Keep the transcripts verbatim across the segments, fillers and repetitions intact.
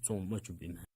བཙོང་མ་བཅུགཔ་ཨིན་མས།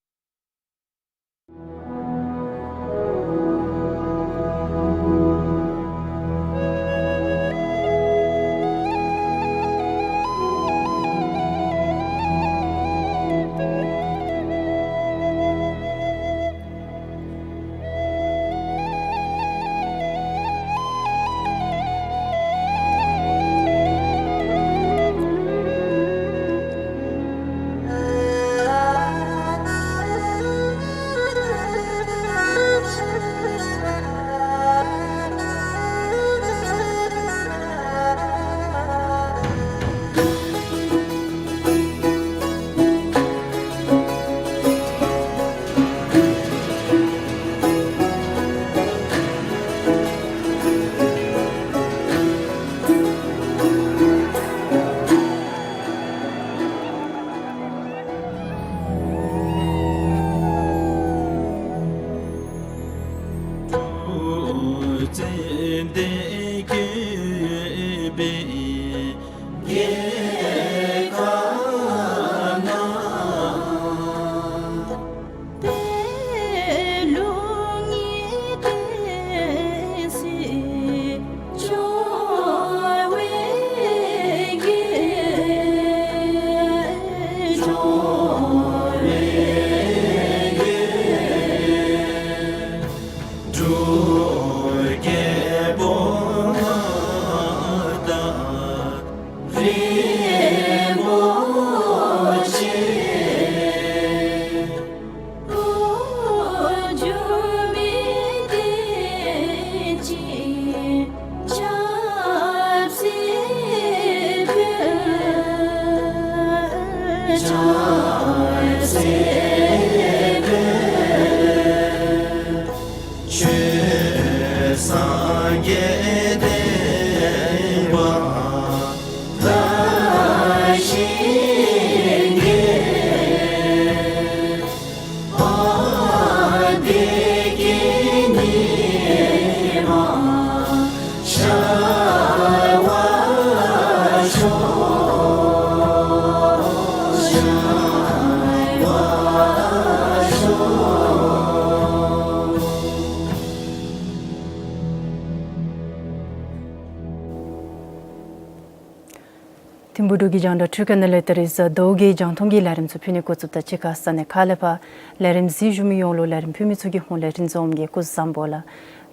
ཐིམ་ཕུག་འབྲུག་གི་རྒྱང་བསྒྲགས་འཕྲུལ་ཁང་ནང་ལས་ད་རིས་གཟའ་ཟླཝ་གི་རྒྱང་མཐོང་གི་ལས་རིམ་ཚུ་ཕུལ་ནི་འགོ་བཙུགསཔ་ད་གཅིག་ཁར་ས་གནས་ཁག་ལས་ཕར་ལས་རིམ་གཟིགས་བཞུགས་མི་ཡོངས་ལུ་ལས་རིམ་ཕུལ་མི་ཚུ་གི་ཧོངས་ལས་རིན་འཛོམས་ཀྱིས་སྐུ་གཟུགས་བཟང་པོ་ལགས།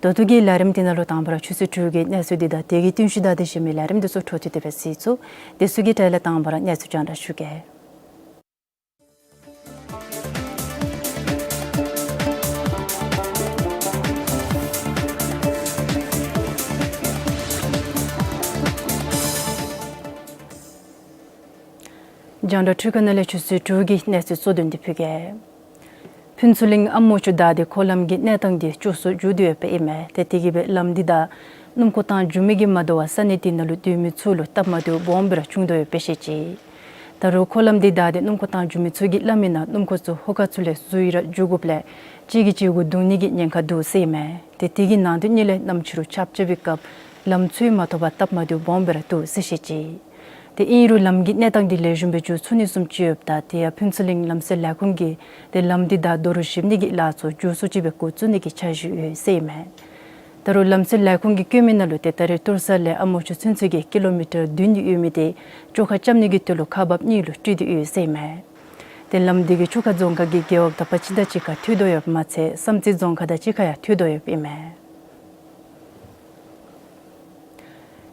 ད་ལྟོ་གི་ལས་རིམ་འདི་ནང་ལུ་དང་པ་ར་ཆུ་ཚོད་དྲུག་གི་གནས་ཚུལ་འདི་དང་དེ་གི་བསྟུན་གཞི་བདའ་སྟེ་གཞན་མི་ལས་རིམ་འདི་ཚུ་འཕྲོ་མཐུད་དེ་སྦེ་གཟིགས་ཚུགས། དེ་ཚུ་གི་གྲས་ལས་དང་པ་ར་གནས་ཚུལ་རྒྱང་བསྒྲགས་ཞུ་གེ། རྒྱང་བསྒྲགས་འཕྲུལ་ཁང་ནང་ལས་ཆུ་ཚོད་དྲུག་གི་གནས་ཚུལ་གཙོ་དོན་འདི་ཕུལ་གེ། ཕུན་ཚོགས་གླིང་ཨ་མོ་ཆུ་བདའ་སྟེ་འཁོར་ལམ་གྱི་གནས་སྟངས་འདི་སྐྱོ་སུ་འགྱོ་དོ་ཡོདཔ་ཨིན་མས། ཏེ་དེ་གིས་སྦེ་ལམ་འདི་བདའ་སྣུམ་འཁོར་བཏང་འགྱོ་མི་གིས་མ་དོ་བར་ས་གནས་འདི་ནང་ལུ་སྡོད་མི་ཚུ་ལུ་སྟབས་མ་བདེཝ་སྦོམ་སྦེ་ར་བྱུང་དོ་ཡོདཔ་སྦེ་བཤད་ཅི། ད་རུང་འཁོར་ལམ་འདི་བདའ་སྟེ་སྣུམ་འཁོར་བཏང་འགྱོ་མི་ཚུ་གིས་སླབ་མི་ནང་སྣུམ་འཁོར་ཚུ་ཧོ་ཀ་ཚུ་ལས་འཛུལ་ར་འགྱོ་དགོཔ་ལས་གཅིག་གིས་གཅིག་གུ་བརྡུང་ནི་གི་ཉེན་ཁ་འདུག་ཟེར་ཨིན་མས། ཏེ་དེ་གི་ནང་དོན་གཉིས་ལས་གནམ་ཕྱི་རུ་ཆརཔ་རྐྱབ་པའི་སྐབས་ལམ་ཚུ་མ་ཐོབ་པར་སྟབས་མ་བདེཝ་སྦོམ་སྦེ་ར་འདུག་ཟེར་བཤད་ཅི། ཏེ་ཨིན་རུང་ལམ་གྱི་གནས་སྟངས་འདི་ལེགས་ཤོམ་སྦེ་འགྱོ་ཚུགས་ནི་བཟུམ་ཅིག་ཡོདཔ་ད་དེ་ཡང་ཕུན་ཚོགས་གླིང་ལམ་སེལ་ལས་ཁུངས་ཀྱིས་ཏེ་ལམ་འདི་བདའ་རྡོ་རུག་བཞིབ་ནི་གི་ལཱ་ཚུ་མགྱོགས་སུ་ཅིག་སྦེ་འགོ་བཙུགས་ནི་གི་འཆར་གཞི་ཡོད་ཟེར་ཨིན་མས། ད་རུང་ལམ་སེལ་ལས་ཁུངས་ཀྱིས་བཀོད་མི་ནང་ལུ་ཏེ་ད་རེས་ཏོར་ས་ལས་ཨ་མོ་ཆུ་ཚུན་ཚོད་ཀྱི་ཀི་ལོ་མི་ཊར་བདུན་ཡོད་མི་འདི་བཅོ་ཁ་རྐྱབ་ནི་གི་དོན་ལུ་ཁག་འབགཔ་གཉིས་ལུ་སྤྲོད་དེ་ཡོད་ཟེར་ཨིན་མས། ཏེ་ལམ་འདི་གིས་ཆུ་ཁ་རྫོང་ཁག་གི་རྒེད་འོག་དག་པ་ཅིག་དང་གཅིག་ཁར་མཐུད་དོ་ཡོདཔ་མ་ཚད་བསམ་རྩེ་རྫོང་ཁག་དང་གཅིག་ཁར་ཡང་མཐུད་དོ་ཡོདཔ་ཨིན་མས།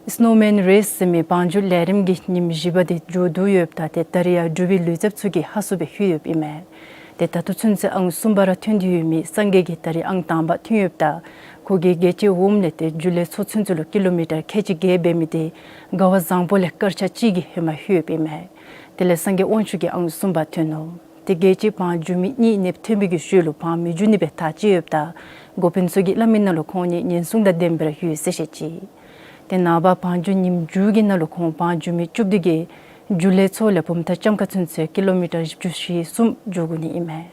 སྣོ་མེན་རེས་ཟེར་མི་བང་རྒྱུག་ལས་རིམ་གྱི་ཉིནམ་བཞི་པ་འདི་མཇུག་བསྡུ་ཡོདཔ་ད་ཏེ་ད་རེས་ཡང་འབྲུག་པའི་ལུས་རྩལཔ་ཚུ་གིས་ཧ་སུ་སྦེ་ལྷོད་ཡོདཔ་ཨིན་མས། ཏེ་ད་ལྟོ་ཚུན་ཚོད་ཨང་གསུམ་པ་ར་ཐོན་ཏེ་ཡོད་མི་སངས་རྒྱས་ཀྱིས་ད་རེས་ཨང་དང་པ་ཐོན་ཡོདཔ་ད་ཁོ་གིས་རྒྱལ་གཅེས་འོགམ་ལས་ཏེ་འཇུ་ལེ་མཚོ་ཚུན་ཚོད་ལུ་ཀི་ལོ་མི་ཊར་ཁལ་གཅིག་བརྒལ་འབད་མི་འདི་རྒ་བ་བཟང་པོ་ལས་སྐར་ཆ་གཅིག་གི་ཧེ་མ་ལྷོད་ཡོདཔ་ཨིན་མས། དེ་ལས་སངས་རྒྱས་དབང་ཕྱུག་གིས་ཨང་གསུམ་པ་ཐོན་ནུག། ཏེ་རྒྱལ་གཅེས་བང་རྒྱུག་མི་གཉིས་གནསཔོ་ཐོན་པའི་གི་ཤུལ་ལུ་བང་མི་རྒྱུག་ནི་སྦེ་ཐག་བཅད་ཡོདཔ་ད་འགོ་དཔོན་ཚུ་གིས་སླབ་མི་ནང་ལུ་ཁོང་གཉིས་ཉེན་སྲུང་དང་ལྡནམ་སྦེ་ར་ཡོད་ཟེར་བཤད་ཅི། ཏེ་ནངས་པ་བང་རྒྱུག་ཉིནམ་མཇུག་གི་ནང་ལུ་ཁོང་བང་རྒྱུག་མི་བཅུ་བདུན་གྱིས་འཇུ་ལེ་མཚོ་ལས་བུམ་ཐང་ལྕམ་མཁར་ཚུན་ཚོད་ཀི་ལོ་མི་ཊར་བཞི་བཅུ་ཞེ་གསུམ་འགྱོ་དགོ་ནི་ཨིན་མས།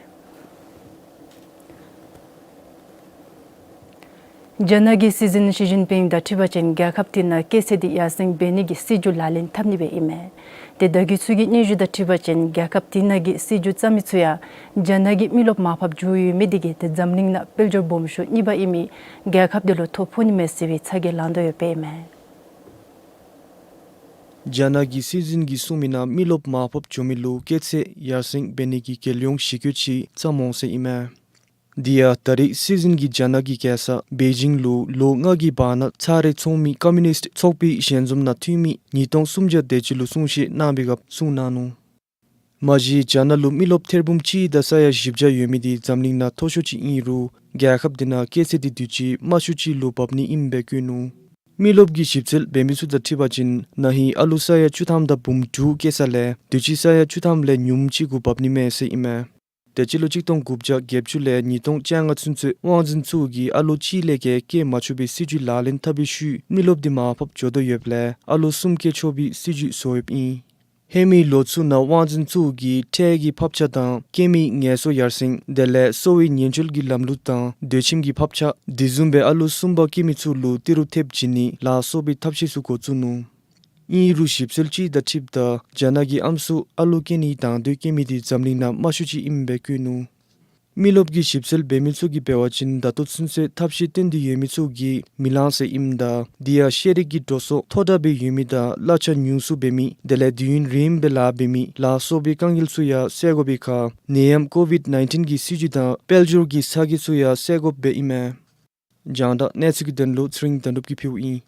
རྒྱ་ནག་གི་སྲིད་འཛིན་ཞི་ཅིན་ཕིང་དང་འཁྲིལ་བ་ཅིན་རྒྱལ་ཁབ་དེ་ནང་སྐྱེད་ཚལ་དེ་ཡར་སེང་འབད་ནི་གི་སྲིད་བྱུས་ལག་ལེན་འཐབ་ནི་སྦེ་ཨིན་མས། ཏེ་ད་གི་ཚུ་གི་སྙན་ཞུ་དང་འཁྲིལ་བ་ཅིན་རྒྱལ་ཁབ་དེ་ནང་གི་སྲིད་བྱུས་བརྩམ་མི་ཚུ་ཡང་རྒྱ་ནག་གི་མི་རློབས་མར་ཕབ་འགྱོ་ཡོད་མི་དེ་གིས་ཏེ་འཛམ་གླིང་ནང་དཔལ་འབྱོར་སྦོམ་ཤོས་གཉིས་པ་ཨིན་མི་རྒྱལ་ཁབ་དེ་ལུ་ཐོ་ཕོག་ནི་མས་ཟེར་བའི་ཚ་གྱང་ལང་དོ་ཡོདཔ་ཨིན་མས། རྒྱ་ནག་གི་སྲིད་འཛིན་གྱིས་གསུངས་མི་ནང་མི་རློབས་མར་ཕབ་འགྱོ་མི་ལུ་སྐྱེད་ཚལ་ཡར་སེང་འབད་ནི་གི་རྒྱལ་ཡོངས་གཞི་བཀོད་ཅིག་བརྩམ་འོང་ཟེར་ཨིན་མས། དེ་ཡང་ད་རེས་སྲིད་འཛིན་གྱིས་རྒྱ་ནག་གི་རྒྱལ་ས་པེ་ཅིང་ལུ་ལོ་ལྔ་གི་བར་ན་ཚར་རེ་འཚོགས་མི་ཀོམ་མུ་ནིསཊ་ཚོགས་པའི་ཞལ་འཛོམས་ནང་འཐུས་མི་ཉིས་སྟོང་སུམ་བརྒྱ་དེ་ཅིག་ལུ་གསུང་བཤད་གནང་བའི་སྐབས་གསུངས་གནང་ནུག། མ་གཞི་རྒྱ་ནག་ལུ་མི་རློབས་ཐེར་འབུམ་གཅིག་དང་ས་ཡ་བཞི་བརྒྱ་ཡོད་མི་དེ་འཛམ་གླིང་ནང་མཐོ་ཤོས་ཅིག་ཨིན་རུང་རྒྱལ་ཁབ་དེ་ནང་སྐྱེད་ཚལ་དེ་དུས་ཅི་དམའ་ཤོས་ཅིག་ལུ་བབ་ནི་ཨིནམ་སྦེ་བཀོད་ནུག། མི་རློབས་ཀྱི་ཞིབ་འཚོལ་འབད་མི་ཚུ་དང་འཁྲིལ་བ་ཅིན་ན་ཧིང་ཨ་ལུ་ས་ཡ་བཅུ་ཐམ་དང་འབུམ་དྲུག་སྐྱེ་ས་ལས་དུས་ཅི་ས་ཡ་བཅུ་ཐམ་ལས་ཉུངམ་ཅིག་གུ་བབ་ནི་མས་ཟེར་ཨིན་མས། དེ་སྤྱི་ལོ་གཅིག་སྟོང་དགུ་བརྒྱ་བརྒྱད་ཅུ་ལས་ཉིས་སྟོང་བཅོ་ལྔ་ཚུན་ཚོད་དབང་འཛིན་ཚུ་གིས་ཨ་ལུ་གཅིག་ལས་བརྒལ་སྐྱེ་མ་ཆོག་པའི་སྲིད་བྱུས་ལག་ལེན་འཐབ་པའི་ཤུལ་མི་རློབས་དེ་མར་ཕབ་འགྱོ་དོ་ཡོདཔ་ལས་ཨ་ལུ་གསུམ་སྐྱེ་ཆོག་པའི་སྲིད་བྱུས་བཟོ་ཡོདཔ་ཨིན། ཧེ་མའི་ལོ་ཚུ་ནང་དབང་འཛིན་ཚུ་གིས་ཁྲལ་གྱི་ཕབ་ཆ་དང་སྐྱེ་མི་ངལ་གསོ་ཡར་སེང་དེ་ལས་གསོ་བའི་ཉེན་བཅོལ་གྱི་ལམ་ལུགས་དང་སྡོད་ཁྱིམ་གྱི་ཕབ་ཆ་དེ་བཟུམ་སྦེ་ཨ་ལུ་གསུམ་པ་སྐྱེ་མི་ཚུ་ལུ་ཏི་རུ་ཐེབས་བྱིན་ནི་ལ་སོགས་པའི་ཐབས་ཤེས་ཚུ་འགོ་བཙུགས་ནུག། ཨིན་རུང་ཞིབ་འཚོལ་ཅིག་དང་འཁྲིལཝ་ད་རྒྱ་ནག་གི་ཨམ་སྲུ་ཨ་ལུ་སྐྱེ་ནི་དང་དོད་སྐྱེ་མི་དེ་འཛམ་གླིང་ནང་དམའ་ཤོས་ཅིག་ཨིནམ་སྦེ་བཀོད་ནུག། མི་རློབས་ཀྱི་ཞིབ་འཚོལ་འབད་མི་ཚུ་གིས་འབད་བ་ཅིན་ད་ལྟོ་ཚུན་ཚོད་ཐབས་ཤེས་བཏོན་ཏེ་ཡོད་མི་ཚུ་གིས་མི་ལང་ཟེར་ཨིནམ་ད་དེ་ཡང་ཤེས་རིག་གི་འགྲོ་སོང་མཐོ་དྲགས་སྦེ་ཡོད་མི་དང་གླ་ཆ་ཉུང་སུ་འབད་མི་དེ་ལས་དུས་ཡུན་རིངམོ་སྦེ་ལཱ་འབད་མི་ལ་སོགས་པའི་དཀའ་ངལ་ཚུ་ཡང་སེལ་དགོ་པའི་ཁར་ནད་ཡམས་ཀོ་བིཌ་ནའིན་ཊིན་གྱི་སྲིད་བྱུས་དང་དཔལ་འབྱོར་གྱི་ཚ་གྱང་ཚུ་ཡང་སེལ་དགོཔ་སྦེ་ཨིན་མས། རྒྱང་བསྒྲགས་གནས་ཚུལ་གྱི་དོན་ལུ་ཚེ་རིང་དོན་གྲུབ་ཀྱིས་ཕུལཝ་ཨིན།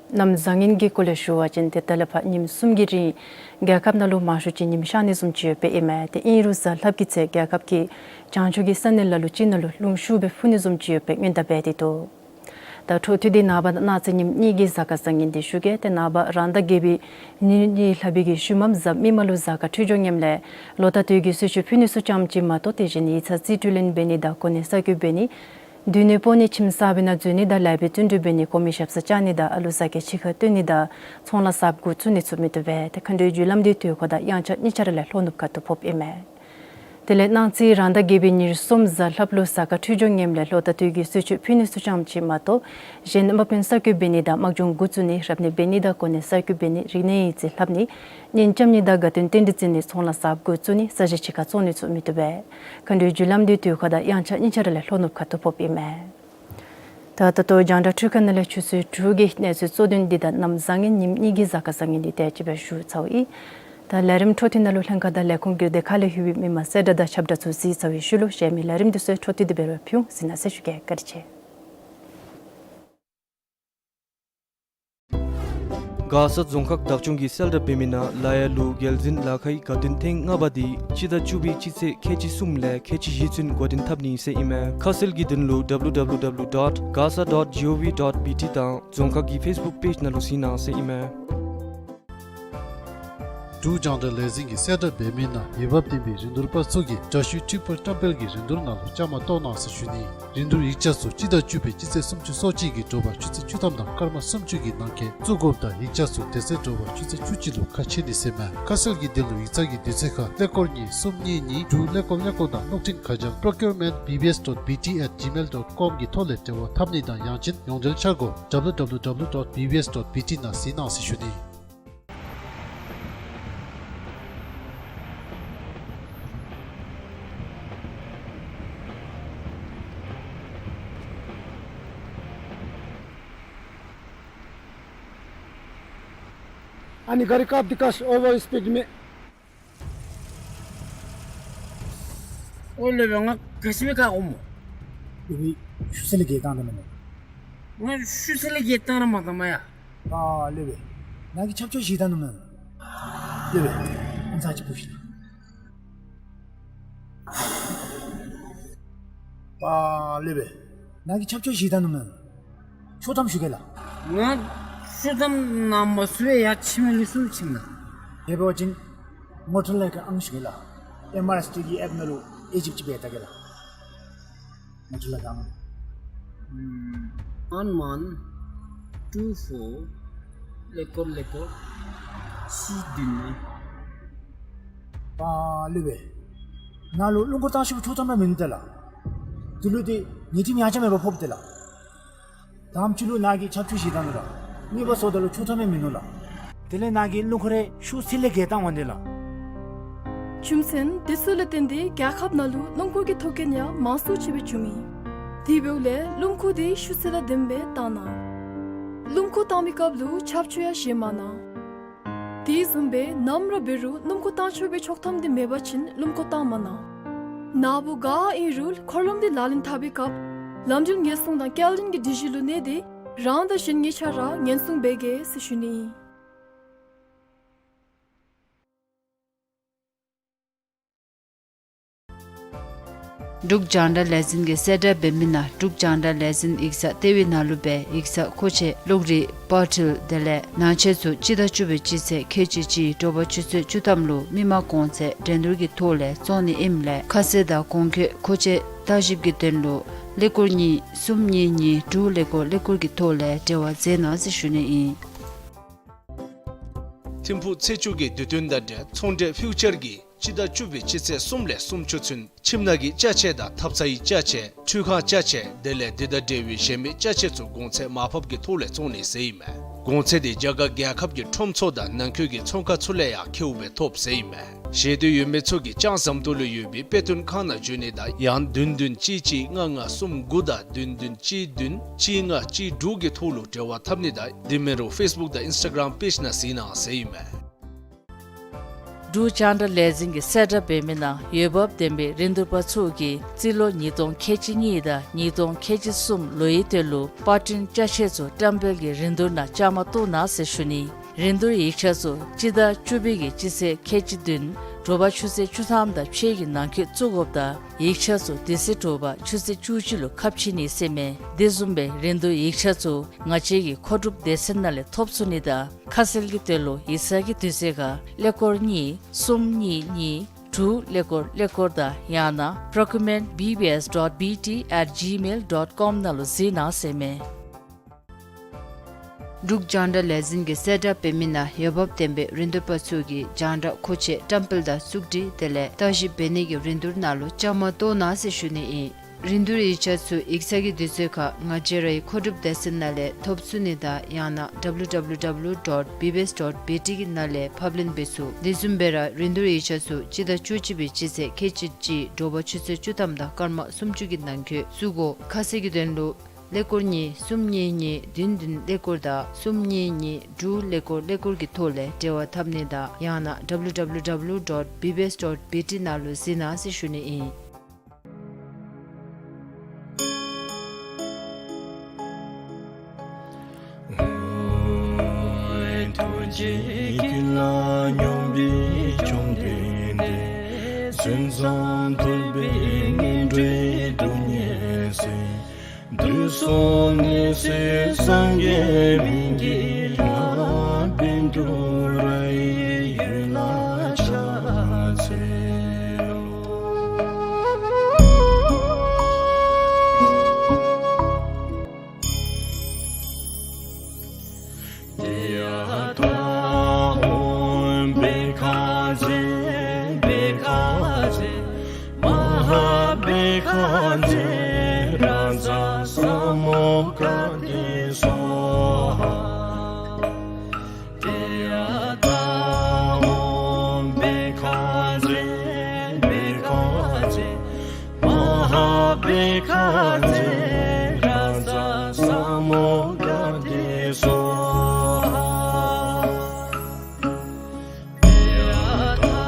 གནམ་བཟང་ངན་གྱི་སྐོར་ལས་ཞུ་བ་ཅིན་ཏེ་ད་ལས་ཕར་ཉིནམ་གསུམ་གྱི་རིང་རྒྱལ་ཁབ་ནང་ལུ་མང་ཤོས་ཅིག་ཉིམ་ཤར་ནི་བཟུམ་ཅིག་ཡོདཔ་ཨིན་མས། ཏེ་ཨིན་རུང་གཟའ་ལྷགཔ་གི་ཚེ་རྒྱལ་ཁབ་ཀྱི་བྱང་ཕྱོགས་ཀྱི་ས་གནས་ལ་ལུ་ཅིག་ནང་ལུ་རླུང་ཤུགས་སྦེ་ཕུ་ནི་བཟུམ་ཅིག་ཡོདཔ་སྦེ་སྔོན་བརྡ་འབད་དེ་འདུག། ད་འཕྲོ་མཐུད་དེ་ནངས་པ་གནངས་ཚེ་ཉིནམ་གཉིས་ཀྱི་གཟའ་སྐར་བཟང་ངན་དེ་ཞུ་གེ། ཏེ་ནངས་པ་རང་ཟླ་བརྒྱད་པའི་ཉིན་གཉིས་ལྷག་པའི་གི་ཤུལ་མམ་གཟའ་མིག་དམར་ལུ་གཟའ་སྐར་འཕྲོད་སྦྱོར་ངནམ་ལས་ལོ་ཟླ་དུས་ཀྱི་གསོལ་མཆོད་ཕུལ་ནི་ཚུ་ཙམ་ཅིག་མ་གཏོགས་དེ་བཞིན་ཡིག་ཚང་རྩིས་སྤྲོད་ལེན་འབད་ནི་དང་གོ་གནས་གསར་བསྐོ་འབད་ནི་འདུས་ནི་སྤོ་ནི་ཁྱིམ་གསར་པའི་ནང་འཛུལ་ནི་དང་ལཱ་འབད་བརྩོན་འགྲུས་འབད་ནི་གོང་མའི་ཞབས་སར་བཅར་ནི་དང་ཨ་ལུ་བཟའ་སྐྱེལ་ཕྱི་ཁར་བཏོན་ནི་དང་ཚོང་ལཱ་གསརཔ་འགོ་བཙུགས་ནི་ཚུ་མི་བཏུབ་པས། ཏེ་མཁའ་འགྲོའི་རྒྱུ་ལམ་དེ་དུས་འཁོར་དང་དབྱངས་འཆར་གཉིས་ཆ་ར་ལས་ལྷོ་ནུབ་ཁ་ཐུག་ཕོགཔ་ཨིན་མས། དེ་ལས་གནངས་ཚེ་རང་ཟླ་བརྒྱད་པའི་ཉེར་གསུམ་གཟའ་ལྷགཔ་ལུ་གཟའ་སྐར་འཕྲོད་སྦྱོར་ངནམ་ལས་ལོ་ཟླ་དུས་ཀྱི་གསོལ་མཆོད་ཕུལ་ནི་ཚུ་ཙམ་ཅིག་མ་གཏོགས་གཞན་དམག་དཔོན་གསར་བསྐོ་འབད་ནི་དང་དམག་སྦྱོང་འགོ་བཙུགས་ནི་རབ་གནས་འབད་ནི་དང་གོ་གནས་གསར་བསྐོ་འབད་ནི་རིག་གནས་ཡིག་རྩིས་ལྷབ་ནི་གཉེན་རྐྱབ་ནི་དང་དགའ་སྟོན་རྟེན་འབྲེལ་བརྩི་ནི་ཚོང་ལཱ་གསརཔ་འགོ་བཙུགས་ནི་ས་གཞི་ཕྱི་ཁར་བཙོང་ནི་ཚུ་མི་བཏུབ་པས། མཁའ་འགྲོའི་རྒྱུ་ལམ་དེ་དུས་འཁོར་དང་དབྱངས་འཆར་གཉིས་ཆ་ར་ལས་ལྷོ་ནུབ་ཁ་ཐུག་ཕོགཔ་ཨིན་མས། ད་ད་ལྟོ་རྒྱང་བསྒྲགས་འཕྲུལ་ཁང་ནང་ལས་ཆུ་ཚོད་དྲུག་གི་གནས་ཚུལ་གཙོ་དོན་འདི་དང་གནམ་བཟང་ངན་ཉིནམ་གཉིས་ཀྱི་གཟའ་སྐར་བཟང་ངན་འདི་དེ་ཅིག་སྦེ་ཞུ་ཚརཝ་ཨིན། ད་ལས་རིམ་འཕྲོ་མཐུད་ནང་ལུ་ལྷན་ཁག་དང་ལས་ཁུངས་ཀྱི་སྡེ་ཁག་ལས་ལྷོད་པའི་མི་མང་གསལ་བསྒྲགས་དང་ཁྱབ་བསྒྲགས་ཚུ་གཟིགས་ཚར་བའི་ཤུལ་ལུ་གཞན་མི་ལས་རིམ་དེ་ཚུ་འཕྲོ་མཐུད་དེ་འབད་ར་ཕུལ་འོང་ཟེར་གསལ་ཞུ་གེ། བཀའ་དྲིན་ཆེ། མགར་ས་རྫོང་ཁག་བདག་སྐྱོང་གིས་གསལ་བསྒྲགས་འབད་མི་ནང་ལ་ཡ་ལུ་རྒྱལ་འཛིན་ལ་ཁའི་དགའ་སྟོན་ཐེངས་ལྔ་པ་དེ་སྤྱི་ཟླ་བཅུ་པའི་སྤྱི་ཚེས་ཁལ་གཅིག་གསུམ་ལས་ཁལ་གཅིག་བཞི་ཚུན་འགོ་འདྲེན་འཐབ་ནི་ཟེར་ཨིན་མས། ཁ་གསལ་གྱི་དོན་ལུ་ཌབ་ལུ་ཌབ་ལུ་ཌབ་ལུ་ཌོཊ་ག་ས་ཌོཊ་ཇི་ཨོ་ཝི་ཌོཊ་བི་ཊི་དང་རྫོང་ཁག་གི་ཕེསི་བུཀ་པེཇ་ནང་ལུ་གཟིགས་གནང་ཟེར་ཨིན་མས། འབྲུག་རྒྱང་བསྒྲགས་ལས་འཛིན་གྱིས་གསལ་བསྒྲགས་འབད་མི་ནང་འོས་འབབ་ལྡན་པའི་རིན་བསྡུར་པ་ཚུ་གིས་དྲ་ཞུའི་འཕྲུལ་འཁོར་བཀྲམ་སྤེལ་གྱི་རིན་བསྡུར་ནང་ལུ་བཅའ་མར་གཏོགས་གནང་ཟེར་ཞུ་ནི། རིན་བསྡུར་ཡིག་ཆ་ཚུ་སྤྱི་ཟླ་བཅུ་པའི་སྤྱི་ཚེས་སུམ་ཅུ་སོ་གཅིག་གི་དྲོ་པ་ཆུ་ཚོད་བཅུ་ཐམ་དང་སྐར་མ་སུམ་ཅུ་གི་ནང་འཁོད་བཙུགས་དགོཔ་དང་ཡིག་ཆ་ཚུ་དེ་ཚེས་དྲོ་པ་ཆུ་ཚོད་བཅུ་གཅིག་ལུ་ཁ་ཕྱེ་ནི་ཟེར་མས། ཁ་གསལ་གྱི་དོན་ལུ་ཡིག་ཚང་གི་དུས་ཚོད་ཁར་ཀླད་ཀོར་གཉིས་གསུམ་གཉིས་གཉིས་དྲུག་ཀླད་ཀོར་ཀླད་ཀོར་དང་གློག་འཕྲིན་ཁ་བྱང་procurement B B S dot B T at gmail dot com གི་ཐོག་ལས་འབྲེལ་བ་འཐབ་ནི་དང་ཡང་ཅིན་ཡོངས་འབྲེལ་འཆར་སྒོ་ཌབ་ལུ་ཌབ་ལུ་ཌབ་ལུ་ཌོཊ་བི་བི་ཨེསི་ཌོཊ་བི་ཊི་ནང་གཟིགས་གནང་ཟེར་ཞུ་ནི། ཨ་ནི་ག་རི་ཀབ་འདི་ཀ་ཨོ་ཝར་སི་པིཌ་མས། ཨོ་ལེ་བེ་ང་ག་ཅི་སྦེ་བཀག་འོང་སྨོ། ལེ་བེ་ཤུལ་ས་ལས་བརྒལ་བཏང་ད་མེན་ན། ང་ཤུལ་ས་ལས་བརྒལ་བཏང་ར་མ་བཏང་མ་ཡ། ཨ་ལེ་བེ་ནཱ་གིས་ཆབ་ཆོས་བཞེས་ད་ནུག་མེན་ན། ལེ་བེ་ཨ་ཙི་ཅིག་འབོ་ཤིག་ན། པ་ལེ་བེ་ནཱ་གིས་ཆབ་ཆོས་བཞེས་ད་ནུག་མེན་ན། ཤོག་ཐམ་ཞུ་གེ་ལགས། ང་ཤོག་ཐམ་ནང་མ་ཚུད་པར་ཡར་ཕྱི་མ་ལུས་སུ་ཕྱིན་ན། དེ་འབད་བ་ཅིན་ངོ་སྤྲོད་ལས་ཀྱི་ཨང་ཞུ་གེ་ལགས། ཨེམ་ཨར་ཨེསི་ཊི་གི་ཨེཔ་ནང་ལུ་ཨེ་ཇིབ་ཅིག་འབད་ད་གེ་ལགས། ངོ་སྤྲོད་ལས་ཀྱི་ཨང་། ཨན་མན་ཊུ་ཕོར་ཀླད་ཀོར་ཀླད་ཀོར་གཅིག་བདུན་གཉིས། པ་ལེ་བེ་ནཱ་ལུ་རླུང་འཁོར་བཏང་ཤོག་ཤོག་ཐམ་ར་མིན་ནུག་ཏེ་ལགས། དེ་ལུ་ཏེ་ཉེས་ཁྲིམས་ཡང་ཆ་མེད་པར་ཕོགཔ་ཏེ་ལགས། དང་པ་ཅིག་ལུ་ནཱ་གིས་ཆབ་ཆུ་བཞེས་བཏང་ནུག་ལགས། གཉིས་པ་སོངམ་ད་ལུ་ཆོག་ཐམ་ཡང་མིན་ནུག་ལགས། དེ་ལས་ནཱ་གིས་རླུང་འཁོར་རེ་ཤུགས་ཚད་ལས་བརྒལ་བཏང་འོང་དེ་ལགས། རྒྱུ་མཚན་དེ་ཚུ་ལས་བརྟེན་ཏེ་རྒྱལ་ཁབ་ནང་ལུ་རླུང་འཁོར་གྱི་ཐོག་རྐྱེན་ཡང་མང་སུ་ཅིག་སྦེ་བྱུང་ཡི། དེ་འབདཝ་ལས་རླུང་འཁོར་དེ་ཤུགས་ཚད་དང་ལྡནམ་སྦེ་བཏང་གནང་། རླུང་འཁོར་བཏང་མིའི་སྐབས་ལུ་ཆབ་ཆུ་ཡང་བཞེས་མ་གནང་། དེ་བཟུམ་སྦེ་ནམ་ར་འབད་རུང་རླུང་འཁོར་བཏང་ཆོག་པའི་ཆོག་ཐམ་དེ་མེད་པ་ཅིན་རླུང་འཁོར་བཏང་མ་གནང་། ནཱ་བུ་ག་ཨིན་རུང་འཁོར་ལམ་དེ་ལག་ལེན་འཐབ་པའི་སྐབས་ལམ་འགྲུལ་ཉེན་སྲུང་དང་སྐྱེལ་འདྲེན་གྱི་སྒྲིག་གཞི་ལུ་གནས་ཏེ་རང་དང་གཞན་གཉིས་ཆ་ར་ཉེན་སྲུང་འབད་གེ་ཟེར་ཞུ་ནི་ཨིན། འབྲུག་རྒྱང་བསྒྲགས་ལས་འཛིན་གྱིས་གསལ་བསྒྲགས་འབད་མི་ནང་འབྲུག་རྒྱང་བསྒྲགས་ལས་འཛིན་ཡིག་ཚང་ལྟེ་བའི་ནང་ལུ་སྦེ་ཡིག་ཚང་མཁོ་ཆས་གློག་རིག་པར་འཕྲུལ་དེ་ལས་ནང་ཆས་ཚུ་སྤྱི་ཟླ་བཅུ་པའི་སྤྱི་ཚེས་ཁལ་གཅིག་གཅིག་དྲོ་པ་ཆུ་ཚོད་བཅུ་ཐམ་ལུ་མི་མང་གོང་ཚད་འགྲན་བསྡུར་གྱི་ཐོག་ལས་བཙོང་ནི་ཨིནམ་ལས་ཁ་གསལ་དང་གོང་འཁོད་མཁོ་ཆས་བརྟག་ཞིབ་ཀྱི་དོན་ལུ་ཀླད་ཀོར་གཉིས་གསུམ་གཉིས་གཉིས་དྲུག་ཀླད་ཀོར་ཀླད་ཀོར་གྱི་ཐོག་ལས་འབྲེལ་བ་མཛད་གནང་ཟེར་ཞུ་ནི་ཨིན། ཐིམ་ཕུག་ཚེས་བཅུ་གི་དུས་སྟོན་དང་འབྲེལ་ཚོང་འབྲེལ་ཕིའུ་ཅར་གྱིས་སྤྱི་ཟླ་བཅུ་པའི་སྤྱི་ཚེས་གསུམ་ལས་སུམ་ཅུ་ཚུན་ཁྱིམ་ནང་གི་ཅ་ཆས་དང་ཐབ་ཚང་གི་ཅ་ཆས་ཁྲུས་ཁང་ཅ་ཆས་དེ་ལས་དེ་དང་འབྲེལ་བའི་གཞན་མི་ཅ་ཆས་ཚུ་གོང་ཚད་མར་ཕབ་ཀྱི་ཐོག་ལས་བཙོང་ནི་ཟེར་ཨིན་མས། གོང་ཚད་དེ་རྒྱ་གར་རྒྱལ་ཁབ་ཀྱི་ཁྲོམ་ཚུ་དང་ནང་འཁོད་ཀྱི་ཚོང་ཁང་ཚུ་ལས་ཡང་ཁེཝ་སྦེ་ཐོབ་ཟེར་ཨིན་མས། ཤེས་འདོད་ཡོད་མི་ཚུ་གིས་ལྕང་ཟམ་ཏོག་ལུ་ཡོད་པའི་དཔེ་སྟོན་ཁང་ནང་འབྱོན་ནི་དང་ཡང་བདུན་བདུན་གཅིག་གཅིག་ལྔ་ལྔ་གསུམ་དགུ་དང་བདུན་བདུན་གཅིག་བདུན་གཅིག་ལྔ་གཅིག་དྲུག་གི་ཐོག་ལུ་འབྲེལ་བ་འཐབ་ནི་དང་དེ་མིན་རུང་ཕེསི་བུཀ་དང་ཨིནསི་ཊ་གརམ་པེཇ་ནང་གཟིགས་གནང་ཟེར་ཨིན་མས། འབྲུག་རྒྱང་བསྒྲགས་ལས་འཛིན་གྱིས་གསལ་བསྒྲགས་འབད་མི་ནང་འོས་འབབ་ལྡན་པའི་རིན་བསྡུར་པ་ཚུ་གིས་རྩིས་ལོ་ཉིས་སྟོང་ཁལ་གཅིག་གཉིས་དང་ཉིས་སྟོང་ཁལ་གཅིག་གསུམ་ལོའི་དོན་ལུ་པར་སྐྲུན་ཅ་ཆས་ཚུ་བཀྲམ་སྤེལ་གྱི་རིན་བསྡུར་ནང་བཅའ་མར་གཏོགས་གནང་ཟེར་ཞུ་ནི། རིན་བསྡུར་ཡིག་ཆ་ཚུ་སྤྱི་ཟླ་བཅུ་པའི་གི་སྤྱི་ཚེས་ཁལ་གཅིག་བདུན་དྲོ་པ་ཆུ་ཚོད་བཅུ་ཐམ་དང་ཕྱེད་ཀྱི་ནང་འཁོད་བཙུགས་དགོཔ་དང་ཡིག་ཆ་ཚུ་དེ་ཚེ་དྲོ་པ་ཆུ་ཚོད་བཅུ་གཅིག་ལུ་ཁ་ཕྱེ་ནི་ཟེར་མས། དེ་བཟུམ་སྦེ་རིན་བསྡུར་ཡིག་ཆ་ཚུ་ང་བཅས་ཀྱི་མཁོ་སྒྲུབ་སྡེ་ཚན་ནང་ལས་ཐོབ་ཚུགས་ནི་དང་ཁ་གསལ་གྱི་དོན་ལུ་ཡིག་ཚང་གི་དུས་ཚོད་ཁར་ཀླད་ཀོར་གཉིས་གསུམ་གཉིས་གཉིས་དྲུག་ཀླད་ཀོར་ཀླད་ཀོར་དང་ཡང་ན་procurement B B S dot B T at gmail dot com ནང་ལུ་གཟིགས་གནང་ཟེར་མས། འབྲུག་རྒྱང་བསྒྲགས་ལས་འཛིན་གྱིས་གསལ་བསྒྲགས་འབད་མི་ནང་འོས་འབབ་ལྡན་པའི་རིན་བསྡུར་པ་ཚུ་གིས་རྒྱང་བསྒྲགས་མཁོ་ཆས་བཀྲམ་སྤེལ་དང་བཙུགས་སྒྲིག་དེ་ལས་བརྟག་ཞིབ་འབད་ནི་གི་རིན་བསྡུར་ནང་ལུ་བཅའ་མར་གཏོགས་གནང་ཟེར་ཞུ་ནི་ཨིན། རིན་བསྡུར་ཡིག་ཆ་ཚུ་ཡིག་ཚང་གི་དུས་ཚོད་ཁར་ང་བཅས་རའི་མཁོ་སྒྲུབ་སྡེ་ཚན་ནང་ལས་ཐོབ་ཚུགས་ནི་དང་ཡང་ན་W W W dot B B S dot B T གི་ནང་ལས་ཕབ་ལེན་འབད་ཚུགས། དེ་བཟུམ་སྦེ་ར་རིན་བསྡུར་ཡིག་ཆ་ཚུ་སྤྱི་ཟླ་བཅུ་གཅིག་པའི་སྤྱི་ཚེས་ཁལ་གཅིག་གཅིག་དྲོ་པ་ཆུ་ཚོད་བཅུ་ཐམ་དང་སྐར་མ་སུམ་ཅུ་གི་ནང་འཁོད་བཙུགས་དགོ། ཁ་གསལ་གྱི་དོན་ལུ་ཀླད་ཀོར་གཉིས་གསུམ་གཉིས་གཉིས་བདུན་བདུན་ཀླད་ཀོར་དང་གསུམ་གཉིས་གཉིས་དྲུག་ཀླད་ཀོར་ཀླད་ཀོར་གྱི་ཐོག་ལས་འབྲེལ་བ་འཐབ་ནི་དང་ཡང་ན་W W W dot B B S dot B T ནང་ལུ་གཟིགས་གནང་ཟེར་ཞུ་ནི་ཨིན། ཐུགས་རྗེ་ཀུན་ལ་སྙོམས་པའི་བཅོམ་ལྡན་འདས། མཚན་ཙམ་ཐོས་པས་ངན་འགྲོའི་སྡུག་བསྔལ་སེལ། དུས་གསུམ་ནད་སེལ་སངས་རྒྱས་མི་བསྐྱོད་ལྷ། བཻ་ཌཱུརྱ་ཡི་འོད་ལ་ཕྱག་འཚལ་ལོ། ཏདྱ་ཐཱ། ཨོཾ་བྷཻ་ཥ་ཛྱེ་བྷཻ་ཥ་ཛྱེ་མ་ཧཱ་བྷཻ་ཥ་ཛྱེ་རཱ་ཛ་ས་མུདྒ་ཏེ་སྭཱ་ཧཱ། ཏདྱ་ཐཱ། ཨོཾ་བྷཻ་ཥ་ཛྱེ་བྷཻ་ཥ་ཛྱེ་མ་ཧཱ་བྷཻ་ཥ་ཛྱེ་རཱ་ཛ་ས་མུདྒ་ཏེ་སྭཱ་ཧཱ། ཏདྱ་ཐཱ།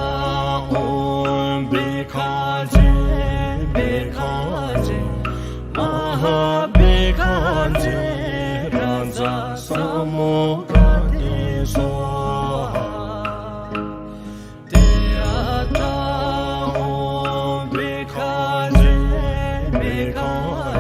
ཨོཾ་བྷཻ་ཥ་ཛྱེ་བྷཻ་ཥ་ཛྱེ་མ་ཧཱ་བྷཻ་ཥ་ཛྱེ་རཱ་ཛ་ས་མུདྒ་ཏེ་སྭཱ་ཧཱ། ཏདྱ་ཐཱ། ཨོཾ་བྷཻ་ཥ་ཛྱེ་བྷཻ་ཥ་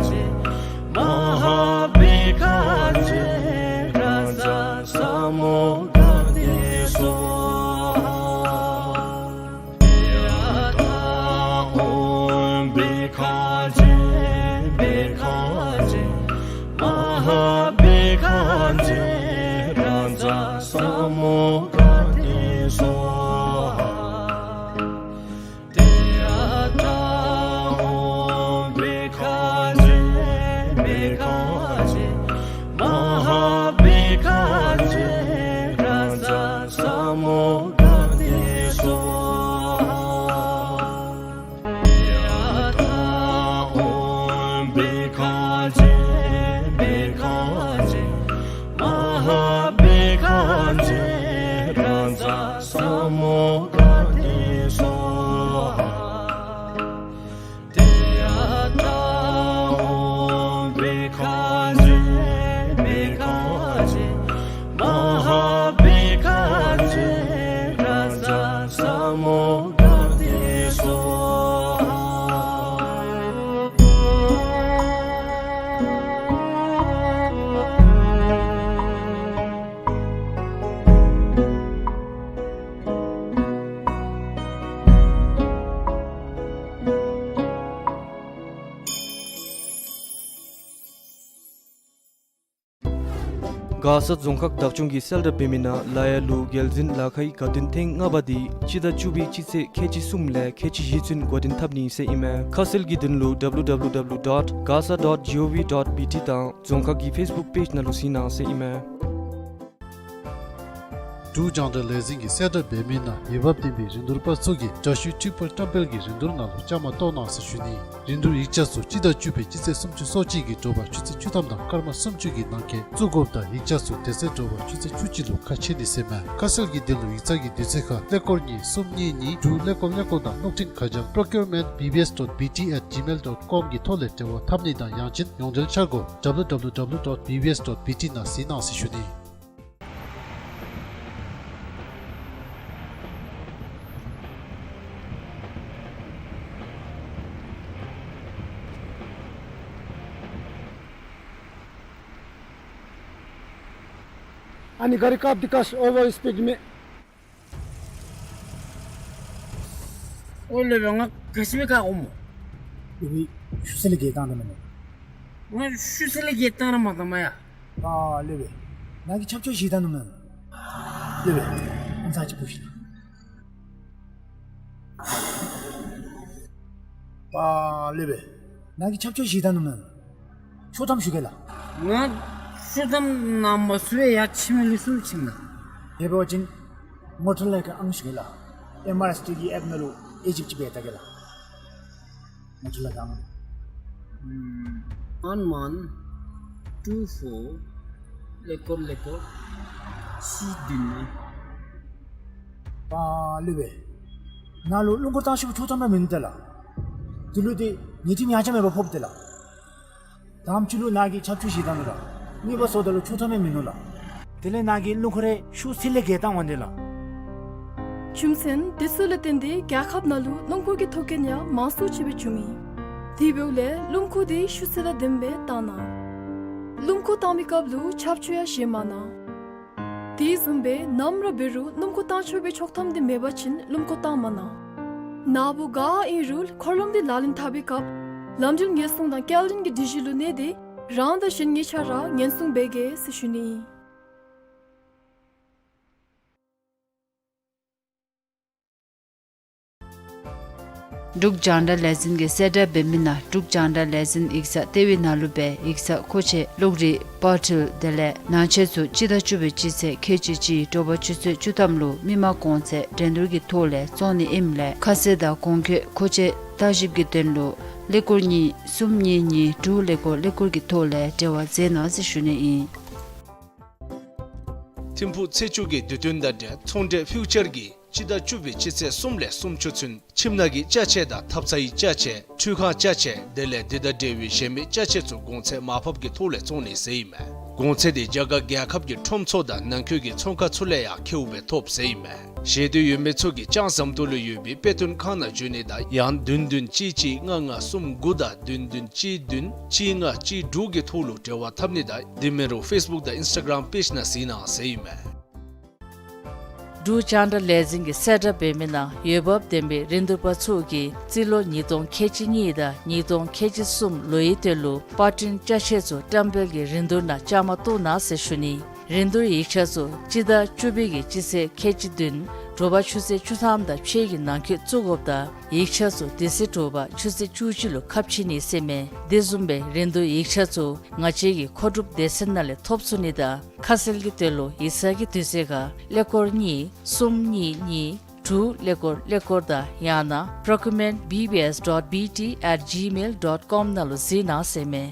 ས་མོ་ག་དེ་སྭཱ་ཧཱ། ཏདྱ་ཐཱ་ཨོཾ་བི་ཥ་ཛྱེ་བི་ཥ་ཛྱེ་མ་ཧཱ་བི་ཥ་ཛྱེ་ད་ཛ་ས་མོ་ག་དེ་སྭཱ་ཧཱ། མགར་ས་རྫོང་ཁག་བདག་སྐྱོང་གིས་གསལ་བསྒྲགས་འབད་མི་ནང་ལཱ་གཡོག་ལུ་རྒྱལ་འཛིན་ལཱ་ཁག་གི་དགའ་སྟོན་ཐེངས་ལྔ་པ་འདི་སྤྱི་ཟླ་བཅུ་པའི་སྤྱི་ཚེས་ཁལ་གཅིག་གསུམ་ལས་ཁལ་གཅིག་བཞི་ཚུན་འགོ་འདྲེན་འཐབ་ནི་ཟེར་ཨིན་མས། ཁ་གསལ་གྱི་དོན་ལུ་W W W dot gasa dot gov dot B T དང་རྫོང་ཁག་གི་ཕེསི་བུཀ་པེཇ་ནང་ལུ་གཟིགས་གནང་ཟེར་ཨིན་མས། འབྲུག་རྒྱང་བསྒྲགས་ལས་འཛིན་གྱིས་གསལ་བསྒྲགས་འབད་མི་ནང་འོས་འབབ་ལྡན་པའི་རིན་བསྡུར་པ་ཚུ་གིས་དྲ་ཞུའི་འཕྲིན་ཕུད་བཀྲམ་སྤེལ་གྱི་རིན་བསྡུར་ནང་ལུ་བཅའ་མར་གཏོགས་གནང་ཟེར་ཞུ་ནི། རིན་བསྡུར་ཡིག་ཆ་ཚུ་སྤྱི་ཟླ་བཅུ་པའི་སྤྱི་ཚེས་སུམ་ཅུ་སོ་གཅིག་གི་དྲོ་པ་ཆུ་ཚོད་བཅུ་ཐམ་དང་སྐར་མ་སུམ་ཅུ་གི་ནང་འཁོད་བཙུགས་དགོཔ་དང་ཡིག་ཆ་ཚུ་དེ་ཚེ་དྲོ་པ་ཆུ་ཚོད་བཅུ་གཅིག་ལུ་ཁ་ཕྱེ་ནི་ཟེར་མས། ཁ་གསལ་གྱི་དོན་ལུ་ཡིག་ཚང་གི་དུས་ཚོད་ཁར་ཀླད་ཀོར་གཉིས་གསུམ་གཉིས་གཉིས་དྲུག་ཀླད་ཀོར་ཀླད་ཀོར་དང་གློག་འཕྲིན་ཁ་བྱང་procurement B B S dot B T at gmail dot com གི་ཐོག་ལས་འབྲེལ་བ་འཐབ་ནི་དང་ཡང་ཅིན་ཡོངས་འབྲེལ་འཆར་སྒོ་W W W dot B B S dot B T ནང་གཟིགས་གནང་ཟེར་ཞུ་ནི། ཨ་ནི་ག་རི་བཀག་སྟེ་བཀག་ཤིག། ཨོ་ཝར་སི་པིཌ་མས། ཨོ་ལེ་བེ་ང་ག་ཅི་སྦེ་བཀག་འོང་སྨོ། ལེ་བེ་ཤུལ་ས་ལས་བརྒལ་བཏང་ད་མེན་ན། ང་ཤུལ་ས་ལས་བརྒལ་བཏང་ར་མ་བཏང་མ་ཡ། ཨ་ལེ་བེ་ནཱ་གིས་ཆབ་ཆོས་བཞེས་ད་ནུག་མེན་ན། ལེ་བེ་ཨ་ནི་ཚར་ཅིག་ཕུ་ཤིག་ལགས། ཨ་ལེ་བེ་ནཱ་གིས་ཆབ་ཆོས་བཞེས་ད་ནུག་མེན་ན། ཆོག་ཐམ་ཞུ་གེ་ལགས། ང་ཆོག་ཐམ་ནང་མ་ཚུད་པར་ཡར་ཕྱི་མི་ལུ་ཚུར་ཕྱིན་ན། དེ་འབད་བ་ཅིན་མོ་ཊ་ལས་ཀྱི་ཨང་ཞུ་གེ་ལགས། ཨེམ་ཨར་ཨེསི་ཊི་གི་ཨེཔ་ནང་ལུ་ཨེ་ཇིབ་ཅིག་འབད་ད་གེ་ལགས། མོ་ཊ་ལས་ཀྱི་ཨང་། ཨམ་ཨན་ཝན་ཊུ་ཕོར་ཀླད་ཀོར་ཀླད་ཀོར་གཅིག་བདུན་ཨིན། ཨ་ལེ་བེ་ནཱ་ལུ་སྣུམ་འཁོར་བཏང་ཤེས་པའི་ཆོག་ཐམ་ར་མིན་འདུག་ལགས། དེ་ལུ་ཏེ་ཉེས་ཁྲིམས་ཡང་ཅིན་མེད་པར་ཕོགཔ་འདུག་ལགས། དང་པ་ཅིག་ལུ་ནཱ་གིས་ཆབ་ཆོས་བཞེས་ད་ནུག་ལགས། གཉིས་པ་སོངམ་ད་ལུ་ཆོག་ཐམ་ཡང་མིན་ནུག་ལགས། དེ་ལས་ནཱ་གིས་སྣུམ་འཁོར་རེ་ཤུལ་ས་ལས་བརྒལ་བཏང་འོང་དེ་ལགས། རྒྱུ་མཚན་དེ་ཚུ་ལས་བརྟེན་ཏེ་རྒྱལ་ཁབ་ནང་ལུ་སྣུམ་འཁོར་གྱི་ཐོག་རྐྱེན་ཡང་མང་སུ་ཅིག་སྦེ་བྱུང་ཡི། དེ་འབདཝ་ལས་སྣུམ་འཁོར་དེ་ཤུལ་ས་དང་ལྡནམ་སྦེ་བཏང་གནང་། སྣུམ་འཁོར་བཏང་མིའི་སྐབས་ལུ་ཆབ་ཆོས་ཡང་བཞེས་མ་གནང་། དེ་བཟུམ་སྦེ་ནམ་ར་འབད་རུང་སྣུམ་འཁོར་བཏང་ཆོག་པའི་ཆོག་ཐམ་དེ་མེད་པ་ཅིན་སྣུམ་འཁོར་བཏང་མ་གནང་། ནཱ་བུ་ག་ཨིན་རུང་འཁོར་ལམ་དེ་ལག་ལེན་འཐབ་པའི་སྐབས་ལམ་འགྲུལ་ཉེན་སྲུང་དང་སྐྱེལ་འདྲེན་གྱི་སྒྲིག་གཞི་ལུ་གནས་ཏེ་རང་དང་གཞན་གཉིས་ཆ་ར་ཉེན་སྲུང་འབད་གེ་ཟེར་ཞུ་ནི་ཨིན། འབྲུག་རྒྱང་བསྒྲགས་ལས་འཛིན་གྱིས་གསལ་བསྒྲགས་འབད་མི་ནང་འབྲུག་རྒྱང་བསྒྲགས་ལས་འཛིན་ཡིག་ཚང་ལྟེ་བའི་ནང་ལུ་སྦེ་ཡིག་ཚང་མཁོ་ཆས་གློག་རིག་པར་འཕྲུལ་དེ་ལས་ནང་ཆས་ཚུ་སྤྱི་ཟླ་བཅུ་པའི་སྤྱི་ཚེས་ཁལ་གཅིག་གཅིག་དྲོ་པ་ཆུ་ཚོད་བཅུ་ཐམ་ལུ་མི་མང་གོང་ཚད་འགྲན་བསྡུར་གྱི་ཐོག་ལས་བཙོང་ནི་ཨིནམ་ལས་ཁ་གསལ་དང་གོང་འཁོད་མཁོ་ཆས་བརྟག་ཞིབ་ཀྱི་དོན་ལུ་ཀླད་ཀོར་གཉིས་གསུམ་གཉིས་གཉིས་དྲུག་ཀླད་ཀོར་ཀླད་ཀོར་གྱི་ཐོག་ལས་འབྲེལ་བ་མཛད་གནང་ཟེར་ཞུ་ནི་ཨིན། ཐིམ་ཕུག་ཚེས་བཅུ་གི་དུས་སྟོན་དང་འབྲེལ་ཚོང་འབྲེལ་ཕིའུ་ཅར་གྱིས་སྤྱི་ཟླ་བཅུ་པའི་སྤྱི་ཚེས་གསུམ་ལས་སུམ་ཅུ་ཚུན་ཁྱིམ་ནང་གི་ཅ་ཆས་དང་ཐབ་ཚང་གི་ཅ་ཆས་ཁྲུས་ཁང་ཅ་ཆས་དེ་ལས་དེ་དང་འབྲེལ་བའི་གཞན་མི་ཅ་ཆས་ཚུ་གོང་ཚད་མར་ཕབ་ཀྱི་ཐོག་ལས་བཙོང་ནི་ཟེར་ཨིན་མས། གོང་ཚད་དེ་རྒྱ་གར་རྒྱལ་ཁབ་ཀྱི་ཁྲོམ་ཚུ་དང་ནང་འཁོད་ཀྱི་ཚོང་ཁང་ཚུ་ལས་ཡང་ཁེཝ་སྦེ་ཐོབ་ཟེར་ཨིན་མས། ཤེས་འདོད་ཡོད་མི་ཚུ་གིས་ལྕང་ཟམ་ཏོག་ལུ་ཡོད་པའི་དཔེ་སྟོན་ཁང་ནང་འབྱོན་ནི་དང་ཡང་བདུན་བདུན་གཅིག་གཅིག་ལྔ་ལྔ་གསུམ་དགུ་དང་བདུན་བདུན་གཅིག་བདུན་གཅིག་ལྔ་གཅིག་དྲུག་གི་ཐོག་ལུ་འབྲེལ་བ་འཐབ་ནི་དང་དེ་མིན་རུང་ཕེསི་བུཀ་དང་ཨིནསི་ཊ་གརམ་པེཇ་ནང་གཟིགས་གནང་ཟེར་ཨིན་མས། འབྲུག་རྒྱང་བསྒྲགས་ལས་འཛིན་གྱིས་གསལ་བསྒྲགས་འབད་མི་ནང་འོས་འབབ་ལྡན་པའི་རིན་བསྡུར་པ་ཚུ་གིས་རྩིས་ལོ་ཉིས་སྟོང་ཁལ་གཅིག་གཉིས་དང་ཉིས་སྟོང་ཁལ་གཅིག་གསུམ་ལོའི་དོན་ལུ་པར་སྐྲུན་ཅ་ཆས་ཚུ་བཀྲམ་སྤེལ་གྱི་རིན་བསྡུར་ནང་བཅའ་མར་གཏོགས་གནང་ཟེར་ཞུ་ནི། རིན་བསྡུར་ཡིག་ཆ་ཚུ་སྤྱི་ཟླ་བཅུ་པའི་གི་སྤྱི་ཚེས་ཁལ་གཅིག་བདུན་དྲོ་པ་ཆུ་ཚོད་བཅུ་ཐམ་དང་ཕྱེད་ཀྱི་ནང་འཁོད་བཙུགས་དགོཔ་དང་ཡིག་ཆ་ཚུ་དེ་ཚེ་དྲོ་པ་ཆུ་ཚོད་བཅུ་གཅིག་ལུ་ཁ་ཕྱེ་ནི་ཟེར་མས། དེ་བཟུམ་སྦེ་རིན་བསྡུར་ཡིག་ཆ་ཚུ་ང་བཅས་ཀྱི་མཁོ་སྒྲུབ་སྡེ་ཚན་ནང་ལས་ཐོབ་ཚུགས་ནི་དང་ཁ་གསལ་གྱི་དོན་ལུ་ཡིག་ཚང་གི་དུས་ཚོད་ཁར་ཀླད་ཀོར་གཉིས་གསུམ་གཉིས་གཉིས་དྲུག་ཀླད་ཀོར་ཀླད་ཀོར་དང་ཡང་ན་procurement B B S dot B T at gmail dot com ནང་ལུ་གཟིགས་གནང་ཟེར་མས།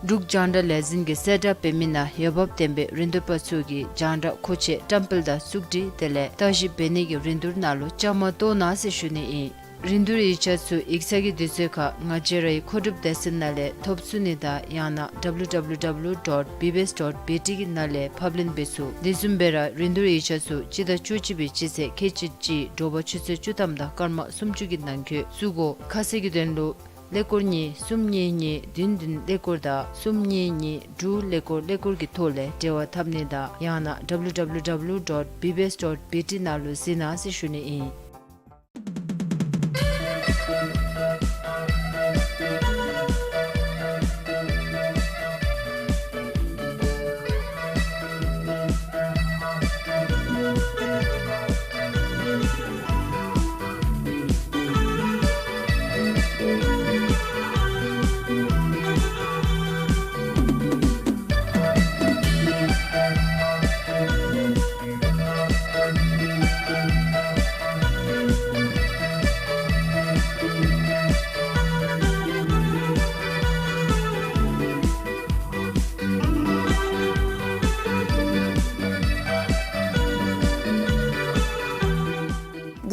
འབྲུག་རྒྱང་བསྒྲགས་ལས་འཛིན་གྱིས་གསལ་བསྒྲགས་འབད་མི་ནང་འོས་འབབ་ལྡན་པའི་རིན་བསྡུར་པ་ཚུ་གིས་རྒྱང་བསྒྲགས་མཁོ་ཆས་བཀྲམ་སྤེལ་དང་བཙུགས་སྒྲིག་དེ་ལས་བརྟག་ཞིབ་འབད་ནི་གི་རིན་བསྡུར་ནང་ལུ་བཅའ་མར་གཏོགས་གནང་ཟེར་ཞུ་ནི་ཨིན། རིན་བསྡུར་ཡིག་ཆ་ཚུ་ཡིག་ཚང་གི་དུས་ཚོད་ཁར་ང་བཅས་རའི་མཁོ་སྒྲུབ་སྡེ་ཚན་ནང་ལས་ཐོབ་ཚུགས་ནི་དང་ཡང་ན་W W W dot B B S dot B T གི་ནང་ལས་ཕབ་ལེན་འབད་ཚུགས། དེ་བཟུམ་སྦེ་ར་རིན་བསྡུར་ཡིག་ཆ་ཚུ་སྤྱི་ཟླ་བཅུ་གཅིག་པའི་སྤྱི་ཚེས་ཁལ་གཅིག་གཅིག་དྲོ་པ་ཆུ་ཚོད་བཅུ་ཐམ་དང་སྐར་མ་སུམ་ཅུ་གི་ནང་འཁོད་བཙུགས་དགོ། ཁ་གསལ་གྱི་དོན་ལུ་ཀླད་ཀོར་གཉིས་གསུམ་གཉིས་གཉིས་བདུན་བདུན་ཀླད་ཀོར་དང་གསུམ་གཉིས་གཉིས་དྲུག་ཀླད་ཀོར་ཀླད་ཀོར་གྱི་ཐོག་ལས་འབྲེལ་བ་འཐབ་ནི་དང་ཡང་ན་W W W dot B B S dot B T ནང་ལུ་གཟིགས་གནང་ཟེར་ཞུ་ནི་ཨིན།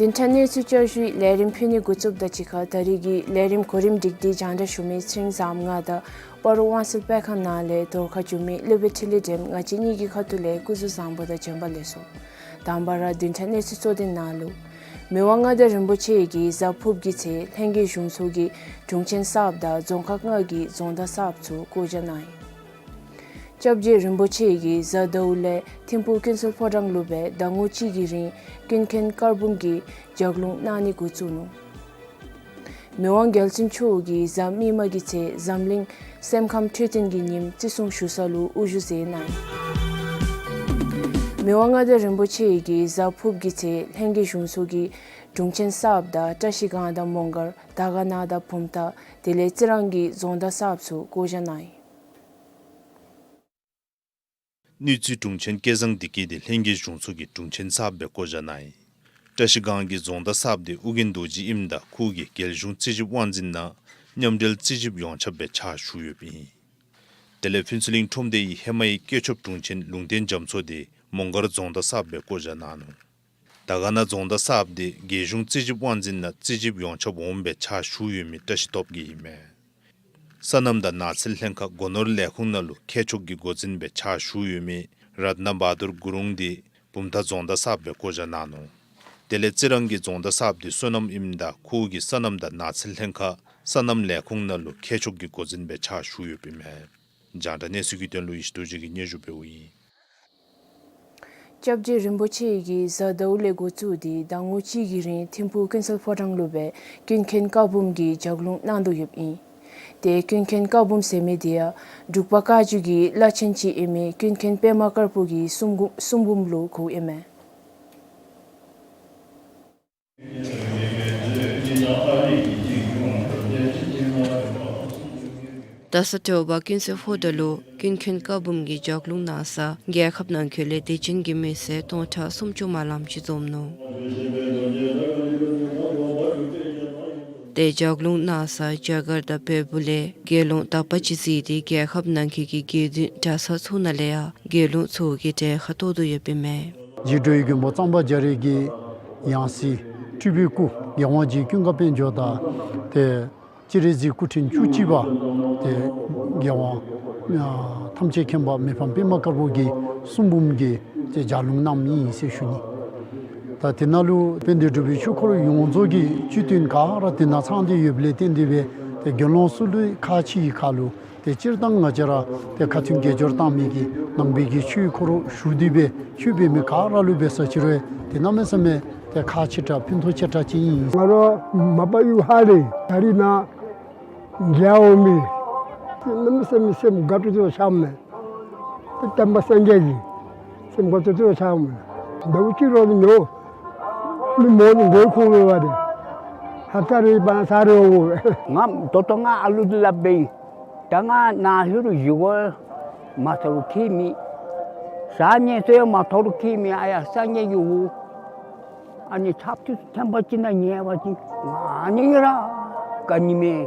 བདུན་ཕྲག་གནས་ཚུལ་བསྐྱར་ཞུའི་ལས་རིམ་ཕུལ་ནི་འགོ་བཙུགསཔ་དང་གཅིག་ཁར་ད་རིས་ཀྱི་ལས་རིམ་གོ་རིམ་སྒྲིག་སྟེ་རྒྱང་བསྒྲགས་ཞུ་མི་ཚེ་རིང་བཟངམོ་ང་དང་སྤ་རོ་དབང་གསལ་སྤེལ་ཁང་ནང་ལས་འདོར་ཁ་བསྒྱུར་མི་སློབ་དཔོན་འཕྲིན་ལས་སྒྲོལམ་ང་བཅས་གཉིས་ཀྱི་ཁ་ཐུག་ལས་སྐུ་གཟུགས་བཟང་པོ་དང་བྱོན་པ་ལེགས་སོ། དང་པ་ར་བདུན་ཕྲག་གནས་ཚུལ་གཙོ་དོན་ནང་ལུ། མི་དབང་མངའ་བདག་རིན་པོ་ཆེ་གིས་གཟའ་ཕུརཔ་གི་ཚེ་ལྷན་རྒྱས་གཞུང་ཚོགས་ཀྱི་དྲུང་ཆེན་གསརཔ་དང་རྫོང་ཁག་ལྔ་གི་རྫོང་བདག་གསརཔ་ཚུ་བསྐོ་བཞག་གནང་ཡི། སྐྱབས་རྗེ་རིན་པོ་ཆེ་གིས་གཟའ་ཟླཝ་ལས་ཐིམ་ཕུག་ཀུན་གསལ་ཕོ་བྲང་ལུ་སྦེ་ཟླ་ངོ་གཅིག་གི་རིང་ཀུན་མཁྱེན་བཀའ་འབུམ་གྱི་ལྗགས་ལུང་གནང་ནི་འགོ་བཙུགས་ནུག། མི་དབང་རྒྱལ་བཙུན་མཆོག་གིས་གཟའ་མིག་དམར་གྱི་ཚེ་འཛམ་གླིང་སེམས་ཁམས་འཕྲོད་བསྟེན་གྱི་ཉིནམ་བརྩི་སྲུང་ཞུ་ས་ལུ་དབུ་བཞུགས་མཛད་གནང་ཡི། མི་དབང་མངའ་བདག་རིན་པོ་ཆེ་གིས་གཟའ་ཕུརཔ་གི་ཚེ་ལྷན་རྒྱས་གཞུང་ཚོགས་ཀྱི་དྲུང་ཆེན་གསརཔ་དང་བཀྲིས་སྒང་དང་མོང་སྒར་དར་དཀར་ན་དང་བུམ་ཐང་དེ་ལས་རྩི་རང་གི་རྫོང་བདག་གསརཔ་ཚུ་བསྐོ་བཞག་གནང་ཡི། དངུལ་རྩིས་དྲུང་ཆེན་སྐལ་བཟང་བདེ་སྐྱིད་དེ་ལྷན་རྒྱས་གཞུང་ཚོགས་ཀྱི་དྲུང་ཆེན་གསརཔ་སྦེ་བསྐོ་བཞག་གནང་ཡི། བཀྲིས་སྒང་གི་རྫོང་བདག་གསརཔ་དེ་ཨོ་རྒྱན་རྡོ་རྗེ་ཨིནམ་ད་ཁོ་གིས་རྒྱལ་གཞུང་རྩིས་ཞིབ་དབང་འཛིན་ནང་མཉམ་འབྲེལ་རྩིས་ཞིབ་ཡོངས་ཁྱབ་སྦེ་ཕྱག་ཞུ་ཡོདཔ་ཨིན། དེ་ལས་ཕུན་ཚོགས་གླིང་ཁྲོམ་སྡེ་ཡི་ཧེ་མའི་སྐྱེས་མཆོག་དྲུང་ཆེན་ལུང་བསྟན་རྒྱ་མཚོ་དེ་མོང་སྒར་རྫོང་བདག་གསརཔ་སྦེ་བསྐོ་བཞག་གནང་ནུག། དར་དཀར་ན་རྫོང་བདག་གསརཔ་དེ་རྒྱལ་གཞུང་རྩིས་ཞིབ་དབང་འཛིན་ནང་རྩིས་ཞིབ་ཡོངས་ཁྱབ་འོགམ་སྦེ་ཕྱག་ཞུ་ཡོད་མི་བཀྲིས་སྟོབས་རྒྱས་ཨིན་མས། སོ་ནམ་དང་ནགས་ཚལ་ལྷན་ཁག་སྒོ་ནོར་ལས་ཁུངས་ནང་ལུ་མཁས་མཆོག་གི་འགོ་འཛིན་སྦེ་ཕྱག་ཞུ་ཡོད་མི་རཏྣ་བ་དུར་གུ་རུང་དེ་བུམ་ཐང་རྫོང་བདག་གསརཔ་སྦེ་བསྐོ་བཞག་གནང་ནུག། དེ་ལས་རྩི་རང་གི་རྫོང་བདག་གསརཔ་དེ་སོ་ནམ་ཨིནམ་ད་ཁོ་གིས་སོ་ནམ་དང་ནགས་ཚལ་ལྷན་ཁག་སོ་ནམ་ལས་ཁུངས་ནང་ལུ་མཁས་མཆོག་གི་འགོ་འཛིན་སྦེ་ཕྱག་ཞུ་ཡོདཔ་ཨིན་མས། རྒྱང་བསྒྲགས་གནས་ཚུལ་གྱི་དོན་ལུ་ཡེ་ཤེས་རྡོ་རྗེ་གིས་སྙན་ཞུ་འབདཝ་ཨིན། སྐྱབས་རྗེ་རིན་པོ་ཆེ་གིས་གཟའ་ཟླཝ་ལས་འགོ་བཙུགས་ཏེ་ཟླ་ངོ་གཅིག་གི་རིང་ཐིམ་ཕུག་ཀུན་གསལ་ཕོ་བྲང་ལུ་སྦེ་ཀུན་མཁྱེན་བཀའ་འབུམ་གྱི་ལྗགས་ལུང་གནང་དོ་ཡོདཔ་ཨིན། ཏེ་ཀུན་མཁྱེན་བཀའ་འབུམ་ཟེར་མི་དེ་ཡང་འབྲུག་པ་བཀའ་བརྒྱུད་ཀྱི་བླ་ཆེན་ཅིག་ཨིན་མི་ཀུན་མཁྱེན་པདྨ་དཀར་པོ་གི་གསུང་འབུམ་གསུང་འབུམ་ལུ་གོཝ་ཨིན་མས། རྡ་ས་ཐོག་པ་ཀུན་གསལ་ཕོ་བྲང་ལུ་ཀུན་མཁྱེན་བཀའ་འབུམ་གྱི་ལྗགས་ལུང་གནང་ས་རྒྱལ་ཁབ་ནང་འཁོད་ལས་དད་ཅན་གྱི་མི་སེར་སྟོང་ཕྲག་སུམ་ཅུ་མ་ལངམ་ཅིག་འཛོམས་ནུག། ཏེ་ལྗགས་ལུང་གནང་ས་རྒྱ་གར་དང་བལ་པོ་ལས་དགེ་སློང་དག་པ་ཅིག་གཟིགས་ཏེ་རྒྱལ་ཁབ་ནང་འཁོད་ཀྱི་དགེ་འདུན་གྲྭ་ཚང་ཚུ་ནང་ལས་ཡང་དགེ་སློང་ཚུ་གིས་གྲལ་ཁར་གཏོགས་དོ་ཡོདཔ་ཨིན་མས། རྗེ་འགྲོ་བའི་མགོན་པོ་གཙང་པ་རྒྱ་རས་ཀྱི་ཡང་སྲིད་སྤྲུལ་པའི་སྐུ་རྒྱལ་དབང་རྗེ་ཀུན་དགའ་དཔལ་འབྱོར་དང་ཏེ་སྤྱན་རས་གཟིགས་སྐུ་ཕྲེང་བཅུ་གཅིག་པ་ཏེ་རྒྱལ་དབང་ཨ་ཐམས་ཅད་མཁྱེན་པ་མི་ཕམ་པདྨ་དཀར་པོ་གི་གསུང་འབུམ་གྱི་ཏེ་ལྗགས་ལུང་གནངམ་ཨིན་ཟེར་ཞུ་ནི། ད་དེ་ནང་ལུ་དཔལ་ལྡན་འབྲུག་པའི་ཆོས་འཁོར་ཡོངས་རྫོགས་ཀྱི་སྤྱི་དོན་ག་ར་དེ་ནང་ཚང་སྟེ་ཡོདཔ་ལས་བརྟེན་ཏེ་སྦེ་ཏེ་དགེ་སློང་ཚུ་ལུ་ཁག་ཆེ་བའི་ཁར་ལུ་ཏེ་སྤྱིར་བཏང་ང་བཅས་ར་ཏེ་ཁ་ཐུན་དགེ་སྦྱོར་བཏང་མི་གི་ནང་པའི་གི་ཆོས་འཁོར་ཞུ་སྟེ་སྦེ་ཆོས་འབད་མི་ག་ར་ལུ་འབད་ས་ཅིག་རུང་ཏེ་གནམ་མེད་ས་མེད་ཏེ་ཁག་ཆེ་དྲགས་ཕན་ཐོགས་ཆེ་དྲགས་ཅིག་ཨིན། ང་ར་མ་པ་ཡུལ་ཧཱ་ལས་ད་རིས་ནཱ་མཇལ་འོང་མི་གནམ་མེད་ས་མེད་སེམས་དགའ་སྤྲོ་སྤྲོ་ཆགསཔ་མས། སྟོན་པ་སངས་རྒྱས་ཀྱི་སེམས་དགའ་སྤྲོ་སྤྲོ་ཆགསཔ་མས། ཟླཝ་གཅིག་རོགས་ནི་ཉོ་མི་མོ་ནི་མགོ་ཁུངས་མེད་པ་རེད། ཧབ་ཏ་རེ་བར་ན་ས་རེ་འོ། ང་ད་ལྟོ་ང་ཨ་ལུ་འདི་ལ་འབད་ཡི། ད་ང་ནཱ་ལྷོད་རུང་བཞེས་སྒོ་མ་ཐོབ་རུང་ཁྱད་མེད། ཟ་ཉལ་ཚུ་ཡང་མ་ཐོབ་རུང་ཁྱད་མེད། ཨ་ཡ་སངས་རྒྱས་ཀྱི་འོ། ཨ་ནི་ཆབ་ཏུ་ཐེམ་པ་ཅིག་ནང་ཉལ་བ་ཅིན་ང་ནི་ཡ་ར་ག་ནི་མེད།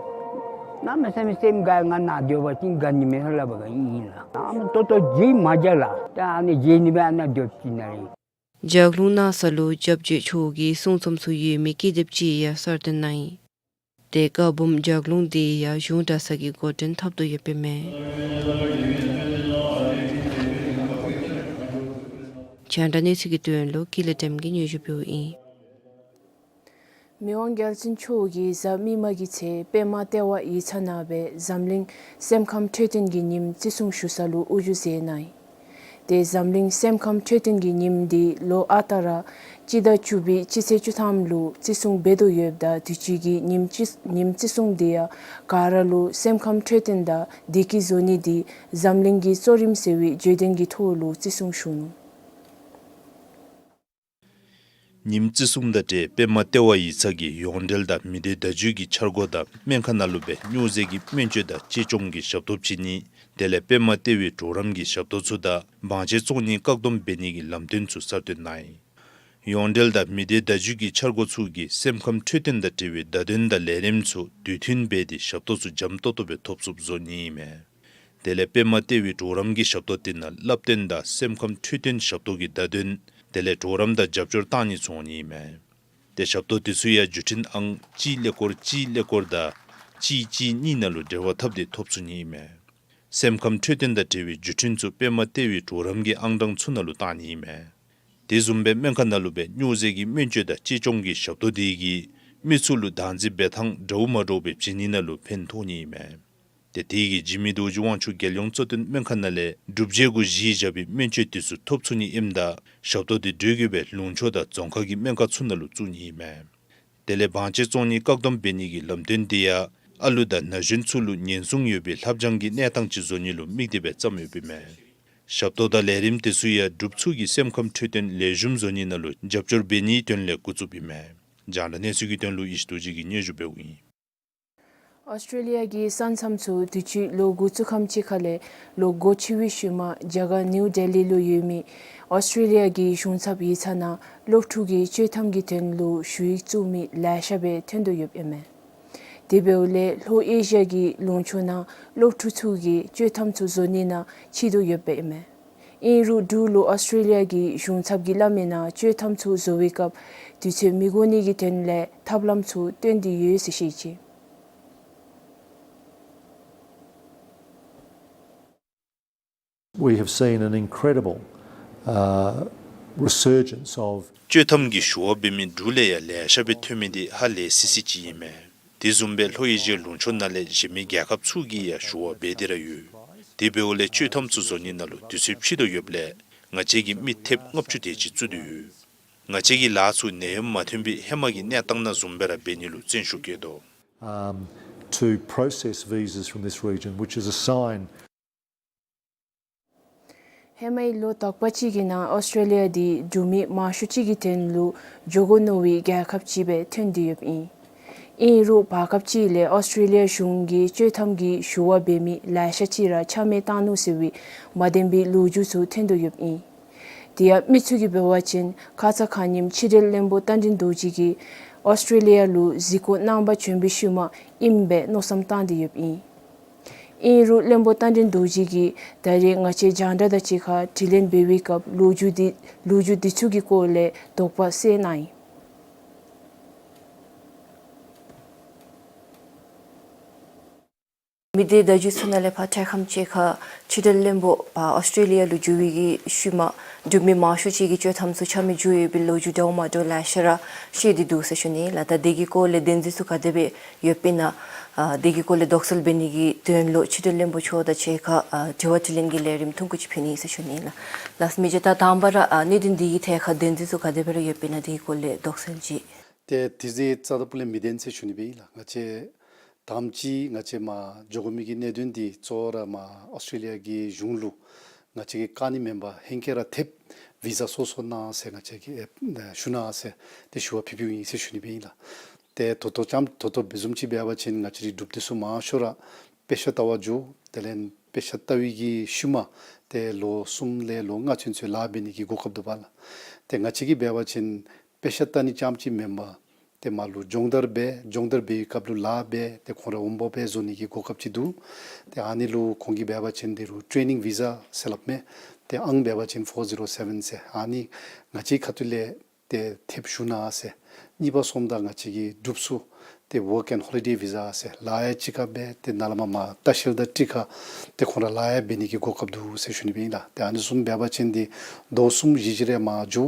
གནམ་མེད་ས་མེད་སེམས་དགའ། ང་ནཱ་སྡོད་པ་ཅིན་དགའ་ནི་མས་ལབ་པ་ཨིན་ལགས། ཨ་མ་ཏོག་ཏོ་ཅིག་མ་མཇལ་ལགས། ད་ཨ་ནི་མཇལ་ནི་སྦེ་ཨ་ནཱ་སྡོད་ཅི་ན་ལགས། ལྗགས་ལུང་གནང་ས་ལུ་སྐྱབས་རྗེ་མཆོག་གི་གསུང་རྩོམ་ཚུ་ཡོད་མི་ཀི་དེབ་ཅིག་ཡང་གསར་བཏོན་གནང་ཡི། དེ་བཀའ་འབུམ་ལྗགས་ལུང་དེ་ཡང་གཞུང་གྲྭ་ཚང་གིས་འགོ་འདྲེན་འཐབ་དོ་ཡོདཔ་ཨིན་མས། རྒྱང་བསྒྲགས་གནས་ཚུལ་གྱི་དོན་ལུ་ཀུན་ལེགས་བདེམ་གྱིས་སྙན་ཞུ་ཕུལཝ་ཨིན། མི་དབང་རྒྱལ་བཙུན་མཆོག་གིས་གཟའ་མིག་དམར་གྱི་ཚེ་པདྨ་ལྟེ་བ་ཡིག་ཚང་ནང་སྦེ་འཛམ་གླིང་སེམས་ཁམས་འཕྲོད་བསྟེན་གྱི་ཉིནམ་བརྩི་སྲུང་ཞུ་ས་ལུ་དབུ་བཞུགས་མཛད་གནང་ཡི། དེ་འཛམ་གླིང་སེམས་ཁམས་འཕྲོད་བསྟེན་གྱི་ཉིནམ་འདི་ལོ་ཨ་རྟག་ར་སྤྱི་ཟླ་བཅུ་པའི་སྤྱི་ཚེས་བཅུ་ཐམ་ལུ་བརྩི་སྲུང་འབད་དོ་ཡོདཔ་ད་དུས་ཅི་གི་ཉིནམ་བརྩི་ཉིནམ་བརྩི་སྲུང་འདི་ཡང་ག་ར་ལུ་སེམས་ཁམས་འཕྲོད་བསྟེན་དང་བདེ་སྐྱིད་བཟོ་ནི་འདི་འཛམ་གླིང་གི་གཙོ་རིམ་ཟེར་བའི་བརྗོད་དོན་གྱི་ཐོག་ལུ་བརྩི་སྲུང་ཞུ་ནུག། ཉིནམ་བརྩི་སྲུང་དང་འབྲེལ་པདྨ་ལྟེ་བ་ཡིག་ཚང་གིས་ཡོངས་འབྲེལ་དང་མི་སྡེ་བརྡ་བརྒྱུད་ཀྱི་འཆར་སྒོ་དང་སྨན་ཁང་ནང་ལུ་སྦེ་སྨྱོ་རྫས་ཀྱི་སྨན་བཅོས་དང་གཅེས་སྐྱོང་གི་ཞབས་ཏོག་བྱིན་ནི་དེ་ལས་པདྨ་ལྟེ་བའི་གྲོགས་རམ་གྱི་ཞབས་ཏོག་ཚུ་དང་བང་ཆེན་བཙོང་ནི་བཀག་སྡོམ་འབད་ནི་གི་ལམ་སྟོན་ཚུ་གསར་བཏོན་གནང་ཡི། ཡོངས་འབྲེལ་དང་མི་སྡེ་བརྡ་བརྒྱུད་ཀྱི་འཆར་སྒོ་ཚུ་གིས་སེམས་ཁམས་འཕྲོད་བསྟེན་དང་འབྲེལ་བའི་བརྡ་དོན་དང་ལས་རིམ་ཚུ་དུས་མཐུན་འབད་དེ་ཞབས་ཏོག་ཚུ་འཇམ་ཏོག་ཏོ་སྦེ་ཐོབ་ཚུགསཔ་བཟོ་ནི་ཨིན་མས། དེ་ལས་པདྨ་ལྟེ་བའི་གྲོགས་རམ་གྱི་ཞབས་ཏོག་དེ་ནང་བསླབ་སྟོན་དང་སེམས་ཁམས་འཕྲོད་བསྟེན་ཞབས་ཏོག་གི་བརྡ་དོན་དེ་ལས་གྲོགས་རམ་དང་རྒྱབ་སྐྱོར་བཏང་ནི་ཚུ་འོང་ནི་ཨིན་མས། དེ་ཞབས་ཏོག་དེ་ཚུ་ཡང་བརྒྱུད་འཕྲིན་ཨང་གཅིག་ཀླད་ཀོར་གཅིག་ཀླད་ཀོར་དང་གཅིག་གཅིག་གཉིས་ནང་ལུ་འབྲེལ་བ་འཐབ་སྟེ་ཐོབ་ཚུགས་ནི་ཨིན་མས། སེམས་ཁམས་འཕྲོད་བསྟེན་དང་འབྲེལ་བའི་བརྒྱུད་འཕྲིན་ཚུ་པདྨ་ལྟེ་བའི་གྲོགས་རམ་གྱི་ཨང་གྲངས་ཚུ་ནང་ལུ་བཏང་ནི་ཨིན་མས། དེ་བཟུམ་སྦེ་སྨན་ཁང་ནང་ལུ་སྦེ་སྨྱོ་རྫས་ཀྱི་སྨན་བཅོས་དང་གཅེས་སྐྱོང་གི་ཞབས་ཏོག་དེ་གིས་མི་ཚུ་ལུ་བདག་འཛིན་འབད་ཐངས་འདྲཝ་མ་འདྲཝ་སྦེ་བྱིན་ནི་ནང་ལུ་ཕན་ཐོགས་ནི་ཨིན་མས། དེ་དེ་གིས་འཇིགས་མེད་རྡོ་རྗེ་དབང་ཕྱུག་རྒྱལ་ཡོངས་གཙོ་བསྟེན་སྨན་ཁང་ནང་ལས་སྒྲུབ་བྱེད་གུ་གཞི་བཞག་པའི་སྨན་བཅོས་དེ་ཚུ་ཐོབ་ཚུགས་ནི་ཨིནམ་ད་ཞབས་ཏོག་དེ་འགྲུལ་བསྐྱོད་སྦེ་ལུང་ཕྱོགས་དང་རྫོང་ཁག་གི་སྨན་ཁང་ཚུ་ནང་ལུ་བཙུགས་ནི་ཨིན་མས། དེ་ལས་བང་ཆེན་བཙོང་ནི་བཀག་སྡོམ་འབད་ནི་གི་ལམ་སྟོན་དེ་ཡང་ཨ་ལུ་དང་ན་གཞོན་ཚུ་ལུ་ཉེན་སྲུང་ཡོད་པའི་ལྷབ་སྦྱང་གི་གནས་སྟངས་ཅིག་བཟོ་ནི་ལུ་དམིགས་ཏེ་སྦེ་བརྩམས་ཡོདཔ་ཨིན་མས། ཞབས་ཏོག་དང་ལས་རིམ་དེ་ཚུ་ཡང་སྒྲུབ་ཚུགས་ཀྱི་སེམས་ཁམས་འཕྲོད་བསྟེན་ལེགས་ཤོམ་བཟོ་ནི་ནང་ལུ་རྒྱབ་སྐྱོར་འབད་ནིའི་དོན་ལས་འགོ་བཙུགསཔ་ཨིན་མས། རྒྱང་བསྒྲགས་གནས་ཚུལ་གྱི་དོན་ལུ་ཡེ་ཤེས་རྡོ་རྗེ་གིས་སྙན་ཞུ་འབདཝ་ཨིན། ཨོསི་ཊྲེ་ལི་ཡ་གི་ས་མཚམས་ཚུ་དུས་ཅི་ལོ་འགོ་བཙུགས་ཁམས་ཅིག་ཁ་ལས་ལོ་འགོ་ཕྱི་བའི་ཤུལ་མ་རྒྱ་གར་ནིའུ་ལྡི་ལི་ལུ་ཡོད་མི་ཨོསི་ཊྲེ་ལི་ཡ་གི་གཞུང་ཚབ་ཡིག་ཚང་ནང་སློབ་ཕྲུག་གི་སྤྱོད་ཐམ་གྱི་དོན་ལུ་ཞུ་ཡིག་བཙུགས་མི་ལེ་ཤ་སྦེ་ཐོན་དོ་ཡོདཔ་ཨིན་མས། དེ་འབདཝ་ལས་ལྷོ་ཨེ་ཤི་ཡ་གི་ལུང་ཕྱོགས་ནང་སློབ་ཕྲུག་ཚུ་གིས་སྤྱོད་ཐམ་ཚུ་བཟོ་ནི་ནང་ཕྱད་དོ་ཡོདཔ་ཨིན་མས། ཨིན་རུང་འབྲུག་ལུ་ཨོསི་ཊྲེ་ལི་ཡ་གི་གཞུང་ཚབ་ཀྱིས་སླབ་མི་ནང་སྤྱོད་ཐམ་ཚུ་བཟོ་བའི་སྐབས་དུས་ཚོད་མི་འགོར་ནི་གི་དོན་ལས་ཐབས་ལམ་ཚུ་སྟོན་ཏེ་ཡོད་ཟེར་བཤད་ཅི། We have seen an incredible, uh, resurgence of སྤྱོད་ཐམ་གྱི་ཞུ་བ་འབད་མི་འབྲུག་ལས་ཡང་ལེ་ཤ་སྦེ་ཐོན་མི་དེ་ཧ་ལས་སི་སི་ཅིག་ཨིན་མས། དེ་བཟུམ་སྦེ་ལྷོ་ཨེ་ཤི་ཡའི་ལུང་ཕྱོགས་ནང་ལས་གཞན་མི་རྒྱལ་ཁབ་ཚུ་གིས་ཡང་ཞུ་བ་འབད་དེ་ར་ཡོད། དེ་འབདཝ་ལས་སྤྱོད་ཐམ་ཚུ་བཟོ་ནི་ནང་ལུ་དུས་ཚོད་ཕྱད་དོ་ཡོདཔ་ལས་ང་བཅས་ཀྱིས་མི་ཐེབས་ལྔ་བཅུ་དེ་ཅིག་བཙུགས་ཏེ་ཡོད། ང་བཅས་ཀྱི་ལཱ་ཚུ་ནད་ཡམས་མ་ཐོན་པའི་ཧེ་མ་གི་གནས་སྟངས་ནང་བཟུམ་སྦེ་ར་འབད་ནི་ལུ་བརྩོན་ཤུགས་བསྐྱེད་དོ། Um, to process visas from this region, which is a sign ཧེ་མའི་ལོ་དག་པ་ཅིག་གི་ནང་ཨོསི་ཊྲེ་ལི་ཡ་འདི་འབྲུག་མི་མང་ཤོས་ཅིག་གི་དོན་ལུ་འགྱོ་དགོ་མནོ་བའི་རྒྱལ་ཁབ་ཅིག་སྦེ་ཐོན་ཏེ་ཡོདཔ་ཨིན། ཨིན་རུང་བར་སྐབས་ཅིག་ལས་ཨོསི་ཊྲེ་ལི་ཡ་གཞུང་གིས་སྤྱོད་ཐམ་གྱི་ཞུ་བ་འབད་མི་ལེ་ཤ་ཅིག་ར་ཆ་མེད་བཏང་ནུག་ཟེར་བའི་མ་བདེན་པའི་ལོ་རྒྱུས་ཚུ་ཐོན་དོ་ཡོདཔ་ཨིན། དེ་ཡང་མི་ཚུ་གིས་འབད་བ་ཅིན་ཁ་ཙ་ཁ་ཉིནམ་ཕྱི་འབྲེལ་བློན་པོ་རྟ་མགྲིན་རྡོ་རྗེ་གིས་ཨོསི་ཊྲེ་ལི་ཡ་ལུ་གཟིགས་སྐོར་གནང་པར་བྱོན་པའི་ཤུལ་མ་ཨིནམ་སྦེ་མནོ་བསམ་བཏང་སྟེ་ཡོདཔ་ཨིན། ཨིན་རུང་བློན་པོ་རྟ་མགྲིན་རྡོ་རྗེ་གིས་ད་རེས་ང་བཅས་རྒྱང་བསྒྲགས་དང་གཅིག་ཁར་དྲི་ལན་འབད་བའི་སྐབས་ལོ་རྒྱུས་འདི་ལོ་རྒྱུས་འདི་ཚུ་གི་སྐོར་ལས་དོགས་པ་སེལ་གནང་ཡི། མི་སྡེ་བརྡ་བརྒྱུད་ཚུ་ནང་ལས་ཕར་ཐོན་ཁམས་ཅིག་ཁར་ཕྱི་འབྲེལ་བློན་པོ་ཕར་ཨོསི་ཊྲེ་ལི་ཡ་ལུ་འགྱོ་བའི་གི་ཤུལ་མ་འབྲུག་མི་མང་ཤོས་ཅིག་གི་སྤྱོད་ཐམ་ཚུ་ཆ་མེད་འགྱོ་ཡོད་པའི་ལོ་རྒྱུས་འདྲཝ་མ་འདྲཝ་ལེ་ཤ་ར་བཤད་དེ་འདུག་ཟེར་ཞུ་ནི་ལགས། ད་དེ་གི་སྐོར་ལས་བདེན་རྫུན་ཚུ་ག་དེ་སྦེ་ཡོདཔ་ཨིན་ན། ཨ་དེ་གི་སྐོར་ལས་དོགས་སེལ་འབད་ནི་གི་དོན་ལུ་ཕྱི་འབྲེལ་བློན་པོ་མཆོག་དང་གཅིག་ཁར་ཨ་དྲི་བ་དྲིས་ལན་གྱི་ལས་རིམ་ཐུང་ཀུ་ཅིག་ཕུལ་ནི་ཟེར་ཞུ་ནི་ལགས། ལགས་མི་རྗེ། ད་དང་པ་ར་ཨ་གནད་དོན་འདི་གི་ཐད་ཁར་བདེན་རྫུན་ཚུ་ག་དེ་སྦེ་ར་ཡོདཔ་ཨིན་ན་དེ་གི་སྐོར་ལས་དོགས་སེལ་ཅིག། ཏེ་དེ་རྩ་དང་སྤུ་ལས་མི་བདེན་ཟེར་ཞུ་ནི་སྦེ་ཨིན་ལགས། ང་བཅས་དང་པ་ཅིག་ང་བཅས་མར་འགྱོ་དགོ་མི་གི་གནད་དོན་འདི་གཙོ་བོ་ར་མར་ཨོསི་ཊྲེ་ལི་ཡ་གི་གཞུང་ལུ་ང་བཅས་ཀྱིས་བཀག་ནི་མེན་པར་ཧེང་སྐལ་ར་ཐེབས་བི་ཟ་སོ་སོ་གནང་ཟེར་ང་བཅས་ཀྱིས་ཨེ་ཞུ་གནང་ཟེར་ཏེ་ཞུ་བ་ཕུལ་ཕུལཝ་ཨིན་ཟེར་ཞུ་ནི་སྦེ་ཨིན་ལགས། ཏེ་ད་ལྟོ་ཙམ་ད་ལྟོ་འབད་བཟུམ་ཅིག་འབད་བ་ཅིན་ང་བཅས་རའི་འབྲུགཔ་འདི་ཚུ་མང་ཤོས་ར་དཔེ་ཆ་ལྟ་བར་འགྱོ། དེ་ལས་དཔེ་ཆ་ལྟ་བའི་གི་ཤུལ་མ་ཏེ་ལོ་གསུམ་ལས་ལོ་ལྔ་ཚུན་ཚོད་ལཱ་འབད་ནི་གི་གོ་སྐབས་འདུག་པ་ལགས། ཏེ་ང་བཅས་ཀྱིས་འབད་བ་ཅིན་དཔེ་ཆ་ལྟ་ནི་ཙམ་ཅིག་མེན་པར་ ཏེ་མར་ལུ་སྦྱོང་བརྡར་འབད། སྦྱོང་བརྡར་འབད་བའི་སྐབས་ལུ་ལཱ་འབད། ཏེ་ཁོང་ར་འོང་འབབ་སྦེ་བཟོ་ནི་གི་གོ་སྐབས་ཅིག་འདུག། ཏེ་ཨ་ནི་ལུ་ཁོང་གིས་འབད་བ་ཅིན་འདི་རུ་ཊེ་ནིང་བི་ཟ་ཟེར་སླབ་མས། ཏེ་ཨང་འབད་བ་ཅིན་ཕོར་ཛི་རོ་སེ་བེན་ཟེར། ཨ་ནི་ང་བཅས་ཁ་ཐུག་ལས་ཏེ་ཐེབས་ཞུ་གནང་ཟེར། གཉིས་པ་སོངམ་ད་ང་བཅས་ཀྱི་འབྲུགཔ་ཚུ་ཏེ་ཝརཀ་ཨེནཌ་ཧོ་ལི་ཌེ་བི་ཟ་ཟེར་ལཱ་ཡང་གཅིག་ཁར་འབད། ཏེ་ནཱ་ལས་མར་མར་ལྟ་བཤལ་དང་ཊི་ཁ་ཏེ་ཁོང་ར་ལཱ་ཡང་འབད་ནི་གི་གོ་སྐབས་འདུག་ཟེར་ཞུ་ནི་སྦེ་ཨིན་ལགས། ཏེ་ཨ་ནི་བཟུམ་འབད་བ་ཅིན་འདི་ཟླཝ་གསུམ་བཞི་བཞི་རེ་མར་འགྱོ་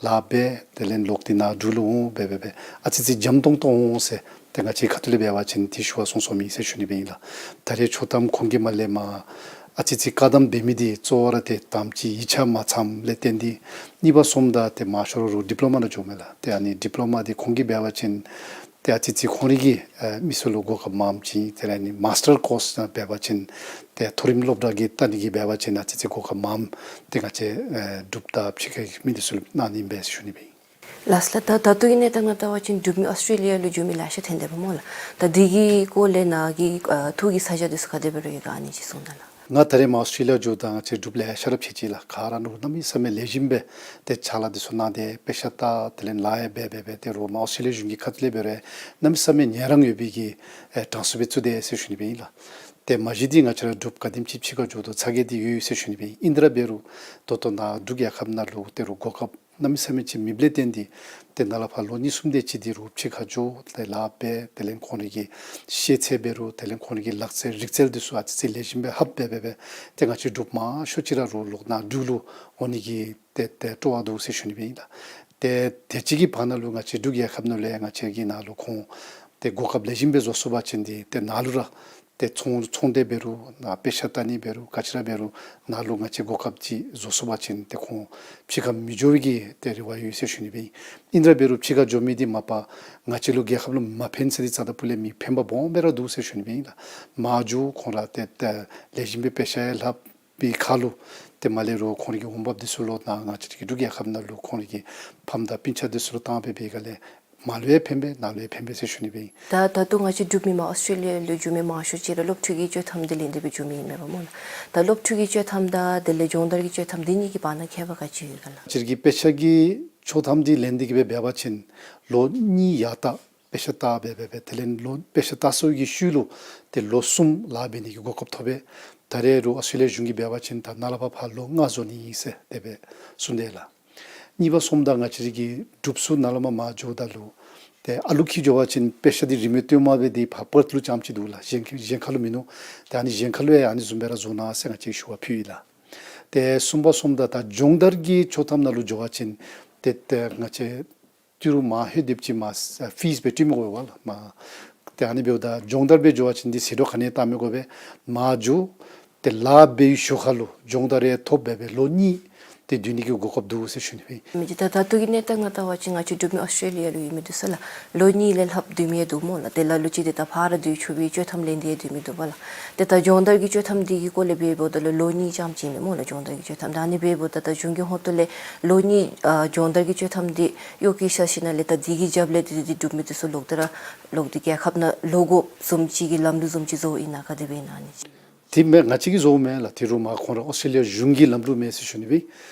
ལཱ་འབད། དེ་ལས་ལོག་སྟེ་ནཱ་འབྲུག་ལུ་འོང་འབད་འབད་འབད་ཨ་ཙི་ཙི་འཇམ་ཏོང་ཏོ་འོང་ཟེར། ཏེ་ང་བཅས་ཁ་ཐུག་ལས་འབད་བ་ཅིན་ཏེ་ཞུ་བ་སོང་སོང་མི་ཟེར་ཞུ་ནི་སྦེ་ཨིན་ལགས། ད་རེས་ཆོག་ཐམ་ཁོང་གིས་མར་ལས་མར་ཨ་ཙི་ཙི་བཀག་དམ་འབད་མི་འདི་གཙོ་བོ་ར་ཏེ་དང་པ་ཅིག་ཡིག་ཆ་མ་ཚངམ་ལས་བརྟེན་ཏེ། གཉིས་པ་སོངམ་ད་ཏེ་མར་ཤོ་རོགས་རུ་ཌིཔ་ལོ་མ་ནང་འགྱོཝ་མས་ལགས། ཏེ་ཨ་ནི་ཌིཔ་ལོ་མ་འདི་ཁོང་གིས་འབད་བ་ཅིན་ཏེ་ཨ་ཙི་ཙི་ཁོང་རའི་གི་ཨེ་མི་སེར་ལུ་གོ་སྐབས་མངམ་ཅིག། དེ་ལས་ཨ་ནི་མཱསི་ཊར་ཀོརསི་ནང་འབད་བ་ཅིན་ཏེ་མཐོ་རིམ་སློབ་གྲྭ་གི་ལྟ་ནི་གི་འབད་བ་ཅིན་ཨ་ཙི་ཙི་གོ་སྐབས་མངམ་ཏེ་ང་བཅས་ཨེ་འབྲུགཔ་དང་ཕྱི་ཁའི་མི་འདི་ཚུ་ལུ་གནང་ནི་ཨིན་པས་ཟེར་ཞུ་ནི་སྦེ་ཨིན། ལགས་སོ་ལགས། ད་ད་ལྟོ་གི་གནས་སྟངས་ནང་བལྟ་བ་ཅིན་འབྲུག་མི་ཨོསི་ཊྲེ་ལི་ཡ་ལུ་འགྱོ་མི་ལེ་ཤ་ཐོན་དེས་པ་སྨོ་ལགས། ད་འདི་གི་སྐོར་ལས་ནཱ་གི་ཨ་ཐུགས་ཀྱི་ཚ་གྱང་འདི་ཚུ་ག་དེ་སྦེ་ར་ཡོད་ག་ཨ་ནི་ཅིག་གསུང་གནང་ལགས། ང་ད་རེས་མར་ཨོསི་ཊྲེ་ལི་ཡ་འགྱོཝ་ད་ང་བཅས་འབྲུགཔ་ལེ་ཤ་ར་ཕྱད་ཅི་ལགས། ག་ར་ནཱ་གནམ་མེད་ས་མེད་ལེགས་ཤོམ་སྦེ་ཏེ་ཕྱག་ལཱ་འདི་ཚུ་གནང་སྟེ་དཔེ་ཆ་ལྟ་དེ་ལས་ལཱ་ཡང་འབད་འབད་འབད་ཏེ་རུང་མར་ཨོསི་ཊྲེ་ལི་ཡ་གཞུང་གི་ཁ་ཐུག་ལས་འབད་རུང་གནམ་མེད་ས་མེད་ཉན་རང་ཡོད་པའི་གི་ཨེ་གྲངས་སུ་སྦེ་བཙུགས་དེས་ཟེར་ཞུ་ནི་སྦེ་ཨིན་ལགས། ཏེ་མ་གཞི་འདི་ང་བཅས་ར་འབྲུགཔ་ག་དེམ་ཅིག་ཕྱི་ཁར་འགྱོ་དོ་ཚ་གྱང་འདི་ཡོད་ཡོད་ཟེར་ཞུ་ནི་སྦེ་ཨིན། ཨིན་ཏེ་ར་འབད་རུང་ད་ལྟོ་ནཱ་འབྲུག་རྒྱལ་ཁབ་ནང་ལུ་ཏེ་རུང་གོ་སྐབས་གནམ་མེད་ས་མེད་ཅིག་མེདཔ་ལས་བརྟེན་ཏེ་ཏེ་ནཱ་ལས་ཕར་ལོ་གཉིས་གསུམ་དེ་ཅིག་འདི་རུང་ཕྱི་ཁར་འགྱོ་ཏེ་ལཱ་འབད་དེ་ལས་ཁོང་རའི་གི་ཤེས་ཚད་འབད་རུང་དེ་ལས་ཁོང་རའི་གི་ལག་རྩལ་རིག་རྩལ་འདི་ཚུ་ཨ་ཙི་ཙི་ལེགས་ཤོམ་སྦེ་ལྷབ་འབད་འབད་འབད་ཏེ་ང་བཅས་འབྲུགཔ་མང་ཤོས་ཅིག་ར་རུང་ལོག་ནཱ་འབྲུག་ལུ་འོང་ནི་གི་ཏེ་ཏེ་སྤྲོ་བ་འདུག་ཟེར་ཞུ་ནི་སྦེ་ཨིན་ལགས། ཏེ་དེ་ཅིག་གི་བར་ན་ལུ་ང་བཅས་འབྲུག་རྒྱལ་ཁབ་ནང་ལུ་ཡང་ང་བཅས་ཀྱི་ནཱ་ལུ་ཁོང་ཏེ་གོ་སྐབས་ལེགས་ཤོམ་སྦེ་བཟོ་ཚུགས་པ་ཅིན་འདི་ཏེ་ནཱ་ལུ་ར་ཏེ་ཚོང་ཚོང་སྡེ་འབད་རུང་ནཱ་དཔེ་ཆ་ལྟ་ནི་འབད་རུང་ག་ཅི་ར་འབད་རུང་ནཱ་ལུ་ང་བཅས་གོ་སྐབས་ཅིག་བཟོ་ཚུགས་པ་ཅིན་ཏེ་ཁོང་ཕྱི་ཁར་མི་འགྱོ་བའི་གི་ཏེ་རེ་བ་ཡོད་ཟེར་ཞུ་ནི་སྦེ་ཨིན། ཨིན་ར་འབད་རུང་ཕྱི་ཁར་འགྱོ་མི་འདི་མ་པ་ང་བཅས་ལུ་རྒྱལ་ཁབ་ལུ་མ་ཕན་ཟེར་འདི་རྩ་དང་ཕུ་ལས་མེད། ཕན་པ་སྦོམ་སྦེ་ར་འདུག་ཟེར་ཞུ་ནི་སྦེ་ཨིན་ལགས། མར་འགྱོ་ཁོང་ར་ཏེ་ཏེ་ལེགས་ཤོམ་སྦེ་དཔེ་ཆ་ཡང་ལྷབ་པའི་ཁར་ལུ་ཏེ་མར་ལས་རུང་ཁོང་རའི་གི་འོང་འབབ་འདི་ཚུ་ལོག་ནཱ་ང་བཅས་ཀྱི་འབྲུག་རྒྱལ་ཁབ་ནང་ལུ་ཁོང་རའི་གི་ཕམ་དང་སྤུན་ཆ་འདི་ཚུ་ལུ་བཏང་སྦེ་འབད་ག་ལས་མར་ལུ་ཡང་ཕན་པས་ནཱ་ལུ་ཡང་ཕན་པས་ཟེར་ཞུ་ནི་སྦེ་ཨིན། ད་ད་ལྟོ་ང་བཅས་འབྲུག་མི་མར་ཨོསི་ཊྲེ་ལི་ཡ་ལུ་འགྱོ་མི་མང་ཤོས་ཅིག་ར་སློབ་ཕྲུག་གི་ཆོག་ཐམ་འདི་ལེན་ཏེ་སྦེ་འགྱོ་མི་ཨིན་མས་པ་སྨོ་ལགས། ད་སློབ་ཕྲུག་གི་ཆོག་ཐམ་དང་དེ་ལས་སྦྱོང་བརྡར་གྱི་ཆོག་ཐམ་འདི་གཉིས་ཀྱི་བར་ན་ཁྱད་པར་ག་ཅི་ཡོད་ག་ལགས། ང་བཅས་ཀྱི་དཔེ་ཆ་གི་ཆོག་ཐམ་འདི་ལེན་ཏེ་གི་སྦེ་འབད་བ་ཅིན་ལོ་གཉིས་ཡར་ལྟ་དཔེ་ཆ་ལྟ་འབད་འབད་འབད་དེ་ལས་ལོ་དཔེ་ཆ་ལྟ་ཚར་བའི་གི་ཤུལ་ལུ་ཏེ་ལོ་གསུམ་ལཱ་འབད་ནི་གི་གོ་སྐབས་ཐོབ་པས། ད་རེས་རུང་ཨོསི་ཊྲེ་ལི་ཡ་གཞུང་གིས་འབད་བ་ཅིན་ད་ནཱ་ལས་ཕར་ཕར་ལོ་ལྔ་བཟོ་ནི་ཨིན་ཟེར་དེ་སྦེ་གསུངས་དེས་ལགས། གཉིས་པ་སོངམ་ད་ང་བཅས་རའི་གི་འབྲུགཔ་ཚུ་ནཱ་ལས་མར་མར་འགྱོཝ་ད་ལུ་ཏེ་ཨ་ལུ་འཁྱིད་འགྱོ་བ་ཅིན་དཔེ་ཆ་འདི་རིན་མེད་སྟོང་མ་སྦེ་འདི་ཕར་པརཐ་ལུ་རྐྱངམ་ཅིག་འདུག་ལགས། གཞན་གཞན་ཁར་ལུ་མིན་ནུག། ཏེ་ཨ་ནི་གཞན་ཁར་ལུ་ཡང་ཨ་ནི་བཟུམ་སྦེ་ར་བཟོ་གནང་ཟེར་ང་བཅས་ཞུ་བ་ཕུལ་ཡི་ལགས། ཏེ་གསུམ་པ་སོངམ་ད་ད་སྦྱོང་བརྡར་གྱི་ཆོག་ཐམ་ནང་ལུ་འགྱོ་བ་ཅིན་ཏེ་ཏེ་ང་བཅས་ཏི་རུ་མར་ལྷོདཔ་ཅིག་མར་ཕིསི་སྦེ་སྤྲོད་མི་དགོ་པས་ལགས། མར་ཏེ་ཨ་ནི་འབདཝ་ད་སྦྱོང་བརྡར་འབད་འགྱོ་བ་ཅིན་འདི་ཟད་འགྲོ་ག་ནི་ཡང་བཏང་མི་དགོ་པས། མར་འགྱོ་ཏེ་ལཱ་འབད་བའི་ཞོར་ཁར་ལུ་སྦྱོང་བརྡར་ཡང་ཐོབ་འབད་འབད་ལོ་གཉིས་ཏེ་སྡོད་ནི་གི་གོ་སྐབས་འདུག་ཟེར་ཞུ་ནི་སྦེ་ཨིན། མི་ཅིག་ད་ད་ལྟོ་གི་གནས་སྟངས་ནང་བལྟ་བ་ཅིན་ང་བཅས་འབྲུག་མི་ཨོསི་ཊྲེ་ལི་ཡ་ལུ་ཡོད་མི་འདི་ཚུ་ལགས་ལོ་གཉིས་ལས་ལྷགཔ་སྡོད་མི་ཡང་འདུག་སྨོ་ལགས། ཏེ་ལ་ལུ་ཅིག་འདི་ད་ཕར་ར་སྡོད་ཆོག་པའི་ཆོག་ཐམ་ལེན་ཏེ་ཡང་སྡོད་མི་འདུག་པ་ལགས། ཏེ་ད་སྦྱོང་བརྡར་གྱི་ཆོག་ཐམ་འདི་གི་སྐོར་ལས་འབདཝ་ད་ལུ་ལོ་གཉིས་རྐྱངམ་ཅིག་ཨིན་མས་སྨོ་ལགས། སྦྱོང་བརྡར་གྱི་ཆོག་ཐམ་ད་ཨ་ནི་འབདཝ་ད་ད་གཞུང་གི་ཧོངས་ཏོ་ལས་ལོ་གཉིས་ཨ་སྦྱོང་བརྡར་གྱི་ཆོག་ཐམ་འདི་གཡོག་བཀོལ་ས་ཞིནམ་ལས་ད་འདི་གི་རྒྱབ་ལས་འདི་འདི་འབྲུག་མི་འདི་ཚུ་ལོག་སྟེ་ར་ལོག་སྟེ་རྒྱལ་ཁབ་ནང་ལོག་དགོཔ་བཟུམ་ཅིག་གི་ལམ་ལུགས་བཟུམ་ཅིག་བཟོཝ་ཨིན་ན་ག་དེ་སྦེ་ཨིན་ན་ཨ་ནི་ཅིག། དེ་མེན་ང་བཅས་ཀྱིས་བཟོཝ་མེན་ལགས། དེ་རུང་མར་ཁོང་ར་ཨོསི་ཊྲེ་ལི་ཡ་གཞུང་གི་ལམ་ལུགས་མས་ཟེར་ཞུ་ནི་སྦེ།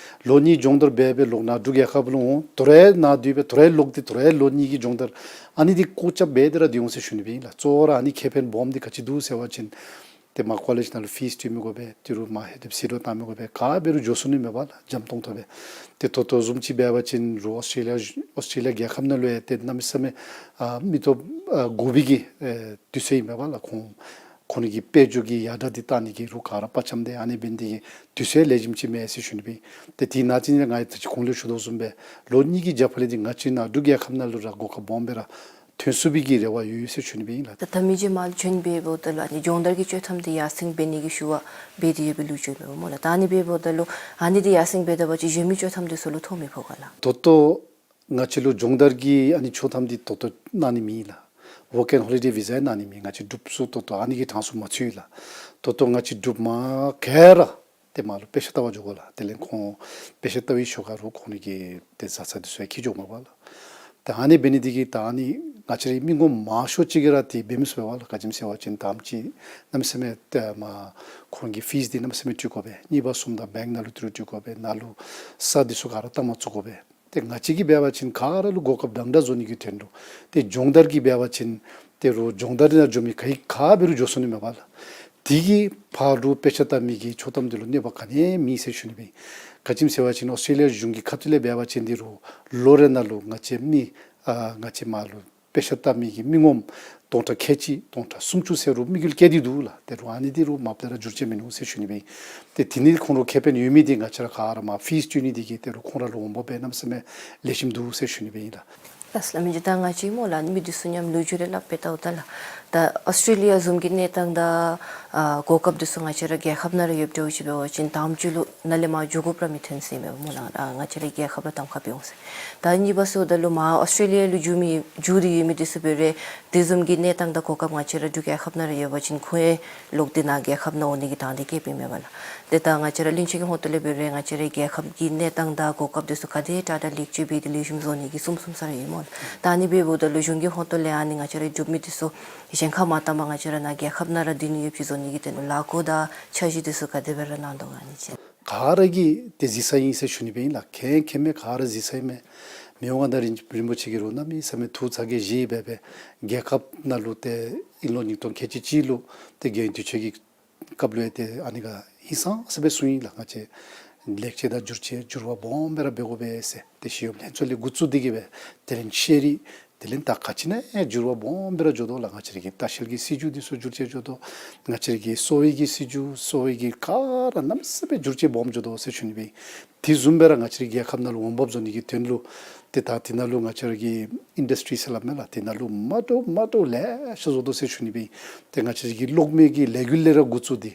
ལོ་གཉིས་སྦྱོང་བརྡར་འབད་འབད་ལོག་ནཱ་འབྲུག་རྒྱལ་ཁབ་ལུ་འོང་དོ་རུང་ནཱ་སྡོད་སྦེ་དོ་རུང་ལོག་སྟེ་དོ་རུང་ལོ་གཉིས་ཀྱི་སྦྱོང་བརྡར་ཨ་ནི་འདི་སྐོར་རྐྱབ་འབད་དེ་ར་སྡོད་འོང་ཟེར་ཞུ་ནི་སྦེ་ཨིན་ལགས། གཙོ་བོ་ར་ཨ་ནི་ཁེ་ཕན་སྦོམ་འདི་ག་ཅི་འདུག་ཟེར་བ་ཅིན་ཏེ་མར་ཀོ་ལེཇ་ནང་ལུ་ཕིསི་སྤྲོད་མི་དགོ་པས། དེ་རུང་མར་ལྷོདཔ་ད་ཟད་འགྲོ་བཏང་མི་དགོ་པས། ག་འབད་རུང་འགྱོ་ཚུགས་ནི་མས་པ་ལགས། འཇམ་ཏོང་ཏོ་སྦེ། ཏེ་ད་ལྟོ་བཟུམ་ཅིག་འབད་བ་ཅིན་རུང་ཨོསི་ཊྲེ་ལི་ཡ་ཨོསི་ཊྲེ་ལི་ཡ་རྒྱལ་ཁབ་ནང་ལུ་ཡང་ཏེ་གནམ་མེད་ས་མེད་ཨ་མི་སྟོབས་ཨ་དགོ་པའི་གི་ཨེ་དུས་ཚོད་ཨིན་མས་པ་ལགས། ཁོང་ཁོང་རའི་གི་དཔལ་འབྱོར་གྱི་ཡར་དྲག་འདི་བལྟ་ནི་གི་རུང་ག་ར་དཔའ་བཅམ་སྟེ་ཨ་ནི་འབད་ནི་འདི་གིས་དུས་ཚོད་ལེགས་ཤོམ་ཅིག་མས་ཟེར་ཞུ་ནི་སྦེ། ཏེ་དེ་ནང་ཅིག་ང་ད་ཅི་གོང་ལུ་ཞུ་དོ་བཟུམ་སྦེ་ལོ་གཉིས་ཀྱི་རྒྱབ་ཕར་ལས་འདི་ང་བཅས་ནཱ་འབྲུག་རྒྱལ་ཁབ་ནང་ལུ་ར་གོ་སྐབས་སྦོམ་སྦེ་ར་ཐོན་ཚུགས་པའི་གི་རེ་བ་ཡོད་ཟེར་ཞུ་ནི་སྦེ་ཨིན་ལགས། ད་ད་མི་རྗེ་མར་ལུ་བྱོན་འབདཝ་ད་ལུ་ཨ་ནི་སྦྱོང་བརྡར་གྱི་ཆོག་ཐམ་འདི་ཡར་སེང་འབད་ནི་གི་ཞུ་བ་འབད་དེ་ཡོད་པའི་ལོ་རྒྱུས་ཡོད་པས་སྨོ་ལགས། ད་ཨ་ནི་འབདཝ་ད་ལུ་ཨ་ནི་འདི་ཡར་སེང་འབད་ད་པ་ཅིན་གཞན་མི་ཆོག་ཐམ་འདི་ཚུ་ལུ་ཐོ་མི་ཕོག་ག་ལགས། ད་ལྟོ་ང་བཅས་ལུ་སྦྱོང་བརྡར་གྱི་ཨ་ནི་ཆོག་ཐམ་འདི་ད་ལྟོ་གནང་ནི་མེད་ལགས། ཝརཀ་ཨེནཌ་ཧོ་ལི་ཌེ་བི་ཟ་ཡང་གནང་ནི་མེད། ང་བཅས་འབྲུགཔ་ཚུ་ད་ལྟོ་ཨ་ནི་གི་གྲངས་སུ་མ་ཚུད་ལགས། ད་ལྟོ་ང་བཅས་འབྲུགཔ་མར་ག་ར་ཏེ་མར་ལུ་དཔེ་ཆ་ལྟ་བར་འགྱོ་དགོ་ལགས། དེ་ལས་ཁོང་དཔེ་ཆ་ལྟ་བའི་ཞོར་ཁར་རུང་ཁོང་རའི་གི་ཏེ་བཟའ་ཚང་འདི་ཚུ་ཡང་འཁྱིད་འགྱོཝ་མས་པ་ལགས། ད་ཨ་ནི་འབད་ནི་འདི་གིས་ད་ཨ་ནི་ང་བཅས་རའི་མི་ངོམ་མང་ཤོས་ཅིག་གིས་ར་དེ་འབད་མི་ཚུགས་པས་པ་ལགས། ག་ཅི་སྨོ་ཟེར་བ་ཅིན་དང་པ་ཅིག་གནམ་མེད་ས་མེད་ཏེ་མར་ཁོང་གི་ཕིསི་འདི་གནམ་མེད་ས་མེད་སྤྲོད་དགོ་པས། གཉིས་པ་སོངམ་ད་བེངཀ་ནང་ལུ་ཏི་རུ་སྤྲོད་དགོ་པས། ནཱ་ལུ་ས་འདི་ཚུ་ག་ར་བལྟ་མ་ཚུགས་དགོ་པས། ཏེ་ང་བཅས་ཀྱིས་འབད་བ་ཅིན་ག་ར་ལུ་གོ་སྐབས་འདྲན་འདྲ་བཟོ་ནི་གི་དོན་ལུ། ཏེ་སྦྱོང་བརྡར་གྱིས་འབད་བ་ཅིན་ཏེ་རུང་སྦྱོང་བརྡར་ནང་འགྱོ་མི་ག་གིས་ག་འབད་རུང་འགྱོ་ཚུགས་ནི་མས་པ་ལགས། དེ་གི་ཕར་ལུ་དཔེ་ཆ་ལྟ་མི་གི་ཆོག་ཐམ་འདི་ལུ་གནོད་པ་ག་ནི་ཡང་མེད་ཟེར་ཞུ་ནི་སྦེ་ཨིན། ག་ཅི་སྨོ་ཟེར་བ་ཅིན་ཨོསི་ཊྲེ་ལི་ཡ་གཞུང་གི་ཁ་ཐུག་ལས་འབད་བ་ཅིན་འདི་རུང་ལོ་རེ་ནང་ལུ་ང་བཅས་མི་ཨ་ང་བཅས་མར་ལུ་དཔེ་ཆ་ལྟ་མི་གི་མི་ངོམ་སྟོང་ཕྲག་ཁལ་གཅིག་སྟོང་ཕྲག་སུམ་ཅུ་ཟེར་རུང་དམིགས་ཡུལ་བསྐྱེད་དེ་འདུག་ལགས། ཏེ་རུང་ཨ་ནི་འདི་རུང་མ་པ་ལས་ར་འགྱུར་བཅོས་མིན་འདུག་ཟེར་ཞུ་ནི་སྦེ་ཨིན། ཏེ་དེ་ནི་ཁོང་ར་ཁེ་ཕན་ཡོད་མི་འདི་ང་བཅས་ར་ག་ར་མར་ཕིས་སྤྲོད་ནི་འདི་གིས་ཏེ་རུང་ཁོང་ར་ལུ་འོང་འབབ་སྦེ་གནམ་མེད་ས་མེད་ལེགས་ཤོམ་འདུག་ཟེར་ཞུ་ནི་སྦེ་ཨིན་ལགས། ལགས་སོ་ལགས། མི་རྗེ་ད་ང་བཅས་སྨོ་ལགས་མི་འདི་ཚུ་མཉམ་ལོ་རྒྱུས་རེ་སླབ་སྦེ་ལྟཝ་ད་ལགས། ད་ཨོསི་ཊྲེ་ལི་ཡ་བཟུམ་གྱི་གནས་སྟངས་དང་ཨ་གོ་སྐབས་འདི་ཚུ་ང་བཅས་ར་རྒྱལ་ཁབ་ནང་ར་ཡོདཔ་འདྲཝ་ཅིག་འབད་བ་ཅིན་དམ་ཅིག་ལུ་ནཱ་ལས་མར་འགྱོ་དགོཔ་ར་མི་ཐོན་ཟེར་མས་སྨོ་ལགས། ཨ་ང་བཅས་རའི་རྒྱལ་ཁབ་ལུ་གདམ་ཁ་འབད་འོང་ཟེར། ད་གཉིས་པ་ཟེརཝ་ད་ལུ་མར་ཨོསི་ཊྲེ་ལི་ཡ་ལུ་འགྱོ་མི་འགྱོ་སྟེ་ཡོད་མི་འདི་ཚུ་འབད་རུང་དེ་བཟུམ་གྱི་གནས་སྟངས་དང་གོ་སྐབས་ང་བཅས་ར་འབྲུག་རྒྱལ་ཁབ་ནང་ར་ཡོད་པ་ཅིན་ཁོང་ཡང་ལོག་སྟེ་ནཱ་རྒྱལ་ཁབ་ནང་འོང་ནི་གི་དང་འདོད་བསྐྱེདཔ་ཨིན་མས་པ་ལགས། ཏེ་ད་ང་བཅས་ར་བློན་ཆེན་གྱི་ཧོངས་ཏོ་ལས་འབད་རུང་ང་བཅས་རའི་རྒྱལ་ཁབ་ཀྱི་གནས་སྟངས་དང་གོ་སྐབས་འདི་ཚུ་ག་དེ་དྲག་དྲག་ལེགས་བཅོས་འབད་དེ་ལེགས་ཤོམ་བཟོ་ནི་གི་གསུངམ་གསུངམ་ས་ར་ཡོད་སྨོ་ལགས། ད་ཨ་ནི་འབདཝ་ད་ལུ་གཞུང་གི་ཧོངས་ཏོ་ལས་ཨ་ནི་ང་བཅས་ར་འབྲུག་མི་འདི་ཚུ་གཞན་ཁར་མ་བཏང་པར་ང་བཅས་ར་ནཱ་རྒྱལ་ཁབ་ནང་ར་སྡོད་ནི་ཡོདཔ་ཅིག་བཟོ་ནི་གི་དོན་ལུ་ལཱ་འགོ་དང་འཆར་གཞི་འདི་ཚུ་ག་དེ་སྦེ་ར་གནང་དོ་ག་ཨ་ནི་ཅིག། ག་ར་གིས་ཏེ་གཟིགས་ས་ཨིན་ཟེར་ཞུ་ནི་སྦེ་ཨིན་ལགས། མཁྱེན་མཁྱེནམ་མས། ག་ར་གཟིགས་ས་ཨིན་མས། མི་དབང་མངའ་བདག་རིན་རིན་པོ་ཆེ་གིས་རུང་གནམ་མེད་ས་མེད་ཐུགས་ཚ་གྱང་བཞེས་སྦེ་སྦེ་རྒྱལ་ཁབ་ནང་ལུ་ཏེ་དབྱིན་ལོ་ཉིས་སྟོང་ཁལ་གཅིག་གཅིག་ལུ་ཏེ་རྒྱལ་ཡོངས་དུས་ཆེན་གྱི་སྐབས་ལུ་ཡང་ཏེ་ཨ་ནི་ག་ཧིང་སངས་ས་སྦེ་གསུངས་ཡི་ལགས། ང་བཅས་ལེགས་བཅོས་དང་བསྒྱུར་བཅོས་འགྱུར་བ་སྦོམ་སྦེ་ར་འབད་དགོ་པས་ཟེར་ཏེ་ཞི་གཡོག་ལྷན་ཚོགས་ལས་འགོ་བཙུགས་ཏེ་གིས་སྦེ་དེ་ལས་ཤེས་རིག་དེ་ལས་ད་ག་ཅི་ནང་ཡང་འགྱུར་བ་སྦོམ་སྦེ་ར་འགྱོ་དོ་ལགས། ང་བཅས་ར་གི་ལྟ་བཤལ་གྱི་སྲིད་བྱུས་འདི་ཚུ་བསྒྱུར་བཅོས་འགྱོ་དོ། ང་བཅས་ར་གི་གསོ་བའི་གི་སྲིད་བྱུས་གསོ་བའི་གི་ག་ར་གནམ་མེད་ས་མེད་བསྒྱུར་བཅོས་སྦོམ་འགྱོ་དོ་ཟེར་ཞུ་ནི་སྦེ་ཨིན། དེ་བཟུམ་སྦེ་ར་ང་བཅས་རའི་རྒྱལ་ཁབ་ནང་ལུ་འོང་འབབ་བཟོ་ནི་གི་དོན་ལུ་ཏེ་ད་དེ་ནང་ལུ་ང་བཅས་ར་གི་ཨིན་ཌསི་ཊི་རི་ཟེར་སླབ་མས་ལགས། དེ་ནང་ལུ་མ་འདྲཝ་མ་འདྲཝ་ལེ་ཤ་བཟོ་དོ་ཟེར་ཞུ་ནི་སྦེ་ཨིན། ཏེ་ང་བཅས་ར་གི་གློག་མེ་གི་ལས་འགུལ་ལས་ར་འགོ་བཙུགས་ཏེ་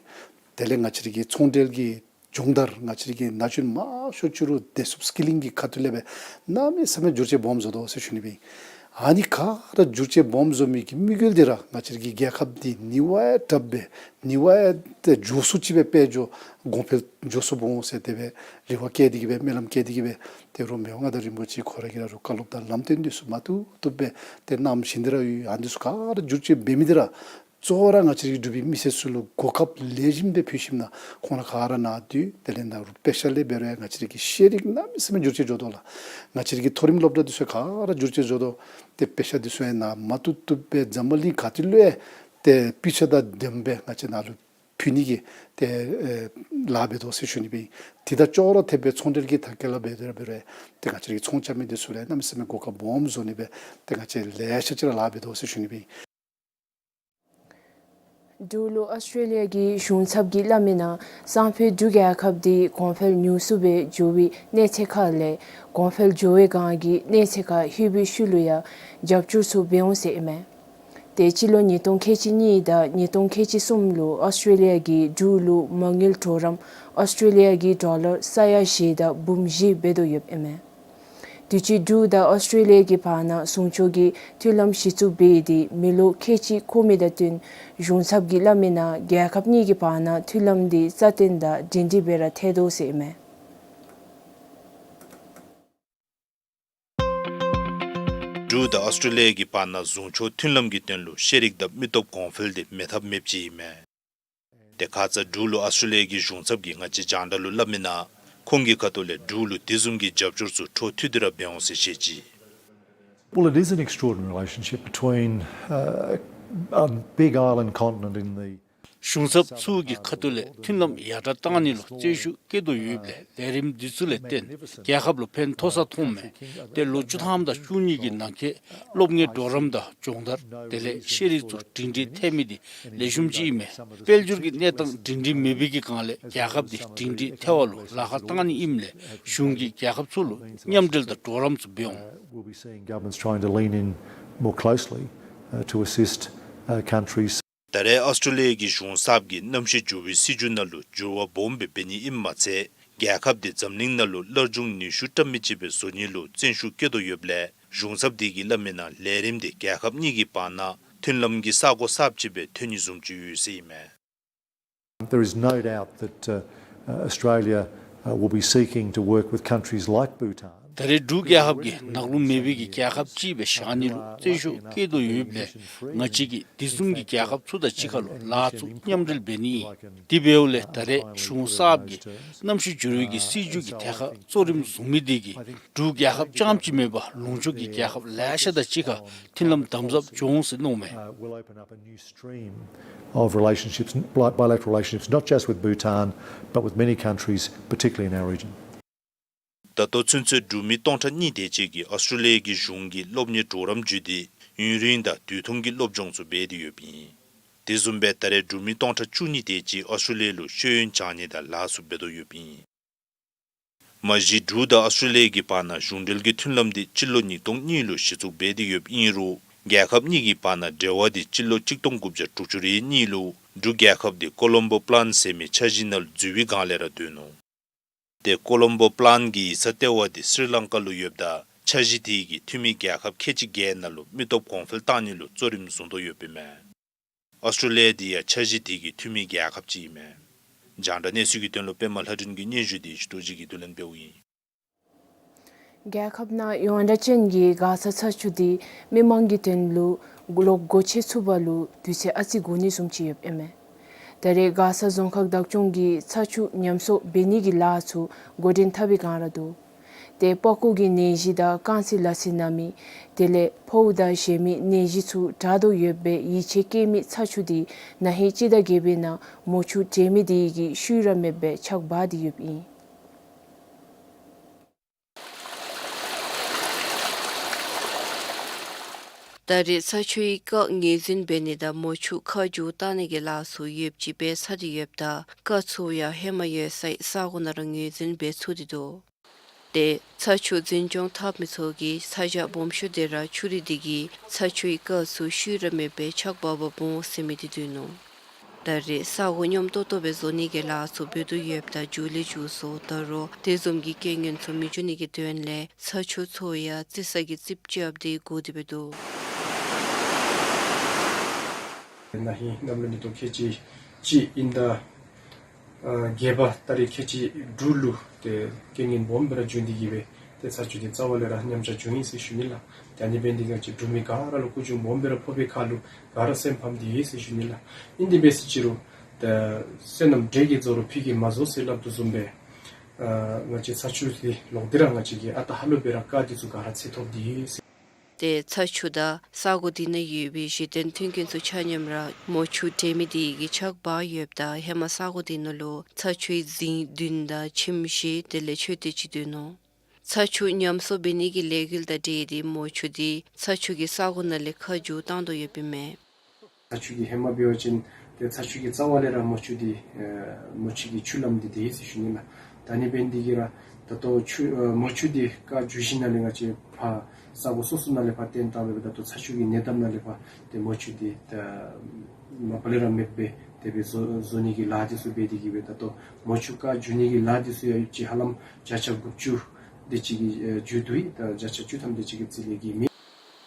དེ་ལས་ང་བཅས་ར་གི་ཚོང་འབྲེལ་གྱི་སྦྱོང་བརྡར་ང་བཅས་ར་གི་ན་གཞོན་མང་ཤོས་ཅིག་རུང་བདེ་སྲུངཔ་སི་ཀི་ལིང་གི་ཁ་ཐུག་ལས་སྦེ་གནམ་མེད་ས་མེད་བསྒྱུར་བཅོས་སྦོམ་བཟོ་དོ་ཟེར་ཞུ་ནི་སྦེ་ཨིན། ཨ་ནི་ག་ར་བསྒྱུར་བཅོས་སྦོམ་བཟོ་མི་གི་དམིགས་ཡུལ་འདི་ར་ང་བཅས་ར་གི་རྒྱལ་ཁབ་འདི་ནི་བ་ཡང་དྲགཔ་སྦེ་ནི་བ་ཡང་ཏེ་མགྱོགས་སུ་ཅིག་སྦེ་དཔལ་འབྱོར་གོང་འཕེལ་མགྱོགས་སུ་འོང་ཟེར་དེ་སྦེ་རེ་བ་བསྐྱེད་དེ་གིས་སྦེ་སྨོན་ལམ་བསྐྱེད་དེ་གིས་སྦེ་ཏེ་རུང་མི་དབང་མངའ་བདག་རིན་པོ་ཆེ་ཁོ་ར་གིས་ར་རུང་བཀའ་སློབ་དང་ལམ་སྟོན་འདི་ཚུ་མ་བཏུབ་བཏུབ་སྦེ་ཏེ་གནང་བཞིན་དེ་ར་ཡོད། ཨ་ནི་འདི་ཚུ་ག་ར་བསྒྱུར་བཅོས་འབད་མི་འདི་ར་གཙོ་བོ་ར་ང་བཅས་ར་གི་འབྲུག་པའི་མི་སེར་ཚུ་ལུ་གོ་སྐབས་ལེགས་ཤོམ་སྦེ་ཕུལ་ཞིནམ་ན་ཁོང་ར་ག་ར་ནཱ་སྡོད། དེ་ལས་ད་རུང་དཔེ་ཆ་ལས་འབད་རུང་ཡང་ང་བཅས་ར་གི་ཤེས་རིག་གནམ་མེད་ས་མེད་བསྒྱུར་བཅོས་འགྱོ་དོ་ལགས། ང་བཅས་ར་གི་མཐོ་རིམ་སློབ་གྲྭ་འདི་ཚུ་ག་ར་བསྒྱུར་བཅོས་འགྱོ་དོ། ཏེ་དཔེ་ཆ་འདི་ཚུ་ཡང་ནཱ་མ་བཏུབ་བཏུབ་སྦེ་འཛམ་བུ་གླིང་ག་ཏེ་ལུ་ཡང་ཏེ་སྤུས་ཚད་དང་ལྡནམ་སྦེ་ང་བཅས་ནཱ་ལུ་ཕུལ་ནི་གི་ཏེ་ཨེ་ལཱ་འབད་དོ་ཟེར་ཞུ་ནི་སྦེ་ཨིན། དེ་དང་ཅོག་ར་འཐདཔ་སྦེ་ཚོང་འབྲེལ་གྱི་ཐད་ཁར་ལཱ་འབད་དེ་ར་འབད་རུང་ཏེ་ང་བཅས་ར་གི་ཚོང་རྐྱབ་མི་འདི་ཚུ་ལུ་ཡང་གནམ་མེད་ས་མེད་གོ་སྐབས་སྦོམ་བཟོ་ནི་སྦེ་ཏེ་ང་བཅས་ལེ་ཤ་ཅིག་ར་ལཱ་འབད་དོ་ཟེར་ཞུ་ནི་སྦེ་ཨིན། འབྲུག་ལུ་ཨོསི་ཊྲེ་ལི་ཡ་གི་གཞུང་ཚབ་ཀྱིས་སླབ་མི་ནང་སང་ཕོད་འབྲུག་རྒྱལ་ཁབ་འདི་གོང་འཕེལ་ཉུང་སུ་སྦེ་འགྱོ་བའི་གནས་ཚད་ཁར་ལས་གོང་འཕེལ་འགྱོ་བའི་སྒང་གི་གནས་ཚད་ཁར་ལྷོད་པའི་ཤུལ་ལུ་ཡང་རྒྱབ་སྐྱོར་ཚུ་འབད་འོང་ཟེར་ཨིན་མས། ཏེ་སྤྱི་ལོ་ཉིས་སྟོང་ཁལ་གཅིག་གཉིས་དང་ཉིས་སྟོང་ཁལ་གཅིག་གསུམ་ལུ་ཨོསི་ཊྲེ་ལི་ཡ་གིས་འབྲུག་ལུ་མ་དངུལ་གྲོགས་རམ་ཨོསི་ཊྲེ་ལི་ཡ་གི་ཌོ་ལར་ས་ཡ་བཞི་དང་འབུམ་བཞི་འབད་དོ་ཡོདཔ་ཨིན་མས། དུས་ཅི་འབྲུག་དང་ཨོསི་ཊྲེ་ལི་ཡ་གི་བར་ན་ཟུང་ཕྱོགས་ཀྱི་མཐུན་ལམ་གཞི་བཙུགས་འབད་དེ་མི་ལོ་ཁལ་གཅིག་འཁོར་མི་དང་བསྟུན་གཞུང་ཚབ་ཀྱིས་སླབ་མི་ནང་རྒྱལ་ཁབ་གཉིས་ཀྱི་བར་ན་མཐུན་ལམ་འདི་རྩ་བརྟན་དང་སྒྲིང་སྒྲིང་སྦེ་ར་ཐལ་དོ་ཟེར་ཨིན་མས། འབྲུག་དང་ཨོསི་ཊྲེ་ལི་ཡ་གི་བར་ན་ཟུང་ཕྱོགས་མཐུན་ལམ་གྱི་དོན་ལུ་ཤེས་རིག་དང་མི་སྟོབས་གོང་འཕེལ་འདི་མེད་ཐབས་མེདཔ་ཅིག་ཨིན་མས། ཏེ་ཁ་ཙ་འབྲུག་ལུ་ཨོསི་ཊྲེ་ལི་ཡ་གི་གཞུང་ཚབ་ཀྱིས་ང་བཅས་རྒྱང་བསྒྲགས་ལུ་སླབ་མི་ནང་ཁོང་གི་ཁ་ཐུག་ལས་འབྲུག་ལུ་དེ་བཟུམ་གྱི་རྒྱབ་སྐྱོར་ཚུ་འཕྲོ་མཐུད་དེ་ར་འབད་འོང་ཟེར་བཤད་ཅི། Well, it is an extraordinary relationship between, uh, a big island continent in the གཞུང་ཚབ་ཚུ་གི་ཁ་ཐུག་ལས་མཐུན་ལམ་ཡར་དྲག་གཏང་ནི་ལུ་བརྩོན་ཤུགས་བསྐྱེད་དོ་ཡོདཔ་ལས་ལས་རིམ་འདི་ཚུ་ལས་བརྟེན་རྒྱལ་ཁབ་ལུ་ཕན་ཐོགས་ས་མཐོངམ་མས། ཏེ་ལོ་བཅུ་ཐམ་དང་བཅུ་གཉིས་ཀྱི་ནང་འཁོད་སློབ་གཉེར་གྲོགས་རམ་དང་སྦྱོང་བརྡར་དེ་ལས་ཤེས་རིག་ཚུ་སྒྲིང་སྒྲིང་ཐལ་མི་འདི་ལེགས་ཤོམ་ཅིག་ཨིན་མས། དཔལ་འབྱོར་གྱི་གནས་སྟངས་སྒྲིང་སྒྲིང་མེད་པའི་གི་སྒང་ལས་རྒྱལ་ཁབ་འདི་སྒྲིང་སྒྲིང་ཐལ་བ་ལུ་ལཱ་ཁག་གཏང་ནི་ཨིནམ་ལས་གཞུང་གིས་རྒྱལ་ཁབ་ཚུ་ལུ་མཉམ་འབྲེལ་དང་གྲོགས་རམ་ཚུ་འབད་འོང་། We'll be seeing governments trying to lean in more closely, uh, to assist, uh, countries. ད་རེས་ཨོསི་ཊྲེ་ལི་ཡ་གི་གཞུང་ཚབ་ཀྱིས་གནམ་གཤིས་འགྱུར་བའི་སྲིད་བྱུས་ནང་ལུ་འགྱུར་བ་སྦོམ་སྦེ་འབད་ནི་ཨིནམ་མ་ཚད་རྒྱལ་ཁབ་འདི་འཛམ་གླིང་ནང་ལུ་སླར་འབྱུང་ནུས་ཤུགས་བཀྲ་མི་ཆོད་པའི་བཟོ་ནི་ལུ་བརྩོན་ཤུགས་བསྐྱེད་དོ་ཡོདཔ་ལས་གཞུང་ཚབ་དེ་གིས་སླབ་མི་ནང་ལས་རིམ་འདི་རྒྱལ་ཁབ་གཉིས་ཀྱི་བར་ན་མཐུན་ལམ་གྱི་ས་གོ་གསརཔ་ཅིག་སྦེ་ཐོན་ནི་བཟུམ་ཅིག་ཡོད་ཟེར་ཨིན་མས། There is no doubt that, uh, uh, Australia, uh, will be seeking to work with countries like Bhutan. ད་རེས་འབྲུག་རྒྱལ་ཁབ་ཀྱིས་ནག་རླུང་མེད་པའི་གི་རྒྱལ་ཁབ་ཅིག་སྦེ་བཞག་ནི་ལུ་རྩོད་ཤུགས་བསྐྱེད་དོ་ཡོདཔ་ལས་ང་བཅས་ཀྱིས་དེ་བཟུམ་གྱི་རྒྱལ་ཁབ་ཚུ་དང་གཅིག་ཁར་ལུ་ལཱ་ཚུ་མཉམ་འབྲེལ་འབད་ནི་ཨིན། དེ་འབདཝ་ལས་ད་རེས་གཞུང་གསརཔ་གིས་གནམ་གཤིས་འགྱུར་བའི་གི་སྲིད་བྱུས་ཀྱི་ཐད་ཁར་གཙོ་རིམ་བཟུང་མི་དེ་གིས་འབྲུག་རྒྱལ་ཁབ་རྐྱངམ་ཅིག་མེན་པར་ལུང་ཕྱོགས་ཀྱི་རྒྱལ་ཁབ་ལེ་ཤ་དང་གཅིག་ཁར་མཐུན་ལམ་དམ་ཟབ་འབྱུང་ཟེར་མནོཝ་མས། Of relationships, bi- bilateral relationships, not just with Bhutan, but with many countries, particularly in our region. ད་ལྟོ་ཚུན་ཚོད་འབྲུག་མི་སྟོང་ཕྲག་གཉིས་དེ་ཅིག་གིས་ཨོསི་ཊྲེ་ལི་ཡ་གི་གཞུང་གི་སློབ་གཉེར་གྲོགས་རམ་བརྒྱུད་དེ་ཡུན་རིང་དང་དུས་ཐུང་གི་སློབ་སྦྱོང་ཚུ་འབད་དེ་ཡོདཔ་ཨིན། དེ་བཟུམ་སྦེ་ད་རེས་འབྲུག་མི་སྟོང་ཕྲག་བཅུ་གཉིས་དེ་ཅིག་ཨོསི་ཊྲེ་ལི་ཡ་ལུ་ཤེས་ཡོན་སྦྱང་ནི་དང་ལཱ་ཚུ་འབད་དོ་ཡོདཔ་ཨིན། མ་གཞི་འབྲུག་དང་ཨོསི་ཊྲེ་ལི་ཡ་གི་བར་ན་གཞུང་འབྲེལ་གྱི་མཐུན་ལམ་དེ་སྤྱི་ལོ་ཉིས་སྟོང་གཉིས་ལུ་གཞི་བཙུགས་འབད་དེ་ཡོདཔ་ཨིན་རུང་རྒྱལ་ཁབ་གཉིས་ཀྱི་བར་ན་འབྲེལ་བ་དེ་སྤྱི་ལོ་གཅིག་སྟོང་དགུ་བརྒྱ་དྲུག་ཅུ་རེ་གཉིས་ལུ་འབྲུག་རྒྱལ་ཁབ་དེ་ཀོ་ལོམ་བོ་པི་ལཱན་ཟེར་མི་འཆར་གཞི་ནང་ལུ་འཛུལ་བའི་སྒང་ལས་ར་འདུག་ནུག། ཏེ་ཀོ་ལོམ་བོ་པི་ལཱན་གྱི་ཡིག་ཚང་ལྟེ་བ་དེ་སི་རི་ལང་ཀ་ལུ་ཡོདཔ་ད་འཆར་གཞི་དེ་གིས་འཐུས་མི་རྒྱལ་ཁབ་ཁལ་གཅིག་བརྒྱད་ནང་ལུ་མི་སྟོབས་གོང་འཕེལ་གཏང་ནི་ལུ་གཙོ་རིམ་བཟུང་དོ་ཡོདཔ་ཨིན་མས། ཨོསི་ཊྲེ་ལི་ཡ་དེ་ཡང་འཆར་གཞི་དེ་གི་འཐུས་མི་རྒྱལ་ཁབ་ཅིག་ཨིན་མས། རྒྱང་བསྒྲགས་གནས་ཚུལ་གྱི་དོན་ལུ་པདྨ་ལྷ་སྒྲོན་གྱི་སྙན་ཞུ་དེ་ཞུ་ཏོ་ཅིག་གིས་བསྡུ་ལེན་འབདཝ་ཨིན། རྒྱལ་ཁབ་ནང་ཡོངས་གྲགས་ཅན་གྱི་མགར་ས་ཚ་ཆུ་དེ་མི་མང་གི་དོན་ལུ་ལོག་སྒོ་ཕྱེ་ཚུགས་པ་ལུ་དུས་ཚོད་ཨ་ཙི་འགོར་ནི་བཟུམ་ཅིག་ཡོདཔ་ཨིན་མས། ད་རེས་མགར་ས་རྫོང་ཁག་བདག་སྐྱོང་གིས་ཚ་ཆུ་ཉམས་གསོ་འབད་ནི་གི་ལཱ་ཚུ་འགོ་འདྲེན་འཐབ་པའི་སྒང་ར་འདུག། ཏེ་པགས་ཀོ་གི་ནད་གཞི་དང་རྐང་ཚིགས་ལ་སི་ན་མི་དེ་ལས་ཕོཝ་དང་གཞན་མི་ནད་གཞི་ཚུ་དྲག་དོ་ཡོདཔ་སྦེ་ཡིད་ཆེས་བསྐྱེད་མི་ཚ་ཆུ་དེ་ན་ཧིང་སྤྱི་ཟླ་བརྒྱད་པའི་ནང་མོ་ཆུ་འདྲེན་མི་དེ་གི་ཤུལ་ར་མེདཔ་སྦེ་ཆག་འབག་སྟེ་ཡོདཔ་ཨིན། ད་རེས་ཚ་ཆུའི་རྐ་ངོས་འཛིན་འབད་ནི་དང་མོ་ཆུ་ཁ་རྒྱུ་བཏང་ནི་གི་ལཱ་ཚུ་ཡོདཔ་ཅིག་འབད་ཚར་ཏེ་ཡོདཔ་ད་རྐ་ཚུ་ཡང་ཧེ་མ་ཡོད་སའི་ས་གོ་ནང་ར་ངོས་འཛིན་འབད་ཚུགས་ཏེ་འདུག། ཏེ་ཚ་ཆུ་འཛིན་སྐྱོང་འཐབ་མི་ཚུ་གིས་ཚ་གྱང་སྦོམ་ཤོས་དེ་ར་ཆུ་རུད་དེ་གིས་ཚ་ཆུའི་རྐ་ཚུ་ཤུལ་ར་མེདཔ་སྦེ་ཆག་འབག་འབག་འོང་ཟེར་མི་དེ་འདུག་ནུག། ད་རེས་ས་གོ་སྙོམས་ཏོག་ཏོ་སྦེ་བཟོ་ནི་གི་ལཱ་ཚུ་འབད་དོ་ཡོདཔ་ད་མཇུག་ལས་མཇུག་སོང་ད་རུང་དེ་བཟུམ་གྱི་རྐྱེན་ངན་ཚུ་མི་འབྱུང་ནི་གི་དོན་ལས་ཚ་ཆུ་ཚུ་ཡང་རྩི་ས་གི་རྩིགཔ་རྐྱབ་སྟེ་བསྒོར་ཏེ་སྦེ་འདུག། ན་ཧིང་གནམ་ལོ་ཉིས་སྟོང་ཁལ་གཅིག་གཅིག་དབྱིན་ཟླ་ཨ་བརྒྱད་པ་ཏ་རིག་ཁལ་གཅིག་དྲུག་ལུ་ཏེ་རྐྱེན་ངན་སྦོམ་སྦེ་ར་བྱུང་སྟེ་གིས་སྦེ་ཏེ་ཚ་ཆུ་དེ་རྩ་བ་ལས་ར་ཉམས་ཆག་བྱུང་ཡི་ཟེར་ཞུ་ནི་ལགས། ཏེ་ཨ་ནི་འབད་ནི་དེ་གིས་ང་བཅས་འབྲུག་མི་ག་ར་ལུ་སྐུ་གྱོང་སྦོམ་སྦེ་ར་ཕོག་པའི་ཁར་ལུ་ག་ར་སེམས་ཕམ་སྟེ་ཡོད་ཟེར་ཞུ་ནི་ལགས། ཨིན་དེ་འབད་ཟེར་ཅི་རུང་ཏེ་བསོད་ནམས་འབྲས་ཀྱིས་རྫོགས་རུང་ཕུད་ཀྱིས་མ་རྫོགས་ཟེར་སླབ་དོ་བཟུམ་སྦེ་ཨ་ང་བཅས་ཚ་ཆུ་དེ་ལོག་སྟེ་ར་ང་བཅས་ཀྱིས་ཨ་རྟག་ཧ་ལུགས་སྦེ་ར་རྐ་དེ་ཚུ་ག་ར་འཚོལ་ཐོབ་སྟེ་ཡོད་ཟེར། ཏེ་ཚ་ཆུ་དང་ས་གོ་དེ་ནང་ཡོད་པའི་གཞི་རྟེན་མཐུན་རྐྱེན་ཚུ་ཆ་མཉམ་ར་མོ་ཆུ་འདྲེན་མི་དེ་གིས་ཆག་འབག་ཡོདཔ་ད་ཧེ་མ་ས་གོ་དེ་ནང་ལུ་ཚ་ཆུའི་རྫིང་བདུན་དང་ཁྱིམ་བཞི་དེ་ལས་མཆོད་རྟེན་ཅིག་འདུག་ནུག། ཚ་ཆུ་ཉམས་གསོ་འབད་ནི་གི་ལས་འགུལ་དང་འབྲེལ་ཏེ་མོ་ཆུ་དེ་ཚ་ཆུ་གི་ས་གོ་ནང་ལས་ཁ་བསྒྱུར་བཏང་དོ་ཡོདཔ་ཨིན་མས། ཚ་ཆུ་གི་ཧེ་མ་འབད་བ་ཅིན་ཏེ་ཚ་ཆུ་གི་རྩ་བ་ལས་ར་མོ་ཆུ་དེ་ཨེ་མོ་ཆུ་གི་ཆུ་ལམ་དེ་དེ་ཡོད་ཟེར་ཞུ་ནི་ལགས། ད་ཨ་ནི་འབད་ནི་དེ་གིས་ར་ད་ལྟོ་ཆུ་ཨེ་མོ་ཆུ་དེ་རྐ་བསྒྱུར་ཞིནམ་ལས་ང་བཅས་ཕར་ས་གོ་སོ་སོ་ནང་ལས་ཕར་བཏོན་བཏངམ་ད་ལྟོ་ཚ་ཆུ་གི་ཉེ་འདབས་ནང་ལས་ཕར་ཏེ་མོ་ཆུ་དེ་ད་མ་པ་ལས་ར་མེདཔ་སྦེ་དེ་སྦེ་བཟོ་བཟོ་ནི་གི་ལཱ་དེ་ཚུ་འབད་དེ་གིས་སྦེ་ད་ལྟོ་མོ་ཆུ་རྐ་བསྒྱུར་ནི་གི་ལཱ་དེ་ཚུ་ཡང་ཅིག་ཧ་ལམ་བརྒྱ་ཆ་དགུ་བཅུ་དེ་ཅིག་གི་ཨེ་བསྒྱུར་དོ་ཡོད། ད་བརྒྱ་ཆ་བཅུ་ཐམ་དེ་ཅིག་གི་རྩིས་ལས་ཀྱི་མེད།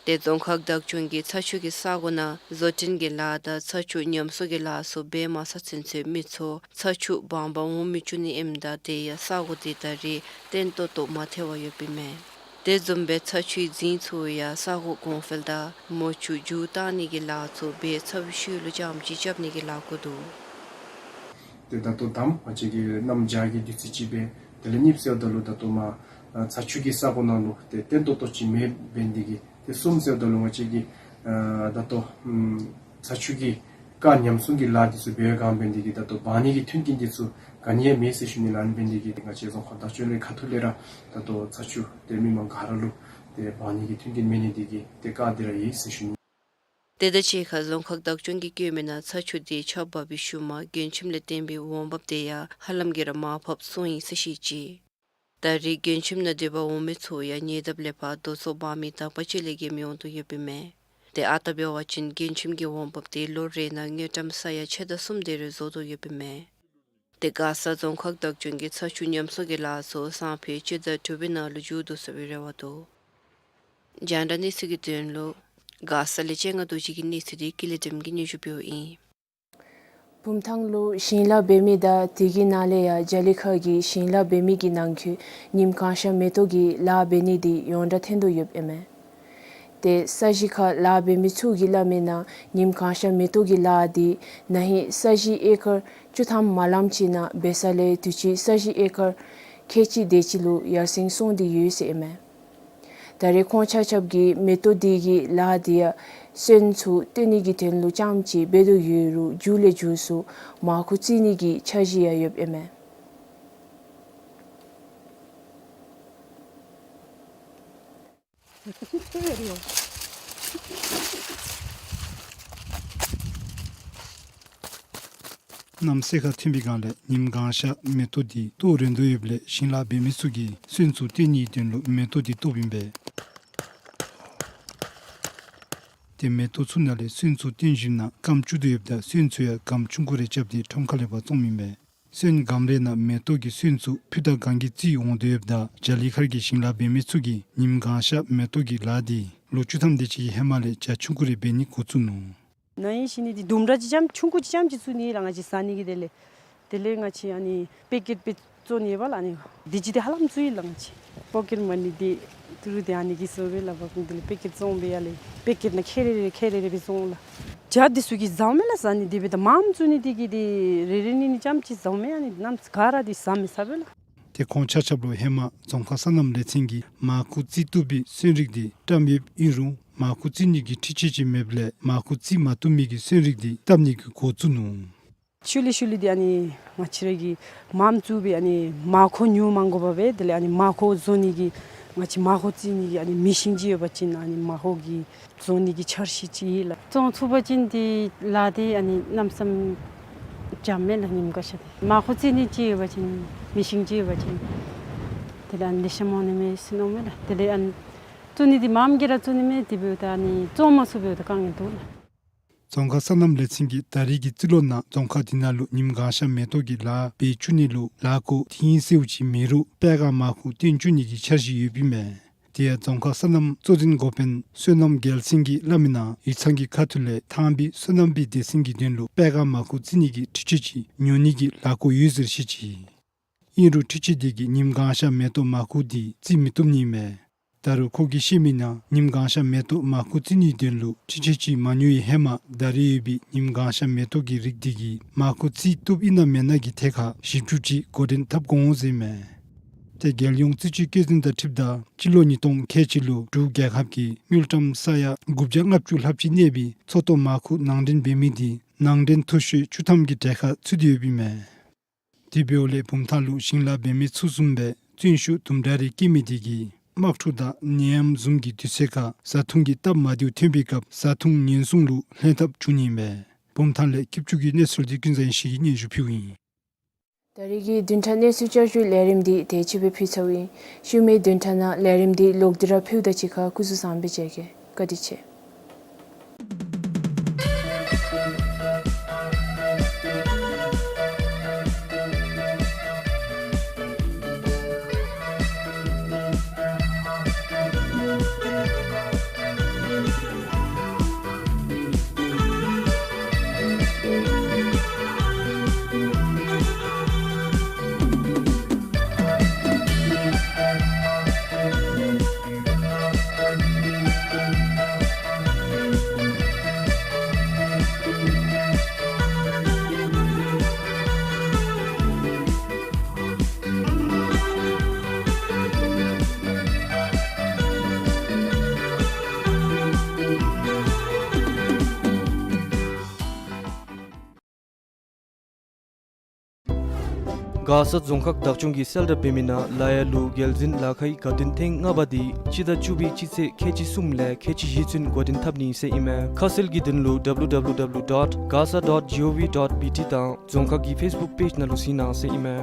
ཏེ་རྫོང་ཁག་བདག་སྐྱོང་གིས་ཚ་ཆུ་གི་ས་གོ་ནང་བཟོ་སྐྲུན་གྱི་ལཱ་དང་ཚ་ཆུ་ཉམས་གསོ་གི་ལཱ་ཚུ་འབད་མ་ཚར་ཚུན་ཚོད་མི་ཚུ་ཚ་ཆུ་སྦང་པར་འོང་མི་བཅུག་ནི་ཨིནམ་ད་དེ་ཡང་ས་གོ་དེ་ད་རེས་བརྟན་ཏོག་ཏོ་མ་ཐལ་བར་ཡོདཔ་ཨིན་མས། དེ་བཟུམ་སྦེ་ཚ་ཆུའི་རྫིང་ཚུ་ཡང་ས་གོ་གོང་འཕེལ་དང་མོ་ཆུ་བསྒྱུར་བཏང་ནི་གི་ལཱ་ཚུ་འབད་ཚར་བའི་ཤུལ་ལུ་རྐྱངམ་ཅིག་རྐྱབ་ནི་གི་ལཱ་འགོ་འདུག། ཏེ་ད་ལྟོ་དང་པ་ང་བཅས་ཀྱི་གནམ་བྱཱར་གྱི་དུས་ཚོད་ཅིག་སྦེ་དེ་ལས་གཉིས་པ་ཟེརཝ་ད་ལུ་ད་ལྟོ་མར་ཨ་ཚ་ཆུ་གི་ས་གོ་ནང་ལུ་ཏེ་བརྟན་ཏོག་ཏོ་ཅིག་མེདཔ་འབད་ནི་དེ་གིས། ཏེ་གསུམ་པ་ཟེརཝ་ད་ལུ་ང་བཅས་ཀྱི་ཨ་ད་ལྟོ་ཨམ་ཚ་ཆུ་གི་རྐ་ཉམས་སྲུང་གི་ལཱ་འདི་ཚུ་འབད་བའི་སྒང་འབད་ནི་དེ་གིས་ད་ལྟོ་འབག་ནི་གི་མཐུན་རྐྱེན་འདི་ཚུ་ག་ནི་ཡང་མེད་ཟེར་ཞུ་ནི་ལགས། ཨ་ནི་འབད་ནི་དེ་གིས་ཏེ་ང་བཅས་རྫོང་ཁག་བདག་སྐྱོང་ལས་ཁ་ཐུག་ལས་ར་ད་ལྟོ་ཚ་ཆུ་ཏེ་མི་མང་ག་ར་ལུ་ཏེ་འབག་ནི་གི་མཐུན་རྐྱེན་མེད་ནི་དེ་གིས་ཏེ་རྐ་འདི་ར་ཡོད་ཟེར་ཞུ་ནི། དེ་དང་གཅིག་ཁར་རྫོང་ཁག་བདག་སྐྱོང་གིས་བཀོད་མི་ནང་ཚ་ཆུ་དེ་ཆག་འབག་པའི་ཤུལ་མ་མགྱོན་ཁྱིམ་ལས་བརྟེན་པའི་འོང་འབབ་དེ་ཡང་ཧ་ལམ་གྱིས་ར་མར་བབས་སོང་ཡི་ཟེར་བཤད་ཅི། ད་རེས་མགྱོན་ཁྱིམ་ནང་སྡོད་པར་འོང་མི་ཚུ་ཡང་ཉེ་འདབས་ལས་ཕར་རྡོ་ཚོགས་འབག་མི་དག་པ་ཅིག་ལས་བརྒལ་མི་འོང་དོ་ཡོདཔ་ཨིན་མས། ཏེ་ཨ་རྟག་འབད་བ་ཅིན་མགྱོན་ཁྱིམ་གྱི་འོང་འབབ་དེ་ལོ་རེ་ནང་དངུལ་ཀྲམ་ས་ཡ་ཕྱེད་དང་གསུམ་དེ་རེ་བཟོ་དོ་ཡོདཔ་ཨིན་མས། ཏེ་མགར་ས་རྫོང་ཁག་བདག་སྐྱོང་གིས་ཚ་ཆུ་ཉམས་གསོ་གི་ལཱ་ཚུ་སང་ཕོད་སྤྱི་ཟླ་དྲུག་པའི་ནང་ལུ་མཇུག་བསྡུ་ཚར་བའི་རེ་བ་འདུག། རྒྱང་བསྒྲགས་གནས་ཚུལ་གྱི་དོན་ལུ་མགར་ས་ལས་སྤྱན་སྔ་རྡོ་རྗེ་གི་གནས་ཚུལ་དེ་ཀུན་ལེགས་སྒྲོལ་མ་གིས་སྙན་ཞུ་འབདཝ་ཨིན། བུམ་ཐང་ལུ་ཞིང་ལཱ་འབད་མི་དང་དེ་གི་ནང་ལས་ཡང་ཇ་ལི་ཁ་གི་ཞིང་ལཱ་འབད་མི་གི་ནང་འཁོད་ཉིམ་གང་ཤར་མེ་ཏོག་གི་ལཱ་འབད་ནི་འདི་ཡོངས་གྲགས་ཐོན་དོ་ཡོདཔ་ཨིན་མས། ཏེ་ས་གཞི་ཁར་ལཱ་འབད་མི་ཚུ་གིས་སླབ་མིའི་ནང་ཉིམ་གང་ཤར་མེ་ཏོག་གི་ལཱ་འདི་ན་ཧིང་ས་གཞི་ཨེ་ཀར་བཅུ་ཐམ་མ་ལམ་ཅིག་ནང་འབད་ས་ལས་དུས་ཅི་ས་གཞི་ཨེ་ཀར་ཁལ་གཅིག་དེ་ཅིག་ལུ་ཡར་སེང་སོང་སྟེ་ཡོད་ཟེར་ཨིན་མས། ད་རེས་ཁོང་ཆ་ཁྱབ་ཀྱིས་མེ་ཏོག་འདི་གི་ལཱ་འདི་ཡང་སོན་ཚུ་བཏོན་ནི་གི་དོན་ལུ་རྐྱངམ་ཅིག་འབད་དོ་ཡོད་རུང་མཇུག་ལས་མཇུག་སུ་མར་ཁུ་བཙིར་ནི་གི་འཆར་གཞི་ཡང་ཡོདཔ་ཨིན་མས། གནམ་སེར་ཁ་ཐོན་པའི་སྒང་ལས་ཉིམ་གང་ཤར་མེ་ཏོག་འདི་ལྟོ་རན་དོ་ཡོདཔ་ལས་ཞིང་ལཱ་འབད་མི་ཚུ་གིས་སོན་ཚུ་བཏོན་ནིའི་དོན་ལུ་མེ་ཏོག་འདི་བཏོགཔ་ཨིན་པས། ཏེ་མེ་ཏོག་ཚུ་ནང་ལས་སོན་ཚུ་བཏོན་ཞིནམ་ན་སྐམ་བཅུག་དོ་ཡོདཔ་ད་སོན་ཚུ་ཡང་སྒམ་ཆུང་ཀུ་རེ་རྐྱབ་སྟེ་ཁྲོམ་ཁ་ལས་ཕར་བཙོངམ་ཨིན་པས། སོན་སྒམ་རེ་ནང་མེ་ཏོག་གི་སོན་ཚུ་ཕུད་དང་གང་གིས་བཙིར་འོང་དོ་ཡོདཔ་ད་ཇ་ལི་ཁར་གྱི་ཞིང་ལཱ་འབད་མི་ཚུ་གིས་ཉིམ་གང་ཤར་མེ་ཏོག་གི་ལཱ་འདི་ལོ་བཅུ་ཐམ་དེ་ཅིག་གི་ཧེ་མ་ལས་རྒྱ་ཆུང་ཀུ་རེ་འབད་ནི་འགོ་བཙུགས་ནུག། ན་ཧིང་ཞིནམ་ནི་འདི་ལྡུམ་ར་ཅིག་རྐྱངམ་ཆུང་ཀུ་ཅིག་རྐྱངམ་ཅིག་བཙུགས་ནི་ལགས། ང་བཅས་ཟ་ནི་གི་དེ་ལས་དེ་ལས་ང་བཅས་ཨ་ནི་པེ་ཀེཊ་སྦེ་བཙོང་ནི་ཡོདཔ་ལགས། ཨ་ནི་དེ་ཅིག་དེ་ཧ་ལམ་བཙུགས་ཡི་ལགས། ང་བཅས་པོ་ཀེཊ་མ་ཎི་འདི་ཏི་རུ་དེ་ཨ་ནི་གིས་བཟོ་བས་ལགས། འབདཝ་ད་དེ་ལས་པེ་ཀེཊ་བཙོང་སྦེ་ཡར་ལས་པེ་ཀེཊ་ནང་ཁལ་རེ་རེ་ཁལ་རེ་རེ་སྦེ་བཙོང་ལགས། ཇ་འདི་ཚུ་གིས་ཟཝ་མས་ལགས། ཟ་ནི་དེ་འབདཝ་ད་མངམ་བཙུགས་ནི་དེ་གིས་དེ་རེ་རེ་གཉིས་གཉིས་རྐྱངམ་ཅིག་ཟཝ་མས། ཨ་ནི་གནམ་ག་ར་དེ་ཟ་མི་ཚར་བས་ལགས། ཏེ་ཁོང་ཆ་ཁྱབ་ལུ་ཧེ་མ་རྫོང་ཁག་སོ་ནམ་ལས་ཚན་གྱིས་མར་ཁུ་བཙིར་བཏུབ་པའི་སོན་རིགས་འདི་བཀྲམ་ཡོདཔ་ཨིན་རུང་མར་ཁུ་བཙིར་ནི་གི་འཕྲུལ་ཆས་ཅིག་མེདཔ་ལས་མར་ཁུ་བཙིར་མ་བཏུབ་མི་གི་སོན་རིགས་འདི་བཏབ་ནི་གི་འགོ་བཙུགས་ནུག། ཤུལ་ལས་ཤུལ་ལས་དེ་ཨ་ནི་ང་བཅས་ར་གིས་མངམ་བཙུགས་སྦེ་ཨ་ནི་མར་ཁུ་ཉོ་མ་དགོ་པར་སྦེ་དེ་ལས་ཨ་ནི་མར་ཁུ་བཟོ་ནི་གི་ང་བཅས་མར་ཁུ་བཙིར་ནི་གི་ཨ་ནི་མེ་ཤིན་ཅིག་ཡོད་པ་ཅིན་ཨ་ནི་མར་ཁུ་གི་བཟོ་ནི་གི་འཆར་གཞི་ཅིག་ཡོད་ལགས། བཙོང་ཚུགས་པ་ཅིན་དེ་ལཱ་དེ་ཨ་ནི་གནམ་མེད་ས་མེད་འཇམ་མས་ལགས། ཉིམ་གང་ཤར་དེ་མར་ཁུ་བཙིར་ནི་ཅིག་ཡོད་པ་ཅིན་མེ་ཤིན་ཅིག་ཡོད་པ་ཅིན་དེ་ལས་ཨ་ནི་ལེ་ཤ་མང་ནི་མས་ཟེར་མནོཝ་མས་ལགས། དེ་ལས་ཨ་ནི་བཙུགས་ནི་དེ་མངམ་གིས་ར་བཙུགས་ནི་མས། དེ་འབདཝ་ད་ཨ་ནི་བཙོང་མ་ཚུགས་པའི་དཀའ་ངལ་འདུག་ལགས། རྫོང་ཁག་སོ་ནམ་ལས་ཚན་གྱིས་ད་རེས་ཀྱི་རྩིས་ལོ་ནང་རྫོང་ཁག་དེ་ནང་ལུ་ཉིམ་གང་ཤར་མེ་ཏོག་གི་ལཱ་འབད་བཅུག་ནི་ལུ་ལཱ་ཁོ་དེ་ཨིན་ཟེརཝ་ཅིག་མེད་རུང་པད་ཁ་མར་ཁུ་བཏོན་བཅུག་ནི་གི་འཆར་གཞི་ཡོདཔ་ཨིན་མས། དེ་ཡང་རྫོང་ཁག་སོ་ནམ་གཙོ་འཛིན་འགོ་དཔོན་བསོད་ནམས་རྒྱལ་མཚན་གྱིས་སླབ་མིའི་ནང་ཡིག་ཚང་གི་ཁ་ཐུག་ལས་ཐང་པའི་སོ་ནམ་པའི་སྡེ་ཚན་གྱི་དོན་ལུ་པད་ཁ་མར་ཁུ་བཙིར་ནི་གི་འཕྲུལ་ཆས་ཅིག་ཉོ་ནི་གི་ལཱ་ཁོ་ཡོད་ཟེར་བཤད་ཅི། ཨིན་རུང་འཕྲུལ་ཆས་དེ་གིས་ཉིམ་གང་ཤར་མེ་ཏོག་མར་ཁུ་འདི་བཙིར་མི་བཏུབ་ནི་མས། ད་རུང་ཁོ་གིས་བཤད་མིའི་ནང་ཉིམ་གང་ཤར་མེ་ཏོག་མར་ཁུ་བཙིར་ནིའི་དོན་ལུ་འཕྲུལ་ཆས་ཅིག་མ་ཉོ་བའི་ཧེ་མ་ད་རེས་ཡོད་པའི་ཉིམ་གང་ཤར་མེ་ཏོག་གི་རིགས་དེ་གིས་མར་ཁུ་བཙིར་བཏུབ་ཨིན་ན་མེན་ན་གི་ཐད་ཁར་ཞིབ་འཚོལ་ཅིག་འགོ་འདྲེན་འཐབ་དགོ་འོང་ཟེར་མས། ཏེ་རྒྱལ་ཡོངས་རྩིས་སྤྱོད་བཀོད་འདོམས་དང་འཁྲིལཝ་ད་སྤྱི་ལོ་ཉིས་སྟོང་ཁལ་གཅིག་ལུ་འབྲུག་རྒྱལ་ཁབ་ཀྱིས་དངུལ་ཀྲམ་ས་ཡ་དགུ་བརྒྱ་ལྔ་བཅུ་ལྷགཔ་ཅིག་གནས་པའི་མཚོ་ཏོག་མར་ཁུ་ནང་འདྲེན་འབད་མི་དེ་ནང་འདྲེན་མཐོ་ཤོས་བཅུ་ཐམ་གྱི་གྲལ་ཁར་ཚུད་དེ་ཡོདཔ་ཨིན་མས། དེ་འབདཝ་ལས་བུམ་ཐང་ལུ་ཞིང་ལཱ་འབད་མི་ཚུ་བཟུམ་སྦེ་བཙོན་ཤུགས་དུམ་གྲ་རེ་བཀལ་མི་དེ་གིས་དམག་འཁྲུག་དང་ནད་ཡམས་བཟུམ་གྱི་དུས་ཚོད་ཁར་བཟའ་འཐུང་གི་སྟབས་མ་བདེཝ་ཐོན་པའི་སྐབས་བཟའ་འཐུང་ཉེན་སྲུང་ལུ་ལྷན་ཐབས་བྱུང་ནི་ཨིན་མས། བུམ་ཐང་ལས་སྐྱིད་ཆུ་གི་གནས་ཚུལ་འདི་ཀུན་བཟང་ཡེ་ཤེས་ཀྱིས་སྙན་ཞུ་ཕུལཝ་ཨིན། ད་རེས་ཀྱི་བདུན་ཕྲག་གནས་ཚུལ་བསྐྱར་ཞུའི་ལས་རིམ་འདི་དེ་ཅིག་སྦེ་ཕུལ་ཚརཝ་ཨིན། ཤུལ་མའི་བདུན་ཕྲག་ནང་ལས་རིམ་འདི་ལོག་སྟེ་ར་ཕུལཝ་ད་གཅིག་ཁར་སྐུ་གཟུགས་བཟང་པོ་སྦེ་མཇལ་གེ། བཀའ་དྲིན་ཆེ། མགར་ས་རྫོང་ཁག་བདག་སྐྱོང་གིས་གསལ་བསྒྲགས་འབད་མི་ནང་ལ་ཡ་ལུ་རྒྱལ་འཛིན་ལ་ཁའི་དགའ་སྟོན་ཐེངས་ལྔ་པ་འདི་སྤྱི་ཟླ་བཅུ་པའི་སྤྱི་ཚེས་ཁལ་གཅིག་གསུམ་ལས་ཁལ་གཅིག་བཞི་ཚུན་འགོ་འདྲེན་འཐབ་ནི་ཟེར་ཨིན་མས། ཁ་གསལ་གྱི་དོན་ལུ་W W W dot gasa dot gov dot B T དང་རྫོང་ཁག་གི་ཕེསི་བུཀ་པེཇ་ནང་ལུ་གཟིགས་གནང་ཟེར་ཨིན་མས།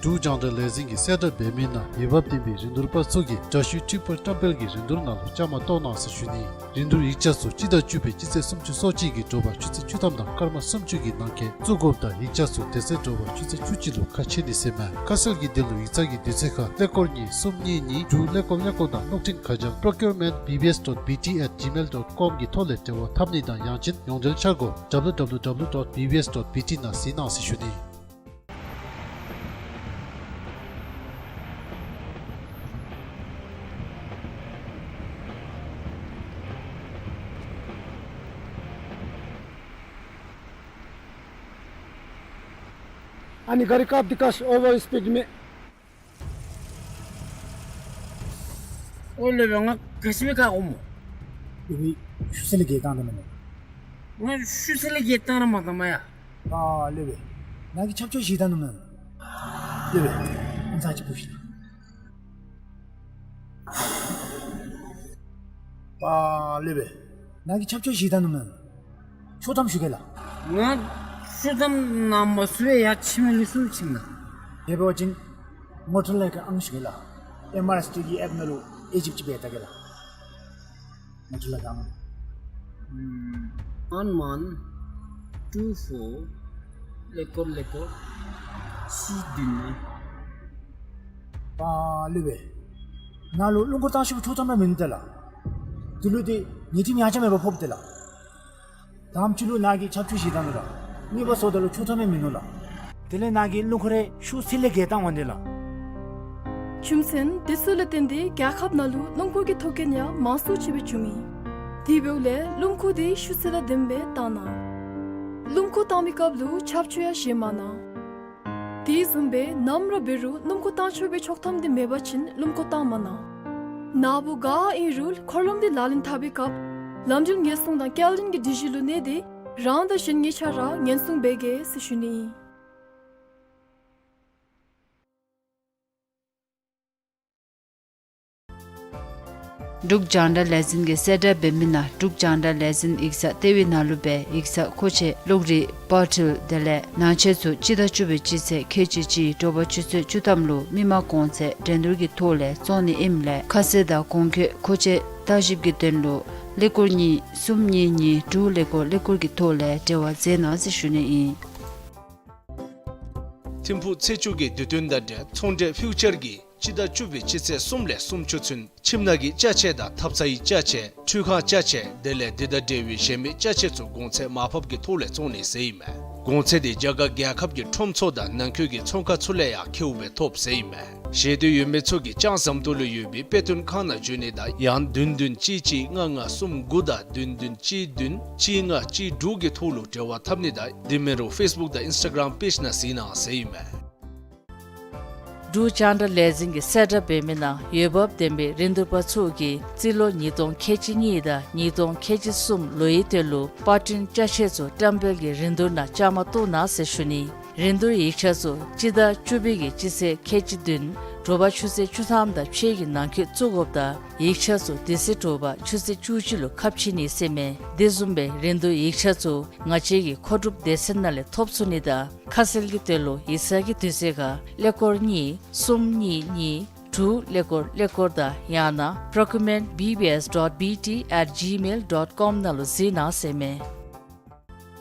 འབྲུག་རྒྱང་བསྒྲགས་ལས་འཛིན་གྱིས་གསལ་བསྒྲགས་འབད་མི་ནང་འོས་འབབ་ལྡན་པའི་རིན་བསྡུར་པ་ཚུ་གིས་དྲ་ཞུའི་འཕྲིན་ཕུར་བཀྲམ་སྤེལ་གྱི་རིན་བསྡུར་ནང་ལུ་བཅའ་མར་གཏོགས་གནང་ཟེར་ཞུ་ནི། རིན་བསྡུར་ཡིག་ཆ་ཚུ་སྤྱི་ཟླ་བཅུ་པའི་སྤྱི་ཚེས་སུམ་ཅུ་སོ་གཅིག་གི་དྲོ་པ་ཆུ་ཚོད་བཅུ་ཐམ་དང་སྐར་མ་སུམ་ཅུ་གི་ནང་འཁོད་བཙུགས་དགོཔ་དང་ཡིག་ཆ་ཚུ་དེ་ཚེ་དྲོ་པ་ཆུ་ཚོད་བཅུ་གཅིག་ལུ་ཁ་ཕྱེ་ནི་ཟེར་མས། ཁ་གསལ་གྱི་དོན་ལུ་ཡིག་ཚང་གི་དུས་ཚོད་ཁར་ཀླད་ཀོར་གཉིས་གསུམ་གཉིས་གཉིས་དྲུག་ཀླད་ཀོར་ཀླད་ཀོར་དང་གློག་འཕྲིན་ཁ་བྱང་procurement B B S dot B T at gmail dot com གི་ཐོག་ལས་འབྲེལ་བ་འཐབ་ནི་དང་ཡང་ཅིན་ཡོངས་འབྲེལ་འཆར་སྒོ་W W W dot B B S dot B T ནང་གཟིགས་གནང་ཟེར་ཞུ་ནི། ཨ་ནི་ག་རི་བཀག་སྟེ་ཀ་ཤི་ཨོ་ཝར་སི་པིཌ་མས། ཨོ་ལེ་བེ་ང་ག་ཅི་སྦེ་བཀག་འོང་སྨོ། ལེ་བེ་ཤུ་ཚད་ལས་བརྒལ་བཏང་ད་མེན་ན། ང་ཤུ་ཚད་ལས་བརྒལ་བཏང་ར་མ་བཏང་མ་ཡ། ཨ་ལེ་བེ་ནཱ་གིས་ཆབ་ཆོས་བཞེས་ད་ནུག་མེན་ན། ལེ་བེ་ཨ་ཙི་ཅིག་འབུ་ཤིག་ལགས། ཨ་ལེ་བེ་ནཱ་གིས་ཆབ་ཆོས་བཞེས་ད་ནུག་མེན་ན། ཤོག་ཐམ་ཞུ་གེ་ལགས། ང་ཤོག་ཐམ་ནང་མ་ཚུད་པར་ཡར་ཕྱི་མི་ལུ་ཚུར་ཕྱིན་ན། དེ་འབད་བ་ཅིན་ངོ་སྤྲོད་ལས་ཀྱི་ཨང་ཞུ་གེ་ལགས། ཨེམ་ཨར་ཨེསི་ཊི་གི་ཨེཔ་ནང་ལུ་ཨེ་ཇིབ་ཅིག་འབད་ད་གེ་ལགས། ངོ་སྤྲོད་ལས་ཀྱི་ཨང་། ཨམ་ཨན་ཝན་ཊུ་ཕོར་ཀླད་ཀོར་ཀླད་ཀོར་གཅིག་བདུན་ཨིན། ཨ་ལེ་བེ་ནཱ་ལུ་སྣུམ་འཁོར་བཏང་ཤོག་པའི་ཆོག་ཐམ་ར་མིན་འདུག་ལགས། དེ་ལུ་ཏེ་ཉེས་ཁྲིམས་ཡང་ཆ་མེད་པར་ཕོགཔ་འདུག་ལགས། དང་པ་ཅིག་ལུ་ནཱ་གིས་ཆབ་ཆོས་བཞེས་ད་ནུག་ལགས། གཉིས་པ་སོངམ་ད་ལུ་ཆོག་ཐམ་ཡང་མིན་ནུག་ལགས། དེ་ལས་ནཱ་གིས་སྣུམ་འཁོར་རེ་ཤུ་ཚད་ལས་བརྒལ་བཏང་འོང་དེ་ལགས། རྒྱུ་མཚན་དེ་ཚུ་ལས་བརྟེན་ཏེ་རྒྱལ་ཁབ་ནང་ལུ་སྣུམ་འཁོར་གྱི་ཐོག་རྐྱེན་ཡང་མང་སུ་ཅིག་སྦེ་བྱུང་ཡི། དེ་འབདཝ་ལས་སྣུམ་འཁོར་དེ་ཤུ་ཚད་དང་ལྡནམ་སྦེ་བཏང་གནང་། སྣུམ་འཁོར་བཏང་མི་སྐབས་ལུ་ཆབ་ཆོས་ཡང་བཞེས་མ་གནང་། དེ་བཟུམ་སྦེ་ནམ་ར་འབད་རུང་སྣུམ་འཁོར་བཏང་ཆོག་པའི་ཆོག་ཐམ་དེ་མེད་པ་ཅིན་སྣུམ་འཁོར་བཏང་མ་གནང་། ནཱ་བུ་ག་ཨིན་རུང་འཁོར་ལམ་དེ་ལག་ལེན་འཐབ་པའི་སྐབས་ལམ་འགྲུལ་ཉེན་སྲུང་དང་སྐྱེལ་འདྲེན་གྱི་སྒྲིག་གཞི་ལུ་གནས་ཏེ་རང་དང་གཞན་གཉིས་ཆ་ར་ཉེན་སྲུང་འབད་གེ་ཟེར་ཞུ་ནི་ཨིན། འབྲུག་རྒྱང་བསྒྲགས་ལས་འཛིན་གྱིས་གསལ་བསྒྲགས་འབད་མི་ནང་འབྲུག་རྒྱང་བསྒྲགས་ལས་འཛིན་ཡིག་ཚང་ལྟེ་བའི་ནང་ལུ་སྦེ་ཡིག་ཚང་མཁོ་ཆས་གློག་རིག་པར་འཕྲུལ་དེ་ལས་ནང་ཆས་ཚུ་སྤྱི་ཟླ་བཅུ་པའི་སྤྱི་ཚེས་ཁལ་གཅིག་གཅིག་དྲོ་པ་ཆུ་ཚོད་བཅུ་ཐམ་ལུ་མི་མང་གོང་ཚད་འགྲན་བསྡུར་གྱི་ཐོག་ལས་བཙོང་ནི་ཨིནམ་ལས་ཁ་གསལ་དང་གོང་འཁོད་མཁོ་ཆས་བརྟག་ཞིབ་ཀྱི་དོན་ལུ་ཀླད་ཀོར་གཉིས་གསུམ་གཉིས་གཉིས་དྲུག་ཀླད་ཀོར་ཀླད་ཀོར་གྱི་ཐོག་ལས་འབྲེལ་བ་མཛད་གནང་ཟེར་ཞུ་ནི་ཨིན། ཐིམ་ཕུག་ཚེས་བཅུ་གི་དུས་སྟོན་དང་འབྲེལ་ཚོང་འབྲེལ་ཕིའུ་ཅར་གྱིས་སྤྱི་ཟླ་བཅུ་པའི་སྤྱི་ཚེས་གསུམ་ལས་སུམ་ཅུ་ཚུན་ཁྱིམ་ནང་གི་ཅ་ཆས་དང་ཐབ་ཚང་གི་ཅ་ཆས་ཁྲུས་ཁང་ཅ་ཆས་དེ་ལས་དེ་དང་འབྲེལ་བའི་གཞན་མི་ཅ་ཆས་ཚུ་གོང་ཚད་མར་ཕབ་ཀྱི་ཐོག་ལས་བཙོང་ནི་ཟེར་ཨིན་མས། གོང་ཚད་དེ་རྒྱ་གར་རྒྱལ་ཁབ་ཀྱི་ཁྲོམ་ཚུ་དང་ནང་འཁོད་ཀྱི་ཚོང་ཁང་ཚུ་ལས་ཡང་ཁེཝ་སྦེ་ཐོབ་ཟེར་ཨིན་མས། ཤེས་འདོད་ཡོད་མི་ཚུ་གིས་ལྕང་ཟམ་ཏོག་ལུ་ཡོད་པའི་དཔེ་སྟོན་ཁང་ནང་འབྱོན་ནི་དང་ཡང་བདུན་བདུན་གཅིག་གཅིག་ལྔ་ལྔ་གསུམ་དགུ་དང་བདུན་བདུན་གཅིག་བདུན་གཅིག་ལྔ་གཅིག་དྲུག་གི་ཐོག་ལུ་འབྲེལ་བ་འཐབ་ནི་དང་དེ་མིན་རུང་ཕེསི་བུཀ་དང་ཨིནསི་ཊ་གརམ་པེཇ་ནང་གཟིགས་གནང་ཟེར་ཨིན་མས། འབྲུག་རྒྱང་བསྒྲགས་ལས་འཛིན་གྱིས་གསལ་བསྒྲགས་འབད་མི་ནང་འོས་འབབ་ལྡན་པའི་རིན་བསྡུར་པ་ཚུ་གིས་རྩིས་ལོ་ཉིས་སྟོང་ཁལ་གཅིག་གཉིས་དང་ཉིས་སྟོང་ཁལ་གཅིག་གསུམ་ལོའི་དོན་ལུ་པར་སྐྲུན་ཅ་ཆས་ཚུ་བཀྲམ་སྤེལ་གྱི་རིན་བསྡུར་ནང་བཅའ་མར་གཏོགས་གནང་ཟེར་ཞུ་ནི། རིན་བསྡུར་ཡིག་ཆ་ཚུ་སྤྱི་ཟླ་བཅུ་པའི་གི་སྤྱི་ཚེས་ཁལ་གཅིག་བདུན་དྲོ་པ་ཆུ་ཚོད་བཅུ་ཐམ་དང་ཕྱེད་ཀྱི་ནང་འཁོད་བཙུགས་དགོཔ་དང་ཡིག་ཆ་ཚུ་དེ་ཚེ་དྲོ་པ་ཆུ་ཚོད་བཅུ་གཅིག་ལུ་ཁ་ཕྱེ་ནི་ཟེར་མས། དེ་བཟུམ་སྦེ་རིན་བསྡུར་ཡིག་ཆ་ཚུ་ང་བཅས་ཀྱི་མཁོ་སྒྲུབ་སྡེ་ཚན་ནང་ལས་ཐོབ་ཚུགས་ནི་དང་ཁ་གསལ་གྱི་དོན་ལུ་ཡིག་ཚང་གི་དུས་ཚོད་ཁར་ཀླད་ཀོར་གཉིས་གསུམ་གཉིས་གཉིས་དྲུག་ཀླད་ཀོར་ཀླད་ཀོར་དང་ཡང་ན་procurement B B S dot B T at gmail dot com ནང་ལུ་གཟིགས་གནང་ཟེར་མས།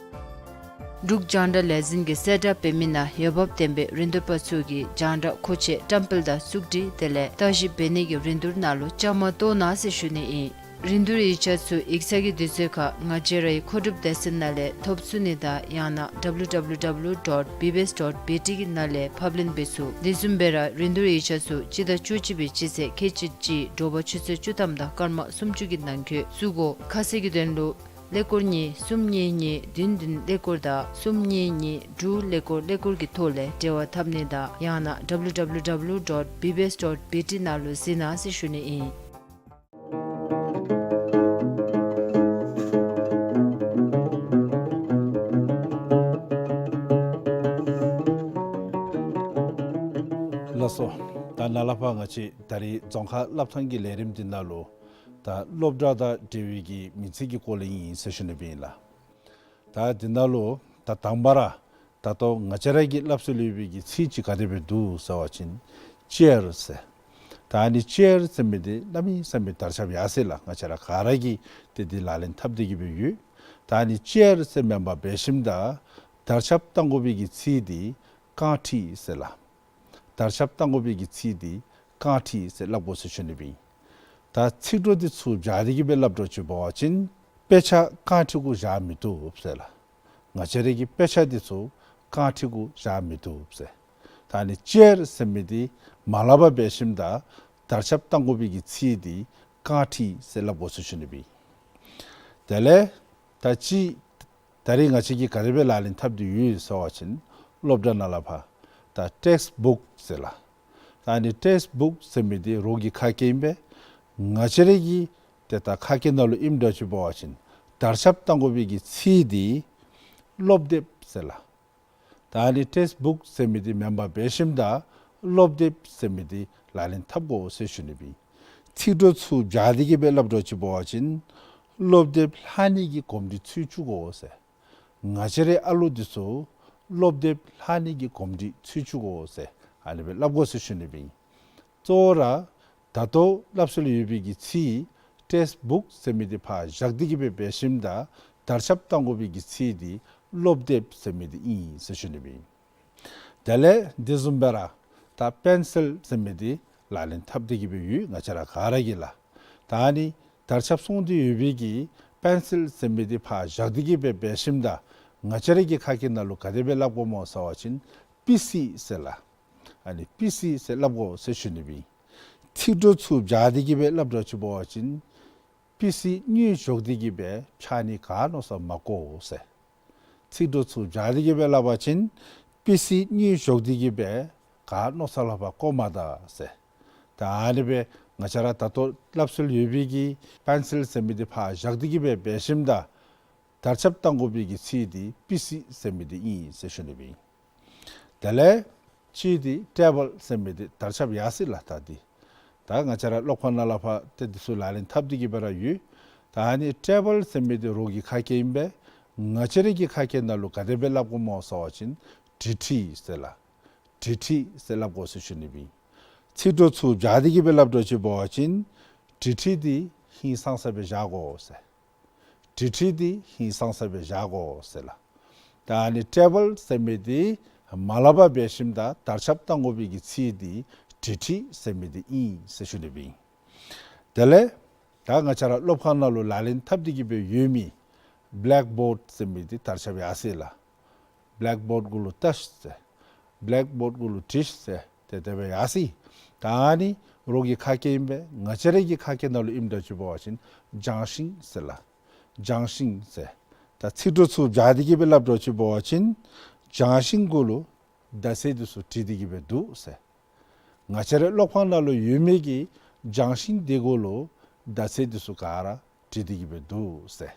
འབྲུག་རྒྱང་བསྒྲགས་ལས་འཛིན་གྱིས་གསལ་བསྒྲགས་འབད་མི་ནང་འོས་འབབ་ལྡན་པའི་རིན་བསྡུར་པ་ཚུ་གིས་རྒྱང་བསྒྲགས་མཁོ་ཆས་བཀྲམ་སྤེལ་དང་བཙུགས་སྒྲིག་དེ་ལས་བརྟག་ཞིབ་འབད་ནི་གི་རིན་བསྡུར་ནང་ལུ་བཅའ་མར་གཏོགས་གནང་ཟེར་ཞུ་ནི་ཨིན། རིན་བསྡུར་ཡིག་ཆ་ཚུ་ཡིག་ཚང་གི་དུས་ཚོད་ཁར་ང་བཅས་རའི་མཁོ་སྒྲུབ་སྡེ་ཚན་ནང་ལས་ཐོབ་ཚུགས་ནི་དང་ཡང་ན་W W W dot B B S dot B T གི་ནང་ལས་ཕབ་ལེན་འབད་ཚུགས། དེ་བཟུམ་སྦེ་ར་རིན་བསྡུར་ཡིག་ཆ་ཚུ་སྤྱི་ཟླ་བཅུ་གཅིག་པའི་སྤྱི་ཚེས་ཁལ་གཅིག་གཅིག་དྲོ་པ་ཆུ་ཚོད་བཅུ་ཐམ་དང་སྐར་མ་སུམ་ཅུ་གི་ནང་འཁོད་བཙུགས་དགོ། ཁ་གསལ་གྱི་དོན་ལུ་ཀླད་ཀོར་གཉིས་གསུམ་གཉིས་གཉིས་བདུན་བདུན་ཀླད་ཀོར་དང་གསུམ་གཉིས་གཉིས་དྲུག་ཀླད་ཀོར་ཀླད་ཀོར་གྱི་ཐོག་ལས་འབྲེལ་བ་འཐབ་ནི་དང་ཡང་ན་W W W dot B B S dot B T ནང་ལུ་གཟིགས་གནང་ཟེར་ཞུ་ནི་ཨིན། ལགས་སོ། ད་ནཱ་ལས་ཕར་ང་བཅས་ད་རིས་རྫོང་ཁ་སློབ་ཐང་གི་ལས་རིམ་འདི་ནང་ལུ་ད་སློབ་གྲྭ་དང་འབྲེལ་བའི་གི་མིང་ཚིག་གི་སྐོར་ལས་ཨིན་ཟེར་ཞུ་ནི་སྦེ་ཨིན་ལགས། ད་འདི་ནང་ལུ་ད་དང་པ་ར་ ད་ལྟོ་ང་བཅས་ར་གི་སླབ་སྲོལ་ཡོད་པའི་གི་ཚིག་ཅིག་ག་དེ་སྦེ་འདུག་ཟེར་བ་ཅིན་ཅེར་ཟེར། ད་ཨ་ནི་ཅེར་ཟེར་མི་འདི་གནམ་མེད་ས་མེད་དར་ཁྱབ་ཡར་སོ་ཡི་ལགས། ང་བཅས་ར་ག་ར་གིས་ཏེ་འདི་ལག་ལེན་འཐབ་སྟེ་གི་སྦེ་ཡོད། ད་ཨ་ནི་ཅེར་ཟེར་མེན་པར་འབད་ཞིནམ་ད་དར་ཁྱབ་གཏང་དགོ་པའི་གི་ཚིག་འདི་རྐང་ཁྲི་ཟེར་ལགས། དར་ཁྱབ་གཏང་དགོ་པའི་གི་ཚིག་འདི་རྐང་ཁྲི་ཟེར་སླབ་དགོ་ཟེར་ཞུ་ནི་སྦེ་ཨིན། ད་ཚིག་གྲོགས་འདི་ཚུར་སྦྱར་ཏེ་གི་སྦེ་སླབ་དོ་ཅིག་འབད་བ་ཅིན་དཔེ་ཆ་རྐང་ཁྲི་གུ་བཞག་མི་བཏུབ་ཟེར་ལགས། ང་བཅས་རའི་གི་དཔེ་ཆ་འདི་ཚུ་རྐང་ཁྲི་གུ་བཞག་མི་བཏུབ་ཟེར། ད་ཨ་ནི་ཅེར་ཟེར་མི་འདི་མ་སླབ་པར་འབད་ཞིནམ་ད་དར་ཁྱབ་གཏང་དགོ་པའི་གི་ཚིག་འདི་རྐང་ཁྲི་ཟེར་སླབ་དགོ་ཟེར་ཞུ་ནི་སྦེ་ཨིན། དེ་ལས་ད་ཅི་ད་རིས་ང་བཅས་ཀྱིས་ག་དེ་སྦེ་ལག་ལེན་འཐབ་སྟེ་ཡོད་ཟེར་བ་ཅིན་སློབ་གྲྭ་ནང་ལས་ཕར་ད་ཊེགསི་བུཀ་ཟེར་ལགས། ད་ཨ་ནི་ཊེགསི་བུཀ་ཟེར་མི་འདི་རོགས་ཀྱི་ཁ་སྐད་ཨིན་པས། ང་བཅས་རའི་གི་ཏེ་ད་ཁ་སྐད་ནང་ལུ་ཨིནམ་འདྲཝ་ཅིག་འབད་བ་ཅིན་དར་ཁྱབ་གཏང་དགོ་པའི་གི་ཚིག་འདི་སློབ་དེབ་ཟེར་ལགས། ད་ཨ་ནི་ཊེགསི་བུཀ་ཟེར་མི་འདི་མེན་པར་འབད་ཞིནམ་ད་སློབ་དེབ་ཟེར་མི་འདི་ལག་ལེན་འཐབ་དགོ་ཟེར་ཞུ་ནི་སྦེ་ཨིན། ཚིག་གྲོགས་ཚུར་སྦྱར་ཏེ་གི་སྦེ་སླབ་དོ་ཅིག་འབད་བ་ཅིན་སློབ་དེབ་ལྷག་ནི་གི་གོམས་འདྲིས་ཚུད་བཅུག་དགོ་ཟེར། ང་བཅས་རའི་ཨ་ལུ་འདི་ཚུ་སློབ་དེབ་ལྷག་ནི་གི་གོམས་འདྲིས་ཚུད་བཅུག་དགོ་ཟེར་ཨ་ནི་སྦེ་སླབ་དགོ་ཟེར་ཞུ་ནི་སྦེ་ཨིན། གཙོ་བོ་ར་ད་ལྟོ་སླབ་སྲོལ་ཡོད་པའི་གི་ཚིག་ཊེགསི་བུཀ་ཟེར་མི་འདི་ཕར་བཞག་སྟེ་གི་སྦེ་འབད་ཞིནམ་ད་དར་ཁྱབ་གཏང་དགོ་པའི་གི་ཚིག་འདི་སློབ་དེབ་ཟེར་མི་འདི་ཨིན་ཟེར་ཞུ་ནི་སྦེ་ཨིན། དེ་ལས་འདི་བཟུམ་སྦེ་ར་ད་པེན་སིལ་ཟེར་མི་འདི་ལག་ལེན་འཐབ་སྟེ་གི་སྦེ་ཡོད་ང་བཅས་ར་ག་ར་གིས་ལགས། ད་ཨ་ནི་དར་ཁྱབ་སོང་སྟེ་ཡོད་པའི་གི་པེན་སིལ་ཟེར་མི་འདི་ཕར་བཞག་སྟེ་གི་སྦེ་འབད་ཞིནམ་ད་ང་བཅས་རའི་གི་ཁ་སྐད་ནང་ལུ་ག་དེ་སྦེ་སླབ་དགོཔ་སྨོ་ཟེར་བ་ཅིན་པི་སི་ཟེར་ལགས། ཨ་ནི་པི་སི་ཟེར་སླབ་དགོ་ཟེར་ཞུ་ནི་སྦེ་ཨིན། ཚིག་གྲོགས་ཚུར་སྦྱར་ཏེ་གི་སྦེ་སླབ་དོ་ཅིག་འབད་བ་ཅིན་པི་སི་དངུལ་གཞོགས་ཏེ་གི་སྦེ་འཕྱག་ནི་ག་མནོ་ས་མ་དགོ་ཟེར། ཚིག་གྲོགས་ཚུར་སྦྱར་ཏེ་གི་སྦེ་སླབ་པ་ཅིན་པི་སི་དངུལ་གཞོགས་ཏེ་གི་སྦེ་ག་མནོ་ས་ལས་ཕར་དགོ་མ་ད་ཟེར། ད་ཨ་ནི་སྦེ་ང་བཅས་ར་ད་ལྟོ་སླབ་སྲོལ་ཡོད་པའི་གི་པེན་སིལ་ཟེར་མི་འདི་ཕར་བཞག་སྟེ་གི་སྦེ་འབད་ཞིནམ་ད་དར་ཁྱབ་གཏང་དགོ་པའི་གི་ཚིག་འདི་པི་སི་ཟེར་མི་འདི་ཨིན་ཟེར་ཞུ་ནི་སྦེ་ཨིན། དེ་ལས་གཅིག་འདི་ཊེ་བཱལ་ཟེར་མི་འདི་དར་ཁྱབ་ཡར་སོ་ཡི་ལགས། ད་འདི་ད་ང་བཅས་ར་སློབ་ཁང་ནང་ལས་ཕར་ཏེ་འདི་ཚུ་ལག་ལེན་འཐབ་སྟེ་གི་སྦེ་ར་ཡོད། ད་ཨ་ནི་ཊེ་བཱལ་ཟེར་མི་འདི་རོགས་ཀྱི་ཁ་སྐད་ཨིན་པས། ང་བཅས་རའི་གི་ཁ་སྐད་ནང་ལུ་ག་དེ་སྦེ་སླབ་དགོཔ་སྨོ་ཟེར་བ་ཅིན་དྲིལ་ཁྲི་ཟེར་ལགས། དྲིལ་ཁྲི་ཟེར་སླབ་དགོ་ཟེར་ཞུ་ནི་སྦེ་ཨིན། ཚིག་གྲོགས་ཚུར་སྦྱར་ཏེ་གི་སྦེ་སླབ་དོ་ཅིག་འབད་བ་ཅིན་དྲིལ་ཁྲི་འདི་ཧིང་སངས་ས་སྦེ་བཞག་དགོ་ཟེར། དྲིལ་ཁྲི་འདི་ཧིང་སངས་ས་སྦེ་བཞག་དགོ་ཟེར་ལགས། ད་ཨ་ནི་ཊེ་བཱལ་ཟེར་མི་འདི་མ་སླབ་པར་འབད་ཞིནམ་ད་དར་ཁྱབ་གཏང་དགོ་པའི་གི་ཚིག་འདི་དྲིལ་ཁྲི་ཟེར་མི་འདི་ཨིན་ཟེར་ཞུ་ནི་སྦེ་ཨིན། དེ་ལས་ད་ང་བཅས་ར་སློབ་ཁང་ནང་ལུ་ལག་ལེན་འཐབ་སྟེ་གི་སྦེ་ཡོད་མི་བེ་ལེཀ་བོཌ་ཟེར་མི་འདི་དར་ཁྱབ་ཡར་སོ་ཡི་ལགས། བེ་ལེཀ་བོཌ་གུ་ལུ་ཏཱས་ཟེར། བེ་ལེཀ་བོཌ་གུ་ལུ་ཏཱས་ཟེར། ཏེ་དེ་སྦེ་ཡར་སོ་ཡི། ད་ཨ་ནི་རོགས་ཀྱི་ཁ་སྐད་ཨིན་པས། ང་བཅས་རའི་གི་ཁ་སྐད་ནང་ལུ་ཨིནམ་འདྲཝ་ཅིག་འབད་བ་ཅིན་ལྗང་ཤིང་ཟེར་ལགས། ལྗང་ཤིང་ཟེར། ད་ཚིག་གྲོགས་ཚུར་སྦྱར་ཏེ་གི་སྦེ་སླབ་དོ་ཅིག་འབད་བ་ཅིན་ལྗང་ཤིང་གུ་ལུ་མདའ་རྩེ་འདི་ཚུ་བྲིས་ཏེ་གི་སྦེ་འདུག་ཟེར། ང་བཅས་རའི་སློབ་ཁང་ནང་ལུ་ཡོད་མི་གི་ལྗང་ཤིང་འདི་གུ་ལུ་མདའ་རྩེ་འདི་ཚུ་ག་ར་བྲིས་ཏེ་གི་སྦེ་འདུག་ཟེར།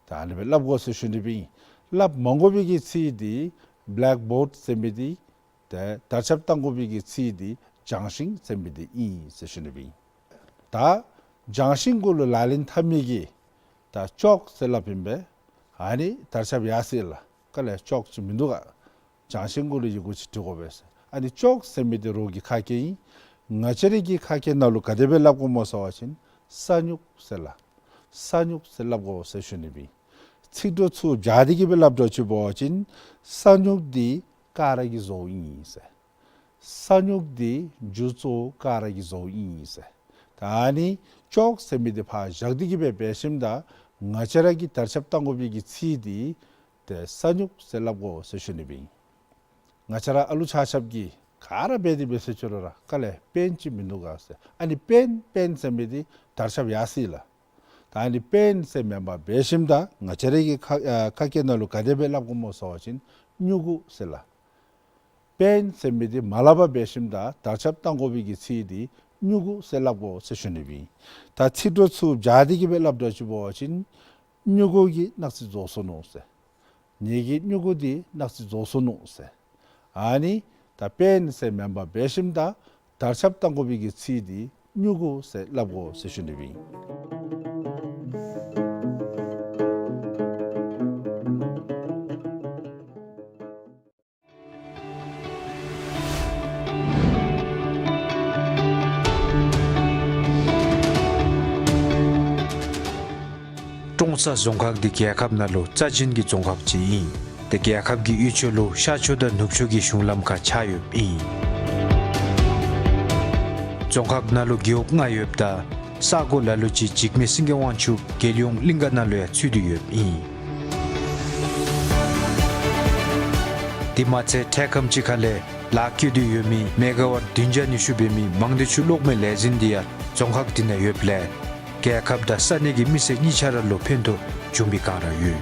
ད་ཨ་ནི་སྦེ་སླབ་དགོ་ཟེར་ཞུ་ནི་སྦེ་ཨིན། སླབ་མ་དགོ་པའི་གི་ཚིག་འདི་བེ་ལེཀ་བོཌ་ཟེར་མི་འདི་ཏེ་དར་ཁྱབ་གཏང་དགོ་པའི་གི་ཚིག་འདི་ལྗང་ཤིང་ཟེར་མི་འདི་ཨིན་ཟེར་ཞུ་ནི་སྦེ་ཨིན། ད་ལྗང་ཤིང་གུ་ལུ་ལག་ལེན་འཐབ་མི་གི་ད་ཅོག་ཟེར་སླབ་ཨིན་པས། ཨ་ནི་དར་ཁྱབ་ཡར་སོ་ཡི་ལགས། ག་ལས་ཅོག་ཅིག་མིན་འདུག་ག། ལྗང་ཤིང་གུ་ལུ་ཡི་གུ་ཅིག་བྲི་དགོ་པས་ཟེར། ཨ་ནི་ཅོག་ཟེར་མི་འདི་རོགས་ཀྱི་ཁ་སྐད་ཨིན། ང་བཅས་རའི་གི་ཁ་སྐད་ནང་ལུ་ག་དེ་སྦེ་སླབ་དགོཔ་སྨོ་ཟེར་བ་ཅིན་ས་སྨྱུག་ཟེར་ལགས། ས་སྨྱུག་ཟེར་སླབ་དགོ་ཟེར་ཞུ་ནི་སྦེ་ཨིན། ཚིག་གྲོགས་ཚུར་སྦྱར་ཏེ་གི་སྦེ་སླབ་དོ་ཅིག་འབད་བ་ཅིན་ས་སྨྱུག་འདི་ཀ་ར་གི་བཟོ་ཨིན་ཟེར། ས་སྨྱུག་འདི་མཇུག་གཙོ་བོ་ཀ་ར་གི་བཟོ་ཨིན་ཟེར། ད་ཨ་ནི་ཅོག་ཟེར་མི་འདི་ཕར་བཞག་སྟེ་གི་སྦེ་འབད་ཞིནམ་ད་ང་བཅས་ར་གིས་དར་ཁྱབ་གཏང་དགོ་པའི་གི་ཚིག་འདི་ཏེ་ས་སྨྱུག་ཟེར་སླབ་དགོ་ཟེར་ཞུ་ནི་སྦེ་ཨིན། ང་བཅས་ར་ཨ་ལུ་ཆ་ཁྱབ་ཀྱིས་ག་ར་འབད་དེ་འབད་ཟེར་ཅི་རུང་ར་ག་ལས་པེན་ཅིག་མིན་འདུག་ག་ཟེར། ཨ་ནི་པེན་པེན་ཟེར་མི་འདི་དར་ཁྱབ་ཡར་སོ་ཡི་ལགས། ད་ཨ་ནི་པེན་ཟེར་མེན་པར་འབད་ཞིནམ་ད་ང་བཅས་རའི་གི་ཁ་ཨ་ཁ་སྐད་ནང་ལུ་ག་དེ་སྦེ་སླབ་དགོཔ་སྨོ་ཟེར་བ་ཅིན་སྨྱུ་གུ་ཟེར་ལགས། པེན་ཟེར་མི་འདི་མ་སླབ་པར་འབད་ཞིནམ་ད་དར་ཁྱབ་གཏང་དགོ་པའི་གི་ཚིག་འདི་སྨྱུ་གུ་ཟེར་སླབ་དགོ་ཟེར་ཞུ་ནི་སྦེ་ཨིན། ད་ཚིག་གྲོགས་ཚུར་སྦྱར་ཏེ་གི་སྦེ་སླབ་དོ་ཅིག་འབད་བ་ཅིན་སྨྱུ་གུ་གིས་ནག་རྩི་བཟོ་སོ་ནུག་ཟེར། ངེ་གི་སྨྱུ་གུ་འདི་ནག་རྩི་བཟོ་སོ་ནུག་ཟེར། ཨ་ནི་ད་པེན་ཟེར་མེན་པར་འབད་ཞིནམ་ད་དར་ཁྱབ་གཏང་དགོ་པའི་གི་ཚིག་འདི་སྨྱུ་གུ་ཟེར་སླབ་དགོ་ཟེར་ཞུ་ནི་སྦེ་ཨིན། ཀྲོང་གསར་རྫོང་ཁག་འདི་རྒྱལ་ཁབ་ནང་ལུ་རྩ་ཅན་གྱི་རྫོང་ཁག་ཅིག་ཨིན། ཏེ་རྒྱལ་ཁབ་ཀྱི་དབུས་ཕྱོགས་ལུ་ཤར་ཕྱོགས་དང་ནུབ་ཕྱོགས་ཀྱི་གཞུང་ལམ་ཁར་ཆགས་ཡོདཔ་ཨིན། རྫོང་ཁག་ནང་ལུ་རྒེད་འོག་ལྔ་ཡོདཔ་ད་ས་གོ་ལ་ལུ་ཅིག་འཇིགས་མེད་སེང་གེ་དབང་ཕྱུག་རྒྱལ་ཡོངས་གླིང་ག་ནང་ལུ་ཡང་ཚུད་དེ་ཡོདཔ་ཨིན། དེ་མ་ཚད་འཕྲལ་ཁམས་ཅིག་ཁ་ལས་ལཱ་བཀོད་དེ་ཡོད་མི་མེ་ག་ཝཊ་བདུན་བརྒྱ་ཉི་ཤུ་འབད་མི་མང་སྡེ་ཆུ་གློག་མེ་ལས་འཛིན་འདི་ཡང་རྫོང་ཁག་འདི་ནང་ཡོདཔ་ལས་རྒྱལ་ཁབ་དང་ས་གནས་ཀྱི་མི་སེར་གཉིས་ཆ་ར་ལུ་ཕན་ཐོགས་བྱུང་བའི་བསྒང་ར་ཡོད།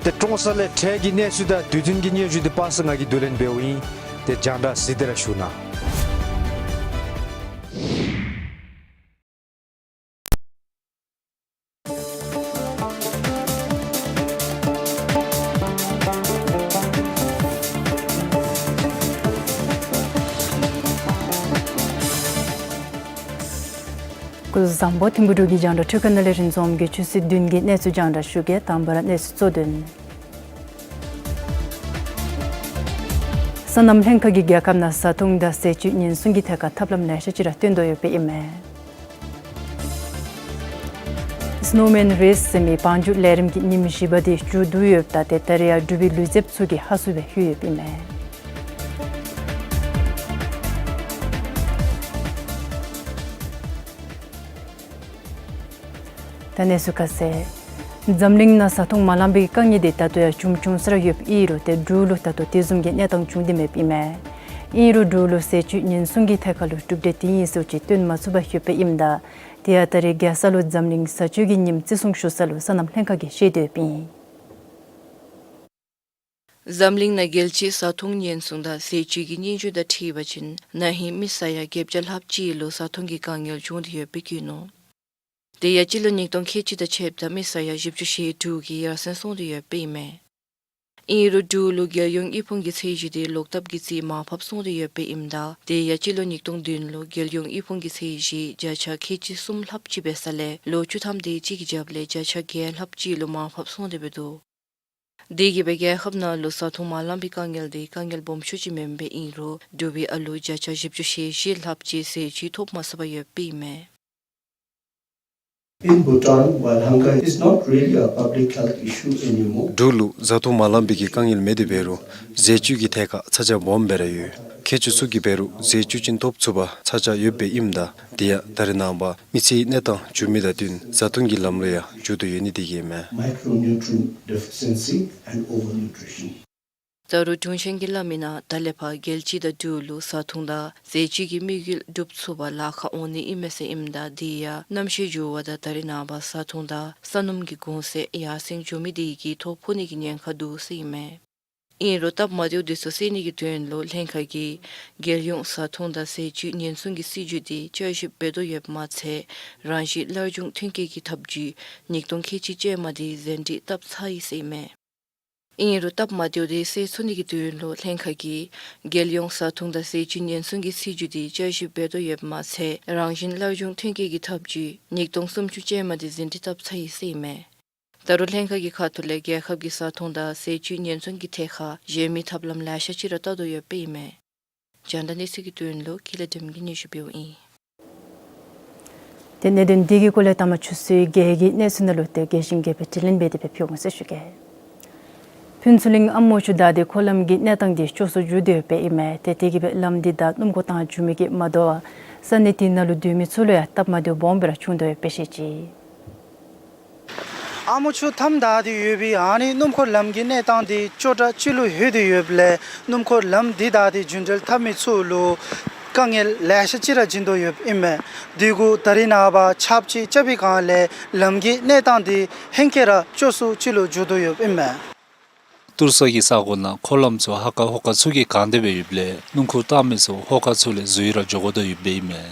ཏེ་ཀྲོང་གསར་ལས་འཕྲལ་གྱི་གནས་ཚུལ་དང་དུས་མཐུན་གྱི་སྙན་ཞུ་འདི་པ་སངས་ང་གིས་བསྡུ་ལེན་འབདཝ་ཨིན། ཏེ་རྒྱང་བསྒྲགས་གཟིགས་ཏེ་ར་བཞུགས་གནང་། སྐུ་གཟུགས་བཟང་པོ། ཐིམ་ཕུག་འབྲུག་གི་རྒྱང་བསྒྲགས་འཕྲུལ་ཁང་ནང་ལས་རིན་འཛོམས་ཀྱིས་ཆུ་ཚོད་བདུན་གྱི་གནས་ཚུལ་རྒྱང་བསྒྲགས་ཞུ་གེ། དང་པ་ར་གནས་ཚུལ་གཙོ་དོན། སོ་ནམ་ལྷན་ཁག་གིས་རྒྱལ་ཁབ་ནང་བཟའ་འཐུང་དང་ཟས་བཅུད་ཉེན་སྲུང་གི་ཐད་ཁར་ཐབས་ལམ་ལེ་ཤ་ཅིག་ར་སྟོན་དོ་ཡོདཔ་ཨིན་མས། སི་ནོ་མེན་རེས་ཟེར་མི་བང་རྒྱུག་ལས་རིམ་གྱི་ཉིནམ་བཞི་པ་འདི་མཇུག་བསྡུ་ཡོདཔ་ད་ཏེ་ད་རིས་ཡང་འབྲུག་པའི་ལུས་རྩལཔ་ཚུ་གིས་ཧ་སུ་སྦེ་ལྷོད་ཡོདཔ་ཨིན་མས། ད་གནས་ཚུལ་ཁ་གསལ། འཛམ་གླིང་ནང་བཟའ་འཐུང་མ་ལང་པའི་དཀའ་ངལ་འདི་ད་ལྟོ་ཡང་ཅུང་ཅུང་ཟེར་ར་ཡོདཔ་ཨིན་རུང་ཏེ་འབྲུག་ལུ་ད་ལྟོ་དེ་བཟུམ་གྱི་གནས་སྟངས་བྱུང་སྟེ་མེདཔ་ཨིན་མས། ཨིན་རུང་འབྲུག་ལུ་ཟས་བཅུད་ཉེན་སྲུང་གི་ཐད་ཁར་ལུ་གྲུབ་འབྲས་དེ་ཨིན་ཟེར་ཅིག་སྟོན་མ་ཚུགས་པར་ལྷོདཔ་ཨིནམ་ད་དེ་ཡང་ད་རིས་རྒྱལ་ས་ལུ་འཛམ་གླིང་བཟའ་བཅུད་ཀྱི་ཉིནམ་བརྩི་སྲུང་ཞུ་ས་ལུ་སོ་ནམ་ལྷན་ཁག་གིས་བཤད་དེ་ཡོདཔ་ཨིན། འཛམ་གླིང་ནང་རྒྱལ་སྤྱིའི་བཟའ་འཐུང་ཉེན་སྲུང་དང་ཟས་བཅུད་ཀྱི་སྙན་ཞུ་དང་འཁྲིལ་བ་ཅིན་ན་ཧིང་མི་ས་ཡ་བརྒྱད་བརྒྱ་ལྷགཔ་ཅིག་ལུ་བཟའ་འཐུང་གི་དཀའ་ངལ་བྱུང་སྟེ་ཡོདཔ་སྦེ་བཀོད་ནུག། དེ་ཡང་སྤྱི་ལོ་ཉིས་སྟོང་ཁལ་གཅིག་དང་ཕྱདཔ་ད་མི་ས་ཡ་བཞི་བཅུ་ཞེ་དྲུག་གིས་ཡར་སེང་སོང་སྟེ་ཡོདཔ་ཨིན་མས། ཨིན་རུང་འབྲུག་ལུ་རྒྱལ་ཡོངས་དབུལ་ཕོངས་ཀྱི་ཚད་གཞི་དེ་ལོག་བཏབ་ཀྱི་རྩིས་མར་ཕབ་སོང་སྟེ་ཡོདཔ་ཨིནམ་ད་དེ་ཡང་སྤྱི་ལོ་ཉིས་སྟོང་བདུན་ལུ་རྒྱལ་ཡོངས་དབུལ་ཕོངས་ཀྱི་ཚད་གཞི་བརྒྱ་ཆ་ཁལ་གཅིག་གསུམ་ལྷགཔ་ཅིག་འབད་ས་ལས་ལོ་བཅུ་ཐམ་དེ་ཅིག་གི་རྒྱབ་ལས་བརྒྱ་ཆ་བརྒྱད་ལྷགཔ་ཅིག་ལུ་མར་ཕབ་སོང་སྟེ་འབད་དོ། དེ་གིས་སྦེ་རྒྱལ་ཁབ་ནང་ལུ་བཟའ་འཐུང་མ་ལང་པའི་དཀའ་ངལ་དེ་དཀའ་ངལ་སྦོམ་ཤོས་ཅིག་མེན་པར་ཨིན་རུང་འབྲུག་པའི་ཨ་ལུ་བརྒྱ་ཆ་བཞི་བཅུ་ཞེ་བཞི་ལྷགཔ་ཅིག་ཟས་བཅུད་ཐོབ་མ་ཚུགས་པར་ཡོདཔ་ཨིན་མས། In Bhutan, while hunger is not really a public health issue anymore, འབྲུག་ལུ་བཟའ་འཐུང་མ་ལང་པའི་གི་དཀའ་ངལ་མེད་དེ་འབད་རུང་ཟས་བཅུད་ཀྱི་ཐད་ཁར་ཚ་གྱང་སྦོམ་སྦེ་ར་ཡོད། ཁྱད་ཆོས་ཚུ་གིས་འབད་རུང་ཟས་བཅུད་ཅིག་ཐོབ་ཚུགས་པར་ཚ་གྱང་ཡོདཔ་སྦེ་ཨིནམ་ད་དེ་ཡང་ད་རེས་ནངས་པ་མི་ཚེའི་གནས་སྟངས་འགྱུར་མི་དང་བསྟུན་བཟའ་འཐུང་གི་ལམ་ལུ་ཡང་འགྱུར་དོ་ཡོད་ནི་དེ་གིས་མས། Micronutrient deficiency and overnutrition. ད་རུང་དྲུང་ཆེན་གྱིས་སླབ་མིའི་ནང་ད་ལས་ཕར་རྒྱལ་སྤྱི་དང་འབྲུག་ལུ་བཟའ་འཐུང་དང་ཟས་བཅུད་ཀྱི་དམིགས་ཡུལ་འགྲུབ་ཚུགས་པར་ལཱ་ཁག་འོང་ནི་ཨིན་མས་ཟེར་ཨིནམ་ད་དེ་ཡང་གནམ་གཤིས་འགྱུར་བ་དང་ད་རེས་ནངས་པ་བཟའ་འཐུང་དང་ས་སྣུམ་གྱི་གོང་ཚད་ཡར་སེང་འགྱོ་མི་དེ་གིས་ཐོ་ཕོག་ནི་གི་ཉེན་ཁ་འདུག་ཟེར་ཨིན་མས། ཨིན་རུང་སྟབས་མ་བདེཝ་དེ་ཚུ་སེལ་ནི་གི་དོན་ལུ་ལྷན་ཁག་གིས་རྒྱལ་ཡོངས་བཟའ་འཐུང་དང་ཟས་བཅུད་ཉེན་སྲུང་གི་སྲིད་བྱུས་དེ་བསྐྱར་ཞིབ་འབད་དོ་ཡོདཔ་མ་ཚད་རང་བཞིན་སླར་འབྱུང་ཐོན་སྐྱེད་ཀྱི་ཐབས་བྱུས་ཉིས་སྟོང་ཁལ་གཅིག་ཅན་མ་དེ་ཟིན་བྲིས་བཏབ་ཚར་ཡི་ཟེར་ཨིན་མས། ཨིན་རུང་སྟབས་མ་བདེཝ་དེ་སེལ་ཚུགས་ནི་གི་དོན་ལུ་ལྷན་ཁག་གིས་རྒྱལ་ཡོངས་བཟའ་འཐུང་དང་ཟས་བཅུད་ཉེན་སྲུང་གི་སྲིད་བྱུས་དེ་བསྐྱར་ཞིབ་འབད་དོ་ཡོདཔ་མ་ཚད་རང་བཞིན་སླར་འབྱུང་ཐོན་སྐྱེད་ཀྱི་ཐབས་བྱུས་ཉིས་སྟོང་སུམ་ཅུ་ཅན་མ་དེ་ཟིན་བྲིས་བཏབ་ཚར་ཡི་ཟེར་ཨིན་མས། ད་རུང་ལྷན་ཁག་གི་ཁ་ཐུག་ལས་རྒྱལ་ཁབ་ཀྱི་བཟའ་འཐུང་དང་ཟས་བཅུད་ཉེན་སྲུང་གི་ཐད་ཁར་གཞན་མི་ཐབས་ལམ་ལེ་ཤ་ཅིག་ར་བལྟ་དོ་ཡོདཔ་ཨིན་མས། རྒྱང་བསྒྲགས་གནས་ཚུལ་གྱི་དོན་ལུ་ཀུན་ལེགས་སྒྲོལ་མ་གིས་སྙན་ཞུ་འབདཝ་ཨིན། ཏེ་གནད་དོན་འདི་གི་སྐོར་ལས་ད་མ་ཆུ་ཚོད་བརྒྱད་ཀྱི་གནས་ཚུལ་ནང་ལུ་ཏེ་རྒྱས་ཤིང་རྒྱས་པའི་དྲི་ལན་འབད་དེ་སྦེ་ཕུལ་འོང་ཟེར་ཞུ་གེ། ཕུན་ཚོགས་གླིང་ཨ་མོ་ཆུ་བདའ་སྟེ་འཁོར་ལམ་གྱི་གནས་སྟངས་འདི་སྐྱོ་སུ་འགྱུར་དོ་ཡོདཔ་ཨིན་མས། ཏེ་དེ་གིས་སྦེ་ལམ་འདི་བདའ་སྣུམ་འཁོར་བཏང་འགྱོ་མི་གིས་མ་དོ་བར་ས་གནས་དེ་ནང་ལུ་སྡོད་མི་ཚུ་ལུ་ཡང་སྟབས་མ་བདེཝ་སྦོམ་སྦེ་ར་བྱུང་དོ་ཡོདཔ་སྦེ་བཤད་ཅི། ཨ་མོ་ཆུ་མཐའམ་བདའ་སྟེ་ཡོད་པའི་ཨ་ནི་སྣུམ་འཁོར་ལམ་གྱི་གནས་སྟངས་འདི་སྐྱོ་དྲགས་ཅིག་ལུ་ལྷོད་དེ་ཡོདཔ་ལས་སྣུམ་འཁོར་ལམ་འདི་བདའ་སྟེ་རྒྱུན་འགྲུལ་འཐབ་མི་ཚུ་ལུ་དཀའ་ངལ་ལེ་ཤ་ཅིག་ར་བྱིན་དོ་ཡོདཔ་ཨིན་མས། དེ་གུ་ད་རིས་ནངས་པ་ཆརཔ་ཅིག་རྐྱབ་པའི་སྒང་ལས་ལམ་གྱི་གནས་སྟངས་འདི་ཧེང་སྐལ་ར་སྐྱོ་སུ་ཅིག་ལུ་འགྱུར་དོ་ཡོདཔ་ཨིན་མས། ཏུར་ས་གི་ས་གོ་ནང་འཁོར་ལམ་ཚུ་ཧ་ཀ་ཧོ་ཀ་ཚུ་གིས་གང་སྟེ་སྦེ་ཡོདཔ་ལས་སྣུམ་འཁོར་བཏང་མི་ཚུ་ཧོ་ཀ་ཚུ་ལས་འཛུལ་ར་འགྱོ་དགོ་དོ་ཡོདཔ་ཨིན་མས།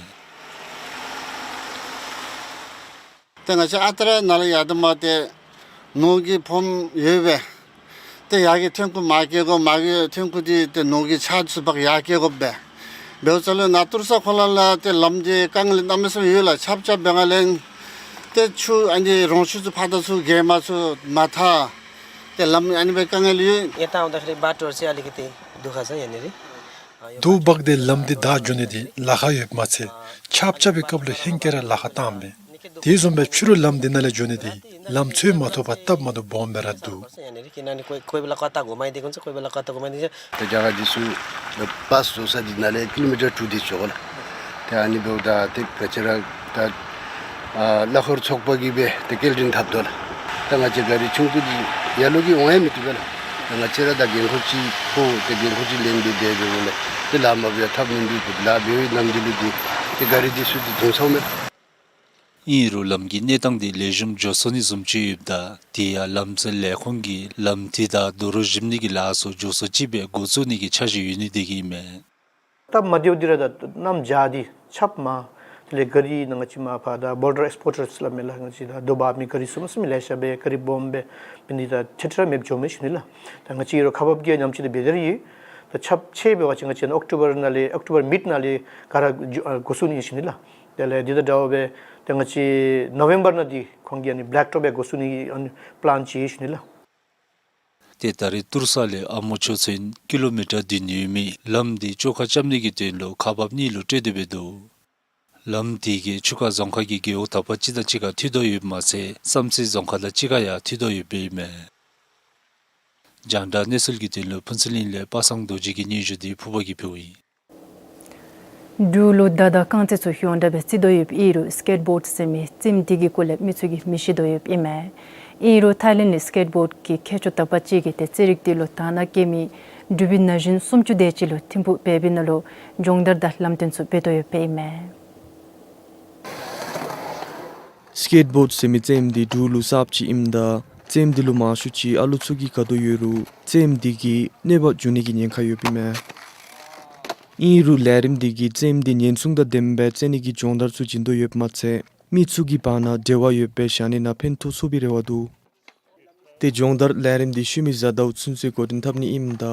ཏེ་ང་བཅས་ཨ་རྟག་ར་ནང་ལུ་ཡར་དེ་མ་ཏེ་ནོར་གྱི་ཕོརམ་ཡོད་པས། ཏེ་ཡར་གྱི་ཐོན་ཁུངས་མར་སྐྱེལ་དགོ། མར་གྱི་ཐོན་ཁུངས་འདི་ཏེ་ནོར་གྱི་ཆརཔ་ཚུ་འབག་ཡར་སྐྱེལ་དགོ་པས། འབདཝ་ད་ལུ་ནཱ་ཏུར་ས་འཁོར་ལམ་ལུ་ཏེ་ལམ་འདི་དཀའ་ངལ་གནམ་མེད་ས་མེད་ཡོད་ལགས། ཆརཔ་རྐྱབ་པའི་སྒང་ལས་ཏེ་ཆུ་ཨ་ནི་རོང་ཆུ་ཚུ་ཕར་དང་ཚུར་བརྒལ་མ་ཚུགས་མ་ཐག་ཏེ་ལམ་ཨ་ནི་སྦེ་དཀའ་ངལ་ཡོད། ཡ་ད་འོང་ད་ཁ་རི་བ་ཏོར་ཅི་ཨ་ལི་ཀི་ཏེ་དུ་ཁ་ས་ཡ་ནི་རི། དུ་འབག་སྟེ་ལམ་འདི་བདའ་འགྱོ་ནི་འདི་ལཱ་ཁག་ཡོདཔ་མ་ཚད་ཆརཔ་རྐྱབ་པའི་སྐབས་ལུ་ཧེང་སྐལ་ར་ལཱ་ཁག་བཏངམ་མས། དེ་བཟུམ་སྦེ་ཕྱི་རུ་ལམ་འདི་ནང་ལས་འགྱོ་ནི་འདི་ ལམ་འཚོལ་མ་ཐོབ་པར་སྟབས་མ་བདེཝ་སྦོམ་སྦེ་ར་འདུག། कोही बेला कता घुमाइदिएको हुन्छ, कोही बेला कता घुमाइदिन्छ। ད་རྒྱ་གར་འདི་ཚུ་པཱསི་བཟོ་ས་འདི་ནཱ་ལས་ཀི་ལོ་མི་ཊར་དྲུག་དེ་ཅིག་འོང་ལགས། ཏེ་ཨ་ནི་འབདཝ་ད་ཏེ་ང་བཅས་ར་ད་ཨ་གླ་འཁོར་ཚོགས་པ་གིས་སྦེ་ཏེ་སྐྱེལ་འདྲེན་འཐབ་དོ་ལགས། ད་ང་བཅས་ག་རི་ཆུང་ཀུ་འདི་ཡར་ལོག་གི་འོང་ཡང་མི་བཏུབ་པས་ལགས། ད་ང་བཅས་ར་ད་འགན་ཁུར་ཅིག་ཕོག་ཏེ་འགན་ཁུར་ཅིག་ལེན་སྦེ་སྡོད་སྡོདཔ་ལས་ཏེ་ལཱ་མ་འབད་བར་འཐབ་མི་འདུག། ལཱ་འབད་བའི་ནམ་དུས་ལུ་འདི་ཏེ་ག་རི་འདི་ཚུ་འདི་བརྡུང་ཚརཝ་མས་ལགས། ཨིན་རུང་ལམ་གྱི་གནས་སྟངས་འདི་ལེགས་ཤོམ་འགྱོ་སོང་ནི་བཟུམ་ཅིག་ཡོདཔ་ད་དེ་ཡང་ལམ་སེལ་ལས་ཁུངས་ཀྱིས་ལམ་འདི་དང་རྡོ་རོག་གཞིབ་ནི་གི་ལཱ་ཚུ་མགྱོགས་སུ་ཅིག་སྦེ་འགོ་བཙུགས་ནི་གི་འཆར་གཞི་ཡོད་ནི་དེ་གིས་ཨིན་མས། སྟབས་མ་བདེཝ་འདི་ར་ད་གནམ་བྱཱར་འདི་ཆརཔ་མར་དེ་ལས་ག་རི་ནང་ང་བཅས་མར་ཕར་ད་བོར་ཌར་ཨེགསི་པོར་ཊརསི་སླབ་མས་ལགས། ང་བཅས་ད་རྡོ་འབག་མི་ག་རི་ཚུ་མ་ཚུ་མི་ལེ་ཤ་སྦེ་ག་རི་སྦོམ་སྦེ་འབད་ནི་ད་ཐེངས་རེ་མེདཔ་འགྱོཝ་མས་ཞུ་ནི་ལགས། ད་ང་བཅས་ཡོད་རུང་ཁག་འབགཔ་གིས་ཉམས་ཅིག་ད་འབད་དེ་ར་ཡོད། ད་ཆརཔ་ཆེ་འབད་བ་ཅིན་ང་བཅས་ནཱ་ཨོག་ཊོ་བར་ནང་ལས་ཨོག་ཊོ་བར་མིཌ་ནང་ལས་ག་ར་འགྱོ་ཨ་འགོ་བཙུགས་ནི་ཨིན་ཞུ་ནི་ལགས། དེ་ལས་འདི་དང་འདྲཝ་སྦེ་ད་ང་བཅས་ནོ་ཝེམ་བར་ནང་འདི་ཁོང་གིས་ཨ་ནི་བེལེཀ་ཊོཔ་སྦེ་འགོ་བཙུགས་ནི་ཨ་ནི་པི་ལཱན་ཅིག་ཡོད་ཞུ་ནི་ལགས། ཏེ་ད་རེས་ཏུར་ས་ལས་ཨ་མོ་ཆོས་ཚན་ཀི་ལོ་མི་ཊར་བདུན་ཡོད་མི་ལམ་འདི་བཅོ་ཁ་རྐྱབ་ནི་གི་དོན་ལུ་ཁག་འབགཔ་གཉིས་ལུ་སྤྲོད་དེ་སྦེ་འདུག། ལམ་འདི་གིས་ཆུ་ཁ་རྫོང་ཁག་གི་རྒེད་འོག་དག་པ་ཅིག་དང་ཅིག་ཁར་མཐུད་དོ་ཡོདཔ་མ་ཚད་བསམ་རྩེ་རྫོང་ཁག་དང་གཅིག་ཁར་ཡང་མཐུད་དོ་ཡོདཔ་ཨིན་མས། རྒྱང་བསྒྲགས་གནས་ཚུལ་གྱི་དོན་ལུ་ཕུན་ཚོགས་གླིང་ལས་པ་སངས་རྡོ་རྗེ་གི་སྙན་ཞུ་འདི་ཕུར་པ་གིས་ཕུལཝ་ཨིན། འབྲུག་ལུ་མདའ་དང་རྐང་རྩེད་ཚུ་ཡོངས་གྲགས་སྦེ་རྩེད་དོ་ཡོདཔ་ཨིན་རུང་སི་ཀེཊ་བོཌ་ཟེར་མི་རྩེདམོ་འདི་གི་སྐོར་ལས་མི་ཚུ་གིས་མི་ཤེས་དོ་ཡོདཔ་ཨིན་མས། ཨིན་རུང་ཐའི་ལེནཌ་ལས་སི་ཀེཊ་བོཌ་གི་མཁས་མཆོག་དག་པ་ཅིག་གིས་ཏེ་རྩེད་རིགས་འདི་ལུ་དར་ནག་སྐྱེ་མི་འབྲུག་པའི་ན་གཞོན་སུམ་ཅུ་དེ་ཅིག་ལུ་ཐིམ་ཕུག་བལ་བི་ནང་ལུ་སྦྱོང་བརྡར་དང་ལམ་སྟོན་ཚུ་འབད་དོ་ཡོདཔ་ཨིན་མས། སི་ཀེཊ་བོཌ་ཟེར་མི་རྩེདམོ་འདི་འབྲུག་ལུ་གསརཔ་ཅིག་ཨིནམ་ད་རྩེདམོ་འདི་ལུ་མང་ཤོས་ཅིག་ཨ་ལུ་ཚུ་གིས་དགའ་དོ་ཡོད་རུང་རྩེདམོ་འདི་གིས་གནོད་པ་འབྱུང་ནི་གི་ཉེན་ཁ་ཡོདཔ་ཨིན་མས། ཨིན་རུང་ལས་རིམ་འདི་གིས་རྩེདམོ་འདི་ཉེན་སྲུང་དང་ལྡནམ་སྦེ་རྩེད་ནི་གི་སྦྱོང་བརྡར་ཚུ་བྱིན་དོ་ཡོདཔ་མ་ཚད་མི་ཚུ་གི་བར་ན་འབྲེལ་བ་ཡོདཔ་སྦེ་བཞག་ནི་ནང་ཕན་ཐོགས་ཚུགས་པའི་རེ་བ་འདུག། ཏེ་སྦྱོང་བརྡར་ལས་རིམ་འདི་ཤུལ་མའི་གཟའ་ཟླཝ་ཚུན་ཚོད་འགོ་འདྲེན་འཐབ་ནི་ཨིནམ་ད་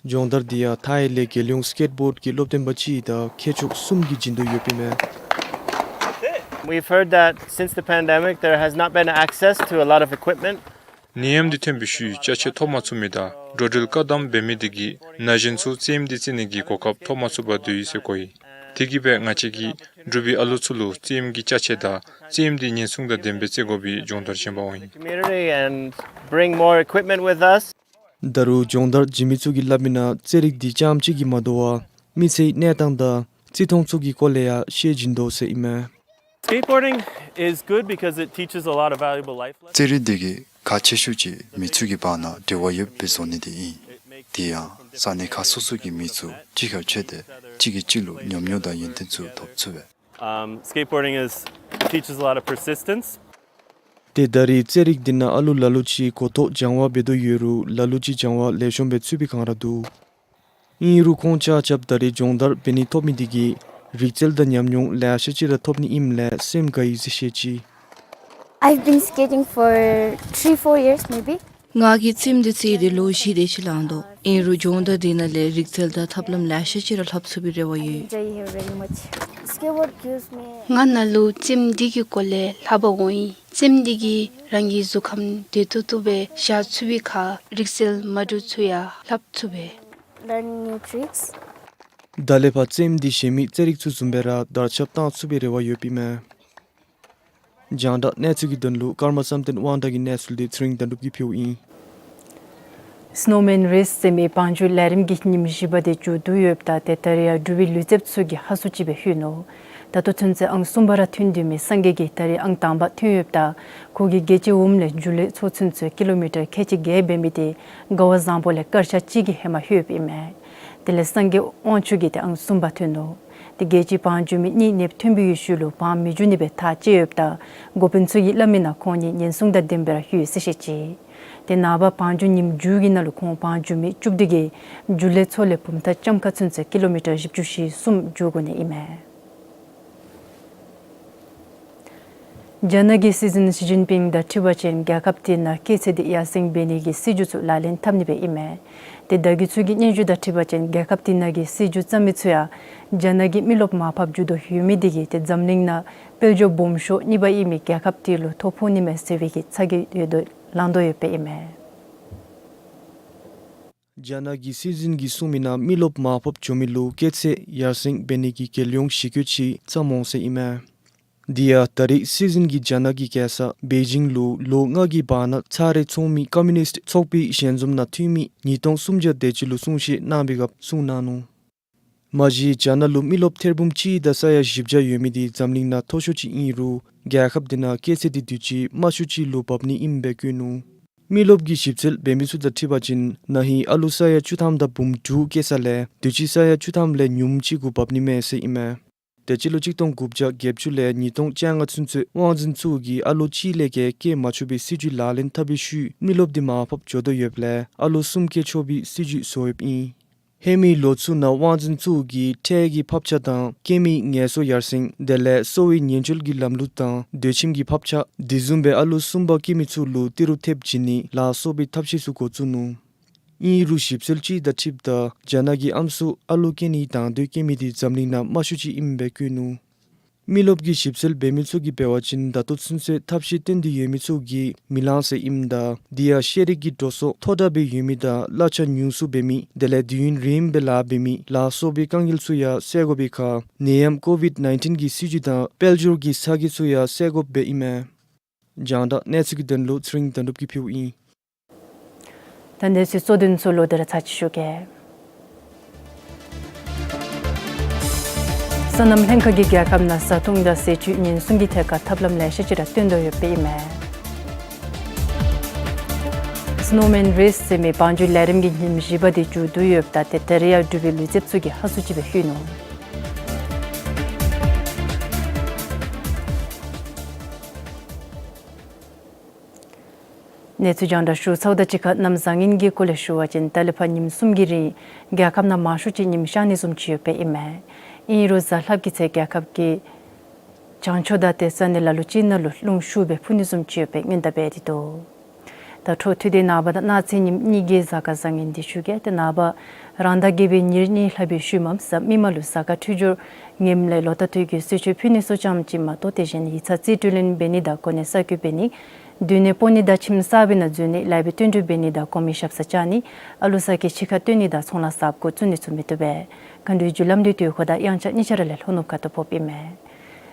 སྦྱོང་བརྡར་འདི་ཡང་ཐའི་ལས་རྒྱལ་ཡོངས་སི་ཀེཊ་བོཌ་ཀྱི་སློབ་སྟོན་པ་ཅིག་དང་མཁས་མཆོག་གསུམ་གྱིས་བྱིན་དོ་ཡོདཔ་ཨིན་མས། We've heard that since the pandemic, there has not been access to a lot of equipment. ནད་ཡམས་འདི་ཐོན་པའི་ཤུལ་ཅ་ཆས་ཐོབ་མ་ཚུགས་མི་དང་འགྲོ་འགྲུལ་བཀག་དམ་འབད་མི་འདི་གིས་ན་གཞོན་ཚུ་རྩེདམོ་འདི་རྩེད་ནི་གི་གོ་སྐབས་ཐོབ་མ་ཚུགས་པར་སྡོད་ཡི་ཟེར་གོ་ཡི། དེ་གིས་སྦེ་ང་བཅས་ཀྱིས་འབྲུག་པའི་ཨ་ལུ་ཚུ་ལུ་རྩེདམོ་གི་ཅ་ཆས་དང་རྩེདམོ་འདི་ཉེན་སྲུང་དང་ལྡནམ་སྦེ་རྩེད་དགོ་པའི་སྦྱོང་བརྡར་བྱིན་པ་འོང་ཡི། Community and bring more equipment with us. ད་རུང་སྦྱོང་བརྡར་བྱིན་མི་ཚུ་གིས་སླབ་མི་ནང་རྩེད་རིགས་འདི་རྐྱངམ་གཅིག་གིས་མ་དོ་བར་མི་ཚེའི་གནས་སྟངས་དང་རྩིས་མཐོང་ཚུ་གི་སྐོར་ལས་ཡང་ཤེས་བྱིན་དོ་ཟེར་ཨིན་མས། Skateboarding is good because it teaches a lot of valuable life lessons. རྩེད་རིགས་འདི་གིས་ཁག་ཆེ་ཤོས་ཅིག་མི་ཚུ་གི་བར་ན་འབྲེལ་བ་ཡོདཔ་སྦེ་བཟོ་ནི་འདི་ཨིན། དེ་ཡང་ས་གནས་ཁག་སོ་སོ་གི་མི་ཚུ་གཅིག་ཁར་ཕྱད་དེ་གཅིག་གིས་གཅིག་ལུ་ཉམས་མྱོང་དང་ཡོན་ཏན་ཚུ་ཐོབ་ཚུགས་པས། Um, skateboarding is, teaches a lot of persistence. ཏེ་ད་རེས་རྩེད་རིགས་འདི་ནང་ཨ་ལུ་ལ་ལུ་ཅིག་གོ་རྟོགས་སྦྱང་བ་འབད་དོ་ཡོད་རུང་ལ་ལུ་ཅིག་སྦྱང་བ་ལེགས་ཤོམ་སྦེ་ཚུད་པའི་སྒང་ར་འདུག། ཨིན་རུང་ཁོང་ཆ་ཁྱབ་ད་རེས་སྦྱོང་བརྡར་འབད་ནི་ཐོབ་མི་འདི་གིས་རིག་རྩལ་དང་ཉམས་མྱོང་ལེ་ཤ་ཅིག་ར་ཐོབ་ནི་ཨིནམ་ལས་སེམས་དགའ་ཡི་ཟེར་བཤད་ཅི། I've been skating for three, four years maybe. ང་གིས་རྩེདམོ་འདི་རྩེད་དེ་ལོ་བཞི་དེ་ཅིག་ལང་དོ། ཨིན་རུང་སྦྱོང་བརྡར་འདི་ནང་ལས་རིག་རྩལ་དང་ཐབས་ལམ་ལེ་ཤ་ཅིག་ར་ལྷབ་ཚུགས་པའི་རེ་བ་ཡོད། Enjoy here very much. Skateboard gives me ང་ནཱ་ལུ་རྩེདམོ་འདི་གི་སྐོར་ལས་ལྷབ་པར་འོང་ཡི། རྩེདམོ་འདི་གིས་རང་གི་གཟུགས་ཁམས་བདེ་ཏོག་ཏོ་སྦེ་བཞག་ཚུགས་པའི་ཁར་རིག་རྩལ་མ་འདྲཝ་ཚུ་ཡང་ལྷབ་ཚུགས་པས། Learn new tricks. ད་ལས་ཕར་རྩེདམོ་འདི་གཞན་མི་རྩེད་རིགས་ཚུ་བཟུམ་སྦེ་ར་དར་ཁྱབ་བཏང་ཚུགས་པའི་རེ་བ་ཡོདཔ་ཨིན་མས། རྒྱང་བསྒྲགས་གནས་ཚུལ་གྱི་དོན་ལུ་ཀརྨ་བསམ་གཏན་དབང་གྲགས་ཀྱི་གནས་ཚུལ་འདི་ཚེ་རིང་དོན་གྲུབ་ཀྱིས་ཕུལཝ་ཨིན། སི་ནོ་མེན་རེསི་ཟེར་མི་བང་རྒྱུག་ལས་རིམ་གྱི་ཉིནམ་བཞི་པ་དེ་མཇུག་བསྡུ་ཡོདཔ་ད་ཏེ་ད་རེས་ཡང་འབྲུག་པའི་ལུས་རྩལཔ་ཚུ་གིས་ཧ་སུ་ཅིག་སྦེ་ལྷོད་ནུག། ད་ལྟོ་ཚུན་ཚོད་ཨང་གསུམ་པ་ར་ཐོན་སྡོད་མི་སངས་རྒྱས་ཀྱིས་ད་རེས་ཨང་དང་པ་ཐོན་ཡོདཔ་ད་ཁོ་གིས་རྒྱལ་སྤྱིའི་འོགམ་ལས་འཇུ་ལེ་ཚོགས་ཚུན་ཚོད་ཀི་ལོ་མི་ཊར་ཁལ་གཅིག་བརྒལ་འབད་མི་དེ་ག་བ་བཟང་པོ་ལས་སྐར་ཆ་གཅིག་གི་ཧེ་མ་ལྷོདཔ་ཨིན་མས། དེ་ལས་སངས་རྒྱས་དབང་ཕྱུག་གིས་ཏེ་ཨང་གསུམ་པ་ཐོན་ནུག། ཏེ་རྒྱལ་སྤྱིའི་བང་རྒྱུག་མི་གཉིས་ནེམ་ཐོན་པའི་ཤུལ་ལུ་བང་མི་རྒྱུག་ནི་སྦེ་ཐག་བཅད་ཡོདཔ་ད་འགོ་དཔོན་ཚུ་གིས་སླབ་མི་ནང་ཁོང་གཉིས་ཉེན་སྲུང་དང་ལྡནམ་སྦེ་ར་ལྷོད་ཡི་ཟེར་བཤད་ཅི། ཏེ་ནངས་པ་བང་རྒྱུག་ཉིནམ་མཇུག་གི་ནང་ལུ་ཁོང་བང་རྒྱུག་མི་བཅུ་བདུན་གྱིས་འཇུ་ལེ་ཚོགས་ལས་བུམ་ཐང་ལྕམ་མཁར་ཚུན་ཚོད་ཀི་ལོ་མི་ཊར་བཞི་བཅུ་ཞེ་གསུམ་རྒྱུག་དགོ་ནི་ཨིན་མས། རྒྱ་ནག་གི་སྲིད་འཛིན་ཞི་ཅིན་ཕིང་དང་འཁྲིལ་བ་ཅིན་རྒྱལ་ཁབ་དེ་ནང་སྐྱེད་ཚལ་དེ་ཡར་སེང་འབད་ནི་གི་སྲིད་བྱུས་ཚུ་ལག་ལེན་འཐབ་ནི་སྦེ་ཨིན་མས། ཏེ་བརྡ་བརྒྱུད་ཚུ་གི་སྙན་ཞུ་དང་འཁྲིལ་བ་ཅིན་རྒྱལ་ཁབ་དེ་ནང་གི་སྲིད་བྱུས་བརྩམ་མི་ཚུ་ཡང་རྒྱ་ནག་གི་མི་རློབས་མར་ཕབ་འགྱོ་དོ་ཡོད་མི་དེ་གིས་ཏེ་འཛམ་གླིང་ནང་དཔལ་འབྱོར་སྦོམ་ཤོས་གཉིས་པ་ཨིན་མི་རྒྱལ་ཁབ་དེ་ལུ་ཐོ་ཕོག་ནི་མས་ཟེར་བའི་གི་ཚ་གྱང་ཡོད་དོ་ལང་དོ་ཡོདཔ་ཨིན་མས། རྒྱ་ནག་གི་སྲིད་འཛིན་གྱིས་གསུངས་མི་ནང་མི་རློབས་མར་ཕབ་འགྱོ་མི་ལུ་སྐྱེད་ཚལ་ཡར་སེང་འབད་ནི་གི་རྒྱལ་ཡོངས་གཞི་བཀོད་ཅིག་བརྩམ་འོང་ཟེར་ཨིན་མས། དེ་ཡང་ད་རེས་སྲིད་འཛིན་གྱིས་རྒྱ་ནག་གི་རྒྱལ་ས་པེ་ཅིང་ལུ་ལོ་ལྔ་གི་བར་ན་ཚར་རེ་འཚོགས་མི་ཀོམ་མུ་ནིསཊ་ཚོགས་པའི་ཞལ་འཛོམས་ནང་འཐུས་མི་ཉིས་སྟོང་སུམ་བརྒྱ་དེ་ཅིག་ལུ་གསུང་བཤད་གནང་བའི་སྐབས་གསུངས་གནང་ནུག། མ་གཞི་རྒྱ་ནག་ལུ་མི་རློབས་ཐེར་འབུམ་གཅིག་དང་ས་ཡ་བཞི་བརྒྱ་ཡོད་མི་དེ་འཛམ་གླིང་ནང་མཐོ་ཤོས་ཅིག་ཨིན་རུང་རྒྱལ་ཁབ་དེ་ནང་སྐྱེས་ཚད་དེ་དུས་ཅི་དམའ་ཤོས་ཅིག་ལུ་བབས་ནི་ཨིནམ་སྦེ་བཀོད་ནུག། མི་རློབས་ཀྱི་ཞིབ་འཚོལ་འབད་མི་ཚུ་དང་འཁྲིལ་བ་ཅིན་ན་ཧིང་ཨ་ལུ་ས་ཡ་བཅུ་ཐམ་དང་འབུམ་དྲུག་སྐྱེས་ས་ལས་དུས་ཅི་ས་ཡ་བཅུ་ཐམ་ལས་ཉུངམ་ཅིག་གུ་བབས་ནི་མས་ཟེར་ཨིན་མས། དེ་སྤྱི་ལོ་གཅིག་སྟོང་དགུ་བརྒྱ་བརྒྱད་ཅུ་ལས་ཉིས་སྟོང་བཅོ་ལྔ་ཚུན་ཚོད་དབང་འཛིན་ཚུ་གིས་ཨ་ལོ་གཅིག་ལས་བརྒལ་སྐྱེ་མ་ཆོག་པའི་སྲིད་བྱུས་ལག་ལེན་འཐབ་པའི་ཤུལ་མི་རློབས་དེ་མར་ཕབ་འགྱོ་དོ་ཡོདཔ་ལས་ཨ་ལོ་གསུམ་སྐྱེ་ཆོག་པའི་སྲིད་བྱུས་བཟོ་ཡོདཔ་ཨིན། ཧེ་མའི་ལོ་ཚུ་ནང་དབང་འཛིན་ཚུ་གིས་ཁྲལ་གྱི་ཕབ་ཆ་དང་སྐྱེ་མིའི་ངལ་གསོ་ཡར་སེང་དེ་ལས་གསོ་བའི་ཉེན་བཅོལ་གྱི་ལམ་ལུགས་དང་སྡོད་ཁྱིམ་གྱི་ཕབ་ཆ་དེ་བཟུམ་སྦེ་ཨ་ལོ་གསུམ་པ་སྐྱེ་མི་ཚུ་ལུ་ཏི་རུ་ཐེབས་བྱིན་ནི་ལ་སོགས་པའི་ཐབས་ཤེས་ཚུ་འགོ་བཙུགས་ནུག། ཨིན་རུང་ཞིབ་འཚོལ་ཅིག་དང་འཁྲིལཝ་ད་རྒྱ་ནག་གི་ཨམ་སྲུ་ཨ་ལོ་སྐྱེ་ནི་དང་དོད་སྐྱེ་མི་དེ་འཛམ་གླིང་ནང་དམའ་ཤོས་ཅིག་ཨིནམ་སྦེ་བཀོད་ནུག། མི་རློབས་ཀྱི་ཞིབ་འཚོལ་འབད་མི་ཚུ་གིས་འབད་བ་ཅིན་ད་ལྟོ་ཚུན་ཚོད་ཐབས་ཤེས་བཏོན་ཏེ་ཡོད་མི་ཚུ་གིས་མི་ལང་ཟེར་ཨིནམ་ད་དེ་ཡང་ཤེས་རིག་གི་འགྲོ་སོང་མཐོ་དྲགས་སྦེ་ཡོད་མི་དང་གླ་ཆ་ཉུང་སུ་འབད་མི་དེ་ལས་དུས་ཡུན་རིངམོ་སྦེ་ལཱ་འབད་མི་ལ་སོགས་པའི་དཀའ་ངལ་ཚུ་ཡང་སེལ་དགོ་པའི་ཁར་ནད་ཡམས་ཀོ་ཝིཌ་ནའིན་ཊིན་གྱི་སྲིད་བྱུས་དང་དཔལ་འབྱོར་གྱི་ཚ་གྱང་ཚུ་ཡང་སེལ་དགོཔ་སྦེ་ཨིན་མས། རྒྱང་བསྒྲགས་གནས་ཚུལ་གྱི་དོན་ལུ་ཚེ་རིང་དོན་གྲུབ་ཀྱིས་ཕུལཝ་ཨིན། ད་གནས་ཚུལ་གཙོ་དོན་ཚུ་ལོག་སྟེ་ར་ཚར་ཅིག་ཞུ་གེ། སོ་ནམ་ལྷན་ཁག་གིས་རྒྱལ་ཁབ་ནང་བཟའ་འཐུང་དང་ཟས་བཅུད་ཉེན་སྲུང་གི་ཐད་ཁར་ཐབས་ལམ་ལེ་ཤ་ཅིག་ར་བཏོན་དོ་ཡོདཔ་ཨིན་མས། སི་ནོ་མེན་རེས་ཟེར་མི་བང་རྒྱུག་ལས་རིམ་གྱི་ཉིནམ་བཞི་པ་དེ་མཇུག་བསྡུ་ཡོདཔ་ད་ཏེ་ད་རིས་ཡང་འབྲུག་པའི་ལུས་རྩལཔ་ཚུ་གིས་ཧ་སུ་ཅིག་སྦེ་ལྷོད་ནུག། གནས་ཚུལ་རྒྱང་བསྒྲགས་ཞུ་ཚརཝ་དང་གཅིག་ཁར་གནམ་བཟང་ངན་གྱི་སྐོར་ལས་ཞུ་བ་ཅིན་ད་ལས་ཕར་ཉིནམ་གསུམ་གྱི་རིང་རྒྱལ་ཁབ་ནང་མང་ཤོས་ཅིག་ཉིམ་ཤར་ནི་བཟུམ་ཅིག་ཡོདཔ་ཨིན་མས། ཨིན་རུང་གཟའ་ལྷགཔ་གི་ཚེ་རྒྱལ་ཁབ་ཀྱི་བྱང་ཕྱོགས་དང་ཏེ་ས་གནས་ལ་ལུ་ཅིག་ནང་ལུ་རླུང་ཤུགས་སྦེ་འཕུ་ནི་བཟུམ་ཅིག་ཡོདཔ་སྔོན་བརྡ་འབད་དེ་འདུག། ད་འཕྲོ་མཐུད་དེ་ནངས་པ་དང་གནངས་ཚེ་ཉིནམ་གཉིས་ཀྱི་གཟའ་སྐར་བཟང་ངན་འདི་ཞུ་གེ། ཏེ་ནངས་པ་རང་ཟླ་བརྒྱད་པའི་ཉེར་གཉིས་ལྷག་པའི་ཤུལ་མམ་གཟའ་མིག་དམར་ལུ་གཟའ་སྐར་འཕྲོད་སྦྱོར་ངནམ་ལས་ལོ་ཟླ་དུས་ཀྱི་གསོལ་མཆོད་ཕུལ་ནི་ཚུ་ཙམ་ཅིག་མ་གཏོགས་དེ་བཞིན་ཡིག་ཚང་རྩིས་སྤྲོད་ལེན་འབད་ནི་དང་གོ་གནས་གསར་བསྐོ་འབད་ནི་སྡོད་གནས་སྤོ་ནི་དང་ཁྱིམ་གསར་པའི་ནང་འཛུལ་ནི་ལཱ་འབད་བསྟུན་གྲོས་འབད་ནི་དང་གོང་མའི་ཞབས་སར་བཅར་ནི་ཨ་ལུ་ས་སྐྱ་ཕྱི་ཁར་སྟོན་ནི་དང་ཚོང་ལཱ་གསརཔ་འགོ་བཙུགས་ནི་ཚུ་མི་བཏུབ་པས། མཁའ་འགྲོའི་རྒྱུ་ལམ་འདི་དུས་འཁོར་དང་དབྱངས་འཆར་གཉིས་ཆ་ར་ལས་ལྷོ་ནུབ་ཁ་ཐུག་ཕོགཔ་ཨིན་མས།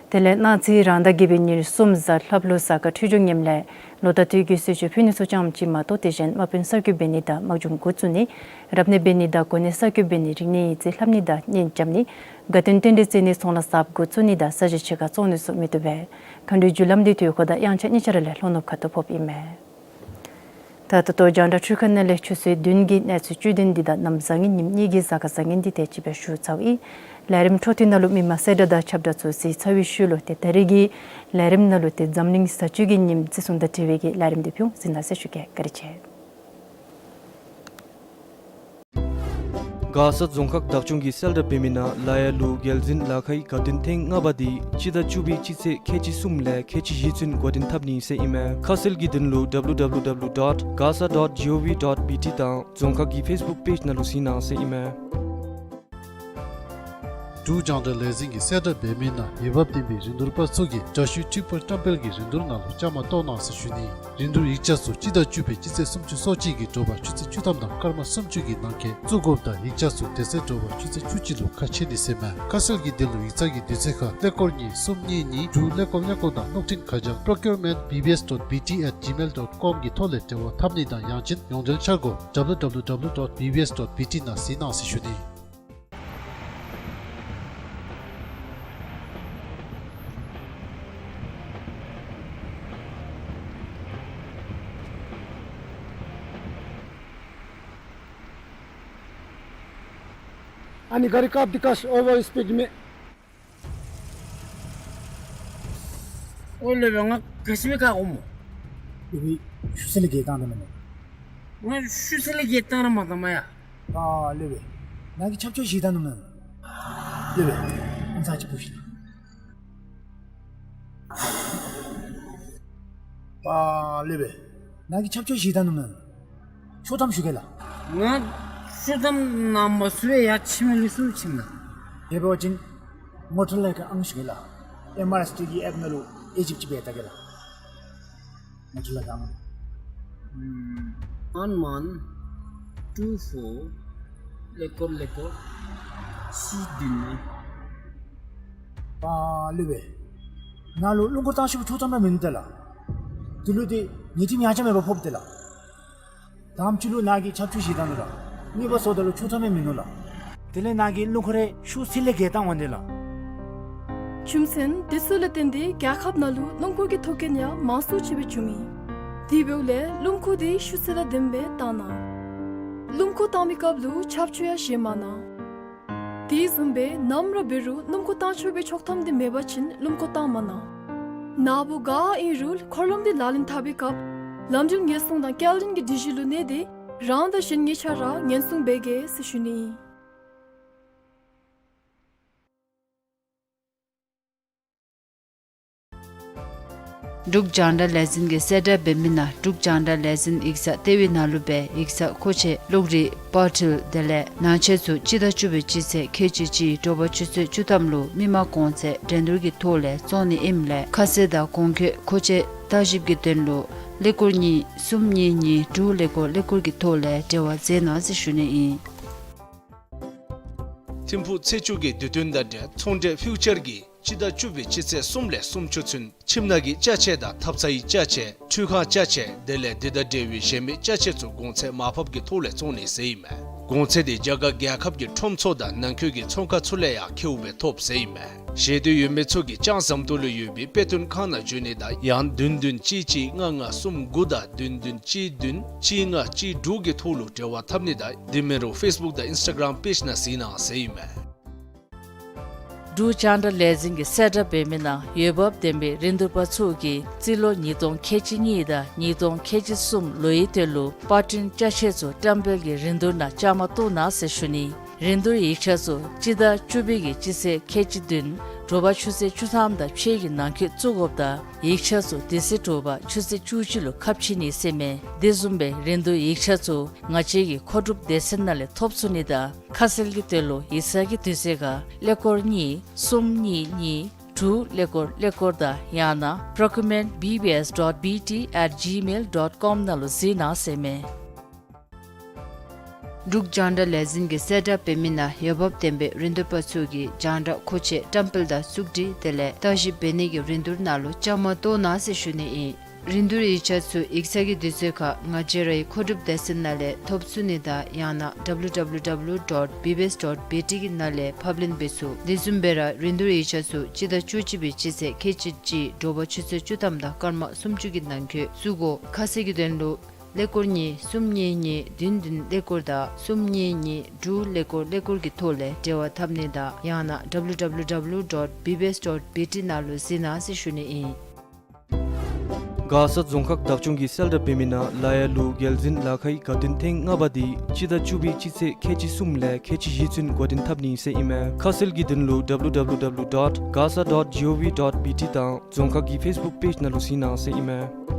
དེ་ལས་གནངས་ཚེ་རང་ཟླ་བརྒྱད་པའི་ཉེར་གསུམ་གཟའ་ལྷགཔ་ལུ་གཟའ་སྐར་འཕྲོད་སྦྱོར་ངནམ་ལས་ལོ་ཟླ་དུས་ཀྱི་གསོལ་མཆོད་ཕུལ་ནི་ཚུ་ཙམ་ཅིག་མ་གཏོགས་དེ་བཞིན་དམག་དཔོན་གསར་བསྐོ་འབད་ནི་དང་དམག་སྦྱོང་འགོ་བཙུགས་ནི་རབ་གནས་འབད་ནི་དང་གོ་གནས་གསར་བསྐོ་འབད་ནི་རིག་གནས་ཡིག་རྩིས་ལྷབ་ནི་དང་གཉེན་རྐྱབ་ནི་དགའ་སྟོན་རྟེན་འབྲེལ་བརྩི་ནི་ཚོང་ལཱ་གསརཔ་འགོ་བཙུགས་ནི་དང་ས་གཞི་ཕྱི་ཁར་བཙོང་ནི་ཚུ་མི་བཏུབ་པས། མཁའ་འགྲོའི་རྒྱུ་ལམ་འདི་དུས་འཁོར་དང་དབྱངས་འཆར་གཉིས་ཆ་ར་ལས་ལྷོ་ནུབ་ཁ་ཐུག་ཕོགཔ་ཨིན་མས། ད་ད་ལྟོ་རྒྱང་བསྒྲགས་འཕྲུལ་ཁང་ནང་ལས་ཆུ་ཚོད་བདུན་གྱི་གནས་ཚུལ་བཅུད་དོན་འདི་དང་གནམ་བཟང་ངན་ཉིནམ་གཉིས་ཀྱི་གཟའ་སྐར་བཟང་ངན་འདི་དེ་ཅིག་སྦེ་ཞུ་ཚརཝ་ཨིན། ལས་རིམ་འཕྲོ་མཐུད་ནང་ལུ་མི་མང་གསལ་བསྒྲགས་དང་ཁྱབ་བསྒྲགས་ཚུ་གཟིགས་ཚར་བའི་ཤུལ་ལུ་ཏེ་ད་རིས་ཀྱི་ལས་རིམ་ནང་ལུ་ཏེ་འཛམ་གླིང་གཟའ་སྤྱོད་ཀྱི་ཉིནམ་བརྩི་སྲུང་དང་འབྲེལ་བའི་གི་ལས་རིམ་འདི་ཕུལ་འོང། གཟིགས་གནང་ཟེར་ཞུ་གེ། བཀའ་དྲིན་ཆེ། མགར་ས་རྫོང་ཁག་བདག་སྐྱོང་གིས་གསལ་བསྒྲགས་འབད་མི་ནང་ལ་ཡ་ལུ་རྒྱལ་འཛིན་ལ་ཁའི་དགའ་སྟོན་ཐེངས་ལྔ་པ་འདི་སྤྱི་ཟླ་བཅུ་པའི་སྤྱི་ཚེས་ཁལ་གཅིག་གསུམ་ལས་ཁལ་གཅིག་བཞི་ཚུན་འགོ་འདྲེན་འཐབ་ནི་ཟེར་ཨིན་མས། ཁ་གསལ་གྱི་དོན་ལུ་ཌབ་ལུ་ཌབ་ལུ་ཌབ་ལུ་ཌོཊ་ག་ས་ཌོཊ་ཇི་ཨོ་ཝི་ཌོཊ་བི་ཊི་དང་རྫོང་ཁག་གི་ཕེསི་བུཀ་པེཇ་ནང་ལུ་གཟིགས་གནང་ཟེར་ཨིན་མས། འབྲུག་རྒྱང་བསྒྲགས་ལས་འཛིན་གྱིས་གསལ་བསྒྲགས་འབད་མི་ནང་འོས་འབབ་ལྡན་པའི་རིན་བསྡུར་པ་ཚུ་གིས་དྲ་ཤུལ་ཊིག་པར་བཀྲམ་སྤེལ་གྱི་རིན་བསྡུར་ནང་ལུ་བཅའ་མར་གཏོགས་གནང་ཟེར་ཞུ་ནི། རིན་བསྡུར་ཡིག་ཆ་ཚུ་སྤྱི་ཟླ་བཅུ་པའི་སྤྱི་ཚེས་སུམ་ཅུ་སོ་གཅིག་གི་དྲོ་པ་ཆུ་ཚོད་བཅུ་ཐམ་དང་སྐར་མ་སུམ་ཅུ་གི་ནང་འཁོད་བཙུགས་དགོཔ་དང་ཡིག་ཆ་ཚུ་དེ་ཚེས་དྲོ་པ་ཆུ་ཚོད་བཅུ་གཅིག་ལུ་ཁ་ཕྱེ་ནི་ཟེར་མས། ཁ་གསལ་གྱི་དོན་ལུ་ཡིག་ཚང་གི་དུས་ཚོད་ཁར་ཀླད་ཀོར་གཉིས་གསུམ་གཉིས་གཉིས་དྲུག་ཀླད་ཀོར་ཀླད་ཀོར་དང་གློག་འཕྲིན་ཁ་བྱང་procurement B B S dot B T at gmail dot com གི་ཐོག་ལས་འབྲེལ་བ་འཐབ་ནི་དང་ཡང་ཅིན་ཡོངས་འབྲེལ་འཆར་སྒོ་ཌབ་ལུ་ཌབ་ལུ་ཌབ་ལུ་ཌོཊ་བི་བི་ཨེསི་ཌོཊ་བི་ཊི་ནང་གཟིགས་གནང་ཟེར་ཞུ་ནི། ཨ་ནི་ག་རི་བཀག་སྟེ་བཀག་ཤིག། ཨོ་ཝར་སྤིཌ་མས། ཨོ་ལེ་བེ་ང་ག་ཅི་སྦེ་བཀག་འོང་སྨོ། ལེ་བེ་ཆུ་ཚོད་ལས་བརྒལ་བཏང་ནུག་མེན་ན། ང་ཆུ་ཚོད་ལས་བརྒལ་བཏང་ར་མ་བཏང་མ་ཡ། ཨ་ལེ་བེ་ནཱ་གིས་ཆབ་ཆོས་བཞེས་བཏང་ནུག་མེན་ན། ལེ་བེ་ཨང་རྩ་གཅིག་པུ་ཤིག་ལགས། ཨ་ལེ་བེ་ནཱ་གིས་ཆབ་ཆོས་བཞེས་བཏང་ནུག་མེན་ན། ཤོག་ཐམ་ཞུ་གེ་ལགས། ང་ཤོག་ཐམ་ནང་མ་ཚུད་པས་ཡར་ཕྱི་མི་ལུས་སུ་ཕྱིན་ན། དེ་འབད་བ་ཅིན་མོ་ཊ་ལས་ཀྱི་ཨང་ཞུ་གེ་ལགས། ཨེམ་ཨར་ཨེསི་ཊི་གི་ཨེཔ་ནང་ལུ་ཨེ་ཇིབ་ཅིག་འབད་བལྟ་གེ་ལགས། མོ་ཊ་ལས་ཀྱི་ཨང་། ཨམ་one one two four ཀླད་ཀོར་ཀླད་ཀོར་གཅིག་བདུན་གཉིས། ཨ་ལེ་བེ། ནཱ་ལུ་རླུང་འཁོར་བཏང་ཤུལ་ཕྱོགས་མཐའམ་ར་མིན་འདུག་ལགས། དེ་ལུ་ཏེ་ཉེས་ཁྲིམས་ཡང་ཆ་མེད་པར་ཕོགཔ་ཏེ་ལགས། དང་པ་ཅིག་ལུ་ནཱ་གིས་ཆབ་ཆུ་བཞེས་བཏང་ནུག་ལགས། གཉིས་པ་སོངམ་ད་ལུ་ཕྱོགས་མཐའམ་མེན་ནུག་ལགས། དེ་ལས་ནཱ་གིས་རླུང་འཁོར་རེ་ཤུགས་ཚད་ལས་བརྒལ་བཏང་འོང་དེ་ལགས། རྒྱུ་མཚན་དེ་ཚུ་ལས་བརྟེན་ཏེ་རྒྱལ་ཁབ་ནང་ལུ་རླུང་འཁོར་གྱི་ཐོག་རྐྱེན་ཡང་མང་སུ་ཅིག་སྦེ་བྱུང་ཡི། དེ་འབདཝ་ལས་རླུང་འཁོར་དེ་ཤུགས་ཚད་ལ་ལྡནམ་སྦེ་བཏང་གནང་། རླུང་འཁོར་བཏང་མི་སྐབས་ལུ་ཆབ་ཆུ་ཡང་བཞེས་མ་གནང་། དེ་བཟུམ་སྦེ་ནམ་ར་འབད་རུང་རླུང་འཁོར་བཏང་ཆོག་པའི་ཆོག་ཐམ་དེ་མེད་པ་ཅིན་རླུང་འཁོར་བཏང་མ་གནང་། ནཱ་བུ་ག་ཨིན་རུང་འཁོར་ལམ་དེ་ལག་ལེན་འཐབ་པའི་སྐབས་ལམ་འགྲུལ་ཉེན་སྲུང་དང་སྐྱེལ་འདྲེན་གྱི་སྒྲིག་གཞི་ལུ་གནས་ཏེ་རང་དང་གཞན་གཉིས་ཆ་ར་ཉེན་སྲུང་འབད་གེ་ཟེར་ཞུ་ནི་ཨིན། འབྲུག་རྒྱང་བསྒྲགས་ལས་འཛིན་གྱིས་གསལ་བསྒྲགས་འབད་མི་ནང་འབྲུག་རྒྱང་བསྒྲགས་ལས་འཛིན་ཡིག་ཚང་ལྟེ་བའི་ནང་ལུ་སྦེ་ཡིག་ཚང་མཁོ་ཆས་གློག་རིག་པར་འཕྲུལ་དེ་ལས་ནང་ཆས་ཚུ་སྤྱི་ཟླ་བཅུ་པའི་སྤྱི་ཚེས་ཁལ་གཅིག་གཅིག་དྲོ་པ་ཆུ་ཚོད་བཅུ་ཐམ་ལུ་མི་མང་གོང་ཚད་འགྲན་བསྡུར་གྱི་ཐོག་ལས་བཙོང་ནི་ཨིནམ་ལས་ཁ་གསལ་དང་གོང་འཁོད་མཁོ་ཆས་བརྟག་ཞིབ་ཀྱི་དོན་ལུ་ཀླད་ཀོར་གཉིས་གསུམ་གཉིས་གཉིས་དྲུག་ཀླད་ཀོར་ཀླད་ཀོར་གྱི་ཐོག་ལས་འབྲེལ་བ་མཛད་གནང་ཟེར་ཞུ་ནི་ཨིན། ཐིམ་ཕུག་ཚེས་བཅུ་གི་དུས་སྟོན་དང་འབྲེལ་ཚོང་འབྲེལ་ཕིའུ་ཅར་གྱིས་སྤྱི་ཟླ་བཅུ་པའི་སྤྱི་ཚེས་གསུམ་ལས་སུམ་ཅུ་ཚུན་ཁྱིམ་ནང་གི་ཅ་ཆས་དང་ཐབ་ཚང་གི་ཅ་ཆས་ཁྲུས་ཁང་ཅ་ཆས་དེ་ལས་དེ་དང་འབྲེལ་བའི་གཞན་མི་ཅ་ཆས་ཚུ་གོང་ཚད་མར་ཕབ་ཀྱི་ཐོག་ལས་བཙོང་ནི་ཟེར་ཨིན་མས། གོང་ཚད་དེ་རྒྱ་གར་རྒྱལ་ཁབ་ཀྱི་ཁྲོམ་ཚུ་དང་ནང་འཁོད་ཀྱི་ཚོང་ཁང་ཚུ་ལས་ཡང་ཁེཝ་སྦེ་ཐོབ་ཟེར་ཨིན་མས། ཞེ་འདོད་ཡོད་མི་ཚུ་གིས་ལྕང་ཟམ་ཏོག་ལུ་ཡོད་པའི་དཔེ་སྟོན་ཁང་ནང་འབྱོན་ནི་དང་ཡང་བདུན་བདུན་གཅིག་གཅིག་ལྔ་ལྔ་གསུམ་དགུ་དང་བདུན་བདུན་གཅིག་བདུན་གཅིག་ལྔ་གཅིག་དྲུག་གི་ཐོག་ལུ་འབྲེལ་བ་འཐབ་ནི་དང་དེ་མིན་རུང་ཕེསི་བུཀ་དང་ཨིནསི་ཊ་གརམ་པེཇ་ནང་གཟིགས་གནང་ཟེར་ཨིན་མས། འབྲུག་རྒྱང་བསྒྲགས་ལས་འཛིན་གྱིས་གསལ་བསྒྲགས་འབད་མི་ནང་འོས་འབབ་ལྡན་པའི་རིན་བསྡུར་པ་ཚུ་གིས་རྩིས་ལོ་ཉིས་སྟོང་ཁལ་གཅིག་གཉིས་དང་ཉིས་སྟོང་ཁལ་གཅིག་གསུམ་ལོའི་དོན་ལུ་པར་སྐྲུན་ཅ་ཆས་ཚུ་བཀྲམ་སྤེལ་གྱི་རིན་བསྡུར་ནང་བཅའ་མར་གཏོགས་གནང་ཟེར་ཞུ་ནི། རིན་བསྡུར་ཡིག་ཆ་ཚུ་སྤྱི་ཟླ་བཅུ་པའི་གི་སྤྱི་ཚེས་ཁལ་གཅིག་བདུན་དྲོ་པ་ཆུ་ཚོད་བཅུ་ཐམ་དང་ཕྱེད་ཀྱི་ནང་འཁོད་བཙུགས་དགོཔ་དང་ཡིག་ཆ་ཚུ་དེ་ཚེ་དྲོ་པ་ཆུ་ཚོད་བཅུ་གཅིག་ལུ་ཁ་ཕྱེ་ནི་ཟེར་མས། དེ་བཟུམ་སྦེ་རིན་བསྡུར་ཡིག་ཆ་ཚུ་ང་བཅས་ཀྱི་མཁོ་སྒྲུབ་སྡེ་ཚན་ནང་ལས་ཐོབ་ཚུགས་ནི་དང་ཁ་གསལ་གྱི་དོན་ལུ་ཡིག་ཚང་གི་དུས་ཚོད་ཁར་ཀླད་ཀོར་གཉིས་གསུམ་གཉིས་གཉིས་དྲུག་ཀླད་ཀོར་ཀླད་ཀོར་དང་ཡང་ན་procurement B B S dot B T at gmail dot com ནང་ལུ་གཟིགས་གནང་ཟེར་མས། འབྲུག་རྒྱང་བསྒྲགས་ལས་འཛིན་གྱིས་གསལ་བསྒྲགས་འབད་མི་ནང་འོས་འབབ་ལྡན་པའི་རིན་བསྡུར་པ་ཚུ་གིས་རྒྱང་བསྒྲགས་མཁོ་ཆས་བཀྲམ་སྤེལ་དང་བཙུགས་སྒྲིག་དེ་ལས་བརྟག་ཞིབ་འབད་ནི་གི་རིན་བསྡུར་ནང་ལུ་བཅའ་མར་གཏོགས་གནང་ཟེར་ཞུ་ནི་ཨིན། རིན་བསྡུར་ཡིག་ཆ་ཚུ་ཡིག་ཚང་གི་དུས་ཚོད་ཁར་ང་བཅས་རའི་མཁོ་སྒྲུབ་སྡེ་ཚན་ནང་ལས་ཐོབ་ཚུགས་ནི་དང་ཡང་ན་W W W dot B B S dot B T གི་ནང་ལས་ཕབ་ལེན་འབད་ཚུགས། དེ་བཟུམ་སྦེ་ར་རིན་བསྡུར་ཡིག་ཆ་ཚུ་སྤྱི་ཟླ་བཅུ་གཅིག་པའི་སྤྱི་ཚེས་ཁལ་གཅིག་གཅིག་དྲོ་པ་ཆུ་ཚོད་བཅུ་ཐམ་དང་སྐར་མ་སུམ་ཅུ་གི་ནང་འཁོད་བཙུགས་དགོ། ཁ་གསལ་གྱི་དོན་ལུ་ཀླད་ཀོར་གཉིས་གསུམ་གཉིས་གཉིས་བདུན་བདུན་ཀླད་ཀོར་དང་གསུམ་གཉིས་གཉིས་དྲུག་ཀླད་ཀོར་ཀླད་ཀོར་གྱི་ཐོག་ལས་འབྲེལ་བ་འཐབ་ནི་དང་ཡང་ན་W W W dot B B S dot B T ནང་ལུ་གཟིགས་གནང་ཟེར་ཞུ་ནི་ཨིན། མགར་ས་རྫོང་ཁག་བདག་སྐྱོང་གིས་གསལ་བསྒྲགས་འབད་མི་ནང་ལ་ཡ་ལུ་རྒྱལ་འཛིན་ལ་ཁའི་དགའ་སྟོན་ཐེངས་ལྔ་པ་དེ་སྤྱི་ཟླ་བཅུ་པའི་སྤྱི་ཚེས་ཁལ་གཅིག་གསུམ་ལས་ཁལ་གཅིག་བཞི་ཚུན་འགོ་འདྲེན་འཐབ་ནི་ཟེར་ཨིན་མས། ཁ་གསལ་གྱི་དོན་ལུ་W W W dot gasa dot gov dot B T དང་རྫོང་ཁག་གི་ཕེསི་བུཀ་པེཇ་ནང་ལུ་གཟིགས་གནང་ཟེར་ཨིན་མས།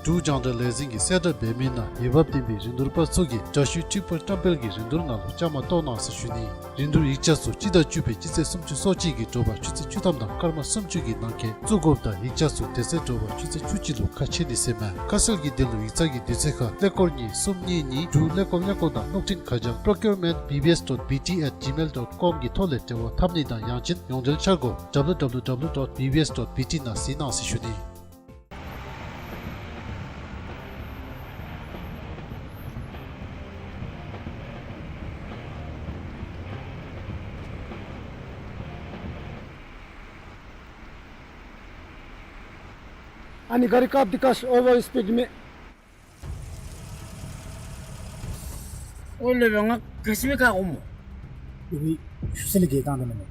འབྲུག་རྒྱང་བསྒྲགས་ལས་འཛིན་གྱིས་གསལ་བསྒྲགས་འབད་མི་ནང་འོས་འབབ་ལྡན་པའི་རིན་བསྡུར་པ་ཚུ་གིས་དྲ་ཞུའི་འཕྲུལ་འཁོར་བཀྲམ་སྤེལ་གྱི་རིན་བསྡུར་ནང་ལུ་བཅའ་མར་གཏོགས་གནང་ཟེར་ཞུ་ནི། རིན་བསྡུར་ཡིག་ཆ་ཚུ་སྤྱི་ཟླ་བཅུ་པའི་སྤྱི་ཚེས་སུམ་ཅུ་སོ་གཅིག་གི་དྲོ་པ་ཆུ་ཚོད་བཅུ་ཐམ་དང་སྐར་མ་སུམ་ཅུ་གི་ནང་འཁོད་བཙུགས་དགོཔ་དང་ཡིག་ཆ་ཚུ་དེ་ཚེ་དྲོ་པ་ཆུ་ཚོད་བཅུ་གཅིག་ལུ་ཁ་ཕྱེ་ནི་ཟེར་མས། ཁ་གསལ་གྱི་དོན་ལུ་ཡིག་ཚང་གི་དུས་ཚོད་ཁར་ཀླད་ཀོར་གཉིས་གསུམ་གཉིས་གཉིས་དྲུག་ཀླད་ཀོར་ཀླད་ཀོར་དང་གློག་འཕྲིན་ཁ་བྱང་procurement B B S dot B T at gmail dot com གི་ཐོག་ལས་འབྲེལ་བ་འཐབ་ནི་དང་ཡང་ཅིན་ཡོངས་འབྲེལ་འཆར་སྒོ་W W W dot B B S dot B T ནང་གཟིགས་གནང་ཟེར་ཞུ་ནི། ཨ་ནི་གཱ་རི་བཀག་སྟེ་བཀག་ཤིག། ཨོ་ཝར་སི་པིཌ་མས། ཨོ་ལེ་བེ་ང་ག་ཅི་སྦེ་བཀག་འོང་སྨོ། ལེ་བེ་ཤུགས་ཚད་ལས་བརྒལ་བཏང་ད་མེན་ན།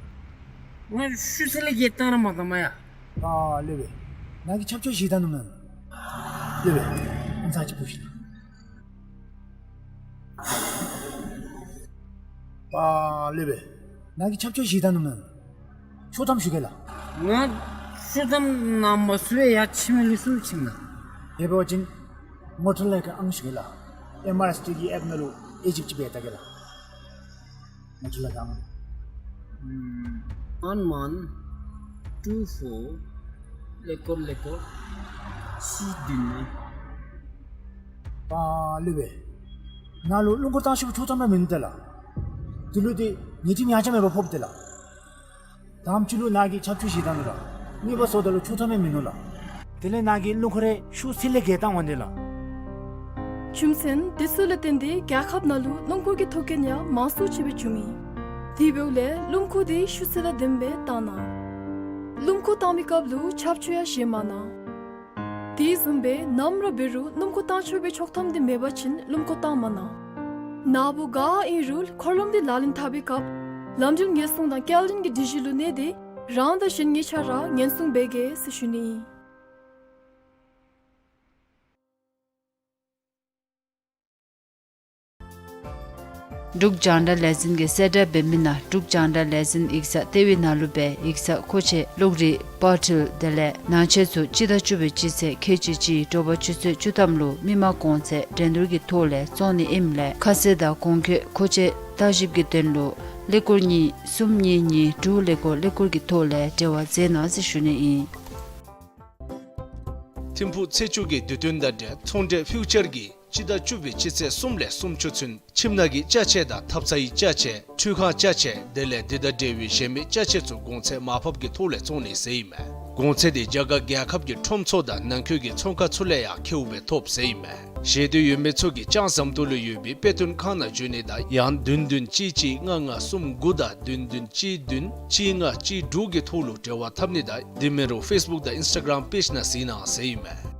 ང་ཤུགས་ཚད་ལས་བརྒལ་བཏང་ར་མ་བཏང་མ་ཡ། ཨ་ལེ་བེ་ནཱ་གིས་ཆབ་ཆུ་བཞེས་བཏང་ནུག་མེན་ན། ལེ་བེ་ཨམ་ཚ་ཅིག་ཕུ་ཤིག། ཨ་ལེ་བེ་ནཱ་གིས་ཆབ་ཆུ་བཞེས་བཏང་ནུག་མེན་ན། ཤོག་ཐམ་ཞུ་གེ་ལགས། ང་ཤོག་ཐམ་ནང་མ་བཙུགས་པར་ཡར་ཕྱི་མི་ལུ་བཙུགས་ཕྱིན་ན། དེ་འབད་བ་ཅིན་མོ་ཊ་ལས་ཀྱི་ཨང་ཞུ་གེ་ལགས། ཨེམ་ཨར་ཨེསི་ཊི་གི་ཨེཔ་ནང་ལུ་ཨེ་ཇིབ་ཅིག་འབད་བལྟ་གེ་ལགས། མོ་ཊ་ལས་ཀྱི་ཨང་། ཨམ་ཝན་ཝན་ཊུ་ཕོར་ཀླད་ཀོར་ཀླད་ཀོར་གཅིག་བདུན་ཨིན། ཨ་ལེ་བེ་ནཱ་ལུ་རླུང་འཁོར་བཏང་ཤུལ་ཕྱོགས་མཐའམ་ར་མིན་འདུག་ལགས། དེ་ལུ་ཏེ་ཉེས་ཁྲིམས་ཡང་ཆ་མེད་པར་ཕོགཔ་འདུག་ལགས། དང་པ་ཅིག་ལུ་ནཱ་གིས་ཆརཔ་ཆུ་བཞེས་བཏང་ནུག་ལགས། གཉིས་པ་སོངམ་ད་ལུ་ཆུ་ཐོན་མི་མིན་ནུག་ལགས། དེ་ལས་ནཱ་གིས་རླུང་འཁོར་རེ་ཤུགས་ཚད་ལས་བརྒལ་བཏང་འོང་ནི་ལགས། རྒྱུ་མཚན་དེ་ཚུ་ལས་བརྟེན་ཏེ་རྒྱལ་ཁབ་ནང་ལུ་རླུང་འཁོར་གྱི་ཐོག་རྐྱེན་ཡང་མང་སུ་ཅིག་སྦེ་བྱུང་ཡི། དེ་འབདཝ་ལས་རླུང་འཁོར་དེ་ཤུགས་ཚད་དང་ལྡནམ་སྦེ་བཏང་གནང་། རླུང་འཁོར་བཏང་མིའི་སྐབས་ལུ་ཆརཔ་ཆུ་ཡང་བཞེས་མ་གནང་། དེ་བཟུམ་སྦེ་ནམ་ར་འབད་རུང་རླུང་འཁོར་བཏང་ཆོག་པའི་ཆོག་ཐམ་དེ་མེད་པ་ཅིན་རླུང་འཁོར་བཏང་མ་གནང་། ནཱ་བུ་ག་ཨིན་རུང་འཁོར་ལམ་དེ་ལག་ལེན་འཐབ་པའི་སྐབས་ལམ་འགྲུལ་ཉེན་སྲུང་དང་སྐྱེལ་འདྲེན་གྱི་སྒྲིག་གཞི་ལུ་གནས་ཏེ་རང་དང་གཞན་གཉིས་ཆ་ར་ཉེན་སྲུང་འབད་གེ་ཟེར་ཞུ་ནི་ཨིན། འབྲུག་རྒྱང་བསྒྲགས་ལས་འཛིན་གྱིས་གསལ་བསྒྲགས་འབད་མི་ནང་འབྲུག་རྒྱང་བསྒྲགས་ལས་འཛིན་ཡིག་ཚང་ལྟེ་བའི་ནང་ལུ་སྦེ་ཡིག་ཚང་མཁོ་ཆས་གློག་རིག་པར་འཕྲུལ་དེ་ལས་ནང་ཆས་ཚུ་སྤྱི་ཟླ་བཅུ་པའི་སྤྱི་ཚེས་ཁལ་གཅིག་གཅིག་དྲོ་པ་ཆུ་ཚོད་བཅུ་ཐམ་ལུ་མི་མང་གོང་ཚད་འགྲན་བསྡུར་གྱི་ཐོག་ལས་བཙོང་ནི་ཨིནམ་ལས་ཁ་གསལ་དང་གོང་འཁོད་མཁོ་ཆས་བརྟག་ཞིབ་ཀྱི་དོན་ལུ་ཀླད་ཀོར་གཉིས་གསུམ་གཉིས་གཉིས་དྲུག་ཀླད་ཀོར་ཀླད་ཀོར་གྱི་ཐོག་ལས་འབྲེལ་བ་མཛད་གནང་ཟེར་ཞུ་ནི་ཨིན། ཐིམ་ཕུག་ཚེས་བཅུ་གི་དུས་སྟོན་དང་འབྲེལ་ཚོང་འབྲེལ་ཕིའུ་ཅར་གྱིས་སྤྱི་ཟླ་བཅུ་པའི་སྤྱི་ཚེས་གསུམ་ལས་སུམ་ཅུ་ཚུན་ཁྱིམ་ནང་གི་ཅ་ཆས་དང་ཐབ་ཚང་གི་ཅ་ཆས་ཁྲུས་ཁང་ཅ་ཆས་དེ་ལས་དེ་དང་འབྲེལ་བའི་གཞན་མི་ཅ་ཆས་ཚུ་གོང་ཚད་མར་ཕབ་ཀྱི་ཐོག་ལས་བཙོང་ནི་ཟེར་ཨིན་མས། གོང་ཚད་དེ་རྒྱ་གར་རྒྱལ་ཁབ་ཀྱི་ཁྲོམ་ཚུ་དང་ནང་འཁོད་ཀྱི་ཚོང་ཁང་ཚུ་ལས་ཡང་ཁེཝ་སྦེ་ཐོབ་ཟེར་ཨིན་མས། ཤེས་འདོད་ཡོད་མི་ཚུ་གིས་ལྕང་ཟམ་ཏོག་ལུ་ཡོད་པའི་དཔེ་སྟོན་ཁང་ནང་འབྱོན་ནི་དང་ཡང་བདུན་བདུན་གཅིག་གཅིག་ལྔ་ལྔ་གསུམ་དགུ་དང་བདུན་བདུན་གཅིག་བདུན་གཅིག་ལྔ་གཅིག་དྲུག་གི་ཐོག་ལུ་འབྲེལ་བ་འཐབ་ནི་དང་དེ་མིན་རུང་ཕེསི་བུཀ་དང་ཨིནསི་ཊ་གརམ་པེཇ་ནང་གཟིགས་གནང་ཟེར་ཨིན་མས།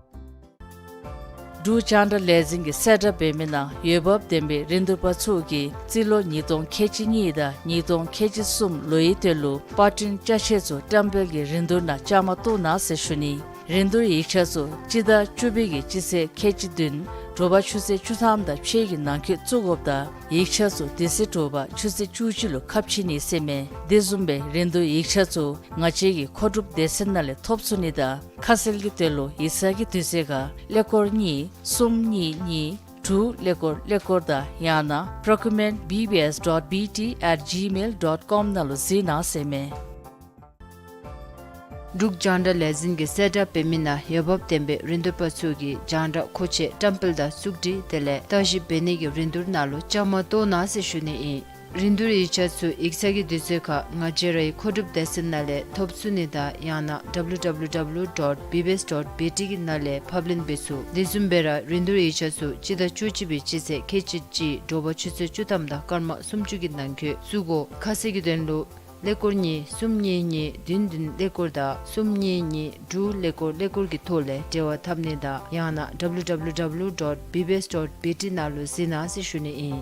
འབྲུག་རྒྱང་བསྒྲགས་ལས་འཛིན་གྱིས་གསལ་བསྒྲགས་འབད་མི་ནང་འོས་འབབ་ལྡན་པའི་རིན་བསྡུར་པ་ཚུ་གིས་རྩིས་ལོ་ཉིས་སྟོང་ཁལ་གཅིག་གཉིས་དང་ཉིས་སྟོང་ཁལ་གཅིག་གསུམ་ལོའི་དོན་ལུ་པར་སྐྲུན་ཅ་ཆས་ཚུ་བཀྲམ་སྤེལ་གྱི་རིན་བསྡུར་ནང་བཅའ་མར་གཏོགས་གནང་ཟེར་ཞུ་ནི། རིན་བསྡུར་ཡིག་ཆ་ཚུ་སྤྱི་ཟླ་བཅུ་པའི་གི་སྤྱི་ཚེས་ཁལ་གཅིག་བདུན་དྲོ་པ་ཆུ་ཚོད་བཅུ་ཐམ་དང་ཕྱེད་ཀྱི་ནང་འཁོད་བཙུགས་དགོཔ་དང་ཡིག་ཆ་ཚུ་དེ་ཚེ་དྲོ་པ་ཆུ་ཚོད་བཅུ་གཅིག་ལུ་ཁ་ཕྱེ་ནི་ཟེར་མས། དེ་བཟུམ་སྦེ་རིན་བསྡུར་ཡིག་ཆ་ཚུ་ང་བཅས་ཀྱི་མཁོ་སྒྲུབ་སྡེ་ཚན་ནང་ལས་ཐོབ་ཚུགས་ནི་དང་ཁ་གསལ་གྱི་དོན་ལུ་ཡིག་ཚང་གི་དུས་ཚོད་ཁར་ཀླད་ཀོར་གཉིས་གསུམ་གཉིས་གཉིས་དྲུག་ཀླད་ཀོར་ཀླད་ཀོར་དང་ཡང་ན་པྲོ་ཀིའུར་མེནཊ་བི་བི་ཨེསི་ཌོཊ་བི་ཊི་ཨེཊ་ཇི་མེལ་ཌོཊ་ཀོམ་ནང་ལུ་གཟིགས་གནང་ཟེར་མས། འབྲུག་རྒྱང་བསྒྲགས་ལས་འཛིན་གྱིས་གསལ་བསྒྲགས་འབད་མི་ནང་འོས་འབབ་ལྡན་པའི་རིན་བསྡུར་པ་ཚུ་གིས་རྒྱང་བསྒྲགས་མཁོ་ཆས་བཀྲམ་སྤེལ་དང་བཙུགས་སྒྲིག་དེ་ལས་བརྟག་ཞིབ་འབད་ནི་གི་རིན་བསྡུར་ནང་ལུ་བཅའ་མར་གཏོགས་གནང་ཟེར་ཞུ་ནི་ཨིན། རིན་བསྡུར་ཡིག་ཆ་ཚུ་ཡིག་ཚང་གི་དུས་ཚོད་ཁར་ང་བཅས་རའི་མཁོ་སྒྲུབ་སྡེ་ཚན་ནང་ལས་ཐོབ་ཚུགས་ནི་དང་ཡང་ན་ཌབ་ལུ་ཌབ་ལུ་ཌབ་ལུ་ཌོཊ་བི་བི་ཨེསི་ཌོཊ་བི་ཊི་གི་ནང་ལས་ཕབ་ལེན་འབད་ཚུགས། དེ་བཟུམ་སྦེ་ར་རིན་བསྡུར་ཡིག་ཆ་ཚུ་སྤྱི་ཟླ་བཅུ་གཅིག་པའི་སྤྱི་ཚེས་ཁལ་གཅིག་གཅིག་དྲོ་པ་ཆུ་ཚོད་བཅུ་ཐམ་དང་སྐར་མ་སུམ་ཅུ་གི་ནང་འཁོད་བཙུགས་དགོ། ཁ་གསལ་གྱི་དོན་ལུ་ཀླད་ཀོར་གཉིས་གསུམ་གཉིས་གཉིས་བདུན་བདུན་ཀླད་ཀོར་དང་གསུམ་གཉིས་གཉིས་དྲུག་ཀླད་ཀོར་ཀླད་ཀོར་གྱི་ཐོག་ལས་འབྲེལ་བ་འཐབ་ནི་དང་ཡང་ན་ཌབ་ལུ་ཌབ་ལུ་ཌབ་ལུ་ཌོཊ་བི་བི་ཨེསི་ཌོཊ་བི་ཊི་ནང་ལུ་གཟིགས་གནང་ཟེར་ཞུ་ནི་ཨིན།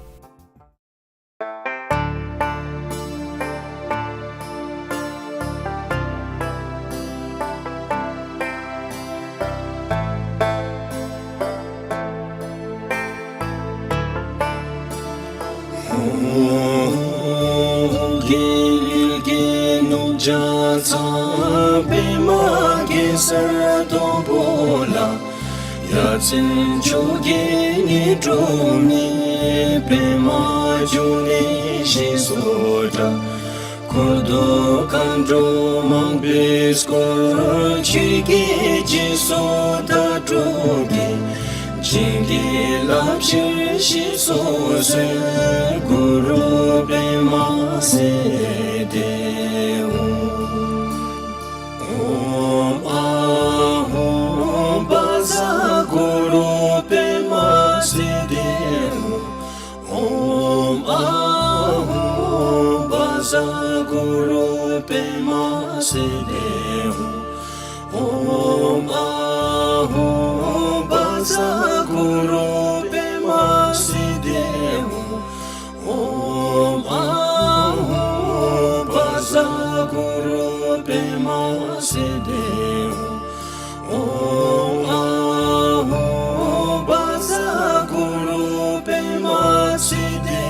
རྒྱལ་ཡུལ་གྱི་ནུབ་བྱང་ཚང་པདྨ་གེ་སར་སྡོང་པོ་ལ། ཡ་མཚན་མཆོག་གི་ཉི་སྒྲོན་མེ། པདྨ་འབྱུང་གནས་ཞེས་སུ་གྲགས། འཁོར་དང་མཁའ་འགྲོ་མང་པོས་བསྐོར། ཆོས་ཀྱི་རྗེས་སུ་བདག་སྒྲུབ་ཀྱི། བྱིན་གྱིས་བརླབ་ཕྱིར་གཤེགས་སུ་གསོལ། གུ་རུ་པདྨ་སིདྡྷི་ཧཱུྃ། ཨོཾ་ཨཱཿཧཱུྃ་བཛྲ་གུ་རུ་པདྨ་སིདྡྷི་ཧཱུྃ། ཨོཾ་ཨཱཿཧཱུྃ་བཛྲ་གུ་རུ་པདྨ་སིདྡྷི་ཧཱུྃ། ཨོཾ་ཨཱཿཧཱུྃ་བཛྲ་གུ་རུ་པདྨ་སིདྡྷི་ཧཱུྃ། ཨོཾ་ཨཱཿཧཱུྃ་བཛྲ་གུ་རུ་པདྨ་སིདྡྷི་ཧཱུྃ། ཨོཾ་ཨཱཿཧཱུྃ་བཛྲ་གུ་རུ་པདྨ་སིདྡྷི་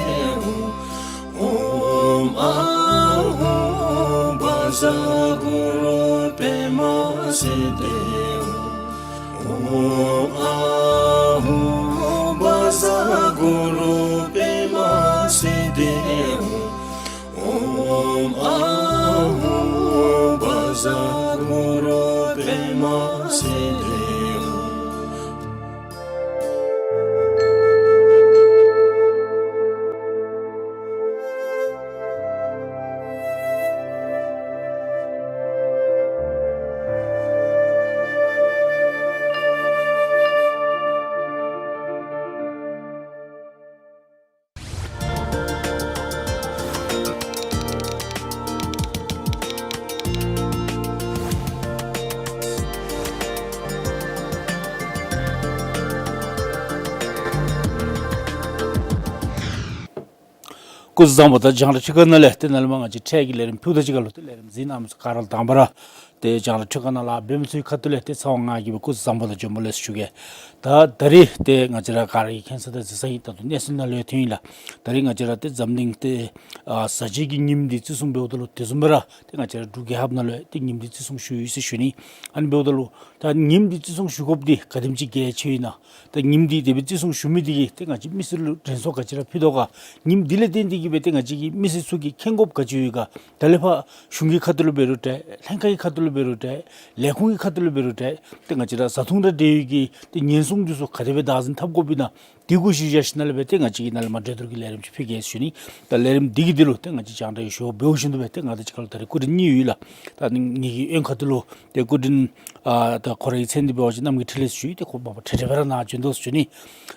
ཧཱུྃ། ཨོཾ་ཨཱཿཧཱུྃ་བཛྲ་གུ་རུ་པདྨ་སིདྡྷི་ཧཱུྃ། ཨོཾ་ཨཱཿཧཱུྃ་བཛྲ་གུ་རུ་པདྨ་སིདྡྷི་ཧཱུྃ། ཨོཾ་ཨཱཿཧཱུྃ་བཛྲ་གུ་རུ་པདྨ་སིདྡྷི་ཧཱུྃ། སྐུ་གཟུགས་བཟང་པོ། ད་རྒྱང་བསྒྲགས་ཁྲི་ཀ་ནང་ལས་ཏེ་ནཱ་ལས་མར་ང་བཅས་འཕྲལ་གྱི་ལས་རིམ་ཕུལཝ་ད་གཅིག་ཁར་ལུ་ཏེ་ལས་རིམ་གཟིགས་གནང་མི་ཚུ་ག་ར་ལུ་དང་པ་ར་ཏེ་རྒྱང་བསྒྲགས་ཁྲི་ཀ་ནང་ལཱ་འབད་མི་ཚུ་གི་ཁ་ཐུག་ལས་ཏེ་ཚེ་དབང་ང་གིས་སྦེ་སྐུ་གཟུགས་བཟང་པོ་དང་བྱོན་པ་ལེགས་སོ་ཞུ་གེ། ད་ད་རིས་ཏེ་ང་བཅས་ར་ག་ར་གིས་མཁྱེན་ས་དང་གཟིགས་ས་ཨིན། ད་ལྟོ་གནས་ཚུལ་ནང་ལུ་ཡང་ཐོན་ཡི་ལགས། ད་རིས་ང་བཅས་ར་ཏེ་འཛམ་གླིང་ཏེ་ཨ་བཟའ་བཅའ་གི་ཉིནམ་འདི་བརྩི་སྲུང་འབདཝ་ད་ལུ་དེ་བཟུམ་སྦེ་ར་ཏེ་ང་བཅས་ར་འབྲུག་རྒྱལ་ཁབ་ནང་ལུ་ཡང་ཏེ་ཉིནམ་འདི་བརྩི་སྲུང་ཞུ་ཡི་ཟེར་ཞུ་ནི། ཨ་ནི་འབདཝ་ད་ལུ་ད་ཉིནམ་འདི་བརྩི་སྲུང་ཞུ་དགོཔ་འདི་ག་དེམ་ཅིག་གལ་ཆེཝ་ཨིན་ན། ད་ཉིནམ་འདི་དེ་སྦེ་བརྩི་སྲུང་ཞུ་མི་འདི་གིས་ཏེ་ང་བཅས་མི་སེར་ལུ་དྲན་གསོ་ག་ཅི་ར་ཕུལ་དོ་ག། ཉིནམ་འདི་ལས་བརྟེན་ཏེ་གིས་སྦེ་ཏེ་ང་བཅས་ཀྱི་མི་སེར་ཚུ་གིས་མཁྱེན་དགོཔ་ག་ཅི་ཡོད་ག། ད་ལས་ཕར་གཞུང་གི་ཁ་ཐུག་ལུ་འབད་རུང་འདྲ། ལྷན་ཁག་གི་ཁ་ཐུག་ལུ་འབད་རུང་འདྲ། ལས་ཁུངས་ཀྱི་ཁ་ཐུག་ལུ་འབད་རུང་འདྲ། ཏེ་ང་བཅས་ར་བཟའ་འཐུང་དང་འབྲེལ་བའི་གི་ཏེ་ཉེན་སྲུང་འདི་ཚུ་ག་དེ་སྦེ་བདག་འཛིན་འཐབ་དགོཔ་ཨིན་ན། དེ་གུ་གཞི་བཞག་ཞིནམ་ལས་སྦེ་ཏེ་ང་བཅས་ཀྱིས་ནཱ་ལས་མར་གྲོས་བསྡུར་གྱི་ལས་རིམ་ཅིག་ཕུལ་གེ་ཟེར་ཞུ་ནི། ད་ལས་རིམ་འདི་གི་དོན་ལུ་ཏེ་ང་བཅས་རྒྱང་བསྒྲགས་ཞུ་བ་འབདཝ་བཞིན་དུ་སྦེ་ཏེ་ང་བཅས་ཀྱི་ཁ་ལུ་ད་རིས་སྐུ་མགྲོན་གཉིས་ཡོད་ལགས། ད་ངེ་གི་གཡོན་ཁ་ཐུག་ལུ་ཏེ་སྐུ་མགྲོན་ཨ་ད་ཁོ་རའི་མཚན་འདི་འབད་བ་ཅིན་རྣམ་རྒྱལ་འཕྲིན་ལས་ཟེར་ཞུ་ཡི། ཏེ་ཁོ་མ་པ་འཕྲལ་འཕྲལ་སྦེ་ར་ནཱ་བྱོན་དོ་ཟེར་ཞུ་ནི།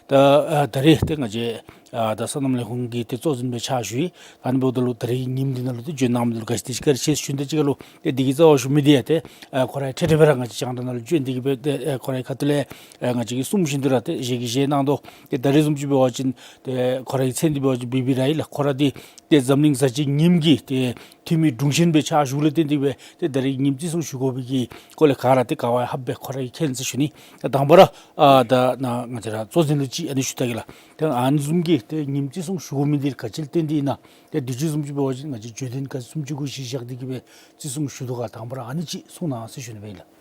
ད་ཨ་ད་རིས་ཏེ་ང་བཅས་ཨ་ད་སོ་ནམ་ལས་ཁུངས་ཀྱི་ཏེ་གཙོ་འཛིན་སྦེ་ཕྱག་ཞུ་ཡི། ཨ་ནི་འབདཝ་ད་ལུ་ད་རིས་ཉིནམ་འདི་ནང་ལུ་ཏེ་བྱོན་གནང་མི་འདི་ལུ་ག་ཅི་དེ་ཅིག་བཀའ་དྲིན་ཆེ་ཟེར་ཞུ་ནི། དེ་ཅིག་ཁར་ལུ་ཏེ་འདི་གི་རྩ་བ་ཞུ་མི་འདི་ཡང་ཏེ་ཨ་ཁོ་ར་ཡང་འཕྲལ་འཕྲལ་སྦེ་ར་ང་བཅས་རྒྱང་བསྒྲགས་ནང་ལུ་བྱོན་ཏེ་གིས་སྦེ་ཏེ་ཨ་ཁོ་རའི་ཁ་ཐུག་ལས་ཨ་ང་བཅས་ཀྱིས་གསུང་བཞིན་དུ་ར་ཏེ་བཞེས་ཀྱི་བཞེས་གནང་དོ། ཏེ་ད་རིས་བཟུམ་ཅིག་འབད་བ་ཅིན་ཏེ་ཁོ་རའི་མཚན་འདི་འབད་བ་ཅིན་བི་བི་ར་ཨིན་ལགས། ཁོ་ར་འདི་ཏེ་འཛམ་གླིང་བཟའ་བཅའ་ཉིནམ་གྱི་ཏེ་འཐུས་མི་དྲུང་ཆེན་སྦེ་ཕྱག་ཞུཝ་ལས་བརྟེན་ཏེ་སྦེ་ཏེ་ད་རིས་ཉིནམ་བརྩི་སྲུང་ཞུ་དགོ་པའི་གི་སྐོར་ལས་ག་ར་ཏེ་ག་བ་ཡང་ཧ་སྦེ་ཁོ་ར་གིས་མཁྱེན་ཟེར་ཞུ་ནི། ད་དང་པ་ར་ཨ་ད་ནཱ་ང་བཅས་ར་གཙོ་འཛིན་ལུ་ཅིག་ཨ་ནི་ཞུ་ད་གེ་ལགས། ཏེ་ཨ་ནི་བཟུམ་གྱི་ཏེ་ཉིནམ་བརྩི་སྲུང་ཞུ་དགོ་མི་འདི་ག་ཅི་ལས་བརྟེན་ཏེ་ཨིན་ན། ཏེ་དུས་ཅི་བཟུམ་ཅིག་འབད་བ་ཅིན་ང་བཅས་བརྗོད་དོན་ག་བཟུམ་ཅིག་གུ་གཞི་བཞག་སྟེ་གིས་སྦེ་བརྩི་སྲུང་ཞུ་དོ་ག། དང་པ་ར་ཨ་ནི་ཅིག་གསུང་གནང་ཟེར་ཞུ་ནི་སྦེ་ཨིན་ལགས།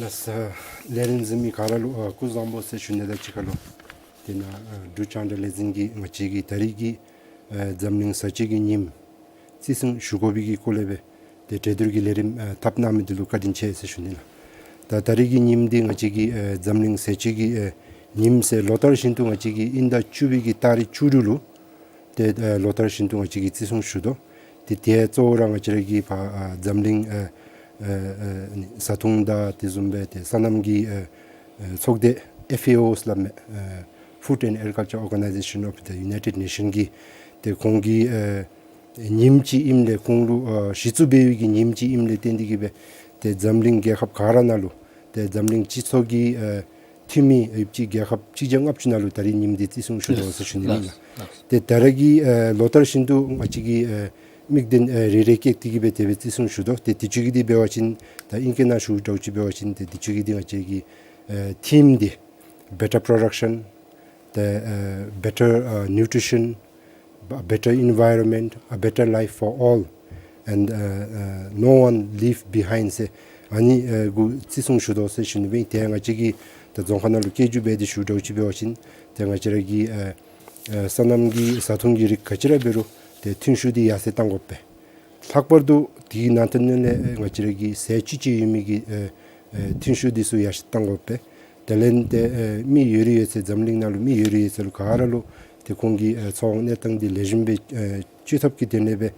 ལགས་སོ། ལས་རིམ་གཟིགས་མི་ག་ར་ལུ་ཨ་སྐུ་གཟུགས་བཟང་པོ་ཟེར་ཞུ་ནི་དང་གཅིག་ཁར་ལུ་ཏེ་ནཱ་ཨ་འབྲུག་རྒྱང་བསྒྲགས་ལས་འཛིན་གྱིས་ང་བཅས་ཀྱི་ད་རིས་ཀྱི་ཨ་འཛམ་གླིང་བཟའ་བཅའ་གི་ཉིནམ་བརྩི་སྲུང་ཞུ་དགོ་པའི་གི་སྐོར་ལས་སྦེ་ཏེ་གྲོས་བསྡུར་གྱི་ལས་རིམ་ཨ་འཐབ་གནང་མི་འདི་ལུ་བཀའ་དྲིན་ཆེ་ཟེར་ཞུ་ནི་ལགས། ད་ད་རིས་ཀྱི་ཉིནམ་འདི་ང་བཅས་ཀྱི་ཨ་འཛམ་གླིང་བཟའ་བཅའ་གི་ཨ་ཉིནམ་ཟེར་ལོ་ལྟར་བཞིན་དུ་ང་བཅས་ཀྱིས་དབྱིན་ཟླ་བཅུ་པའི་གི་ཏ་རིག་བཅུ་དྲུག་ལུ་ཏེ་ཨ་ལོ་ལྟར་བཞིན་དུ་ང་བཅས་ཀྱིས་བརྩི་སྲུང་ཞུ་དོ། ཏེ་དེ་གཙོ་བོ་ར་ང་བཅས་ར་གི་ཕར་ཨ་འཛམ་གླིང་ཨ་ཨ་ཨ་བཟའ་འཐུང་དང་དེ་བཟུམ་སྦེ་ཏེ་སོ་ནམ་གྱི་ཨ་ཨ་ཚོགས་སྡེ་ཨེཕ་ཨེ་ཨོ་སླབ་མི་ཨ་Food and Agriculture Organization of the United Nation གིས་ཏེ་ཁོང་གི་ཨ་ཉིནམ་ཅིག་ཨིནམ་ལས་ཁོང་ལུ་ཨ་གཞི་བཙུགས་འབད་བའི་གི་ཉིནམ་ཅིག་ཨིནམ་ལས་བརྟེན་ཏེ་གིས་སྦེ་ཏེ་འཛམ་གླིང་རྒྱལ་ཁབ་ག་ར་ནང་ལུ་ཏེ་འཛམ་གླིང་སྤྱི་ཚོགས་ཀྱི་ཨ་འཐུས་མི་ཨ་ཡོདཔ་ཅིག་རྒྱལ་ཁབ་གཅིག་བརྒྱ་ལྔ་བཅུ་ནང་ལུ་ད་རིས་ཉིནམ་འདི་བརྩི་སྲུང་ཞུ་དོ་ཟེར་ཞུ་ནི་ཨིན་ལགས། ལགས། ཏེ་ད་རེས་ཀྱི་ཨ་ལོ་ལྟར་བཞིན་དུ་ང་བཅས་ཀྱིས་ཨ་དམིགས་དོན་ཨ་རེ་རེ་བསྐྱེད་དེ་གིས་སྦེ་དེ་སྦེ་བརྩི་སྲུང་ཞུ་དོ། ཏེ་དུས་ཅི་གི་འདི་འབད་བ་ཅིན་ད་ཨིང་སྐད་ནང་ཞུཝ་འདྲཝ་ཅིག་འབད་བ་ཅིན་ཏེ་དུས་ཅི་གི་འདི་ང་བཅས་ཀྱི་ཨ་ཐིམ་འདི་Better Production, the uh, better uh, nutrition, a better environment, a better life for all, and uh, uh, no one leave behind ཟེར་ཨ་ནི་ཨ་གུ་བརྩི་སྲུང་ཞུ་དོ་ཟེར་ཞུ་ནི་སྦེ། ཏེ་ང་བཅས་ཀྱིས་ད་རྫོང་ཁ་ནང་ལུ་སྐད་སྒྱུར་འབད་དེ་ཞུཝ་འདྲཝ་ཅིག་འབད་བ་ཅིན་ཏེ་ང་བཅས་ར་གི་ཨ་ཨ་སོ་ནམ་གྱི་བཟའ་འཐུང་གི་རིགས་ག་ཅི་ར་འབད་རུང་ཏེ་ཐོན་ཤུགས་འདི་ཡར་སེང་གཏང་དགོ་པས། ལྷག་པར་དུ་དེའི་ནང་དོན་ལས་ང་བཅས་ར་གི་ཟས་བཅུད་ཅན་ཡོད་མི་གི་ཨ་ཨ་ཐོན་ཤུགས་འདི་ཚུ་ཡར་སེང་གཏང་དགོ་པས། དེ་ལས་ཏེ་ཨ་མི་ཡོད་རིགས་ཡོད་ཚད་འཛམ་གླིང་ནང་ལུ་མི་ཡོད་རིགས་ཡོད་ཚད་ལུ་ག་ར་ལུ་ཏེ་ཁོང་གི་ཨ་འཚོ་བ་གནས་སྟངས་འདི་ལེགས་ཤོམ་སྦེ་ཨ་སྤྱོད་ཐབས་ཀྱི་དོན་ལས་སྦེ་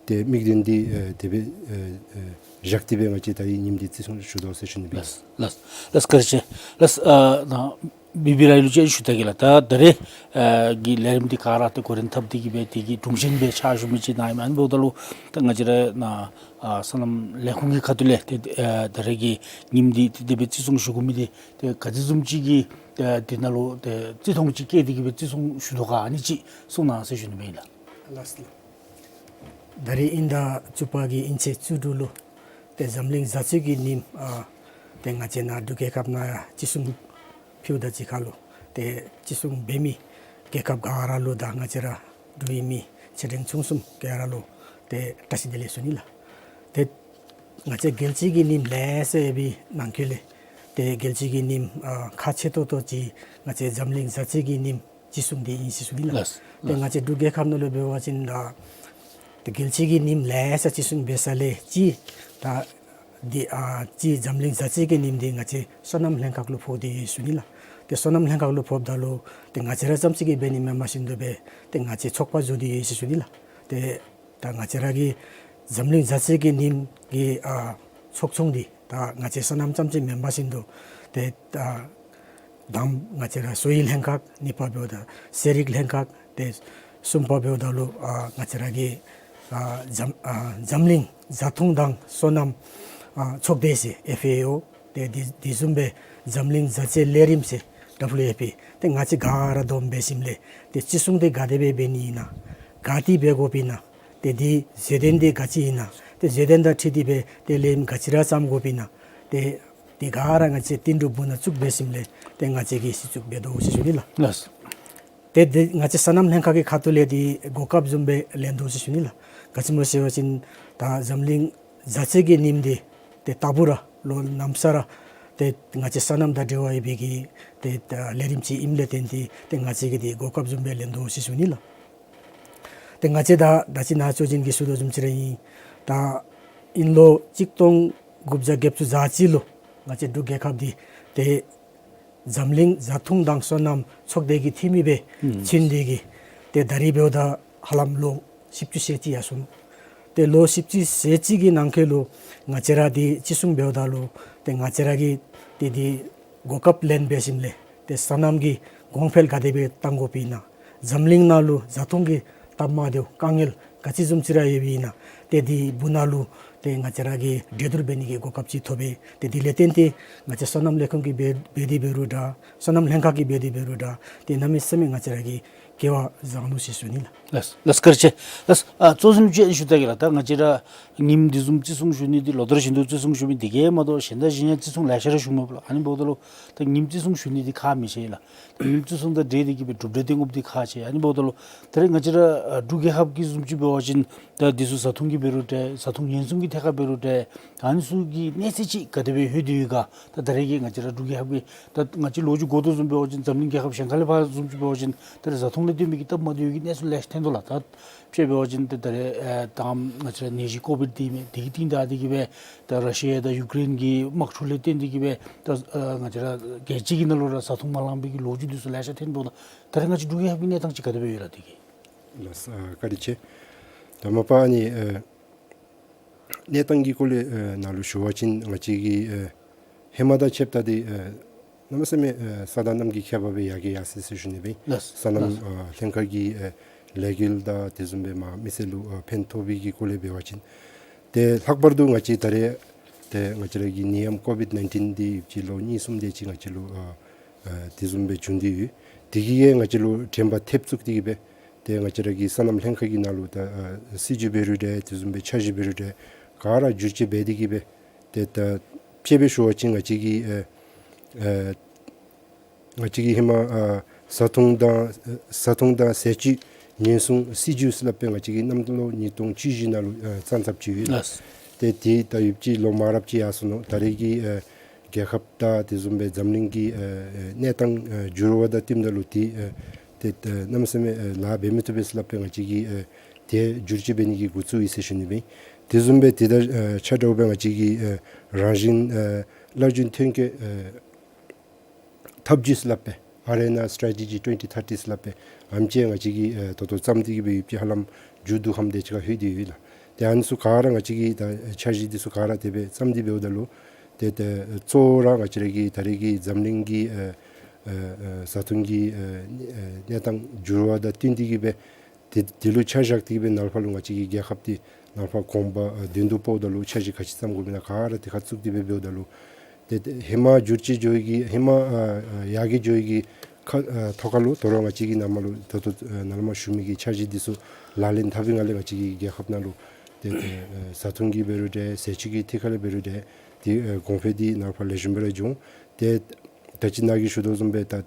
ཏེ་དམིགས་དོན་འདི་ཨ་དེ་སྦེ་ཨ་ཨ་བཞག་སྟེ་སྦེ་ང་བཅས་ད་རིས་ཉིནམ་འདི་བརྩི་སྲུང་ཞུ་དོ་ཟེར་ཞུ་ནི་སྦེ། ལགས་ལགས་ལགས། བཀའ་དྲིན་ཆེ་ལགས། ཨ་ནཱ་བི་བི་ར་ལུ་ཅིག་ཞུ་ད་གེ་ལགས། ད་ད་རེས་ཨ་གི་ལས་རིམ་འདི་ག་ར་ཏེ་འགོ་འདྲེན་འཐབ་སྟེ་གིས་སྦེ་དེ་གི་དྲུང་ཆེན་སྦེ་ཕྱག་ཞུ་མི་ཅིག་ནཱ་ཨིན་མས། ཨ་ནི་འབདཝ་ད་ལུ་ད་ང་བཅས་ར་ནཱ་ཨ་སོ་ནམ་ལས་ཁུངས་ཀྱི་ཁ་ཐུག་ལས་ཏེ་ཨ་ད་རེས་ཀྱི་ཉིནམ་འདི་ཏེ་དེ་སྦེ་བརྩི་སྲུང་ཞུ་དགོ་མི་འདི་ཏེ་ག་དེ་བཟུམ་ཅིག་གི་ཨ་དེ་ནང་ལུ་ཏེ་བརྩི་མཐོང་ཅིག་བསྐྱེད་དེ་གིས་སྦེ་བརྩི་སྲུང་ཞུ་དོ་ག་ཨ་ནི་ཅིག་གསུང་གནང་ཟེར་ཞུ་ནི་སྦེ་ཨིན་ལགས། ལགས་སོ་ལགས། ད་རེས་དབྱིན་ཟླ་བཅུ་པ་གི་དབྱིན་ཚེས་བཅུ་དྲུག་ལུ་ཏེ་འཛམ་གླིང་བཟའ་བཅའ་གི་ཉིནམ་ཨ་ཏེ་ང་བཅས་ནཱ་འབྲུག་རྒྱལ་ཁབ་ནང་ཡང་བརྩི་སྲུང་ཕུལཝ་ད་གཅིག་ཁར་ལུ་ཏེ་བརྩི་སྲུང་འབད་མི་རྒྱལ་ཁབ་ག་ར་ལུ་དང་ང་བཅས་ར་འབྲུག་ཡོད་མི་ཆེ་འབྲིང་ཆུང་གསུམ་ག་ར་ལུ་ཏེ་བཀྲ་ཤིས་བདེ་ལེགས་ཞུ་ནི་ལགས། ཏེ་ང་བཅས་རྒྱལ་སྤྱི་གི་ཉིནམ་ལེ་ཤ་ཡོད་པའི་ནང་འཁོད་ལས་ཏེ་རྒྱལ་སྤྱི་གི་ཉིནམ་ཨ་ཁག་ཆེ་ཏོག་ཏོ་ཅིག་ང་བཅས་འཛམ་གླིང་བཟའ་བཅའ་གི་ཉིནམ་བརྩི་སྲུང་འདི་ཨིན་ཟེར་ཞུ་ནི་ལགས། ལགས། ཏེ་ང་བཅས་འབྲུག་རྒྱལ་ཁབ་ནང་ལུ་འབད་བ་ཅིན་ད་ཏེ་རྒྱལ་སྤྱི་གི་ཉིནམ་ལེ་ཤ་བརྩི་སྲུང་འབད་ས་ལས་ཅིག་ད་འདི་ཨ་ཅིག་འཛམ་གླིང་བཟའ་བཅའ་གི་ཉིནམ་འདི་ང་བཅས་སོ་ནམ་ལྷན་ཁག་ལུ་ཕོག་སྟེ་ཡོད་ཟེར་ཞུ་ནི་ལགས། ཏེ་སོ་ནམ་ལྷན་ཁག་ལུ་ཕོགཔ་ད་ལུ་ཏེ་ང་བཅས་ར་ཙམ་ཅིག་གིས་འབད་ནི་མེན་པར་ཞིནམ་ལས་ཏེ་ང་བཅས་ཚོགས་པ་བཟོ་སྟེ་ཡོད་ཟེར་ཞུ་ནི་ལགས། ཏེ་ད་ང་བཅས་ར་གི་འཛམ་གླིང་བཟའ་བཅའ་གི་ཉིནམ་གྱི་ཨ་ཚོགས་ཆུང་འདི་ད་ང་བཅས་སོ་ནམ་ཙམ་ཅིག་མེན་པར་ཞིནམ་ལས་ཏེ་ད་དང་པ་ང་བཅས་ར་གསོ་བའི་ལྷན་ཁག། གཉིས་པ་འབདཝ་ད་ཟས་རིགས་ལྷན་ཁག། ཏེ་གསུམ་པ་འབདཝ་ད་ལུ་ཨ་ང་བཅས་ར་གི་ཨ་འཛམ་ཨ་འཛམ་གླིང་བཟའ་འཐུང་དང་སོ་ནམ་ཨ་ཚོགས་སྡེ་ཟེར་ཨེཕ་ཨེ་ཨོ། ཏེ་དེ་དེ་བཟུམ་སྦེ་འཛམ་གླིང་བཟའ་བཅའ་ལས་རིམ་ཟེར་ཌབ་ལུ་ཨེཕ་ཨེ། ཏེ་ང་བཅས་ག་ར་བསྡོམས་འབད་ཞིནམ་ལས་ཏེ་བརྩི་སྲུང་འདི་ག་དེ་སྦེ་འབད་ནི་ཨིན་ན། ག་ཏེ་འབད་དགོཔ་ཨིན་ན། ཏེ་དེ་བཟོ་དོན་དེ་ག་ཅི་ཨིན་ན། ཏེ་བཟོ་དོན་དང་འཁྲིལ་ཏེ་སྦེ་ཏེ་ལས་རིམ་ག་ཅི་ར་བརྩམ་དགོཔ་ཨིན་ན། ཏེ་དེ་ག་ར་ང་བཅས་བསྟུན་གྲོས་འབུ་ནང་བཙུགས་འབད་ཞིནམ་ལས་ཏེ་ང་བཅས་ཀྱིས་སྲིད་བཙུགས་འབད་དོ་ཟེར་ཞུ་ནི་ལགས། ལགས། ཏེ་དེ་ང་བཅས་སོ་ནམ་ལྷན་ཁག་གི་ཁ་ཐུག་ལས་དེ་གོ་སྐབས་བཟུམ་སྦེ་ལེན་དོ་ཟེར་ཞུ་ནི་ལགས། ག་ཅི་སྨོ་ཟེར་བ་ཅིན་ད་འཛམ་གླིང་བཟའ་ཚང་གི་ཉིནམ་དེ་ཏེ་ད་འབད་རུང་ལོ་ནམ་ས་ར་ཏེ་ང་བཅས་སོ་ནམ་དང་འབྲེལ་བ་ཡོད་པའི་གི་ཏེ་ལས་རིམ་ཅིག་ཨིནམ་ལས་བརྟེན་ཏེ་ཏེ་ང་བཅས་ཀྱིས་དེ་གོ་སྐབས་བཟུམ་སྦེ་ལེན་དོ་ཟེར་ཞུ་ནི་ལགས། ཏེ་ང་བཅས་ད་ད་ཅི་ནཱ་ཆོས་རྒྱན་གྱིས་ཞུ་དོ་བཟུམ་ཅིག་ར་ཨིན། ད་དབྱིན་ལོ་གཅིག་སྟོང་དགུ་བརྒྱ་བརྒྱད་ཅུ་གྱ་གཅིག་ལུ་ང་བཅས་འབྲུག་རྒྱལ་ཁབ་འདི་ཏེ་འཛམ་གླིང་བཟའ་འཐུང་དང་སོ་ནམ་ཚོགས་སྡེ་གི་འཐུས་མི་སྦེ་ཨུམ་བྱོན་ཏེ་གིས་ཏེ་ད་རིས་འབདཝ་ད་ཧ་ལམ་ལོ་བཞི་བཅུ་ཞེ་གཅིག་ཡར་སོ་ནུག། ཏེ་ལོ་བཞི་བཅུ་ཞེ་གཅིག་གི་ནང་འཁོད་ལུ་ང་བཅས་ར་འདི་ཅི་གསུང་འབདཝ་ད་ལུ་ཏེ་ང་བཅས་ར་གིས་ཏེ་འདི་གོ་སྐབས་ལེན་འབད་ཞིནམ་ལས་ཏེ་སོ་ནམ་གྱི་གོང་འཕེལ་ག་དེ་སྦེ་གཏང་དགོཔ་ཨིན་ན། འཛམ་གླིང་ནང་ལུ་བཟའ་འཐུང་གི་སྟབས་མ་བདེཝ་དཀའ་ངལ་ག་ཅི་བཟུམ་ཅིག་ར་ཡོདཔ་ཨིན་ན། ཏེ་འདི་འབུ་ནང་ལུ་ཏེ་ང་བཅས་ར་གིས་གྲོས་བསྡུར་འབད་ནི་གི་གོ་སྐབས་ཅིག་ཐོབ་པས། ཏེ་དེ་ལས་བརྟེན་ཏེ་ང་བཅས་སོ་ནམ་ལས་ཁུངས་ཀྱིས་འབད་འབད་དེ་འབད་རུང་འདྲ། སོ་ནམ་ལྷན་ཁག་གིས་འབད་དེ་འབད་རུང་འདྲ། ཏེ་གནམ་མེད་ས་མེད་ང་བཅས་ར་གིས་སྐལ་བ་བཟང་ནུག་ཟེར་ཞུ་ནི་ལགས། ལགས་ལགས་བཀའ་དྲིན་ཆེ། ལགས་ཨ་གཙོ་བཟུམ་ཅིག་ཨ་ནི་ཞུ་ད་གེ་ལགས། ད་ང་བཅས་ར་ཉིནམ་འདི་བཟུམ་ཅིག་གསུང་ཞུ་ནི་འདི་ལོ་ལྟར་བཞིན་དུ་ཅིག་གསུང་ཞུ་མི་འདི་གིས་མ་གཏོགས་གཞན་དང་གཞན་ཡང་ཅིག་གསུང་ལེ་ཤ་ར་ཞུ་མས་པ་ལགས། ཨ་ནི་འབདཝ་ད་ལུ་ད་ཉིནམ་ཅིག་གསུང་ཞུ་ནི་འདི་ཁག་མི་ཆེ་ལགས། ད་ཉིནམ་ཅིག་གསུང་དང་འབྲེལ་ཏེ་གིས་སྦེ་གྲུབ་འབྲས་བཏོན་དགོཔ་འདི་ཁག་ཆེ། ཨ་ནི་འབདཝ་ད་ལུ་ད་རེས་ང་བཅས་ར་ཨ་འབྲུག་རྒྱལ་ཁབ་ཀྱི་བཟུམ་ཅིག་འབད་བ་ཅིན་ད་འདི་ཚུ་བཟའ་འཐུང་གི་འབད་རུང་འདྲ། བཟའ་འཐུང་ཉེན་སྲུང་གི་ཐད་ཁར་འབད་རུང་འདྲ། ཨ་ནི་ཚུ་གི་གནས་ཚད་ཅིག་ག་དེ་སྦེ་ལྷོད་དེ་ཡོད་ག། ད་ད་རེས་ཀྱི་ང་བཅས་ར་འབྲུག་རྒྱལ་ཁབ་ཀྱི་ད་ང་བཅས་ལོ་རྒྱུས་གོ་དོ་བཟུམ་འབད་བ་ཅིན་འཛམ་གླིང་རྒྱལ་ཁབ་གཞན་ཁ་ལས་ཕར་བཟུམ་ཅིག་འབད་བ་ཅིན་ད་རེས་བཟའ་འཐུང་ལས་བརྟེན་མི་གི་སྟབས་མ་བདེཝ་གི་གནས་ཚུལ་ལེ་ཤ་ཐོན་དོ་ལགས། ད་དཔྱེ་འབད་བ་ཅིན་ད་ད་རེས་ཨེ་ད་ང་བཅས་ར་ནད་གཞི་ཀོ་བིཌ་འདི་མས། དེ་གི་རྟིང་བདའ་སྟེ་གིས་སྦེ་ད་ར་ཤི་ཡ་དང་ཡུ་ཀེ་རེན་གྱི་དམག་འཁྲུག་ལས་བརྟེན་ཏེ་གིས་སྦེ་ད་ཨ་ང་བཅས་ར་རྒྱལ་སྤྱི་གི་ནང་ལུ་ར་བཟའ་འཐུང་མ་ལང་པའི་གི་ལོ་རྒྱུས་འདི་ཚུ་ལེ་ཤ་ཐོན་དོ་ལགས། ད་རེས་ང་བཅས་འབྲུག་རྒྱལ་ཁབ་ཀྱི་གནས་སྟངས་ཅིག་ག་དེ་སྦེ་ཡོད་ལགས་དེ་གི། ལགས་ཨ་བཀའ་དྲིན་ཆེ། ད་མ་པ་ཨ་ནི་ཨེ་གནས་སྟངས་ཀྱི་སྐོར་ལས་ཨེ་ནཱ་ལུ་ཞུ་བ་ཅིན་ང་བཅས་ཀྱི་ཨེ་ཧེ་མ་དང་ཕྱདཔ་ད་འདི་ཨེ་གནམ་མེད་ས་མེད་ཨེ་ས་དང་གནམ་གྱི་ཁྱད་པར་སྦེ་ཡར་གྱི་ཡར་སོ་ཡི་ཟེར་ཞུ་ནི་སྦེ། ལགས་སོ་ལགས་སོ། སོ་ནམ་ཨེ་ལྷན་ཁག་གི་ཨེ་ལས་འགུལ་དང་དེ་བཟུམ་སྦེ་མ་མི་སེར་ལུ་ཨེ་ཕན་ཐོགས་པའི་གི་སྐོར་ལས་འབད་བ་ཅིན་ཏེ་ལྷག་པར་དུ་ང་བཅས་ད་རེས་ཏེ་ང་བཅས་ར་གི་ནད་ཡམས་ཀོ་བིཌ་ནའིན་ཊིན་འདི་ཡོདཔ་ཅིག་ལོ་གཉིས་གསུམ་དེ་ཅིག་ང་བཅས་ལུ་ཨ་ཨ་དེ་བཟུམ་སྦེ་བྱུང་སྟེ་ཡོད། དེ་གིས་ང་བཅས་ལུ་དྲན་པ་ཐེབས་བཙུགས་ཏེ་གིས་སྦེ་ཏེ་ང་བཅས་ར་གི་སོ་ནམ་ལྷན་ཁག་གི་ནང་ལུ་ད་ཨ་སྲིད་བྱུས་འབད་རུང་འདྲ་དེ་བཟུམ་སྦེ་འཆར་གཞི་འབད་རུང་འདྲ་ག་ར་བསྒྱུར་བཅོས་འབད་དེ་གིས་སྦེ་ཏེ་ད་དཔྱེ་སྦེ་ཞུ་བ་ཅིན་ང་བཅས་ཀྱི་ཨ་ཨ་ང་བཅས་ཀྱི་ཧེ་མ་ཨ་བཟའ་འཐུང་དང་ཨ་བཟའ་འཐུང་དང་ཟས་བཅུད་ཉེན་སྲུང་སྲིད་བྱུས་ཟེར་སླབ་སྦེ་ང་བཅས་ཀྱིས་གནམ་ལོ་ཉིས་སྟོང་བཅུ་བཞི་ནང་ལུ་ཨ་བརྩམས་བརྩམསཔ་ཅིག་ཡོད་ལགས། ལགས། ཏེ་དེ་ད་ཡོདཔ་ཅིག་ལོ་མང་རབས་ཅིག་ཡར་སོ་ནུག། ད་རེས་ཀྱི་ཨ་རྒྱལ་ཁབ་དང་དེ་བཟུམ་སྦེ་འཛམ་གླིང་གི་ཨ་ཨ་གནས་སྟངས་ཨ་འགྱུར་བ་དང་བསྟུནམ་ད་ལུ་ཏེ་ཨ་ཏེ་ཨ་གནམ་མེད་ས་མེད་ཨ་ལཱ་འབད་མི་བཏུབ་པས་ཟེར་སླབ་སྦེ་ང་བཅས་ཀྱིས་ཨ་ཏེ་བསྒྱུར་བཅོས་འབད་ནི་གི་འགོ་བཙུགས་ཡི་ཟེར་ཞུ་ནི་སྦེ། དེ་བཟུམ་སྦེ་དེ་དང་ཨ་ཆ་འདྲཝ་སྦེ་ང་བཅས་ཀྱི་ཨ་རང་བཞིན་ཨ་སླར་འབྱུང་ཐོན་སྐྱེད་ཨ་འཐབ་ཇུས་ཟེར་སླབ་སྦེ་ཨར་ཨེན་ཨར་སི་ཊེ་རེ་ཊི་ཇི་ཊུ་ཝེན་ཊི་ཐར་ཊི་ཟེར་སླབ་སྦེ་ཨེམ་ཅིག་ང་བཅས་ཀྱིས་ཨེ་ད་ལྟོ་བརྩམས་ཏེ་གི་སྦེ་ཡོདཔ་ཅིག་ཧ་ལམ་མཇུག་བསྡུ་ཁམས་དེ་ཅིག་ཁར་ལྷོད་དེ་ཡོད་ལགས། ཏེ་ཨ་ནི་ཚུ་ག་ར་ང་བཅས་ཀྱིས་ད་འཆར་གཞི་འདི་ཚུ་ག་ར་དེ་སྦེ་བརྩམས་ཏེ་འབདཝ་ད་ལུ་ཏེ་ཏེ་གཙོ་བོ་ར་ང་བཅས་ར་གི་ད་རེས་ཀྱི་འཛམ་གླིང་གི་ཨེ་ཨེ་ཨེ་བཟའ་འཐུང་གི་ཨེ་ཨེ་གནས་སྟངས་འགྱུར་བ་དང་བསྟུན་ཏེ་གི་སྦེ་ཏེ་དེ་ལུ་ཆ་བཞག་སྟེ་གི་སྦེ་ནཱ་ལས་ཕར་ལུ་ང་བཅས་ཀྱི་རྒྱལ་ཁབ་འདི་ནཱ་ལས་ཕར་གོང་འཕེལ་ཨ་མདུན་དུ་སྤོཝ་ད་ལུ་འཆར་གཞི་ག་ཅི་བརྩམ་དགོཔ་ཨིན་ན་ག་ར་དེ་ཁར་བཙུགས་ཏེ་སྦེ་འབདཝ་ད་ལུ་ཏེ་ཏེ་ཧེ་མ་བསྒྱུར་བཅོས་འགྱོ་བའི་གི་ཧེ་མ་ཨ་ཨ་ཡར་གྱི་འགྱོ་བའི་གི་ཁ་ཨ་ཐོག་ཁ་ལུ་དོ་རུང་ང་བཅས་ཀྱིས་ནཱ་མར་ལུ་ད་ལྟོ་ཨ་ནཱ་ལས་མར་ཞུ་མི་གི་འཆར་གཞི་འདི་ཚུ་ལག་ལེན་འཐབ་པའི་ངང་ལས་ང་བཅས་ཀྱི་རྒྱལ་ཁབ་ནང་ལུ་ཏེ་ཏེ་ཨ་བཟའ་འཐུང་གི་འབད་རུང་འདྲ་ཟས་བཅུད་ཀྱི་ཐད་ཁ་ལས་འབད་རུང་འདྲ་ཏེ་ཨ་གོང་འཕེལ་འདི་ནཱ་ལས་ཕར་ལེགས་ཤོམ་སྦེ་ར་འགྱོ་འོང་། ཏེ་ད་ཅི་ནཱ་གིས་ཞུ་དོ་བཟུམ་སྦེ་ད་ཨ་ཨ་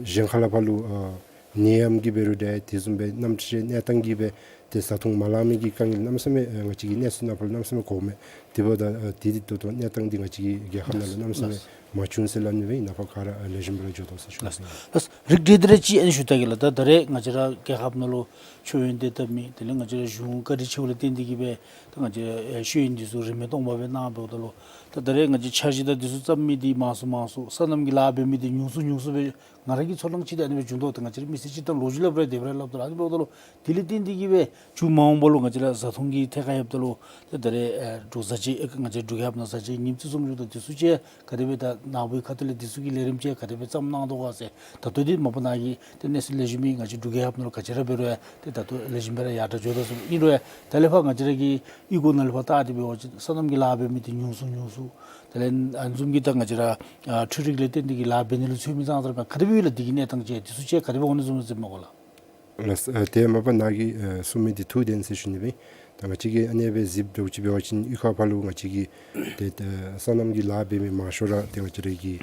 གཞན་ཁ་ལས་ཕར་ལུ་ཨ་ནད་ཡམས་ཀྱི་འབད་རུང་འདྲ་དེ་བཟུམ་སྦེ་གནམ་གཤིས་གནས་སྟངས་ཀྱི་སྦེ་ཏེ་བཟའ་འཐུང་མ་ལང་མི་གི་དཀའ་ངལ་གནམ་མེད་ས་མེད་ཨ་ང་བཅས་ཀྱི་གནས་ཚུལ་ནང་ཕར་ལུ་གནམ་མེད་ས་མེད་གོཝ་མས། དེ་འབདཝ་ད་ཨ་དེ་དེ་ད་ལྟོ་གནས་སྟངས་འདི་ང་བཅས་ཀྱི་རྒྱལ་ཁབ་ནང་ལུ་གནམ་མེད་ས་མེད་མ་བྱུང་ཟེར་སླབ་ནི་སྦེ་ཨིན། ནཱ་ཕར་ག་ར་ཨ་ལེགས་ཤོམ་སྦེ་ར་འགྱོ་དོ་ཟེར་ཞུ་ནི་ཨིན། ལགས། རིགས་བསྒྲེས་ཏེ་ར་ཅིག་ཨ་ནི་ཞུ་ད་གེ་ལགས། ད་ད་རེས་ང་བཅས་ར་རྒྱལ་ཁབ་ནང་ལུ་མཆོད་ཡོན་དེ་བཏབ་མི་དེ་ལས་ང་བཅས་ར་གཞུང་བཀའ་དྲིན་ཆེཝ་ལས་བརྟེན་ཏེ་གི་སྦེ་ད་ང་བཅས་ར་ཨེ་མཆོད་ཡོན་འདི་ཚུ་རིན་མེད་སྟོང་པ་སྦེ་གནང་འབདཝ་ད་ལུ་ད་ད་རེས་ང་བཅས་འཆར་གཞི་དང་འདི་ཚུ་བརྩམ་མི་འདི་མང་སུ་མང་སུ་སོ་ནམ་གྱི་ལཱ་འབད་མི་འདི་ཉུང་སུ་ཉུང་སུ་སྦེ་ང་ར་གི་ཚོར་སྣང་ཅིག་ད་ཨ་ནི་སྦེ་བྱུང་དོ། ཏེ་ང་བཅས་ར་མི་སེར་སྤྱིར་བཏང་ལོ་རྒྱུས་སླབ་རུང་དེ་སྦེ་ར་སླབ་དོ་ལགས། ཨ་ནི་འབདཝ་ད་ལུ་དེ་ལས་བརྟེན་ཏེ་གི་སྦེ་མཇུག་མ་འོངས་པ་ལུ་ང་བཅས་ར་བཟའ་འཐུང་གི་ཐད་ཁར་ལྷོདཔ་ད་ལུ་ཏེ་ད་རེས་ཨེ་འབྲུག་བཟའ་སྤྱོད་ཨེ་ང་བཅས་འབྲུག་རྒྱལ་ཁབ་ནང་བཟའ་སྤྱོད་ཉིནམ་བརྩི་སྲུང་འགྱོཝ་ད་འདི་ཚུ་ཅིག་ག་དེ་སྦེ་ད་ནཱ་བུའི་ཁ་ཐུག་ལས་འདི་ཚུ་གི་ལས་རིམ་ཅིག་ག་དེ་སྦེ་བརྩམ་གནང་དོ་ག་ཟེར། ད་ལྟོ་འདི་མ་པ་ནཱ་གི་ཏེ་གནས་ཚུལ་ལེགས་ཤོམ་ཨིན། ང་བཅས་འབྲུག་རྒྱལ་ཁབ་ནང་ལུ་ག་ཅི་ར་འབད་རུང་ཡང་ཏེ་ད་ལྟོ་ལེགས་ཤོམ་སྦེ་ར་ཡར་དྲག་འགྱོ་དོ་ཟེར་ཨིན་རུང་ཡང་ད་ལས་ཕར་ང་བཅས་ར་གི་གཡུས་སྒོ་ནང་ལས་ཕར་བལྟ་སྟེ་འབད་བ་ཅིན་སོ་ནམ་གྱི་ལཱ་འབད་མི་འདི་ཉུང་སུ་ཉུང་སུ་དེ་ལས་ཨ་ནི་བཟུམ་གྱི་ད་ང་བཅས་ར་ཨ་འཕྲུལ་རིག་ལས་བརྟེན་ཏེ་གི་ལཱ་འབད་ནི་ལུ་འཚོལ་མི་ཙང་ཙ་ར་ག་དེ་སྦེ་ཡོད་ལགས། འདི་གི་གནས་སྟངས་ཅིག་འདི་ཚུ་ཅིག་ག་དེ་སྦེ་འོང་ནི་བཟུམ་ཅིག་སྨོ་གོ་ལགས། ལགས། ཨ་ཏེ་མ་པ་ནཱ་གིས་ཨ་གསུང་མི་འདི་ཐུགས་བདེན་ཟེར་ཞུ་ནི་སྦེ། ད་ང་བཅས་ཀྱིས་ཨ་ནེ་སྦེ་གཟིགསཔ་འདྲཝ་ཅིག་འབད་བ་ཅིན་གཡུས་ཁ་ཕར་ལུ་ང་བཅས་ཀྱི་ཏེ་ཏེ་སོ་ནམ་གྱི་ལཱ་འབད་མི་མང་ཤོས་ར་ཏེ་ང་བཅས་ར་གི་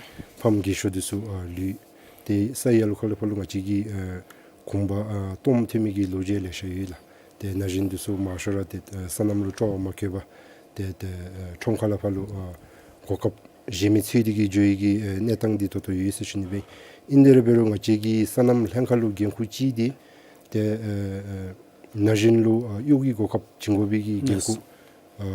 ཕམ་རྒས་ཤོས་འདི་ཚུ་ཨ་ལུས། ཏེ་ས་ཡ་ལུ་ཁ་ལུ་ཕར་ལུ་ང་བཅས་ཀྱི་ཨ་གུང་པ་ཨ་སྟོངམ་ཐོན་མི་གི་ལོ་རྒྱུས་ལེ་ཤ་ཡོད་ལགས། ཏེ་ན་གཞོན་འདི་ཚུ་མང་ཤོས་ར་ཏེ་ཨ་སོ་ནམ་ལུ་སྤྲོ་བ་མ་བསྐྱེད་པར་ཏེ་ཏེ་ཨ་ཁྲོམ་ཁ་ལས་ཕར་ལུ་ཨ་གོ་སྐབས་གཞན་མི་འཚོལ་ཏེ་གིས་འགྱོ་ནི་གི་ཨ་གནས་སྟངས་འདི་ད་ལྟོ་ཡོད་ཟེར་ཞུ་ནི་སྦེ། ཨིན་དེ་ར་འབད་རུང་ང་བཅས་ཀྱི་སོ་ནམ་ལྷན་ཁག་ལུ་འགན་ཁུར་ཅིག་འདི་ཏེ་ཨ་ཨ་ན་གཞོན་ལུ་ཨ་གཡོག་གི་གོ་སྐབས་བྱིན་དགོ་པའི་གི་འགན་ཁུར་ཨ་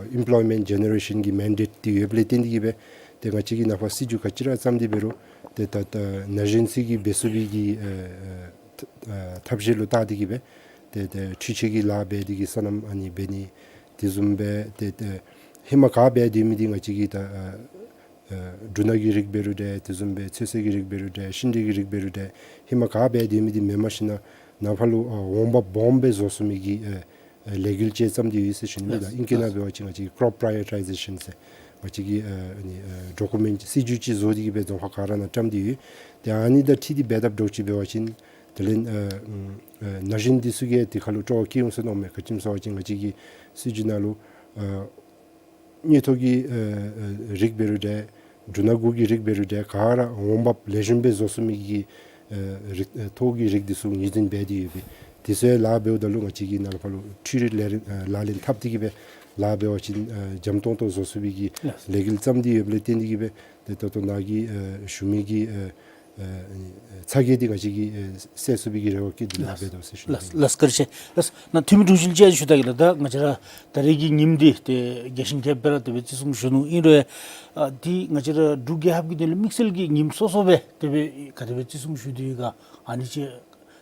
ཨ་employment generation གི་mandate འདི་ཡོདཔ་ལས་བརྟེན་ཏེ་གིས་སྦེ་ཏེ་ང་བཅས་ཀྱི་ནཱ་ཕར་སྲིད་བྱུས་ག་ཅི་ར་བརྩམས་ཏེ་འབད་རུང་ཏེ་ད་ད་ན་གཞོན་ཚུ་གིས་འབད་ཚུགས་པའི་གི་ཨ་ཨ་ཐབས་ཤེས་ལུ་བལྟ་སྟེ་གིས་སྦེ་ཏེ་ཏེ་འཕྲུལ་ཆས་ཀྱི་ལཱ་འབད་དེ་གིས་སོ་ནམ་ཨ་ནི་འབད་ནི། དེ་བཟུམ་སྦེ་ཏེ་ཏེ་ཧེ་མ་ག་འབད་སྡོད་མི་འདི་ང་བཅས་ཀྱི་ད་ཨ་ཨ་འབྲུ་སྣ་གི་རིགས་འབད་རུང་འདྲ། དེ་བཟུམ་སྦེ་ཚོད་བསྲེ་གི་རིགས་འབད་རུང་འདྲ། ཤིང་འབྲས་ཀྱི་རིགས་འབད་རུང་འདྲ། ཧེ་མ་ག་འབད་སྡོད་མི་འདི་མེནམ་ཞིནམ་ལས་ནཱ་ཕར་ལུ་ཨ་འོང་འབབ་སྦོམ་སྦེ་བཟོ་ཚུགས་མི་གི་ཨ་ཨ་ལས་འགུལ་ཅིག་བརྩམས་ཏེ་ཡོད་ཟེར་ཞུ་ནི་མས་ལགས། ཨིང་སྐད་ནང་འབད་བ་ཅིན་ང་བཅས་ཀྱི་crop prioritization ཟེར་ང་བཅས་ཀྱི་ཨ་ཨ་ནི་ཨ་ཌོ་ཀུ་མེནཊ་སྲིད་བྱུས་ཅིག་བཟོ་སྟེ་གིས་སྦེ་རྫོང་ཁག་ག་ར་ནང་བཀྲམ་སྟེ་ཡོད། ཏེ་ཨ་ནི་དང་འཁྲིལ་ཏེ་འབད་དཔ་འདྲཝ་ཅིག་འབད་བ་ཅིན་དེ་ལས་ཨ་ཨ་ན་གཞོན་འདི་ཚུ་གིས་དེ་ཁར་ལུ་སྤྲོ་བ་སྐྱེ་འོང་ཟེར་མནོཝ་མས། ག་ཅི་སྨོ་ཟེར་བ་ཅིན་ང་བཅས་ཀྱི་སྲིད་བྱུས་ནང་ལུ་ཨ་དངུལ་ཐོག་གི་ཨ་ཨ་རིགས་འབད་རུང་འདྲ། འབྲུ་སྣ་གུ་གི་རིགས་འབད་རུང་འདྲ། ག་ར་འོང་འབབ་ལེགས་ཤོམ་སྦེ་བཟོ་ཚུགས་མི་གི་ཨ་རིགས་ཨ་ཐོག་གི་རིགས་འདི་ཚུ་ངོས་འཛིན་འབད་དེ་ཡོད་པས། དེ་ཚུ་ལཱ་འབདཝ་ད་ལུ་ང་བཅས་ཀྱིས་ནཱ་ལས་ཕར་ལུ་འཕྲུལ་རིག་ལག་ལེན་ཨ་ལག་ལེན་འཐབ་སྟེ་གིས་སྦེ་ལཱ་འབད་བ་ཅིན་ཨ་འཇམ་ཏོང་ཏོ་བཟོ་ཚུགས་པའི་གི་ལས་འགུལ་བརྩམས་ཏེ་ཡོདཔ་ལས་བརྟེན་ཏེ་གིས་སྦེ་ཏེ་ད་ལྟོ་ནཱ་གིས་ཨ་ཞུ་མི་གི་ཨ་ཨ་ཚ་གྱང་འདི་ང་བཅས་ཀྱིས་ཨ་སེལ་ཚུགས་པའི་གི་རེ་བ་བསྐྱེད་དེ་ལཱ་འབད་དོ་ཟེར་ཞུ་ནི། ལགས་ལགས། བཀའ་དྲིན་ཆེ་ལགས། ནཱ་འཐུས་མི་དྲུང་ཆེ་ལུ་ཅིག་ཞུ་ད་གེ་ལགས། ད་ང་བཅས་ར་ད་རེས་ཀྱི་ཉིནམ་འདི་ཏེ་རྒྱས་ཤིང་རྒྱསཔ་སྦེ་ར་དེ་སྦེ་བརྩི་སྲུང་ཞུ་ནུག། ཨིན་རུང་ཨ་འདི་ང་བཅས་ར་འབྲུག་རྒྱལ་ཁབ་ཀྱི་དོན་ལས་དམིགས་བསལ་གྱི་ཉིནམ་སོ་སོ་སྦེ་དེ་སྦེ་ག་དེ་སྦེ་བརྩི་སྲུང་ཞུ་དོ་ཡོད་ག། ཨ་ནི་ཅིག་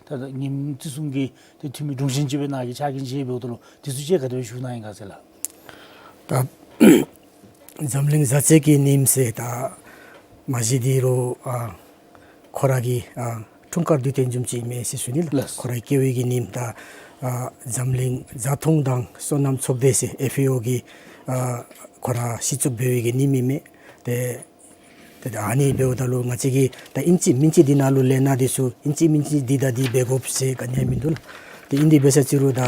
ད་ད་ཉིནམ་བརྩི་སྲུང་གི་ཏེ་འཐུས་མི་དྲུང་ཆེ་ཅིག་སྦེ་ནཱ་གིས་ཕྱག་འགན་ཅིག་འབདཝ་ད་ལུ་དེ་ཚུ་ཅིག་ག་དེ་སྦེ་ཞུ་གནང་ཡི་ག་ཟེར་ལགས། ད་འཛམ་གླིང་བཟའ་ཚང་གི་ཉིནམ་ཟེར་ད་མ་གཞི་འདི་རུང་ཨ་ཁོ་ར་གི་ཨ་འཁྲུངས་སྐར་དུས་སྟོན་བཟུམ་ཅིག་ཨིན་མས་ཟེར་ཞུ་ནི་ལགས། ལགས། ཁོ་རའི་སྐྱེ་བའི་གི་ཉིནམ་ད་ཨ་འཛམ་གླིང་བཟའ་འཐུང་དང་སོ་ནམ་ཚོགས་སྡེ་ཟེར་ཨེཕ་ཨེ་ཨོ་གིས་ཨ་ཁོ་ར་གཞི་བཙུགས་འབད་བའི་གི་ཉིནམ་ཨིན་མས། ཏེ་ཏེ་ད་ཨ་ནི་འབདཝ་ད་ལུ་ང་བཅས་ཀྱིས་ད་ཨིན་ཅི་མིན་ཅི་འདི་ནང་ལུ་ལས་སྣ་འདི་ཚུ་ཨིན་ཅི་མིན་ཅི་འདི་དང་འདི་འབད་དགོཔ་ཟེར་ག་ནི་ཡང་མིན་འདུག་ལགས། ཏེ་ཨིན་དེ་འབད་ས་ཅིག་རུང་ད་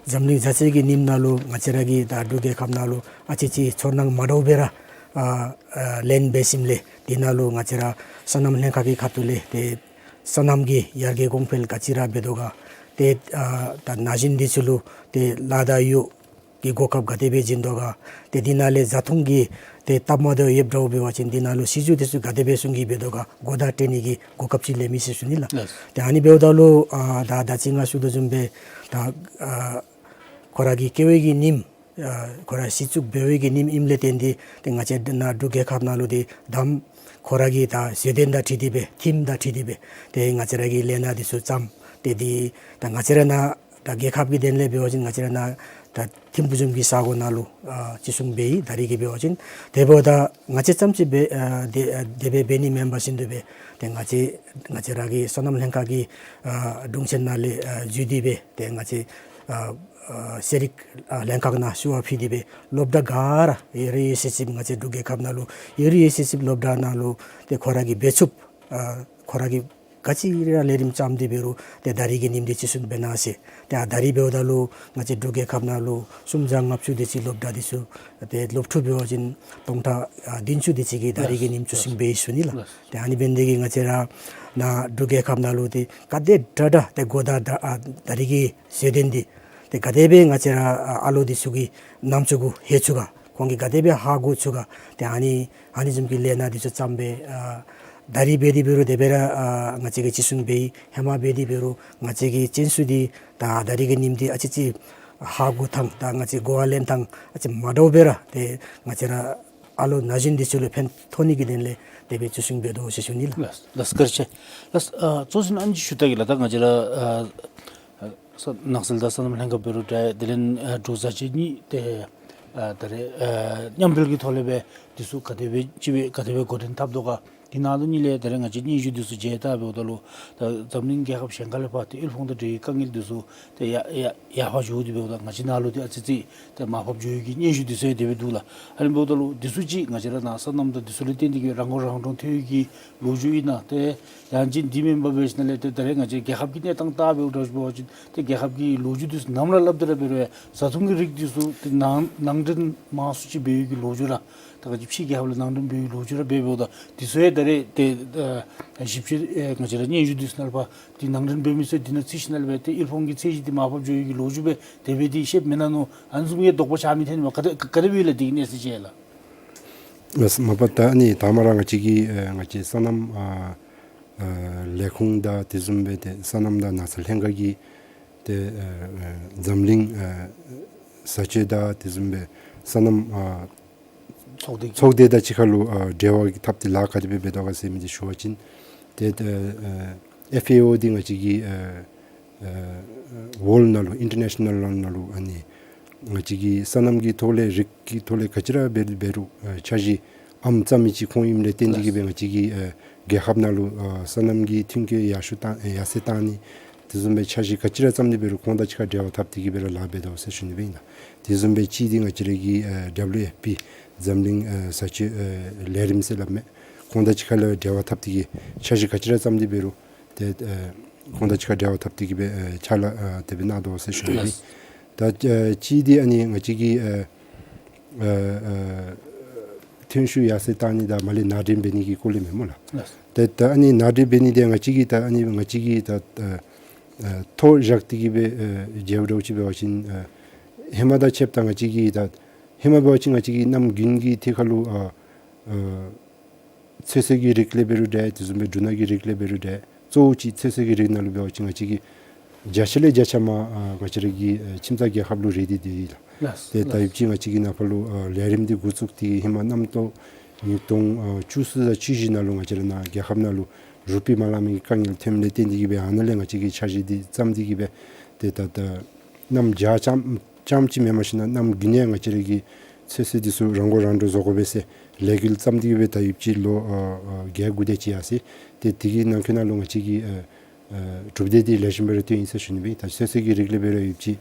འཛམ་གླིང་བཟའ་ཚང་གི་ཉིནམ་ནང་ལུ་ང་བཅས་ར་གི་ད་འབྲུག་རྒྱལ་ཁབ་ནང་ལུ་ཨ་ཙི་ཅིག་ཚོར་སྣང་མ་འདྲཝ་སྦེ་ར་ཨ་ཨ་ལེན་འབད་ཞིནམ་ལས་འདི་ནང་ལུ་ང་བཅས་ར་སོ་ནམ་ལྷན་ཁག་གི་ཁ་ཐུག་ལས་ཏེ་སོ་ནམ་གྱི་ཡར་རྒྱས་གོང་འཕེལ་ག་ཅི་ར་འབད་དོ་ག། ཏེ་ཨ་ད་ན་གཞོན་འདི་ཚུ་ལུ་ཏེ་ལཱ་དང་གཡོག་གི་གོ་སྐབས་ག་དེ་སྦེ་བྱིན་དོ་ག། ཏེ་འདི་ནང་ལས་བཟའ་འཐུང་གི་ཏེ་སྟབས་མ་བདེཝ་ཡོདཔ་འདྲཝ་འབད་བ་ཅིན་འདི་ནང་ལུ་སྲིད་བྱུས་འདི་ཚུ་ག་དེ་སྦེ་སྲུང་གི་འབད་དོ་ག་གོ་བརྡ་སྤྲོད་ནི་གི་གོ་སྐབས་ཅིག་ལེན་མི་ཟེར་ཞུ་ནི་ལགས། ལགས། ཏེ་ཨ་ནི་འབདཝ་ད་ལུ་ཨ་ད་ད་ཅི་ང་ཞུ་དོ་བཟུམ་སྦེ་ད་ཨ་ཁོ་ར་གི་སྐྱེ་བའི་གི་ཉིནམ་ཨ་ཁོ་ར་གཞི་བཙུགས་འབད་བའི་གི་ཉིནམ་ཨིནམ་ལས་བརྟེན་ཏེ་ཏེ་ང་བཅས་ནཱ་འབྲུག་རྒྱལ་ཁབ་ནང་ལུ་ཏེ་ད་ཁོ་ར་གི་ད་བཟོ་དོན་དང་འཁྲིལ་ཏེ་སྦེ་ཐིམ་དང་འཁྲིལ་ཏེ་སྦེ་ཏེ་ང་བཅས་ར་གིས་ལས་སྣ་འདི་ཚུ་བརྩམས། ཏེ་འདི་ད་ང་བཅས་ར་ནཱ་ད་རྒྱལ་ཁབ་ཀྱི་དོན་ལས་འབད་བ་ཅིན་ང་བཅས་ར་ནཱ་ད་ཐིམ་ཕུག་བཟུམ་གྱི་ས་གོ་ནང་ལུ་ཨ་བརྩི་སྲུང་འབད་ཡི། ད་རེས་ཀྱི་འབད་བ་ཅིན་དེ་འབདཝ་ད་ང་བཅས་རྐྱངམ་ཅིག་སྦེ་ཨ་དེ་ཨ་དེ་སྦེ་འབད་ནི་མེན་པར་ཞིནམ་དུ་སྦེ་ཏེ་ང་བཅས་ང་བཅས་ར་གི་སོ་ནམ་ལྷན་ཁག་གི་ཨ་དྲུང་ཆེན་ནང་ལས་ཨ་འཛུལ་ཏེ་སྦེ་ཏེ་ང་བཅས་ཨ་ཨ་ཤེས་རིག་ཨ་ལྷན་ཁག་ནང་ཞུ་བ་ཕུལ་ཏེ་སྦེ་སློབ་གྲྭ་ག་ར་ཡོད་རིགས་ཡོད་ཚད་ཅིག་ང་བཅས་འབྲུག་རྒྱལ་ཁབ་ནང་ལུ་ཡོད་རིགས་ཡོད་ཚད་ཅིག་སློབ་གྲྭ་ནང་ལུ་ཏེ་ཁོ་ར་གིས་འབད་ཚུགསཔ་ཨ་ཁོ་ར་གིས་ག་ཅི་ར་ལས་རིམ་བརྩམས་ཏེ་འབད་རུང་ཏེ་ད་རེས་ཀྱི་ཉིནམ་འདི་བརྩི་སྲུང་འབད་གནང་ཟེར། ཏེ་ཨ་ད་རེས་འབདཝ་ད་ལུ་ང་བཅས་འབྲུག་རྒྱལ་ཁབ་ནང་ལུ་སུམ་བརྒྱ་ལྔ་བཅུ་དེ་ཅིག་སློབ་གྲྭ་འདི་ཚུ་ཏེ་སློབ་ཕྲུག་འབད་བ་ཅིན་སྟོང་ཕྲག་ཨ་བདུན་ཅུ་དེ་ཅིག་གིས་ད་རེས་ཀྱི་ཉིནམ་བརྩི་སྲུང་འབད་ཡི་ཟེར་ཞུ་ནི་ལགས། ཏེ་ཨ་ནི་འབད་ནི་དེ་གིས་ང་བཅས་ར་ནཱ་འབྲུག་རྒྱལ་ཁབ་ནང་ལུ་ཏེ་ག་དེ་དྲག་དྲག་ཏེ་གོ་བརྡ་དྲག་ཨ་ད་རེས་ཀྱི་བཟོ་དོན་འདི་ཏེ་ག་དེ་སྦེ་ང་བཅས་ར་ཨ་ཨ་ལོ་འདི་ཚུ་གིས་རྣམ་ཅོ་གུ་ལྷོད་ཚུགས་ག། ཁོང་གིས་ག་དེ་སྦེ་ཧ་གོ་ཚུགས་ག། ཏེ་ཨ་ནི་ཨ་ནི་བཟུམ་གྱི་ལས་སྣ་འདི་ཚུ་བརྩམས་སྦེ་ཨ་ད་རེས་འབད་དེ་འབད་རུང་དེ་སྦེ་ར་ཨ་ང་བཅས་ཀྱིས་བརྩི་སྲུང་འབད་ཡི། ཧེ་མ་འབད་དེ་འབད་རུང་ང་བཅས་ཀྱི་བཙན་ཤུགས་འདི་ད་ད་རེས་ཀྱི་ཉིནམ་འདི་ཨ་ཙི་ཅིག་ཧ་གོ་ཐངས་དང་ང་བཅས་གོ་བ་ལེན་ཐངས་ཨ་ཙི་མ་འདྲཝ་སྦེ་ར་ཏེ་ང་བཅས་ར་ཨ་ལོ་ན་གཞོན་འདི་ཚུ་ལུ་ཕན་ཐོགས་ནི་གི་དོན་ལས་དེ་སྦེ་བརྩི་སྲུང་འབད་དོ་ཟེར་ཞུ་ནི་ལགས། ལགས་ལགས་བཀའ་དྲིན་ཆེ། ལགས་ཨ་གཙོ་ཆེན་ཨ་ནི་ཅིག་ཞུ་ད་གེ་ལགས། ད་ང་བཅས་ར་ཨ་ཨ་ནགས་ཚལ་དང་སོ་ནམ་ལྷན་ཁག་འབད་རུང་འདྲ་དེ་ལས་ཨ་འབྲུག་བཟའ་ཚང་གཉིས་ཏེ་ཨ་ད་རེས་ཨ་མཉམ་འབྲེལ་གྱི་ཐོག་ལས་སྦེ་འདི་ཚུ་ག་དེ་སྦེ་ཅིག་སྦེ་ག་དེ་སྦེ་འགོ་འདྲེན་འཐབ་དོ་ག། དེ་ནང་དོན་ཉིད་ལས་ད་རེས་ང་བཅས་སྙན་ཞུ་འདི་ཚུ་མཇལ་བལྟཝ་ད་ལུ་ད་འཛམ་གླིང་རྒྱལ་ཁབ་གཞན་ཁ་ལས་ཕར་ཏེ་དབུལ་ཕོངས་དང་འབྲེལ་བའི་དཀའ་ངལ་འདི་ཚུ་ཏེ་ཡར་ཡར་ཡར་འཕར་འགྱོ་སྟེ་འབདཝ་ད་ང་བཅས་ནང་ལུ་ཏེ་ཨ་ཙི་ཙི་ཏེ་མར་ཕབ་འགྱོ་ཡོད་པའི་གི་སྙན་ཞུ་འདི་ཚུ་ཡང་དེ་སྦེ་འདུག་ལགས། ཨ་ནི་འབདཝ་ད་ལུ་འདི་ཚུ་ཅིག་ང་བཅས་ར་ནཱ་སོ་ནམ་དང་འདི་ཚུ་ལས་བརྟེན་ཏེ་གིས་རང་མགོ་རང་འདྲོངས་ཐོན་ཡོད་པའི་གི་ལོ་རྒྱུས་ཨིན་ན། ཏེ་ཡང་ཅིན་འདི་མེན་པར་འབད་ཞིནམ་ལས་ཏེ་ད་རེས་ང་བཅས་རྒྱལ་ཁབ་ཀྱི་གནས་སྟངས་ལྟ་བའི་འགྲོ་ཞུ་འབད་བ་ཅིན་ཏེ་རྒྱལ་ཁབ་ཀྱི་ལོ་རྒྱུས་འདི་ཚུ་ནམ་ར་སླབ་སྟེ་ར་འབད་རུང་ཡང་བཟའ་འཐུང་གི་རིགས་འདི་ཚུ་ཏེ་ནང་ནང་འདྲེན་མང་སུ་ཅིག་འབད་བའི་གི་ལོ་རྒྱུས་ར་ད་ག་ཅི་ཕྱི་རྒྱལ་ཁབ་ལས་ནང་འདྲེན་འབད་བའི་ལོ་རྒྱུས་ར་འབད་འབདཝ་ད་འདི་ཚུ་ཡང་ད་རེས་ཏེ་ཨ་ཞིབ་དཔྱད་ཨེ་ང་བཅས་ར་སྙན་ཞུ་འདི་ཚུ་ནང་ལས་ཕར་ཏེ་ནང་འདྲེན་འབད་མི་ཚུ་འདི་ནང་ཚུད་ཞིནམ་ལས་སྦེ་ཏེ་དབུལ་ཕོངས་ཀྱི་ཚད་གཞི་འདི་མར་ཕབ་འགྱོ་ཡོད་པའི་གི་ལོ་རྒྱུས་སྦེ་དེ་སྦེ་འདི་བཤདཔ་མེན་ན་མནོ། ཨ་ནི་བཟུམ་གྱི་དོགས་པ་ཆགས་མི་ཐོན་མས། ག་དེ་ག་དེ་སྦེ་ལགས་འདི་གི་གནས་ཚུལ་ཅིག་ལགས། ལགས་མ་པ་ད་ཨ་ནི་ད་མ་ར་ང་བཅས་ཀྱི་ཨེ་ང་བཅས་སོ་ནམ་ཨ་ཨ་ལས་ཁུངས་དང་དེ་བཟུམ་སྦེ་ཏེ་སོ་ནམ་དང་ནགས་ཚལ་ལྷན་ཁག་གིས་ཏེ་ཨ་ཨ་འཛམ་གླིང་ཨ་བཟའ་སྤྱོད་དང་དེ་བཟུམ་སྦེ་སོ་ནམ་ཨ་ཚོགས་སྡེ་ཚོགས་སྡེ་དང་གཅིག་ཁར་ལུ་ཨ་འབྲེལ་བ་འཐབ་སྟེ་ལཱ་ག་དེ་སྦེ་འབད་དོ་ག་ཟེར་མི་འདི་ཞུ་བ་ཅིན་ཏེ་ཨ་ཨ་ཨེཕ་ཨེ་ཨོ་འདི་ང་བཅས་ཀྱི་ཨ་ཨ་ཝརལཌ་ནང་ལུ་ཨིན་ཊར་ནེ་ཤ་ནལ་ནང་ལུ་ཨ་ནི་ང་བཅས་ཀྱི་སོ་ནམ་གྱི་ཐོག་ལས་རིགས་ཀྱི་ཐོག་ལས་ག་ཅི་ར་འབད་རུང་འབད་རུང་ཨ་འཆར་གཞི་ཨམ་རྩ་མི་ཅིག་ཁོང་ཨིནམ་ལས་བརྟེན་ཏེ་གིས་སྦེ་ང་བཅས་ཀྱི་ཨ་རྒྱལ་ཁབ་ནང་ལུ་ཨ་སོ་ནམ་གྱི་ཐོན་སྐྱེད་ཡར་ཤུགས་བཏང་ཡར་སེང་བཏང་ནི་དེ་བཟུམ་སྦེ་འཆར་གཞི་ག་ཅི་ར་བརྩམས་ཏེ་འབད་རུང་ཁོང་དང་གཅིག་ཁར་འབྲེལ་བ་འཐབ་སྟེ་གིས་སྦེ་ར་ལཱ་འབད་དོ་ཟེར་ཞུ་ནི་སྦེ་ཨིན་ལགས། དེ་བཟུམ་སྦེ་གཅིག་འདི་ང་བཅས་ར་གི་ཨ་ཌབ་ལིའུ་ཨེཕ་པི་འཛམ་གླིང་ཨ་བཟའ་སྤྱོད་ཨ་ལས་རིམ་ཟེར་སླབ་མས། ཁོང་དང་གཅིག་ཁར་ལུ་འབྲེལ་བ་འཐབ་སྟེ་གིས་འཆར་གཞི་ག་ཅི་ར་བརྩམས་ཏེ་འབད་རུང་ཏེ་ཨ་ཁོང་དང་གཅིག་ཁར་འབྲེལ་བ་འཐབ་སྟེ་གིས་སྦེ་ཨ་ཕྱག་ལཱ་ཨ་དེ་སྦེ་གནང་དོ་ཟེར་ཞུ་ནི་སྦེ་ཨིན། ལགས། ད་ཨ་གཅིག་འདི་ཨ་ནི་ང་བཅས་ཀྱི་ཨ་ཨ་ཨ་ཐོན་ཤུགས་ཡར་སེང་བཏང་ནི་དང་མར་ལས་ནང་འདྲེན་འབད་ནི་གི་སྐོར་ལས་མེན་སྨོ་ལགས། ལགས། ཏེ་ད་ཨ་ནི་ནང་འདྲེན་འབད་ནི་འདི་ང་བཅས་ཀྱི་ད་ཨ་ནི་ང་བཅས་ཀྱི་ད་ཨ་ཨ་ཐོ་བཞག་སྟེ་གིས་སྦེ་ཨ་མཇལཝ་འདྲཝ་ཅིག་འབད་བ་ཅིན་ཨ་ཧེ་མ་དང་ཕྱདཔ་ད་ང་བཅས་ཀྱི་ད་ཧེ་མ་འབད་བ་ཅིན་ང་བཅས་ཀྱི་གནམ་དགུན་གྱི་ཐད་ཁར་ལུ་ཨ་ཨ་ཚོད་བསྲེ་གི་རིགས་ལས་འབད་རུང་འདྲ་དེ་བཟུམ་སྦེ་འབྲུ་སྣ་གི་རིགས་ལས་འབད་རུང་འདྲ་གཙོ་བོ་ཅིག་ཚོད་བསྲེ་གི་རིགས་ནང་ལུ་འབད་བ་ཅིན་ང་བཅས་ཀྱི་བརྒྱ་ཆ་ལས་བརྒྱ་ཆ་མར་ཨ་ང་བཅས་ར་གི་ཨ་ཁྱིམ་ཚང་རྒྱལ་ཁབ་ལུ་རེ་སྟེ་སྡོད་ཡི་ལགས། ལགས། ཏེ་ད་ལགས། ཡུདཔ་ཅིག་ང་བཅས་ཀྱི་ནང་ཕར་ལུ་ཨ་ལས་རིམ་འདི་འགོ་བཙུགས་ཏེ་ཧེ་མ་གནམ་སྟོང་ཉིས་སྟོང་ཨ་བཅུ་གསུམ་དང་བཅུ་བཞི་ནང་ལུ་ང་བཅས་ར་ནཱ་རྒྱལ་ཁབ་ནང་ལུ་རུ་པི་མ་ལང་མི་གི་དཀའ་ངལ་ཐོནམ་ལས་བརྟེན་ཏེ་གིས་སྦེ་ཨ་ནཱ་ལས་ང་བཅས་ཀྱིས་འཆར་གཞི་འདི་བརྩམས་ཏེ་གིས་སྦེ་ཏེ་ད་ད་གནམ་བྱཱར་རྐྱངམ་རྐྱངམ་ཅིག་མེན་པར་ཞིན་ན་གནམ་དགུན་ཡང་ང་བཅས་ར་གི་ཚོད་བསྲེ་འདི་ཚུ་རང་མགོ་རང་འདྲོངས་བཟོ་དགོ་པས་ཟེར་ལས་འགུལ་བརྩམས་ཏེ་གིས་སྦེ་ད་ཡུདཔ་ཅིག་ལོ་ཨ་ཨ་བརྒྱད་དགུ་དེ་ཅིག་ཡར་སོ་ཡི། ཏེ་དེ་གི་ནང་འཁོད་ནང་ལུ་ང་བཅས་ཀྱིས་ཨ་ཨ་གྲུབ་འབྲས་འདི་ལེགས་ཤོམ་སྦེ་ར་ཐོན་ཡི་ཟེར་ཞུ་ནི་སྦེ་ཨིན། ད་ཚོད་བསྲེ་གི་རིགས་ལས་འབད་རུང་ཡུདཔ་ཅིག་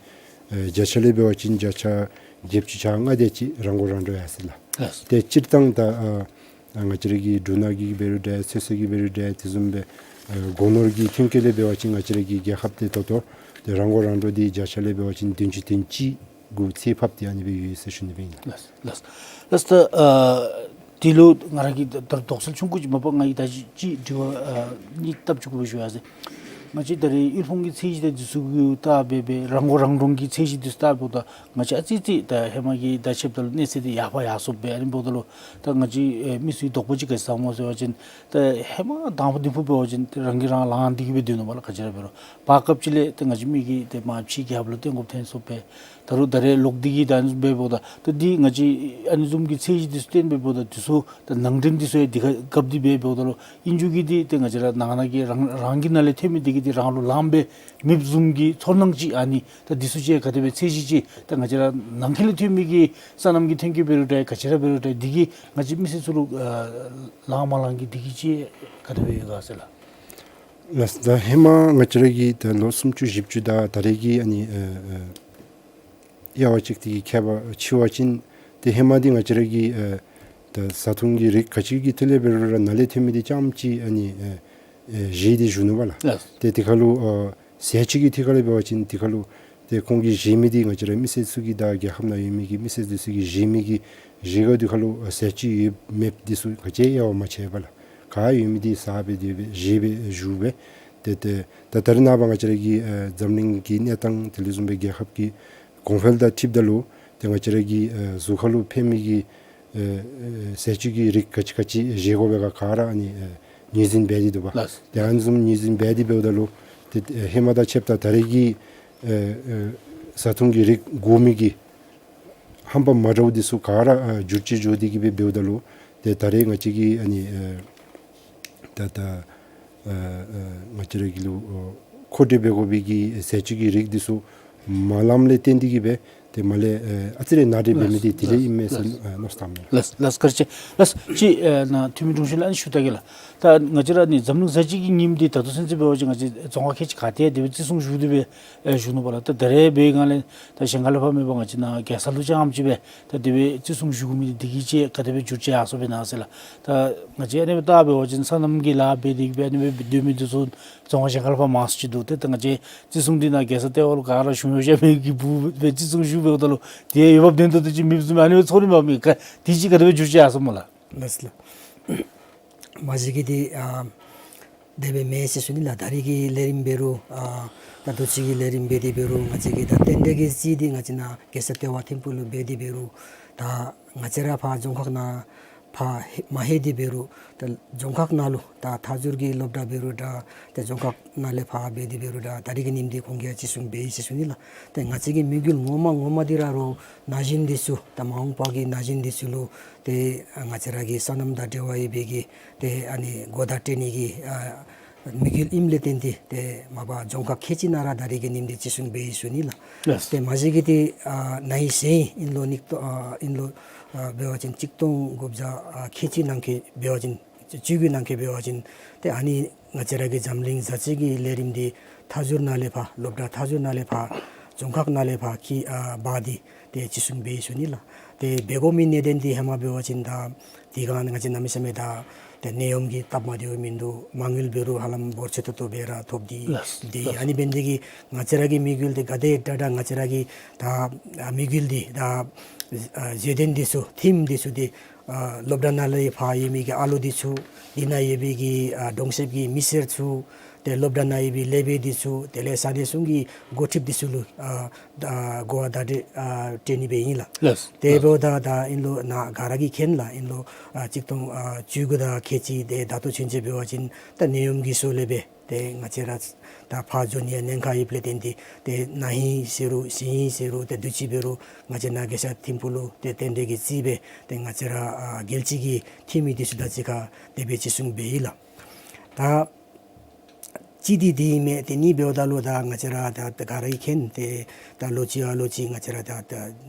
ཨ་བརྒྱ་ཆ་ལས་འབད་བ་ཅིན་བརྒྱ་ཆ་བརྒྱད་ཅུ་གྱ་ལྔ་དེ་ཅིག་རང་མགོ་རང་འདྲོངས་ཡར་སོ་ཡི་ལགས། ལགས། ཏེ་སྤྱིར་བཏང་ད་ཨ་ཨ་ང་བཅས་ར་གི་འབྲུ་སྣ་གི་འབད་རུང་འདྲ་ཚོད་བསྲེ་གི་འབད་རུང་འདྲ་དེ་བཟུམ་སྦེ་ཨ་སྒོ་ནོར་གྱི་ཐོན་སྐྱེད་ལས་འབད་བ་ཅིན་ང་བཅས་ར་གི་རྒྱལ་ཁབ་འདི་ད་ལྟོ་ཏེ་རང་མགོ་རང་འདྲོངས་འདི་བརྒྱ་ཆ་ལས་འབད་བ་ཅིན་བདུན་ཅུ་དོན་གཅིག་གུ་ཚད་ཕབ་སྟེ་ཨ་ནི་སྦེ་ཡོད་ཟེར་ཞུ་ནི་སྦེ་ཨིན་ལགས། ལགས་ལགས་ལགས། ད་ཨ་འདི་ལུ་ང་ར་གིས་ད་དོགས་སེལ་ཆུང་ཀུ་ཅིག་མ་པ་ང་གིས་ད་ཅི་ཅིག་དྲི་བ་ཨ་གཉིས་བཏབ་བཅུག་དགོ་པས་ཞུ་ཡ་ཟེར། ང་བཅས་ད་རེས་དབུལ་ཕོངས་ཀྱི་ཚད་གཞི་དང་འདི་ཚུ་གུ་བལྟ་སྦེ་སྦེ་རང་མགོ་རང་འདྲོངས་ཀྱི་ཚད་གཞི་འདི་ཚུ་བལྟཝ་ད་ང་བཅས་ཨ་ཙི་ཙི་ད་ཧེ་མ་གི་ད་ཕྱདཔ་ད་ལུ་གནས་ཚད་འདི་ཡར་ཕར་ཡར་སོངམ་སྦེ་ཨ་ནི་འབདཝ་ད་ལུ་ད་ང་བཅས་ཨེ་མི་ཚུ་གི་དོགས་པ་ཅིག་ག་ཅི་སླབ་སྨོ་ཟེར་བ་ཅིན་ད་ཧེ་མ་དང་ཕུ་དིང་ཕུ་འབད་བ་ཅིན་ཏེ་རང་གིས་རང་ལངས་ཏེ་གིས་སྦེ་སྡོད་ནུག་པ་ལགས། ག་ཅི་ར་འབད་རུང་བར་སྐབས་ཅིག་ལས་ཏེ་ང་བཅས་མི་གིས་ཏེ་མར་ཕྱི་རྒྱལ་ཁབ་ལུ་བཏོན་དགོཔ་ཐོན་སོངམ་སྦེ། ད་རུང་ད་རེས་ལོག་སྟེ་གིས་ད་ཨ་ནི་བཟུམ་སྦེ་འབདཝ་ད་ད་འདི་ང་བཅས་ཨ་ནི་བཟུམ་གྱི་ཚད་གཞི་འདི་ཚུ་བཏོན་སྦེ་འབདཝ་ད་འདི་ཚུ་ད་ནང་འདྲེན་འདི་ཚུ་ཡང་འདི་ཁར་བཀབ་སྟེ་སྦེ་འབདཝ་ད་ལུ་ཨིན་རུང་གི་འདི་ཏེ་ང་བཅས་ར་ནང་ན་གི་རང་རང་གི་ནང་ལས་ཐོན་མི་འདི་གིས་འདི་རང་ལུ་ལངམ་སྦེ་མེདཔ་བཟུམ་གྱི་ཚོར་སྣང་ཅིག་ཨ་ནི་ད་འདི་ཚུ་ཅིག་ག་དེ་སྦེ་ཚད་གཞི་ཅིག་ད་ང་བཅས་ར་ནང་འཁོད་ལས་ཐོན་མི་གི་སོ་ནམ་གྱི་ཐོན་སྐྱེད་འབད་རུང་འདྲ་ག་ཅི་ར་འབད་རུང་འདྲ་འདི་གིས་ང་བཅས་མི་སེར་ཚུ་ལུ་ཨ་ལངམ་མ་ལངམ་གྱི་འདི་གིས་ཅིག་ག་དེ་སྦེ་ཡོད་ག་ཟེར་ལགས། ལགས། ད་ཧེ་མ་ང་བཅས་ར་གིས་ད་ལོ་སུམ་ཅུ་བཞི་བཅུ་དང་ད་རེས་ཀྱི་ཨ་ནི་ཨ་ཨ་དབྱེ་བ་ཕྱེ་སྟེ་གིས་ཁྱད་པར་ཕྱེ་བ་ཅིན་ཏེ་ཧེ་མ་འདི་ང་བཅས་ར་གི་ཨ་ད་བཟའ་འཐུང་གི་རིགས་ག་ཅི་གི་ཐད་ལས་འབད་རུང་ར་ནཱ་ལས་ཐོན་མི་འདི་རྐྱངམ་ཅིག་ཨ་ནི་ཨ་ཨ་བཞེས་ཏེ་བཞུགས་ནུག་པ་ལགས། ལགས། ཏེ་དེ་ཁར་ལུ་ཨ་ཟས་བཅུད་ཀྱི་ཐད་ཁར་ལས་འབད་བ་ཅིན་དེ་ཁར་ལུ་ཏེ་ཁོང་གིས་བཞེས་མི་འདི་ང་བཅས་ར་མི་སེར་ཚུ་གིས་དང་རྒྱལ་ཁབ་ནང་ཡོད་མི་གི་མི་སེར་འདི་ཚུ་གིས་བཞེས་མི་གི་བཞེས་སྒོ་འདི་ཁར་ལུ་ཨ་ཟས་བཅུད་ཡོད་མེད་འདི་ཚུ་ག་ཅི་ཡང་དབྱེ་བ་མ་ཕྱེ་བས་ལགས། ག་ཡོད་མི་འདི་ཟ་སྦེ་སྡོད་སྦེ་བཞེས་སྦེ་བཞུགས་སྦེ། ཏེ་ཏེ་ད་ད་རེས་ནངས་པ་ང་བཅས་ར་གི་ཨ་འཛམ་གླིང་གི་གནས་སྟངས་དེ་ལས་བཟུམ་སྦེ་རྒྱལ་ཁབ་ཀྱི་གོང་འཕེལ་དང་འཁྲིལཝ་ད་ལུ་ཏེ་ང་བཅས་ར་གི་ཨ་གཟུགས་ཁར་ལུ་ཕན་མི་གི་ཨ་ཨ་ཟས་བཅུད་ཀྱི་རིགས་ག་ཅི་ག་ཅི་བཞེས་དགོ་པས་ག་ག་ར་ཨ་ནི་ཨ་ངོས་འཛིན་འབད་དེ་འདུག་པ། ལགས། ཏེ་ཨ་ནི་བཟུམ་ངོས་འཛིན་འབད་དེ་འབདཝ་ད་ལུ་ཏེ་ཨ་ཧེ་མ་དང་ཕྱདཔ་ད་ད་རེས་ཀྱི་ཨ་ཨ་བཟའ་འཐུང་གི་རིགས་དགོ་མི་གི་ཧམ་པ་མ་འདྲཝ་འདི་ཚུ་ག་ར་ཨ་འགྱུར་བཅོས་འགྱོ་སྟེ་གིས་སྦེ་འབདཝ་ད་ལུ་ཏེ་ད་རེས་ང་བཅས་ཀྱི་ཨ་ནི་ཨ་ད་ད་ཨ་ཨ་ང་བཅས་ར་གི་ལུ་ཨ་མཁོ་སྤྲོད་འབད་དགོ་པའི་གི་ཟས་བཅུད་ཀྱི་རིགས་འདི་ཚུ་མ་ལངམ་ལས་བརྟེན་ཏེ་གིས་སྦེ་ ཏེ་མར་ལས་ཨ་ཨ་ཙི་རེ་ནཱ་འདྲེ་འབད་མི་འདི་དེ་ལས་ཨིན་མས་ཟེར་ལགས། ཨ་མནོ་བསམ་བཏངམ་མས། ལགས་ལགས། བཀའ་དྲིན་ཆེ། ལགས་ཅིག་ཨ་ནཱ་འཐུས་མི་དྲུང་ཆེན་ལུ་ཨ་ནི་ཞུ་ད་གེ་ལགས། ད་ང་བཅས་ར་ཨ་ནི་འཛམ་གླིང་བཟའ་བཅའ་གི་ཉིནམ་འདི་ད་ལྟོ་ཚུན་ཚོད་འབད་བ་ཅིན་ང་བཅས་རྫོང་ཁག་ཁལ་གཅིག་ག་ཏེ་དེ་སྦེ་བརྩི་སྲུང་ཞུ་སྟེ་སྦེ་ཨེ་བཞུགས་ནུག་པ་ལགས། ད་ད་རེས་འབད་བའི་སྒང་ལས་ད་གཞན་ཁ་ལས་ཕར་མེད་པར་ང་བཅས་ནཱ་རྒྱལ་ས་ལུ་རྐྱངམ་ཅིག་སྦེ་ད་དེ་སྦེ་བརྩི་སྲུང་ཞུ་དགོ་མི་འདི་གིས་ཅིག་ག་དེ་སྦེ་འགྱུར་བཅོས་ཡར་སོང་སྦེ་ཨིན་ན་ཟེར་ལགས། ད་ང་བཅས་ཨ་ནི་སྦེ་བལྟ་འབད་བ་ཅིན་སོ་ནམ་གྱི་ལཱ་འབད་དེ་སྦེ་ཨ་ནི་སྦེ་སྡོད་མི་འདི་ཚུ་རྫོང་ཁག་གཞན་ཁ་ལས་ཕར་མང་སུ་ཅིག་འདུག། ཏེ་ད་ང་བཅས་བརྩི་སྲུང་འདི་ནཱ་རྒྱལ་ས་ལྟེ་བ་ལུ་ག་ར་བཞུགས་ཡོད་ཟེར་མི་གི་སྦུག་སྦེ་བརྩི་སྲུང་ཞུ་འབདཝ་ད་ལུ་དེ་འོས་འབབ་ལྡན་ཏོག་ཏོ་ཅིག་མེདཔ་བཟུམ་ཨ་ནི་སྦེ་ཚོར་ནི་མས་པ་མི་ག་དེ་ཅིག་ག་དེ་སྦེ་འགྱུར་བཅོས་ཡར་སོངམ་སྨོ་ལགས། ལགས་ལགས། མ་གཞི་གིས་འདི་ཨ་དེ་སྦེ་མེན་ཟེར་ཞུ་ནི་ལགས། ད་རེས་ཀྱི་ལས་རིམ་འབད་རུང་ཨ་ད་ལྟོ་ཚུན་གྱི་ལས་རིམ་འབད་དེ་འབད་རུང་ང་བཅས་ཀྱི་ད་རྟེན་འབྲེལ་གྱི་རྩིས་འདི་ང་བཅས་ནཱ་རྒྱལ་ས་ལྟེ་བ་ཐིམ་ཕུག་ལུ་འབད་དེ་འབད་རུང་ད་ང་བཅས་ར་ཕར་རྫོང་ཁག་ནང་ཕར་ལྷོད་མ་ལྷོད་དེ་འབད་རུང་ད་རྫོང་ཁག་ནང་ལུ་ད་མཐའ་ཟུར་གྱི་སློབ་གྲྭ་འབད་རུང་ད་ཏེ་རྫོང་ཁག་ནང་ལས་ཕར་འབད་དེ་འབད་རུང་ད་ད་རེས་ཀྱི་ཉིནམ་འདི་ཁོང་གིས་ཡང་བརྩི་སྲུང་འབད་ཡི་ཟེར་ཞུ་ནི་ལགས། ཏེ་ང་བཅས་ཀྱི་དམིགས་ཡུལ་ངོ་མ་ངོ་མ་འདི་ར་རོགས་ན་གཞོན་འདི་ཚུ་ད་མ་འོངས་པ་གི་ན་གཞོན་འདི་ཚུ་ལུ་ཏེ་ང་བཅས་ར་གི་སོ་ནམ་དང་འབྲེལ་བ་ཡོད་པའི་གི་ཏེ་ཨ་ནི་གོ་བརྡ་སྤྲོད་ནི་གི་ཨ་དམིགས་ཡུལ་ཨིནམ་ལས་བརྟེན་ཏེ་ཏེ་མ་པ་རྫོང་ཁག་ཁལ་གཅིག་ནང་ར་ད་རེས་ཀྱི་ཉིནམ་འདི་བརྩི་སྲུང་འབད་ཡི་ཟེར་ཞུ་ནི་ལགས། ལགས། ཏེ་མ་གཞི་གིས་འདི་ཨ་ན་ཧིང་གཞེས་ཧིང་ཨིན་ལོ་ཉིས་སྟོང་ཨ་ཨིན་ལོ་ཨ་འབད་བ་ཅིན་གཅིག་སྟོང་དགུ་བརྒྱ་ཨ་ཁལ་གཅིག་ནང་འཁོད་འབད་བ་ཅིན་བཅུ་དགུ་ནང་འཁོད་འབད་བ་ཅིན་ཏེ་ཨ་ནི་ང་བཅས་ར་གི་འཛམ་གླིང་བཟའ་བཅའ་གི་ལས་རིམ་འདི་མཐའ་ཟུར་ནང་ལས་ཕར་སློབ་གྲྭ་མཐའ་ཟུར་ནང་ལས་ཕར་རྫོང་ཁག་ནང་ལས་ཕར་འཁྱིད་ཨ་འབག་སྟེ་ཏེ་བརྩི་སྲུང་འབད་ཡི་ཟེར་ཞུ་ནི་ལགས། ཏེ་འབད་དགོ་མི་གནད་དོན་འདི་ཧེ་མ་འབད་བ་ཅིན་ད་དེ་སྒང་ང་བཅས་གནམ་མེད་ས་མེད་ད་ཏེ་ནད་ཡམས་ཀྱི་སྟབས་མ་བདེཝ་མིན་འདུག། མ་དངུལ་འབད་རུང་ཧ་ལམ་འབོར་ཆེ་ཏོག་ཏོ་སྦེ་ར་ཐོབ་སྟེ་ལགས་ཏེ་ལགས། ཨ་ནི་འབད་ནི་འདི་གིས་ང་བཅས་ར་གི་དམིགས་ཡུལ་འདི་ག་དེ་དྲག་དྲག་ང་བཅས་ར་གི་ད་ཨ་དམིགས་ཡུལ་འདི་ད་ཨ་བཟོ་རྟེན་འདི་ཚུ་ཐིམ་འདི་ཚུ་འདི་ཨ་སློབ་གྲྭ་ནང་ལས་ཕར་ཡོད་མི་གི་ཨ་ལོ་འདི་ཚུ་འདི་ནང་ཡོད་པའི་གི་ཨ་གྲོང་གསེབ་ཀྱི་མི་སེར་ཚུ་ཏེ་སློབ་གྲྭ་ནང་ཡོད་པའི་ལས་བྱེདཔ་འདི་ཚུ་དེ་ལས་ས་གནས་གཞུང་གི་འགོ་ཁྲིདཔ་འདི་ཚུ་ལུ་ཨ་ད་གོ་བ་བརྡ་སྤྲོད་ཨ་སྤྲོད་ནི་སྦེ་ཨིན་ལགས། ལགས། དེ་འབདཝ་ད་ད་ཨིན་ལོ་ནཱ་ག་ར་གིས་མཁྱེན་ལགས། ཨིན་ལོ་ཨ་གཅིག་སྟོང་ཨ་བཅུ་དགུ་དང་ཁལ་གཅིག་ཏེ་ད་ལྟོ་ཚུན་ཚོད་འབད་བ་ཅིན་ད་ནད་ཡམས་ཀྱི་སོགས་ལས་སྦེ་ཏེ་ང་བཅས་ར་ད་ཕར་འགྱོ་ནི་ཡང་ཉེན་ཁ་ཡོདཔ་ལས་བརྟེན་ཏེ་ཏེ་ན་ཧིང་ཟེར་རུང་གཞེས་ཧིང་ཟེར་རུང་ཏེ་དུས་ཅི་འབད་རུང་ང་བཅས་ནཱ་རྒྱལ་ས་ཐིམ་ཕུག་ལུ་ཏེ་རྟེན་འབྲེལ་གྱི་རྩིས་སྦེ་ཏེ་ང་བཅས་ར་ཨ་རྒྱལ་སྤྱི་གི་འཐུས་མི་འདི་ཚུ་དང་གཅིག་ཁར་དེ་སྦེ་བརྩི་སྲུང་འབད་ཡི་ལགས། ད་གཅིག་འདི་འདི་ཨིན་མས། ཏེ་གཉིས་འབདཝ་ད་ལུ་ད་ང་བཅས་ར་ད་ད་ག་ར་གིས་མཁྱེན། ཏེ་ད་ལོ་གཅིག་ཨ་ལོ་གཅིག་ང་བཅས་ར་ད་ད་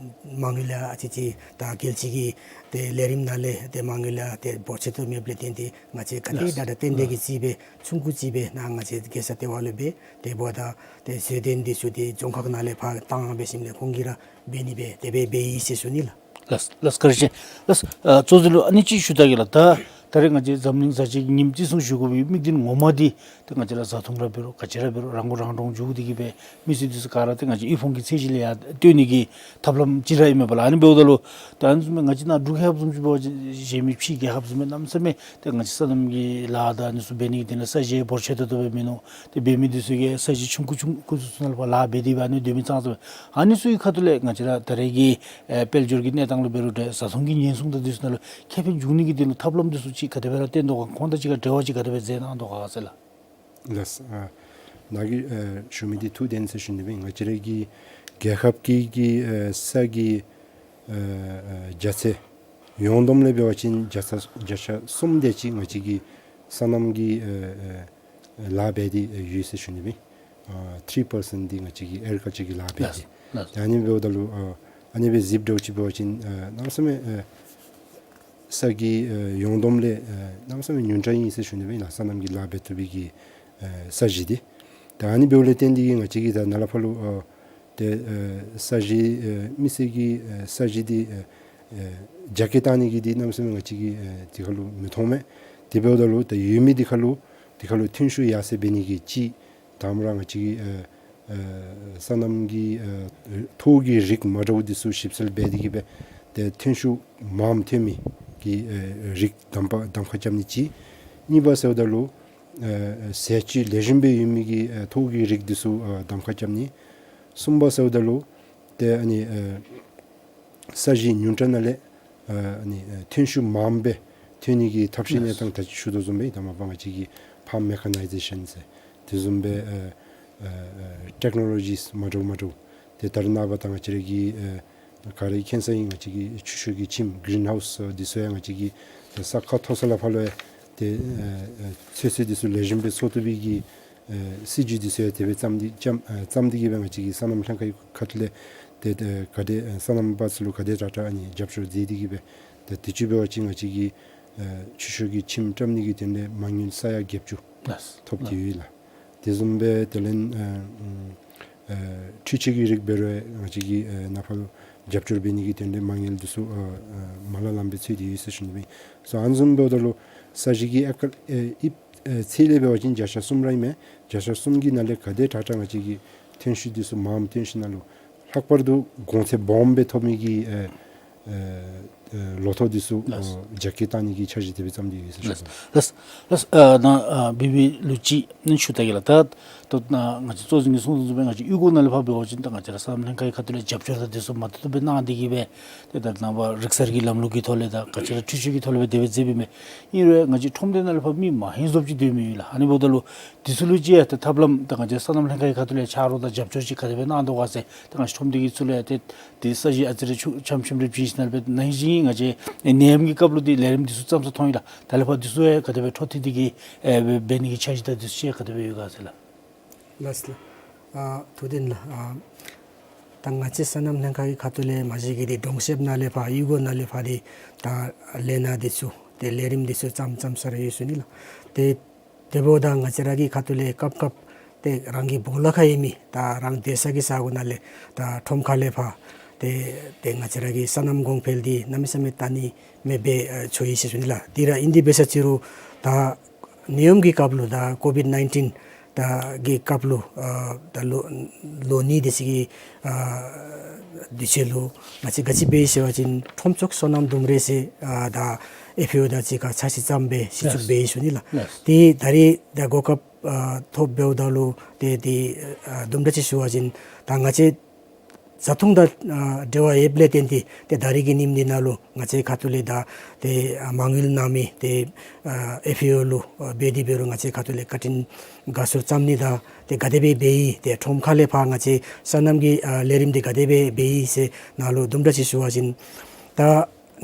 མ་དངུལ་ཡང་ཨ་ཙི་ཅིག་ད་རྒྱལ་སྤྱི་གི་ཏེ་ལས་རིམ་ནང་ལས་ཏེ་མ་དངུལ་ཡང་ཏེ་འབོར་ཆེ་ཏོག་མེདཔ་ལས་བརྟེན་ཏེ་ང་བཅས་ག་དེ་ལགས། ད་ད་རྟེན་འབྲེལ་གྱི་རྩིས་སྦེ་ཆུང་ཀུ་ཅིག་སྦེ་ནཱ་ང་བཅས་རྒྱལ་ས་ལྟེ་བ་ལུ་སྦེ་ཏེ་འབདཝ་ད་ཏེ་བཟོ་རྟེན་འདི་ཚུ་ཏེ་རྫོང་ཁག་ནང་ལས་ཕར་བཏང་འབད་ཞིནམ་ལས་ཁོང་གིས་ར་འབད་ནི་སྦེ་དེ་སྦེ་འབད་ཡི་ཟེར་ཞུ་ནི་ལགས། ལགས་ལགས། བཀའ་དྲིན་ཆེ་ལགས། ཨ་གཙོ་འཛིན་ལུ་ཨ་ནི་ཅིག་ཞུ་ད་གེ་ལགས། ད་ད་རེས་ང་བཅས་འཛམ་གླིང་བཟའ་བཅའ་གི་ཉིནམ་བརྩི་སྲུང་ཞུ་དགོ་པའི་དམིགས་དོན་ངོ་མ་འདི་ཏེ་ང་བཅས་ར་བཟའ་འཐུང་ར་འབད་རུང་ག་ཅི་ར་འབད་རུང་རང་མགོ་རང་འདྲོངས་འགྱོ་སྟེ་གི་སྦེ་མི་སེར་འདི་ཚུ་ག་ར་ཏེ་ང་བཅས་དབུལ་ཕོངས་ཀྱི་ཚད་གཞི་ལས་ཡར་བཏོན་ནི་གི་ཐབས་ལམ་ཅིག་ར་ཨིན་མས་པ་ལགས། ཨ་ནི་འབདཝ་ད་ལུ་ད་ཨ་ནི་བཟུམ་སྦེ་ང་བཅས་ནཱ་འབྲུག་རྒྱལ་ཁབ་བཟུམ་ཅིག་འབད་བ་ཅིན་གཞན་མི་ཕྱི་རྒྱལ་ཁབ་བཟུམ་སྦེ་གནམ་མེད་ས་མེད་ཏེ་ང་བཅས་སོ་ནམ་གྱི་ལཱ་དང་ཨ་ནི་ཚུ་འབད་ནི་གི་དོན་ལས་ས་གཞི་འབོར་ཆེ་ཏོག་ཏོ་སྦེ་མིན་ནུག། ཏེ་འབད་མི་འདི་ཚུ་གིས་ས་གཞི་ཆུང་ཀུ་ཆུང་ཀུ་ཚུ་ཚུ་ནང་ལུ་ཕར་ལཱ་འབད་དེ་སྦེ་ཨ་ནི་སྡོད་མི་ཙང་ཙ་སྦེ་ཨ་ནི་ཚུ་གི་ཁ་ཐུག་ལས་ང་བཅས་ར་ད་རེས་ཀྱི་ཨེ་དཔལ་འབྱོར་གྱི་གནས་སྟངས་ལུ་འབད་རུང་ཏེ་བཟའ་འཐུང་གི་ཉེན་སྲུང་དང་འདི་ཚུ་ནང་ལུ་ཁེ་ཕན་འབྱུང་ནི་གི་དོན་ལུ་ཐབས་ལམ་འདི་ཚུ་ཅིག་ག་དེ་སྦེ་ར་བཏོན་དོ་ག། ཁོང་དང་གཅིག་ཁར་འབྲེལ་བ་ཅིག་ག་དེ་སྦེ་མཛད་གནང་དོ་ག་ཟེར་ལགས། ལགས། ཨ་ནཱ་གིས་ཨེ་ཞུ་མི་འདི་ཐུགས་བདེན་ཟེར་ཞུ་ནི་སྦེ་ང་བཅས་ར་གི་རྒྱལ་ཁབ་ཀྱི་གི་ཨེ་ས་གི་ཨེ་ཨེ་རྒྱ་ཚད་ཡོངས་བསྡོམས་ལས་འབད་བ་ཅིན་བརྒྱ་ཆ་བརྒྱ་ཆ་གསུམ་དེ་ཅིག་ང་བཅས་ཀྱི་སོ་ནམ་གྱི་ཨེ་ཨེ་ལཱ་འབད་དེ་ཡོད་ཟེར་ཞུ་ནི་སྦེ། ཨ་ཐི་རི་པར་སེནཊ་འདི་ང་བཅས་ཀྱི་ཨེག་རི་ཀལ་ཅར་གྱི་ལཱ་འབད་དེ། ལགས་ལགས། ད་ཨ་ནི་འབདཝ་ད་ལུ་ཨ་ཨ་ནི་སྦེ་གཟིགསཔ་འདྲཝ་ཅིག་འབད་བ་ཅིན་ཨ་གནམ་མེད་ས་མེད་ཨ་ས་གི་ཨ་ཡོངས་བསྡོམས་ལས་ཨ་གནམ་མེད་ས་མེད་ཉུང་དྲགས་ཨིན་ཟེར་ཞུ་ནི་སྦེ་ཨིན་ལགས། སོ་ནམ་གྱི་ལཱ་འབད་བཏུབ་པའི་གི་ཨ་ས་གཞི་འདི། ད་ཨ་ནི་འབདཝ་ལས་བརྟེན་ཏེ་གིས་ང་བཅས་ཀྱིས་ད་ནཱ་ལས་ཕར་ལུ་ཨ་ཏེ་ཨ་ས་གཞི་ཨ་མི་སེར་གྱི་ཨ་ས་གཞི་འདི་ཨ་ཨ་རྒྱ་སྐྱེད་བཏང་ནི་གི་འདི་གནམ་མེད་ས་མེད་ང་བཅས་ཀྱིས་ཨ་དེ་ཁར་ལུ་མི་མཐོང་མས། དེ་འབདཝ་ད་ལུ་ད་ཡོད་མི་འདི་ཁར་ལུ་དེ་ཁར་ལུ་ཐོན་ཤུགས་ཡར་སེང་འབད་ནི་གི་གཅིག་དང་པ་ར་ང་བཅས་ཀྱིས་ཨ་ཨ་སོ་ནམ་གྱི་ཨ་ཐོག་གི་རིགས་མ་འདྲཝ་འདི་ཚུ་ཞིབ་འཚོལ་འབད་དེ་གིས་སྦེ་ཏེ་ཐོན་ཤུགས་མངམ་ཐོན་མི་གི་ཨ་རིགས་གདམ་པ་གདམ་ཁ་རྐྱབ་ནི་གཅིག། གཉིས་པ་ཟེརཝ་ད་ལུ་ཨ་ཟས་བཅུད་ལེགས་ཤོམ་སྦེ་ཡོད་མི་གི་ཨ་ཐོག་གི་རིགས་འདི་ཚུ་ཨ་གདམ་ཁ་རྐྱབ་ནི། གསུམ་པ་ཟེརཝ་ད་ལུ་ཏེ་ཨ་ནི་ཨ་ས་གཞི་ཉུང་དྲགས་ནང་ལས་ཨ་ཨ་ནི་ཨ་ཐོན་ཤུགས་མངམ་སྦེ་ཐོན་ནི་གི་ཐབས་ཤེས་གནས་སྟངས་ད་ཅི་ཞུ་དོ་བཟུམ་སྦེ་ད་མ་པ་ང་བཅས་ཀྱི་ཕཱམ་མེ་ཀ་ནའི་ཛེ་ཤཱན་ཟེར་དེ་བཟུམ་སྦེ་ཨ་ཨ་ཨ་ཊེཀ་ནོ་ལོ་ཇིས་མ་འདྲཝ་མ་འདྲཝ་ཏེ་ད་རེས་ནངས་པ་ད་ང་བཅས་ར་གི་ཨ་ག་ར་གིས་མཁྱེན་ས་ཨིན། ང་བཅས་ཀྱི་ཆུ་ཤུགས་ཀྱི་ཁྱིམ་གི་རིན་ཧའུསི་འདི་ཚུ་ཡང་ང་བཅས་ཀྱིས་ཏེ་ས་ཁ་མཐོ་ས་ལས་ཕར་ལུ་ཡང་ཏེ་ཨ་ཨ་ཚོད་བསྲེ་འདི་ཚུ་ལེགས་ཤོམ་སྦེ་བཙོ་བཏུབ་པའི་གི་ཨ་སྲིད་བྱུས་འདི་ཚུ་ཡང་དེ་སྦེ་བརྩམས་ཏེ་བརྩམས་ཨ་བརྩམས་ཏེ་གིས་སྦེ་ང་བཅས་ཀྱི་སོ་ནམ་ལྷན་ཁག་གི་ཁ་ཐུག་ལས་ ཏེ་ཏེ་ག་དེ་ཨེ་སོ་ནམ་པ་ཚུ་ལུ་ག་དེ་དྲག་དྲག་ཨ་ནི་རྒྱབ་སྐྱོར་མཛད་དེ་གིས་སྦེ་ཏེ་དུས་ཅི་འབད་བ་ཅིན་ང་བཅས་ཀྱིས་ཨེ་ཆུ་ཤོག་གི་ཁྱིམ་བཀྲམ་ནི་གི་དོན་ལས་མ་དངུལ་ས་ཡ་བརྒྱད་ཅུ་ལགས། ཐོབ་སྟེ་ཡོད་ལགས། དེ་བཟུམ་སྦེ་དེ་ལས་ཨེ་ཨེ་འཕྲུལ་ཆས་ཀྱི་རིགས་འབད་རུང་ང་བཅས་ཀྱིས་ཨེ་ནཱ་ཕར་ལུ་རྒྱབ་སྐྱོར་འབད་ནི་གི་དོན་ལས་མ་དངུལ་འདི་ཚུ་ཨེ་ཨེ་མ་ལ་ལམ་སྦེ་འཚོལ་ཏེ་ཡོད་ཟེར་ཞུ་ནི་ཨིན། སོ་ཨ་ནི་བཟུམ་འབདཝ་ད་ལུ་ས་གཞི་གི་ཨེ་ཀར་ཨེ་དབྱིབས་ཨེ་ཚད་ལས་འབད་བ་ཅིན་བརྒྱ་ཆ་གསུམ་ར་ཨིན་མས། བརྒྱ་ཆ་གསུམ་གྱི་ནང་ལས་ག་དེ་དྲག་དྲག་ང་བཅས་ཀྱིས་ཐོན་ཤུགས་འདི་ཚུ་མངམ་ཐོན་ཤུགས་ནང་ལུ་ལྷག་པར་དུ་གོང་ཚད་སྦོམ་སྦེ་ཐོབ་ནི་གི་ཨེ་ཨེ་ཨེ་ལོ་ཐོག་འདི་ཚུ་ལགས། ཨེ་རྒྱ་སྐྱེད་བཏང་ནི་གི་འཆར་གཞི་དེ་སྦེ་བརྩམས་ཏེ་ཡོད་ཟེར་ཞུ་ལགས། ལགས། ལགས། ཨ་ནཱ་ཨ་བི་བི་ལུ་ཅིག་ནི་ཞུ་ད་གེ་ལགས། ད་ད་ནཱ་ང་བཅས་གཙོ་འཛིན་གྱིས་གསུངས་དོ་བཟུམ་སྦེ་ང་བཅས་གཡུས་སྒོ་ནང་ལས་ཕར་འབད་བ་ཅིན་ད་ང་བཅས་ར་སོ་ནམ་ལྷན་ཁག་གི་ཁ་ཐུག་ལས་རྒྱབ་སྐྱོར་དང་དེ་ཚུ་མ་ཏོག་ཏོ་སྦེ་གནང་སྟེ་གིས་སྦེ་ཏེ་ད་ནངས་པ་རིག་གསར་གྱི་ལམ་ལུགས་ཀྱི་ཐོག་ལས་དང་ག་ཅི་ར་འཕྲུལ་ཆས་ཀྱི་ཐོག་ལས་སྦེ་དེ་སྦེ་མཛད་པའི་མས། ཨིན་རུང་ང་བཅས་ཁྲོམ་སྡེ་ནང་ལས་ཕར་མི་མ་ཧེང་སོབ་ཅིག་སྡོད་མི་ཡོད་ལགས། ཨ་ནི་འབདཝ་ད་ལུ་དེ་ཚུ་ལུ་ཅིག་ཡང་ཏེ་ཐབས་ལམ་ད་ང་བཅས་སོ་ནམ་ལྷན་ཁག་གི་ཁ་ཐུག་ལས་ཆ་རོགས་དང་རྒྱབ་སྐྱོར་ཅིག་ག་དེ་སྦེ་གནང་དོ་ག་ཟེར་ད་ང་བཅས་ཁྲོམ་སྡེ་གི་ཚུ་ལུ་ཡང་ཏེ་དེ་ས་གཞི་ཨ་ཙི་རེ་ཆུང་ཆུངམ་ཆུངམ་རེ་བྱིན་ཞིནམ་ལས་སྦེ་ན་ཧིང་གི་ང་བཅས་ནད་ཡམས་ཀྱི་སྐབས་ལུ་ཏེ་ལས་རིམ་འདི་ཚུ་བརྩམས་ས་མཐོང་ཡི་ལགས། ད་ལས་ཕར་འདི་ཚུ་ཡང་ག་དེ་སྦེ་འཕྲོ་མཐུད་དེ་གིས་ཨེ་འབད་ནི་གི་འཆར་གཞི་དང་འདི་ཚུ་ཡང་ག་དེ་སྦེ་ཡོད་ག་ཟེར་ལགས། ལགས་ལགས། ཨ་ཐུགས་བདེན་ལགས། ཨ་ད་ང་བཅས་སོ་ནམ་ལྷན་ཁག་གི་ཁ་ཐུག་ལས་མ་གཞི་གི་འདི་གྲོང་གསེབ་ནང་ལས་ཕར་གཡུས་སྒོ་ནང་ལས་ཕར་འདི་ད་ལས་སྣ་འདི་ཚུ་ཏེ་ལས་རིམ་འདི་ཚུ་བརྩམས་བརྩམས་ས་ར་ཡོད་ཟེར་ཞུ་ནི་ལགས། ཏེ་དེ་འབདཝ་ད་ང་བཅས་ར་གི་ཁ་ཐུག་ལས་སྐབས་སྐབས་ཏེ་རང་གི་སྦོ་ལོགས་ཁར་ཡོད་མི་ད་རང་སྡོད་ས་གི་ས་གོ་ནང་ལས་ད་ཁྲོམ་ཁ་ལས་ཕར་ཏེ་ཏེ་ང་བཅས་ར་གི་སོ་ནམ་གོང་འཕེལ་འདི་གནམ་མེད་ས་མེད་བཏང་ནི་མེདཔ་སྦེ་ཨེ་ཚོར་ཡི་ཟེར་ཞུ་ནི་ལགས། དེ་ར་ཨིན་དེ་འབད་ས་ཅི་རུང་ད་ནད་ཡམས་ཀྱི་སྐབས་ལུ་ད་ཀོ་བིཌ་ནའིན་ཊིན་ད་གི་སྐབས་ལུ་ཨ་ད་ལོ་ལོ་གཉིས་དེ་ཅིག་གི་ཨ་དུས་ཚོད་ལུ་ང་བཅས་ག་ཅི་འབད་ཡི་ཟེར་བ་ཅིན་ཁྲོམ་ཚོགས་སོ་ནམ་ལྡུམ་ར་ཟེར་ཨ་ད་ཨེཕ་ཨེ་ཨོ་དང་གཅིག་ཁར་འཆར་གཞི་བརྩམས་སྦེ་གཞི་བཙུགས་ལགས། འབད་ཡི་ཞུ་ནི་ལགས། ལགས། ཏེ་ད་རིས་ད་གོ་སྐབས་ཨ་ཐོབ་འབདཝ་ད་ལུ་ཏེ་ཏེ་ཨ་དུམ་གྲ་ཅིག་ཞུ་བ་ཅིན་ད་ང་བཅས་བཟའ་འཐུང་དང་ཨ་འབྲེལ་བ་ཡོདཔ་ལས་བརྟེན་ཏེ་ཏེ་ད་རིས་ཀྱི་ཉིནམ་འདི་ནང་ལུ་ང་བཅས་ཁ་ཐུག་ལས་ད་ཏེ་ཨ་མ་དངུལ་གནང་མི་ཏེ་ཨ་ཨེཕ་ཨེ་ཨོ་ལུ་ཨ་འབད་དེ་འབད་རུང་ང་བཅས་ཁ་ཐུག་ལས་བཀའ་དྲིན་དགའ་ཚོར་བརྩམ་ནི་དང་ཏེ་ག་དེ་སྦེ་འབད་ཡི་ཏེ་ཁྲོམ་ཁ་ལས་ཕར་ང་བཅས་སོ་ནམ་གྱི་ཨ་ལས་རིམ་འདི་ག་དེ་སྦེ་འབད་ཡི་ཟེར་ནང་ལུ་དུམ་གྲ་ཅིག་ཞུ་བ་ཅིན་ད་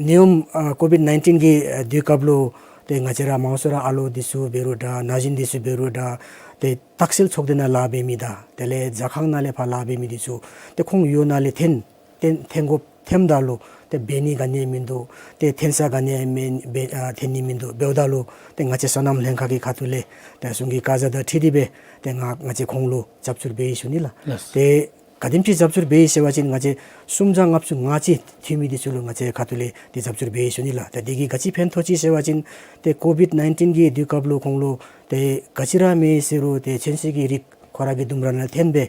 ནད་ཡམས་ཨ་ཀོ་བིཌ་ནའིན་ཊིན་གྱི་ཨ་དུས་སྐབས་ལུ་ཏེ་ང་བཅས་ར་མང་ཤོས་ར་ཨ་ལོ་འདི་ཚུ་འབད་རུང་འདྲ་ན་གཞོན་འདི་ཚུ་འབད་རུང་འདྲ་ཏེ་དག་སེལ་ཚོགས་སྡེ་ནང་ལཱ་འབད་མི་དང་དེ་ལས་ཟ་ཁང་ནང་ལས་ཕར་ལཱ་འབད་མི་འདི་ཚུ་ཏེ་ཁོང་ཡུལ་ནང་ལས་འཐོན་འཐོན་འཐོན་དགོཔ་འཐོནམ་ད་ལུ་ཏེ་འབད་ནི་ག་ནི་ཡང་མིན་འདུག། ཏེ་འཐོན་ས་ག་ནི་ཡང་མེད་འབད་ཨ་འཐོན་ནི་མིན་འདུག། འབདཝ་ད་ལུ་ཏེ་ང་བཅས་སོ་ནམ་ལྷན་ཁག་གི་ཁ་ཐུག་ལས་ཏེ་གཞུང་གི་བཀའ་རྒྱ་དང་འཁྲིལ་ཏེ་སྦེ་ཏེ་ང་ང་བཅས་ཁོང་ལུ་རྒྱབ་སྐྱོར་འབད་ཡི་ཞུ་ནི་ལགས། ལགས། ཏེ་ག་དེམ་ཅིག་རྒྱབ་སྐྱོར་འབད་ཡི་ཟེར་བ་ཅིན་ང་བཅས་སུམ་བརྒྱ་ལྔ་བཅུ་ང་གཅིག་འཐུས་མི་འདི་ཚུ་ལུ་ང་བཅས་ཁ་ཐུག་ལས་ཏེ་རྒྱབ་སྐྱོར་འབད་ཡི་ཞུ་ནི་ལགས། ཏེ་འདི་གིས་ག་ཅི་ཕན་ཐོགས་ཅི་ཟེར་བ་ཅིན་ཏེ་ཀོ་བིཌ་ནའིན་ཊིན་གྱི་དུས་སྐབས་ལུ་ཁོང་ལུ་ཏེ་ག་ཅི་ར་མེད་ཟེར་རུང་ཏེ་གཅན་གཟན་གྱི་རིགས་ཁོ་ར་གི་ལྡུམ་ར་ནང་འཐོན་སྦེ་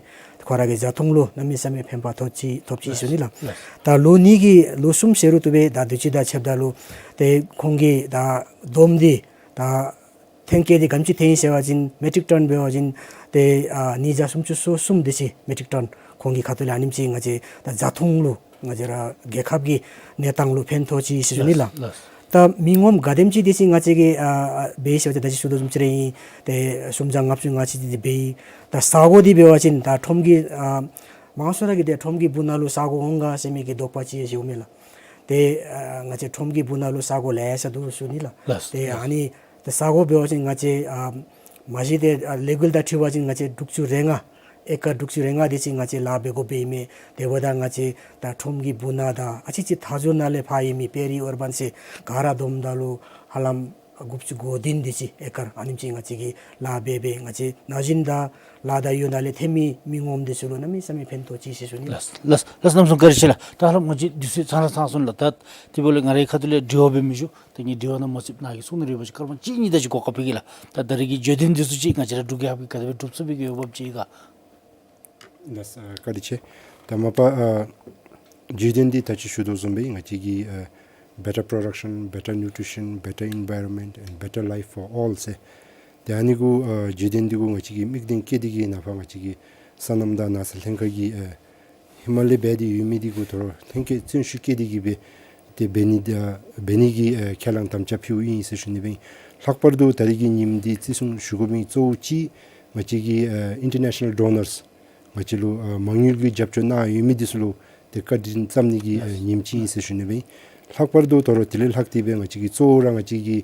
ཁོ་ར་གི་བཟའ་འཐུང་ལུ་གནམ་མེད་ས་མེད་ཕན་པ་ཐོགས་ཅི་ཐོབ་ཅི་ཞུ་ནི་ལགས། ལགས། ད་ལོ་གཉིས་ཀྱི་ལོ་གསུམ་ཟེར་རུང་བཏུབ་པས། ད་དུས་ཅི་དང་ཕྱདཔ་ད་ལུ་ཏེ་ཁོང་གི་ད་བསྡོམས་འདི་ད་ཐོན་སྐྱེད་འདི་ག་དེམ་ཅིག་ཐོན་ཡི་ཟེར་བ་ཅིན་མེ་ཊིག་ཊོན་འབད་བ་ཅིན་ཏེ་ཨ་ཉིས་བརྒྱ་སུམ་ཅུ་སོ་གསུམ་དེ་ཅིག་མེ་ཊིག་ཊོན་ཁོང་གི་ཁ་ཐུག་ལས་ཨ་ནེམ་ཅིག་ང་བཅས་ད་བཟའ་འཐུང་ལུ་ང་བཅས་ར་རྒྱལ་ཁབ་ཀྱི་གནས་སྟངས་ལུ་ཕན་ཐོགས་ཅི་ཟེར་ཞུ་ནི་ལགས། ལགས། ད་མི་ངོམ་ག་དེམ་ཅིག་དེ་ཅིག་ང་བཅས་ཀྱིས་ཨ་ཨ་འབད་ཡི་ཟེར་བ་ཅིན་ད་ཅི་ཞུ་དོ་བཟུམ་ཅིག་ར་ཨིན། ཏེ་སུམ་བརྒྱ་ལྔ་བཅུ་ང་གཅིག་དེ་འབད་ཡི། ད་ས་གོ་འདི་འབད་བ་ཅིན་ད་ཁྲོམ་གྱི་ཨ་མང་ཤོས་ར་གིས་ཏེ་ཁྲོམ་གྱི་སྦུག་ནང་ལུ་ས་གོ་འོང་ག་ཟེར་མི་གི་དོགས་པ་ཅིག་ཡང་བཞེས་འོང་མས་ལགས། ཏེ་ཨ་ང་བཅས་ཁྲོམ་གྱི་སྦུག་ནང་ལུ་ས་གོ་ལེ་ཤ་འདུག་ཞུ་ནི་ལགས། ལགས། ཏེ་ལགས། ཨ་ནི་ཏེ་ས་གོ་འབད་བ་ཅིན་ང་བཅས་ཨ་མ་གཞི་ཏེ་ཨ་ལས་འགུལ་དང་འཁྲིལ་བ་ཅིན་ང་བཅས་དྲུག་ཅུ་རེ་ལྔ་ཨེ་ཀར་དྲུག་ཅུ་རེ་ལྔ་དེ་ཅིག་ང་བཅས་ལཱ་འབད་དགོཔ་ཨིན་མས། དེ་འབདཝ་ད་ང་བཅས་ད་ཁྲོམ་གྱི་སྦུག་ནང་དང་ཨ་ཙི་ཅིག་མཐའ་མཇུག་ནང་ལས་ཕར་ཡོད་མི་པེ་རི་ཨར་བཱན་ཟེར་ག་ར་བསྡོམས་ད་ལུ་ཧ་ལམ་དགུ་བཅུ་གོ་བདུན་དེ་ཅིག་ཨེ་ཀར་ཨ་ནེམ་ཅིག་ང་བཅས་ཀྱིས་ལཱ་འབད་འབད་ང་བཅས་ན་གཞོན་དང་ལཱ་དང་གཡོག་ནང་ལས་འཐོན་མི་མི་ངོམ་དེ་ཚུ་ལུ་གནམ་མེད་ས་མེད་ཕན་ཐོགས་ཅི་ཟེར་ཞུ་ནི། ལགས་ལགས་ལགས། གནམ་མེད་ས་མེད་བཀའ་དྲིན་ཆེ་ལགས། ད་ཧ་ལམ་ང་བཅས་དུས་ཚོད་ཚང་ར་ཚང་སོང་ལགས། ད་དེ་འབདཝ་ལས་ང་རའི་ཁ་ཐུག་ལས་དྲི་བ་འབད་མི་ཞུ། ད་ངེའི་དྲི་བ་ནང་མ་ཚུདཔ་ནཱ་གིས་གསུང་ནི་རེ་བ་ཅིན་སྐར་མ་གཅིག་གཉིས་དེ་ཅིག་གོ་སྐབས་ཕུལ་གེ་ལགས། ད་ད་རེས་ཀྱི་བརྗོད་དོན་འདི་ཚུ་ཅིག་ང་བཅས་ར་འབྲུག་རྒྱལ་ཁབ་ཀྱིས་ག་དེ་སྦེ་སྒྲུབ་ཚུགས་པའི་གི་འོས་འབབ་ཅིག་ཡོད་ག། ལགས། ཨ་བཀའ་དྲིན་ཆེ། ད་མ་པ་ཨ་བརྗོད་དོན་འདི་ད་ཅི་ཞུ་དོ་བཟུམ་སྦེ་ང་བཅས་ཀྱིས་ཨ་better production, better nutrition, better environment and better life for all ཟེར། ཏེ་ཨ་ནི་གུ་ཨ་བརྗོད་དོན་འདི་གུ་ང་བཅས་ཀྱིས་དམིགས་དོན་བསྐྱེད་དེ་གིས་ནཱ་ཕར་ང་བཅས་ཀྱི་སོ་ནམ་དང་ནགས་ཚལ་ལྷན་ཁག་གིས་ཨ་ཧེ་མ་ལས་འབད་དེ་ཡོད་མི་འདི་གུ་དོ་རུང་ལྷན་སྐྱེས་བརྩོན་ཤུགས་བསྐྱེད་དེ་གིས་སྦེ་ཏེ་འབད་ནི་ད་འབད་ནི་གི་ཨ་ཁས་བླངས་དམ་བཅའ་ཕུལཝ་ཨིན་ཟེར་ཞུ་ནི་སྦེ་ཨིན། ལྷག་པར་དུ་ད་རེས་ཀྱི་ཉིནམ་འདི་བརྩི་སྲུང་ཞུ་དགོ་མི་གཙོ་བོ་ཅིག་ང་བཅས་ཀྱི་ཨ་ཨིན་ཊར་ནེ་ཤ་ནཱལ་ཌོ་ནརས་ང་བཅས་ལུ་ཨ་མ་དངུལ་གྱི་རྒྱབ་སྐྱོར་གནང་ཡོད་མི་འདི་ཚུ་ལུ་ཏེ་བཀའ་དྲིན་བསམ་ནི་གི་ཨ་ཉིནམ་ཅིག་ཨིན་ཟེར་ཞུ་ནི་སྦེ་ཨིན། ལྷག་པར་དུ་དོ་རུང་དེ་ལས་ལྷག་སྟེ་སྦེ་ང་བཅས་ཀྱི་གཙོ་བོ་ར་ང་བཅས་ཀྱི་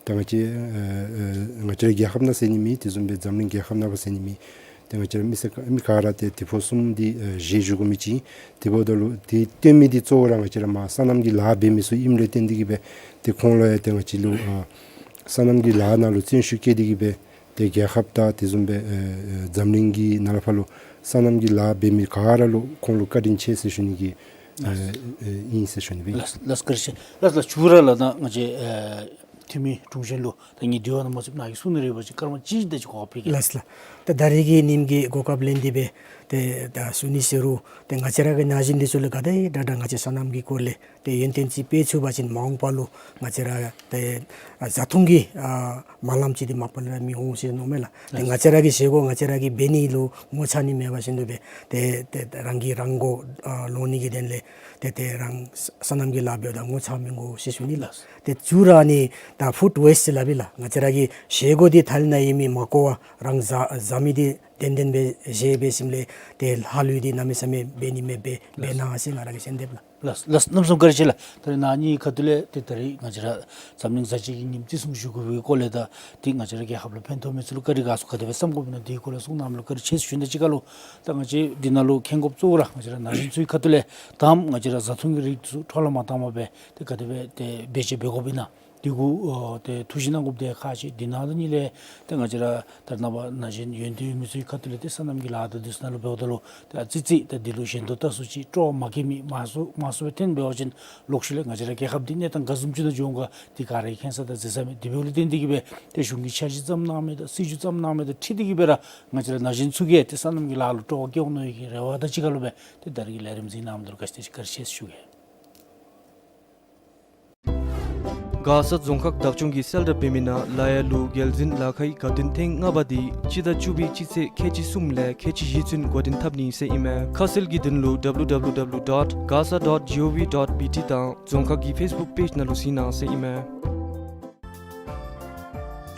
ད་ང་བཅས་ཨ་ཨ་ང་བཅས་ར་རྒྱལ་ཁབ་ནང་ཟེར་ནི་མེད། དེ་བཟུམ་སྦེ་འཛམ་གླིང་རྒྱལ་ཁབ་ནང་ཕར་ཟེར་ནི་མེད། ཏེ་ང་བཅས་ར་མི་སེར་ག་མི་ག་ར་ཏེ་དེ་ཕོག་གསུམ་འདི་ཨེ་བཞེས་བཞུགས་དགོ་མི་ཅིག་ཨིན། དེ་འབདཝ་ད་ལུ་དེ་སྟོན་མི་འདི་གཙོ་བོ་ར་ང་བཅས་ར་མར་སོ་ནམ་གྱི་ལཱ་འབད་མི་ཚུ་ཨིནམ་ལས་བརྟེན་ཏེ་གིས་སྦེ་ཏེ་ཁོང་ལུ་ཡང་ཏེ་ང་བཅས་ལུ་ཨ་སོ་ནམ་གྱི་ལཱ་ནང་ལུ་བརྩོན་ཤུགས་བསྐྱེད་དེ་གིས་སྦེ་ཏེ་རྒྱལ་ཁབ་དང་དེ་བཟུམ་སྦེ་ཨེ་ཨེ་འཛམ་གླིང་གི་ནང་ལས་ཕར་ལུ་སོ་ནམ་གྱི་ལཱ་འབད་མི་ག་ར་ལུ་ཁོང་ལུ་བཀའ་དྲིན་ཆེ་ཟེར་ཞུ་ནི་གི་ཨེ་ཨེ་ཨིན་ཟེར་ཞུ་ནི་སྦེ། ལགས་ལགས། བཀའ་དྲིན་ཆེ། ལགས་ལགས། ཇུ་ར་ལགས། ད་ང་བཅས་ཨེ་འཐུས་མི་དྲུང་ཆེན་ལུ་ད་ངེའི་དྲི་བ་ནང་མ་ཚུད་ནཱ་གིས་གསུང་ནི་རེ་བ་ཅིན་སྐར་མ་གཅིག་དེ་ཅིག་གོ་སྐབས་ཕུལ་གེ། ལགས་ལགས། ད་ད་རེས་ཀྱི་ཉིནམ་གྱི་གོ་སྐབས་ལེན་ཏེ་སྦེ་ཏེ་ད་གསུང་ནི་ཟེར་རུང་ཏེ་ང་བཅས་ར་གི་ན་གཞོན་འདི་ཚུ་ལུ་ག་དེ་དྲག་དྲག་ང་བཅས་སོ་ནམ་གྱི་སྐོར་ལས་ཏེ་ཡོན་ཏན་ཅིག་སྤེལ་ཚུགས་པ་ཅིན་མ་འོངས་པ་ལུ་ང་བཅས་ར་ཏེ་ཨ་བཟའ་འཐུང་གི་ཨ་སྨོན་ལམ་ཅིག་འདི་མ་པ་ལས་ར་མི་འོང་ཟེར་མནོཝ་མས་ལགས། ཏེ་ང་བཅས་ར་གི་བཞེས་སྒོ་ང་བཅས་ར་གིས་འབད་ནི་ལུ་ངོ་ཚ་ནི་མེད་པ་བཞིན་དུ་སྦེ་ཏེ་ཏེ་རང་གིས་རང་མགོ་ཨ་ལོན་ནི་གི་དོན་ལས་ཏེ་ཏེ་རང་སོ་ནམ་གྱི་ལཱ་འབདཝ་ད་ངོ་ཚ་མི་དགོ་ཟེར་ཞུ་ནི་ལགས། ཏེ་ཇུ་ར་ནི་ད་ཕུཌ་ཝེསཊ་ཟེར་སླབ་ཨིན་ལགས། ང་བཅས་ར་གི་བཞེས་སྒོ་འདི་ཐ་ལི་ནང་ཡོད་མི་མ་གོ་བར་རང་བཟའ་བཟའ་མི་འདི་བདེན་བདེན་སྦེ་བཞེས་སྦེ་ཞིནམ་ལས་ཏེ་ལྷག་ལུས་འདི་གནམ་མེད་ས་མེད་འབད་ནི་མེདཔ་སྦེ་འབད་གནང་ཟེར་ང་ར་གིས་གསོལ་འདེབས་ལགས། ལགས་ལགས། གནམ་མེད་ས་མེད་བཀའ་དྲིན་ཆེ་ལགས། ད་རེས་ནཱ་ངེའི་ཁ་ཐུག་ལས་ཏེ་ད་རེས་ང་བཅས་ར་འཛམ་གླིང་བཟའ་བཅའ་གི་ཉིནམ་བརྩི་སྲུང་ཞུ་དགོ་པའི་སྐོར་ལས་དང་ཏེ་ང་བཅས་ར་རྒྱལ་ཁབ་ལུ་ཕན་ཐོགས་མི་ཚུ་ལུ་བཀའ་དྲིན་དགའ་ཚོར་ག་དེ་སྦེ་བསམ་དགོཔ་ཨིན་ན་དེའི་སྐོར་ལས་གསུང་གནངམ་ལུ་བཀའ་དྲིན་ཆེ་ཟེར་ཞུ་ནི་དང་གཅིག་ཁར་ལུ་ད་ང་བཅས་འདི་ནང་ལུ་མཁྱེན་དགོཔ་གཙོ་བོ་ར་ང་བཅས་ར་ན་གཞོན་ཚུའི་ཁ་ཐུག་ལས་དང་པ་ང་བཅས་ར་བཟའ་འཐུང་གི་རིགས་ཚུ་འཕྲོ་བརླག་མ་བཏང་པར་སྦེ་ཏེ་ག་དེ་སྦེ་ཏེ་བེད་སྤྱོད་འབད་དགོཔ་ཨིན་ན་དེ་གུ་ཨོ་ཏེ་ཐུགས་ཞིབ་གནང་དགོཔ་འདི་ཁག་ཆེ། དེ་ནང་དོན་ཉིད་ལས་ཏེ་ང་བཅས་ར་ད་རེས་ནངས་པ་ན་གཞོན་ཡོན་ཏན་ཡོད་མི་ཚུའི་ཁ་ཐུག་ལས་ཏེ་སོ་ནམ་གྱི་ལཱ་དང་དེ་ཚུ་ནང་ལུ་འབདཝ་ད་ལུ་ཏེ་ཨ་ཙི་ཅིག་ཏེ་འདི་ལུ་ཞན་དུ་ལྟ་ས་ཅིག་སྤྲོ་བ་མ་སྐྱེ་མི་མང་སུ་མང་སུ་སྦེ་ཐོན་འབད་བ་ཅིན་ལོག་ཤུལ་ལས་ང་བཅས་ར་རྒྱལ་ཁབ་འདི་གནས་སྟངས་ག་བཟུམ་ཅིག་ནང་འགྱོ་འོང་ག་འདི་ག་ར་གིས་མཁྱེན་ས་དང་གཟིགས་ས་མས། དེ་འབདཝ་ལས་བརྟེན་ཏེ་གིས་སྦེ་ཏེ་གཞུང་གི་འཆར་གཞི་བརྩམ་གནང་མི་དང་སྲིད་བྱུས་བརྩམ་གནང་མི་དང་འཁྲིལ་ཏེ་གིས་སྦེ་ར་ང་བཅས་ར་ན་གཞོན་ཚུ་གིས་ཏེ་སོ་ནམ་གྱི་ལཱ་ལུ་སྤྲོ་བ་སྐྱེ་འོང་མནོ་བའི་གི་རེ་བ་དང་གཅིག་ཁར་ལུ་སྦེ་ཏེ་ད་རེས་ཀྱི་ལས་རིམ་གཟིགས་གནངམ་ལུ་བཀའ་དྲིན་བཀའ་དྲིན་ཆེ་ཞུ་གེ། མགར་ས་རྫོང་ཁག་བདག་སྐྱོང་གིས་གསལ་བསྒྲགས་འབད་མི་ནང་ལ་ཡ་ལུ་རྒྱལ་འཛིན་ལ་ཁའི་དགའ་སྟོན་ཐེངས་ལྔ་པ་འདི་སྤྱི་ཟླ་བཅུ་པའི་སྤྱི་ཚེས་ཁལ་གཅིག་གསུམ་ལས་ཁལ་གཅིག་བཞི་ཚུན་འགོ་འདྲེན་འཐབ་ནི་ཟེར་ཨིན་མས། ཁ་གསལ་གྱི་དོན་ལུ་W W W dot gasa dot gov dot B T དང་རྫོང་ཁག་གི་ཕེསི་བུཀ་པེཇ་ནང་ལུ་གཟིགས་གནང་ཟེར་ཨིན་མས།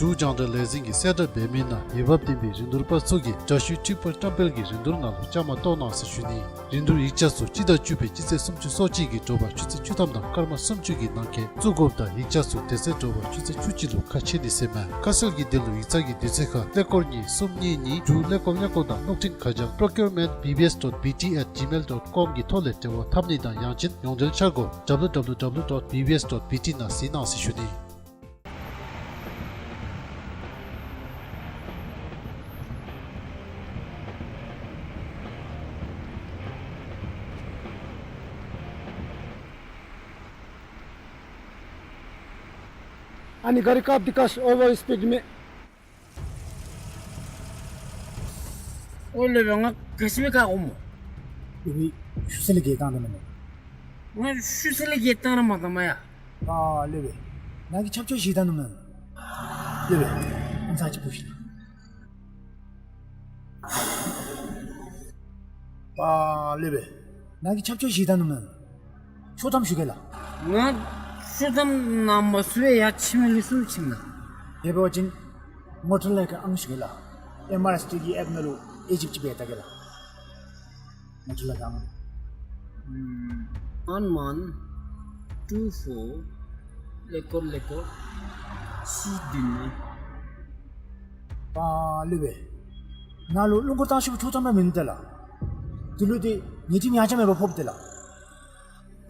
འབྲུག་རྒྱང་བསྒྲགས་ལས་འཛིན་གྱིས་གསལ་བསྒྲགས་འབད་མི་ནང་འོས་འབབ་ལྡན་པའི་རིན་བསྡུར་པ་ཚུ་གིས་དྲ་ཞུའི་འཕྲིན་ཕུར་བཀྲམ་སྤེལ་གྱི་རིན་བསྡུར་ནང་ལུ་བཅའ་མར་གཏོགས་གནང་ཟེར་ཞུ་ནི། རིན་བསྡུར་ཡིག་ཆ་ཚུ་སྤྱི་ཟླ་བཅུ་པའི་སྤྱི་ཚེས་སུམ་ཅུ་སོ་གཅིག་གི་དྲོ་པ་ཆུ་ཚོད་བཅུ་ཐམ་དང་སྐར་མ་སུམ་ཅུ་གི་ནང་འཁོད་བཙུགས་དགོཔ་དང་ཡིག་ཆ་ཚུ་དེ་ཚེ་དྲོ་པ་ཆུ་ཚོད་བཅུ་གཅིག་ལུ་ཁ་ཕྱེ་ནི་ཟེར་མས། ཁ་གསལ་གྱི་དོན་ལུ་ཡིག་ཚང་གི་དུས་ཚོད་ཁར་ཀླད་ཀོར་གཉིས་གསུམ་གཉིས་གཉིས་དྲུག་ཀླད་ཀོར་ཀླད་ཀོར་དང་གློག་འཕྲིན་ཁ་བྱང་procurement B B S dot B T at gmail dot com གི་ཐོག་ལས་འབྲེལ་བ་འཐབ་ནི་དང་ཡང་ཅིན་ཡོངས་འབྲེལ་འཆར་སྒོ་W W W dot B B S dot B T ནང་གཟིགས་གནང་ཟེར་ཞུ་ནི། ཨ་ནི་ག་རི་ཀབ་འདི་ཀ་ཨོ་ཝར་སྤིཌ་མས། ཨོ་ལེ་བེ་ང་ག་ཅི་སྦེ་ཁར་འོངམ་སྨོ། ལེ་བེ་ཤུལ་ས་ལས་བརྒལ་བཏང་ད་མེན་ན། ང་ཤུལ་ས་ལས་བརྒལ་བཏང་ར་མ་བཏང་མ་ཡ། ཨ་ལེ་བེ་ནཱ་གིས་ཆབ་ཆོས་བཞེས་ད་ནུག་མེན་ན། ལེ་བེ་ཨ་ཙི་ཅིག་འབོ་ཤིག་ལགས། ཨ་ལེ་བེ་ནཱ་གིས་ཆབ་ཆོས་བཞེས་ད་ནུག་མེན་ན། ཤོ་ཐམ་ཞུ་གེ་ལགས། ང་ཤོ་ཐམ་ནང་མ་ཚུད་པར་ཡར་ཕྱི་མ་ལུ་ཚུར་ཕྱིན་ན། དེ་འབད་བ་ཅིན་མོ་ཊ་ལས་ཀྱི་ཨང་ཞུ་གེ་ལགས། ཨེམ་ཨར་ཨེསི་ཊི་གི་ཨེཔ་ནང་ལུ་ཨེ་ཇིབ་ཅིག་འབད་བལྟ་གེ་ལགས། མོ་ཊ་ལས་ཀྱི་ཨང་། ཨམ་one one two four ཀླད་ཀོར་ཀླད་ཀོར་གཅིག་བདུན་གཉིས། ཨ་ལེ་བེ་ནཱ་ལུ་སྣུམ་འཁོར་བཏང་ཤོག་པའི་ཤོ་ཐམ་ར་མིན་འདུག་ལགས། དེ་ལུ་ཏེ་ཉེས་རྡུང་ཡང་ཅིན་མེད་པར་ཕོགཔ་འདུག་ལགས།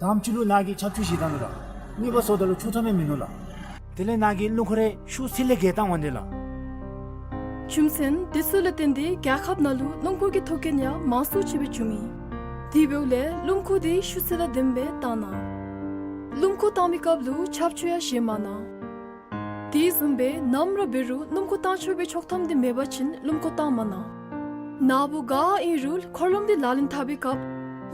དང་པ་ལུ་ནཱ་གིས་ཆབ་ཆོས་བཞེས་ད་ནུག་ལགས། གཉིས་པ་སོངམ་ད་ལུ་ཤོ་ཐམ་ཡང་མིན་ནུག་ལགས། དེ་ལས་ནཱ་གིས་སྣུམ་འཁོར་རེ་ཤུལ་ས་ལས་བརྒལ་བཏང་འོང་དེས་ལགས། རྒྱུ་མཚན་དེ་ཚུ་ལས་བརྟེན་ཏེ་རྒྱལ་ཁབ་ནང་ལུ་སྣུམ་འཁོར་གྱི་ཐོག་རྐྱེན་ཡང་མང་སུ་ཅིག་སྦེ་བྱུང་ཡི། དེ་འབདཝ་ལས་སྣུམ་འཁོར་དེ་ཤུལ་ས་དང་ལྡནམ་སྦེ་བཏང་གནང་། སྣུམ་འཁོར་བཏང་བའི་སྐབས་ལུ་ཆབ་ཆོས་ཡང་བཞེས་མ་གནང་། དེ་བཟུམ་སྦེ་ནམ་ར་འབད་རུང་སྣུམ་འཁོར་བཏང་ཆོག་པའི་ཆོག་ཐམ་དེ་མེད་པ་ཅིན་སྣུམ་འཁོར་བཏང་མ་གནང་། ནཱ་བུ་ག་ཨིན་རུང་འཁོར་ལམ་དེ་ལག་ལེན་འཐབ་པའི་སྐབས་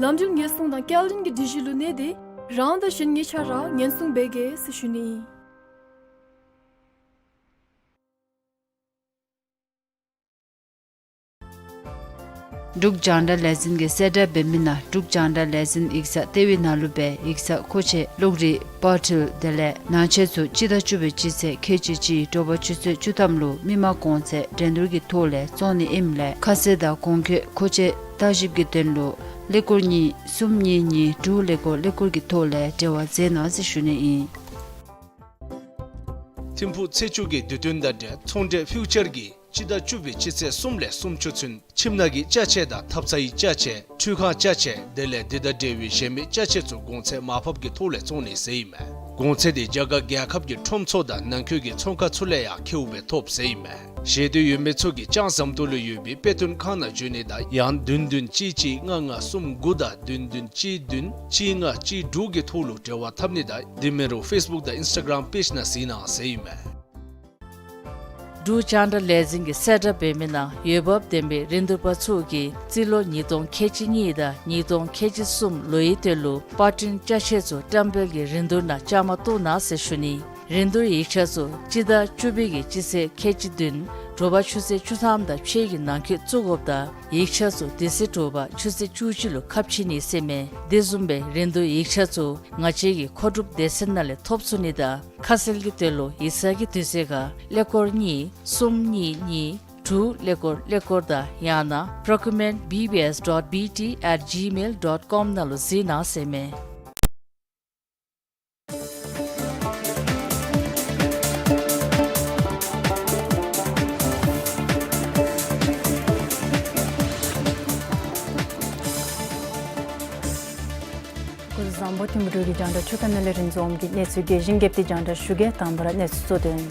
ལམ་འགྲུལ་ཉེན་སྲུང་དང་སྐྱེལ་འདྲེན་གྱི་སྒྲིག་གཞི་ལུ་གནས་ཏེ་རང་དང་གཞན་གཉིས་ཆ་ར་ཉེན་སྲུང་འབད་གེ་ཟེར་ཞུ་ནི་ཨིན། འབྲུག་རྒྱང་བསྒྲགས་ལས་འཛིན་གྱིས་གསལ་བསྒྲགས་འབད་མི་ནང་འབྲུག་རྒྱང་བསྒྲགས་ལས་འཛིན་ཡིག་ཚང་ལྟེ་བའི་ནང་ལུ་སྦེ་ཡིག་ཚང་མཁོ་ཆས་གློག་རིག་པར་འཕྲུལ་དེ་ལས་ནང་ཆས་ཚུ་སྤྱི་ཟླ་བཅུ་པའི་སྤྱི་ཚེས་ཁལ་གཅིག་གཅིག་དྲོ་པ་ཆུ་ཚོད་བཅུ་ཐམ་ལུ་མི་མང་གོང་ཚད་འགྲན་བསྡུར་གྱི་ཐོག་ལས་བཙོང་ནི་ཨིནམ་ལས་ཁ་གསལ་དང་གོང་འཁོད་མཁོ་ཆས་བརྟག་ཞིབ་ཀྱི་དོན་ལུ་ཀླད་ཀོར་གཉིས་གསུམ་གཉིས་གཉིས་དྲུག་ཀླད་ཀོར་ཀླད་ཀོར་གྱི་ཐོག་ལས་འབྲེལ་བ་མཛད་གནང་ཟེར་ཞུ་ནི་ཨིན། ཐིམ་ཕུག་ཚེས་བཅུ་གི་དུས་སྟོན་དང་འབྲེལ་ཚོང་འབྲེལ་ཕིའུ་ཅར་གྱི་ སྤྱི་ཟླ་བཅུ་པའི་སྤྱི་ཚེས་གསུམ་ལས་སུམ་ཅུ་ཚུན་ཁྱིམ་ནང་གི་ཅ་ཆས་དང་ཐབ་ཚང་གི་ཅ་ཆས་འཕྲུལ་ཁང་ཅ་ཆས་དེ་ལས་འདི་དང་འབྲེལ་བའི་གཞན་མི་ཅ་ཆས་ཚུ་གོང་ཚད་མར་ཕབ་ཀྱི་ཐོག་ལས་བཙོང་ནི་ཟེར་ཨིན་མས། གོང་ཚད་དེ་རྒྱ་གར་རྒྱལ་ཁབ་ཀྱི་ཁྲོམ་ཚུ་དང་ནང་འཁོད་ཀྱི་ཚོང་ཁང་ཚུ་ལས་ཡང་ཁེཝ་སྦེ་ཐོབ་ཟེར་ཨིན་མས། ཤེས་འདོད་ཡོད་མི་ཚུ་གིས་ལྕང་ཟམ་ཏོག་ལུ་ཡོད་པའི་དཔེ་སྟོན་ཁང་ནང་འབྱོན་ནི་དང་ཡང་བདུན་བདུན་གཅིག་གཅིག་ལྔ་ལྔ་གསུམ་དགུ་དང་བདུན་བདུན་གཅིག་བདུན་གཅིག་ལྔ་གཅིག་དྲུག་གི་ཐོག་ལུ་འབྲེལ་བ་འཐབ་ནི་དང་དེ་མིན་རུང་ཕེསི་བུཀ་དང་ཨིནསི་ཊ་གརམ་པེཇ་ནང་གཟིགས་གནང་ཟེར་ཨིན་མས། འབྲུག་རྒྱང་བསྒྲགས་ལས་འཛིན་གྱིས་གསལ་བསྒྲགས་འབད་མི་ནང་འོས་འབབ་ལྡན་པའི་རིན་བསྡུར་པ་ཚུ་གིས་རྩིས་ལོ་ཉིས་སྟོང་ཁལ་གཅིག་གཉིས་དང་ཉིས་སྟོང་ཁལ་གཅིག་གསུམ་ལོའི་དོན་ལུ་པར་སྐྲུན་ཅ་ཆས་ཚུ་བཀྲམ་སྤེལ་གྱི་རིན་བསྡུར་ནང་བཅའ་མར་གཏོགས་གནང་ཟེར་ཞུ་ནི། རིན་བསྡུར་ཡིག་ཆ་ཚུ་སྤྱི་ཟླ་བཅུ་པའི་གི་སྤྱི་ཚེས་ཁལ་གཅིག་བདུན་དྲོ་པ་ཆུ་ཚོད་བཅུ་ཐམ་དང་ཕྱེད་ཀྱི་ནང་འཁོད་བཙུགས་དགོཔ་དང་ཡིག་ཆ་ཚུ་དེ་ཚེ་དྲོ་པ་ཆུ་ཚོད་བཅུ་གཅིག་ལུ་ཁ་ཕྱེ་ནི་ཟེར་མས། དེ་བཟུམ་སྦེ་རིན་བསྡུར་ཡིག་ཆ་ཚུ་ང་བཅས་ཀྱི་མཁོ་སྒྲུབ་སྡེ་ཚན་ནང་ལས་ཐོབ་ཚུགས་ནི་དང་ཁ་གསལ་གྱི་དོན་ལུ་ཡིག་ཚང་གི་དུས་ཚོད་ཁར་ཀླད་ཀོར་གཉིས་གསུམ་གཉིས་གཉིས་དྲུག་ཀླད་ཀོར་ཀླད་ཀོར་དང་ཡང་ན་procurement B B S dot B T at gmail dot com ནང་ལུ་གཟིགས་གནང་ཟེར་མས། སྐུ་གཟུགས་བཟང་པོ། ཐིམ་ཕུ་འབྲུག་གི་རྒྱང་བསྒྲགས་ཆུ་ཁ་ནང་ལས་རིན་འཛོམས་ཀྱིས་གནས་ཚུལ་རྒྱས་ཤིང་རྒྱས་པ་དེ་རྒྱང་བསྒྲགས་ཞུ་གེ། དང་པ་ར་གནས་ཚུལ་གཙོ་དོན།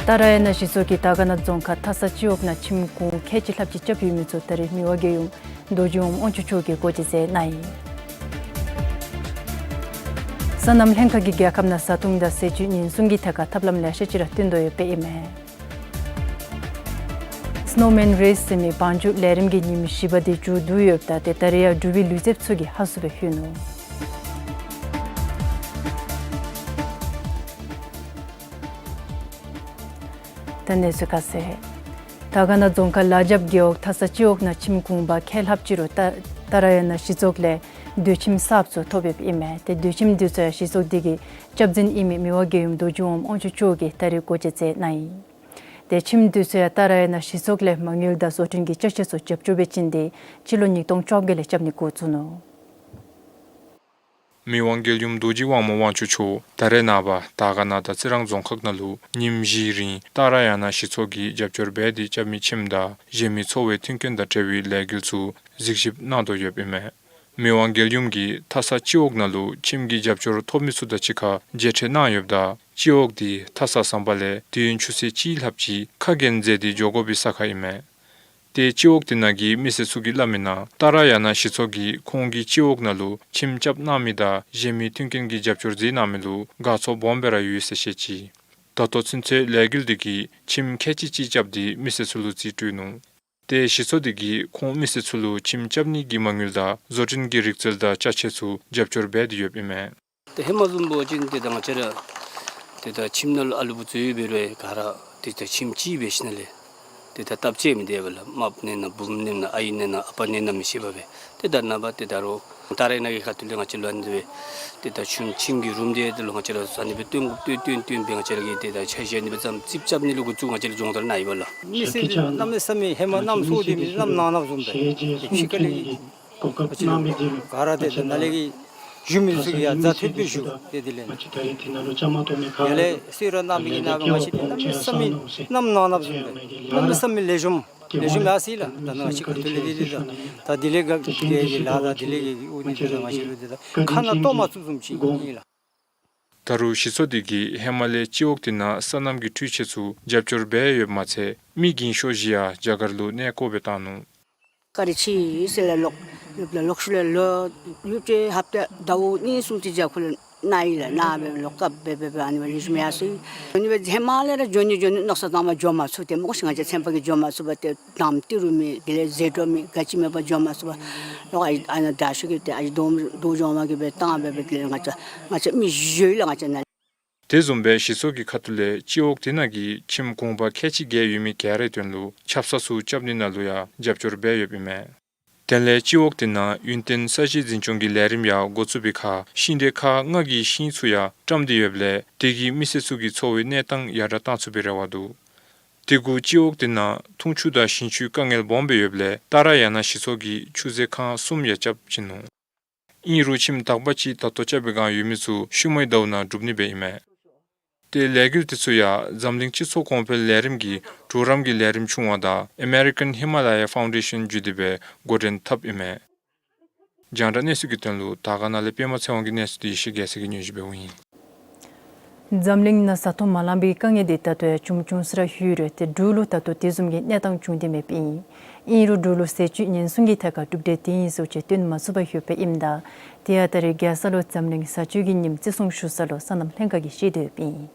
ཏཱ་ར་ཡ་ན་གཞི་ཚོགས་ཀྱིས་དར་དཀར་ན་རྫོང་ཁག་ཐ་ས་སྤྱི་འོག་ནང་ཁྱིམ་གུང་ཁལ་གཅིག་ལྷགཔ་ཅིག་རྐྱབ་ཡོད་མི་ཚུ་ད་རེས་མི་དབང་རྒྱལ་ཡུམ་རྡོ་རྗེ་དབང་མོ་དབང་ཕྱུག་མཆོག་གིས་སྒོ་འབྱེད་མཛད་གནང་ཡི། སོ་ནམ་ལྷན་ཁག་གིས་རྒྱལ་ཁབ་ནང་བཟའ་འཐུང་དང་ཟས་བཅུད་ཉེན་སྲུང་གི་ཐད་ཁར་ཐབས་ལམ་ལེ་ཤ་ཅིག་ར་བཏོན་དོ་ཡོདཔ་ཨིན་མས། སི་ནོ་མེན་རེས་ཟེར་མི་བང་རྒྱུག་ལས་རིམ་གྱི་ཉིནམ་བཞི་པ་དེ་མཇུག་བསྡུ་ཡོདཔ་ད་ཏེ་ད་རེས་ཡང་འབྲུག་པའི་ལུས་རྩལཔ་ཚུ་གིས་ཧ་སུ་སྦེ་ལྷོད་ནུག། ད་གནས་ཚུལ་ཁ་གསལ། དར་དཀར་ན་རྫོང་ཁག་ལ་རྒྱབ་རྒེད་འོག་ཐ་ས་སྤྱི་འོག་ནང་ཁྱིམ་གུང་པ་ཁལ་ལྷགཔ་ཅིག་རུ་ཏཱ་ཏཱ་ར་ཡ་ན་གཞི་ཚོགས་ལས་སྡོད་ཁྱིམ་གསརཔ་ཚུ་ཐོབ་ཡོདཔ་ཨིན་མས། ཏེ་སྡོད་ཁྱིམ་དེ་ཚུ་ཡང་གཞི་ཚོགས་དེ་གི་སྐྱབས་འཛིན་ཨིན་མི་མི་དབང་རྒྱལ་ཡུམ་རྡོ་རྗེ་དབང་མོ་དབང་ཕྱུག་མཆོག་གིས་ད་རེས་སྒོ་འབྱེད་མཛད་གནང་ཡི། ཏེ་ཁྱིམ་དེ་ཚུ་ཡང་ཏཱ་ར་ཡ་ན་གཞི་ཚོགས་ལས་མ་དངུལ་དང་བཟོ་སྐྲུན་གྱི་ཅ་ཆས་ཚུ་རྒྱབ་སྐྱོར་འབད་བྱིན་ཏེ་སྤྱི་ལོ་ཉིས་སྟོང་བཅོ་བརྒྱད་ལས་རྐྱབ་ནི་འགོ་བཙུགས་ནུག། མི་དབང་རྒྱལ་ཡུམ་རྡོ་རྗེ་དབང་མོ་དབང་ཕྱུག་མཆོག་ད་རེས་ནངས་པ་དར་དཀར་ན་དང་རྩི་རང་རྫོང་ཁག་ནང་ལུ་ཉིནམ་བཞིའི་རིང་ཏཱ་ར་ཡ་ན་གཞི་ཚོགས་ཀྱིས་རྒྱབ་སྐྱོར་འབད་དེ་རྐྱབ་མི་ཁྱིམ་དང་གཞན་མི་འཚོ་བའི་མཐུན་རྐྱེན་དང་འབྲེལ་བའི་ལས་འགུལ་ཚུ་གཟིགས་ཞིབ་གནང་དོ་ཡོདཔ་ཨིན་མས། མི་དབང་རྒྱལ་ཡུམ་གྱིས་ཐ་ས་སྤྱི་འོག་ནང་ལུ་ཁྱིམ་གྱི་རྒྱབ་སྐྱོར་ཐོབ་མི་ཚུ་དང་གཅིག་ཁར་མཇལ་འཕྲད་གནང་ཡོདཔ་ད་སྤྱི་འོག་དེ་ཐ་ས་ཟམ་པ་ལས་དུས་ཡུན་ཆུ་ཚོད་གཅིག་ལྷགཔ་ཅིག་ཁ་གྱེས་མཛད་དེ་འགྱོ་དགོ་པའི་ས་ཁར་ཨིན་མས། ཏེ་སྤྱི་འོག་དེ་ནང་གི་མི་སེར་ཚུ་གིས་སླབ་མི་ནང་ཏཱ་ར་ཡ་ན་གཞི་ཚོགས་ཀྱིས་ཁོང་གི་སྤྱི་འོག་ནང་ལུ་ཁྱིམ་རྐྱབ་གནང་མི་དང་གཞན་མི་མཐུན་རྐྱེན་གྱི་རྒྱབ་སྐྱོར་མཛད་གནང་མི་ལུ་དགའ་ཚོར་སྦོམ་སྦེ་ར་ཡོད་ཟེར་བཤད་ཅི། ད་ལྟོ་ཚུན་ཚོད་ལས་འགུལ་དེ་གིས་ཁྱིམ་ཁལ་གཅིག་ཅིག་རྐྱབ་སྟེ་མི་སེར་ཚུ་ལུ་རྩིས་སྤྲོད་ནུག། ཏེ་གཞི་ཚོགས་དེ་གིས་ཁོང་མི་སེར་ཚུ་ལུ་ཁྱིམ་རྐྱབ་ནི་གི་མ་དངུལ་དང་བཟོ་སྐྲུན་གྱི་རིག་རྩལ་དང་ཅ་ཆས་ཚུ་རྒྱབ་སྐྱོར་འབད་དེ་ཡོདཔ་ཨིན་མས། ཏེ་ཧེ་མ་བཟུམ་འབད་བ་ཅིན་ཏེ་ད་ང་བཅས་ར་ཏེ་ད་ཁྱིམ་ནང་ལུ་ཨ་ལུ་བུ་ཚུ་ཡོད་པའི་རུང་ག་ར་ཏེ་ད་ཁྱིམ་གཅིག་འབད་ཞིནམ་ལས་ཏེ་ད་སྟབས་བཅས་མི་དེ་སྦེ་ལགས། རྨགཔ་ཨིན་ན་བུམོ་ཨིན་ན་ཨའི་ཨིན་ན་ཨ་པ་ཨིན་ན་མི་ཤེས་པར་སྦེ་ཏེ་ད་ནངས་པ་ཏེ་ད་རུང་ཏཱ་ར་ཡ་ན་གི་ཁ་ཐུག་ལས་ང་བཅས་ལུ་ཨ་ནི་སྦེ་ཏེ་ད་ཁྱིམ་ཁྱིམ་གྱི་རུམ་དེ་ཏེ་ལོག་ང་བཅས་ར་ཨ་ནི་སྦེ་བཏོན་དགོ་བཏོན་བཏོན་བཏོན་སྦེ་ང་བཅས་ར་གིས་ཏེ་ད་ཆ་བཞག་ནི་སྦེ་ཙམ་རྩིགཔ་རྐྱབ་ནི་ལུ་འགོ་བཙུགས་ང་བཅས་ར་སྦྱོང་བརྡར་གནང་ཡི་པ་ལགས། མི་སེར་གནམ་མེད་ས་མེད་ཧེ་མ་གནམ་སྲོ་སྟེ་མི་གནམ་ནང་ནངས་བཟུམ་སྦེ་ཏེ་ཕྱི་ཁ་ལས་ཀྱི་ང་བཅས་ལུ་ག་ར་ཏེ་ད་ནཱ་ལས་ཀྱི་བཞུགས་མི་ཚུ་གིས་ཡང་རྩ་ཐོད་སྦེ་བཞུགས་ཏེ་དེ་ལས་ཡར་ལས་གསོལ་རས་གནང་མི་གི་ནང་ང་བཅས་ཏེ་གནམ་མེད་ས་མེད་གནམ་ནང་ནངས་བཟུམ་སྦེ་གནམ་མེད་ས་མེད་ལེགས་ཤོམ་ལེགས་ཤོམ་ཡར་སོ་ཡི་ལགས། ད་ནཱ་ང་བཅས་ཁ་ཐུག་ལས་ཏེ་ད་ད་དེ་ལས་ག་དེ་གི་ལཱ་དང་དེ་ལས་ཀྱི་དབུ་ནི་ཏེ་ད་ང་བཅས་ལུ་ཏེ་ད་ཁ་ནང་གཏོར་མ་བཙུགས་བཟུམ་ཅིག་ཨིན་ལགས། ད་རུང་གཞི་ཚོགས་དེ་གིས་ཧེ་མ་ལས་སྤྱི་འོག་དེ་ནང་སོ་ནམ་གྱི་འཕྲུལ་ཆས་ཚུ་རྒྱབ་སྐྱོར་འབད་ཡོདཔ་མ་ཚད་མི་རྒན་ཤོས་བཞི་ཡང་རྒྱ་གར་ལུ་གནས་སྐོར་སྦེ་བཏང་ནུག། ག་ར་ཕྱི་ས་ལས་ལོག་ཡུལ་ལུ་ལོག་ཤུལ་ལས་ལོག་ཡུལ་གྱི་ཧབ་ཏ་ཟླཝ་གཉིས་གསུམ་ཅིག་རྒྱབ་ཁར་ལུ་ནཱ་ཡར་ལས་ནཱ་སྦེ་ལོག་སྐབས་སྦེ་སྦེ་སྦེ་ཨ་ནི་སྦེ་ལེགས་ཤོམ་ཡར་སོ་ཡི། ཨ་ནི་སྦེ་ཧེ་མ་ལས་ར་འགྱོ་ནི་འགྱོ་ནི་མནོ་བསམ་བཏང་མ་འགྱོ་མ་ཚུགས། ཏེ་མོ་ཤིག་ང་བཅས་ཚན་པ་གིས་འགྱོ་མ་ཚུགས་པར་ཏེ་དང་ཏི་རུ་མེད་དེ་ལས་ཟད་འགྲོ་མེད་ག་ཅི་མེད་པར་འགྱོ་མ་ཚུགས་པར་ལོག་ཨ་ཨ་ནཱ་དྲག་ཤོས་ཀྱིས་ཏེ་ཨ་ནི་རྡོ་རྡོ་འགྱོ་མ་གིས་སྦེ་བཏང་སྦེ་སྦེ་དེ་ལས་ང་བཅས་ང་བཅས་མི་བཞི་ཡོད་ལགས་ང་བཅས་ནཱ་ལས། དེ་བཟུམ་སྦེ་གཞི་ཚོགས་ཀྱི་ཁ་ཐུག་ལས་སྤྱི་འོག་དེ་ནང་གི་ཁྱིམ་གུང་པ་ཁལ་གཅིག་བརྒལ་ཡོད་མི་ག་རའི་དོན་ལུ་ཆབ་གསང་ཚུ་རྐྱབ་ནི་ནང་ལུ་ཡང་རྒྱབ་སྐྱོར་འབད་ཡོདཔ་ཨིན་མས། དེ་ལས་སྤྱི་འོག་དེ་ནང་ཡུན་བརྟན་ས་གཞི་འཛིན་སྐྱོང་གི་ལས་རིམ་ཡང་འགོ་བཙུགས་པའི་ཁར་ཤིང་འབྲས་ཁག་ལྔ་གི་ཤིང་ཚུ་ཡང་བཀྲམ་སྟེ་ཡོདཔ་ལས་དེ་གིས་མི་སེར་ཚུ་གི་འཚོ་བའི་གནས་སྟངས་ཡར་དྲག་བཏང་ཚུགས་པའི་རེ་བ་འདུག། དེ་གུ་སྤྱི་འོག་དེ་ནང་འཐུང་ཆུ་དང་ཞིང་ཆུའི་དཀའ་ངལ་སྦོམ་སྦེ་ཡོདཔ་ལས་ཏཱ་ར་ཡ་ན་གཞི་ཚོགས་ཀྱིས་ཆུ་མཛོད་ཁང་གསུམ་ཡང་རྐྱབ་བྱིན་ནུག། ཨིན་རུང་ཁྱིམ་དག་པ་ཅིག་ད་ལྟོ་རྐྱབ་པའི་སྒང་ཡོད་མི་ཚུ་ཤུལ་མའི་ཟླཝ་ནང་འགྲུབ་ནི་སྦེ་ཨིན་མས། ཏེ་ལས་འགུལ་དེ་ཚུ་ཡང་འཛམ་གླིང་སྤྱི་ཚོགས་གོང་འཕེལ་ལས་རིམ་གྱི་གྲོགས་རམ་གྱི་ལས་རིམ་ཆུང་བ་དང་American Himalaya Foundation བརྒྱུད་དེ་སྦེ་འགོ་འདྲེན་འཐབ་ཨིན་མས། རྒྱང་བསྒྲགས་གནས་ཚུལ་གྱི་དོན་ལུ་དར་དཀར་ན་ལས་པདྨ་ཚེ་དབང་གི་གནས་ཚུལ་དེ་ཡེ་ཤེས་རྒྱལ་མཚན་གྱིས་སྙན་ཞུ་འབདཝ་ཨིན། འཛམ་གླིང་ནང་བཟའ་འཐུང་མ་ལང་པའི་དཀའ་ངལ་དེ་ད་ལྟོ་ཡང་ཅུང་ཅུང་ཟེར་ར་ལྷོད་རུང་ཏེ་འབྲུག་ལུ་ད་ལྟོ་དེ་བཟུམ་གྱི་གནས་སྟངས་བྱུང་སྟེ་མེདཔ་ཨིན། ཨིན་རུང་འབྲུག་ལུ་ཟས་བཅུད་ཉེན་སྲུང་གི་ཐད་ཁར་གྲུབ་འབྲས་དེ་ཨིན་ཟེར་ཅིག་སྟོན་མ་ཚུགས་པར་ལྷོདཔ་ཨིནམ་ད་དེ་ཡང་ད་རེས་རྒྱལ་ས་ལུ་འཛམ་གླིང་བཟའ་བཅུད་ཀྱི་ཉིནམ་བརྩི་སྲུང་ཞུ་ས་ལུ་སོ་ནམ་ལྷན་ཁག་གིས་བཤད་དོདཔ་ཨིན།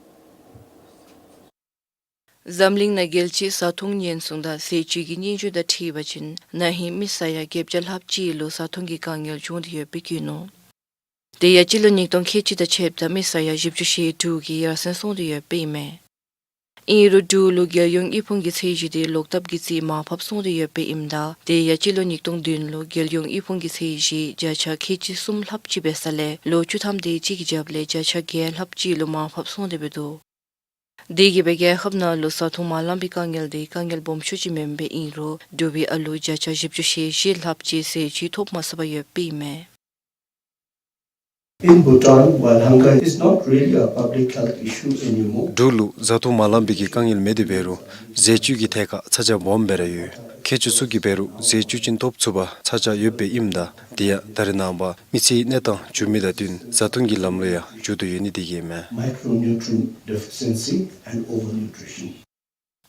འཛམ་གླིང་ནང་རྒྱལ་སྤྱིའི་བཟའ་འཐུང་ཉེན་སྲུང་དང་ཟས་བཅུད་ཀྱི་སྙན་ཞུ་དང་འཁྲིལ་བ་ཅིན་ན་ཧིང་མི་ས་ཡ་བརྒྱད་བརྒྱ་ལྷགཔ་ཅིག་ལུ་བཟའ་འཐུང་གི་དཀའ་ངལ་བྱུང་སྟེ་ཡོདཔ་སྦེ་བཀོད་ནུག། དེ་ཡང་སྤྱི་ལོ་ཉིས་སྟོང་ཁལ་གཅིག་དང་ཕྱེད་དང་མི་ས་ཡ་བཞི་བཅུ་ཞེ་དྲུག་གིས་ཡར་སེང་སོང་སྟེ་ཡོདཔ་ཨིན་མས། ཨིན་རུང་འབྲུག་ལུ་རྒྱལ་ཡོངས་དབུལ་ཕོངས་ཀྱི་ཚད་གཞི་དེ་ལོག་བཏབ་ཀྱི་རྩིས་མར་ཕབ་སོང་སྟེ་ཡོདཔ་ཨིནམ་ད་དེ་ཡང་སྤྱི་ལོ་ཉིས་སྟོང་བདུན་ལུ་རྒྱལ་ཡོངས་དབུལ་ཕོངས་ཀྱི་ཚད་གཞི་བརྒྱ་ཆ་ཁལ་གཅིག་གསུམ་ལྷགཔ་ཅིག་འབད་ས་ལས་ལོ་བཅུ་ཐམ་དེ་ཅིག་གི་རྒྱབ་ལས་བརྒྱ་ཆ་བརྒྱད་ལྷགཔ་ཅིག་ལུ་མར་ཕབ་སོང་སྟེ་འབད་དོ། དེ་གིས་སྦེ་རྒྱལ་ཁབ་ནང་ལུ་བཟའ་འཐུང་མ་ལང་པའི་དཀའ་ངལ་དེ་དཀའ་ངལ་སྦོམ་ཤོས་ཅིག་མེན་པར་ཨིན་རུང་འབྲུག་པའི་ཨ་ལུ་བརྒྱ་ཆ་བཞི་བཅུ་ཞེ་བཞི་ལྷགཔ་ཅིག་ཟས་བཅུད་ཐོབ་མ་ཚུགས་པར་ཡོདཔ་ཨིན་མས། In Bhutan, while hunger is not really a public health issue anymore, འབྲུག་ལུ་བཟའ་འཐུང་མ་ལང་པའི་གི་དཀའ་ངལ་མེད་དེ་འབད་རུང་ཟས་བཅུད་ཀྱི་ཐད་ཁར་ཚ་གྱང་སྦོམ་སྦེ་ར་ཡོད། ཁྱད་ཆོས་ཚུ་གིས་འབད་རུང་ཟས་བཅུད་ཅིག་ཐོབ་ཚུགས་པར་ཚ་གྱང་ཡོདཔ་སྦེ་ཨིནམ་ད་དེ་ཡང་ད་རེས་ནངས་པ་མི་ཚེའི་གནས་སྟངས་འགྱུར་མི་དང་བསྟུན་བཟའ་འཐུང་གི་ལམ་ལུགས་ཡང་འགྱུར་དོ་ཡོད་ནི་དེ་གིས་མས། Micronutrient deficiency and overnutrition.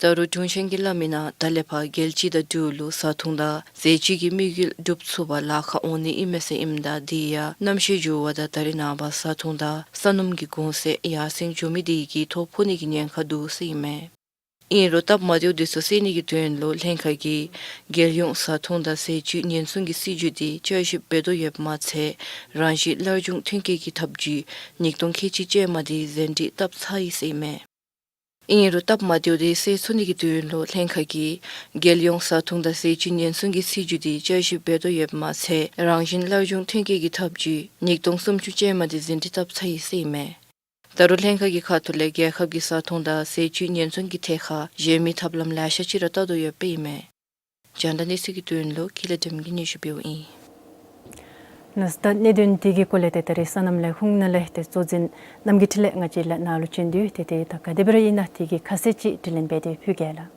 ད་རུང་དྲུང་ཆེན་གྱིས་སླབ་མི་ནང་ད་ལས་ཕར་རྒྱལ་སྤྱི་དང་འབྲུག་ལུ་བཟའ་འཐུང་དང་ཟས་བཅུད་ཀྱི་དམིགས་ཡུལ་འགྲུབ་ཚུགས་པར་ལཱ་ཁག་འོང་ནི་ཨིན་མས་ཟེར་ཨིནམ་ད་དེ་ཡང་གནམ་གཤིས་འགྱུར་བ་དང་ད་རེས་ནངས་པ་བཟའ་འཐུང་དང་ས་སྣུམ་གྱི་གོང་ཚད་ཡར་སེང་འགྱོ་མི་དེ་གིས་ཐོབ་ཁུངས་ནི་གི་ཉེན་ཁ་འདུག་ཟེར་ཨིན་མས། ཨིན་རུང་སྟབས་མ་བདེཝ་དེ་ཚུ་སེལ་ནི་གི་དོན་ལུ་ལྷན་ཁག་གིས་རྒྱལ་ཡོངས་བཟའ་འཐུང་དང་ཟས་བཅུད་ཉེན་སྲུང་གི་སྲིད་བྱུས་དེ་བསྐྱར་ཞིབ་འབད་དོ་ཡོདཔ་མ་ཚད་རང་བཞིན་སླར་འབྱུང་ཐོན་སྐྱེད་ཀྱི་ཐབས་བྱུས་ཉིས་སྟོང་ཁལ་གཅིག་ཅན་མ་དེ་ཟིན་བྲིས་བཏབ་ཚར་ཡི་ཟེར་ཨིན་མས། ཨིན་རུང་སྟབས་མ་བདེཝ་དེ་སེལ་ཚུགས་ནི་གི་དོན་ལུ་ལྷན་ཁག་གིས་རྒྱལ་ཡོངས་བཟའ་འཐུང་དང་ཟས་བཅུད་ཉེན་སྲུང་གི་སྲིད་བྱུས་དེ་བསྐྱར་ཞིབ་འབད་དོ་ཡོདཔ་མ་ཚད་རང་བཞིན་སླར་འབྱུང་ཐོན་སྐྱེད་ཀྱི་ཐབས་བྱུས་ཉིས་སྟོང་སུམ་ཅུ་ཅན་མ་དེ་ཟིན་བྲིས་བཏབ་ཚར་ཡི་ཟེར་ཨིན་མས། ད་རུང་ལྷན་ཁག་གི་ཁ་ཐུག་ལས་རྒྱལ་ཁབ་ཀྱི་བཟའ་འཐུང་དང་ཟས་བཅུད་ཉེན་སྲུང་གི་ཐད་ཁར་གཞན་མི་ཐབས་ལམ་ལེ་ཤ་ཅིག་ར་བལྟ་དོ་ཡོདཔ་ཨིན་མས། རྒྱང་བསྒྲགས་གནས་ཚུལ་གྱི་དོན་ལུ་ཀུན་ལེགས་སྒྲོལ་མ་གིས་སྙན་ཞུ་འབདཝ་ཨིན། ལགས་སོ། ད་གནད་དོན་དེ་གི་སྐོར་ལས་ཏེ་ད་རེས་སོ་ནམ་ལས་ཁུངས་ནང་ལས་ཏེ་གཙོ་འཛིན་རྣམ་རྒྱལ་འཕྲིན་ལས་ང་བཅས་ལས་ནཱ་ལུ་བྱོན་ཏེ་ཏེ་ཏེ་ད་ག་དེ་སྦེ་ར་ཨིན་ན་དེ་གི་ཁ་གསལ་ཅིག་དྲི་ལན་འབད་དེ་ཕུལ་གེ་ལགས།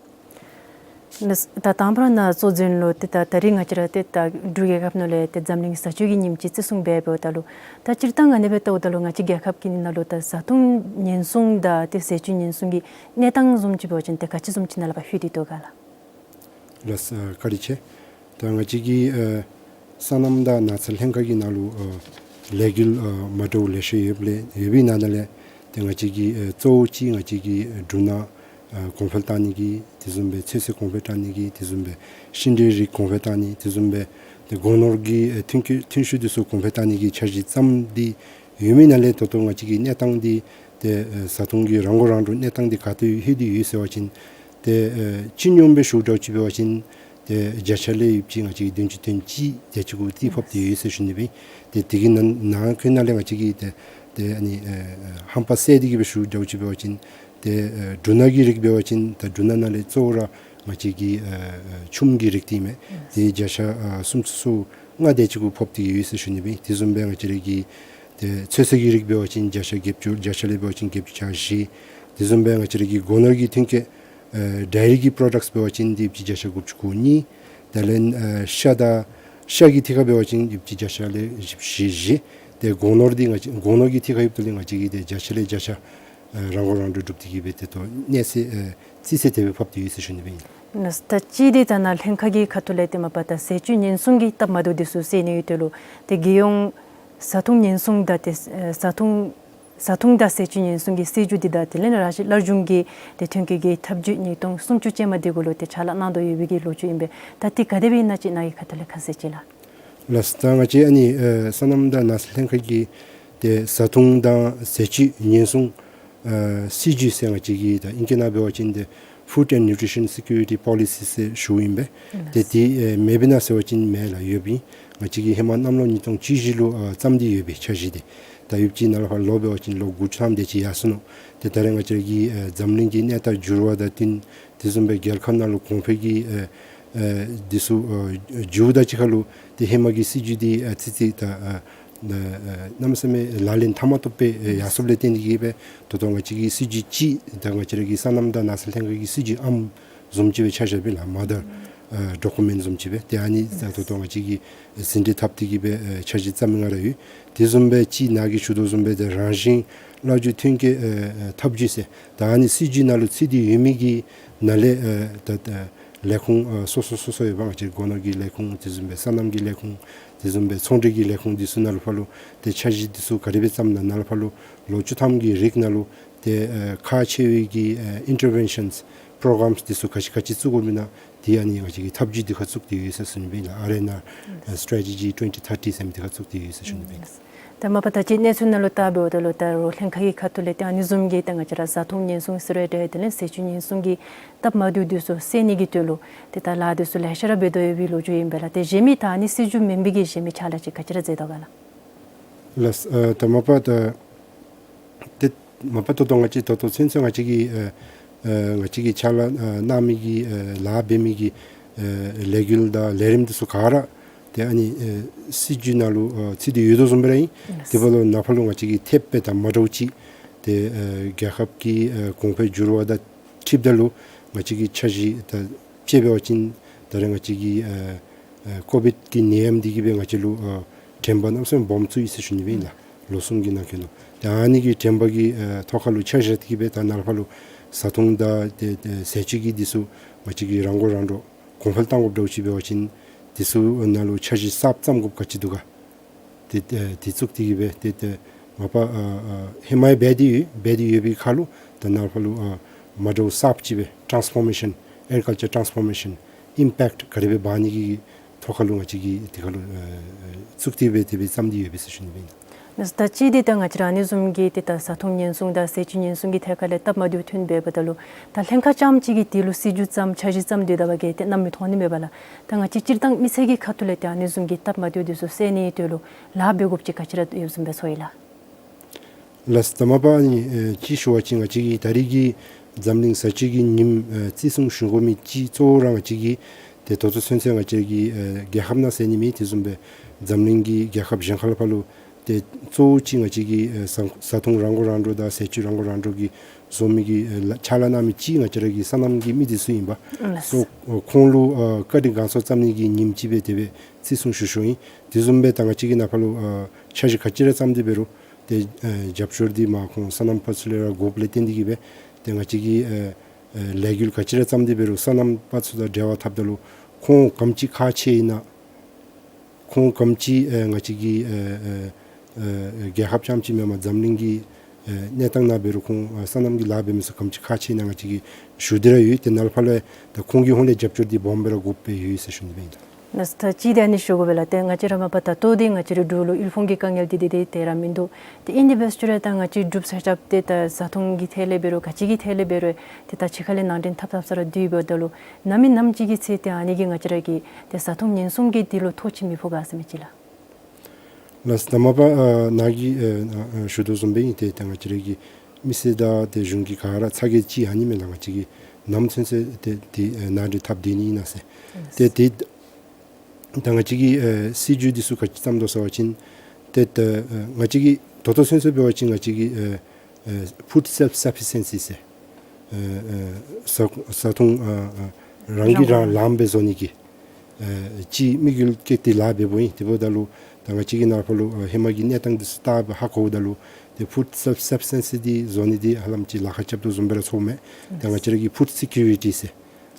ལགས་སོ། ད་དང་པ་ར་ནཱ་གཙོ་འཛིན་ལུ་ཏེ་ད་ད་རིས་ང་བཅས་ར་ཏེ་ད་འབྲུག་རྒྱལ་ཁབ་ནང་ལས་ཏེ་འཛམ་གླིང་བཟའ་བཅུད་ཀྱི་ཉིནམ་ཅིག་བརྩི་སྲུང་འབད་འབདཝ་ད་ལུ་ད་སྤྱིར་བཏང་ཨ་ནི་སྦེ་བལྟཝ་ད་ལུ་ང་བཅས་རྒྱལ་ཁབ་ཀྱི་ནང་ལུ་ད་བཟའ་འཐུང་ཉེན་སྲུང་དང་ཏེ་ཟས་བཅུད་ཉེན་སྲུང་གི་གནས་སྟངས་བཟུམ་ཅིག་འབད་བ་ཅིན་ཏེ་ག་ཅི་བཟུམ་ཅིག་ནང་ལས་ཕར་ལྷོད་དེ་འདུག་ག་ལགས། ལགས་སོ། བཀའ་དྲིན་ཆེ། ད་ང་བཅས་ཀྱི་ཨ་སོ་ནམ་དང་ནགས་ཚལ་ལྷན་ཁག་གི་ནང་ལུ་ཨ་ལས་འགུལ་ཨ་མ་འདྲཝ་ལེ་ཤ་ཡོདཔ་ལས་ཡོད་པའི་ནང་ན་ལས་ཏེ་ང་བཅས་ཀྱི་ཨ་གཙོ་བོ་ཅིག་ང་བཅས་ཀྱི་ཨ་འབྲུ་སྣ་ཨ་གོང་འཕེལ་བཏང་ནི་གི་དེ་བཟུམ་སྦེ་ཚོད་བསྲེ་གོང་འཕེལ་བཏང་ནི་གི་དེ་བཟུམ་སྦེ་ཤིང་འབྲས་རིགས་གོང་འཕེལ་བཏང་ནི་དེ་བཟུམ་སྦེ་ཏེ་སྒོ་ནོར་གྱི་ཨ་ཐོན་སྐྱེད་ཐོན་ཤུགས་དེ་ཚུ་གོང་འཕེལ་བཏང་ནི་གི་འཆར་གཞི་བརྩམས་ཏེ་ཡོད་མི་ནང་ལས་ད་ལྟོ་ང་བཅས་ཀྱི་གནས་སྟངས་འདི་ཏེ་ཨ་བཟའ་འཐུང་གི་རང་མགོ་རང་འདྲོངས་གནས་སྟངས་འདི་ག་ཏེ་ལྷོད་དེ་ཡོད་ཟེར་བ་ཅིན་ཏེ་ཨ་སྤྱི་སྙོམས་སྦེ་ཞུཝ་འདྲཝ་ཅིག་འབད་བ་ཅིན་ཏེ་བརྒྱ་ཆ་ལས་ཡོདཔ་ཅིག་ང་བཅས་ཀྱིས་བདུན་ཅུ་དོན་གཅིག་དེ་ཅིག་གུ་རྩིས་ཕབ་སྟེ་ཡོད་ཟེར་ཞུ་ནི་སྦེ། ཏེ་དེ་གི་ནང་ནང་འཁོད་ནང་ལས་ང་བཅས་ཀྱིས་ཏེ་ཏེ་ཨ་ནི་ཨ་ཧམ་པ་བསལ་ཏེ་གི་སྦེ་ཞུཝ་འདྲཝ་ཅིག་འབད་བ་ཅིན་ཏེ་ཨ་འབྲུ་སྣ་གི་རིགས་འབད་བ་ཅིན་ད་འབྲུ་སྣ་ནང་ལས་གཙོ་བོ་ར་ང་བཅས་ཀྱི་ཨ་ཨ་ཆུམ་གྱི་རིགས་འདི་མས། ཏེ་བརྒྱ་ཆ་ཨ་སུམ་ཅུ་སོ་ལྔ་དེ་ཅིག་གུ་ཕོག་སྟེ་ཡོད་ཟེར་ཞུ་ནི་སྦེ། དེ་བཟུམ་སྦེ་ང་བཅས་ར་གི་ཏེ་ཚོད་བསྲེ་གི་རིགས་འབད་བ་ཅིན་བརྒྱ་ཆ་བརྒྱད་ཅུ་བརྒྱ་ཆ་ལས་འབད་བ་ཅིན་བརྒྱད་ཅུ་གྱ་བཞི། དེ་བཟུམ་སྦེ་ང་བཅས་ར་གི་སྒོ་ནོར་གྱི་ཐོན་སྐྱེད་ཨ་ཌའི་རི་གི་པྲོ་ཌཀཊསི་འབད་བ་ཅིན་དེ་ཅིག་བརྒྱ་ཆ་དགུ་བཅུ་གོ་གཉིས། དེ་ལས་ཨ་ཤ་དང་ཤ་གི་ཐད་ཁར་འབད་བ་ཅིན་དེ་ཅིག་བརྒྱ་ཆ་ལས་བཞི་བཞི་བཞི། ཏེ་སྒོ་ནོར་འདི་ང་བཅས་སྒོ་ནོར་གྱི་ཐད་ཁར་ཡོདཔ་ད་ལུ་ང་བཅས་ཀྱིས་ཏེ་བརྒྱ་ཆ་ལས་བརྒྱ་ཆ་ཨ་རང་མགོ་རང་འདྲོངས་གྲུབ་སྟེ་གི་སྦེ་ཏེ་ད་ལྟོ་གནས་ཚད་ཨ་རྩིས་ཚད་དེ་སྦེ་ཕབ་སྟེ་ཡོད་ཟེར་ཞུ་ནི་སྦེ་ཨིན། ལགས་སོ། ད་ཅི་དེ་ད་ནཱ་ལྷན་ཁག་གི་ཁ་ཐུག་ལས་ཏེ་མ་པ་ད་ཟས་བཅུད་ཉེན་སྲུང་གི་སྟབས་མ་བདེཝ་དེ་ཚུ་སེལ་ནི་ཡོད་དེ་ལུ་ཏེ་རྒྱལ་ཡོངས་བཟའ་འཐུང་ཉེན་སྲུང་དང་ཏེ་ཨ་བཟའ་འཐུང་བཟའ་འཐུང་དང་ཟས་བཅུད་ཉེན་སྲུང་གི་སྲིད་བྱུས་འདི་དང་དེ་ལས་རང་བཞིན་སླར་འབྱུང་གི་ཏེ་ཐོན་སྐྱེད་ཀྱི་ཐབས་བྱུས་ཉིས་སྟོང་སུམ་ཅུ་ཅན་མ་འདི་གུ་ལུ་ཏེ་ཕྱག་ལཱ་གནང་དོ་ཡོད་པའི་གི་ལོ་རྒྱུས་ཨིན་པས། ད་དེ་ག་དེ་སྦེ་ཨིན་ན་ཅིག་ནཱ་གི་ཁ་ཐུག་ལས་ཁ་གསལ་ཅིག་ལགས། ལགས་སོ། ད་ང་བཅས་ཨ་ནི་ཨ་སོ་ནམ་དང་ནགས་ཚལ་ལྷན་ཁག་གིས་ཏེ་བཟའ་འཐུང་དང་ཟས་བཅུད་ཉེན་སྲུང་ཨ་སྲིད་བྱུས་ཟེར་ང་བཅས་ཀྱིས་ད་ཨིང་སྐད་ནང་འབད་བ་ཅིན་ཏེ་Food and Nutrition Security Policy ཟེར་ཞུཝ་ཨིན་པས། ཏེ་དེ་ཨེ་མེད་པའི་ན་ཟེར་བ་ཅིན་མེད་ལགས། ཡོདཔ་ཨིན། ང་བཅས་ཀྱིས་ཧེ་མ་གནམ་ལོ་ཉིས་སྟོང་བཅུ་བཞི་ལུ་ཨ་བརྩམས་ཏེ་ཡོད་པའི་འཆར་གཞི་དེ། ད་ཡོདཔ་ཅིག་ནང་ལས་ཕར་ལོག་འབད་བ་ཅིན་ལོ་དགུ་བཅུ་ཐམ་དེ་ཅིག་ཡར་སོ་ནུག། ཏེ་ད་རེས་ང་བཅས་ཀྱི་ཨེ་འཛམ་གླིང་གི་གནས་སྟངས་འགྱུར་བ་དང་བསྟུན་དེ་བཟུམ་སྦེ་རྒྱལ་ཁབ་ནང་ལུ་གོང་འཕེལ་གྱི་ཨེ་ཨེ་དེ་ཚུ་ཨེ་འགྱུརཝ་དང་གཅིག་ཁར་ལུ་ཏེ་ཧེ་མ་གི་སྲིད་བྱུས་དེ་ཨེ་ཙི་ཙི་ད་ཨེ་ ཨ་གནམ་མེད་ས་མེད་ལག་ལེན་འཐབ་མ་བཏུབ་པའི་ཨ་ཡར་སོངམ་ལས་བརྟེན་ཏེ་གིས་སྦེ་ད་ལྟོ་ང་བཅས་ཀྱི་སྲིད་བྱུས་ཅིག་ད་ང་བཅས་ར་གི་སོ་ནམ་དང་ནགས་ཚལ་ལྷན་ཁག་གི་སྲིད་བྱུས་ཨམ་བཟུམ་ཅིག་སྦེ་ཆ་བཞག་པས་ལགས། མ་དར་ཨ་ཌོ་ཀུ་མེནཊ་བཟུམ་ཅིག་སྦེ་ཏེ་ཨ་ནི་ད་ལྟོ་ང་བཅས་ཀྱིས་ཟིན་བྲིས་འཐབ་སྟེ་གིས་སྦེ་ཨ་འཆར་གཞི་བརྩམ་མི་ང་ར་ཡོད། དེ་བཟུམ་སྦེ་ཅིག་ནཱ་གིས་ཞུ་དོ་བཟུམ་སྦེ་ཏེ་རང་བཞིན་སླར་འབྱོར་ཐོན་སྐྱེད་ཨ་ཨ་འཐབ་ཇུས་ཟེར་ད་ཨ་ནི་སྲིད་བྱུས་ནང་ལུ་ཚུད་དེ་ཡོད་མི་གི་ནང་ལས་ཨ་ད་ད་ལས་ཁུངས་ཨ་སོ་སོ་སོ་སོ་ཡོད་པ། ང་བཅས་སྒོ་ནོར་གྱི་ལས་ཁུངས་དེ་བཟུམ་སྦེ་སོ་ནམ་གྱི་ལས་ཁུངས་དེ་བཟུམ་སྦེ་ཚོང་འབྲེལ་གྱི་ལས་ཁུངས་འདི་ཚུ་ནང་ལུ་ཕར་ལུ་ཏེ་འཆར་གཞི་འདི་ཚུ་ག་དེ་སྦེ་བརྩམ་ན་ནཱ་ལུ་ཕར་ལུ་ལོ་བཅུ་ཐམ་གྱི་རིང་ནང་ལུ་ཏེ་ཨ་ཁག་ཆེ་བའི་གི་ཨ་ཨིན་ཊར་བེན་ཤཱནསི་པོ་རོ་གརམསི་འདི་ཚུ་ག་ཅི་ག་ཅི་བཙུགས་དགོཔ་ཨིན་ན་དེ་ཨ་ནི་ང་བཅས་ཀྱིས་འཐབ་ཇུས་འདི་ཁར་བཙུགས་ཏེ་ཡོད་ཟེར་ཞུ་ནི་སྦེ་ཨིན་ལགས། ཨར་ཨེན་ཨར་ཨ་སི་ཊེ་ཊི་ཇི་ཊུ་ཝེན་ཊི་ཐར་ཊི་ཟེར་མི་འདི་ཁར་བཙུགས་ཏེ་ཡོད་ཟེར་ཞུ་ནི་སྦེ་ཨིན་ལགས། ད་མ་པ་ད་ཅི་གནས་ཚུལ་ནང་ལུ་བལྟཝ་ད་ལུ་ད་རོགས་ལྷན་ཁག་གི་ཁ་ཐུག་ལས་ཏེ་ཨ་ནི་བཟུམ་གྱི་ད་ང་བཅས་ར་བཟའ་འཐུང་ཉེན་སྲུང་ཟེར་རུང་འདྲ་དེ་ལས་ཟས་བཅུད་ཉེན་སྲུང་གི་སྟབས་མ་བདེཝ་འདི་ཚུ་སེལ་ནི་གི་དོན་ལུ་ཏེ་ད་ལཱ་འདི་ཚུ་ལེ་ཤ་ར་འབད་དོ་ཡོད་པའི་ལོ་རྒྱུས་ཨིན་པས་ལགས། ཏེ་གཞན་མི་ད་ཨ་ནི་སྲིད་བྱུས་མེན་པའི་གི་གཞན་མི་ཕྱག་ལཱ་ཅིག་ག་ཅི་ར་མཛད་དོ་ག་ལགས། ལགས་ཨ་ད་མ་པ་ད་ཏེ་མ་པ་ད་ལྟོ་ང་བཅས་ད་ལྟོ་ཚུན་ཚོད་ང་བཅས་ཀྱིས་ཨ་ཨ་ང་བཅས་ཀྱིས་ཕྱག་ལཱ་ཨ་གནང་མི་གི་ཨ་ལཱ་འབད་མི་གི་ཨ་ལས་འགུལ་དང་ལས་རིམ་འདི་ཚུ་ག་ར་ཏེ་ཨ་ནི་ཨ་སྲིད་བྱུས་ནང་ལུ་ཨ་ཚུད་དེ་ཡོད་དོ་བཟུམ་སྦེ་ར་ཨིན། དེ་འབདཝ་ད་ནཱ་ཕར་ལུ་ང་བཅས་ཀྱིས་ཐེབས་སྦེ་ད་མ་འདྲཝ་ཅིག་ཏེ་ཨ་རྒྱལ་ཁབ་ཀྱི་ཨ་གོང་འཕེལ་འགྱུར་བ་དང་འཁྲིལཝ་ད་ལུ་ང་བཅས་ཀྱི་འཆར་གཞི་ད་དཔྱེ་འབད་བ་ཅིན་ད་རེས་ང་བཅས་ཀྱི་ཨ་ཨ་ཀོ་བིཌ་ཀྱི་ནད་ཡམས་འདི་གིས་སྦེ་ང་བཅས་ལུ་ཨ་དྲན་པ་གནམ་མེད་ས་མེད་སྦོམ་ཚུད་ཡི་ཟེར་ཞུ་ནི་སྦེ་ཨིན་ལགས། ལོ་གསུམ་གྱི་ནང་འཁོད་ལུ་ཏེ་ཨ་ནི་གི་དྲན་པ་གི་ཨ་ཐོག་ཁར་ལུ་ཆ་བཞག་སྟེ་གིས་སྦེ་ད་ནཱ་ལས་ཕར་ལུ་བཟའ་འཐུང་དང་ཏེ་ཏེ་ཟས་བཅུད་ཀྱི་འདི་ཚུ་ང་བཅས་ཀྱིས་རང་མགོ་རང་འདྲོངས་གོང་འཕེལ་གཏང་དགོཔ་འདྲཝ་ཅིག་འབད་བ་ཅིན་འདི་ཚུ་ནང་ལུ་འཆར་གཞི་གསརཔ་བརྩམ་དགོཔ་ག་ཅི་འདུག་ག། ཏེ་ཨ་འདི་བཙུགས་ཏེ་གིས་སྦེ་ཏེ་ཏེ་མ་པ་ཨ་ཨ་ཧེ་མ་ཡང་འབད་དེ་ཡོད། འབད་དེ་ཡོད་པའི་ཁར་ལུ་ད་ནཱ་ལས་ཕར་ལུ་ཨ་མ་འདྲཝ་གསརཔ་ཅིག་སྦེ་ཊཱནསི་ཕོར་མེ་ཤཱན་ཨེག་རི་ཀལ་ཅར་ཊཱནསི་ཕོར་མེ་ཤཱན་ཨིམ་པེཀཊ་ག་དེ་སྦེ་འབག་ནི་གི་ཐོག་ཁར་ལུ་ང་བཅས་ཀྱིས་དེ་ཁར་ལུ་ཨ་ཨ་བཙུགས་ཏེ་སྦེ་དེ་སྦེ་བརྩམས་ཏེ་ཡོད་པས་ཟེར་ཞུ་ནི་སྦེ་ཨིན། ད་ཅི་འདི་ད་ང་བཅས་ར་ཨ་ནི་བཟུམ་གྱི་ཏེ་ད་བཟའ་འཐུང་ཉེན་སྲུང་དང་ཟས་བཅུད་ཉེན་སྲུང་གི་ཐད་ཁར་ལས་སྟབས་མ་བདེཝ་ཐོན་འབདཝ་ད་ལུ་ད་ལྷན་ཁག་རྐྱངམ་ཅིག་གིས་དེ་ལུ་སྲིད་བྱུས་བརྩམ་འཆར་གཞི་བརྩམ་སྡོད་ད་པ་གིས་ཏེ་གནམ་མེད་ཐོག་ནི་མེད་པས་ལགས། ད་ང་བཅས་སྤྱིར་བཏང་མི་སེར་གྱི་ཁ་ཐུག་ལས་ཏེ་ཨ་ནི་བཟུམ་གྱི་སྟབས་མ་བདེཝ་འདི་ཚུ་སེལ་ནི་དོན་ལུ་ལཱ་འབད་དགོཔ་ཅིག་ག་ཅི་ར་ཡོདཔ་བཟུམ་སྦེ་ཚོར་ཡི་ལགས། ལགས་ད་མ་པ་ཨ་ནི་ཨེ་ཅིག་ཞུ་བ་ཅིན་ང་བཅས་ཀྱི་ད་རེས་ཀྱི་འཛམ་གླིང་བཟའ་བཅུད་ཀྱི་ཉིནམ་ཨེ་བརྩི་སྲུང་ཞུ་དགོ་མི་ཅིག་གཙོ་བོ་ར་ང་བཅས་ཀྱི་ཏེ་ད་ལྟོ་ཚུན་ཚོད་ང་བཅས་ཀྱི་ཨེ་རྒྱལ་ཁབ་ནང་ཟེར་ནི་མེད། དེ་བཟུམ་སྦེ་འཛམ་གླིང་གི་རྒྱལ་ཁབ་གཞན་ཁར་ལུ་ཕར་ལུ་ཏེ་གཙོ་བོ་ཅིག་ང་བཅས་ཀྱིས་ཨེ་བཟའ་བཟའ་འཐུང་རང་མགོ་རང་འདྲོངས་དང་ཟས་བཅུད་རང་མགོ་རང་འདྲོངས་ཀྱི་བཟོ་མི་གི་ཨེ་ལཱ་ཕྱག་ལཱ་གནང་མི་ཅིག་ང་བཅས་ར་གི་སོ་ནམ་གྱི་མི་འདི་ཚུ་ཨིན་པས། ལགས། སོ་ཁོང་ལུ་ཨ་བཀའ་དྲིན་དགའ་ཚོར་བརྩམ་ནི་གི་ཉིནམ་ཅིག་སྦེ་དེ་སྦེ་བརྩི་སྲུང་ཞུ་ཞུཝ་ཨིན། དེ་བཟུམ་སྦེ་ད་ང་བཅས་ཀྱིས་ནཱ་ཕར་ལུ་ཨ་འཆར་གཞི་ག་ཅི་ར་བརྩམས་ཏེ་འབད་རུང་ཏེ་ཨ་རྒྱབ་སྐྱོར་འདི་མར་ཁོང་སོ་ནམ་པ་ཚུ་ལས་ར་དགོཔ་ལས་བརྟེན་ཏེ་གིས་སྦེ་ཏེ་ང་བཅས་ཀྱིས་ཨ་ཨ་ལས་འགུལ་ག་ཅི་ར་བརྩམས་ཏེ་འབད་རུང་སོ་ནམ་པ་ཚུ་དང་འབྲེལ་བ་འཐབ་ད་ལུ་ཁོང་ག་དེམ་ཅིག་ཁག་ཆེ་ཨིན་ན་ཁོང་ག་དེམ་ཅིག་ཨེ་ང་བཅས་ཀྱི་ཨེ་ཨེ་ཨེ་རྒྱལ་ཁབ་རྐྱངམ་ཅིག་མེན་པར་འཛམ་གླིང་གི་ཨེ་གནས་སྟངས་ནང་འབད་རུང་ཁོང་ཨེ་སོ་ནམ་གྱི་ལཱ་འབད་མི་ཚུ་ག་དེམ་ཅིག་ཁག་ཆེ་ཨིན་ན་ང་བཅས་ཀྱིས་ཞུ་སྟེ་ར་ཡོད། ཏེ་ནཱ་ལས་ཕར་ལས་ད་ཁོང་གི་ཧོངས་ལས་རྒྱབ་སྐྱོར་འདི་སྦོམ་སྦེ་ར་དགོཔ་སྦེ་ཡོད་ཟེར་ཞུ་ནི་སྦེ་ཨིན། ལགས། ད་ཅི་ད་ཨ་ནི་ཞུ་དགོ་པས་ལགས། ཏེ་ང་བཅས་ར་མ་པ་ད་ལྟོ་འདི་ང་བཅས་རའི་འབྲུག་ལུ་དབུལ་ཕོངས་ཀྱི་དཀའ་ངལ་འདི་འདི་འདི་དེ་ར་མིན་འདུག། ཏེ་ཨིན་དེ་འབད་ཞུ་རུང་ད་ང་བཅས་འབྲུགཔ་ས་སྐྱ་ཏེ་ད་བཟའ་འཐུང་གི་ཐད་ལས་འབད་རུང་ག་ཅི་གི་ཐད་ལས་འབད་རུང་ཏེ་ད་ཕྱི་ཁ་ལས་ནང་འདྲེན་འཐབ་འཐབ་ས་ར་སྡོད་འབདཝ་ད་ལུ་ནམ་མེད་ནམ་ཅིག་གི་ཚེ་ཏེ་ཨ་ནི་གིས་ང་བཅས་ར་གི་ཏེ་བཟའ་འཐུང་ཉེན་སྲུང་གི་འདི་ལུ་ཐོ་ཅིག་མི་ཕོག་ག་ཟེར་མི་ཅིག་ལགས། ལགས། ད་མ་པ་ཨ་ནཱ་གིས་ཨ་ཨ་ཞུ་དོ་བཟུམ་སྦེ་ཨིན། ཏེ་ད་ང་བཅས་ར་གི་མི་སེར་དང་ཏེ་གཞུང་གི་ག་ར་ཚ་གྱང་ཅིག་ཨ་ནི་མས་ལགས། ང་བཅས་ཀྱིས་ནམ་ཚུན་ཚོད་ཏེ་ཏེ་ཨ་ནང་འདྲེན་འཐབ་སྡོད་ནི་ཨིན་ན་ཟེར། ཏེ་ཏེ་ད་ང་བཅས་ཀྱིས་ཨ་སྲིད་བྱུས་འདི་ཚུ་ག་ཅི་བརྩམས་དོ་ཟེར་བ་ཅིན་ཏེ་ད་ཨ་ང་བཅས་ཀྱིས་ད་ལྟོ་ཚུན་ཚོད་འབད་བ་ཅིན་ང་བཅས་ཀྱིས་ཨ་ཨ་ཕུཌ་སེལཕ་སབ་ཕི་ཤེན་སི་ཟེར་ཨ་ཨ་བཟའ་བཟའ་འཐུང་ཨ་ཨ་རང་གིས་རང་རང་ལངམ་སྦེ་བཟོ་ནི་གི་ཨ་ཅིག་དམིགས་ཡུལ་བསྐྱེད་དེ་ལཱ་འབདཝ་ཨིན། དེ་འབདཝ་ད་ལུ་ད་ང་བཅས་ཀྱིས་ནཱ་ཕར་ལུ་ཨ་ཧེ་མ་གི་གནས་སྟངས་འདི་ཚུ་བལྟ་སྦེ་ཧ་གོཝ་ད་ལུ་ཏེ་ཕུཌ་སེལཕ་སབ་ཕི་ཤེན་སི་འདི་བཟོ་ནི་འདི་ཧ་ལམ་ཅིག་ལཱ་ཁག་རྐྱབ་དོ་བཟུམ་སྦེ་ར་ཚོརཝ་མས། ད་ང་བཅས་ར་གིས་ཕུཌ་སི་ཀུ་རི་ཊི་ཟེར་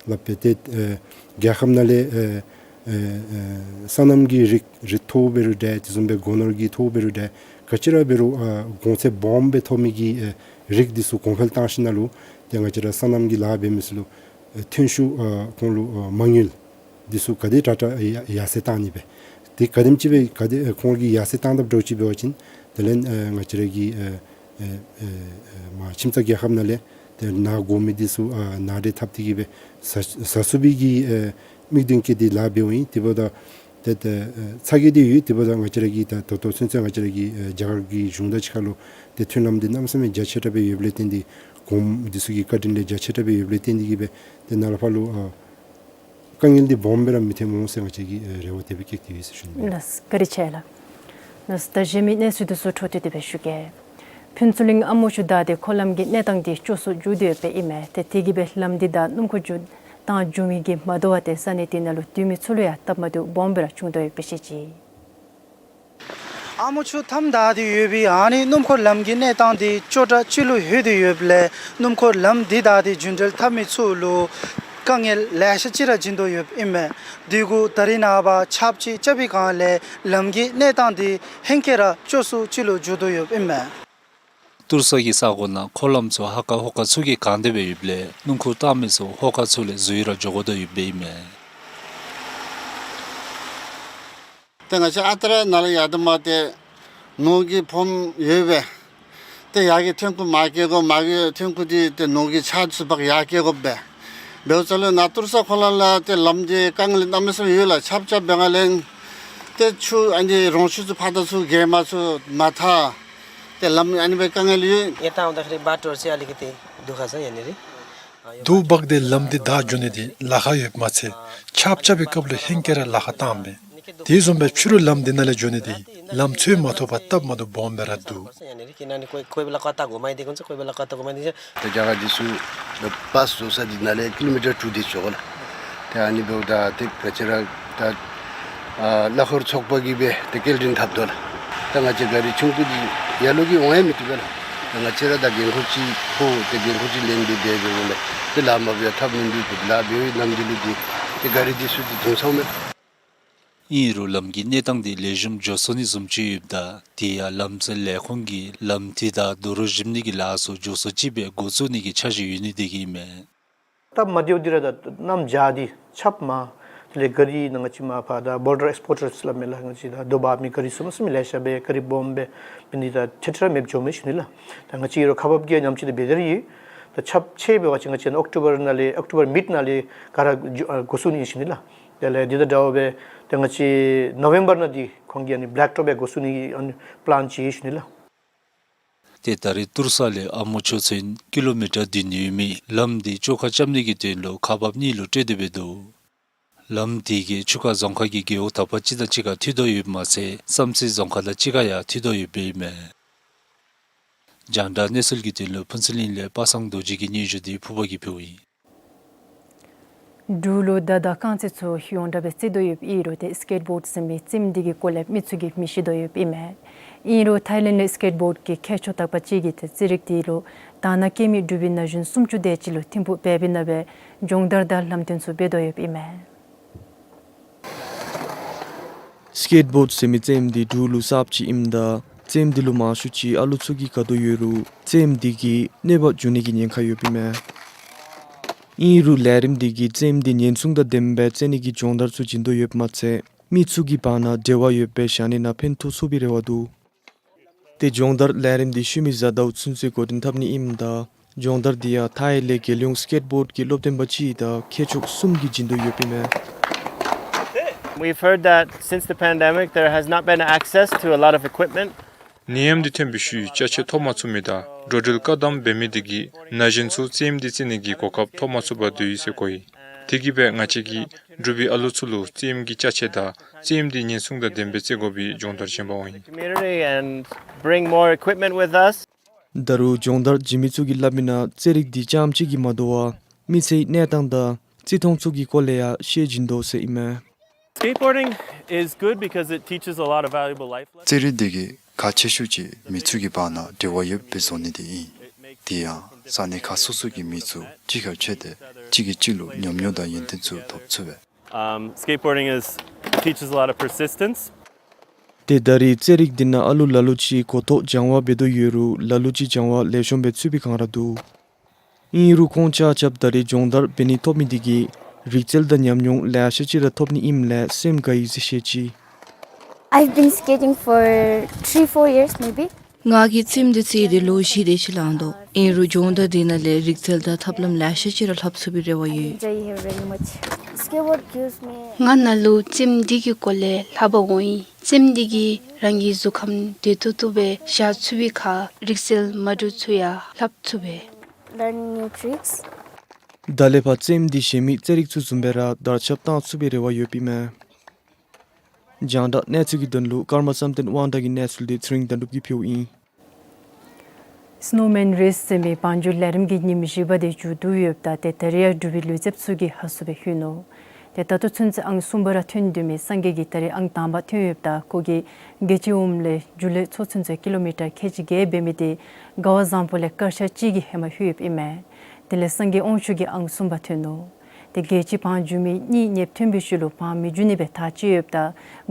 སླབ་སྦེ་ཏེ་ཨ་རྒྱལ་ཁབ་ནང་ལས་ཨ་ཨ་ཨ་སོ་ནམ་གྱི་རིགས་རིགས་མཐོ་བོ་འབད་རུང་འདྲ་དེ་བཟུམ་སྦེ་སྒོ་ནོར་གྱི་མཐོ་བོ་འབད་རུང་འདྲ་ག་ཅི་ར་འབད་རུང་ཨ་གོང་ཚད་སྦོམ་སྦེ་ཐོབ་མི་གི་ཨ་རིགས་འདི་ཚུ་གོང་འཕེལ་བཏང་ཞིནམ་ལས་ཏེ་ང་བཅས་ར་སོ་ནམ་གྱི་ལཱ་འབད་མི་ཚུ་ལུ་ཨ་ཐོན་ཤུགས་ཨ་ཁོང་ལུ་ཨ་མ་དངུལ་འདི་ཚུ་ག་དེ་དྲག་དྲག་ཡར་ཡར་སེང་བཏང་ནི་སྦེ་ཏེ་ག་དེམ་ཅིག་སྦེ་ག་དེ་ཨ་ཁོང་གིས་ཡར་སེང་བཏང་དཔ་འདྲཝ་ཅིག་འབད་བ་ཅིན་དེ་ལས་ཨ་ང་བཅས་ར་གི་ཨ་ཨ་ཨ་ཨ་མར་ཁྱིམ་ཚང་རྒྱལ་ཁབ་ནང་ལས་ཏེ་ནཱ་དགོ་མི་འདི་ཚུ་ཨ་ནང་འདྲེན་འཐབ་སྟེ་གིས་སྦེ་ཟ་ཟ་ཚུགས་པའི་གི་ཨ་དམིགས་དོན་བསྐྱེད་དེ་ལཱ་འབདཝ་ཨིན། དེ་འབདཝ་ད་ཏེ་ཏེ་ཨ་ཚ་གྱང་འདི་ཡོད། དེ་འབདཝ་ད་ང་བཅས་ར་གི་ད་ད་ལྟོ་ཚུན་ཚོད་ང་བཅས་ར་གི་ཨ་རྒྱ་གར་གྱི་གཞུང་དང་གཅིག་ཁར་ལུ་ཏེ་མཐུན་ལམ་འདི་གནམ་མེད་ས་མེད་རྒྱ་ཆེ་དྲགས་སྦེ་ཡོདཔ་ལས་བརྟེན་ཏེ་གོངམ་འདི་ཚུ་གི་བཀའ་དྲིན་ལས་རྒྱ་ཆེ་དྲགས་སྦེ་ཡོདཔ་ལས་བརྟེན་ཏེ་གིས་སྦེ་ཏེ་ནཱ་ལས་ཕར་ལུ་ཨ་དཀའ་ངལ་འདི་སྦོམ་སྦེ་ར་མི་ཐོནམ་འོང་ཟེར་ང་བཅས་ཀྱིས་ཨ་རེ་བ་དེ་སྦེ་བསྐྱེད་དེ་ཡོད་ཟེར་ཞུ་ནི་ཨིན། ལགས། བཀའ་དྲིན་ཆེ་ལགས། ནཱ་ད་གཞན་མི་གནས་ཚུལ་འདི་ཚུ་འཕྲོ་མཐུད་དེ་སྦེ་ཞུ་གེ། ཕུན་ཚོགས་གླིང་ཨ་མོ་ཆུ་བདའ་སྟེ་འཁོར་ལམ་གྱི་གནས་སྟངས་འདི་སྐྱོ་སུ་འགྱོ་དོ་ཡོདཔ་ཨིན་མས། ཏེ་དེ་གིས་སྦེ་ལམ་འདི་བདའ་སྣུམ་འཁོར་འགྱོ་བཏང་འགྱོ་མི་གིས་མ་དོ་བར་ཏེ་ས་གནས་དེ་ནང་ལུ་སྡོད་མི་ཚུ་ལུ་ཡང་སྟབས་མ་བདེཝ་སྦོམ་སྦེ་ར་བྱུང་དོ་ཡོདཔ་སྦེ་བཤད་ཅི། ཨ་མོ་ཆུ་མཐའམ་བདའ་སྟེ་ཡོད་པའི་ཨ་ནི་སྣུམ་འཁོར་ལམ་གྱི་གནས་སྟངས་འདི་སྐྱོ་དྲགས་ཅིག་ལུ་ལྷོད་དེ་ཡོདཔ་ལས་སྣུམ་འཁོར་ལམ་འདི་བདའ་སྟེ་རྒྱུན་འགྲུལ་འཐབ་མི་ཚུ་ལུ་དཀའ་ངལ་ལེ་ཤ་ཅིག་ར་བྱིན་དོ་ཡོདཔ་ཨིན་མས། དེ་གུ་ད་རེས་ནངས་པ་ཆརཔ་ཅིག་རྐྱབ་པའི་སྒང་ལས་ལམ་གྱི་གནས་སྟངས་འདི་ཧེང་སྐལ་ར་སྐྱོ་སུ་ཅིག་ལུ་འགྱོ་དོ་ཡོདཔ་ཨིན་མས། ཏུར་ས་གི་ས་གོ་ནང་འཁོར་ལམ་ཚུ་ཧ་ཀ་ཧོ་ཀ་ཚུ་གིས་གང་སྟེ་སྦེ་ཡོདཔ་ལས་སྣུམ་འཁོར་བཏང་མི་ཚུ་ཧོ་ཀ་ཚུ་ལས་འཛུལ་ར་འགྱོ་དགོ་དོ་ཡོདཔ་ཨིན་མས། ཏེ་ང་བཅས་ཨ་རྟག་ར་ནཱ་ལས་ཡར་དེ་མར་ཏེ་ནོར་གྱིས་ཕོངམ་ཡོད་པས། ཏེ་ཡར་གྱི་ཐོན་ཁུངས་མར་སྐྱེལ་དགོ། མར་གྱི་ཐོན་ཁུངས་འདི་ཏེ་ནོར་གྱི་ཆརཔ་ཚུ་འབག་ཡར་སྐྱེལ་དགོ་པས། འབདཝ་ད་ལུ་ནཱ་ཏུར་ས་འཁོར་ལམ་ལས་ཏེ་ལམ་འདི་དཀའ་ངལ་གནམ་མེད་ས་མེད་ཡོད་ལགས། ཆརཔ་རྐྱབ་པའི་སྒང་ལས་ཏེ་ཆུ་ཨ་ནི་རོང་ཆུ་ཚུ་ཕར་དང་ཚུར་བརྒལ་མ་ཚུགས་མ་ཐག། ཏེ་ལམ་ཨ་ནི་སྦེ་དཀའ་ངལ་ཡོད། ཡར་བཏང་འོང་ད་ཁ་རི་བཱ་ཊོ་ར་ཅིག་ཨ་ལི་ཀི་ཏེ་དུག་ཁ་ས་ཡ་ནི་རི། དུག་འབག་སྟེ་ལམ་འདི་བདའ་འགྱོ་ནི་འདི་ལཱ་ཁག་ཡོདཔ་མ་ཚད་ཆརཔ་རྐྱབ་པའི་སྐབས་ལུ་ཧེང་སྐལ་ར་ལཱ་ཁག་བཏངམ་མས། དེ་བཟུམ་སྦེ་ཕྱི་རུ་ལམ་འདི་ནང་ལས་འགྱོ་ནི་འདི་ལམ་འཚོལ་མ་ཐོབ་པར་སྟབས་མ་བདེཝ་སྦོམ་སྦེ་ར་འདུག། ད་རྒྱ་གར་འདི་ཚུ་ད་པཱསི་བཟོ་ས་འདི་ནང་ལས་ཀི་ལོ་མི་ཊར་དྲུག་དེ་ཅིག་འོང་ལགས། ཏེ་ཨ་ནི་འབདཝ་ད་ཏེ་ང་བཅས་ར་ད་ཨ་གླ་འཁོར་ཚོགས་པ་གིས་སྦེ་ཏེ་སྐྱེལ་འདྲེན་འཐབ་དོ་ལགས། ད་ང་བཅས་ག་རི་ཆུང་ཀུ་འདི་ཡར་ལོག་གིས་འོང་ཡང་མི་བཏུབ་པས་ལགས། ད་ང་བཅས་ར་ད་འགན་ཁུར་ཅིག་ཕོག་ཏེ་འགན་ཁུར་ཅིག་ལེན་ཏེ་འབད་འབདཝ་ལས་ཏེ་ལཱ་མ་འབད་ཐབས་མིན་འདུག། ཏེ་ལཱ་འབད་བའི་ནམ་དུས་ལུ་འདི་ཏེ་ག་རི་འདི་ཚུ་འདི་དུང་སོང་མས། ཨིན་རུང་ལམ་གྱི་གནས་སྟངས་འདི་ལེགས་ཤོམ་འགྱོ་སོང་ནི་བཟུམ་ཅིག་ཡོདཔ་ད་དེ་ཡང་ལམ་སེལ་ལས་ཁུངས་ཀྱིས་ལམ་འདི་དང་རྡོ་རུག་གཞིབ་ནི་གི་ལཱ་ཚུ་མགྱོགས་སུ་ཅིག་སྦེ་འགོ་བཙུགས་ནི་གི་འཆར་གཞི་ཡོད་ནི་དེ་གིས་ཨིན་མས། སྟབས་མ་བདེཝ་འདི་ར་ད་གནམ་བྱཱར་འདི་ཆརཔ་མར་དེ་ལས་ག་རི་ནང་ང་བཅས་མར་ཕར་ད་བོར་ཌར་ཨེགསི་པོར་ཊརསི་སླབ་མས་ལགས། ང་བཅས་ད་རྡོ་འབག་མི་ག་རི་ཚུ་མ་ཚུ་མི་ལེ་ཤ་སྦེ་ག་རི་སྦོམ་སྦེ་འབད་ནི་ད་ཐད་རི་རི་མེདཔ་འགྱོཝ་མས་ཞུ་ནི་ལགས། ད་ང་བཅས་ཡོད་རུང་ཁག་འབག་གི་ཉམས་ཅིག་འདི་འབད་དེ་ར་ཡོད། ད་ཆརཔ་ཆེ་འབད་བ་ཅིན་ང་བཅས་ནཱ་ཨོག་ཊོ་བར་ནང་ལས་ཨོག་ཊོ་བར་མིཌ་ནང་ལས་ག་ར་འགོ་འགོ་བཙུགས་ནི་ཨིན་ཞུ་ནི་ལགས། དེ་ལས་འདི་དང་འདྲཝ་སྦེ་ད་ང་བཅས་ནོ་ཝེམ་བར་ནང་འདི་ཁོང་གིས་ཨ་ནི་བེ་ལེཀ་ཊོཔ་སྦེ་འགོ་བཙུགས་ནི་ཨ་ནི་པི་ལཱན་ཅིག་ཡོད་ཞུ་ནི་ལགས། ཏེ་ད་རེས་ཏུར་ས་ལས་ཨ་མོ་ཆུ་ཚུན་ཀི་ལོ་མི་ཊར་བདུན་ཡོད་མི་ལམ་འདི་བཅོ་ཁ་རྐྱབ་ནི་གི་དོན་ལུ་ཁག་འབག་གཉིས་ལུ་སྤྲོད་དེ་སྦེ་འདུག། ལམ་འདི་གིས་ཆུ་ཁ་རྫོང་ཁག་གི་རྒེད་འོག་དག་པ་ཅིག་དང་གཅིག་ཁར་མཐུད་དོ་ཡོདཔ་མ་ཚད་བསམ་རྩེ་རྫོང་ཁག་དང་གཅིག་ཁར་ཡང་མཐུད་དོ་ཡོདཔ་ཨིན་མས། རྒྱང་བསྒྲགས་གནས་ཚུལ་གྱི་དོན་ལུ་ཕུན་ཚོགས་གླིང་ལས་པ་སངས་རྡོ་རྗེ་གི་སྙན་ཞུ་འདི་ཕུར་པ་གིས་ཕུལཝ་ཨིན། འབྲུག་ལུ་མདའ་དང་རྐང་རྩེད་ཚུ་ཡོངས་གྲགས་སྦེ་རྩེ་དོ་ཡོདཔ་ཨིན་རུང་ཏེ་སི་ཀེཊ་བོཌ་ཟེར་མི་རྩེདམོ་འདི་གི་སྐོར་ལས་མི་ཚུ་གིས་མི་ཤེས་དོ་ཡོདཔ་ཨིན་མས། ཨིན་རུང་ཐཱའི་ལེནཌ་ལས་སི་ཀེཊ་བོཌ་གི་མཁས་མཆོག་དག་པ་ཅིག་གིས་ཏེ་རྩེད་རིགས་འདི་ལུ་དང་ན་སྐྱེས་མི་འབྲུག་པའི་ན་གཞོན་སུམ་ཅུ་དེ་ཅིག་ལུ་ཐིམ་ཕུག་འབད་བའི་ནང་སྦེ་སྦྱོང་བརྡར་དང་ལམ་སྟོན་ཚུ་འབད་དོ་ཡོདཔ་ཨིན་མས། སི་ཀེཊ་བོཌ་ཟེར་མི་རྩེདམོ་འདི་འབྲུག་ལུ་གསརཔ་ཅིག་ཨིནམ་ད་རྩེདམོ་འདི་ལུ་མང་ཤོས་ཅིག་ཨ་ལུ་ཚུ་གིས་དགའ་དོ་ཡོད་རུང་རྩེདམོ་འདི་གིས་གནོད་པ་འབྱུང་ནི་གི་ཉེན་ཁ་ཡོདཔ་ཨིན་མས། ཨིན་རུང་ལས་རིམ་འདི་གིས་རྩེདམོ་འདི་ཉེན་སྲུང་དང་ལྡནམ་སྦེ་རྩེ་ནི་གི་སྦྱོང་བརྡར་ཚུ་བྱིན་དོ་ཡོདཔ་མ་ཚད་མི་ཚུ་གི་བར་ན་འབྲེལ་བ་ཡོདཔ་སྦེ་བཞག་ནི་ནང་ཕན་ཐོགས་ཚུགས་པའི་རེ་བ་འདུག། ཏེ་སྦྱོང་བརྡར་ལས་རིམ་འདི་ཤུལ་མའི་གཟའ་ཟླཝ་ཚུན་ཚོད་འགོ་འདྲེན་འཐབ་ནི་ཨིནམ་ད་སྦྱོང་བརྡར་འདི་ཡང་ཐཱའི་ལས་རྒྱལ་ཡོངས་སི་ཀེཊ་བོཌ་གི་སློབ་སྟོན་པ་ཅིག་དང་མཁས་མཆོག་གསུམ་གྱིས་བྱིན་དོ་ཡོདཔ་ཨིན་མས། We've heard that since the pandemic, there has not been access to a lot of equipment. ནད་ཡམས་འདི་ཐོན་པའི་ཤུལ་ཅ་ཆས་ཐོབ་མ་ཚུགས་མི་དང་འགྲོ་འགྲུལ་བཀག་དམ་འབད་མི་འདི་གིས་ན་གཞོན་ཚུ་རྩེདམོ་འདི་རྩེ་ནི་གི་གོ་སྐབས་ཐོབ་མ་ཚུགས་པར་སྡོད་ཡི་ཟེར་གོ་ཡི། དེ་གིས་སྦེ་ང་བཅས་ཀྱིས་འབྲུག་པའི་ཨ་ལུ་ཚུ་ལུ་རྩེདམོ་གི་ཅ་ཆས་དང་རྩེདམོ་འདི་ཉེན་སྲུང་དང་ལྡནམ་སྦེ་རྩེ་དགོ་པའི་སྦྱོང་བརྡར་བྱིན་པ་འོང་ཡི། Community and bring more equipment with us. ད་རུང་སྦྱོང་བརྡར་བྱིན་མི་ཚུ་གིས་སླབ་མིའི་ནང་རྩེད་རིགས་འདི་རྐྱངམ་གཅིག་གིས་མ་དོ་བར་མི་ཚེའི་གནས་སྟངས་དང་རྩིས་མཐོང་ཚུ་གི་སྐོར་ལས་ཡང་ཤེས་བྱིན་དོ་ཟེར་ཨིན་མས། Skateboarding is good because it teaches a lot of valuable life lessons. རྩེད་རིགས་འདི་གིས་ཁག་ཆེ་ཤོས་ཅིག་མི་ཚུ་གི་བར་ན་འབྲེལ་བ་ཡོདཔ་སྦེ་བཟོ་ནི་འདི་ཨིན། དེ་ཡང་ས་གནས་ཁག་སོ་སོ་གི་མི་ཚུ་གཅིག་ཁར་ཕྱད་དེ་གཅིག་གིས་གཅིག་ལུ་ཉམས་མྱོང་དང་ཡོན་ཏན་ཚུ་ཐོབ་ཚུགས་པས། Um, skateboarding is, teaches a lot of persistence. ཏེ་ད་རེས་རྩེད་རིགས་འདི་ནང་ཨ་ལུ་ལ་ལུ་ཅིག་གོ་རྟོགས་སྦྱང་བ་འབད་དོ་ཡོད་རུང་ལ་ལུ་ཅིག་སྦྱང་བ་ལེགས་ཤོམ་སྦེ་ཚུད་པའི་སྒང་ར་འདུག། ཨིན་རུང་ཁོང་ཆ་ཁྱབ་ད་རེས་སྦྱོང་བརྡར་འབད་ནི་ཐོབ་མི་འདི་གིས་རིག་རྩལ་དང་ཉམས་མྱོང་ལེ་ཤ་ཅིག་ར་ཐོབ་ནི་ཨིནམ་ལས་སེམས་དགའ་ཡི་ཟེར་བཤད་ཅི། I've been skating for three, four years maybe. ང་གིས་རྩེདམོ་འདི་རྩེ་སྟེ་ལོ་བཞི་དེ་ཅིག་ལང་དོ། ཨིན་རུང་སྦྱོང་བརྡར་འདི་ནང་ལས་རིག་རྩལ་དང་ཐབས་ལམ་ལེ་ཤ་ཅིག་ར་ལྷབ་ཚུགས་པའི་རེ་བ་ཡོད། Enjoy here very much. Skateboard gives me ང་ནཱ་ལུ་རྩེདམོ་འདི་གི་སྐོར་ལས་ལྷབ་པར་འོང་ཡི། རྩེདམོ་འདི་གིས་རང་གི་གཟུགས་ཁམས་བདེ་ཏོག་ཏོ་སྦེ་བཞག་ཚུགས་པའི་ཁར་རིག་རྩལ་མ་འདྲཝ་ཚུ་ཡང་ལྷབ་ཚུགས་པས། Learn new tricks. ད་ལས་ཕར་རྩེདམོ་འདི་གཞན་མི་རྩེད་རིགས་ཚུ་བཟུམ་སྦེ་ར་དར་ཁྱབ་བཏང་ཚུགས་པའི་རེ་བ་ཡོདཔ་ཨིན་མས། རྒྱང་བསྒྲགས་གནས་ཚུལ་གྱི་དོན་ལུ་ཀརྨ་བསམ་གཏན་དབང་ཐང་གི་གནས་ཚུལ་འདི་ཚེ་རིང་དོན་གྲུབ་ཀྱིས་ཕུལཝ་ཨིན། སི་ནོ་མེན་རེས་ཟེར་མི་བང་རྒྱུག་ལས་རིམ་གྱི་ཉིནམ་བཞི་པ་འདི་མཇུག་བསྡུ་ཡོདཔ་ད་ཏེ་ད་རིས་ཡང་འབྲུག་པའི་ལུས་རྩལཔ་ཚུ་གིས་ཧ་སུ་སྦེ་ལྷོད་ནུག། ཏེ་ད་ལྟོ་ཚུན་ཚོད་ཨང་གསུམ་པ་ར་ཐོན་སྡོད་མི་སངས་རྒྱས་ཀྱིས་ད་རིས་ཨང་དང་པ་ཐོན་ཡོདཔ་ད་ཁོ་གིས་རྒྱལ་སྤྱི་ཨོམ་ལས་རྒྱུག་ལོད་ཚོ་ཚུན་ཚོད་ཀི་ལོ་མི་ཊར་ཁལ་གཅིག་བརྒྱད་འབད་མི་འདི་དགའ་བ་བཟང་པོ་ལས་སྐར་ཆ་གཅིག་གི་ཧེ་མ་ལྷོད་ཡོདཔ་ཨིན་མས། དེ་ལས་སངས་རྒྱས་དབང་ཕྱུག་གིས་ཨང་གསུམ་པ་ཐོན་ནུག། ཏེ་རྒྱལ་སྤྱིའི་བང་རྒྱུག་མི་གཉིས་ནེབ་ཐོན་པའི་ཤུལ་ལུ་བང་མི་རྒྱུག་ནི་སྦེ་ཐག་བཅད་ཡོདཔ་ད་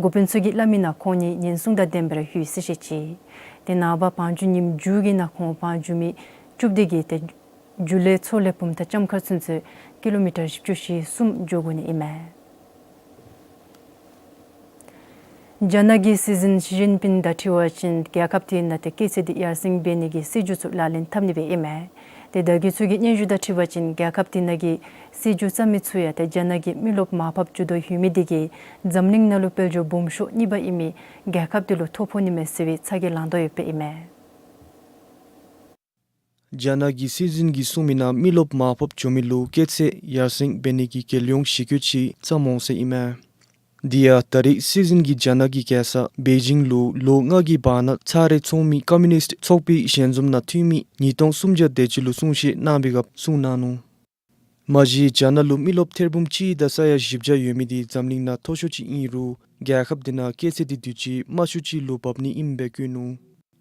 འགོ་དཔོན་ཚུ་གིས་སླབ་མི་ནང་ཁོང་གཉིས་ཉེན་སྲུང་དང་ལྡནམ་སྦེ་ར་ལྷོད་ཡི་ཟེར་བཤད་ཅི། ཏེ་ནངས་པ་བང་རྒྱུག་ཉིནམ་མཇུག་གི་ནང་ཁོང་བང་རྒྱུག་མི་བཅུ་བདུན་གྱིས་ཏེ་རྒྱུག་ལོད་ཚོ་ལས་བུམ་ཐང་ལྕམ་མཁར་ཚུན་ཚོད་ཀི་ལོ་མི་ཊར་བཞི་བཅུ་ཞེ་གསུམ་འགྱོ་དགོ་ནི་ཨིན་མས། རྒྱ་ནག་གི་སྲིད་འཛིན་ཞི་ཅིན་ཕིན་དང་འཁྲིལ་བ་ཅིན་རྒྱལ་ཁབ་དེ་ནང་ཏེ་སྐྱེད་ཚལ་འདི་ཡར་སེང་འབད་ནི་གི་སྲིད་བྱུས་ཚུ་ལག་ལེན་འཐབ་ནི་སྦེ་ཨིན་མས། ཏེ་བརྡ་བརྒྱུད་ཚུ་གི་སྙན་ཞུ་དང་འཁྲིལ་བ་ཅིན་རྒྱལ་ཁབ་དེ་ནང་གི་སྲིད་བྱུས་བརྩམ་མི་ཚུ་ཡང་ཏེ་རྒྱ་ནག་གི་མི་རློབས་མར་ཕབ་འགྱོ་དོ་ཡོད་མི་དེ་གིས་འཛམ་གླིང་ནང་ལུ་དཔལ་འབྱོར་སྦོམ་ཤོས་གཉིས་པ་ཨིན་མི་རྒྱལ་ཁབ་དེ་ལུ་ཐོ་ཕོག་ནི་མས་ཟེར་བའི་ཚ་གྱང་ལང་དོ་ཡོདཔ་ཨིན་མས། རྒྱ་ནག་གི་སྲིད་འཛིན་གྱིས་གསུངས་མི་ནང་མི་རློབས་མར་ཕབ་འགྱོ་མི་ལུ་སྐྱེད་ཚལ་ཡར་སེང་འབད་ནི་གི་རྒྱལ་ཡོངས་གཞི་བཀོད་ཅིག་བརྩམ་འོང་ཟེར་ཨིན་མས། དེ་ཡང་ད་རིས་སྲིད་འཛིན་གྱིས་རྒྱ་ནག་གི་རྒྱལ་ས་པེ་ཅིང་ལུ་ལོ་ལྔ་གི་བར་ན་ཚར་རེ་འཚོགས་མི་ཀོམ་མུ་ནིསཊ་ཚོགས་པའི་ཞལ་འཛོམས་ནང་འཐུས་མི་ཉིས་སྟོང་སུམ་བརྒྱ་དེ་ཅིག་ལུ་གསུང་བཤད་གནང་བའི་སྐབས་གསུངས་གནང་ནུག། མ་གཞི་རྒྱ་ནག་ལུ་མི་རློབས་ཐེར་འབུམ་གཅིག་དང་ས་ཡ་བཞི་བརྒྱ་ཡོད་མི་དེ་འཛམ་གླིང་ནང་མཐོ་ཤོས་ཅིག་ཨིན་རུང་རྒྱལ་ཁབ་དེ་ནང་སྐྱེད་ཚལ་དེ་དུས་ཅི་དམའ་ཤོས་ཅིག་ལུ་བབ་ནི་ཨིནམ་སྦེ་བཀོད་ནུག།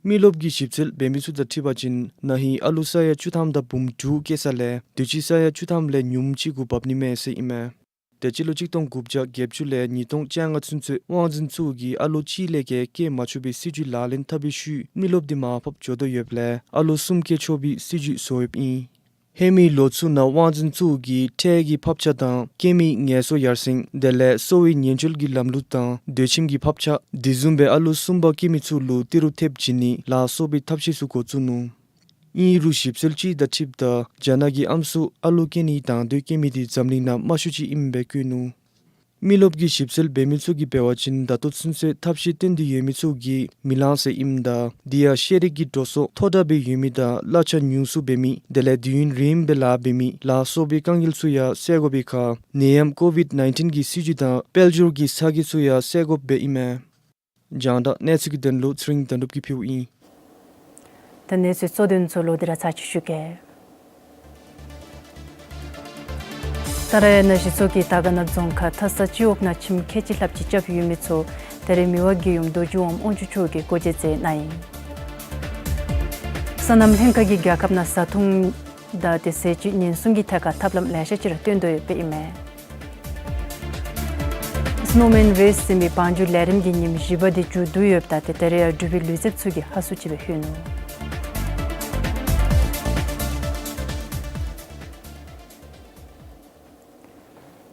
མི་རློབས་ཀྱི་ཞིབ་འཚོལ་འབད་མི་ཚུ་དང་འཁྲིལ་བ་ཅིན་ན་ཧིང་ཨ་ལུ་ས་ཡ་བཅུ་ཐམ་དང་འབུམ་དྲུག་སྐྱེ་ས་ལས་དུས་ཅི་ས་ཡ་བཅུ་ཐམ་ལས་ཉུངམ་ཅིག་གུ་བབ་ནི་མས་ཟེར་ཨིན་མས། དེ་སྤྱི་ལོ་གཅིག་སྟོང་དགུ་བརྒྱ་བརྒྱད་ཅུ་ལས་ཉིས་སྟོང་བཅོ་ལྔ་ཚུན་ཚོད་དབང་འཛིན་ཚུ་གིས་ཨ་ལོ་གཅིག་ལས་བརྒལ་སྐྱེ་མ་ཆོག་པའི་སྲིད་བྱུས་ལག་ལེན་འཐབ་པའི་ཤུལ་མི་རློབས་དེ་མར་ཕབ་འགྱོ་དོ་ཡོདཔ་ལས་ཨ་ལོ་གསུམ་སྐྱེ་ཆོག་པའི་སྲིད་བྱུས་བཟོ་ཡོདཔ་ཨིན། ཧེ་མའི་ལོ་ཚུ་ནང་དབང་འཛིན་ཚུ་གིས་འཕྲལ་གྱི་ཕབ་ཆ་དང་སྐྱེ་མི་ངལ་གསོ་ཡར་སེང་དེ་ལས་གསོ་བའི་ཉེན་བཅོལ་གྱི་ལམ་ལུགས་དང་སྡོད་ཁྱིམ་གྱི་ཕབ་ཆ་དེ་བཟུམ་སྦེ་ཨ་ལོ་གསུམ་པ་སྐྱེ་མི་ཚུ་ལུ་ཏི་རུ་ཐེབས་བྱིན་ནི་ལ་སོགས་པའི་ཐབས་ཤེས་ཚུ་འགོ་བཙུགས་ནུག། ཨིན་རུང་ཞིབ་འཚོལ་ཅིག་དང་འཁྲིལཝ་ད་རྒྱ་ནག་གི་ཨམ་སྲུ་ཨ་ལོ་སྐྱེ་ནི་དང་དོད་སྐྱེ་མི་དེ་འཛམ་གླིང་ནང་དམའ་ཤོས་ཅིག་ཨིནམ་སྦེ་བཀོད་ནུག། མི་རློབས་ཀྱི་ཞིབ་འཚོལ་འབད་མི་ཚུ་གིས་འབད་བ་ཅིན་ད་ལྟོ་ཚུན་ཚོད་ཐབས་ཤེས་བཏོན་ཏེ་ཡོད་མི་ཚུ་གིས་མི་ལང་ཟེར་ཨིནམ་ད་དེ་ཡང་ཤེས་རིག་གི་འགྲོ་སོང་མཐོ་དྲགས་སྦེ་ཡོད་མི་དང་གླ་ཆ་ཉུང་སུ་འབད་མི་དེ་ལས་དུས་ཡུན་རིངམོ་སྦེ་ལཱ་འབད་མི་ལ་སོགས་པའི་དཀའ་ངལ་ཚུ་ཡང་སེལ་དགོ་པའི་ཁར་ནད་ཡམས་ཀོ་བིཌ་ནའིན་ཊིན་གྱི་སྲིད་བྱུས་དང་དཔལ་འབྱོར་གྱི་ཚ་གྱང་ཚུ་ཡང་སེལ་དགོཔ་སྦེ་ཨིན་མས། རྒྱང་བསྒྲགས་གནས་ཚུལ་གྱི་དོན་ལུ་ཚེ་རིང་དོན་གྲུབ་ཀྱིས་ཕུལཝ་ཨིན། ད་གནས་ཚུལ་གཙོ་དོན་ཚུ་ལོག་སྟེ་ར་ཚར་ཅིག་ཞུ་གེ། ཏཱ་ར་ཡ་ན་གཞི་ཚོགས་ཀྱིས་དར་དཀར་ན་རྫོང་ཁག་མཐའ་ས་སྤྱི་འོག་ནང་ཁྱིམ་ཁལ་གཅིག་ལྷགཔ་ཅིག་རྐྱབ་ཡོད་མི་ཚུ་ད་རིས་མི་དབང་རྒྱལ་ཡུམ་རྡོ་རྗེ་དབང་དབང་ཕྱུག་མཆོག་གིས་སྒོ་འབྱེད་མཛད་གནང་ཡི། སོ་ནམ་ལྷན་ཁག་གིས་རྒྱལ་ཁབ་ནང་བཟའ་འཐུང་དང་དེ་ཟས་བཅུད་ཉེན་སྲུང་གི་ཐད་ཁར་ཐབས་ལམ་ལེ་ཤ་ཅིག་ར་སྟོན་དོ་ཡོདཔ་ཨིན་མས། སི་ནོ་མེན་རེས་ཟེར་མི་བང་རྒྱུག་ལས་རིམ་གྱི་ཉིནམ་བཞི་པ་དེ་མཇུག་བསྡུ་ཡོདཔ་ད་ཏེ་ད་རིས་ཡང་འབྲུག་པའི་ལུས་རྩལཔ་ཚུ་གིས་ཧ་སུ་ཅིག་སྦེ་ལྷོད་ནུག།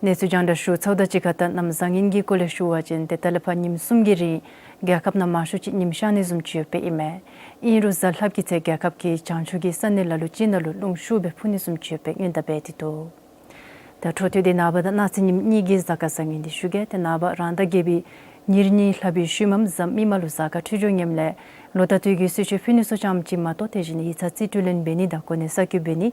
གནས་ཚུལ་རྒྱང་བསྒྲགས་ཞུ་ཚརཝ་དང་གཅིག་ཁར་ད་གནམ་བཟང་ངན་གྱི་སྐོར་ལས་ཞུ་བ་ཅིན་ཏེ་ད་ལས་ཕར་ཉིནམ་གསུམ་གྱི་རིང་རྒྱལ་ཁབ་ནང་མང་ཤོས་ཅིག་ཉིམ་ཤར་ནི་བཟུམ་ཅིག་ཡོདཔ་ཨིན་མས། ཨིན་རུང་གཟའ་ལྷགཔ་གི་ཚེ་རྒྱལ་ཁབ་ཀྱི་བྱང་ཕྱོགས་ཀྱི་ས་གནས་ལ་ལུ་ཅིག་ནང་ལུ་རླུང་ཤུགས་སྦེ་འཕུ་ནི་བཟུམ་ཅིག་ཡོདཔ་སྦེ་སྔོན་བརྡ་འབད་དེ་འདུག། ད་འཕྲོ་མཐུད་དེ་ནངས་པ་དང་གནངས་ཚེ་ཉིནམ་གཉིས་ཀྱི་གཟའ་སྐར་བཟང་ངན་འདི་ཞུ་གེ། ཏེ་ནངས་པ་རང་ཟླ་བརྒྱད་པའི་ཉེར་གཉིས་ལྷག་པའི་ཤུལ་མམ་གཟའ་མིག་དམར་ལུ་གཟའ་སྐར་འཕྲོད་སྦྱོར་ངནམ་ལས་ལོ་ཟླ་དུས་ཀྱི་གསོལ་མཆོད་ཕུལ་ནི་ཚུ་ཙམ་ཅིག་མ་གཏོགས་དེ་བཞིན་ཡིག་ཚང་རྩིས་སྤྲོད་ལེན་འབད་ནི་དང་གོ་གནས་གསར་བསྐོ་འབད་ནི་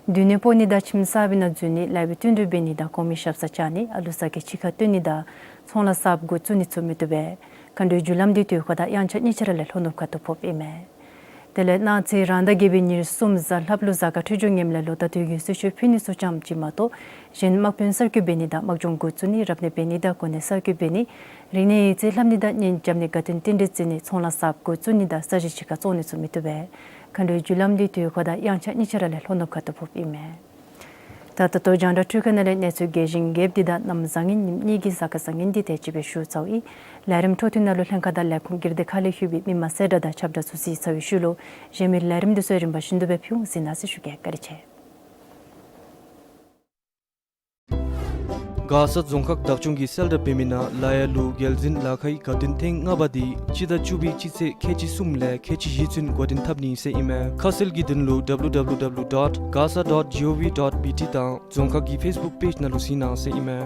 སྡོད་གནས་སྤོ་ནི་དང་ཁྱིམ་གསར་པའི་ནང་འཛུལ་ནི་ལཱ་བའི་བསྟུན་གྲོས་འབད་ནི་དང་གོང་མའི་ཞབས་སར་བཅར་ནི་ཨ་ལུ་ཟ་སྐྱེལ་ཕྱི་ཁར་བཏོན་ནི་དང་ཚོང་ལཱ་གསརཔ་འགོ་བཙུགས་ནི་ཚུ་མི་བཏུབ་པས། མཁའ་འགྲོའི་རྒྱུ་ལམ་འདི་དུས་འཁོར་དང་དབྱངས་འཆར་གཉིས་ཆ་ར་ལས་ལྷོ་ནུབ་ཁ་ཐུག་ཕོགཔ་ཨིན་མས། དེ་ལས་གནངས་ཚེ་རང་ཟླ་བརྒྱད་པའི་ཉེར་གསུམ་གཟའ་ལྷགཔ་ལུ་གཟའ་སྐར་འཕྲོད་སྦྱོར་ངནམ་ལས་ལོ་ཟླ་དུས་ཀྱི་གསོལ་མཆོད་ཕུལ་ནི་ཚུ་ཙམ་ཅིག་མ་གཏོགས་གཞན་དམག་དཔོན་གསར་བསྐོ་འབད་ནི་དང་དམག་སྦྱོང་འགོ་བཙུགས་ནི་རབ་གནས་འབད་ནི་དང་གོ་གནས་གསར་བསྐོ་འབད་ནི་རིག་གནས་ཡིག་རྩིས་ལྷབ་ནི་དང་གཉེན་རྐྱབ་ནི་དགའ་སྟོན་རྟེན་འབྲེལ་བརྩི་ནི་ཚོང་ལཱ་གསརཔ་འགོ་བཙུགས་ནི་དང་ས་གཞི་ཕྱི་ཁར་བཙོང་ནི་ཚུ་མི་བཏུབ་པས། མཁའ་འགྲོའི་རྒྱུ་ལམ་འདི་དུས་འཁོར་དང་དབྱངས་འཆར་གཉིས་ཆ་ར་ལས་ལྷོ་ནུབ་ཁ་ཐུག་ཕོགཔ་ཨིན་མས། ད་ད་ལྟོ་རྒྱང་བསྒྲགས་འཕྲུལ་ཁང་ནང་ལས་གནས་ཚུལ་རྒྱས་ཤིང་རྒྱསཔ་འདི་དང་གནམ་བཟང་ངན་ཉིནམ་གཉིས་ཀྱི་གཟའ་སྐར་བཟང་ངན་འདི་དེ་ཅིག་སྦེ་ཞུ་ཚརཝ་ཨིན། ལས་རིམ་འཕྲོ་མཐུད་ནང་ལུ་ལྷན་ཁག་དང་ལས་ཁུངས་སྒེར་སྡེ་ཁག་ལས་ལྷོད་པའི་མི་མང་གསལ་བསྒྲགས་དང་ཁྱབ་བསྒྲགས་ཚུ་གཟིགས་ཚར་བའི་ཤུལ་ལུ་གཞན་མི་ལས་རིམ་འདི་ཚུ་རིམ་པ་བཞིན་དུ་སྦེ་ཕུལ་འོང་གཟིགས་གནང་ཟེར་ཞུ་གེ། བཀའ་དྲིན་ཆེ། མགར་ས་རྫོང་ཁག་བདག་སྐྱོང་གིས་གསལ་བསྒྲགས་འབད་མི་ནང་ལ་ཡ་ལུ་རྒྱལ་འཛིན་ལ་ཁའི་དགའ་སྟོན་ཐེངས་ལྔ་པ་འདི་སྤྱི་ཟླ་བཅུ་པའི་སྤྱི་ཚེས་ཁལ་གཅིག་གསུམ་ལས་ཁལ་གཅིག་བཞི་ཚུན་འགོ་འདྲེན་འཐབ་ནི་ཟེར་ཨིན་མས། ཁ་གསལ་གྱི་དོན་ལུ་W W W dot gasa dot gov dot B T དང་རྫོང་ཁག་གི་ཕེསི་བུཀ་པེཇ་ནང་ལུ་གཟིགས་གནང་ཟེར་ཨིན་མས།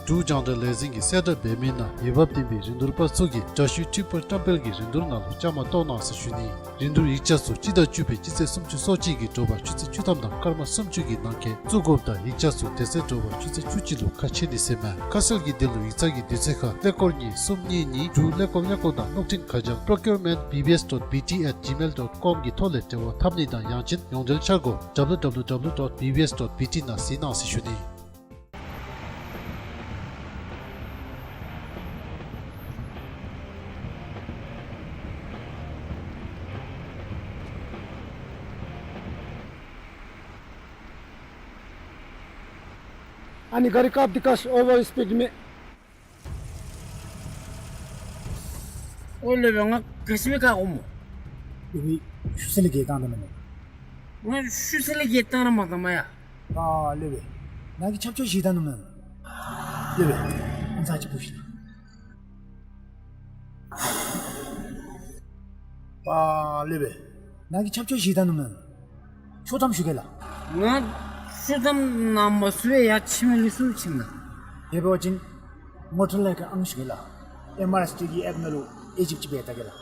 འབྲུག་རྒྱང་བསྒྲགས་ལས་འཛིན་གྱིས་གསལ་བསྒྲགས་འབད་མི་ནང་འོས་འབབ་ལྡན་པའི་རིན་བསྡུར་པ་ཚུ་གིས་དྲ་ཞུའི་འཕྲུལ་འཁོར་བཀྲམ་སྤེལ་གྱི་རིན་བསྡུར་ནང་ལུ་བཅའ་མར་གཏོགས་གནང་ཟེར་ཞུ་ནི། རིན་བསྡུར་ཡིག་ཆ་ཚུ་སྤྱི་ཟླ་བཅུ་པའི་སྤྱི་ཚེས་སུམ་ཅུ་སོ་གཅིག་གི་དྲོ་པ་ཆུ་ཚོད་བཅུ་ཐམ་དང་སྐར་མ་སུམ་ཅུ་གི་ནང་འཁོད་བཙུགས་དགོཔ་དང་ཡིག་ཆ་ཚུ་དེ་ཚེ་དྲོ་པ་ཆུ་ཚོད་བཅུ་གཅིག་ལུ་ཁ་ཕྱེ་ནི་ཟེར་མས། ཁ་གསལ་གྱི་དོན་ལུ་ཡིག་ཚང་གི་དུས་ཚོད་ཁར་ཀླད་ཀོར་གཉིས་གསུམ་གཉིས་གཉིས་དྲུག་ཀླད་ཀོར་ཀླད་ཀོར་དང་གློག་འཕྲིན་ཁ་བྱང་procurement B B S dot B T at gmail dot com གི་ཐོག་ལས་འབྲེལ་བ་འཐབ་ནི་དང་ཡང་ཅིན་ཡོངས་འབྲེལ་འཆར་སྒོ་W W W dot B B S dot B T ནང་གཟིགས་གནང་ཟེར་ཞུ་ནི། ཨ་ནི་ག་རི་བཀག་སྟེ་བཀག་ཤིག། ཨོ་ཝར་སྤིཌ་མས། ཨོ་ལེགས་པས། ང་ག་ཅི་སྦེ་བཀག་འོང་སྨོ། ལེགས་པས། ཤུལ་ས་ལས་འགལ་བཏང་ད་མེན་ན། ང་ཤུལ་ས་ལས་འགལ་བཏང་ར་མ་བཏང་མ་ཡ། ཨ་ལེགས་པས། ནཱ་གིས་ཆབ་ཆོས་བཞེས་ད་ནུག་མེན་ན། ལེགས་པས། ཨ་ཙི་ཅིག་འབུ་ཤིག། ཨ་ལེགས་པས། ནཱ་གིས་ཆབ་ཆོས་བཞེས་ད་ནུག་མེན་ན། ཤོ་ཐམ་ཞུ་གེ་ལགས། ང་ཤོ་ཐམ་ནང་མ་ཚུད་པས། ཡར་ཁྱིམ་ལས་ཚུར་ཁྱིམ་ནང་། དེ་འབད་བ་ཅིན་མོ་ཊ་ལས་ཀྱི་ཨང་ཞུ་གེ་ལགས། ཨེམ་ཨར་ཨེསི་ཊི་གི་ཨེཔ་ནང་ལུ་ཨེ་ཇིབཊ་ཅིག་འབད་ད་གེ་ལགས།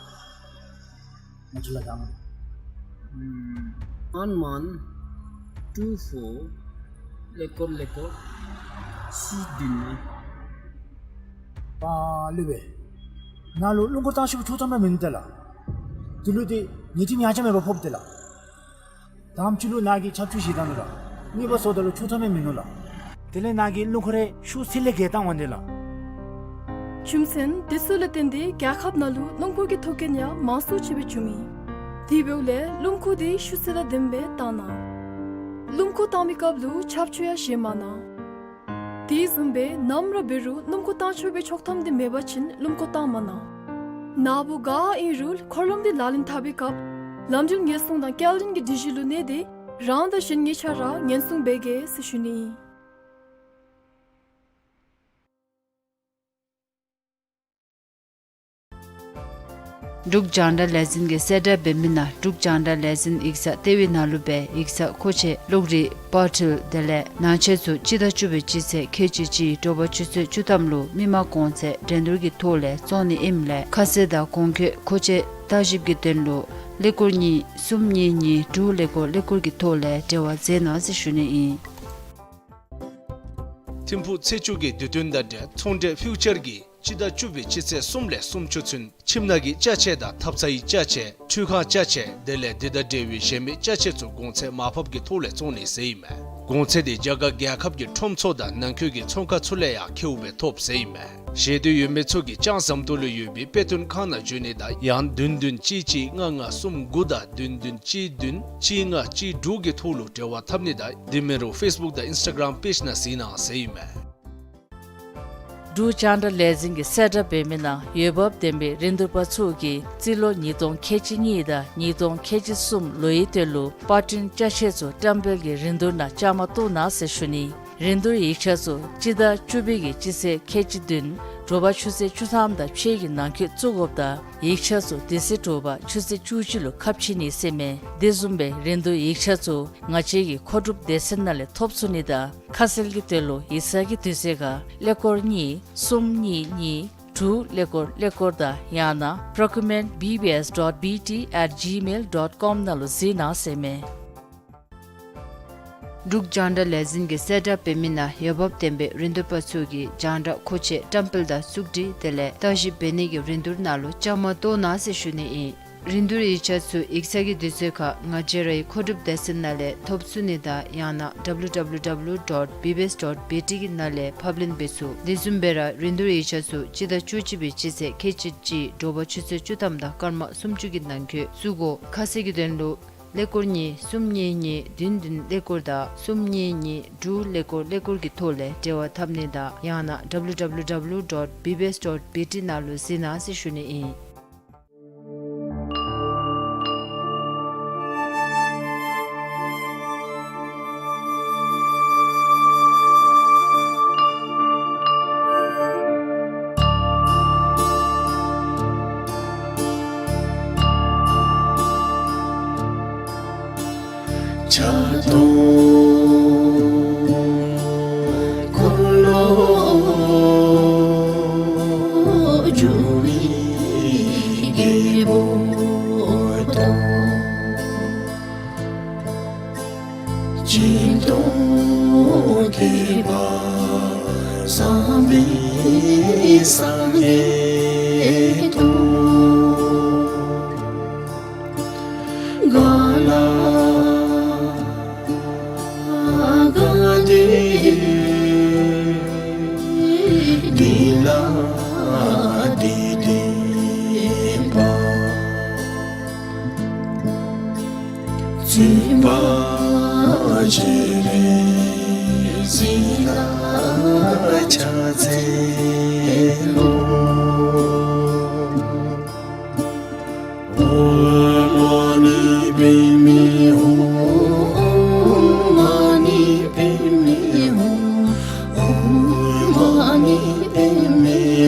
མོ་ཊ་ལས་ཀྱི་ཨང་། ཨམ་ཨན་ཝན་ཊུ་ཕོར་ཀླད་ཀོར་ཀླད་ཀོར་གཅིག་བདུན་ལྔ། ཨ་ལེགས་པས། ནཱ་ལུ་སྣུམ་འཁོར་བཏང་ཤོག་པའི་ཆོག་ཐམ་ར་མིན་འདུག་ལགས། དེ་ལུ་ཏེ་ཉེས་ཁྲིམས་ཡང་ཅིན་མེད་པར་ཕོགཔ་འདུག་ལགས། དང་པ་ཅིག་ལུ་ནཱ་གིས་ཆབ་ཆོས་བཞེས་ད་ནུག་ལགས། གཉིས་པ་སོངམ་ད་ལུ་ཆོག་ཐམ་ཡང་མིན་ནུག་ལགས། དེ་ལས་ནཱ་གིས་སྣུམ་འཁོར་རེ་ཤུལ་ས་ལས་འགལ་བཏང་འོང་ནི་ལགས། རྒྱུ་མཚན་དེ་ཚུ་ལས་བརྟེན་ཏེ་རྒྱལ་ཁབ་ནང་ལུ་སྣུམ་འཁོར་གྱི་ཐོག་རྐྱེན་ཡང་མང་སུ་ཅིག་སྦེ་འབྱུང་མས། དེ་འབདཝ་ལས་སྣུམ་འཁོར་དེ་ཤུལ་ས་ལས་བདེན་པའི་བཏང་གནང་། སྣུམ་འཁོར་བཏང་མི་སྐབས་ལུ་ཆབ་ཆོས་ཡང་བཞེས་མ་གནང་། དེ་བཟུམ་སྦེ་ནམ་ར་འབད་རུང་སྣུམ་འཁོར་བཏང་ཆོག་པའི་ཆོག་ཐམ་དེ་མེད་པ་ཅིན་སྣུམ་འཁོར་བཏང་མ་གནང་། ནཱ་བུ་ག་ཨིན་རུང་འཁོར་ལམ་དེ་ལག་ལེན་འཐབ་པའི་སྐབས་ལམ་འགྲུལ་ཉེན་སྲུང་དང་སྐྱེལ་འདྲེན་གྱི་སྒྲིག་གཞི་ལུ་གནས་ཏེ་རང་དང་གཞན་གཉིས་ཆ་ར་ཉེན་སྲུང་འབད་གེ་ཟེར་ཞུ་ནི་ཨིན། འབྲུག་རྒྱང་བསྒྲགས་ལས་འཛིན་གྱིས་གསལ་བསྒྲགས་འབད་མི་ནང་འབྲུག་རྒྱང་བསྒྲགས་ལས་འཛིན་ཡིག་ཚང་ལྟེ་བའི་ནང་ལུ་སྦེ་ཡིག་ཚང་མཁོ་ཆས་གློག་རིག་པར་འཕྲུལ་དེ་ལས་ནང་ཆས་ཚུ་སྤྱི་ཟླ་བཅུ་པའི་སྤྱི་ཚེས་ཁལ་གཅིག་གཅིག་དྲོ་པ་ཆུ་ཚོད་བཅུ་ཐམ་ལུ་མི་མང་གོང་ཚད་འགྲན་བསྡུར་གྱི་ཐོག་ལས་བཙོང་ནི་ཨིནམ་ལས་ཁ་གསལ་དང་གོང་འཁོད་མཁོ་ཆས་བརྟག་ཞིབ་ཀྱི་དོན་ལུ་ཀླད་ཀོར་གཉིས་གསུམ་གཉིས་གཉིས་དྲུག་ཀླད་ཀོར་ཀླད་ཀོར་གྱི་ཐོག་ལས་འབྲེལ་བ་མཛད་གནང་ཟེར་ཞུ་ནི་ཨིན། ཐིམ་ཕུག་ཚེས་བཅུ་གི་དུས་སྟོན་དང་འབྲེལ་ཚོང་འབྲེལ་ཕིའུ་ཅར་གྱིས་སྤྱི་ཟླ་བཅུ་པའི་སྤྱི་ཚེས་གསུམ་ལས་སུམ་ཅུ་ཚུན་ཁྱིམ་ནང་གི་ཅ་ཆས་དང་ཐབ་ཚང་གི་ཅ་ཆས་ཁྲུས་ཁང་ཅ་ཆས་དེ་ལས་དེ་དང་འབྲེལ་བའི་གཞན་མི་ཅ་ཆས་ཚུ་གོང་ཚད་མར་ཕབ་ཀྱི་ཐོག་ལས་བཙོང་ནི་ཟེར་ཨིན་མས། གོང་ཚད་དེ་རྒྱ་གར་རྒྱལ་ཁབ་ཀྱི་ཁྲོམ་ཚུ་དང་ནང་འཁོད་ཀྱི་ཚོང་ཁང་ཚུ་ལས་ཡང་ཁེཝ་སྦེ་ཐོབ་ཟེར་ཨིན་མས། ཤེས་འདོད་ཡོད་མི་ཚུ་གིས་ལྕང་ཟམ་ཏོག་ལུ་ཡོད་པའི་དཔེ་སྟོན་ཁང་ནང་འབྱོན་ནི་དང་ཡང་བདུན་བདུན་གཅིག་གཅིག་ལྔ་ལྔ་གསུམ་དགུ་དང་བདུན་བདུན་གཅིག་བདུན་གཅིག་ལྔ་གཅིག་དྲུག་གི་ཐོག་ལུ་འབྲེལ་བ་འཐབ་ནི་དང་དེ་མིན་རུང་ཕེསི་བུཀ་དང་ཨིནསི་ཊ་གརམ་པེཇ་ནང་གཟིགས་གནང་ཟེར་ཨིན་མས། འབྲུག་རྒྱང་བསྒྲགས་ལས་འཛིན་གྱིས་གསལ་བསྒྲགས་འབད་མི་ནང་འོས་འབབ་ལྡན་པའི་རིན་བསྡུར་པ་ཚུ་གིས་རྩིས་ལོ་ཉིས་སྟོང་ཁལ་གཅིག་གཉིས་དང་ཉིས་སྟོང་ཁལ་གཅིག་གསུམ་ལོའི་དོན་ལུ་པར་སྐྲུན་ཅ་ཆས་ཚུ་བཀྲམ་སྤེལ་གྱི་རིན་བསྡུར་ནང་བཅའ་མར་གཏོགས་གནང་ཟེར་ཞུ་ནི། རིན་བསྡུར་ཡིག་ཆ་ཚུ་སྤྱི་ཟླ་བཅུ་པའི་གི་སྤྱི་ཚེས་ཁལ་གཅིག་བདུན་དྲོ་པ་ཆུ་ཚོད་བཅུ་ཐམ་དང་ཕྱེད་ཀྱི་ནང་འཁོད་བཙུགས་དགོཔ་དང་ཡིག་ཆ་ཚུ་དེ་ཚེ་དྲོ་པ་ཆུ་ཚོད་བཅུ་གཅིག་ལུ་ཁ་ཕྱེ་ནི་ཟེར་མས། དེ་བཟུམ་སྦེ་རིན་བསྡུར་ཡིག་ཆ་ཚུ་ང་བཅས་ཀྱི་མཁོ་སྒྲུབ་སྡེ་ཚན་ནང་ལས་ཐོབ་ཚུགས་ནི་དང་ཁ་གསལ་གྱི་དོན་ལུ་ཡིག་ཚང་གི་དུས་ཚོད་ཁར་ཀླད་ཀོར་གཉིས་གསུམ་གཉིས་གཉིས་དྲུག་ཀླད་ཀོར་ཀླད་ཀོར་དང་ཡང་ན་པྲོ་ཀིའུར་མེནཊ་བི་བི་ཨེསི་ཌོཊ་བི་ཊི་ཨེཊ་ཇི་མེལ་ཌོཊ་ཀོམ་ནང་ལུ་གཟིགས་གནང་ཟེར་མས། འབྲུག་རྒྱང་བསྒྲགས་ལས་འཛིན་གྱིས་གསལ་བསྒྲགས་འབད་མི་ནང་འོས་འབབ་ལྡན་པའི་རིན་བསྡུར་པ་ཚུ་གིས་རྒྱང་བསྒྲགས་མཁོ་ཆས་བཀྲམ་སྤེལ་དང་བཙུགས་སྒྲིག་དེ་ལས་བརྟག་ཞིབ་འབད་ནི་གི་རིན་བསྡུར་ནང་ལུ་བཅའ་མར་གཏོགས་གནང་ཟེར་ཞུ་ནི་ཨིན། རིན་བསྡུར་ཡིག་ཆ་ཚུ་ཡིག་ཚང་གི་དུས་ཚོད་ཁར་ང་བཅས་རའི་མཁོ་སྒྲུབ་སྡེ་ཚན་ནང་ལས་ཐོབ་ཚུགས་ནི་དང་ཡང་ན་ཌབ་ལུ་ཌབ་ལུ་ཌབ་ལུ་ཌོཊ་བི་བི་ཨེསི་ཌོཊ་བི་ཊི་གི་ནང་ལས་ཕབ་ལེན་འབད་ཚུགས། དེ་བཟུམ་སྦེ་ར་རིན་བསྡུར་ཡིག་ཆ་ཚུ་སྤྱི་ཟླ་བཅུ་གཅིག་པའི་སྤྱི་ཚེས་ཁལ་གཅིག་གཅིག་དྲོ་པ་ཆུ་ཚོད་བཅུ་ཐམ་དང་སྐར་མ་སུམ་ཅུ་གི་ནང་འཁོད་བཙུགས་དགོ། ཁ་གསལ་གྱི་དོན་ལུ་ཀླད་ཀོར་གཉིས་གསུམ་གཉིས་གཉིས་བདུན་བདུན་ཀླད་ཀོར་དང་གསུམ་གཉིས་གཉིས་དྲུག་ཀླད་ཀོར་ཀླད་ཀོར་གྱི་ཐོག་ལས་འབྲེལ་བ་འཐབ་ནི་དང་ཡང་ན་ཌབ་ལུ་ཌབ་ལུ་ཌབ་ལུ་ཌོཊ་བི་བི་ཨེསི་ཌོཊ་བི་ཊི་ནང་ལུ་གཟིགས་གནང་ཟེར་ཞུ་ནི་ཨིན། སྦྱིན་གཏོང་དགེ་བ་བསགས་པའི་སངས་རྒྱས་སྟོང་། ག་ལ་ག་ཏེ་འདི་ལ་འདི་བསྟན་པ། བརྩོན་པ་བྱས་པས་གཟིགས་ལ་ཕྱག་འཚལ་ལོ། ཨོཾ་མ་ཎི་པདྨེ་ཧཱུྃ། ཨོཾ་མ་ཎི་པདྨེ་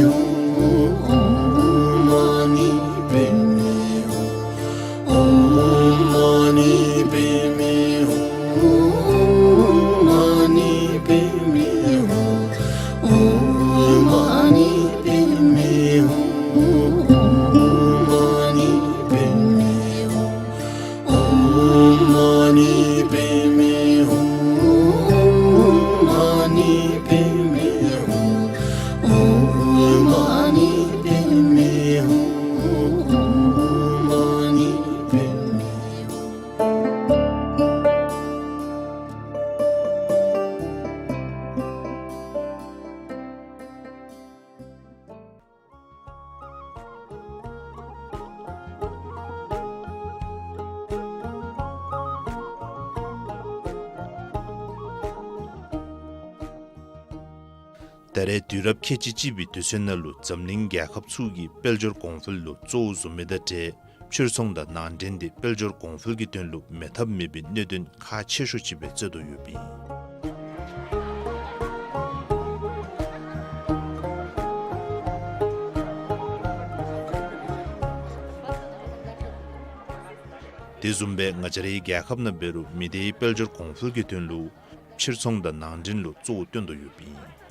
ཧཱུྃ། ཨོཾ་མ་ཎི་པདྨེ་ཧཱུྃ། ཨོཾ་མ་ཎི་པདྨེ་ཧཱུྃ། ཨོཾ་མ་ཎི་པདྨེ་ཧཱུྃ། ཨོཾ་མ་ཎི་པདྨེ་ཧཱུྃ། ཨོཾ་མ་ཎི་པདྨེ་ཧཱུྃ། ཨོཾ་མ་ཎི་པདྨེ་ཧཱུྃ། ཨོཾ་མ་ཎི་པདྨེ་ཧཱུྃ། ཨོཾ་མ་ཎི་པདྨེ་ཧཱུྃ། ཨོཾ་མ་ཎི་པདྨེ་ཧཱུྃ། ཨོཾ་མ་ཎི་པདྨེ་ཧཱུྃ། ད་རེས་དུས་རབས་ཁལ་གཅིག་གཅིག་པའི་དུས་ཚོད་ནང་ལུ་འཛམ་གླིང་རྒྱལ་ཁབ་ཚུ་གིས་དཔལ་འབྱོར་གོང་འཕེལ་ལུ་གཙོ་བོ་བཟུང་མི་དང་འབྲེལ་ཕྱིར་ཚོང་དང་ནང་འདྲེན་འདི་དཔལ་འབྱོར་གོང་འཕེལ་གྱི་དོན་ལུ་མེད་ཐབས་མེད་པའི་གནད་དོན་ཁག་ཆེ་ཤོས་ཅིག་སྦེ་བརྩི་དོ་ཡོདཔ་ཨིན། དེ་བཟུམ་སྦེ་ང་བཅས་རའི་རྒྱལ་ཁབ་ནང་འབད་རུང་མི་སྡེའི་དཔལ་འབྱོར་གོང་འཕེལ་གྱི་དོན་ལུ་ཕྱིར་ཚོང་དང་ནང་འདྲེན་ལུ་གཙོ་བོ་བཏོན་དོ་ཡོདཔ་ཨིན།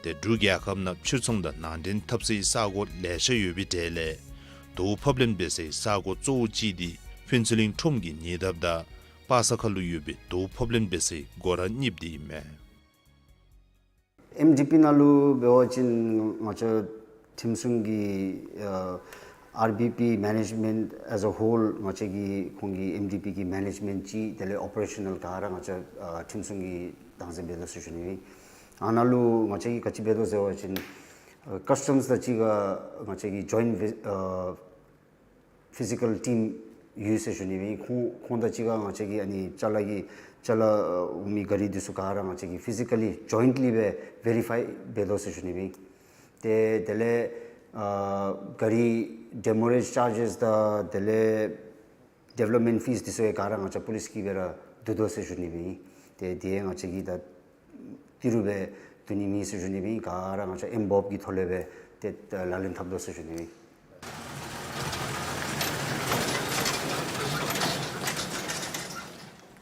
ཏེ་འབྲུག་རྒྱལ་ཁབ་ནང་ཕྱིར་ཚོང་དང་ནང་འདྲེན་འཐབ་སའི་ས་གོ་ལེ་ཤ་ཡོད་པའི་གྲས་ལས་དོ་ཕབ་ལེན་འབད་སའི་ས་གོ་གཙོ་བོ་ཅིག་འདི་ཕུན་ཚོགས་གླིང་ཁྲོམ་གྱི་ཉེ་འདབས་དང་པ་ས་ཁ་ལུ་ཡོད་པའི་དོ་ཕབ་ལེན་འབད་སའི་སྒོ་ར་གཉིསཔོ་འདི་ཨིན་མས། ཨེམ་ཌི་པི་ནང་ལུ་འབད་བ་ཅིན་ང་བཅས་ཁྲིམས་སྲུང་གི་ཨ་ཨར་བི་པི་མེ་ནེཇ་མེནཊ་as a whole ང་བཅས་ཀྱི་ཁོང་གི་ཨེམ་ཌི་པི་གི་མེ་ནེཇ་མེནཊ་ཅིག་དེ་ལས་ཨོ་པ་རེ་ཤ་ནཱལ་ག་ར་ང་བཅས་ཨ་ཁྲིམས་སྲུང་གིས་བདག་འཛིན་འབད་དོ་ཟེར་ཞུ་ནི་ཨིན། ཨ་ནཱ་ལུ་ང་བཅས་ཀྱིས་ག་ཅི་འབད་དོ་ཟེར་བ་ཅིན་ཨ་ཀསི་ཊམས་དང་གཅིག་ཁར་ང་བཅས་ཀྱི་ཇོའིནཊ་ཨ་ཕི་ཟི་ཀལ་ཊིམ་ཡོད་ཟེར་ཞུ་ནི་ཨིན། ཁོང་ཁོང་དང་གཅིག་ཁར་ང་བཅས་ཀྱི་ཨ་ནི་ཅ་ལ་གི་ཅ་ལ་ཨ་འོང་མི་ག་རི་འདི་ཚུ་ག་ར་ང་བཅས་ཀྱིས་ཕི་ཟི་ཀ་ལི་ཇོའིནཊ་ལི་སྦེ་ཝེ་རི་ཕའི་འབད་དོ་ཟེར་ཞུ་ནི་ཨིན། ཏེ་དེ་ལས་ཨ་ག་རི་ཌེ་མོ་རེཇ་ཅར་ཇེས་དང་དེ་ལས་ཌི་ཝེ་ལོབ་མེནཊ་ཕིས་འདི་ཚུ་ཡང་ག་ར་ང་བཅས་པོ་ལིསི་གིས་སྦེ་ར་བསྡུ་དོ་ཟེར་ཞུ་ནི་ཨིན། ཏེ་དེ་ཡང་ང་བཅས་ཀྱིས་ད་ཏི་རུ་སྦེ་བསྡུ་ནི་མེད་ཟེར་ཞུ་ནི་ཨིན། ག་ར་ང་བཅས་ཨེམ་བོབ་ཀྱི་ཐོག་ལས་སྦེ་ཏེ་ལག་ལེན་འཐབ་དོ་ཟེར་ཞུ་ནི་ཨིན།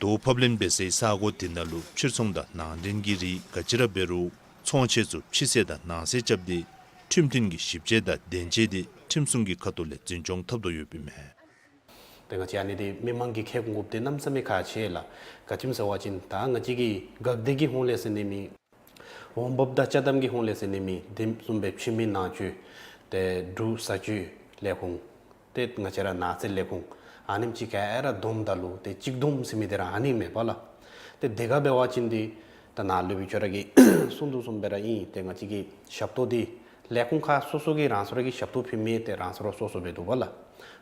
དོ་ཕབ་ལེན་འབད་སའི་ས་གོ་དེ་ནང་ལུ་ཕྱིར་ཚོང་དང་ནང་འདྲེན་གྱི་རིགས་ག་ཅི་ར་འབད་རུང་ཚོང་ཆས་ཚུ་ཕྱི་སེལ་དང་ནང་སེལ་རྐྱབ་སྟེ་ཁྲིམས་མཐུན་གྱི་ཞིབ་དཔྱད་དང་བདེན་དཔྱད་འདི་ཁྲིམས་སྲུང་གི་ཁ་ཐུག་ལས་འཛིན་སྐྱོང་འཐབ་དོ་ཡོདཔ་ཨིན་མས། ཏེ་ང་བཅས་ཨ་ནི་འདི་མི་མང་གིས་མཁྱེན་དགོཔ་འདི་གནམ་མེད་ས་མེད་ཁག་ཆེ་ལགས། ག་ཅི་སྨོ་ཟེར་བ་ཅིན་ད་ང་བཅས་ཀྱི་འགག་སྡེ་གི་ཧོངས་ལས་ཟེར་ནི་མེད། འོང་འབབ་དང་ཅ་དམ་གྱི་ཧོངས་ལས་ཟེར་ནི་མེད། དེ་བཟུམ་སྦེ་ཕྱི་མི་ནང་འཛུལ་ཏེ་འབྲུག་བཟའ་སྤྱོད་ལས་ཁུངས་ཏེ་ང་བཅས་ར་ནགས་ཚལ་ལས་ཁུངས་ཨ་ནེམ་ཅིག་ག་ར་བསྡོམས་ད་ལུ་ཏེ་གཅིག་བསྡོམས་ཟེར་མི་འདི་ར་ཨ་ནི་མས་པ་ལགས། ཏེ་དེ་ག་འབད་བ་ཅིན་འདི་ད་ནཱ་སློབ་དཔོན་ཁྱོད་ར་གིས་གསུང་དོ་བཟུམ་སྦེ་ར་ཨིན། ཏེ་ང་བཅས་ཀྱི་ཞབས་ཏོག་འདི་ལས་ཁུངས་ཁག་སོ་སོ་གིས་རང་སོ་ར་གི་ཞབས་ཏོག་ཕུལ་མི་ཏེ་རང་སོ་ར་སོ་སོ་སྦེ་འདུག་པ་ལགས།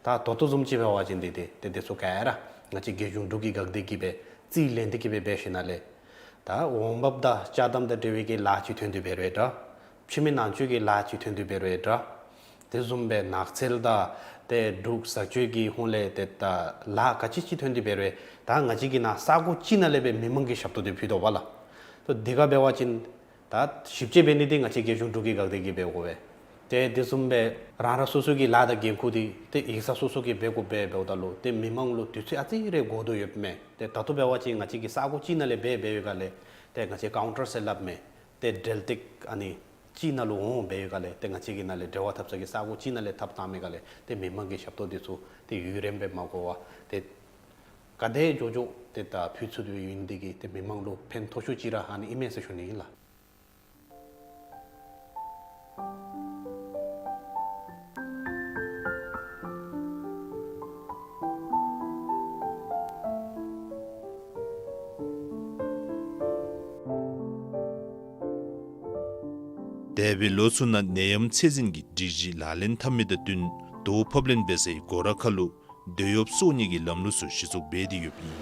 ད་ད་ལྟོ་བཟུམ་ཅིག་འབད་བ་ཅིན་འདི་ཏེ་ཏེ་དེ་ཚུ་ག་ར་ང་བཅས་རྒྱལ་གཞུང་འབྲུག་གི་འགག་སྡེ་གིས་སྦེ་རྩིས་ལེན་ཏེ་གིས་སྦེ་འབད་ཞིནམ་ལས་ད་འོང་འབབ་དང་ཅ་དམ་དང་འབྲེལ་བའི་གི་ལཱ་ཅིག་ཐོན་ཏེ་འབད་རུང་འདྲ། ཕྱི་མི་ནང་འཛུལ་གྱི་ལཱ་ཅིག་ཐོན་ཏེ་འབད་རུང་འདྲ། དེ་བཟུམ་སྦེ་ནགས་ཚལ་དང་ཏེ་འབྲུག་བཟའ་སྤྱོད་ཀྱི་ཧོངས་ལས་ཏེ་ད་ལཱ་ག་ཅི་ཅིག་ཐོན་ཏེ་འབད་རུང་ད་ང་བཅས་ཀྱི་ནཱ་ས་གོ་གཅིག་ནང་ལས་སྦེ་མི་མང་གི་ཞབས་ཏོག་འདི་ཕུལ་དོ་པ་ལགས། ཏེ་དེ་ག་འབད་བ་ཅིན་ད་ཞིབ་དཔྱད་འབད་ནི་འདི་ང་བཅས་རྒྱལ་གཞུང་འབྲུག་གི་འགག་སྡེ་གིས་འབད་དགོ་པས། ཏེ་དེ་བཟུམ་སྦེ་རང་རང་སོ་སོ་གི་ལཱ་དང་འགན་ཁུར་འདི་ཏེ་ཡིག་ཚང་སོ་སོ་གིས་འབད་དགོ་པས། འབདཝ་ད་ལུ་ཏེ་མི་མང་ལུ་དུས་ཚོད་ཨ་ཙི་རེ་འགོར་དོ་ཡོདཔ་མས། ཏེ་ད་ལྟོ་འབད་བ་ཅིན་ང་བཅས་ཀྱིས་ས་གོ་གཅིག་ནང་ལས་འབད་འབད་བའི་སྒང་ལས་ཏེ་ང་བཅས་ཀའུན་ཊར་ཟེར་སླབ་མས། ཏེ་འབྲེལ་སྟེགས་ཨ་ནི་ ཅིག་ནང་ལུ་འོང་འབད་བའི་སྒང་ལས་ཏེ་ང་བཅས་ཀྱི་ནང་ལས་འབྲེལ་བ་འཐབ་ས་གི་ས་གོ་ཅིག་ནང་ལས་འཐབ་བཏང་མི་སྒང་ལས་ཏེ་མི་མང་གི་ཞབས་ཏོག་འདི་ཚུ་ཏེ་ཡུན་རིངམོ་སྦེ་མ་འགོར་བར་ཏེ་ག་དེ་མགྱོགས་མགྱོགས་ཏེ་ད་ཕུལ་ཚུགས་ཏེ་ཡོད་ནི་འདི་གིས་ཏེ་མི་མང་ལུ་ཕན་ཐོགས་ཤོས་ཅིག་ར་ཨ་ནི་ཨིན་མས་ཟེར་ཞུ་ནི་ཨིན་ལགས། འདས་པའི་ལོ་ཚུ་ནང་ནད་ཡམས་ཚད་འཛིན་གྱི་སྒྲིག་གཞི་ལག་ལེན་འཐབ་མི་དང་བསྟུན་དོ་ཕབ་ལེན་འབད་སའི་སྒོ་ར་ཁ་ལུ་འདོད་གཡོགཔ་སོར་ནི་གི་ལམ་ལུགས་ཚུ་གཞི་བཙུགས་འབད་དེ་ཡོདཔ་ཨིན།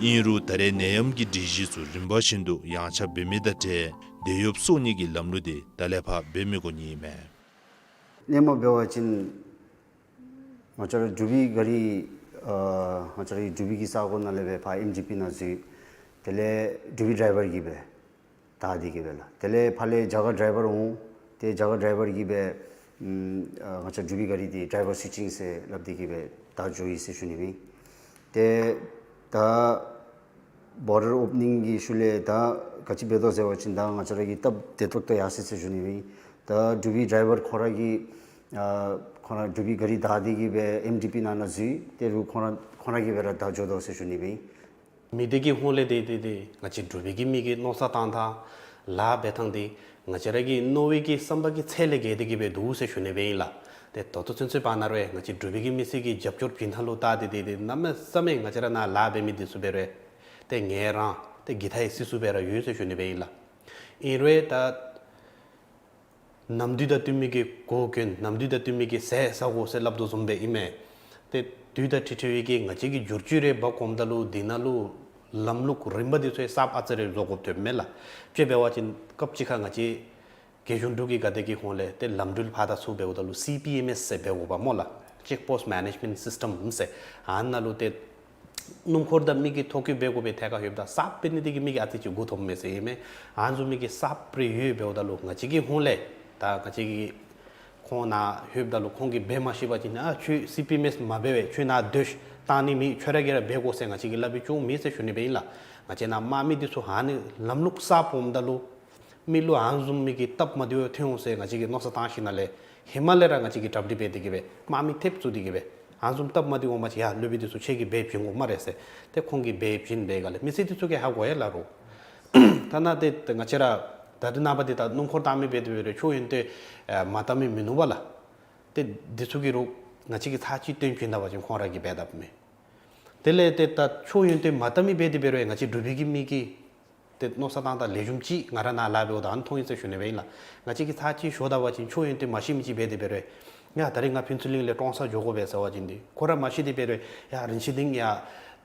ཨིན་རུང་ད་རེས་ནད་ཡམས་ཀྱི་སྒྲིག་གཞི་ཚུ་རིམ་པ་བཞིན་དུ་ཡངས་ཆག་འབད་མི་དང་འབྲེལ་འདོད་གཡོགཔ་སོར་ནི་གི་ལམ་ལུགས་དེ་ད་ལས་ཕར་འབད་མི་དགོ་ནི་ཨིན་མས། སྔོན་མ་འབད་བ་ཅིན་ང་བཅས་ར་འབྲུག་པའི་ག་རི་ཨ་ང་བཅས་རའི་འབྲུག་པའི་གི་ས་གོ་ནང་ལས་སྦེ་ཕར་ཨེམ་ཇི་པི་ནང་འཛུལ། དེ་ལས་འབྲུག་པའི་ཌའི་བར་གྱིས་སྦེ་བདའ་སྟེ་གི་སྦེ་ལགས། དེ་ལས་ཕར་ལས་རྒྱ་གར་ཌའི་བར་འོང་། ཏེ་རྒྱ་གར་ཌའི་བར་གྱིས་སྦེ་ཨམ་ཨ་ང་བཅས་འབྲུག་པའི་ག་རི་འདི་ཌའི་བར་སུའི་ཅིང་ཟེར་སླབ་སྟེ་གི་སྦེ་བདའ་འགྱོ་ཡི་ཟེར་ཞུ་ནི་ཨིན། ཏེ་ད་བོར་ཌར་ཨོ་པ་ནིང་གི་ཤུལ་ལས་ད་ག་ཅི་འབད་དོ་ཟེར་བ་ཅིན་ད་ང་བཅས་ར་གི་སྟབས་བདེ་ཏོག་ཏོ་ཡར་སོ་ཡི་ཟེར་ཞུ་ནི་ཨིན། ད་འབྲུག་པའི་ཌའི་བར་ཁོང་ར་གིས་ཨ་ཁོང་ར་འབྲུག་པའི་ག་རི་བདའ་སྟེ་གི་སྦེ་ཨེམ་ཇི་པི་ནང་ན་འཛུལ། ཏེ་རུང་ཁོང་ར་ཁོང་ར་གིས་སྦེ་ར་བདའ་འགྱོ་དོ་ཟེར་ཞུ་ནི་ཨིན། མི་སྡེ་གི་ཧོངས་ལས་ཏེ་ཏེ་ཏེ་ང་བཅས་འབྲུག་པའི་གི་མི་གི་མནོ་བསམ་བཏང་ཐངས་ལཱ་འབད་ཐངས་འདི་ང་བཅས་ར་གི་མནོ་བའི་གི་བསམ་པ་གི་ཚད་ལས་བརྒལ་ཏེ་གི་སྦེ་འདུག་ཟེར་ཞུ་ནི་སྦེ་ཨིན་ལགས། ཏེ་ད་ལྟོ་ཚུན་ཚོད་བར་ན་རུང་ང་བཅས་འབྲུག་པའི་གི་མི་སེར་གྱི་རྒྱབ་སྐྱོར་བྱིན་ཐངས་ལུ་བལྟ་སྟེ་ཏེ་ཏེ་གནམ་མེད་ས་མེད་ང་བཅས་ར་ནཱ་ལཱ་འབད་མི་འདི་ཚུ་འབད་རུང་ཏེ་ངལ་རངས་ཏེ་གི་ཐ་ཡི་སི་སུ་སྦེ་ར་ཡོད་ཟེར་ཞུ་ནི་སྦེ་ཨིན་ལགས། ཨིན་རུང་ད་ནམ་དུས་དང་བསྟུན་མི་གི་གོ་གྱོན་ནམ་དུས་དང་བསྟུན་མི་གི་ཟས་ཟ་དགོ་ཟེར་སླབ་དོ་བཟུམ་སྦེ་ཨིན་མས། ཏེ་དུས་དང་འཁྲིལ་འཁྲིལ་བའི་གི་ང་བཅས་ཀྱི་བསྒྱུར་བཅོས་རེ་འབག་འོངམ་ད་ལུ་འདི་ནང་ལུ་ལམ་ལུགས་རིམ་པ་འདི་ཚུ་གསརཔ་ཨ་ཙི་རེ་བཟོ་དགོཔ་ཐོནམ་མས་ལགས། དཔྱེ་འབད་བ་ཅིན་སྐབས་ཅིག་ཁར་ང་བཅས་རྒྱལ་གཞུང་འབྲུག་གི་ག་དེ་གི་ཧོངས་ལས་ཏེ་ལམ་འགྲུལ་ཕར་དང་ཚུར་འབདཝ་ད་ལུ་སི་པི་ཨེམ་ཨེསི་ཟེར་འབད་དགོ་པ་སྨོ་ལགས། Check Post Management System ཟེར་ཨ་ནཱ་ལུ་ཏེ་སྣུམ་འཁོར་དང་མི་གི་ཐོ་བཀོད་འབད་དགོ་པའི་ཐད་ཁར་ལྷོདཔ་ད་གསརཔ་འབད་ནི་འདི་གིས་མི་གིས་ཨ་ཙི་ཅིག་མགུ་འཐོམ་མས་ཟེར་ཨིན་མས། ཨ་ནི་བཟུམ་མའི་གི་གསརཔ་རེ་ཡོདཔ་འབདཝ་ད་ལུ་ང་བཅས་ཀྱི་ཧོངས་ལས་ད་ང་བཅས་ཀྱི་ཁོང་ནཱ་ལྷོདཔ་ད་ལུ་ཁོང་གིས་འབད་མ་ཤེས་པ་ཅིན་ཨ་ཁྱོད་སི་པི་ཨེམ་ཨེསི་མ་འབད་བས། ཁྱོད་ནཱ་སྡོད་ཤིག། བཏང་ནི་མེད། ཁྱོད་ར་གིས་ར་འབད་དགོ་ཟེར་ང་བཅས་ཀྱིས་སླབ་པའི་རྐྱེན་མེད་ཟེར་ཞུ་ནི་སྦེ་ཨིན་ལགས། ང་བཅས་ནཱ་དམག་མི་འདི་ཚུ་ཨ་ནི་ལམ་ལུགས་གསརཔ་འོངམ་ད་ལུ་མི་ལུ་ཨ་ནི་བཟུམ་མའི་གི་སྟབས་མ་བདེཝ་ཐོན་འོང་ཟེར་ང་བཅས་ཀྱིས་མནོ་བསམ་བཏང་ཞིནམ་ལས་ཧེ་མ་ལས་ར་ང་བཅས་ཀྱིས་གྲ་སྒྲིག་འབད་དེ་གི་སྦེ་དམག་མི་ཐེབས་བཙུགས་ཏེ་གི་སྦེ་ཨ་ནི་བཟུམ་སྟབས་མ་བདེཝ་འོང་པ་ཅིན་ཡ་སློབ་དཔོན་འདི་ཚུ་ཁྱེད་ཀྱིས་འབད་བྱིན་དགོ་སྨ་རེ་ཟེར། ཏེ་ཁོང་གིས་འབད་བྱིན་པའི་སྒང་ལས་མི་སེར་འདི་ཚུ་གིས་ཧ་གོ་ཡི་ལགས་རོགས། ཐ་ན་ཏེ་ང་བཅས་ར་ད་ལྟོ་ནངས་པ་འདི་ད་སྣུམ་འཁོར་བཏང་མི་འབད་དེ་འབད་རུང་ཆོས་ཡོན་ཏན་ཨེ་མ་བཏང་མི་མིན་ནུག་པ་ལགས། ཏེ་འདི་ཚུ་གིས་རོགས་ང་བཅས་ཀྱིས་ཚར་གཅིག་སྟོན་བྱིན་ད་པ་ཅིན་ཁོང་ར་གིས་འབད་དཔ་མས། དེ་ལས་ཏེ་ད་ཆོས་ཡོན་ཏན་མ་བཏང་མི་འབད་དེ་འབད་རུང་ང་བཅས་འབྲུག་པའི་གི་མི་གིས་ཏེ་མནོ་བསམ་བཏང་ད་ལེགས་ཤོམ་ཅིག་ང་ར་ནཱ་ལཱ་འབདཝ་ད་ཨ་ནི་མཐོང་ཡི་ཟེར་ཞུ་ནི་སྦེ་ཨིན་ལགས། ང་བཅས་ཀྱིས་ཚར་གཅིག་ཞུ་ད་པ་ཅིན་ཆོས་ཡོན་ཏན་མ་ཤེས་མི་ཅིག་འབད་དེ་འབད་རུང་ཡ་ད་རིས་ང་ཕུན་ཚོགས་གླིང་ལས་ཀྲོང་གསར་འགྱོ་དགོ་པས་ཟེར་བ་ཅིན་འདི་ཁོ་ར་མ་ཤེས་དེ་འབད་རུང་ཡ་རིན་ཆེན་སྡིངས་ཡ་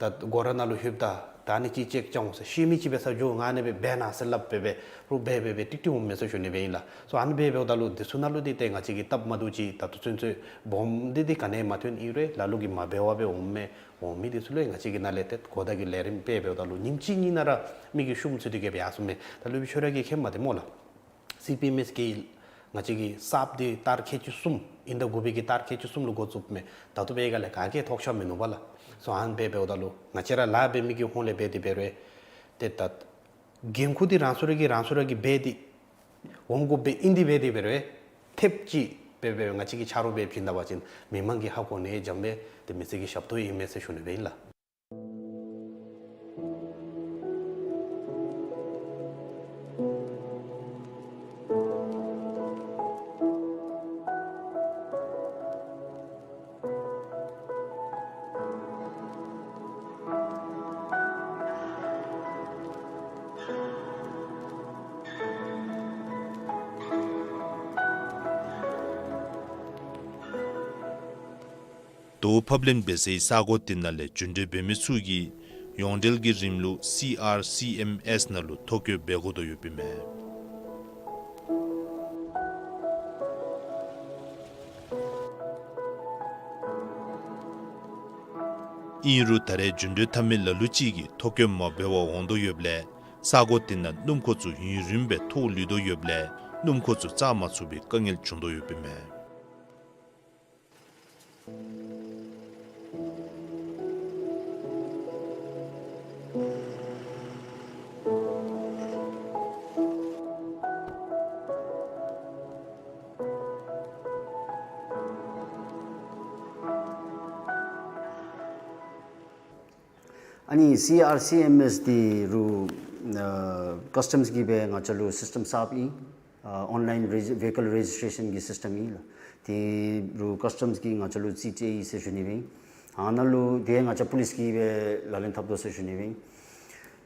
ད་སྒོ་ར་ནང་ལུ་ལྷོདཔ་ད་ད་ཨ་ནི་ཅིག་ཅིག་ཅིག་འོང་ཟེར་ཤེས་མི་ཅིག་འབད་ས་འགྱོ། ང་ཨ་ནི་སྦེ་འབད་གནང་ཟེར་སླབ་སྦེ་སྦེ་རོགས་འབད་འབད་འབད་ཏིག་ཏིག་འོངམ་མས་ཟེར་ཞུ་ནི་སྦེ་ཨིན་ལགས། སོ་ཨ་ནི་སྦེ་འབདཝ་ད་ལུ་འདི་ཚུ་ནང་ལུ་འདི་ཏེ་ང་བཅས་ཀྱི་སྟབས་མ་བདེཝ་ཅིག་ད་ལྟོ་ཚུན་ཚོད་སྦོམ་འདི་འདི་ག་ནི་ཡང་མ་ཐོན། ཨིན་རུང་ལ་ལུ་གིས་མ་འབད་བར་སྦེ་འོང་མི་འོང་མི་འདི་ཚུ་ལུ་ང་བཅས་ཀྱིས་ནཱ་ལས་ཏེ་གོ་བརྡ་གི་ལས་རིམ་སྦེ་འབདཝ་ད་ལུ་ཉིནམ་གཅིག་གཉིས་ནང་ར་མི་གི་ཤུགས་ཚུད་དེ་གི་སྦེ་ཡར་སོངམ་མས། ད་སློབ་དཔོན་ཁྱོད་ར་གིས་མཁྱེནམ་དེ་སྨོ་ལགས། སི་པི་ཨེམ་ཨེསི་གི་ང་བཅས་ཀྱི་གསརཔ་འདི་ལྟར་ཁལ་གཅིག་གསུམ་ཨིན་ད་དགུ་པའི་གི་ལྟར་ཁལ་གཅིག་གསུམ་ལུ་འགོ་བཙུགསཔ་མས། ད་ལྟོ་འབད་བའི་སྒང་ལས་ག་གིས་ཐོགས་ཆགས་མིན་ནུག་པ་ལགས། སོ་ཨ་ནི་སྦེ་འབདཝ་ད་ལུ་ང་བཅས་ར་ལཱ་འབད་མི་གི་ཧོངས་ལས་འབད་དེ་འབད་རུང་ཏེ་ད་འགན་ཁུར་འདི་རང་སོ་ར་གིས་རང་སོ་ར་གིས་འབད་དེ་འོང་དགོཔ་སྦེ་ཨིན། དེ་འབད་དེ་འབད་རུང་ཐེབས་ཅིག་སྦེ་སྦེ་ང་བཅས་ཀྱིས་ཆ་རོགས་འབད་བྱིན་ད་པ་ཅིན་མི་མང་གིས་ཧ་གོ་ནི་འཇམ་སྦེ་ཏེ་མི་སེར་གྱི་ཞབས་ཏོག་ཨིན་མས་ཟེར་ཞུ་ནི་སྦེ་ཨིན་ལགས། དོ་ཕབ་ལེན་འབད་སའི་ས་གོ་དེ་ནང་ལས་རྒྱུན་འགྲུལ་འབད་མི་ཚུ་གིས་ཡོངས་འབྲེལ་གྱི་རིམ་ལུགས་སི་ཨར་སི་ཨེམ་ཨེསི་ནང་ལུ་ཐོ་བཀོད་འབད་དགོ་དོ་ཡོདཔ་ཨིན་མས། ཨིན་རུང་ད་རེས་རྒྱུན་འགྲུལ་འཐབ་མི་ལ་ལུ་ཅིག་གིས་ཐོ་བཀོད་མ་འབད་བར་འོང་དོ་ཡོདཔ་ལས་ས་གོ་དེ་ནང་སྣུམ་འཁོར་ཚུ་ཡུན་རིངམོ་སྦེ་ཐོག་ལུས་དོ་ཡོདཔ་ལས་སྣུམ་འཁོར་ཚུ་བཅར་མ་ཚུགས་པའི་དཀའ་ངལ་བྱུང་དོ་ཡོདཔ་ཨིན་མས། ཨ་ནི་སི་ཨར་སི་ཨེམ་ཨེས་འདི་རུ་ཨ་ཀསི་ཊམས་ཀྱིས་སྦེ་ང་བཅས་ལུ་སིསི་ཊམ་གསརཔ་ཨིན། ཨ་ཨོན་ལའིན་རེ་ཝི་ཀལ་རེ་ཇིསི་ཊེ་ཤཱན་གྱི་སིསི་ཊམ་ཨིན་ལགས། དེ་རུ་ཀསི་ཊམས་ཀྱིས་ང་བཅས་ལུ་རྩིས་སྤྲོད་ཡི་ཟེར་ཞུ་ནི་སྦེ་ཨིན། ཨ་ནཱ་ལུ་དེ་ང་བཅས་པོ་ལིསི་གིས་སྦེ་ལག་ལེན་འཐབ་དོ་ཟེར་ཞུ་ནི་སྦེ་ཨིན།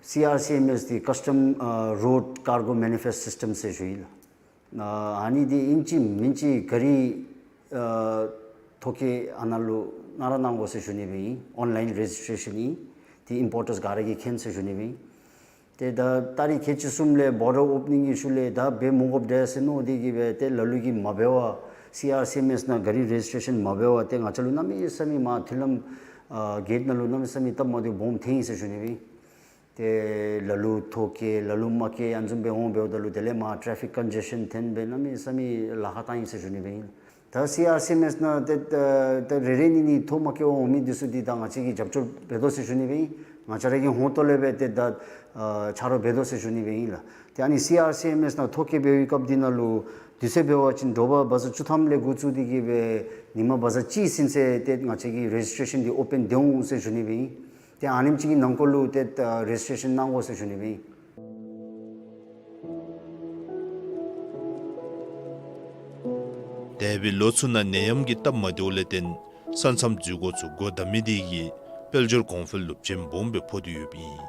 སི་ཨར་སི་ཨེམ་ཨེས་འདི་ཀསི་ཊམ་ཨ་རོཌ་ཀར་གོ་མེ་ནི་ཕེསཊ་སིསི་ཊམ་ཟེར་ཞུ་ཡི་ལགས། ཨ་ཨ་ནི་འདི་ཨིན་ཅི་མིན་ཅི་ག་རི་ཨ་ཐོ་བཀོད་ཨ་ནཱ་ལུ་ནཱ་ར་གནང་དགོ་ཟེར་ཞུ་ནི་སྦེ་ཨིན། ཨོན་ལའིན་རེ་ཇིསི་ཊེ་ཤཱན་ཨིན། དེ་ཨིམ་པོར་ཊརསི་ག་ར་གིས་མཁྱེན་ཟེར་ཞུ་ནི་སྦེ་ཨིན། ཏེ་ད་ཏ་རིག་ཁལ་གཅིག་གསུམ་ལས་བོར་ཌར་ཨོ་པ་ནིང་གི་ཤུལ་ལས་ད་འབད་མི་དགོཔ་འདྲས་ཟེར་མནོ་སྟེ་གིས་སྦེ་ཏེ་ལ་ལུ་གིས་མ་འབད་བར་སི་ཨར་སི་ཨེམ་ཨེས་ནང་ག་རི་རེ་ཇིསི་ཊེ་ཤཱན་མ་འབད་བར་ཏེ་ང་བཅས་ལུ་གནམ་མེད་ས་མེད་མར་མཐུན་ལམ་ཨ་གེཊ་ནང་ལུ་གནམ་མེད་ས་མེད་སྟབས་མ་བདེཝ་སྦོམ་ཐོན་ཡི་ཟེར་ཞུ་ནི་སྦེ་ཨིན། ཏེ་ལ་ལུ་ཐོ་བཀོད་ལ་ལུ་མ་བཀོད་ཨ་ནི་བཟུམ་སྦེ་འོང་འབདཝ་ད་ལུ་དེ་ལས་མར་ཊེ་ཕིག་ཀོན་ཇེ་ཤཱན་ཐོན་སྦེ་གནམ་མེད་ས་མེད་ལཱ་ཁག་བཏང་ཡི་ཟེར་ཞུ་ནི་སྦེ་ཨིན། ད་སི་ཨར་སི་ཨེམ་ཨེས་ནང་ཏེ་ད་ད་རེ་རེ་གཉིས་གཉིས་ཐོ་མ་བཀོད་པར་འོང་མི་འདི་ཚུ་འདི་ད་ང་བཅས་ཀྱིས་རྒྱབ་སྐྱོར་འབད་དོ་ཟེར་ཞུ་ནི་སྦེ་ཨིན། ང་བཅས་ར་གི་ཧོངས་ཏོ་ལས་སྦེ་ཏེ་ད་ཨ་ཆ་རོགས་འབད་དོ་ཟེར་ཞུ་ནི་སྦེ་ཨིན་ལགས། ཏེ་ཨ་ནི་སི་ཨར་སི་ཨེམ་ཨེས་ནང་ཐོ་བཀོད་འབད་བའི་སྐབས་འདི་ནང་ལུ་དུས་ཚོད་འབད་བ་ཅིན་དྲོ་པ་བ་ཟ་བཅུ་ཐམ་ལས་འགོ་བཙུགས་ཏེ་གིས་སྦེ་ཉིན་མ་བ་ཟ་གཅིག་ཟིན་ཚེ་ཏེ་ང་བཅས་ཀྱི་རེ་ཇིསི་ཊེ་ཤཱན་འདི་ཨོ་པེན་འདི་འོང་ཟེར་ཞུ་ནི་སྦེ་ཨིན། ཏེ་ཨ་ནེམ་ཅིག་གི་ནང་འཁོད་ལུ་ཏེ་ཨ་རེ་ཇིསི་ཊེ་ཤཱན་གནང་དགོ་ཟེར་ཞུ་ནི་སྦེ་ཨིན། འདས་པའི་ལོ་ཚུ་ནང་ནད་ཡམས་ཀྱི་སྟབས་མ་བདེཝ་ལས་བརྟེན་ས་མཚམས་འཛུལ་སྒོ་ཚུ་སྒོ་བསྡམ་མི་དེ་གིས་དཔལ་འབྱོར་གོང་འཕེལ་ལུ་བྱེམ་སྦོམ་སྦེ་ཕོག་སྟེ་ཡོདཔ་ཨིན།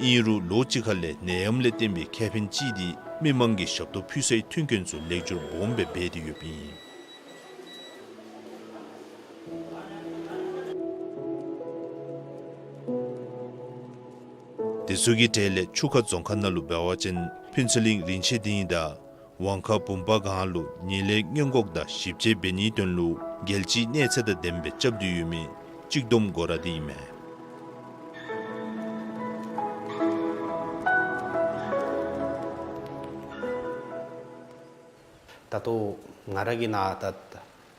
ཨིན་རུང་ལོ་གཅིག་ཁ་ལས་ནད་ཡམས་ལས་བརྟེན་པའི་ཁེ་ཕན་ཅིག་འདི་མི་མང་གི་ཞབས་ཏོག་ཕུལ་སའི་མཐུན་རྐྱེན་ཚུ་ལེགས་བཅོས་སྦོམ་སྦེ་འབད་དེ་ཡོདཔ་ཨིན། དེ་ཚུ་གི་གྲས་ལས་ཆུ་ཁ་རྫོང་ཁག་ནང་ལུ་འབད་བ་ཅིན་ཕུན་ཚོགས་གླིང་རིན་ཆེན་སྡིངས་དང་ཝང་ཁ་བུམ་པ་སྒང་ལུ་ཉིན་ལས་སྔོན་འགོག་དང་ཞིབ་དཔྱད་འབད་ནིའི་དོན་ལུ་རྒྱལ་སྤྱིའི་གནས་ཚད་དང་ལྡནམ་སྦེ་རྐྱབ་སྟེ་ཡོད་མི་གཅིག་བསྡོམས་སྒོ་ར་འདི་ཨིན་མས། ད་ལྟོ་ང་ར་གི་ནཱ་ད་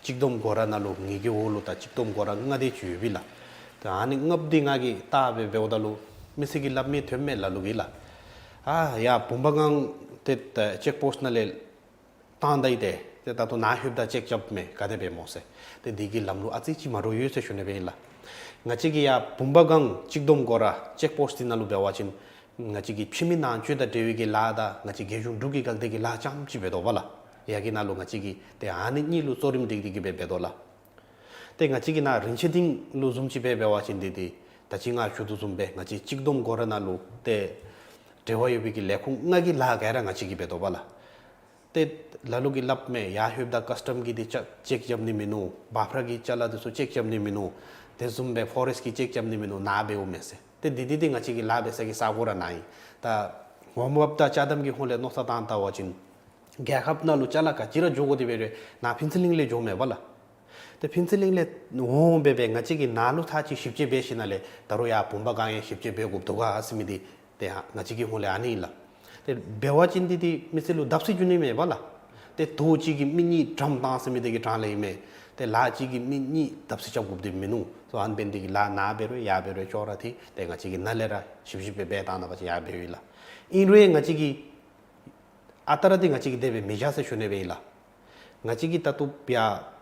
གཅིག་བསྡོམས་སྒོ་ར་ནང་ལུ་ངེ་གི་འོག་ལུ་ད་གཅིག་བསྡོམས་སྒོ་ར་ལྔ་དེ་ཅིག་ཡོདཔ་ཨིན་ལགས། ད་ཨ་ནི་ལྔ་པོ་འདི་ང་གིས་བལྟ་སྦེ་འབདཝ་ད་ལུ་མི་སེར་གྱིས་སླབ་མི་ཐོནམ་མས་ལ་ལུ་གིས་ལགས། ཨ་ཡར་བུམ་པ་སྒང་ཏེ་ད་ཅེཀ་པོསཊ་ནང་ལས་བཏང་ད་ཡི། ཏེ་ཏེ་ད་ལྟོ་ནཱ་ལྷོདཔ་ད་ཅེཀ་རྐྱབ་མས། ག་དེ་སྦེ་སྨོ་ཟེར། ཏེ་འདི་གི་ལམ་ལུགས་ཨ་ཙི་ཅིག་མ་འདྲཝ་ཡོད་ཟེར་ཞུ་ནི་སྦེ་ཨིན་ལགས། ང་བཅས་ཀྱི་ཡར་བུམ་པ་སྒང་གཅིག་བསྡོམས་སྒོ་ར་ཅེཀ་པོསཊ་འདི་ནང་ལུ་འབད་བ་ཅིན་ང་བཅས་ཀྱི་ཕྱི་མི་ནང་འཛུལ་དང་འབྲེལ་བའི་གི་ལཱ་དང་ང་བཅས་རྒྱལ་གཞུང་འབྲུག་གི་འགག་སྡེ་གི་ལཱ་རྐྱངམ་ཅིག་འབད་དོ་བ་ལགས། ཡར་གི་ནང་ལུ་ང་བཅས་ཀྱིས་ཏེ་ཨ་ནི་གཉིས་ལུ་གཙོ་རིམ་སྒྲིག་སྟེ་གིས་སྦེ་འབད་དོ་ལགས། ཏེ་ང་བཅས་ཀྱི་ནཱ་རིན་ཆེན་སྡིངས་ལུ་བཟུམ་ཅིག་སྦེ་འབད་བ་ཅིན་འདི་འདི་ད་ཅི་ང་ཞུ་དོ་བཟུམ་སྦེ་ང་བཅས་གཅིག་བསྡོམས་སྒོ་ར་ནང་ལུ་ཏེ་འབྲེལ་བ་ཡོད་པའི་གི་ལས་ཁུངས་ལྔ་གི་ལཱ་ག་ར་ང་བཅས་ཀྱིས་འབད་དོ་བ་ལགས། ཏེ་ལ་ལུ་གིས་སླབ་མས། ཡར་ལྷོདཔ་ད་ཀསི་ཊམ་གྱིས་འདི་ཅེཀ་ཅེཀ་རྐྱབ་ནི་མིན་ནུག། འབབ་ར་གི་ཅ་ལ་འདི་ཚུ་ཅེཀ་རྐྱབ་ནི་མིན་ནུག། དེ་བཟུམ་སྦེ་ཕོ་རེསཊ་གིས་ཅེཀ་རྐྱབ་ནི་མིན་ནུག། ནཱ་འབདཝ་མས་ཟེར། ཏེ་འདི་འདི་འདི་ང་བཅས་ཀྱི་ལཱ་འབད་ས་གི་ས་གོ་ར་ནཱ་ཨིན། ད་འོང་འབབ་དང་ཅ་དམ་གྱི་ཧོངས་ལས་མནོ་བསམ་བཏང་བལྟ་བ་ཅིན་རྒྱལ་ཁབ་ནང་ལུ་ཅ་ལ་ག་ཅི་ར་འགྱོ་དགོ་དེ་འབད་རུང་ནཱ་ཕུན་ཚོགས་གླིང་ལས་འགྱོཝ་མས་པ་ལགས། ཏེ་ཕུན་ཚོགས་གླིང་ལས་འོང་འབད་སྦེ་ང་བཅས་ཀྱིས་ནཱ་ལུ་ཚར་གཅིག་ཞིབ་དཔྱད་འབད་ཞིནམ་ལས་ད་རུང་ཡར་བུམ་པ་སྒང་ཡང་ཞིབ་དཔྱད་འབད་དགོཔ་འདུག་ག་ཟེར་མི་འདི་ཏེ་ང་བཅས་ཀྱི་ཧོངས་ལས་ཨ་ནི་ཨིན་ལགས། ཏེ་འབད་བ་ཅིན་འདི་འདི་མི་སེར་ལུ་བརྡབ་གསིག་འགྱོ་ནི་མས་པ་ལགས། ཏེ་དོ་གཅིག་གིས་མི་གཉིས་དགྲམ་བཏང་ཟེར་མི་འདི་གི་གྲངས་ལས་ཨིན་མས། ཏེ་ལཱ་གཅིག་གིས་མི་གཉིས་བརྡབ་གསིག་རྐྱབ་དགོཔ་འདི་མིན་ནུག། སོ་ཨ་ནི་འབད་ནི་འདི་གིས་ལཱ་ནཱ་འབད་རུང་ཡར་འབད་རུང་ཅོག་ར་འཐད། ཏེ་ང་བཅས་ཀྱིས་ནཱ་ལས་ར་ཞིབ་ཞིབ་སྦེ་འབད་བཏང་ད་པ་ཅིན་ཡར་འབདཝ་ཨིན་ལགས། ཨིན་རུང་ང་བཅས་ཀྱིས་ཨ་རྟག་ར་འདི་ང་བཅས་ཀྱིས་དེ་སྦེ་མི་བཞག་ཟེར་ཞུ་ནི་སྦེ་ཨིན་ལགས། ང་བཅས་ཀྱིས་ད་ལྟོ་ཡར་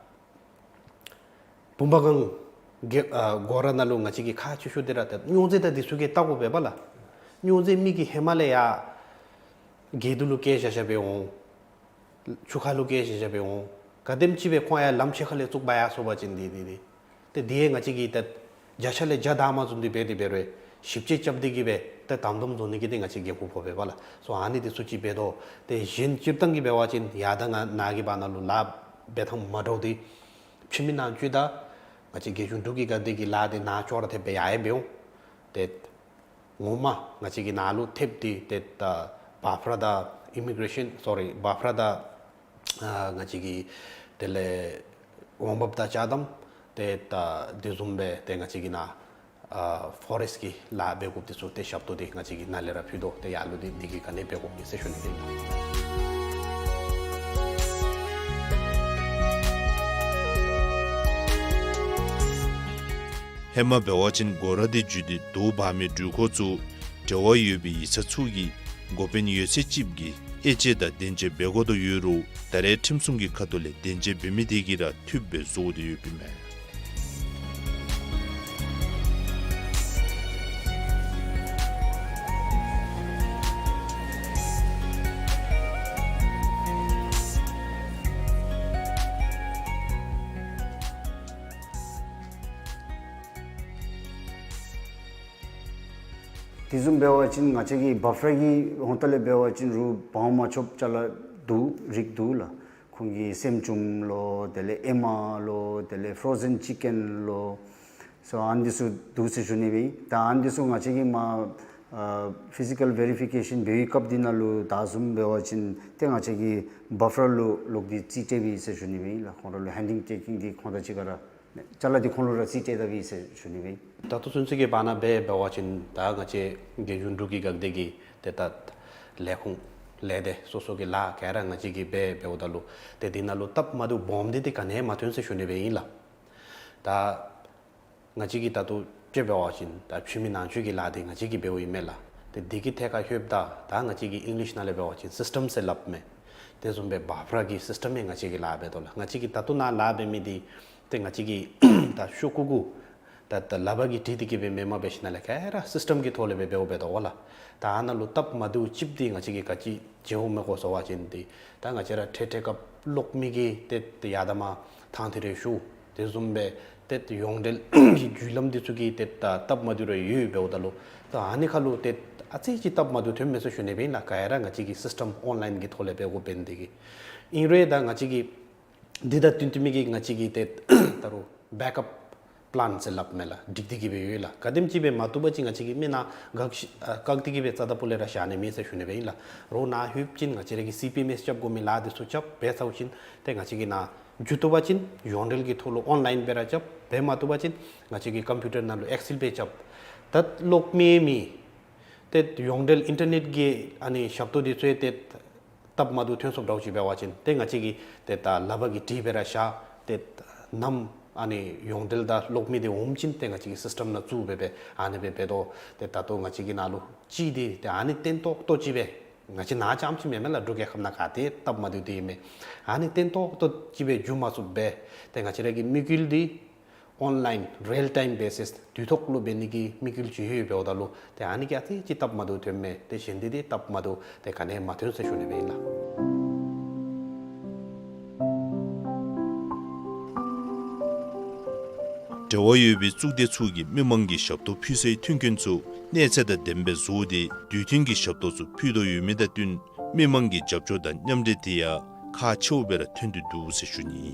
བུམ་པ་སྒང་གི་ཨ་སྒོ་ར་ནང་ལུ་ང་བཅས་ཀྱིས་ཁག་ཆེ་ཤོས་འདི་ར་ཏེ་སྨྱོ་རྫས་དང་འདི་ཚུ་གིས་བལྟ་དགོ་པས་པ་ལགས། སྨྱོ་རྫས་མི་གིས་ཧེ་མ་ལས་ཡར་གྱལ་དུ་ལུ་བཀལ་བཞག་བཞགཔ་སྦེ་འོང་། ཆུ་ཁ་ལུ་བཀལ་བཞག་བཞགཔ་སྦེ་འོང་། ག་དེམ་ཅིག་སྦེ་ཁོང་ཡར་ལམ་ཕྱེད་ཀ་ལས་བཙུགས་འབག་ཡར་སོང་པ་ཅིན་འདི་འདི་འདི་ཏེ་འདི་ཡང་ང་བཅས་ཀྱིས་ཏེ་བརྒྱ་ཆ་ལས་བརྒྱ་བདའ་མ་བཟུང་སྟེ་འབད་དེ་འབད་རུང་ཞིབ་དཔྱད་རྐྱབ་སྟེ་གིས་སྦེ་ཏེ་དམ་དམ་བཟོ་ནི་གི་འདི་ང་བཅས་འགན་ཁུར་ཕོག་པས་པ་ལགས། སོ་ཨ་ནི་འདི་ཚུ་ཅིག་འབད་དོ། ཏེ་གཞན་སྤྱིར་བཏང་གི་འབད་བ་ཅིན་ཡར་དང་ནཱ་གི་བར་ན་ལུ་ལཱ་འབད་ཐངས་མ་འདྲཝ་འདི་ཕྱི་མི་ནང་འཛུལ་དང་ང་བཅས་རྒྱལ་གཞུང་འབྲུག་གི་འགག་སྡེ་གི་ལཱ་འདི་ནཱ་ཅོག་ར་འཐདཔ་སྦེ་ཡར་ཡང་འབད་འོང་། ཏེ་ངོ་མ་ང་བཅས་ཀྱི་ནཱ་ལུ་ཐེབས་འདི་ཏེ་ད་འབབ་ར་དང་ཨི་མི་གྲེ་ཤཱན་སོ་རི་འབབ་ར་དང་ཨ་ང་བཅས་ཀྱི་དེ་ལས་འོང་འབབ་དང་ཅ་དམ་ཏེ་ད་དེ་བཟུམ་སྦེ་ཏེ་ང་བཅས་ཀྱི་ནཱ་ཨ་ཕོ་རེསཊ་གི་ལཱ་འབད་དགོཔ་འདི་ཚུ་ཏེ་ཞབས་ཏོག་འདི་ང་བཅས་ཀྱིས་ནཱ་ལས་ར་ཕུལ་དོ། ཏེ་ཡར་ལུ་འདི་འདི་གི་ག་ནི་འབད་དགོཔ་མེད་ཟེར་ཞུ་ནི་ཨིན། ཧེ་མ་འབད་བ་ཅིན་སྒོ་ར་འདི་བརྒྱུད་དེ་དོ་འབག་མི་འགྲུལ་འཁོར་ཚུ་འབྲེལ་བ་ཡོད་པའི་ཡིག་ཚང་ཚུ་གིས་འགོ་དཔོན་ཡོད་ཚད་ཅིག་གིས་ དབྱེ་དཔྱད་དང་བདེན་དཔྱད་འབད་དགོ་དོ་ཡོད་རུང་ད་རེས་ཁྲིམས་སྲུང་གི་ཁ་ཐུག་ལས་བདེན་དཔྱད་འབད་མི་དེ་གིས་ར་འཐུས་སྦེ་བཟོ་སྟེ་ཡོདཔ་ཨིན་མས། དེ་བཟུམ་འབད་བ་ཅིན་ང་བཅས་ཀྱི་བཱཕ་ར་གི་ཧོང་ཏོ་ལས་འབད་བ་ཅིན་རུང་འབག་མ་ཆོགཔ་ཅ་ལ་འདུག། རིགས་འདུག་ལགས། ཁོང་གི་སེམ་ཅུམ་ལོ་དེ་ལས་ཨེ་མ་ལོ་དེ་ལས་ཕྲོ་ཛེན་ཅི་ཀེན་ལོ། སོ་ཨ་ནི་ཚུ་འདུག་ཟེར་ཞུ་ནི་སྦེ་ཨིན། ད་ཨ་ནི་ཚུ་ང་བཅས་ཀྱིས་མར་ཨ་ཕི་ཟི་ཀཱལ་ཝེ་རི་ཕི་ཀེ་ཤཱན་འབད་བའི་སྐབས་འདི་ནང་ལུ་ད་བཟུམ་འབད་བ་ཅིན་ཏེ་ང་བཅས་ཀྱིས་བཱཕ་ར་ལུ་ལོག་སྟེ་རྩིས་སྤྲོད་པས་ཟེར་ཞུ་ནི་སྦེ་ཨིན་ལགས། ཁོང་ར་ལུ་ཧེན་ཌིང་ཊེ་ཀིང་འདི་ཁོང་དང་གཅིག་ཁར་ར་ཅ་ལ་འདི་ཁོང་ལུ་ར་རྩིས་སྤྲོད་ད་པས་ཟེར་ཞུ་ནི་སྦེ་ཨིན། ད་ལྟོ་ཚུན་ཚོད་ཀྱི་བར་ན་འབད་འབད་བ་ཅིན་ད་ང་བཅས་རྒྱལ་གཞུང་འབྲུག་གི་འགག་སྡེ་གི་ཏེ་ད་ལས་ཁུངས་ལས་སྡེ་སོ་སོ་གི་ལཱ་ག་ར་ང་བཅས་ཀྱིས་འབད་འབདཝ་ད་ལུ་ཏེ་འདི་ནང་ལུ་སྟབས་མ་བདེཝ་སྦོམ་འདི་ཏེ་ག་ནི་ཡང་མ་ཐོན་ཟེར་ཞུ་ནི་སྦེ་ཨིན་ལགས། ད་ང་བཅས་ཀྱིས་ད་ལྟོ་དཔྱེ་འབད་བ་ཅིན་ད་ཕྱི་མི་ནང་འཛུལ་གྱི་ལཱ་འདི་ང་བཅས་ཀྱིས་འབདཝ་ཨིན་མས་ལགས། ཏེ་འདི་གི་ཐད་ཁར་ལྷོདཔ་ད་ད་ང་བཅས་ཀྱིས་ཨིང་ལིཤ་ནང་ལས་འབད་བ་ཅིན་སིསི་ཊམ་ཟེར་སླབ་མས། དེ་བཟུམ་སྦེ་བཱཕ་ར་གི་སིསི་ཊམ་ཡང་ང་བཅས་ཀྱིས་ལཱ་འབད་དོ་ལགས། ང་བཅས་ཀྱིས་ད་ལྟོ་ནཱ་ལཱ་འབད་མི་འདི་ཏེ་ང་བཅས་ཀྱིས་ད་ཤོག་ཀུ་གུ་ད་ད་ལགཔ་གིས་བྲིས་ཏེ་གི་སྦེ་མེན་པར་འབད་ཞིནམ་ལས་ག་ར་སིསི་ཊམ་གྱི་ཐོག་ལས་སྦེ་འབདཝ་འབད་དོ་ལགས། ད་ཨ་ནཱ་ལུ་སྟབས་མ་བདེཝ་ཅིག་འདི་ང་བཅས་ཀྱིས་ག་ཅི་བྱེད་འོང་མས་གོ་ཟེར་བ་ཅིན་འདི་ད་ང་བཅས་ར་འཕྲལ་འཕྲལ་སྐབས་གློག་མེ་གི་ཏེ་ཏེ་ཡར་དང་མར་ཐང་ཐིག་རེ་ཞུ། དེ་བཟུམ་སྦེ་ཏེ་ཡོངས་འབྲེལ་གྱི་བརྒྱུད་ལམ་འདི་ཚུ་གི་ཏེ་ད་སྟབས་མ་བདེཝ་རེ་ཡོད་འབདཝ་ད་ལུ་ད་ཨ་ནི་ཁར་ལུ་ཏེ་ཨ་ཙི་ཅིག་སྟབས་མ་བདེཝ་ཐོན་མས་ཟེར་ཞུ་ནི་སྦེ་ཨིན་ལགས། ག་ར་ང་བཅས་ཀྱིས་སིསི་ཊམ་ཨོན་ལའིན་གྱི་ཐོག་ལས་འབད་དགོཔ་འབད་ནི་དེ་གིས་ཨིན་རུང་ད་ང་བཅས་ཀྱིས་འདི་དང་བསྟུན་ཏེ་མི་གིས་ང་བཅས་ཀྱིས་ཏེ་ད་རུང་བེཀ་ཨཔ་པི་ལཱན་ཟེར་སླབ་མས་ལགས། སྒྲིག་སྟེ་གི་སྦེ་ཡོད་ལགས། ག་དེམ་ཅིག་སྦེ་མ་བཏུབ་པ་ཅིན་ང་བཅས་ཀྱིས་མི་ནཱ་བཀག་ཤི་ཨ་བཀག་སྟེ་གི་སྦེ་རྩ་དང་པོ་ལས་ར་བཞག་ནི་མེད་ཟེར་ཞུ་ནི་སྦེ་ཨིན་ལགས། རོགས་ནཱ་ལྷོད་ཅིན་ང་བཅས་ར་གིས་སི་པི་ཨེམ་ཨེསི་རྐྱབ་དགོ་མི་ལཱ་འདི་ཚུ་རྐྱབ། འབད་ཚརཝ་ཅིག་ཏེ་ང་བཅས་ཀྱིས་ནཱ་འགྱོ་བཏུབ་པ་ཅིན་ཡོངས་འབྲེལ་གྱི་ཐོག་ལུ་ཨོན་ལའིན་སྦེ་ར་རྐྱབ། འབད་མ་བཏུབ་པ་ཅིན་ང་བཅས་ཀྱིས་ཀམ་པིའུ་ཊར་ནང་ལུ་ཨེག་སེལ་སྦེ་རྐྱབ། ད་གློག་མེ་མེད་ཏེ་ཡོངས་འབྲེལ་ཨིན་ཊར་ནེཊ་གི་ཨ་ནི་ཞབས་ཏོག་འདི་ཚུ་ཡང་ཏེ་སྟབས་མ་བདེཝ་ཐོན་སོངམ་འདྲཝ་ཅིག་འབད་བ་ཅིན་ཏེ་ང་བཅས་ཀྱིས་ཏེ་ད་ལགཔ་གིས་བྲིས་སྦེ་ར་བཞག། ཏེ་ནམ་ཨ་ནི་ཡོངས་འབྲེལ་དང་གློག་མེ་འདི་འོངམ་ཅིན་ཏེ་ང་བཅས་ཀྱིས་སིསི་ཊམ་ནང་བཙུགས་སྦེ་སྦེ་ཨ་ནི་སྦེ་འབད་དོ། ཏེ་ད་ལྟོ་ང་བཅས་ཀྱི་ནང་ལུ་ཅིག་འདི་ཏེ་ཨ་ནི་བརྟན་ཏོག་ཏོ་ཅིག་སྦེ་ང་བཅས་ནཱ་རྐྱངམ་ཅིག་མེན་མས་ལགས། འབྲུག་རྒྱལ་ཁབ་ནང་ག་ཏེ་སྟབས་མ་བདེཝ་འདི་ཨིན་མས། ཨ་ནི་བརྟན་ཏོག་ཏོ་ཅིག་སྦེ་འགྱོ་མ་ཚུགསཔ་སྦེ་ཏེ་ང་བཅས་ར་གི་དམིགས་ཡུལ་འདི་ཨོན་ལའིན་རིལ་ཊའིམ་བེ་སིསི་དུས་ཐོག་ལུ་འབད་ནི་གི་དམིགས་ཡུལ་ཅིག་ཡོདཔ་འབདཝ་ད་ལུ་ཏེ་ཨ་ནི་གིས་ཨ་ཙི་ཅིག་སྟབས་མ་བདེཝ་ཐོནམ་མས། ཏེ་གཞན་འདི་ཏེ་སྟབས་མ་བདེཝ་ཏེ་ག་ནི་ཡང་མ་ཐོན་ཟེར་ཞུ་ནི་སྦེ་ཨིན་ལགས། འབྲེལ་བ་ཡོད་པའི་གཙུག་སྡེ་ཚུ་གིས་མི་མང་གི་ཞབས་ཏོག་ཕུལ་སའི་མཐུན་རྐྱེན་ཚུ་གནས་ཚད་དང་ལྡནམ་སྦེ་བཟོ་སྟེ་དུས་མཐུན་གྱི་ཞབས་ཏོག་ཚུ་ཕུལ་དོ་ཡོད་མི་དང་བསྟུན་མི་མང་གི་རྒྱབ་སྐྱོར་དང་མཉམ་འབྲེལ་དེ་ཡང་ཁག་ཆེཝ་སྦེ་ར་ཐོན་ཏེ་འདུག་ཟེར་ཞུ་ནི།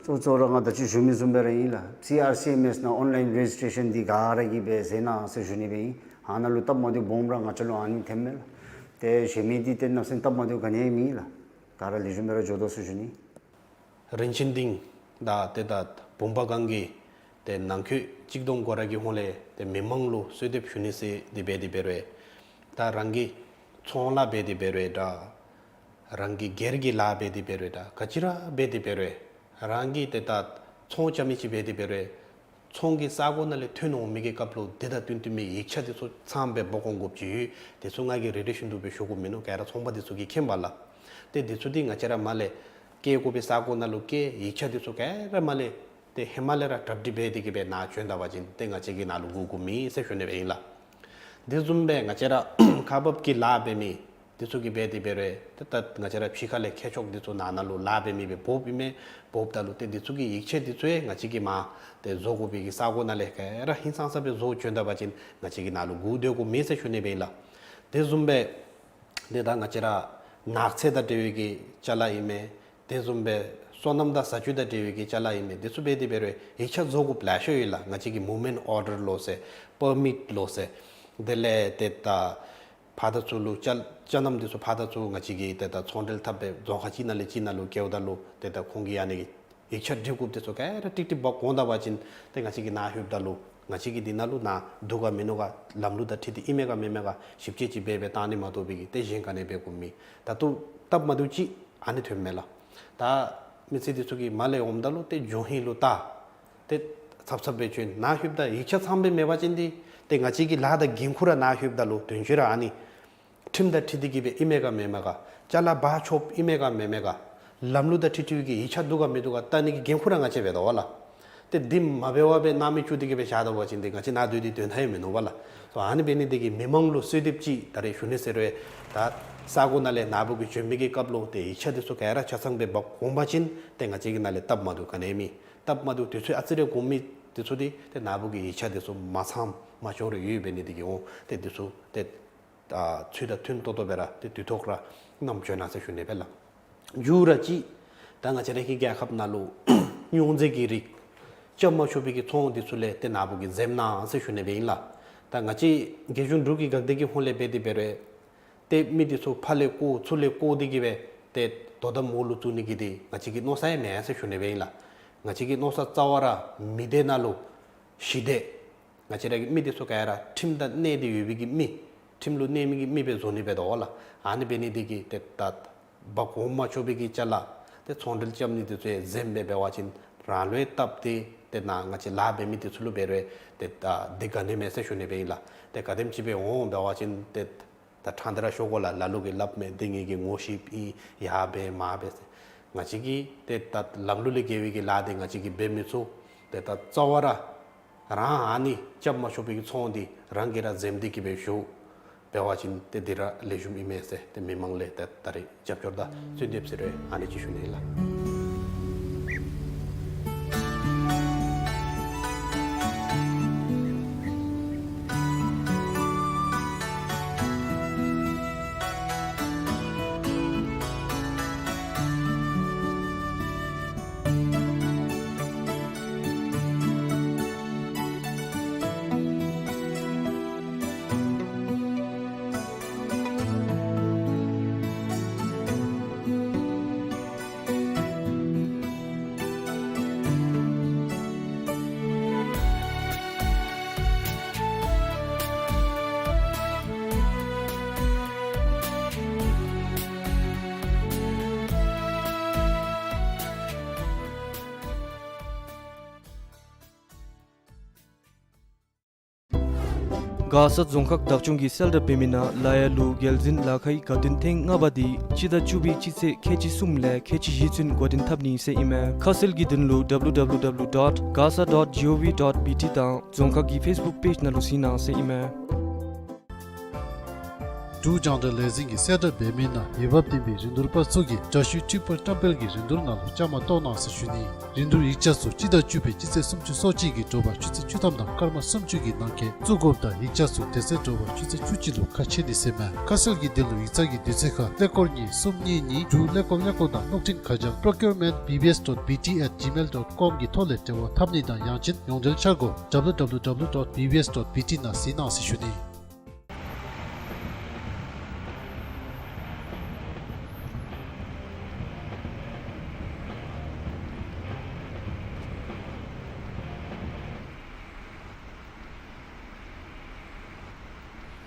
གཙོ་གཙོ་ར་ང་ད་ཅི་ཞུ་མི་བཟུམ་སྦེ་ར་ཨིན་ལགས། སི་ཨར་སི་ཨེམ་ཨེསི་ནང་ཨོན་ལའིན་རེ་ཇིས་ཊི་རེ་ཤཱན་འདི་ག་ར་གིས་འབད་ཟེར་ན་ཟེར་ཞུ་ནི་སྦེ་ཨིན། ཨ་ནཱ་ལུ་སྟབས་མ་བདེཝ་སྦོམ་ར་ང་བཅས་ལུ་ཨ་ནི་ཐོནམ་མས་ལགས། ཏེ་གཞན་མི་འདི་ཏེ་གནམ་མེད་ས་མེད་སྟབས་མ་བདེཝ་ག་ནི་ཡང་མེད་ལགས། ག་ར་ལེགས་ཤོམ་སྦེ་ར་འགྱོ་དོ་ཟེར་ཞུ་ནི། རིན་ཆེན་སྡིངས་དང་ཏེ་ད་བུམ་པ་སྒང་གི་ཏེ་ནང་འཁོད་གཅིག་སྡོམ་སྒོ་ར་གི་ཧོང་ལས་ཏེ་མི་མང་ལུ་གསོལ་འདེབས་ཞུ་ནི་ཟེར་འདི་འབད་དེ་འབད་རུང་ད་རང་གི་ཚོང་ལཱ་འབད་དེ་འབད་རུང་ད་རང་གི་སྒེར་གྱི་ལཱ་འབད་དེ་འབད་རུང་ད་ག་ཅི་ར་འབད་དེ་འབད་རུང་རང་གིས་ཏེ་ད་ཚོང་རྐྱབ་མི་ཅིག་འབད་དེ་འབད་རུང་ཚོང་གི་ས་གོ་ནང་ལས་ཐོན་འོང་མི་གི་སྐབས་ལུ་དེ་དང་བསྟུན་ཏེ་མི་ཡིག་ཆ་འདི་ཚུ་ཚངམ་སྦེ་འབག་འོང་དགོཔ་ཅིག་ཡོད། དེ་ཚུ་ང་གིས་རེ་རེ་བཞིན་དུ་སྦེ་ཞུ་དགོཔ་མིན་ནུག། ག་ར་ཚོང་པ་འདི་ཚུ་གིས་མཁྱེན་པས་ལགས། ཏེ་འདི་ཚུ་འདི་ང་བཅས་ར་མར་ལས་བསྐྱལ་དགོ་པའི་ས་གོ་ནང་ལུ་བསྐྱལ། ཡིག་ཆ་འདི་ཚུ་ག་ར་མར་ལས་ཏེ་ཧེ་མ་ལས་ར་གྲ་སྒྲིག་འབད་དེ་གི་སྦེ་ནཱ་བྱོན་ད་པ་ཅིན་ཏེ་ང་བཅས་ཀྱིས་ནཱ་ལུ་བསྒུག་དགོཔ་མེད་ཟེར་ཞུ་ནི་སྦེ་ཨིན་ལགས། དེ་བཟུམ་སྦེ་ང་བཅས་ར་ཁག་འབག་གི་ལཱ་འབད་མི་འདི་ཚུ་གིས་འབད་དེ་འབད་རུང་ཏེ་ད་ང་བཅས་ར་ཕྱི་ཁ་ལས་མཁས་མཆོག་འདི་ཚུ་ནཱ་ནཱ་ལུ་ལཱ་འབད་མི་སྦེ་འབོཝ་ཨིན་མས། འབོཝ་ད་ལུ་ཏེ་འདི་ཚུ་གི་ཡིག་ཆ་འདི་ཚུ་ཡང་ང་བཅས་ཀྱིས་མར་ཏེ་བཟོ་དགོ་པའི་གི་ས་གོ་ནང་ལས་ག་ར་ཧིང་སངས་ས་སྦེ་བཟོ་བྱོན་ད་པ་ཅིན་ང་བཅས་ཀྱིས་ནཱ་ལུ་བསྒུག་སྡོད་དགོཔ་མེད་ཟེར་ཞུ་ནི་སྦེ་ཨིན་ལགས། དེ་བཟུམ་སྦེ་ཏེ་ད་ང་བཅས་ར་ནགས་ཚལ་དང་འབྲེལ་བའི་གི་ཅ་ལ་ཨིན་མས། དེ་བཟུམ་སྦེ་སོ་ནམ་དང་བཟའ་སྤྱོད་དང་འབྲེལ་བའི་གི་ཅ་ལ་ཨིན་མས། དེ་ཚུ་འབད་དེ་འབད་རུང་ཡིག་ཆ་བཟོ་དགོཔ་ལེ་ཤ་ཡོད་ལགས། ང་བཅས་ཀྱི་མུབ་མེནཊ་ཨོར་ཌར་ལོ་ཟེར་པར་མིཊ་ལོ་ཟེར་དེ་ལས་ཏེ་ད་ཕར་དང་ཚུར་ལུ་ཅ་ཅ་ནམ་འདི་ཚུ་ཕར་དང་ཚུར་ང་བཅས་ཀྱིས་ཏེ་ད་ཚོང་འབྲེལ་འཐབ་སྦེ་རྫོང་ཁག་གཅིག་ནང་ལས་གཅིག་ནང་ལུ་བསྐྱལཝ་ད་ལུ་ཏེ་ད་ཁོང་གིས་ཨ་ནི་ཡིག་ཆ་སྒྲིག་དགོཔ་འདི་ཚུ་ག་ར་ཀྲིག་ཀྲི་འབག་འོང་ད་པ་ཅིན་ཏེ་ང་བཅས་ཀྱིས་ནཱ་ལྷོདཔ་ད་ལུ་ང་བཅས་ཀྱིས་འདི་ནང་ལུ་ནཱ་འདུག་ག་མིན་ནུག་ག་ལམ་ལུགས་དང་འཁྲིལ་ཏེ་ཨིན་མས་ག་མེན་མས་ག་ཞིབ་དཔྱད་ཅིག་འབད་སྦེ་བཏང་ནི་མ་གཏོགས་པའི་གི་ཏེ་གཞན་ག་ནི་འབད་དགོཔ་མེད། ད་ལྟོ་སྟབས་མ་བདེཝ་ཅིག་ཨ་ནི་ཐོནམ་མས་ལགས། ད་ མི་སེར་འདི་ཚུ་གིས་མར་ལས་འོངམ་ད་ལུ་ཏེ་ལྗོན་ཧིང་ལུ་བལྟ། ཏེ་ཚབ་ཚབ་སྦེ་བྱོན། ནཱ་ལྷོདཔ་ད་ཡིག་ཆ་ཚངམ་སྦེ་མེད་པ་ཅིན་འདི་ཏེ་ང་བཅས་ཀྱི་ལཱ་དང་འགན་ཁུར་ར་ནཱ་ལྷོདཔ་ད་ལུ་དོན་ཅིག་ར་ཨ་ནི་ཁྲིམས་དང་འཁྲིལ་ཏེ་གི་སྦེ་ཨིན་མས་ག་མེན་མས་ག། ཅ་ལ་འབག་ཆོགཔ་ཨིན་མས་ག་མེན་མས་ག། ལམ་ལུགས་དང་འཁྲིལ་འཁྲིལ་བའི་གི་ཡིག་ཆ་འདུག་ག་མིན་འདུག་ག་བལྟ་ནི་གི་འགན་ཁུར་ར་ང་བཅས་འབད་དོ་བ་ལགས། ཏེ་འདི་མ་འབད་བར་སྦེ་སྣང་མེད་བཅུག་སྟེ་གི་སྦེ་བཞག་ད་པ་ཅིན་ཏེ་ང་བཅས་ནཱ་སྡོད་དེ་དོན་དག་ཡང་མིན་ནུག་པ་ལགས། སོ་ཨ་ནི་འབད་ནི་འདི་གིས་མི་མང་ལུ་གསོལ་འདེབས་ཅིག་ད་རེས་ཞུ་ནི་ཟེར་རུང་ད་ས་གོ་ནང་ལས་ནཱ་བུ་གིས་བྱོན་མི་གི་སྐབས་ལུ་ཏེ་ཡིག་ཆ་འདི་ཚུ་ག་ར་ཆ་ཚང་སྦེ་འབག་འོང་པ་ཅིན་ཏེ་ང་བཅས་ཀྱི་ནཱ་ལས་སྟབས་མ་བདེཝ་ག་ནི་ཡང་མེད། སྟབས་མ་བདེཝ་དུས་ཚོད་ཨ་ཙི་རེ་འགོར་མི་འདི་ཚུ་འདི་ཏེ་ནཱ་བུ་གིས་ཡིག་ཆ་འདི་ཚུ་མ་ཚངམ་མ་འབྱོར་རུང་ཡོདཔ་འབད་ནི་འདི་གིས་འོང་། ཏེ་འདི་ཚུ་ཏེ་ཨ་ཚུལ་དང་མཐུན་ཏོག་ཏོ་སྦེ་ར་ཏེ་དུས་ཐོག་ར་བསྣམས་བྱོན་གནང་ཟེར་ཞུ་ནི་སྦེ་ལགས། མཇུག་ར་ཅིག་ད་ང་བཅས་ར་གི་རྒྱལ་ཁབ་ནང་ལུ་ཉོ་འཛིན་གྱི་རིགས་རྐྱབ་མ་ཆོག་པའི་གི་ཚོང་འདི་ཚུ་ལས་ཏེ་ནཱ་བུ་གིས་འཛེམ་གནང་ཟེར་ཞུ་ནི་སྦེ་ཨིན་ལགས། ད་ང་བཅས་རྒྱལ་གཞུང་འབྲུག་གི་འགག་སྡེ་གི་ཧོངས་ལས་འབད་དེ་འབད་རུང་ཏེ་མི་འདི་ཚུ་ཕར་ལས་བཀོ་ཚུར་ལས་བཀོ་སྟེ་གི་སྦེ་ཏེ་དོ་དམ་འོག་ལུ་བཙུགས་ནི་གི་འདི་ང་བཅས་ཀྱི་མནོ་ས་ཡང་མེན་ཟེར་ཞུ་ནི་སྦེ་ཨིན་ལགས། ང་བཅས་ཀྱི་མནོ་ས་རྩ་བ་ར་མི་སྡེ་ནང་ལུ་ཞི་བདེ་ང་བཅས་ར་གི་མི་འདི་ཚུ་ག་ར་ཁྲིམས་དང་གནས་ཏེ་ཡོད་པའི་གི་མི་ཁྲིམས་ལུ་གནས་མི་གི་མི་སྦེ་བཟོ་ནི་འབད་དོ་བ་ལགས། ཨ་ནི་འབད་ནི་འདི་གིས་ཏེ་ད་འབག་འོང་མ་ཆོག་པའི་གི་ཅ་ལ་ཏེ་ཚོང་འབྲེལ་རྐྱབ་ནི་འདི་ཚུ་ཡང་འཛེམ་སྦེ་འབད་བ་ཅིན་རང་ལུ་ཡང་སྟབས་བདེ། ཏེ་ནཱ་ང་བཅས་ལཱ་འབད་མི་འདི་ཚུ་ལུ་འབད་རུང་ཏེ་ད་འདི་ག་ནི་མེད་ཟེར་ཞུ་ནི་སྦེ་ཨིན་ལགས། ཏེ་ག་དེམ་ཅིག་སྦེ་འོང་འབད་བ་ཅིན་ཏེ་ད་ཕྲང་སྟེ་ར་ཞུ་དགོ་ལགས། ལ་ལུ་གིས་སླབ་མས། འདི་ངེ་གི་ངོ་ཤེསཔ་ཨིན། ཡར་འབད་མར་འབད་ཟེར། ང་བཅས་ཀྱིས་ཏེ་ད་ལམ་ལུགས་ལས་འགལ་བའི་གི་ལཱ་འདི་ང་བཅས་ཀྱིས་འབད་མི་ཚུགས། ཏེ་ད་རྩ་བ་ར་རང་ཨ་ནི་རྐྱབ་མ་ཆོག་པའི་གི་ཚོང་འདི་རང་གིས་ར་འཛེམ་སྟེ་གི་སྦེ་བཞུགས་འབད་བ་ཅིན་ཏེ་འདི་ར་ལེགས་ཤོམ་ཨིན་མས་ཟེར་ཏེ་མི་མང་ལས་ཏེ་ད་རེས་རྒྱབ་སྐྱོར་དང་གསོལ་འདེབས་ཟེར་རུང་ཨ་ནི་ཅིག་ཞུ་ནི་ཨིན་ལགས། མགར་ས་རྫོང་ཁག་བདག་སྐྱོང་གིས་གསལ་བསྒྲགས་འབད་མི་ནང་ལ་ཡ་ལུ་རྒྱལ་འཛིན་ལ་ཁའི་དགའ་སྟོན་ཐེངས་ལྔ་པ་འདི་སྤྱི་ཟླ་བཅུ་པའི་སྤྱི་ཚེས་ཁལ་གཅིག་གསུམ་ལས་ཁལ་གཅིག་བཞི་ཚུན་འགོ་འདྲེན་འཐབ་ནི་ཟེར་ཨིན་མས། ཁ་གསལ་གྱི་དོན་ལུ་W W W dot gasa dot gov dot B T དང་རྫོང་ཁག་གི་ཕེསི་བུཀ་པེཇ་ནང་ལུ་གཟིགས་གནང་ཟེར་ཨིན་མས། འབྲུག་རྒྱང་བསྒྲགས་ལས་འཛིན་གྱིས་གསལ་བསྒྲགས་འབད་མི་ནང་འོས་འབབ་ལྡན་པའི་རིན་བསྡུར་པ་ཚུ་གིས་དྲ་ཞུའི་འཕྲུལ་པར་བཀྲམ་སྤེལ་གྱི་རིན་བསྡུར་ནང་ལུ་བཅའ་མར་གཏོགས་གནང་ཟེར་ཞུ་ནི། རིན་བསྡུར་ཡིག་ཆ་ཚུ་སྤྱི་ཟླ་བཅུ་པའི་སྤྱི་ཚེས་སུམ་ཅུ་སོ་གཅིག་གི་དྲོ་པ་ཆུ་ཚོད་བཅུ་ཐམ་དང་སྐར་མ་སུམ་ཅུ་གི་ནང་འཁོད་བཙུགས་དགོཔ་དང་ཡིག་ཆ་ཚུ་དེ་ཚེས་དྲོ་པ་ཆུ་ཚོད་བཅུ་གཅིག་ལུ་ཁ་ཕྱེ་ནི་ཟེར་མས། ཁ་གསལ་གྱི་དོན་ལུ་ཡིག་ཚང་གི་དུས་ཚོད་ཁར་ཀླད་ཀོར་གཉིས་གསུམ་གཉིས་གཉིས་དྲུག་ཀླད་ཀོར་ཀླད་ཀོར་དང་གློག་འཕྲིན་ཁ་བྱང་procurement B B S dot B T at gmail dot com གི་ཐོག་ལས་འབྲེལ་བ་འཐབ་ནི་དང་ཡང་ཅིན་ཡོངས་འབྲེལ་འཆར་སྒོ་W W W dot B B S dot B T ནང་གཟིགས་གནང་ཟེར་ཞུ་ནི།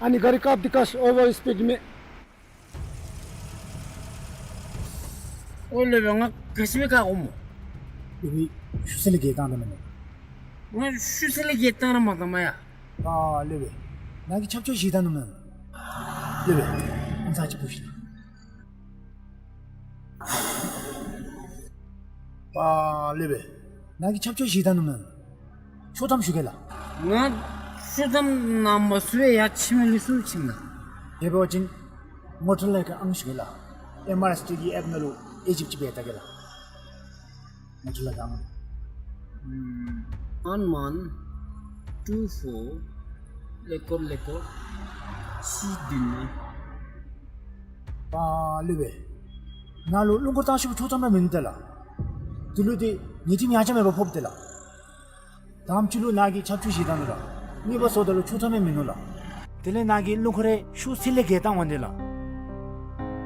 ཨ་ནི་ག་རི་ཀབ་འདི་ཀ་ཨོ་ཝར་སི་པིཌ་མས། ཨོ་ལེ་བེ་ང་ག་ཅི་སྦེ་བཀག་འོང་སྨོ། ལེ་བེ་ཤུལ་ས་ལས་བརྒལ་བཏང་ད་མེན་ན། ང་ཤུལ་ས་ལས་བརྒལ་བཏང་ར་མ་བཏང་མ་ཡ། ཨ་ལེ་བེ་ནཱ་གིས་ཆབ་ཆོས་བཞེས་ད་ནུག་མེན་ན། ལེ་བེ་ཨང་རྩ་གཅིག་པུ་བཞེས་ད། པ་ལེ་བེ་ནཱ་གིས་ཆབ་ཆོས་བཞེས་ད་ནུག་མེན་ན། ཆོག་ཐམ་ཞུ་གེ་ལགས། ང་ཆོག་ཐམ་གནམ་མེད་ས་མེད་ཡ་ཕྱི་མི་ལུ་སུ་ཕྱིན་ན། དེ་འབད་བ་ཅིན་ངོ་སྤྲོད་ལས་ཀྱི་ཨང་ཞུ་གེ་ལགས། ཨེམ་ཨར་ཨེསི་ཊི་གི་ཨེཔ་ནང་ལུ་ཨེ་ཇིབ་ཅིག་འབད་ད་གེ་ལགས། ངོ་སྤྲོད་ལས་ཀྱི་ཨང་། ཨམ་ཨན་ཝན་ཊུ་ཕོར་ཀླད་ཀོར་ཀླད་ཀོར་གཅིག་བདུན་ལྔ། པ་ལེ་བེ་ནཱ་ལུ་རླུང་འཁོར་བཏང་ཤོག་ཆོག་ཐམ་ར་མིན་འདུག་ལགས། དེ་ལུ་ཏེ་ཉེས་ཁྲིམས་ཡང་ཆ་མེད་པར་ཕོགཔ་འདུག་ལགས། དང་པ་ཅིག་ལུ་ནཱ་གིས་ཆབ་ཆོས་བཞེས་ད་ནུག་ལགས། གཉིས་པ་སོངམ་ད་ལུ་ཆོག་ཐམ་ཡང་མིན་ནུག་ལགས། དེ་ལས་ནཱ་གིས་རླུང་འཁོར་རེ་ཤུལ་ས་ལས་བརྒལ་བཏང་འོང་དེ་ལགས།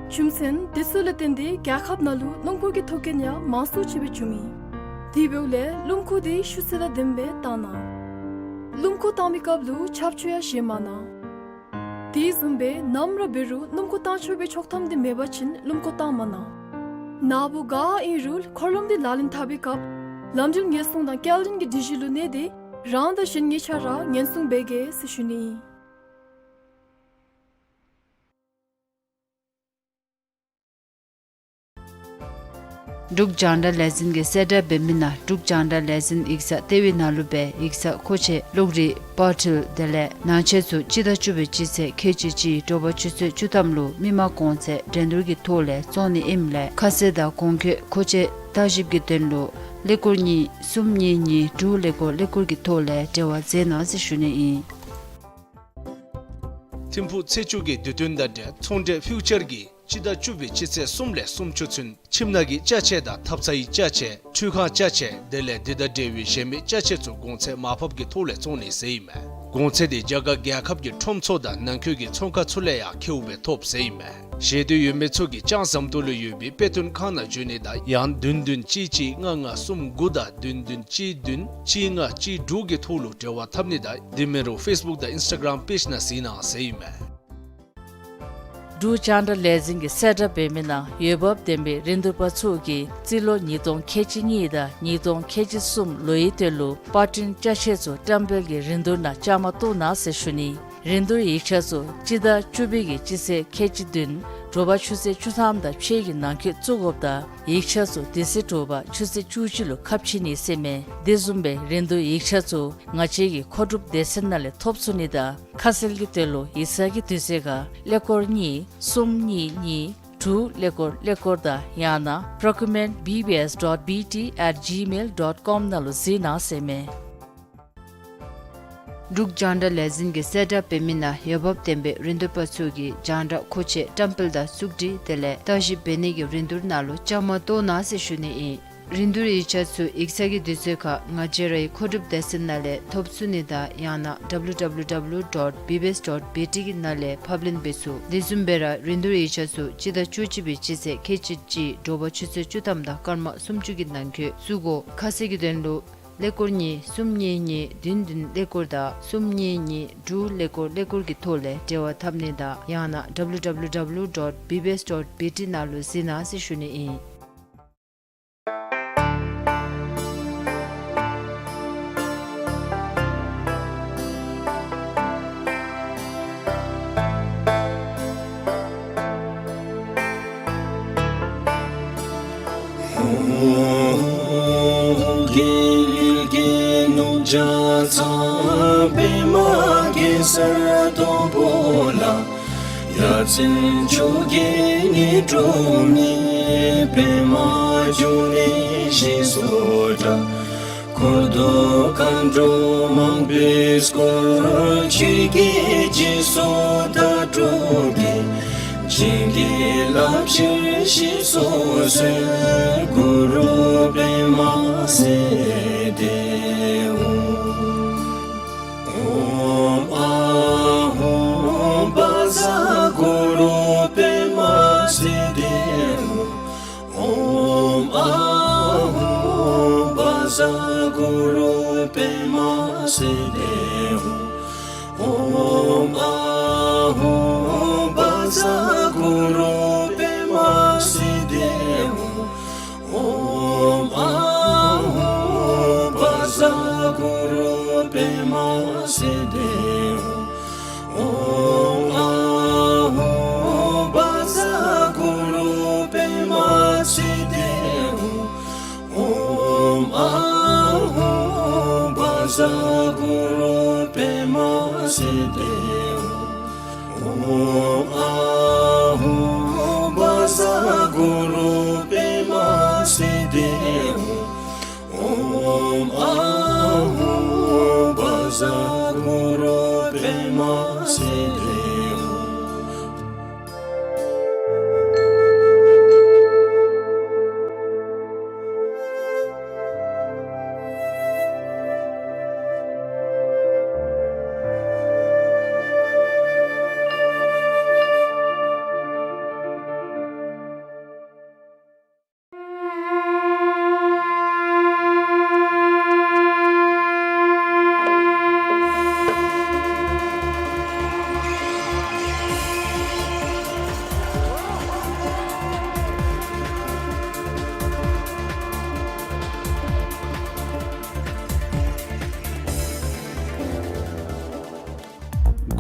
རྒྱུ་མཚན་དེ་ཚུ་ལས་བརྟེན་ཏེ་རྒྱལ་ཁབ་ནང་ལུ་རླུང་འཁོར་གྱི་ཐོག་རྐྱེན་ཡང་མང་སུ་ཅིག་སྦེ་བྱུང་མི། དེ་འབདཝ་ལས་རླུང་འཁོར་དེ་ཤུལ་ས་ལས་བདེན་པའི་བཏང་གནང་། རླུང་འཁོར་བཏང་མི་སྐབས་ལུ་ཆབ་ཆོས་ཡང་བཞེས་མ་གནང་། དེ་བཟུམ་སྦེ་ནམ་ར་འབད་རུང་རླུང་འཁོར་བཏང་ཆོག་པའི་ཆོག་ཐམ་དེ་མེད་པ་ཅིན་རླུང་འཁོར་བཏང་མ་གནང་། ན་བུ་ག་ཨིན་རུང་འཁོར་ལམ་འདི་ལག་ལེན་འཐབ་པའི་སྐབས་ལམ་འགྲུལ་ཉེན་སྲུང་དང་སྐྱེལ་འདྲེན་གྱི་སྒྲིག་གཞི་ལུ་གནས་ཏེ་རང་དང་གཞན་གཉིས་ཆ་ར་ཉེན་སྲུང་འབད་གེ་ཟེར་ཞུ་ནི་ཨིན། འབྲུག་རྒྱང་བསྒྲགས་ལས་འཛིན་གྱིས་གསལ་བསྒྲགས་འབད་མི་ནང་འབྲུག་རྒྱང་བསྒྲགས་ལས་འཛིན་ཡིག་ཚང་ལྟེ་བའི་ནང་ལུ་སྦེ་ཡིག་ཚང་མཁོ་ཆས་གློག་རིག་པར་འཕྲུལ་དེ་ལས་ནང་ཆས་ཚུ་སྤྱི་ཟླ་བཅུ་པའི་སྤྱི་ཚེས་ཁལ་གཅིག་གཅིག་དྲོ་པ་ཆུ་ཚོད་བཅུ་ཐམ་ལུ་མི་མང་གོང་ཚད་འགྲན་བསྡུར་གྱི་ཐོག་ལས་བཙོང་ནི་ཨིནམ་ལས་ཁ་གསལ་དང་གོང་འཁོད་མཁོ་ཆས་བརྟག་ཞིབ་ཀྱི་དོན་ལུ་ཀླད་ཀོར་གཉིས་གསུམ་གཉིས་གཉིས་དྲུག་ཀླད་ཀོར་ཀླད་ཀོར་གྱི་ཐོག་ལས་འབྲེལ་བ་མཛད་གནང་ཟེར་ཞུ་ནི་ཨིན། ཐིམ་ཕུག་ཚེས་བཅུ་གི་དུས་སྟོན་དང་འབྲེལ་ཚོང་འབྲེལ་ཕིའུ་ཅར་གྱིས་སྤྱི་ཟླ་བཅུ་པའི་སྤྱི་ཚེས་གསུམ་ལས་སུམ་ཅུ་ཚུན་ཁྱིམ་ནང་གི་ཅ་ཆས་དང་ཐབ་ཚང་གི་ཅ་ཆས་ཁྲུས་ཁང་ཅ་ཆས་དེ་ལས་འདི་དང་འབྲེལ་བའི་གཞན་མི་ཅ་ཆས་ཚུ་གོང་ཚད་མར་ཕབ་ཀྱི་ཐོག་ལས་བཙོང་ནི་ཟེར་ཨིན་མས། གོང་ཚད་དེ་རྒྱ་གར་རྒྱལ་ཁབ་ཀྱི་ཁྲོམ་ཚུ་དང་ནང་འཁོད་ཀྱི་ཚོང་ཁང་ཚུ་ལས་ཡང་ཁེཝ་སྦེ་ཐོབ་ཟེར་ཨིན་མས། ཤེས་འདོད་ཡོད་མི་ཚུ་གིས་ལྕང་ཟམ་ཏོག་ལུ་ཡོད་པའི་དཔེ་སྟོན་ཁང་ནང་འབྱོན་ནི་དང་ཡང་བདུན་བདུན་གཅིག་གཅིག་ལྔ་ལྔ་གསུམ་དགུ་དང་བདུན་བདུན་གཅིག་བདུན་གཅིག་ལྔ་གཅིག་དྲུག་གི་ཐོག་ལུ་འབྲེལ་བ་འཐབ་ནི་དང་དེ་མིན་རུང་ཕེསི་བུཀ་དང་ཨིནསི་ཊ་གརམ་པེཇ་ནང་གཟིགས་གནང་ཟེར་ཨིན་མས། འབྲུག་རྒྱང་བསྒྲགས་ལས་འཛིན་གྱིས་གསལ་བསྒྲགས་འབད་མི་ནང་འོས་འབབ་ལྡན་པའི་རིན་བསྡུར་པ་ཚུ་གིས་རྩིས་ལོ་ཉིས་སྟོང་ཁལ་གཅིག་གཉིས་དང་ཉིས་སྟོང་ཁལ་གཅིག་གསུམ་ལོའི་དོན་ལུ་པར་སྐྲུན་ཅ་ཆས་ཚུ་བཀྲམ་སྤེལ་གྱི་རིན་བསྡུར་ནང་བཅའ་མར་གཏོགས་གནང་ཟེར་ཞུ་ནི། རིན་བསྡུར་ཡིག་ཆ་ཚུ་སྤྱི་ཟླ་བཅུ་པའི་གི་སྤྱི་ཚེས་ཁལ་གཅིག་བདུན་དྲོ་པ་ཆུ་ཚོད་བཅུ་ཐམ་དང་ཕྱེད་ཀྱི་ནང་འཁོད་བཙུགས་དགོཔ་དང་ཡིག་ཆ་ཚུ་དེ་ཚེ་དྲོ་པ་ཆུ་ཚོད་བཅུ་གཅིག་ལུ་ཁ་ཕྱེ་ནི་ཟེར་མས། དེ་བཟུམ་སྦེ་རིན་བསྡུར་ཡིག་ཆ་ཚུ་ང་བཅས་ཀྱི་མཁོ་སྒྲུབ་སྡེ་ཚན་ནང་ལས་ཐོབ་ཚུགས་ནི་དང་ཁ་གསལ་གྱི་དོན་ལུ་ཡིག་ཚང་གི་དུས་ཚོད་ཁར་ཀླད་ཀོར་གཉིས་གསུམ་གཉིས་གཉིས་དྲུག་ཀླད་ཀོར་ཀླད་ཀོར་དང་ཡང་ན་procurement B B S dot B T at gmail dot com ནང་ལུ་གཟིགས་གནང་ཟེར་མས། འབྲུག་རྒྱང་བསྒྲགས་ལས་འཛིན་གྱིས་གསལ་བསྒྲགས་འབད་མི་ནང་འོས་འབབ་ལྡན་པའི་རིན་བསྡུར་པ་ཚུ་གིས་རྒྱང་བསྒྲགས་མཁོ་ཆས་བཀྲམ་སྤེལ་དང་བཙུགས་སྒྲིག་དེ་ལས་བརྟག་ཞིབ་འབད་ནི་གི་རིན་བསྡུར་ནང་ལུ་བཅའ་མར་གཏོགས་གནང་ཟེར་ཞུ་ནི་ཨིན། རིན་བསྡུར་ཡིག་ཆ་ཚུ་ཡིག་ཚང་གི་དུས་ཚོད་ཁར་ང་བཅས་རའི་མཁོ་སྒྲུབ་སྡེ་ཚན་ནང་ལས་ཐོབ་ཚུགས་ནི་དང་ཡང་ན་W W W dot B B S dot B T གི་ནང་ལས་ཕབ་ལེན་འབད་ཚུགས། དེ་བཟུམ་སྦེ་ར་རིན་བསྡུར་ཡིག་ཆ་ཚུ་སྤྱི་ཟླ་བཅུ་གཅིག་པའི་སྤྱི་ཚེས་ཁལ་གཅིག་གཅིག་དྲོ་པ་ཆུ་ཚོད་བཅུ་ཐམ་དང་སྐར་མ་སུམ་ཅུ་གི་ནང་འཁོད་བཙུགས་དགོ། ཁ་གསལ་གྱི་དོན་ལུ་ཀླད་ཀོར་གཉིས་གསུམ་གཉིས་གཉིས་བདུན་བདུན་ཀླད་ཀོར་དང་གསུམ་གཉིས་གཉིས་དྲུག་ཀླད་ཀོར་ཀླད་ཀོར་གྱི་ཐོག་ལས་འབྲེལ་བ་འཐབ་ནི་དང་ཡང་ན་W W W dot B B S dot B T ནང་ལུ་གཟིགས་གནང་ཟེར་ཞུ་ནི་ཨིན། རྒྱལ་བའི་རྒྱལ་ནོར་བརྒྱ་རྩ་པདྨ་གེ་སར་སྡོང་པོ་ལ། ཡ་མཚན་མཆོག་གི་ཉི་སྒྲོན་མེ། པདྨ་འབྱུང་གནས་ཞེས་སུ་གྲགས། འཁོར་དུ་མཁའ་འགྲོ་མང་པོས་བསྐོར། ཆོས་ཀྱི་རྗེས་སུ་བདག་སྒྲུབ་ཀྱིས། བྱིན་གྱིས་བརླབ་ཕྱིར་གཤེགས་སུ་གསོལ། གུ་རུ་པདྨ་སིདྡྷི་ཧཱུྃ། ཨོཾ་ཨཱཿཧཱུྃ་བཛྲ་གུ་རུ་པདྨ་སིདྡྷི་ཧཱུྃ། ཨོཾ་ཨཱཿཧཱུྃ་བཛྲ་གུ་རུ་པདྨ་སིདྡྷི་ཧཱུྃ། ཨོཾ་ཨཱཿཧཱུྃ་བཛྲ་གུ་རུ་པདྨ་སིདྡྷི་ཧཱུྃ། ཨོཾ་ཨཱཿཧཱུྃ་བཛྲ་གུ་རུ་པདྨ་སིདྡྷི་ཧཱུྃ། ཨོཾ་ཨཱཿཧཱུྃ་བཛྲ་གུ་རུ་པདྨ་སིདྡྷི་ཧཱུྃ། ཨོཾ་ཨཱཿཧཱུྃ་བཛྲ་གུ་རུ་པདྨ་སིདྡྷི་ཧཱུྃ། ཨོཾ་ཨཱཿཧཱུྃ་བཛྲ་གུ་རུ་པདྨ་སིདྡྷི་ཧཱུྃ། ཨོཾ་ཨཱཿཧཱུྃ་བཛྲ་གུ་རུ་པདྨ་སིདྡྷི་ཧཱུྃ།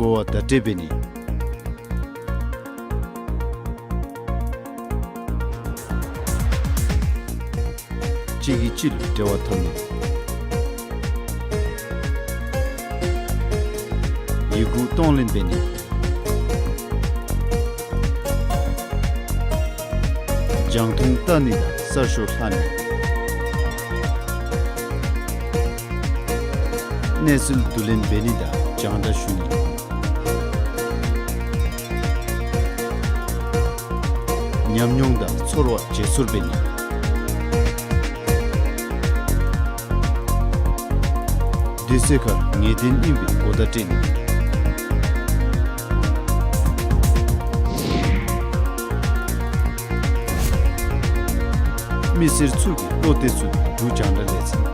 འགོ་བ་བརྡ་སྤྲོད་འབད་ནི། གཅིག་གིས་གཅིག་ལུ་འབྲེལ་བ་འཐབ་ནི། ཡི་གུ་གཏོང་ལེན་འབད་ནི། རྒྱང་མཐོང་བལྟ་ནི་དང་གསར་ཤོག་ལྷག་ནི། གནས་ཚུལ་བསྡུ་ལེན་འབད་ནི་དང་རྒྱང་བསྒྲགས་ཞུ་ནི། ཉམས་མྱོང་དང་ཚོར་བ་བརྗེ་སོར་འབད་ནི། དུས་ཚོད་ཁར་ངེས་གཏན་ཨིན་པའི་གོ་བརྡ་སྤྲོད་ནི། མི་སེར་ཚུ་གིས་བློ་གཏད་ཚུགས་པའི་འབྲུག་རྒྱང་བསྒྲགས་ལས་འཛིན།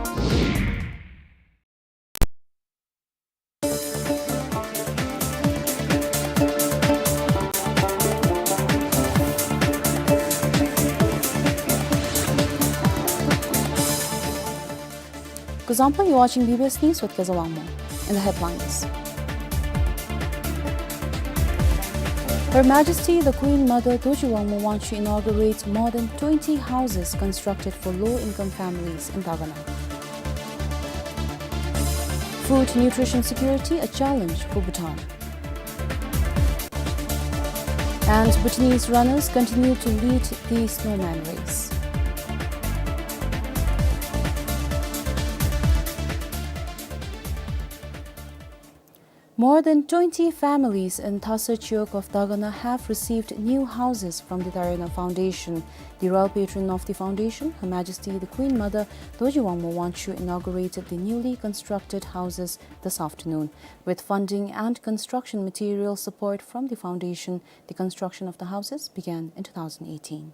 Kuzuzangpo, you're watching B B S News with Keza Wangmo. In the headlines, Her Majesty the Queen Mother Dorji Wangmo Wangchuck inaugurates more than twenty houses constructed for low-income families in Dagana. Food nutrition security a challenge for Bhutan. And Bhutanese runners continue to lead the snowman race. More than twenty families in Thasa Chiwog of Dagana have received new houses from the Tarayana Foundation. The royal patron of the foundation, Her Majesty the Queen Mother Dorji Wangmo Wangchuck, inaugurated the newly constructed houses this afternoon. With funding and construction material support from the foundation, the construction of the houses began in two thousand eighteen.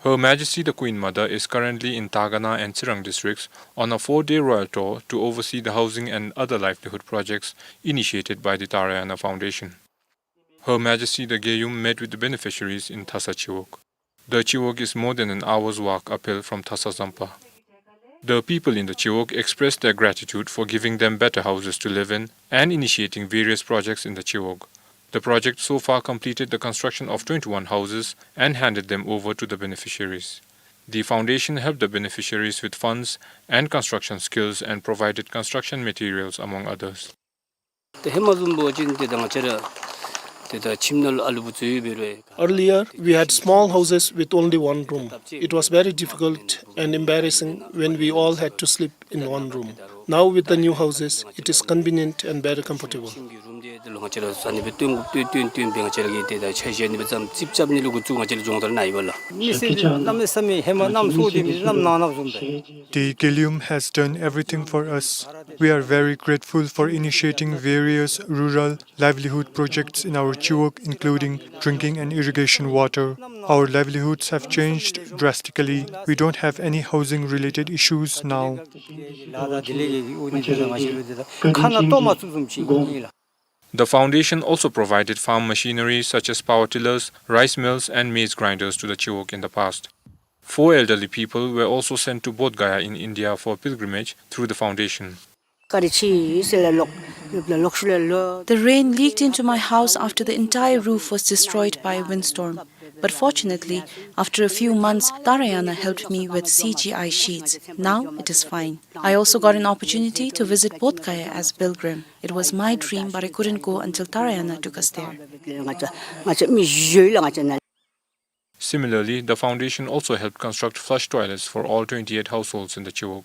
Her Majesty the Queen Mother is currently in Dagana and Tsirang districts on a four-day royal tour to oversee the housing and other livelihood projects initiated by the Tarayana Foundation. Her Majesty the Geyum met with the beneficiaries in Thasa Chiwog. The Chiwog is more than an hour's walk uphill from Thasa Zampa. The people in the Chiwog expressed their gratitude for giving them better houses to live in and initiating various projects in the Chiwog. The project so far completed the construction of twenty-one houses and handed them over to the beneficiaries. The foundation helped the beneficiaries with funds and construction skills and provided construction materials, among others. ཏེ་ཧེ་མ་བཟུམ་འབད་བ་ཅིན་ཏེ་ད་ང་བཅས་ར་ཏེ་ད་ཁྱིམ་ནང་ལུ་ཨ་ལུ་བུ་ཚུ་ཡོད་པས་རུང་། Earlier, we had small houses with only one room. It was very difficult and embarrassing when we all had to sleep in one room. Now, with the new houses, it is convenient and very comfortable. ཁྱིམ་གྱི་རུམ་འདི་ད་ལུ་ང་བཅས་ར་ཟ་ནི་སྦེ་བཏོན་དགོཔ་བཏོན་བཏོན་བཏོན་སྦེ་ང་བཅས་ར་གིས་ཏེ་ད་ཆ་བཞག་ནི་སྦེ་བརྩམས་རྩིགཔ་རྐྱབ་ནི་ལུ་འགོ་བཙུགས་ང་བཅས་ར་སྦྱོང་བརྡར་གནང་ཡི་པ་ལགས། མི་སེར་གནམ་མེད་ས་མེད་ཧེ་མ་གནམ་སྲོ་སྟེ་མི་གནམ་ནང་ནང་བཟུམ་སྦེ། The Gelium has done everything for us. We are very grateful for initiating various rural livelihood projects in our Chiwog, including drinking and irrigation water. Our livelihoods have changed drastically. We don't have any housing-related issues now. The foundation also provided farm machinery such as power tillers, rice mills, and maize grinders to the Chiwog in the past. Four elderly people were also sent to Bodh Gaya in India for pilgrimage through the foundation. The rain leaked into my house after the entire roof was destroyed by a windstorm. But fortunately, after a few months, Tarayana helped me with C G I sheets. Now it is fine. I also got an opportunity to visit Bodh Gaya as pilgrim. It was my dream, but I couldn't go until Tarayana took us there. Similarly, the foundation also helped construct flush toilets for all twenty-eight households in the Chiwog.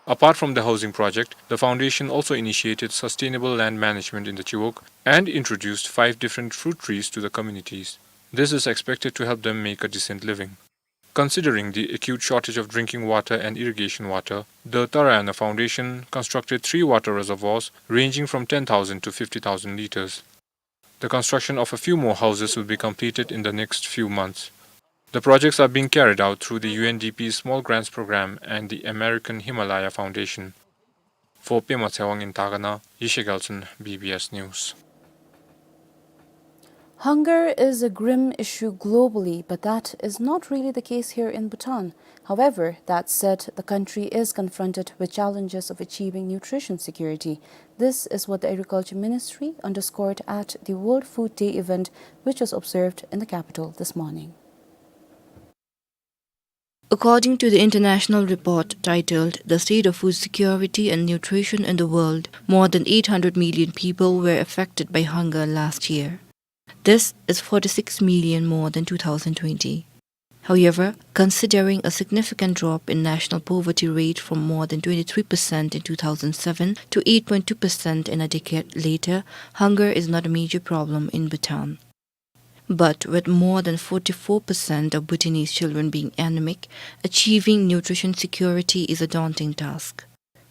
Apart from the housing project, the foundation also initiated sustainable land management in the Chiwog and introduced five different fruit trees to the communities. This is expected to help them make a decent living. Considering the acute shortage of drinking water and irrigation water, the Tarayana Foundation constructed three water reservoirs ranging from ten thousand to fifty thousand liters. The construction of a few more houses will be completed in the next few months. The projects are being carried out through the U N D P's Small Grants Program and the American Himalaya Foundation. For Pema Tshewang in Dagana, Yeshe Gelson, B B S News. Hunger is a grim issue globally, but that is not really the case here in Bhutan. However, that said, the country is confronted with challenges of achieving nutrition security. This is what the Agriculture Ministry underscored at the World Food Day event, which was observed in the capital this morning. According to the international report titled The State of Food Security and Nutrition in the World, more than eight hundred million people were affected by hunger last year. This is forty-six million more than two thousand twenty. However, considering a significant drop in national poverty rate from more than twenty-three percent in two thousand seven to eight point two percent in a decade later, hunger is not a major problem in Bhutan. But with more than forty-four percent of Bhutanese children being anemic, achieving nutrition security is a daunting task.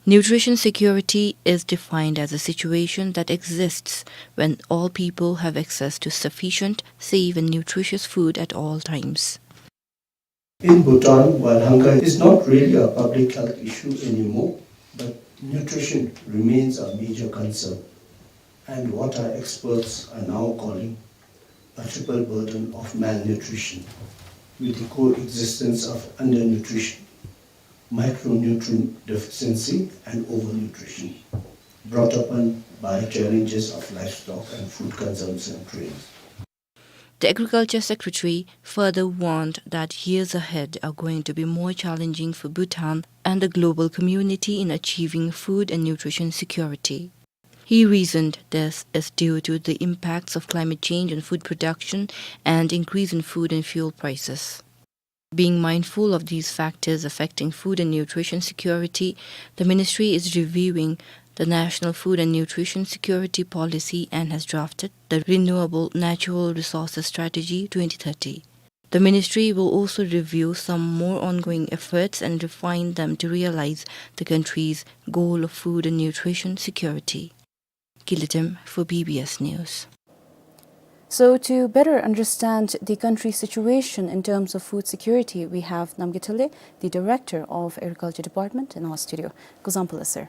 Nutrition security is defined as a situation that exists when all people have access to sufficient, safe, and nutritious food at all times. In Bhutan, while hunger is not really a public health issue anymore, but nutrition remains a major concern, and what our experts are now calling a triple burden of malnutrition, with the coexistence of undernutrition, micronutrient deficiency, and overnutrition, brought upon by challenges of livestock and food consumption trends. The Agriculture Secretary further warned that years ahead are going to be more challenging for Bhutan and the global community in achieving food and nutrition security. He reasoned this is due to the impacts of climate change on food production and increase in food and fuel prices. Being mindful of these factors affecting food and nutrition security, the ministry is reviewing the National Food and Nutrition Security Policy and has drafted the Renewable Natural Resources Strategy twenty thirty. The ministry will also review some more ongoing efforts and refine them to realize the country's goal of food and nutrition security. Kilitim for B B S News. So, to better understand the country's situation in terms of food security, we have Namgay Tale, the Director of Agriculture Department, in our studio. Kuzuzangpo, sir.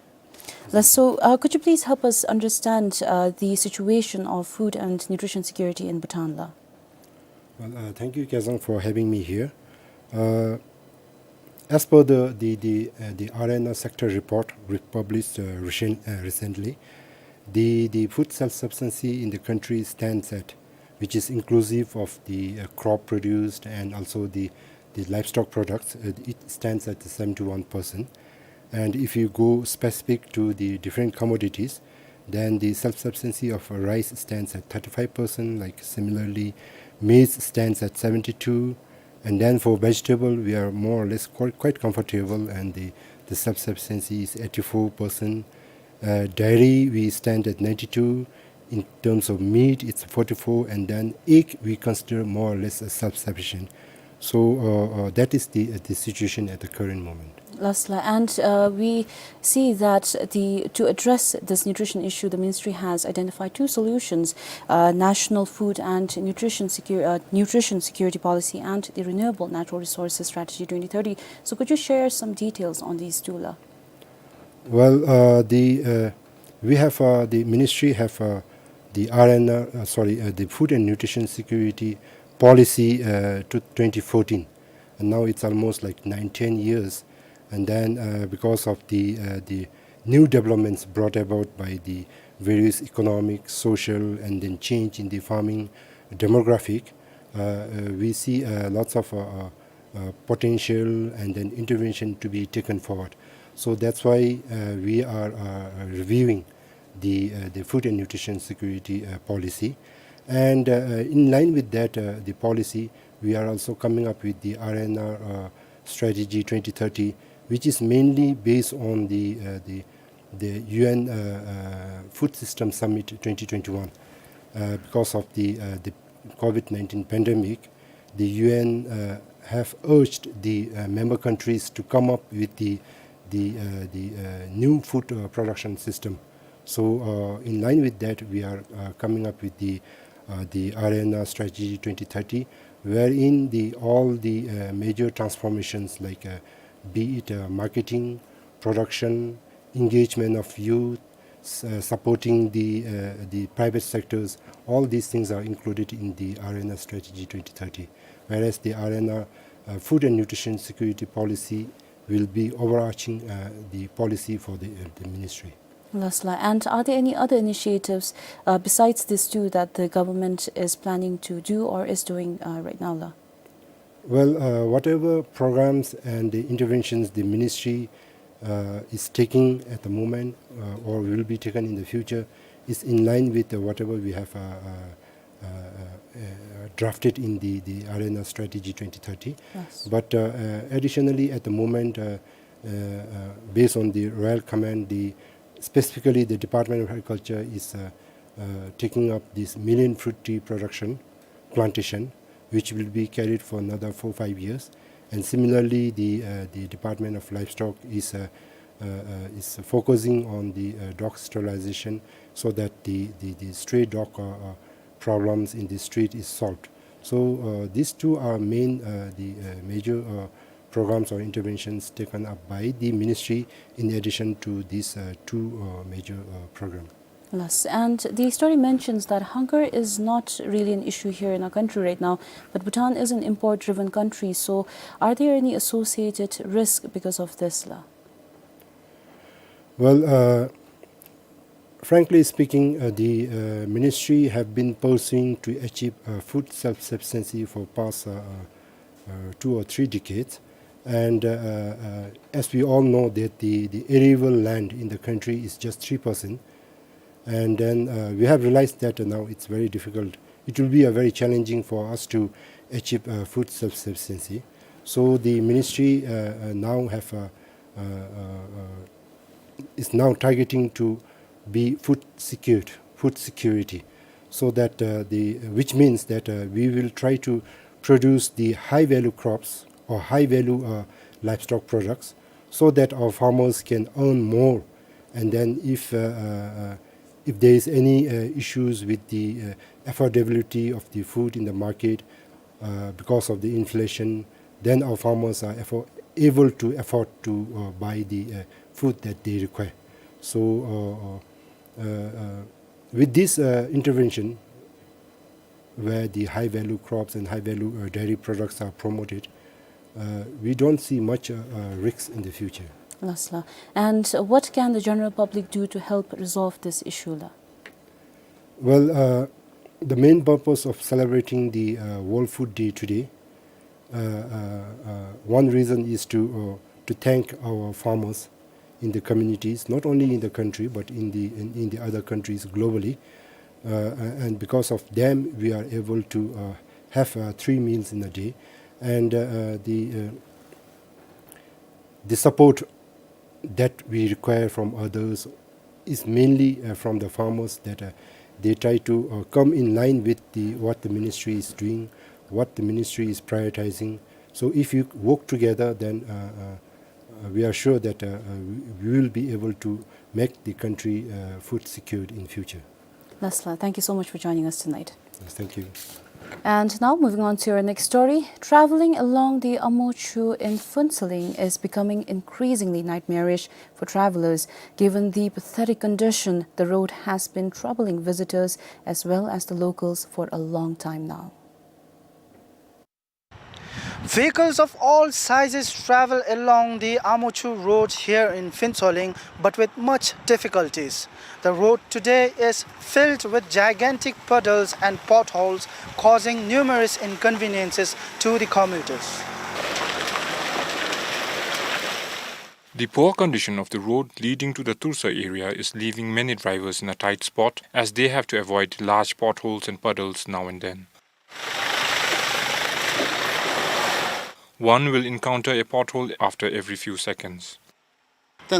Laso, uh, could you please help us understand, uh, the situation of food and nutrition security in Bhutan la? Well, uh, thank you, Kazang, for having me here. Uh, as per the, the, the, uh, the R N R sector report re-, published, uh, recent-, uh, recently, the, the food self-sufficiency in the country stands at, which is inclusive of the, uh, crop produced and also the, the livestock products, uh, it stands at seventy-one percent. And if you go specific to the different commodities, then the self-sufficiency of rice stands at thirty-five percent, like, similarly, maize stands at seventy-two, and then for vegetable, we are more or less quite, quite comfortable, and the, the self-sufficiency is eighty-four percent. Uh, dairy, we stand at ninety-two. In terms of meat, it's forty-four, and then egg, we consider more or less as self-sufficient. So, uh, uh, that is the, uh, the situation at the current moment. Lastly, and, uh, we see that the, to address this nutrition issue, the ministry has identified two solutions, uh, National Food and Nutrition Secu-, uh, Nutrition Security Policy and the Renewable Natural Resources Strategy twenty thirty. So could you share some details on these two la? Well, uh, the, uh, we have, uh, the ministry have, uh, the R N R, uh, sorry, uh, the Food and Nutrition Security Policy, uh, to twenty fourteen. And now it's almost like nine, ten years. And then, uh, because of the, uh, the new developments brought about by the various economic, social, and then change in the farming demographic, uh, uh, we see, uh, lots of, uh, uh, uh, potential and then intervention to be taken forward. So that's why, uh, we are, uh, reviewing the, uh, the food and nutrition security, uh, policy. And, uh, uh, in line with that, uh, the policy, we are also coming up with the R N R, uh, strategy twenty thirty, which is mainly based on the, uh, the, the U N, uh, uh, Food System Summit twenty twenty-one. Uh, because of the, uh, the COVID nineteen pandemic, the U N, uh, have urged the, uh, member countries to come up with the, the, uh, the, uh, new food, uh, production system. So, uh, in line with that, we are, uh, coming up with the, uh, the R N R strategy twenty thirty, wherein the, all the, uh, major transformations like, uh, be it, uh, marketing, production, engagement of youth, s-, uh, supporting the, uh, the private sectors, all these things are included in the ARENA Strategy twenty thirty. Whereas the ARENA, uh, Food and Nutrition Security Policy will be overarching, uh, the policy for the, uh, the ministry. Lasla. And are there any other initiatives, uh, besides these two that the government is planning to do or is doing, uh, right now, la? Well, uh, whatever programs and the interventions the ministry, uh, is taking at the moment, uh, or will be taken in the future is in line with, uh, whatever we have, uh, uh, uh, uh, drafted in the, the ARENA Strategy twenty thirty. Yes. But, uh, uh, additionally, at the moment, uh, uh, uh, based on the Royal Command, the, specifically the Department of Agriculture is, uh, uh, taking up this million fruit tree production, plantation, which will be carried for another four, five years. And similarly, the, uh, the Department of Livestock is, uh, uh, uh, is focusing on the, uh, dog sterilization so that the, the, the stray dog, uh, uh, problems in the street is solved. So, uh, these two are main, uh, the, uh, major, uh, programs or interventions taken up by the ministry in addition to these, uh, two, uh, major, uh, programs. Yes, and the story mentions that hunger is not really an issue here in our country right now, but Bhutan is an import-driven country, so are there any associated risk because of this, la? Well, uh, frankly speaking, uh, the, uh, ministry have been pursuing to achieve, uh, food self-sufficiency for past, uh, uh, uh, two or three decades. And, uh, uh, uh, as we all know that the, the arable land in the country is just three percent. And then, uh, we have realized that, uh, now it's very difficult. It will be a very challenging for us to achieve, uh, food self-sufficiency. So the ministry, uh, uh, now have, uh, uh, uh, uh, is now targeting to be food secured, food security, so that, uh, the, which means that, uh, we will try to produce the high value crops or high value, uh, livestock products, so that our farmers can earn more. And then if, uh, uh, uh, if there is any, uh, issues with the, uh, affordability of the food in the market, uh, because of the inflation, then our farmers are affo-, able to afford to, uh, buy the, uh, food that they require. So, uh, uh, uh, uh, with this, uh, intervention, where the high value crops and high value, uh, dairy products are promoted, uh, we don't see much, uh, uh, risks in the future. Lasla. And what can the general public do to help resolve this issue, la? Well, uh, the main purpose of celebrating the, uh, World Food Day today, uh, uh, uh, one reason is to, uh, to thank our farmers in the communities, not only in the country, but in the, in, in the other countries globally. Uh, and because of them, we are able to, uh, have, uh, three meals in a day. And, uh, uh, the, uh, the support that we require from others is mainly, uh, from the farmers, that, uh, they try to, uh, come in line with the, what the ministry is doing, what the ministry is prioritizing. So if you work together, then, uh, uh, uh, we are sure that, uh, uh, we, we will be able to make the country, uh, food secured in future. Lasla, thank you so much for joining us tonight. Yes, thank you. And now moving on to our next story. Traveling along the Amochu in Phuentsholing is becoming increasingly nightmarish for travelers, given the pathetic condition the road has been troubling visitors as well as the locals for a long time now. Vehicles of all sizes travel along the Amochu road here in Phuentsholing, but with much difficulties. The road today is filled with gigantic puddles and potholes, causing numerous inconveniences to the commuters. The poor condition of the road leading to the Toursa area is leaving many drivers in a tight spot, as they have to avoid large potholes and puddles now and then. One will encounter a pothole after every few seconds. I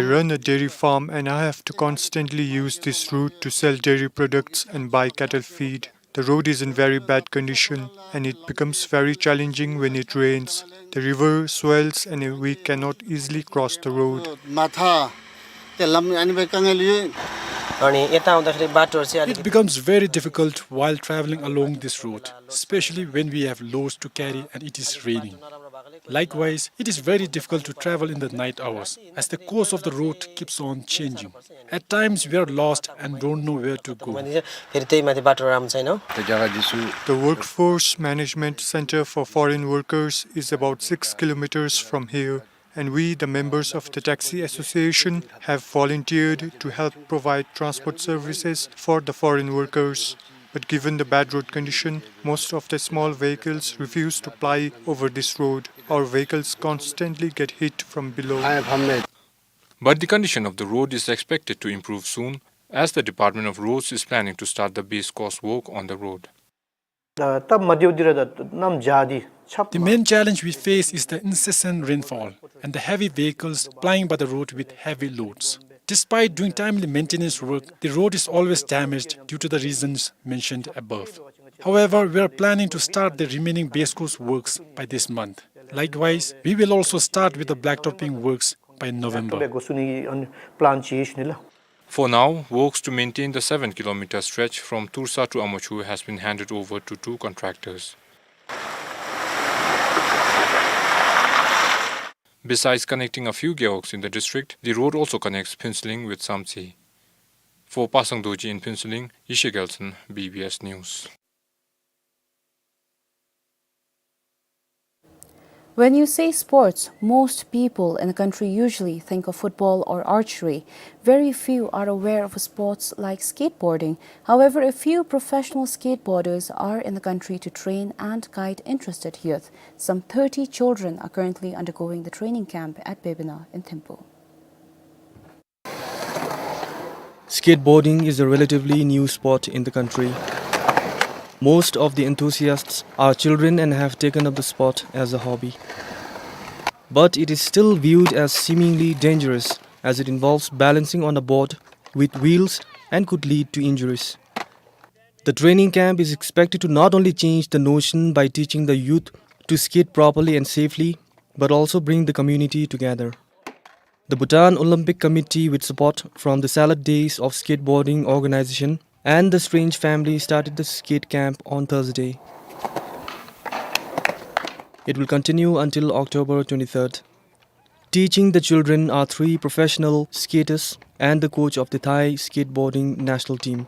run a dairy farm and I have to constantly use this route to sell dairy products and buy cattle feed. The road is in very bad condition and it becomes very challenging when it rains. The river swells and we cannot easily cross the road. अनि यता आउँदाखेरि बाटोहरू चाहिँ अलिकति It becomes very difficult while traveling along this road, especially when we have loads to carry and it is raining. Likewise, it is very difficult to travel in the night hours as the course of the road keeps on changing. At times, we are lost and don't know where to go. फेरि त्यही माथि बाटो राम्रो छैन। The Workforce Management Center for Foreign Workers is about six kilometers from here, and we, the members of the taxi association, have volunteered to help provide transport services for the foreign workers. But given the bad road condition, most of the small vehicles refuse to ply over this road. Our vehicles constantly get hit from below. But the condition of the road is expected to improve soon, as the Department of Roads is planning to start the base course work on the road. ད་ད་མ་བདེཝ་འདི་ར་ད་གནམ་བྱཱར་འདི་ཆརཔ། The main challenge we face is the incessant rainfall and the heavy vehicles plying by the road with heavy loads. Despite doing timely maintenance work, the road is always damaged due to the reasons mentioned above. However, we are planning to start the remaining base course works by this month. Likewise, we will also start with the blacktopping works by November. ཊོག་པའི་འགོ་བཙུགས་ནི་ཨ་ནི་པི་ལཱན་ཅིག་ཡོད་ཞུ་ནི་ལགས། For now, works to maintain the seven kilometer stretch from Tursa to Amachu has been handed over to two contractors. Besides connecting a few gewogs in the district, the road also connects Phuentsholing with Samtse. For Pasang Dorji in Phuentsholing, Yeshe Gelson, B B S News. When you say sports, most people in the country usually think of football or archery. Very few are aware of sports like skateboarding. However, a few professional skateboarders are in the country to train and guide interested youth. Some thirty children are currently undergoing the training camp at Bebena in Thimphu. Skateboarding is a relatively new sport in the country. Most of the enthusiasts are children and have taken up the sport as a hobby. But it is still viewed as seemingly dangerous, as it involves balancing on a board with wheels and could lead to injuries. The training camp is expected to not only change the notion by teaching the youth to skate properly and safely, but also bring the community together. The Bhutan Olympic Committee, with support from the Salad Days of Skateboarding organization and the Strange family, started the skate camp on Thursday. It will continue until October twenty-third. Teaching the children are three professional skaters and the coach of the Thai skateboarding national team.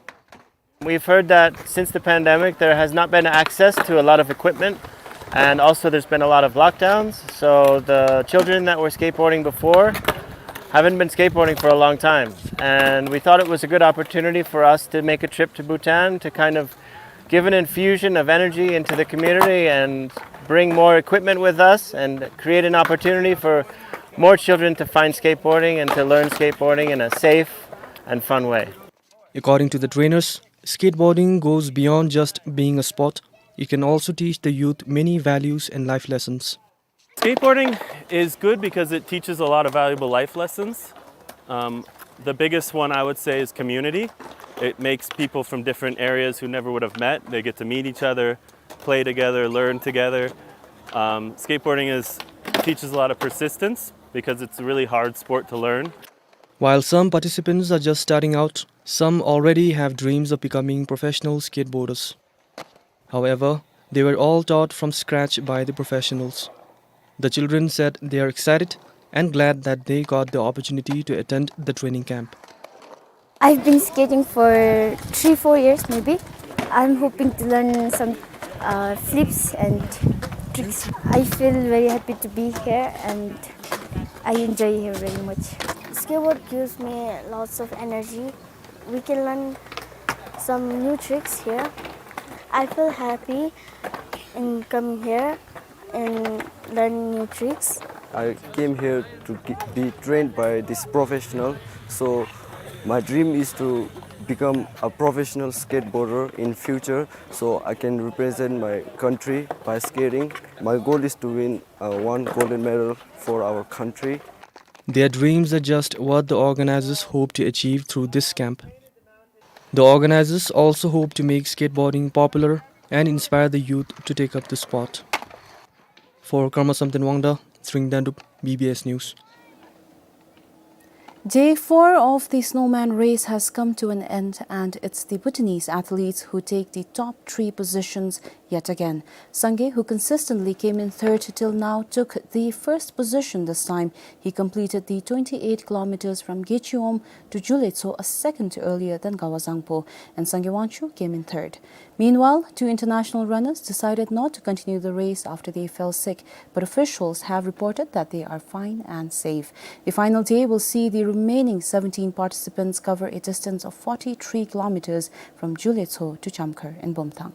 We've heard that since the pandemic, there has not been access to a lot of equipment, and also there's been a lot of lockdowns. So the children that were skateboarding before haven't been skateboarding for a long time. And we thought it was a good opportunity for us to make a trip to Bhutan to kind of give an infusion of energy into the community and bring more equipment with us and create an opportunity for more children to find skateboarding and to learn skateboarding in a safe and fun way. According to the trainers, skateboarding goes beyond just being a sport. It can also teach the youth many values and life lessons. Skateboarding is good because it teaches a lot of valuable life lessons. Um, the biggest one I would say is community. It makes people from different areas who never would have met, they get to meet each other, play together, learn together. Um, skateboarding is, teaches a lot of persistence because it's a really hard sport to learn. While some participants are just starting out, some already have dreams of becoming professional skateboarders. However, they were all taught from scratch by the professionals. The children said they are excited and glad that they got the opportunity to attend the training camp. I've been skating for three, four years maybe. I'm hoping to learn some, uh, flips and tricks. I feel very happy to be here and I enjoy here very much. Skateboard gives me lots of energy. We can learn some new tricks here. I feel happy in coming here and learn new tricks. I came here to gi-, be trained by this professional. So my dream is to become a professional skateboarder in future, so I can represent my country by skating. My goal is to win, uh, one golden medal for our country. Their dreams are just what the organizers hope to achieve through this camp. The organizers also hope to make skateboarding popular and inspire the youth to take up the sport. For Karma Samten Wangda, Tshering Dendup, B B S News. Day four of the Snowman Race has come to an end, and it's the Bhutanese athletes who take the top three positions Yet again, Sangay, who consistently came in third till now, took the first position this time. He completed the twenty-eight kilometers from Gechiom to Juletso a second earlier than Gawazangpo, and Sangay Wangchuk came in third. Meanwhile, two international runners decided not to continue the race after they fell sick, but officials have reported that they are fine and safe. The final day will see the remaining seventeen participants cover a distance of forty-three kilometers from Juletso to Chamkhar in Bumthang.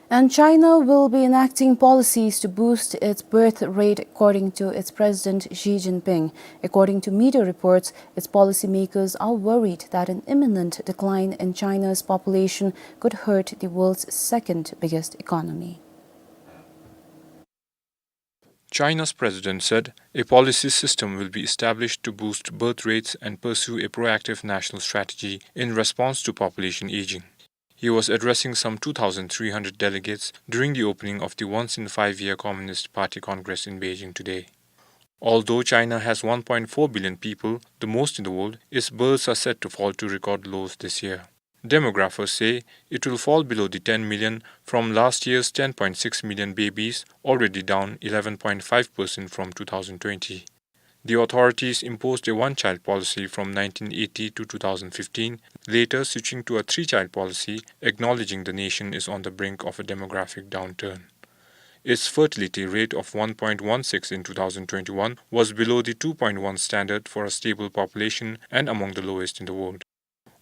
And China will be enacting policies to boost its birth rate, according to its President Xi Jinping. According to media reports, its policymakers are worried that an imminent decline in China's population could hurt the world's second biggest economy. China's president said a policy system will be established to boost birth rates and pursue a proactive national strategy in response to population aging. He was addressing some two thousand three hundred delegates during the opening of the once-in-five-year Communist Party Congress in Beijing today. Although China has one point four billion people, the most in the world, its births are set to fall to record lows this year. Demographers say it will fall below the ten million from last year's ten point six million babies, already down eleven point five percent from two thousand twenty. The authorities imposed a one-child policy from nineteen eighty to two thousand fifteen, later switching to a three-child policy, acknowledging the nation is on the brink of a demographic downturn. Its fertility rate of one point one six in two thousand twenty-one was below the two point one standard for a stable population and among the lowest in the world.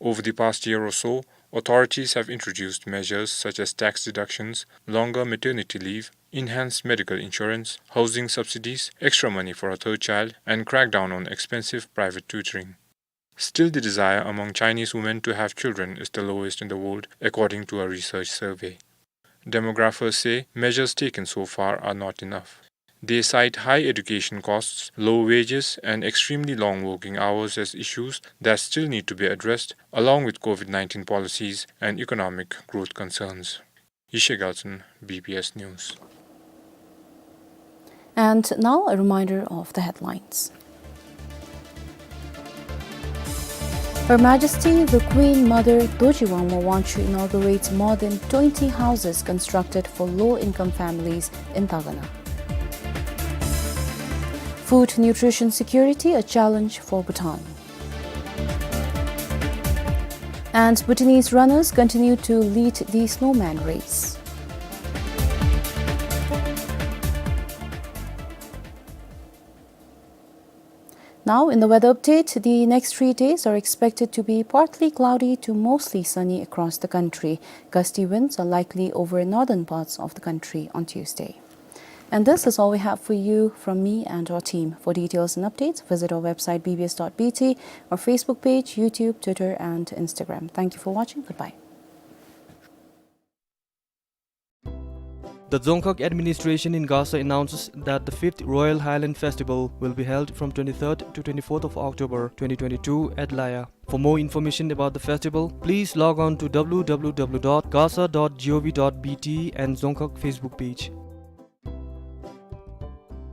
Over the past year or so, authorities have introduced measures such as tax deductions, longer maternity leave, enhanced medical insurance, housing subsidies, extra money for a third child, and crackdown on expensive private tutoring. Still, the desire among Chinese women to have children is the lowest in the world, according to a research survey. Demographers say measures taken so far are not enough. They cite high education costs, low wages, and extremely long working hours as issues that still need to be addressed, along with COVID nineteen policies and economic growth concerns. Yeshe Gyaltshen, B B S News. And now a reminder of the headlines. Her Majesty the Queen Mother Dorji Wangmo Wangchuck inaugurates more than twenty houses constructed for low-income families in Dagana. Food nutrition security a challenge for Bhutan. And Bhutanese runners continue to lead the snowman race. Now, in the weather update, the next three days are expected to be partly cloudy to mostly sunny across the country. Gusty winds are likely over northern parts of the country on Tuesday. And this is all we have for you from me and our team. For details and updates, visit our website B B S dot B T, our Facebook page, YouTube, Twitter, and Instagram. Thank you for watching. Goodbye. The Dzongkhag administration in Gasa announces that the fifth Royal Highland Festival will be held from twenty-third to twenty-fourth of October twenty twenty-two at Laya. For more information about the festival, please log on to W W W dot gasa dot gov dot B T and Dzongkhag Facebook page.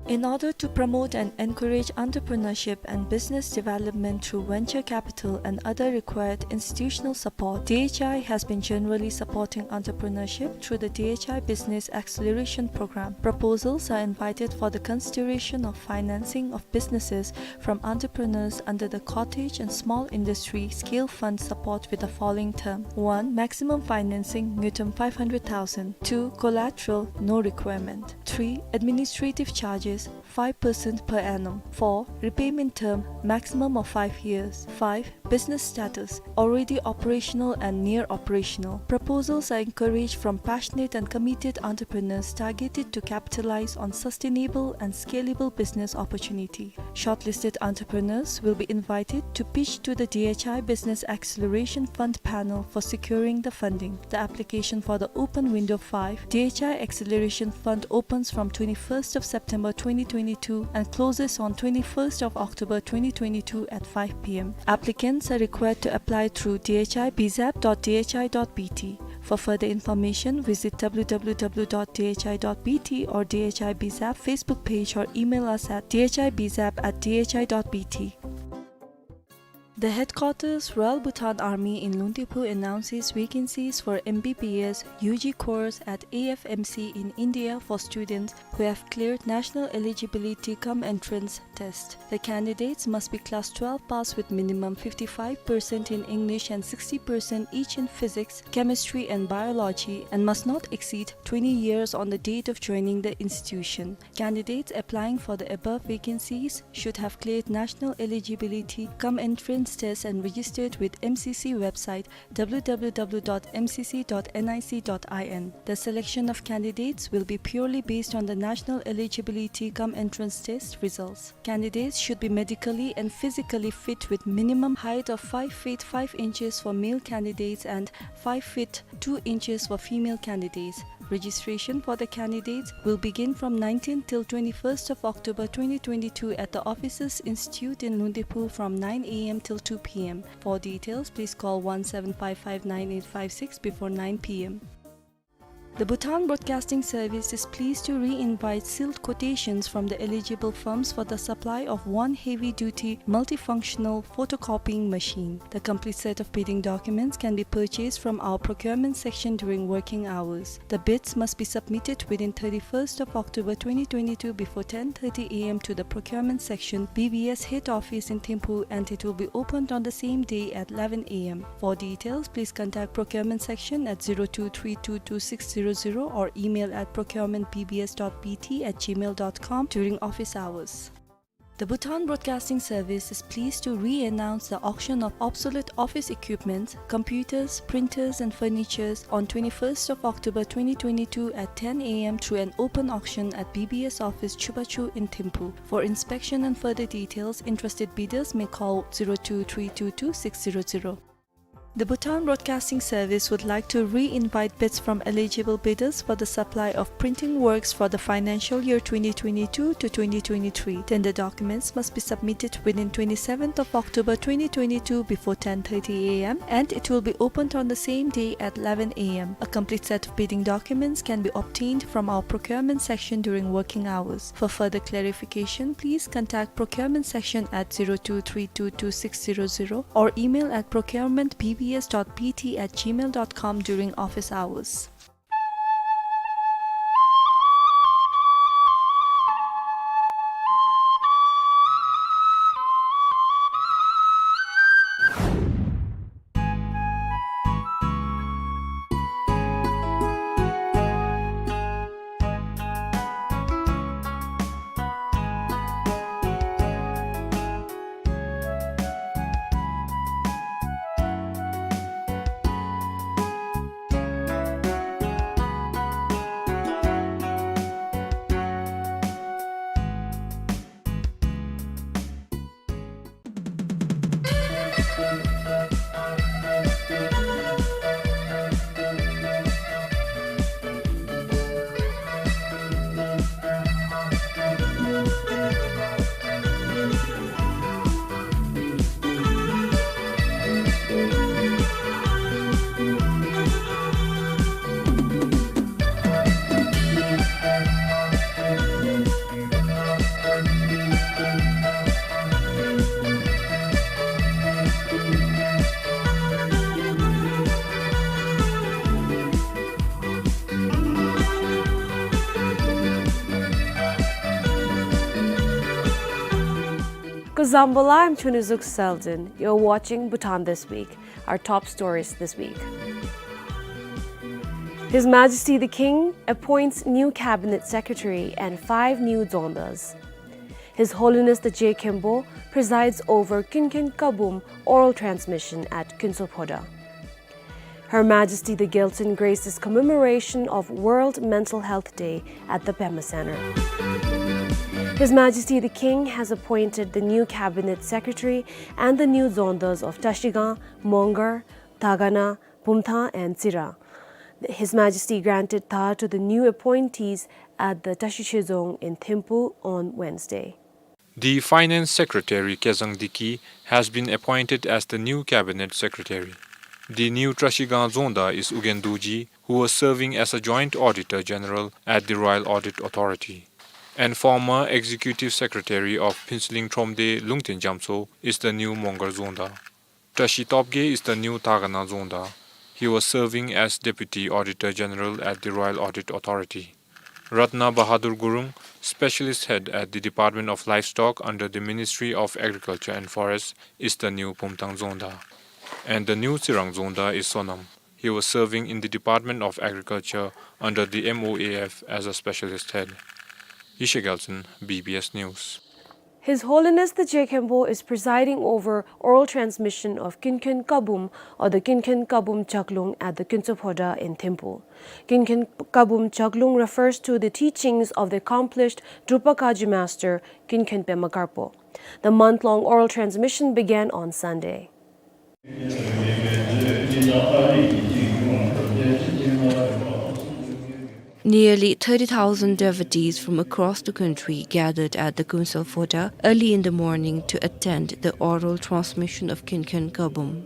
In order to promote and encourage entrepreneurship and business development through venture capital and other required institutional support, D H I has been generally supporting entrepreneurship through the D H I Business Acceleration Program. Proposals are invited for the consideration of financing of businesses from entrepreneurs under the Cottage and Small Industry Scale Fund support with the following term. One, maximum financing, ngultrum five hundred thousand. Two, collateral, no requirement. Three, administrative charges, five percent per annum. Four, repayment term, maximum of five years. Five, business status, already operational and near operational. Proposals are encouraged from passionate and committed entrepreneurs targeted to capitalize on sustainable and scalable business opportunity. Shortlisted entrepreneurs will be invited to pitch to the D H I Business Acceleration Fund panel for securing the funding. The application for the Open Window five D H I Acceleration Fund opens from twenty-first of September twenty twenty-two and closes on twenty-first of October twenty twenty-two at five P M. Applicants are required to apply through D H I B Z A P dot D H I dot B T. For further information, visit W W W dot D H I dot B T or D H I B Z A P Facebook page or email us at D H I B Z A P at D H I dot B T. The headquarters, Royal Bhutan Army in Lungtipu, announces vacancies for M B B S U G course at A F M C in India for students who have cleared national eligibility cum entrance test. The candidates must be class twelve pass with minimum fifty-five percent in English and sixty percent each in physics, chemistry and biology, and must not exceed twenty years on the date of joining the institution. Candidates applying for the above vacancies should have cleared national eligibility cum entrance test and registered with M C C website w w w dot m c c dot n i c dot i n. The selection of candidates will be purely based on the national eligibility cum entrance test results. Candidates should be medically and physically fit with minimum height of five feet five inches for male candidates and five feet two inches for female candidates. Registration for the candidates will begin from nineteenth till twenty-first of October twenty twenty-two at the offices institute in Lungtipu from nine a m till two p m. For details, please call one seven five five nine eight five six before nine p m. The Bhutan Broadcasting Service is pleased to re-invite sealed quotations from the eligible firms for the supply of one heavy-duty multifunctional photocopying machine. The complete set of bidding documents can be purchased from our procurement section during working hours. The bids must be submitted within thirty-first of October twenty twenty-two before ten thirty a m to the procurement section, B B S head office in Thimphu, and it will be opened on the same day at eleven a m. For details, please contact procurement section at zero two three two two six zero zero or email at procurement b b s dot b t at gmail dot com during office hours. The Bhutan Broadcasting Service is pleased to re-announce the auction of obsolete office equipments, computers, printers, and furnitures on twenty-first of October twenty twenty-two at ten a m through an open auction at B B S office Chubachu in Thimphu. For inspection and further details, interested bidders may call zero two three two two six zero zero. The Bhutan Broadcasting Service would like to re-invite bids from eligible bidders for the supply of printing works for the financial year twenty twenty-two to twenty twenty-three. Tender documents must be submitted within twenty-seventh of October twenty twenty-two before ten thirty a m, and it will be opened on the same day at eleven a m. A complete set of bidding documents can be obtained from our procurement section during working hours. For further clarification, please contact procurement section at zero two three two two six zero zero or email at procurement b b s dot b t at gmail dot com during office hours. Kuzuzangpo, I'm Chunizuk Seldon. You're watching Bhutan This Week. Our top stories this week. His Majesty the King appoints new cabinet secretary and five new dzongdas. His Holiness the Je Khenpo presides over Kunken Kabum oral transmission at Kunsophoda. Her Majesty the Gyaltsuen graces commemoration of World Mental Health Day at the Pema Center. His Majesty the King has appointed the new cabinet secretary and the new dzongdas of Trashigang, Mongar, Dagana, Bumthang and Tsira. His Majesty granted dhar to the new appointees at the Trashishedzong in Thimphu on Wednesday. The Finance Secretary, Kezang Diki, has been appointed as the new Cabinet Secretary. The new Trashigang Dzongda is Ugyen Dorji, who was serving as a Joint Auditor General at the Royal Audit Authority. And former Executive Secretary of Phuentsholing Thromde, Lungten Jamtso, is the new Mongar Dzongda. བཀྲ་ཤིས་སྟོབས་རྒྱས is the new དར་དཀར་ན་རྫོང་བདག. He was serving as Deputy Auditor General at the Royal Audit Authority. Ratna Bahadur Gurung, Specialist Head at the Department of Livestock under the Ministry of Agriculture and Forests, is the new Bumthang རྫོང་བདག. And the new Tsirang རྫོང་བདག is Sonam. He was serving in the Department of Agriculture under the M O A F as a specialist head. Yeshe Gyaltshen, B B S News. His Holiness the Je Khenpo is presiding over oral transmission of Kinken Kabum or the Kinken Kabum Jaklung at the Kintsaphoda in Thimphu. Kinken Kabum Jaklung refers to the teachings of the accomplished Drupaka Jimaster Kinken Pema Karpo. The month-long oral transmission began on Sunday. Nearly thirty thousand devotees from across the country gathered at the Kintsaphoda early in the morning to attend the oral transmission of Kinken Kabum.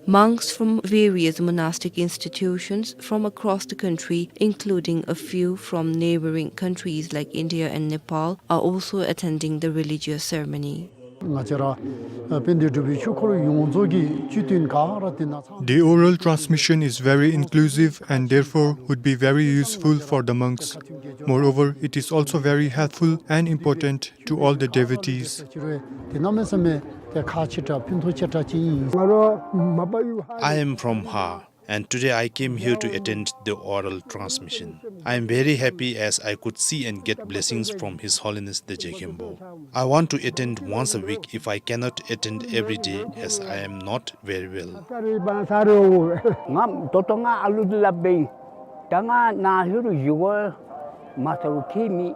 Monks from various monastic institutions from across the country, including a few from neighboring countries like India and Nepal, are also attending the religious ceremony. ང་བཅས་ར་དཔལ་ལྡན་འབྲུག་པའི་ཆོས་སྐོར་ཡོངས་རྫོགས་ཀྱི་སྤྱི་མཐུན་ག་ར་དེ་ན་ཚང་། The oral transmission is very inclusive and therefore would be very useful for the monks. Moreover, it is also very helpful and important to all the devotees. དེ་གནམ་མེད་ས་མེད་དེ་ཁག་ཆེ་དྲགས་ཕན་ཐོགས་ཆེ་དྲགས་ཅིག་ཨིན། I am from Har, and today I came here to attend the oral transmission. I am very happy as I could see and get blessings from His Holiness the Je Khenpo. I want to attend once a week if I cannot attend every day as I am not very well. ང་ད་ལྟོ་ང་ཨ་ལུ་འདི་ལ་འབད་ད་ང་ནཱ་ལྷོད་རུང་བཞུགས་སྒོ་མ་ཚར་བར་ཁྱད་མེད།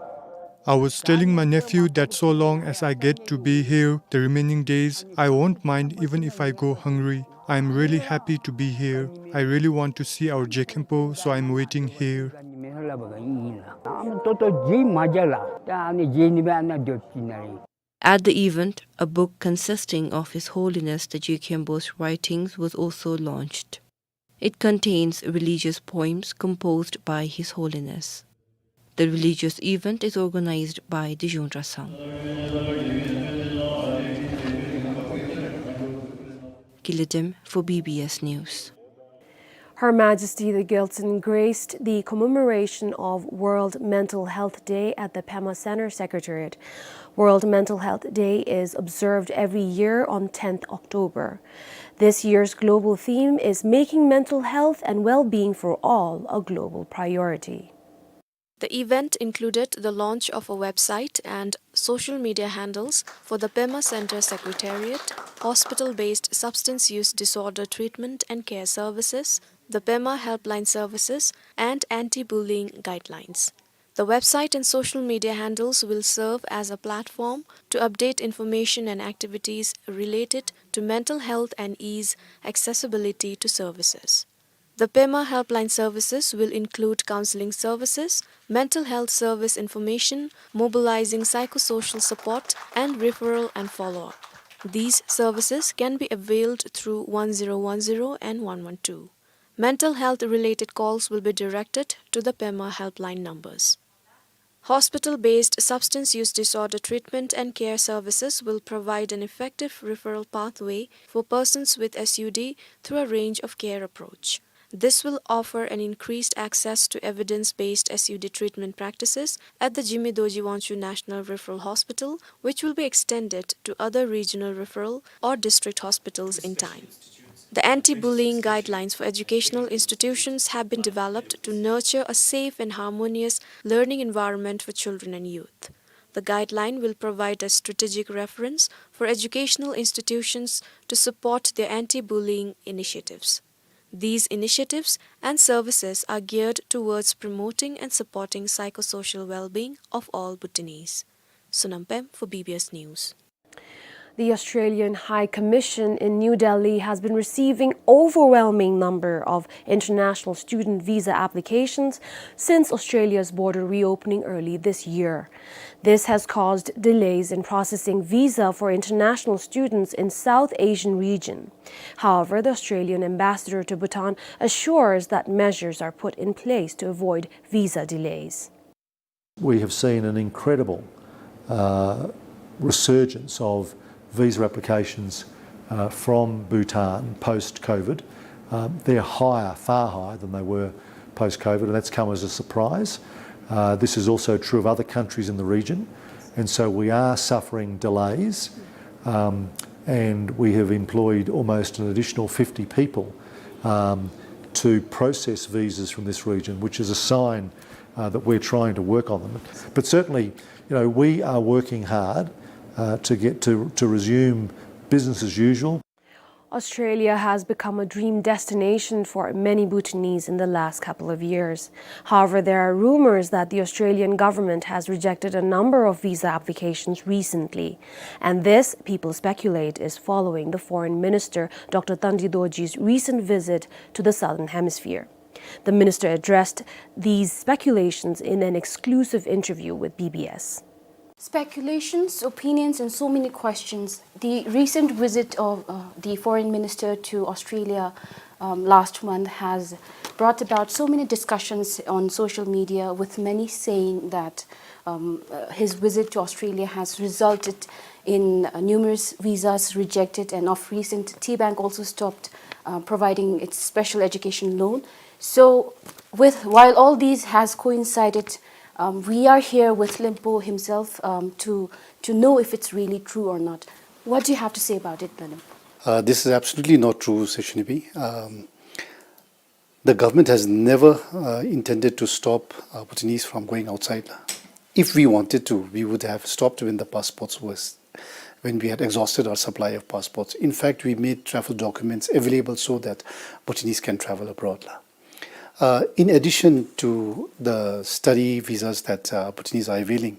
I was telling my nephew that so long as I get to be here the remaining days, I won't mind even if I go hungry. I am really happy to be here. I really want to see our Je Khenpo, so I am waiting here. ད་ལྟོ་རྗེས་མ་རྒྱག་ལགས། ད་ཨ་ནི་རྗེས་ནི་སྦེ་ཨ་ནཱ་སྡོད་ཅི་ན་རེ། At the event, a book consisting of His Holiness the Je Khenpo's writings was also launched. It contains religious poems composed by His Holiness. The religious event is organized by the Zhungra Sangh. Kiledem for B B S News. Her Majesty the Gyaltsuen graced the commemoration of World Mental Health Day at the Pema Center Secretariat. World Mental Health Day is observed every year on tenth October. This year's global theme is Making Mental Health and Well-Being for All a Global Priority. The event included the launch of a website and social media handles for the Pema Center Secretariat, hospital-based substance use disorder treatment and care services, the Pema Helpline services, and anti-bullying guidelines. The website and social media handles will serve as a platform to update information and activities related to mental health and ease accessibility to services. The Pema Helpline services will include counseling services, mental health service information, mobilizing psychosocial support, and referral and follow-up. These services can be availed through one zero one zero and one one two. Mental health-related calls will be directed to the Pema Helpline numbers. Hospital-based substance use disorder treatment and care services will provide an effective referral pathway for persons with S U D through a range of care approach. This will offer an increased access to evidence-based S U D treatment practices at the Jigme Dorji Wangchuck National Referral Hospital, which will be extended to other regional referral or district hospitals in time. The anti-bullying guidelines for educational institutions have been developed to nurture a safe and harmonious learning environment for children and youth. The guideline will provide a strategic reference for educational institutions to support their anti-bullying initiatives. These initiatives and services are geared towards promoting and supporting psychosocial well-being of all Bhutanese. Sonam Pem for B B S News. The Australian High Commission in New Delhi has been receiving overwhelming number of international student visa applications since Australia's border reopening early this year. This has caused delays in processing visa for international students in South Asian region. However, the Australian ambassador to Bhutan assures that measures are put in place to avoid visa delays. We have seen an incredible, uh, resurgence of visa applications, uh, from Bhutan post-COVID. Um, they're higher, far higher than they were post-COVID, and that's come as a surprise. Uh, this is also true of other countries in the region, and so we are suffering delays, um, and we have employed almost an additional fifty people, um, to process visas from this region, which is a sign, uh, that we're trying to work on them. But certainly, you know, we are working hard, uh, to get to, to resume business as usual. Australia has become a dream destination for many Bhutanese in the last couple of years. However, there are rumors that the Australian government has rejected a number of visa applications recently. And this, people speculate, is following the Foreign Minister Doctor Tandi Dorjie's recent visit to the Southern Hemisphere. The minister addressed these speculations in an exclusive interview with B B S. Speculations, opinions, and so many questions. The recent visit of, uh, the foreign minister to Australia, um, last month has brought about so many discussions on social media, with many saying that, um, uh, his visit to Australia has resulted in, uh, numerous visas rejected, and of recent, T Bank also stopped, uh, providing its special education loan. So, with, while all these has coincided, um, we are here with Limpo himself, um, to, to know if it's really true or not. What do you have to say about it, Limpo? Uh, this is absolutely not true, Seshinibi. Um, the government has never, uh, intended to stop, uh, Bhutanese from going outside. If we wanted to, we would have stopped when the passports was, when we had exhausted our supply of passports. In fact, we made travel documents available so that Bhutanese can travel abroad. Uh, in addition to the study visas that, uh, Bhutanese are availing,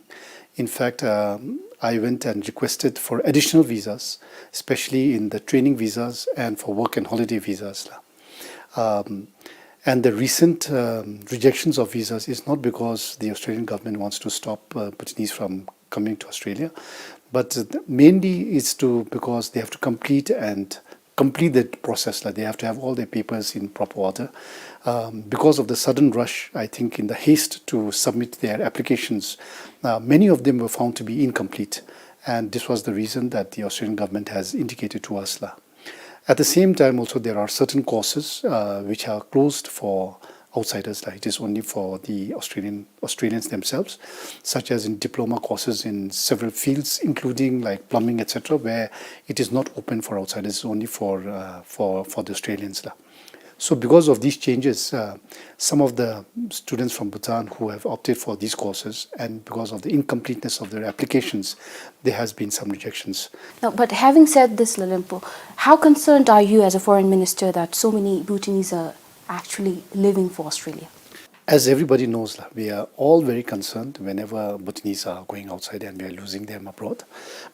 in fact, um, I went and requested for additional visas, especially in the training visas and for work and holiday visas. Um, and the recent, um, rejections of visas is not because the Australian government wants to stop, uh, Bhutanese from coming to Australia, but, uh, mainly it's to, because they have to complete and complete that process, like, they have to have all their papers in proper order. Um, because of the sudden rush, I think, in the haste to submit their applications, uh, many of them were found to be incomplete, and this was the reason that the Australian government has indicated to us la. At the same time, also, there are certain courses, uh, which are closed for outsiders, like, it is only for the Australian, Australians themselves, such as in diploma courses in several fields, including, like, plumbing, et cetera, where it is not open for outsiders, it's only for, uh, for, for the Australians la. So because of these changes, uh, some of the students from Bhutan who have opted for these courses, and because of the incompleteness of their applications, there has been some rejections. Now, but having said this, Lalempo, how concerned are you as a foreign minister that so many Bhutanese are actually leaving for Australia? As everybody knows, la, we are all very concerned whenever Bhutanese are going outside and we are losing them abroad.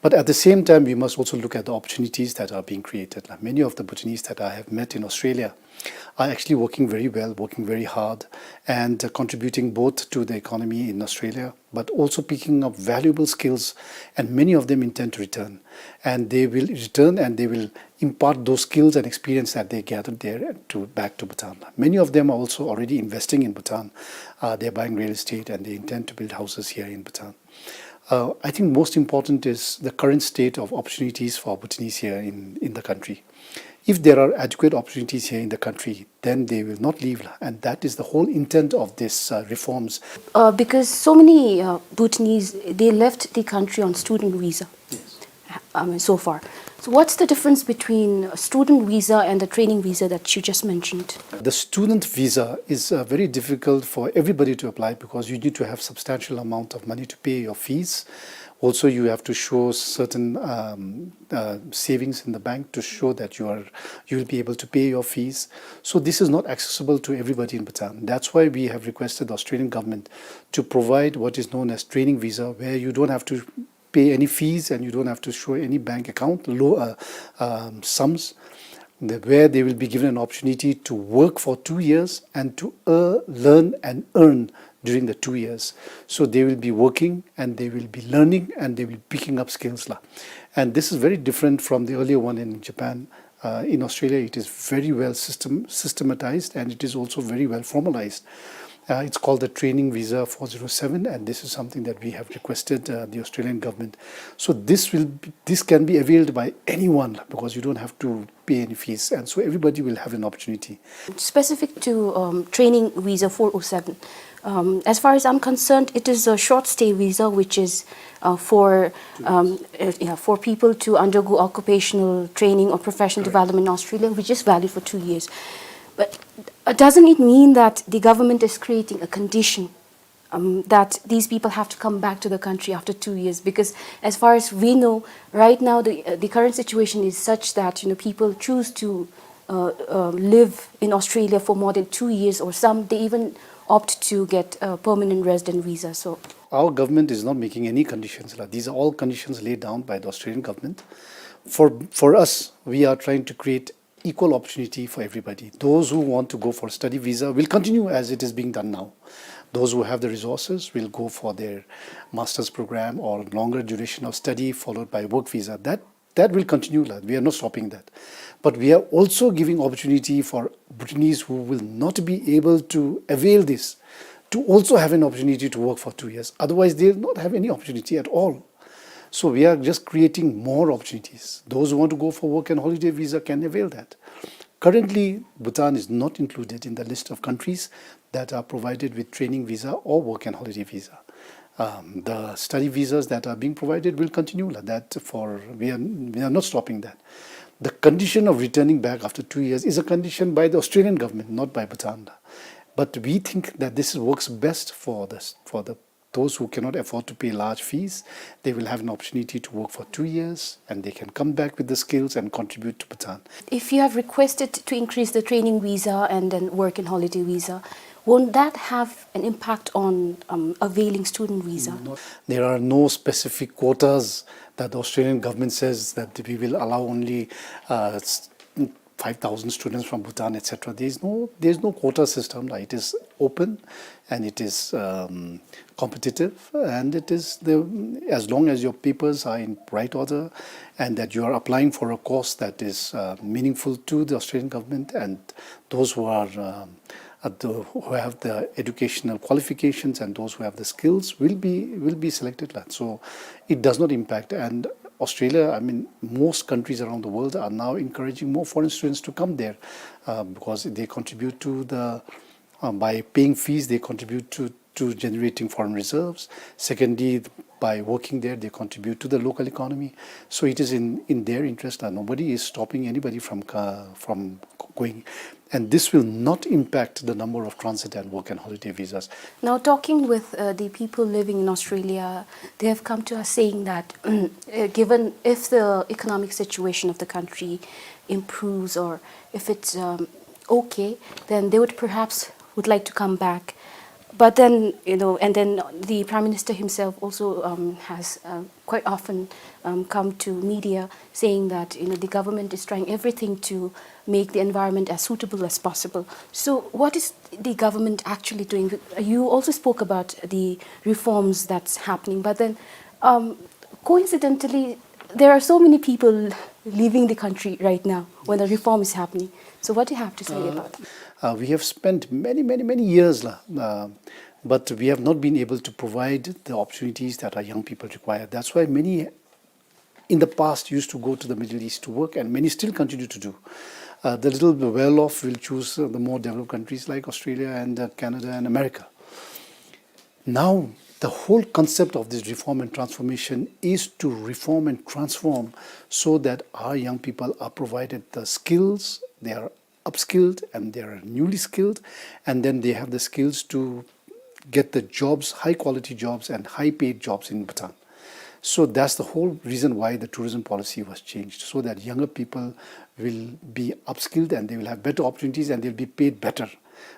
But at the same time, we must also look at the opportunities that are being created, la. Many of the Bhutanese that I have met in Australia are actually working very well, working very hard, and, uh, contributing both to the economy in Australia, but also picking up valuable skills, and many of them intend to return. And they will return and they will impart those skills and experience that they gathered there to, back to Bhutan. Many of them are also already investing in Bhutan. Uh, they're buying real estate and they intend to build houses here in Bhutan. Uh, I think most important is the current state of opportunities for Bhutanese here in, in the country. If there are adequate opportunities here in the country, then they will not leave, la, and that is the whole intent of this, uh, reforms. Uh, because so many, uh, Bhutanese, they left the country on student visa. Yes. Um, so far. So what's the difference between a student visa and the training visa that you just mentioned? The student visa is, uh, very difficult for everybody to apply because you need to have substantial amount of money to pay your fees. Also, you have to show certain, um, uh, savings in the bank to show that you are, you will be able to pay your fees. So this is not accessible to everybody in Bhutan. That's why we have requested the Australian government to provide what is known as training visa, where you don't have to pay any fees and you don't have to show any bank account, low, uh, um, sums, the, where they will be given an opportunity to work for two years and to, uh, learn and earn during the two years. So they will be working and they will be learning and they will be picking up skills la. And this is very different from the earlier one in Japan. Uh, in Australia, it is very well system, systematized, and it is also very well formalized. Uh, it's called the training visa four zero seven, and this is something that we have requested uh, the Australian government. So this will be, this can be availed by anyone because you don't have to pay any fees, and so everybody will have an opportunity. Specific to um, training visa four oh seven, um, as far as I'm concerned, it is a short stay visa, which is uh, for um, uh, yeah, for people to undergo occupational training or professional development in Australia, which is valid for two years. But uh, doesn't it mean that the government is creating a condition um, that these people have to come back to the country after two years? Because as far as we know, right now the uh, the current situation is such that, you know, people choose to uh, uh, live in Australia for more than two years, or some they even opt to get a permanent resident visa. So our government is not making any conditions. These are all conditions laid down by the Australian government. For for us, we are trying to create equal opportunity for everybody. Those who want to go for study visa will continue as it is being done now. Those who have the resources will go for their master's program or longer duration of study followed by work visa. That that will continue. We are not stopping that. But we are also giving opportunity for Bhutanese who will not be able to avail this to also have an opportunity to work for two years. Otherwise, they will not have any opportunity at all. So we are just creating more opportunities. Those who want to go for work and holiday visa can avail that. Currently, Bhutan is not included in the list of countries that are provided with training visa or work and holiday visa. Um, the study visas that are being provided will continue like that for, we are, we are not stopping that. The condition of returning back after two years is a condition by the Australian government, not by Bhutan. But we think that this works best for the, for the those who cannot afford to pay large fees, they will have an opportunity to work for two years and they can come back with the skills and contribute to Bhutan. If you have requested to increase the training visa and then work and holiday visa, won't that have an impact on um, availing student visa? No, there are no specific quotas that the Australian government says that we will allow only uh, five thousand students from Bhutan, et cetera. There is no, there is no quota system. Like, it is open and it is um, competitive, and it is the, as long as your papers are in right order and that you are applying for a course that is uh, meaningful to the Australian government and those who are um, uh, the, who have the educational qualifications and those who have the skills will be will be selected. So it does not impact. And Australia, I mean, most countries around the world are now encouraging more foreign students to come there uh, because they contribute to the, uh, by paying fees, they contribute to, to generating foreign reserves. Secondly, by working there, they contribute to the local economy. So it is in, in their interest. Uh, nobody is stopping anybody from, uh, from going. And this will not impact the number of transit and work and holiday visas. Now, talking with uh, the people living in Australia, they have come to us saying that uh, given if the economic situation of the country improves or if it's um, okay, then they would perhaps would like to come back. But then, you know, and then the Prime Minister himself also um, has uh, quite often um, come to media saying that, you know, the government is trying everything to make the environment as suitable as possible. So what is the government actually doing? You also spoke about the reforms that's happening, but then um, coincidentally, there are so many people leaving the country right now when the reform is happening. So what do you have to say uh, about that? Uh, we have spent many, many, many years, uh, but we have not been able to provide the opportunities that our young people require. That's why many in the past used to go to the Middle East to work, and many still continue to do. Uh, the little well-off will choose uh, the more developed countries like Australia and uh, Canada and America. Now, the whole concept of this reform and transformation is to reform and transform so that our young people are provided the skills, they are upskilled and they are newly skilled, and then they have the skills to get the jobs, high quality jobs and high paid jobs in Bhutan. So that's the whole reason why the tourism policy was changed, so that younger people will be upskilled and they will have better opportunities and they'll be paid better.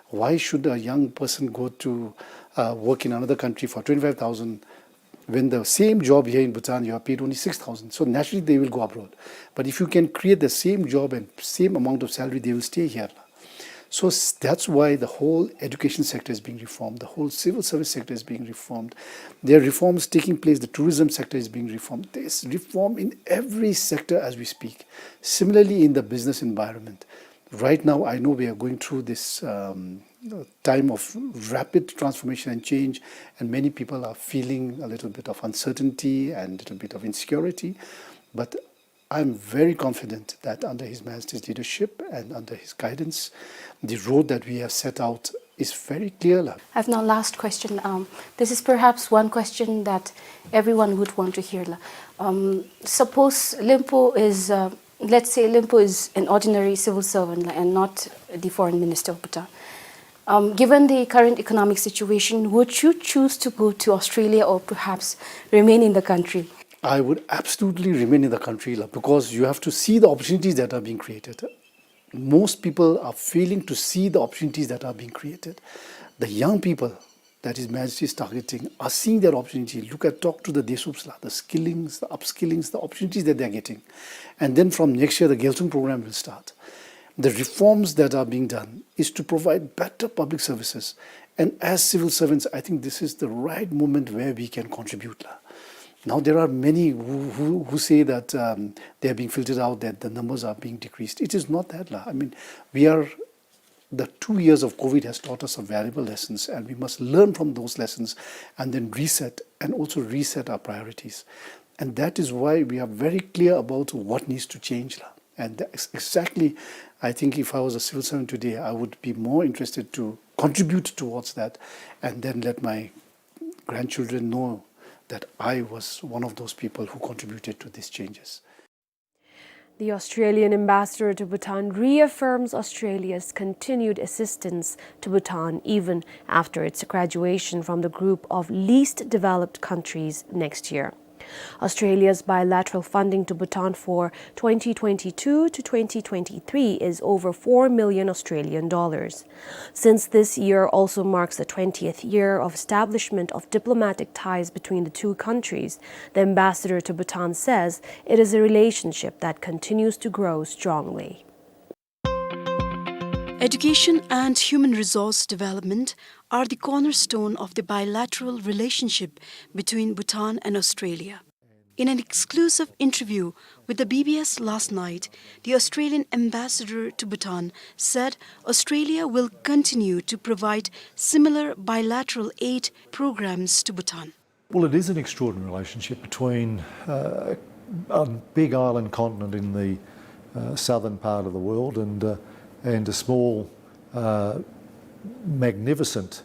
Why should a young person go to uh, work in another country for twenty-five thousand when the same job here in Bhutan you are paid only six thousand? So naturally they will go abroad. But if you can create the same job and same amount of salary, they will stay here. So that's why the whole education sector is being reformed, the whole civil service sector is being reformed. There are reforms taking place, the tourism sector is being reformed. There's reform in every sector as we speak. Similarly, in the business environment, right now I know we are going through this um, time of rapid transformation and change, and many people are feeling a little bit of uncertainty and a little bit of insecurity. But I'm very confident that under His Majesty's leadership and under his guidance, the road that we have set out is very clear, la. I have now last question. Um, this is perhaps one question that everyone would want to hear, la. Um, suppose Limpo is, uh, let's say Limpo is an ordinary civil servant, la, and not the foreign minister of Bhutan. Um, given the current economic situation, would you choose to go to Australia or perhaps remain in the country? I would absolutely remain in the country, la, because you have to see the opportunities that are being created. Most people are failing to see the opportunities that are being created. The young people that His Majesty is targeting are seeing that opportunity. Look at, talk to the Desups, la, the skillings, the upskillings, the opportunities that they're getting. And then from next year, the Gyaltsung program will start. The reforms that are being done is to provide better public services. And as civil servants, I think this is the right moment where we can contribute, la. Now, there are many who, who, who say that, um, they are being filtered out, that the numbers are being decreased. It is not that, la. I mean, we are, the two years of COVID has taught us some valuable lessons, and we must learn from those lessons and then reset and also reset our priorities. And that is why we are very clear about what needs to change, la. And that is exactly, I think if I was a civil servant today, I would be more interested to contribute towards that and then let my grandchildren know that I was one of those people who contributed to these changes. The Australian ambassador to Bhutan reaffirms Australia's continued assistance to Bhutan even after its graduation from the group of least developed countries next year. Australia's bilateral funding to Bhutan for twenty twenty-two to twenty twenty-three is over four million Australian dollars. Since this year also marks the twentieth year of establishment of diplomatic ties between the two countries, the ambassador to Bhutan says it is a relationship that continues to grow strongly. Education and human resource development are the cornerstone of the bilateral relationship between Bhutan and Australia. In an exclusive interview with the B B S last night, the Australian ambassador to Bhutan said Australia will continue to provide similar bilateral aid programs to Bhutan. Well, it is an extraordinary relationship between, uh, a big island continent in the, uh, southern part of the world and, uh, and a small, uh, magnificent,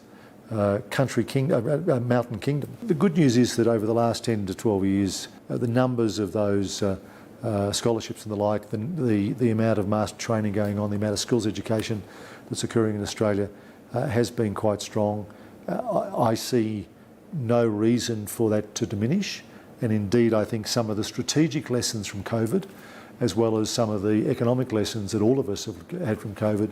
uh, country king-, uh, uh, uh, mountain kingdom. The good news is that over the last ten to twelve years, uh, the numbers of those, uh, uh, scholarships and the like, the, the, the amount of master training going on, the amount of skills education that's occurring in Australia, uh, has been quite strong. Uh, I, I see no reason for that to diminish. And indeed, I think some of the strategic lessons from COVID, as well as some of the economic lessons that all of us have had from COVID,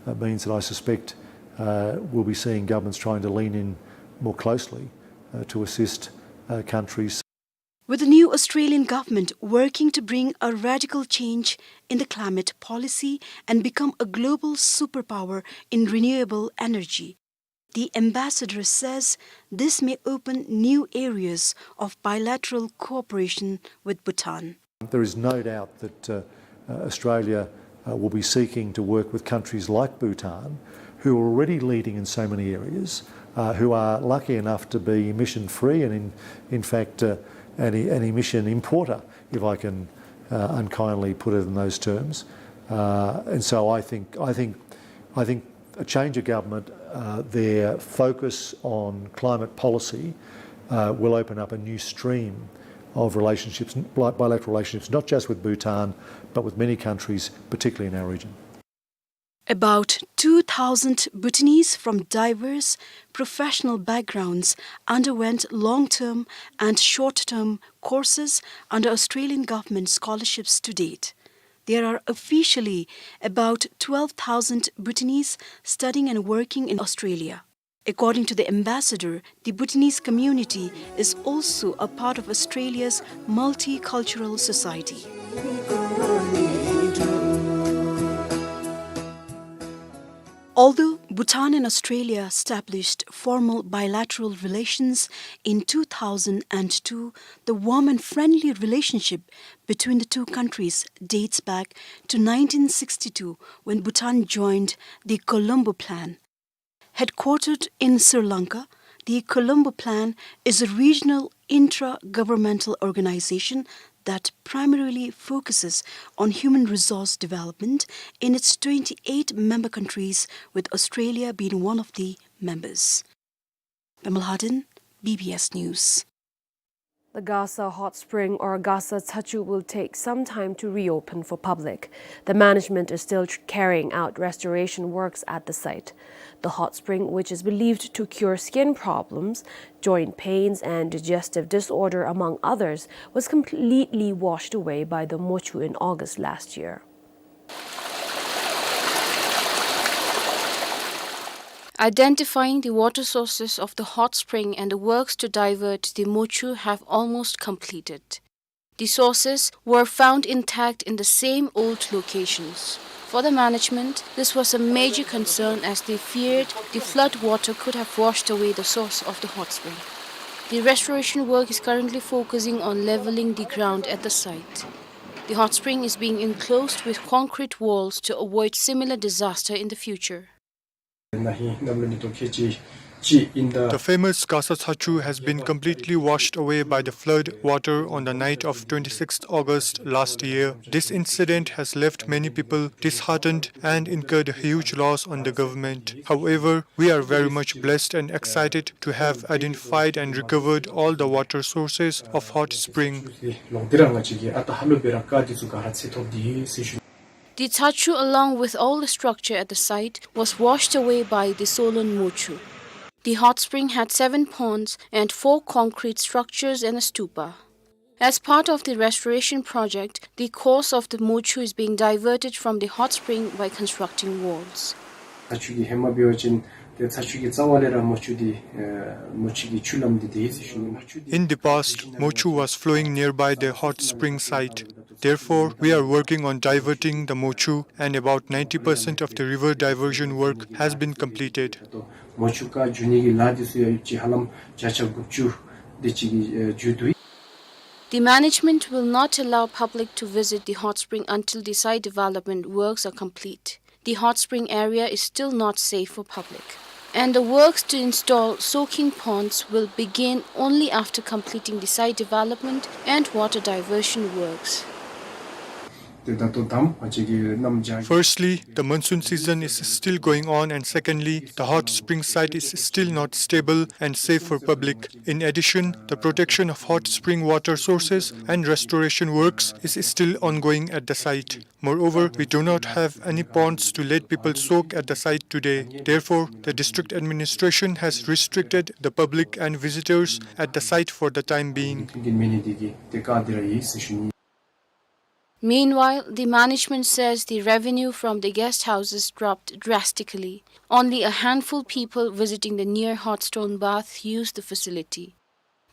uh, means that I suspect, uh, we'll be seeing governments trying to lean in more closely, uh, to assist, uh, countries. With the new Australian government working to bring a radical change in the climate policy and become a global superpower in renewable energy, the ambassador says this may open new areas of bilateral cooperation with Bhutan. There is no doubt that, uh, uh, Australia, uh, will be seeking to work with countries like Bhutan, who are already leading in so many areas, uh, who are lucky enough to be emission-free and, in, in fact, uh, an, an emission importer, if I can, uh, unkindly put it in those terms. Uh, and so I think, I think, I think a change of government, uh, their focus on climate policy, uh, will open up a new stream of relationships, bi-, bilateral relationships, not just with Bhutan, but with many countries, particularly in our region. About two thousand Bhutanese from diverse professional backgrounds underwent long-term and short-term courses under Australian government scholarships to date. There are officially about twelve thousand Bhutanese studying and working in Australia. According to the ambassador, the Bhutanese community is also a part of Australia's multicultural society. Although Bhutan and Australia established formal bilateral relations in two thousand and two, the warm and friendly relationship between the two countries dates back to nineteen sixty-two, when Bhutan joined the Colombo Plan. Headquartered in Sri Lanka, the Colombo Plan is a regional intra-governmental organization that primarily focuses on human resource development in its twenty-eight member countries, with Australia being one of the members. Pema Lhaden, B B S News. The Gasa Hot Spring, or Gasa Tsachu, will take some time to reopen for public. The management is still tr-, carrying out restoration works at the site. The hot spring, which is believed to cure skin problems, joint pains, and digestive disorder, among others, was completely washed away by the Mochu in August last year. Identifying the water sources of the hot spring and the works to divert the Mochu have almost completed. The sources were found intact in the same old locations. For the management, this was a major concern, as they feared the flood water could have washed away the source of the hot spring. The restoration work is currently focusing on leveling the ground at the site. The hot spring is being enclosed with concrete walls to avoid similar disaster in the future. The famous Gasa Tsachu has been completely washed away by the flood water on the night of twenty-sixth August last year. This incident has left many people disheartened and incurred a huge loss on the government. However, we are very much blessed and excited to have identified and recovered all the water sources of hot spring. The Tsachu, along with all the structure at the site, was washed away by the Solon Mochu. The hot spring had seven ponds and four concrete structures and a stupa. As part of the restoration project, the course of the Mochu is being diverted from the hot spring by constructing walls. In the past, Mochu was flowing nearby the hot spring site. Therefore, we are working on diverting the Mochu, and about ninety percent of the river diversion work has been completed. The management will not allow public to visit the hot spring until the site development works are complete. The hot spring area is still not safe for public, and the works to install soaking ponds will begin only after completing the site development and water diversion works. Firstly, the monsoon season is still going on, and secondly, the hot spring site is still not stable and safe for public. In addition, the protection of hot spring water sources and restoration works is still ongoing at the site. Moreover, we do not have any ponds to let people soak at the site today. Therefore, the district administration has restricted the public and visitors at the site for the time being. Meanwhile, the management says the revenue from the guest houses dropped drastically. Only a handful people visiting the near hot stone bath use the facility.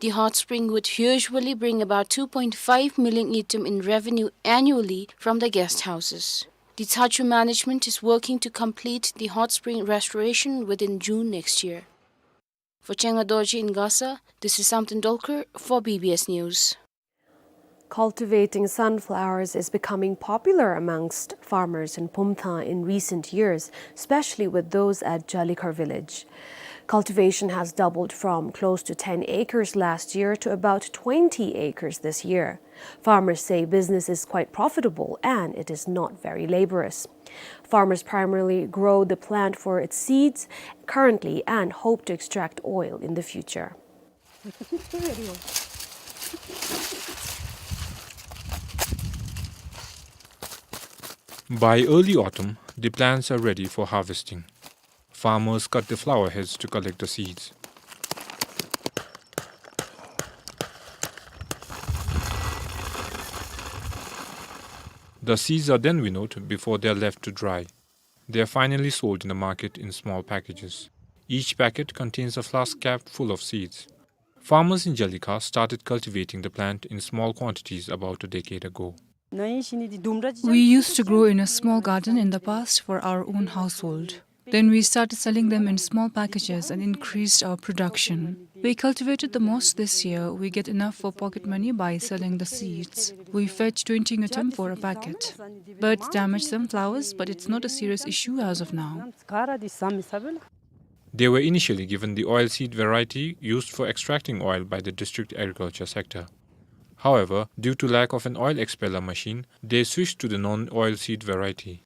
The hot spring would usually bring about two point five million ngultrum in revenue annually from the guest houses. The Tsachu management is working to complete the hot spring restoration within June next year. For Chenga Dorji in Gasa, this is Samten Dolkar for B B S News. Cultivating sunflowers is becoming popular amongst farmers in Pumthang in recent years, especially with those at Jalikhar village. Cultivation has doubled from close to ten acres last year to about twenty acres this year. Farmers say business is quite profitable and it is not very laborious. Farmers primarily grow the plant for its seeds currently and hope to extract oil in the future. By early autumn, the plants are ready for harvesting. Farmers cut the flower heads to collect the seeds. The seeds are then winnowed before they are left to dry. They are finally sold in the market in small packages. Each packet contains a flask capped full of seeds. Farmers in Jalikhar started cultivating the plant in small quantities about a decade ago. We used to grow in a small garden in the past for our own household. Then we started selling them in small packages and increased our production. We cultivated the most this year. We get enough for pocket money by selling the seeds. We fetch twenty ngultrum for a packet. Birds damage some flowers, but it's not a serious issue as of now. They were initially given the oil seed variety used for extracting oil by the district agriculture sector. However, due to lack of an oil expeller machine, they switched to the non-oil seed variety.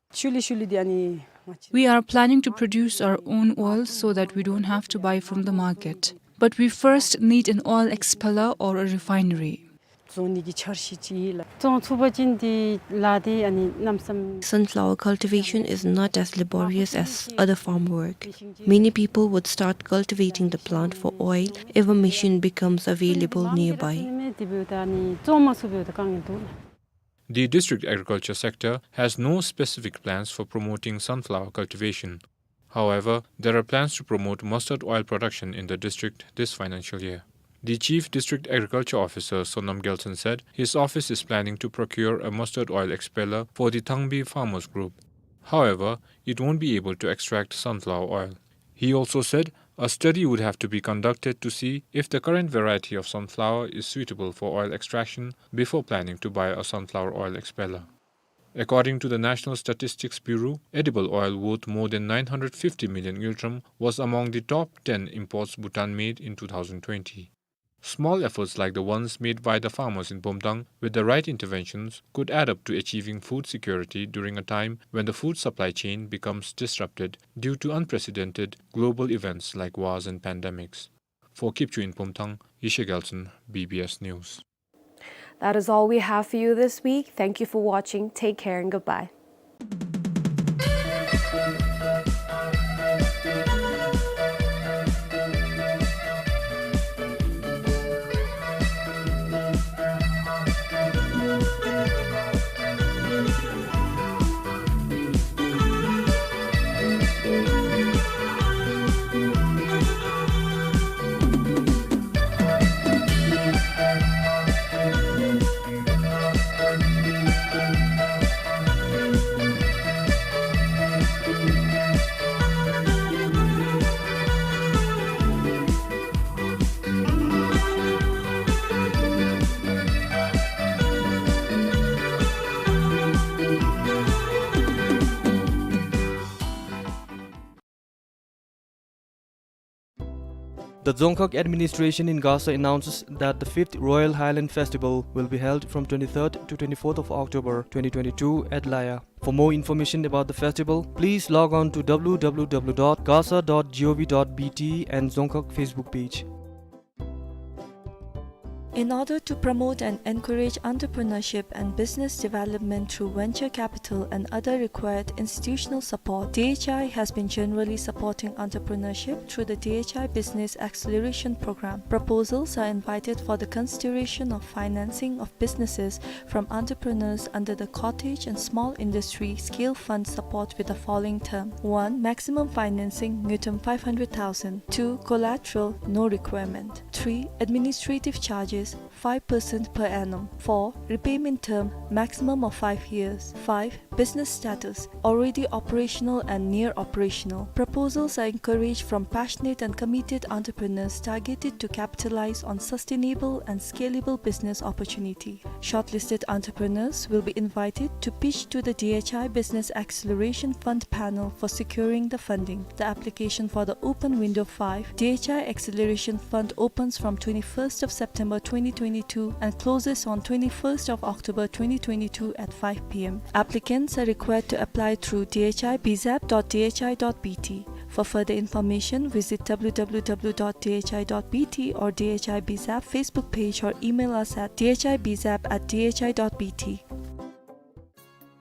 We are planning to produce our own oil so that we don't have to buy from the market. But we first need an oil expeller or a refinery. Sunflower cultivation is not as laborious as other farm work. Many people would start cultivating the plant for oil if a machine becomes available nearby. The district agriculture sector has no specific plans for promoting sunflower cultivation. However, there are plans to promote mustard oil production in the district this financial year. The Chief District Agriculture Officer, Sonam Gyaltshen, said his office is planning to procure a mustard oil expeller for the Thangbi farmers group. However, it won't be able to extract sunflower oil. He also said a study would have to be conducted to see if the current variety of sunflower is suitable for oil extraction before planning to buy a sunflower oil expeller. According to the National Statistics Bureau, edible oil worth more than nine hundred fifty million ngultrum was among the top ten imports Bhutan made in two thousand twenty. Small efforts like the ones made by the farmers in Pumthang with the right interventions could add up to achieving food security during a time when the food supply chain becomes disrupted due to unprecedented global events like wars and pandemics. For Kipchwe in Pumthang, Yeshe Gyaltshen, B B S News. That is all we have for you this week. Thank you for watching. Take care and goodbye. The Dzongkhag administration in Gasa announces that the fifth Royal Highland Festival will be held from twenty-third to twenty-fourth of October twenty twenty-two at Laya. For more information about the festival, please log on to W W W dot gasa dot gov dot B T and Dzongkhag Facebook page. In order to promote and encourage entrepreneurship and business development through venture capital and other required institutional support, D H I has been generally supporting entrepreneurship through the D H I Business Acceleration Program. Proposals are invited for the consideration of financing of businesses from entrepreneurs under the Cottage and Small Industry Scale Fund support with the following term. One, maximum financing, ngultrum five hundred thousand. Two, collateral, no requirement. Three, administrative charges, five percent per annum. Four, repayment term, maximum of five years. Five, business status, already operational and near operational. Proposals are encouraged from passionate and committed entrepreneurs targeted to capitalize on sustainable and scalable business opportunity. Shortlisted entrepreneurs will be invited to pitch to the D H I Business Acceleration Fund panel for securing the funding. The application for the open window five D H I Acceleration Fund opens from twenty-first of September twenty twenty-two and closes on twenty-first of October twenty twenty-two at five P M. Applicants are required to apply through D H I B zap dot D H I dot B T. For further information, visit W W W dot D H I dot B T or D H I B zap Facebook page or email us at D H I B zap at D H I dot B T.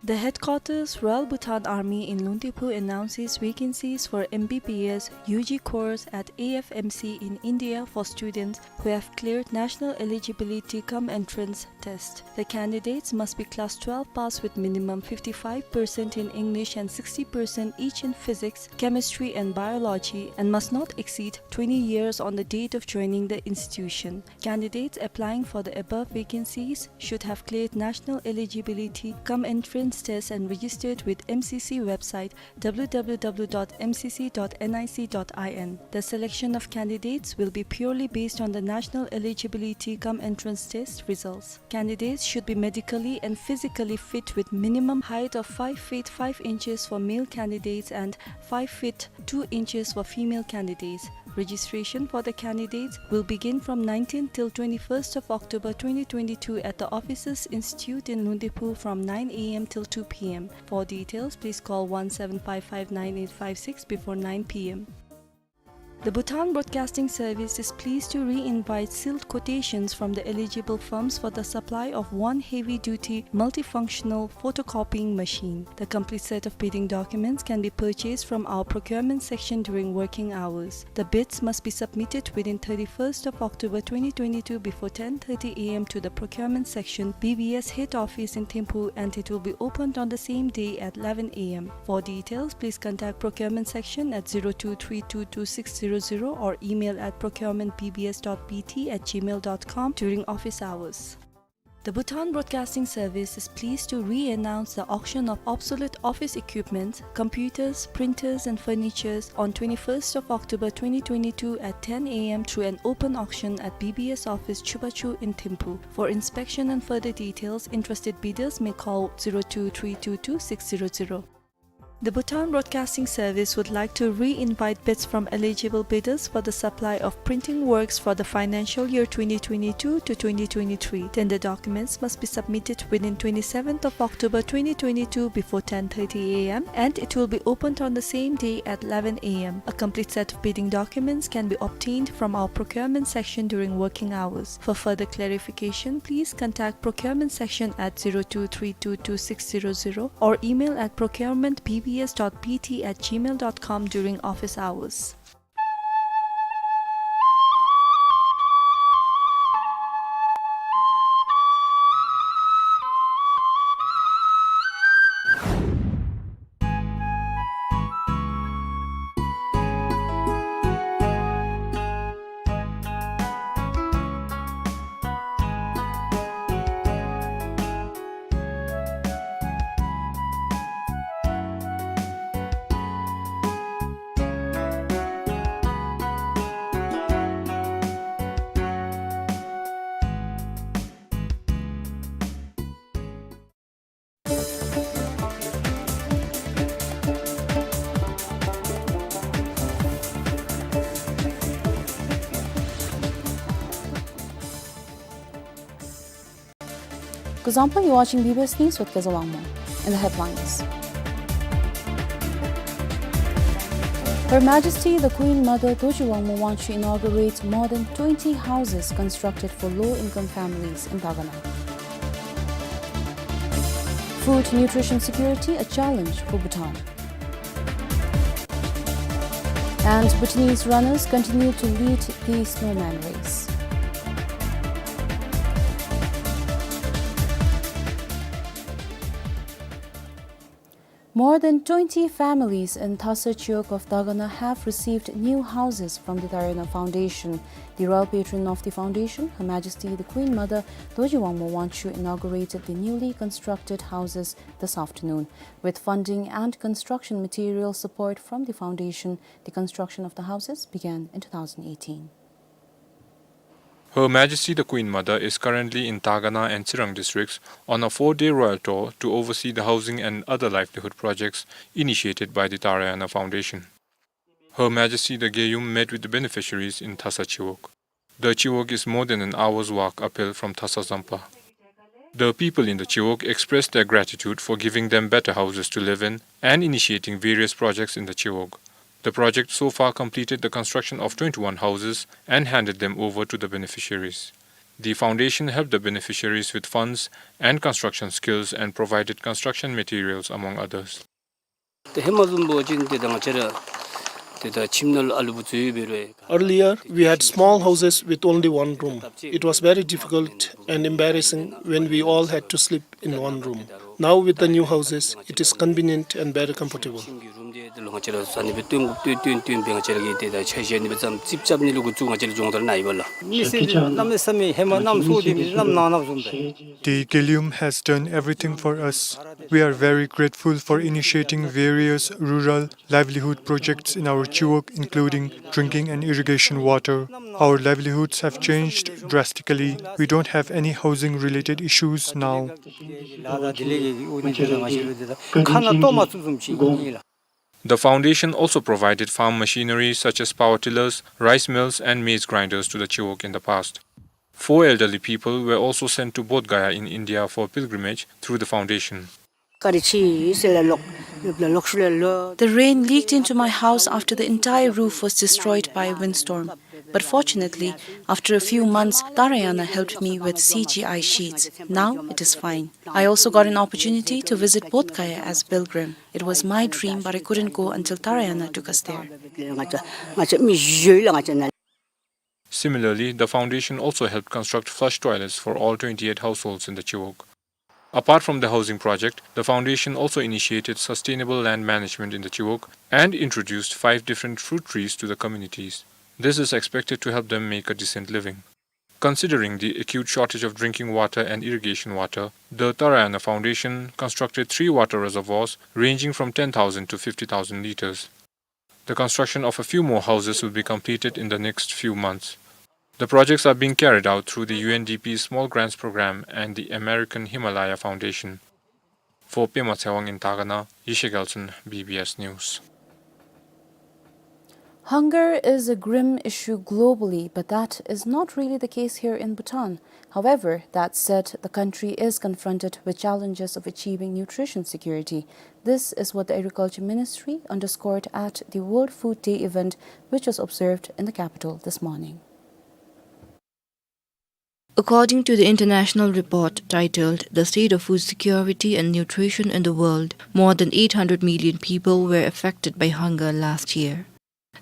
The headquarters Royal Bhutan Army in Lungtipu announces vacancies for M B B S U G course at A F M C in India for students who have cleared national eligibility cum entrance test. The candidates must be class twelve pass with minimum fifty-five percent in English and sixty percent each in physics, chemistry and biology, and must not exceed twenty years on the date of joining the institution. Candidates applying for the above vacancies should have cleared national eligibility cum entrance test and registered with M C C website W W W dot M C C dot N I C dot I N. The selection of candidates will be purely based on the national eligibility cum entrance test results. Candidates should be medically and physically fit with minimum height of five feet five inches for male candidates and five feet two inches for female candidates. Registration for the candidates will begin from nineteenth till twenty-first of October twenty twenty-two at the Officers Institute in Lundiphu from nine A M till two P M. For details, please call one seven five five nine eight five six before nine P M. The Bhutan Broadcasting Service is pleased to re-invite sealed quotations from the eligible firms for the supply of one heavy-duty multifunctional photocopying machine. The complete set of bidding documents can be purchased from our procurement section during working hours. The bids must be submitted within thirty-first of October twenty twenty-two before ten thirty A M to the procurement section, B B S head office in Thimphu, and it will be opened on the same day at eleven A M. For details, please contact procurement section at zero two three two two six zero zero or email at procurement B B S dot B T at gmail dot com during office hours. The Bhutan Broadcasting Service is pleased to re-announce the auction of obsolete office equipments, computers, printers, and furnitures on twenty-first of October twenty twenty-two at ten A M through an open auction at B B S office Chubachu in Thimphu. For inspection and further details, interested bidders may call zero two three two two six zero zero. The Bhutan Broadcasting Service would like to re-invite bids from eligible bidders for the supply of printing works for the financial year twenty twenty-two to twenty twenty-three. Tender documents must be submitted within twenty-seventh of October twenty twenty-two before ten thirty A M, and it will be opened on the same day at eleven A M. A complete set of bidding documents can be obtained from our procurement section during working hours. For further clarification, please contact procurement section at zero two three two two six zero zero or email at procurement B B S dot B T at gmail dot com during office hours. Kuzuzangpo, you're watching B B S News with Keza Wangmo. In the headlines, Her Majesty the Queen Mother Dorji Wangmo Wangchuck inaugurates more than twenty houses constructed for low-income families in Dagana. Food nutrition security a challenge for Bhutan. And Bhutanese runners continue to lead the snowman race. More than twenty families in Thasa Chiwog of Dagana have received new houses from the Tarayana Foundation. The royal patron of the foundation, Her Majesty the Queen Mother Dorji Wangmo Wangchuck, inaugurated the newly constructed houses this afternoon. With funding and construction material support from the foundation, the construction of the houses began in two thousand eighteen. Her Majesty the Queen Mother is currently in Dagana and Tsirang districts on a four-day royal tour to oversee the housing and other livelihood projects initiated by the Tarayana Foundation. Her Majesty the Geyum met with the beneficiaries in Thasa Chiwog. The Chiwog is more than an hour's walk uphill from Thasa Zampa. The people in the Chiwog expressed their gratitude for giving them better houses to live in and initiating various projects in the Chiwog. The project so far completed the construction of twenty-one houses and handed them over to the beneficiaries. The foundation helped the beneficiaries with funds and construction skills and provided construction materials, among others. ཏེ་ཧེ་མ་བཟུམ་སྦེ་ཅིག་ཏེ་ད་ང་བཅས་ར་ཏེ་ད་ཁྱིམ་ནང་ལུ་ཨ་ལུ་བུ་ཚུ་ཡོད་པའི་རེ། Earlier, we had small houses with only one room. It was very difficult and embarrassing when we all had to sleep in one room. Now with the new houses, it is convenient and very comfortable. The Gelium has done everything for us. We are very grateful for initiating various rural livelihood projects in our Chiwog, including drinking and irrigation water. Our livelihoods have changed drastically. We don't have any housing-related issues now. The foundation also provided farm machinery such as power tillers, rice mills, and maize grinders to the Chiwog in the past. Four elderly people were also sent to Bodh Gaya in India for pilgrimage through the foundation. The rain leaked into my house after the entire roof was destroyed by a windstorm. But fortunately, after a few months, Tarayana helped me with C G I sheets. Now it is fine. I also got an opportunity to visit Bodh Gaya as pilgrim. It was my dream, but I couldn't go until Tarayana took us there. Similarly, the foundation also helped construct flush toilets for all twenty-eight households in the Chiwog. Apart from the housing project, the foundation also initiated sustainable land management in the Chiwog and introduced five different fruit trees to the communities. This is expected to help them make a decent living. Considering the acute shortage of drinking water and irrigation water, the Tarayana Foundation constructed three water reservoirs ranging from ten thousand to fifty thousand liters. The construction of a few more houses will be completed in the next few months. The projects are being carried out through the U N D P's Small Grants Program and the American Himalaya Foundation. For Pema Tshewang in Tagana, Yeshe Gelson, B B S News. Hunger is a grim issue globally, but that is not really the case here in Bhutan. However, that said, the country is confronted with challenges of achieving nutrition security. This is what the Agriculture Ministry underscored at the World Food Day event, which was observed in the capital this morning. According to the international report titled The State of Food Security and Nutrition in the World, more than eight hundred million people were affected by hunger last year.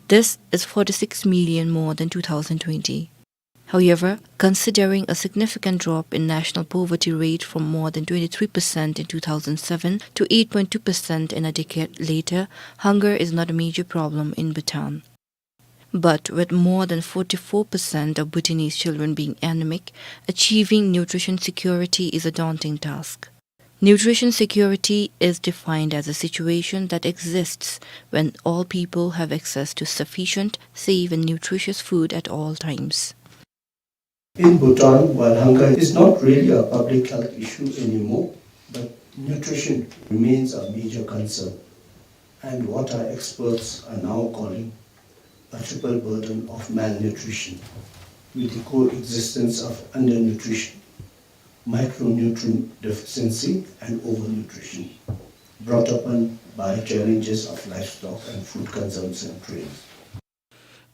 This is forty-six million more than two thousand twenty. However, considering a significant drop in national poverty rate from more than twenty-three percent in two thousand seven to eight point two percent in a decade later, hunger is not a major problem in Bhutan. But with more than forty-four percent of Bhutanese children being anemic, achieving nutrition security is a daunting task. Nutrition security is defined as a situation that exists when all people have access to sufficient, safe and nutritious food at all times. In Bhutan, while hunger is not really a public health issue anymore, but nutrition remains a major concern, and what our experts are now calling a triple burden of malnutrition, with the coexistence of undernutrition, micronutrient deficiency, and overnutrition, brought upon by challenges of livestock and food consumption trends.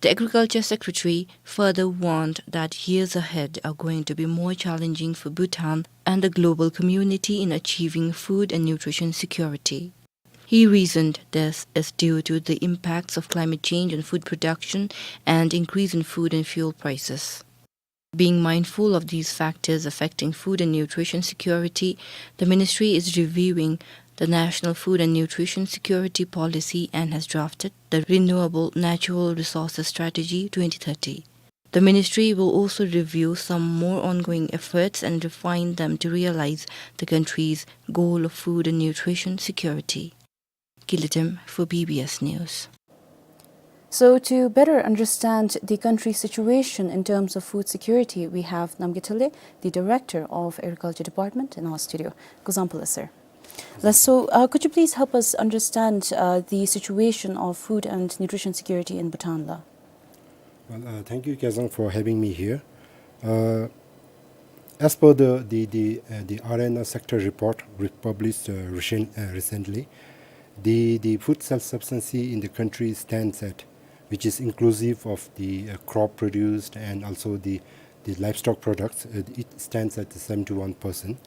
The Agriculture Secretary further warned that years ahead are going to be more challenging for Bhutan and the global community in achieving food and nutrition security. He reasoned this is due to the impacts of climate change on food production and increase in food and fuel prices. Being mindful of these factors affecting food and nutrition security, the ministry is reviewing the National Food and Nutrition Security Policy and has drafted the Renewable Natural Resources Strategy twenty thirty. The ministry will also review some more ongoing efforts and refine them to realize the country's goal of food and nutrition security. Gilidem for B B S News. So, to better understand the country's situation in terms of food security, we have Namgay Tale, the Director of Agriculture Department, in our studio. Khuzhangphala, sir. Laso, uh, could you please help us understand, uh, the situation of food and nutrition security in Bhutan la? Well, uh, thank you, Kazang, for having me here. Uh, as per the, the, the, uh, the R N A sector report re-, published, uh, recent-, uh, recently, the, the food self-sufficiency in the country stands at, which is inclusive of the, uh, crop produced and also the, the livestock products, uh, it stands at seventy-one percent.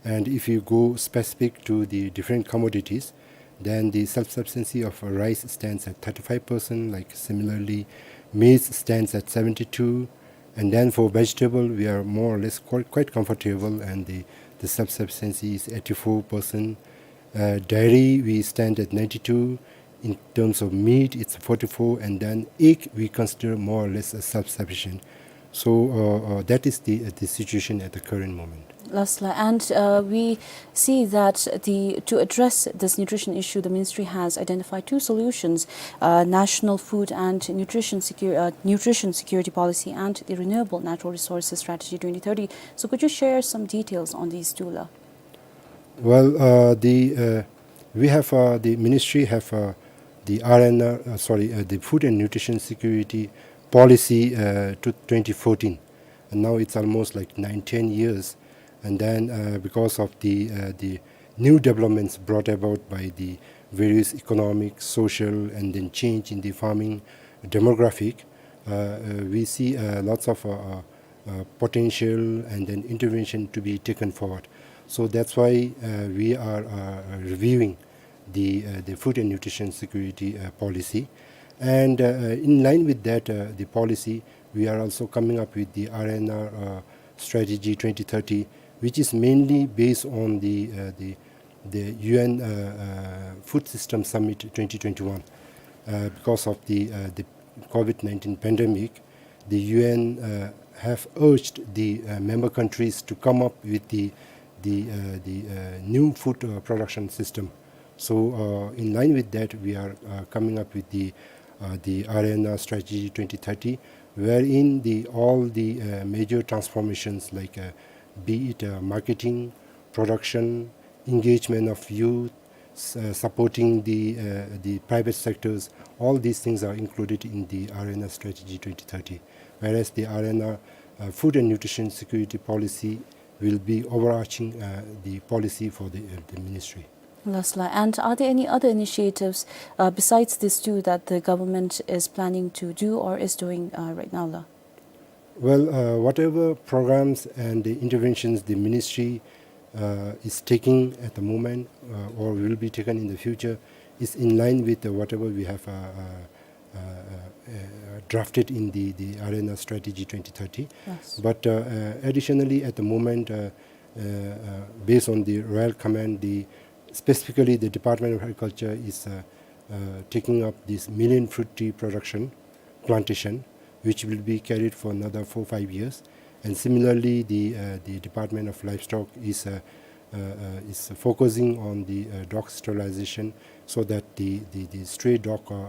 And if you go specific to the different commodities, then the self-sufficiency of rice stands at thirty-five percent, like, similarly, maize stands at seventy-two, and then for vegetable, we are more or less quite, quite comfortable, and the the self-sufficiency is eighty-four percent. Uh, dairy, we stand at ninety-two. In terms of meat, it's forty-four, and then egg, we consider more or less as self-sufficient. So, uh, uh, that is the, uh, the situation at the current moment. Lasla, and, uh, we see that the, to address this nutrition issue, the ministry has identified two solutions, uh, National Food and Nutrition Secur-, uh, Nutrition Security Policy and the Renewable Natural Resources Strategy twenty thirty. So could you share some details on these two, la? Well, uh, the, uh, we have, uh, the ministry have, uh, the R N R, uh, sorry, uh, the Food and Nutrition Security Policy, uh, to twenty fourteen. And now it's almost like nine, ten years. And then, uh, because of the, uh, the new developments brought about by the various economic, social, and then change in the farming demographic, uh, uh, we see, uh, lots of, uh, uh, uh, potential and then intervention to be taken forward. So that's why, uh, we are, uh, reviewing the, uh, the food and nutrition security, uh, policy. And, uh, uh, in line with that, uh, the policy, we are also coming up with the R N R, uh, strategy twenty thirty, which is mainly based on the, uh, the, the U N, uh, uh, Food System Summit twenty twenty-one. Uh, because of the, uh, the COVID nineteen pandemic, the U N, uh, have urged the, uh, member countries to come up with the, the, uh, the, uh, new food, uh, production system. So, uh, in line with that, we are, uh, coming up with the, uh, the R N R strategy twenty thirty, wherein the, all the, uh, major transformations like, uh, be it, uh, marketing, production, engagement of youth, s-, uh, supporting the, uh, the private sectors, all these things are included in the R N R strategy twenty thirty. Whereas the R N R, uh, food and nutrition security policy will be overarching, uh, the policy for the, uh, the ministry. Lasla, and are there any other initiatives, uh, besides these two that the government is planning to do or is doing, uh, right now, la? Well, uh, whatever programs and the interventions the ministry, uh, is taking at the moment, uh, or will be taken in the future is in line with, uh, whatever we have, uh, uh, uh, uh, drafted in the, the R N R strategy twenty thirty. Yes. But, uh, uh, additionally, at the moment, uh, uh, uh, based on the Royal Command, the, specifically the Department of Agriculture is, uh, uh, taking up this million fruit tree production plantation, which will be carried for another four, five years. And similarly, the, uh, the Department of Livestock is, uh, uh, uh, is focusing on the, uh, dog sterilization so that the, the, the stray dog, uh, uh,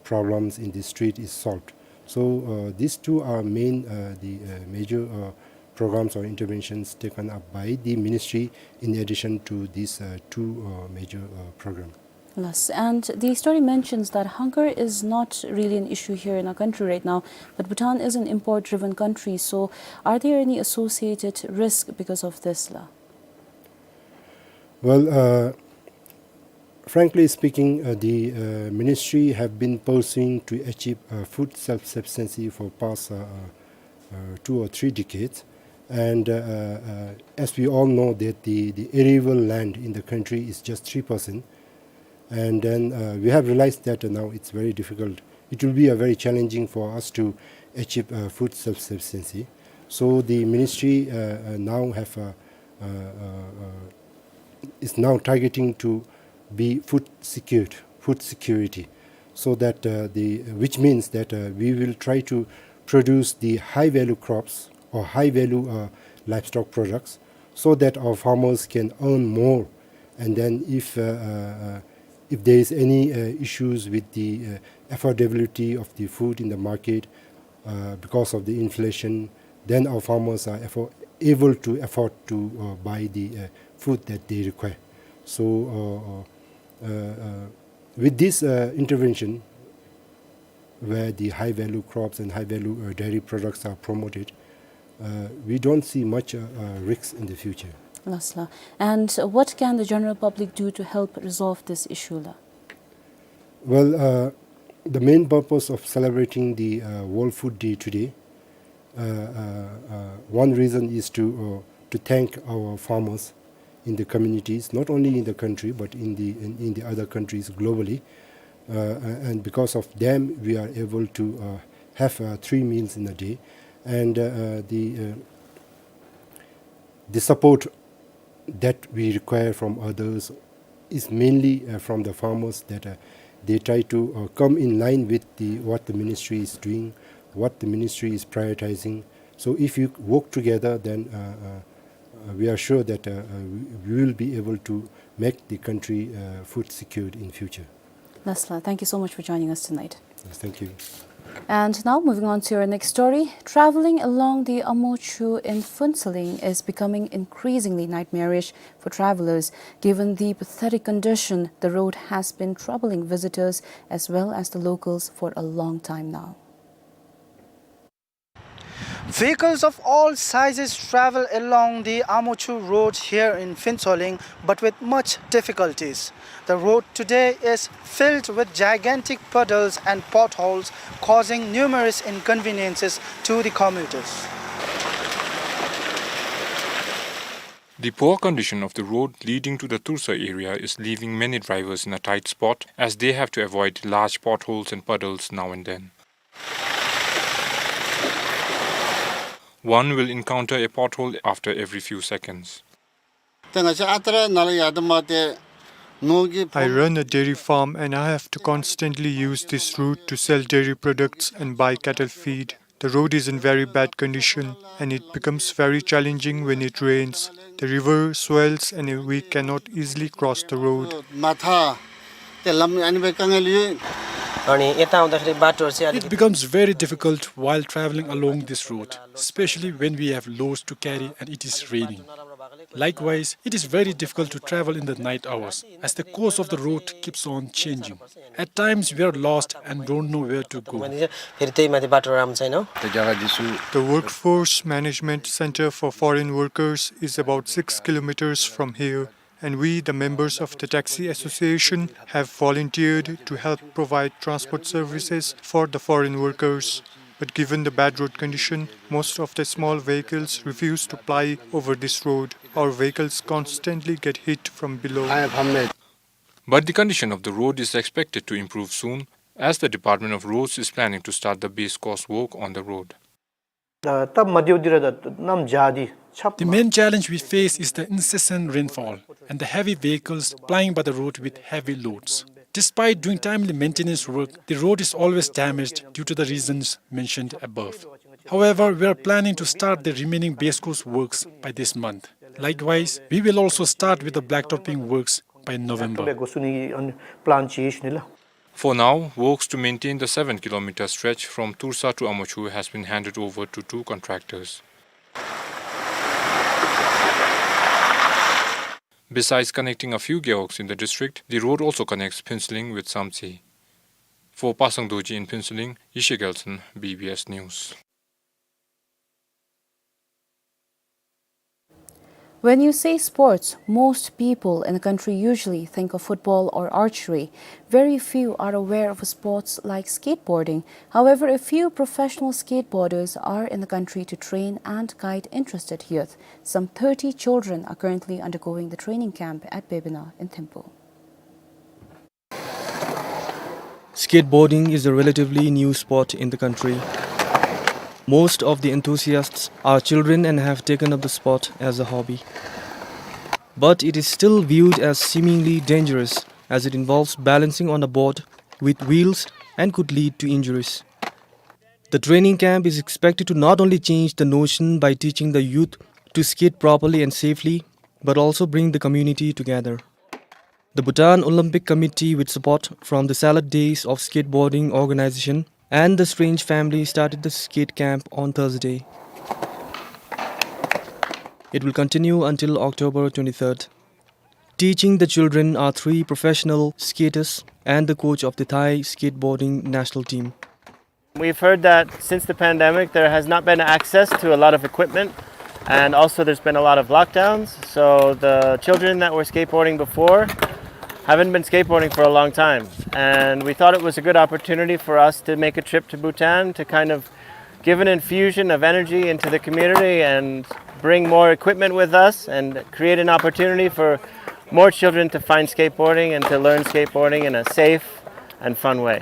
problems in the street is solved. So, uh, these two are main, uh, the, uh, major, uh, programs or interventions taken up by the ministry in addition to these, uh, two, uh, major, uh, programs. Yes, and the story mentions that hunger is not really an issue here in our country right now, but Bhutan is an import-driven country, so are there any associated risk because of this, la? Well, uh, frankly speaking, uh, the, uh, ministry have been pursuing to achieve, uh, food self-sufficiency for past, uh, uh, uh, two or three decades. And, uh, uh, uh, as we all know that the, the arable land in the country is just three percent. And then, uh, we have realized that now it's very difficult. It will be a very challenging for us to achieve, uh, food self-sufficiency. So the ministry, uh, uh, now have, uh, uh, uh, uh, is now targeting to be food secured, food security, so that, uh, the, which means that, uh, we will try to produce the high value crops or high value, uh, livestock products, so that our farmers can earn more. And then if, uh, uh, uh, if there is any, uh, issues with the, uh, affordability of the food in the market, uh, because of the inflation, then our farmers are affo-, able to afford to, uh, buy the, uh, food that they require. So, uh, uh, uh, uh, with this, uh, intervention, where the high value crops and high value, uh, dairy products are promoted, uh, we don't see much, uh, uh, risks in the future. Yes, la. And what can the general public do to help resolve this issue, la? Well, uh, the main purpose of celebrating the, uh, World Food Day today, uh, uh, uh, one reason is to, uh, to thank our farmers in the communities, not only in the country, but in the, in, in the other countries globally. Uh, and because of them, we are able to, uh, have, uh, three meals in a day. And, uh, uh, the, uh, the support that we require from others is mainly, uh, from the farmers, that, uh, they try to, uh, come in line with the, what the ministry is doing, what the ministry is prioritizing. So if you work together, then, uh, uh, uh, we are sure that, uh, uh, we, we will be able to make the country, uh, food secured in future. Lasla, thank you so much for joining us tonight. Yes, thank you. And now, moving on to our next story, traveling along the Amochu in Phuentsholing is becoming increasingly nightmarish for travelers, given the pathetic condition the road has been troubling visitors as well as the locals for a long time now. Vehicles of all sizes travel along the Amochu road here in Phuentsholing, but with much difficulties. The road today is filled with gigantic puddles and potholes, causing numerous inconveniences to the commuters. The poor condition of the road leading to the Toursa area is leaving many drivers in a tight spot, as they have to avoid large potholes and puddles now and then. One will encounter a pothole after every few seconds. ཏེ་ང་བཅས་ཨ་རྟག་ར་ནཱ་ལས་ཡར་དང་མར་ཏེ་ནོར་གྱི་I run a dairy farm and I have to constantly use this route to sell dairy products and buy cattle feed. The road is in very bad condition and it becomes very challenging when it rains. The river swells and we cannot easily cross the road. མ་ཐག་ཏེ་ལམ་ཨ་ནི་སྦེ་དཀའ་ངལ་ཡོད། ཨ་ནི་ཨེ་ད་འོང་ད་ཁ་རི་བཱ་ཊོ་སི་ཨ་It becomes very difficult while traveling along this road, especially when we have loads to carry and it is raining. Likewise, it is very difficult to travel in the night hours, as the course of the road keeps on changing. At times, we are lost and don't know where to go. फेरि त्यही माथि बाटो राम्रो छैन। त्यो जग्गा जिसु The Workforce Management Center for Foreign Workers is about six kilometers from here, and we, the members of the Taxi Association, have volunteered to help provide transport services for the foreign workers. But given the bad road condition, most of the small vehicles refuse to ply over this road. Our vehicles constantly get hit from below. But the condition of the road is expected to improve soon, as the Department of Roads is planning to start the base course work on the road. ད་མ་བདེཝ་འདི་ར་ད་གནམ་བྱཱར་འདི་ཆརཔ། The main challenge we face is the incessant rainfall and the heavy vehicles plying by the road with heavy loads. Despite doing timely maintenance work, the road is always damaged due to the reasons mentioned above. However, we are planning to start the remaining base course works by this month. Likewise, we will also start with the blacktopping works by November. ཊོབ་འགོ་བཙུགས་ནི་པི་ལཱན་ཅིག་ཡོད་ཞུ་ནི་ལགས། For now, works to maintain the seven kilometer stretch from Toursa to Amochu has been handed over to two contractors. Besides connecting a few gewogs in the district, the road also connects Phuentsholing with Samtse. For Pasang Dorji in Phuentsholing, Yeshe Gelson, B B S News. When you say sports, most people in the country usually think of football or archery. Very few are aware of sports like skateboarding. However, a few professional skateboarders are in the country to train and guide interested youth. Some thirty children are currently undergoing the training camp at Bebena in Thimphu. Skateboarding is a relatively new sport in the country. Most of the enthusiasts are children and have taken up the sport as a hobby. But it is still viewed as seemingly dangerous, as it involves balancing on a board with wheels and could lead to injuries. The training camp is expected to not only change the notion by teaching the youth to skate properly and safely, but also bring the community together. The Bhutan Olympic Committee, with support from the Salad Days of Skateboarding organization and the Strange family, started the skate camp on Thursday. It will continue until October twenty-third. Teaching the children are three professional skaters and the coach of the Thai skateboarding national team. We've heard that since the pandemic, there has not been access to a lot of equipment, and also there's been a lot of lockdowns. So the children that were skateboarding before haven't been skateboarding for a long time. And we thought it was a good opportunity for us to make a trip to Bhutan to kind of give an infusion of energy into the community and bring more equipment with us and create an opportunity for more children to find skateboarding and to learn skateboarding in a safe and fun way.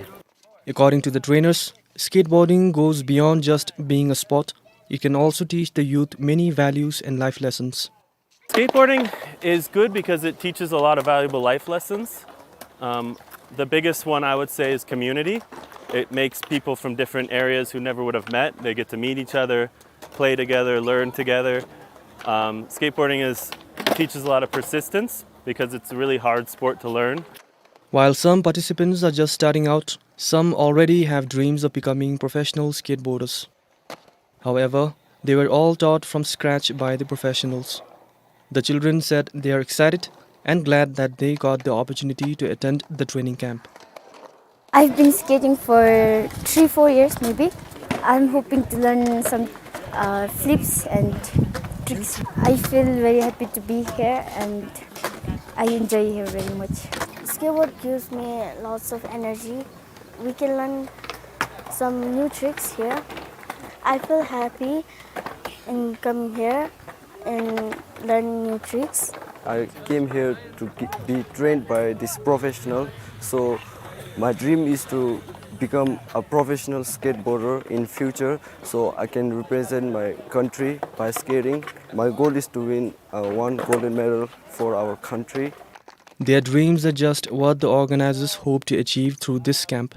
According to the trainers, skateboarding goes beyond just being a sport. It can also teach the youth many values and life lessons. Skateboarding is good because it teaches a lot of valuable life lessons. Um, the biggest one I would say is community. It makes people from different areas who never would have met, they get to meet each other, play together, learn together. Um, skateboarding is, teaches a lot of persistence because it's a really hard sport to learn. While some participants are just starting out, some already have dreams of becoming professional skateboarders. However, they were all taught from scratch by the professionals. The children said they are excited and glad that they got the opportunity to attend the training camp. I've been skating for three, four years maybe. I'm hoping to learn some, uh, flips and tricks. I feel very happy to be here and I enjoy here very much. Skateboard gives me lots of energy. We can learn some new tricks here. I feel happy in coming here and learn new tricks. I came here to ge-, be trained by this professional. So my dream is to become a professional skateboarder in future, so I can represent my country by skating. My goal is to win, uh, one golden medal for our country. Their dreams are just what the organizers hope to achieve through this camp.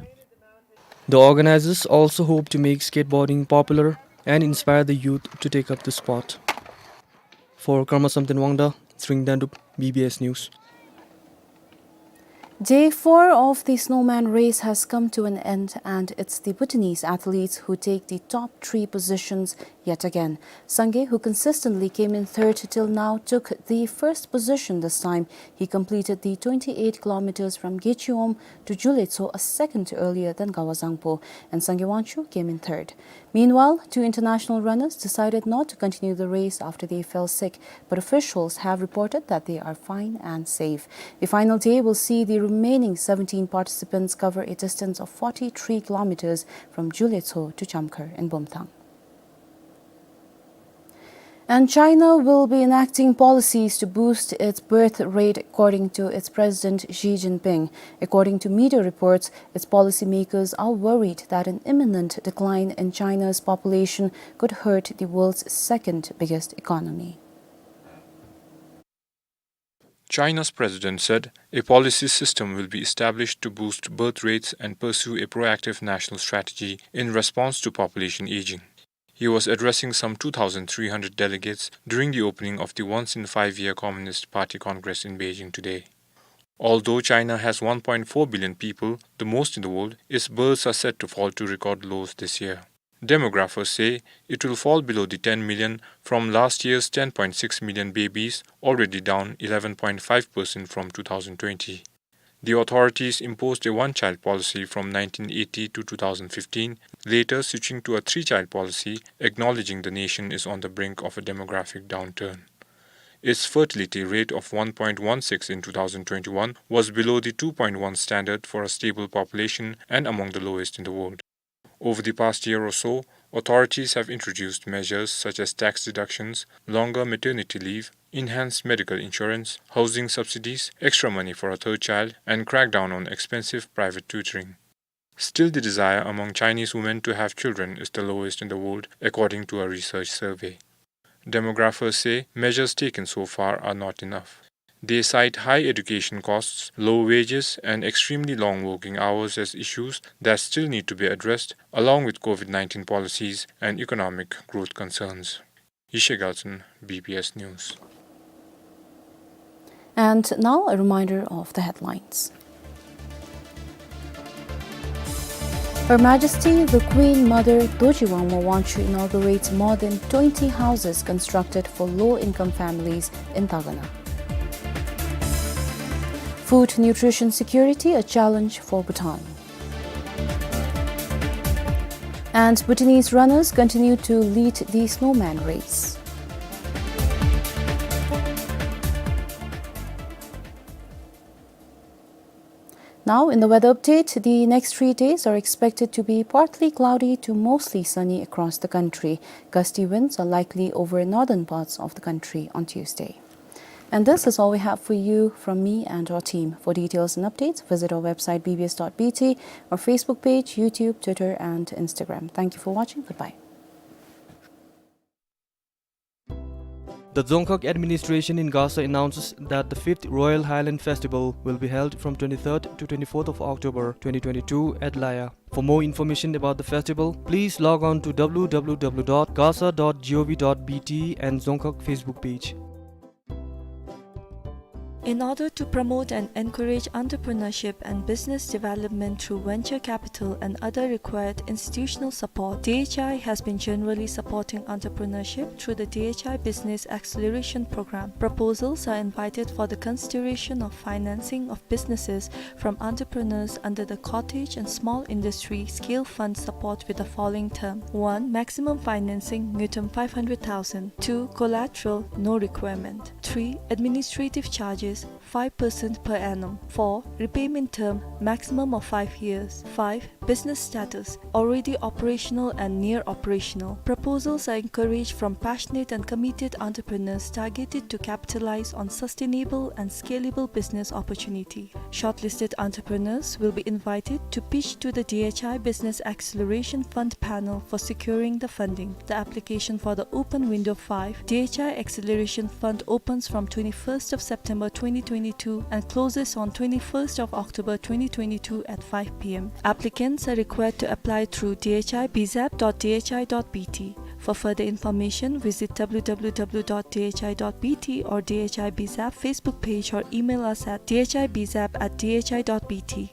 The organizers also hope to make skateboarding popular and inspire the youth to take up the sport. For Karma Samten Wangda, Tshering Dendup, B B S News. Day four of the snowman race has come to an end, and it's the Bhutanese athletes who take the top three positions yet again. Sangay, who consistently came in third till now, took the first position this time. He completed the twenty-eight kilometers from Gechiom to Juletso a second earlier than Gawa Zangpo, and Sangay Wangchuk came in third. Meanwhile, two international runners decided not to continue the race after they fell sick, but officials have reported that they are fine and safe. The final day will see the remaining seventeen participants cover a distance of forty-three kilometers from Juletso to Chamkhar in Bumthang. And China will be enacting policies to boost its birth rate, according to its President Xi Jinping. According to media reports, its policymakers are worried that an imminent decline in China's population could hurt the world's second biggest economy. China's president said a policy system will be established to boost birth rates and pursue a proactive national strategy in response to population aging. He was addressing some two thousand three hundred delegates during the opening of the once-in-five-year Communist Party Congress in Beijing today. Although China has one point four billion people, the most in the world, its births are set to fall to record lows this year. Demographers say it will fall below the ten million from last year's ten point six million babies, already down eleven point five percent from two thousand twenty. The authorities imposed a one-child policy from nineteen eighty to two thousand fifteen, later switching to a three-child policy, acknowledging the nation is on the brink of a demographic downturn. Its fertility rate of one point one six in two thousand twenty-one was below the two point one standard for a stable population and among the lowest in the world. Over the past year or so, authorities have introduced measures such as tax deductions, longer maternity leave, enhanced medical insurance, housing subsidies, extra money for a third child, and crackdown on expensive private tutoring. Still, the desire among Chinese women to have children is the lowest in the world, according to a research survey. Demographers say measures taken so far are not enough. They cite high education costs, low wages, and extremely long working hours as issues that still need to be addressed, along with COVID nineteen policies and economic growth concerns. Yeshe Gyaltsen, B B S News. And now a reminder of the headlines. Her Majesty the Queen Mother Dorji Wangma Wangchuck inaugurates more than twenty houses constructed for low-income families in Dagana. Food nutrition security a challenge for Bhutan. And Bhutanese runners continue to lead the snowman race. Now, in the weather update, the next three days are expected to be partly cloudy to mostly sunny across the country. Gusty winds are likely over northern parts of the country on Tuesday. And this is all we have for you from me and our team. For details and updates, visit our website B B S dot B T, our Facebook page, YouTube, Twitter, and Instagram. Thank you for watching. Goodbye. The Dzongkhag administration in Gasa announces that the fifth Royal Highland Festival will be held from twenty-third to twenty-fourth of October twenty twenty-two at Laya. For more information about the festival, please log on to W W W dot gasa dot gov dot B T and Dzongkhag Facebook page. In order to promote and encourage entrepreneurship and business development through venture capital and other required institutional support, D H I has been generally supporting entrepreneurship through the D H I Business Acceleration Program. Proposals are invited for the consideration of financing of businesses from entrepreneurs under the Cottage and Small Industry Scale Fund support with the following term. One, maximum financing, ngultrum five hundred thousand. Two, collateral, no requirement. Three, administrative charges, five percent per annum. Four, repayment term, maximum of five years. Five, business status, already operational and near operational. Proposals are encouraged from passionate and committed entrepreneurs targeted to capitalize on sustainable and scalable business opportunity. Shortlisted entrepreneurs will be invited to pitch to the D H I Business Acceleration Fund panel for securing the funding. The application for the open window five, D H I Acceleration Fund, opens from twenty-first of September twenty twenty-two and closes on twenty-first of October twenty twenty-two at five P M. Applicants are required to apply through D H I B Z A P dot D H I dot B T. For further information, visit W W W dot D H I dot B T or D H I B Z A P Facebook page or email us at D H I B Z A P at D H I dot B T.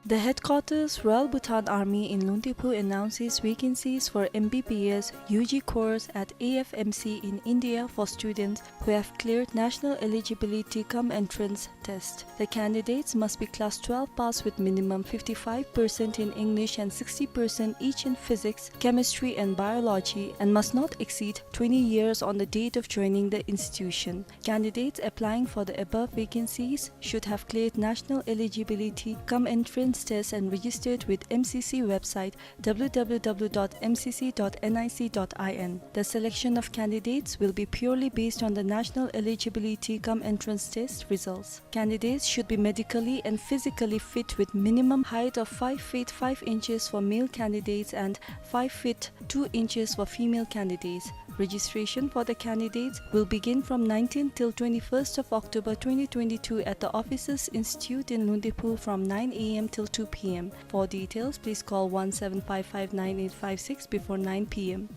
The headquarters, Royal Bhutan Army in Lungtipu, announces vacancies for M B B S U G course at A F M C in India for students who have cleared National Eligibility cum Entrance Test. The candidates must be class twelve pass with minimum fifty-five percent in English and sixty percent each in physics, chemistry and biology, and must not exceed twenty years on the date of joining the institution. Candidates applying for the above vacancies should have cleared National Eligibility cum Entrance Test and registered with M C C website W W W dot M C C dot N I C dot I N. The selection of candidates will be purely based on the National Eligibility cum Entrance Test results. Candidates should be medically and physically fit with minimum height of five feet five inches for male candidates and five feet two inches for female candidates. Registration for the candidates will begin from nineteenth till twenty-first of October twenty twenty-two at the Officers Institute in Lungtipu from nine A M till two P M. For details, please call one seven five five nine eight five six before nine P M.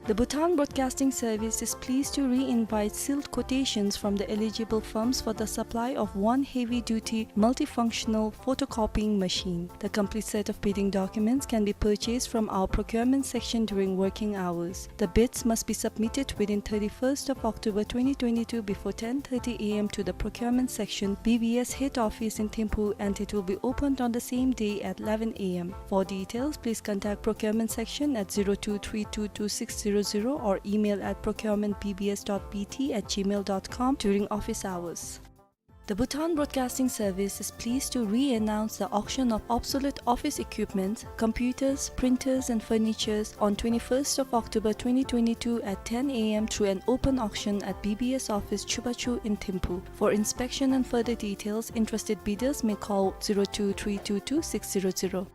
The Bhutan Broadcasting Service is pleased to re-invite sealed quotations from the eligible firms for the supply of one heavy-duty multifunctional photocopying machine. The complete set of bidding documents can be purchased from our procurement section during working hours. The bids must be submitted within thirty-first of October twenty twenty-two before ten thirty A M to the procurement section, B B S head office in Thimphu, and it will be opened on the same day at eleven A M. For details, please contact procurement section at zero two three two two six zero zero or email at procurement B B S dot B T at gmail dot com during office hours. The Bhutan Broadcasting Service is pleased to re-announce the auction of obsolete office equipments, computers, printers, and furnitures on twenty-first of October twenty twenty-two at ten A M through an open auction at B B S office Chubachu in Thimphu. For inspection and further details, interested bidders may call zero two three two two six zero zero.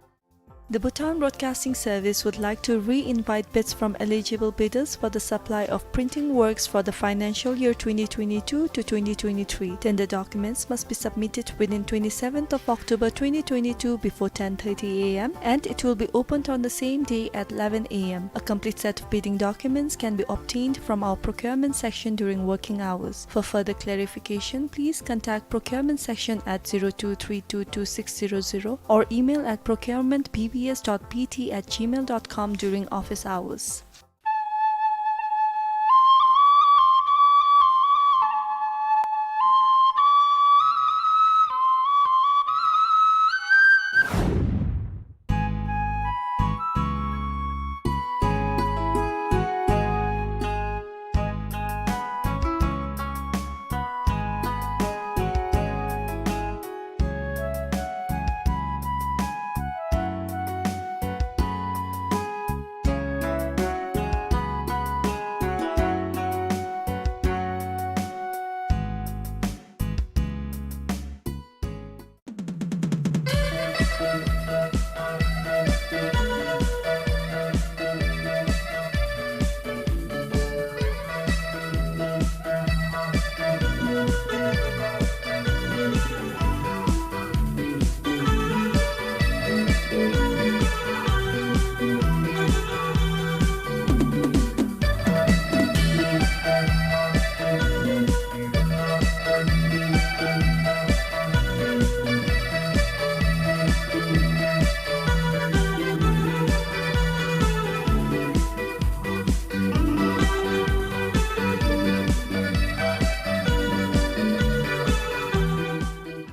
The Bhutan Broadcasting Service would like to re-invite bids from eligible bidders for the supply of printing works for the financial year twenty twenty-two to twenty twenty-three. Tender documents must be submitted within twenty-seventh of October twenty twenty-two before ten thirty A M, and it will be opened on the same day at eleven A M. A complete set of bidding documents can be obtained from our procurement section during working hours. For further clarification, please contact procurement section at zero two three two two six zero zero or email at procurement B B S dot B T at gmail dot com during office hours.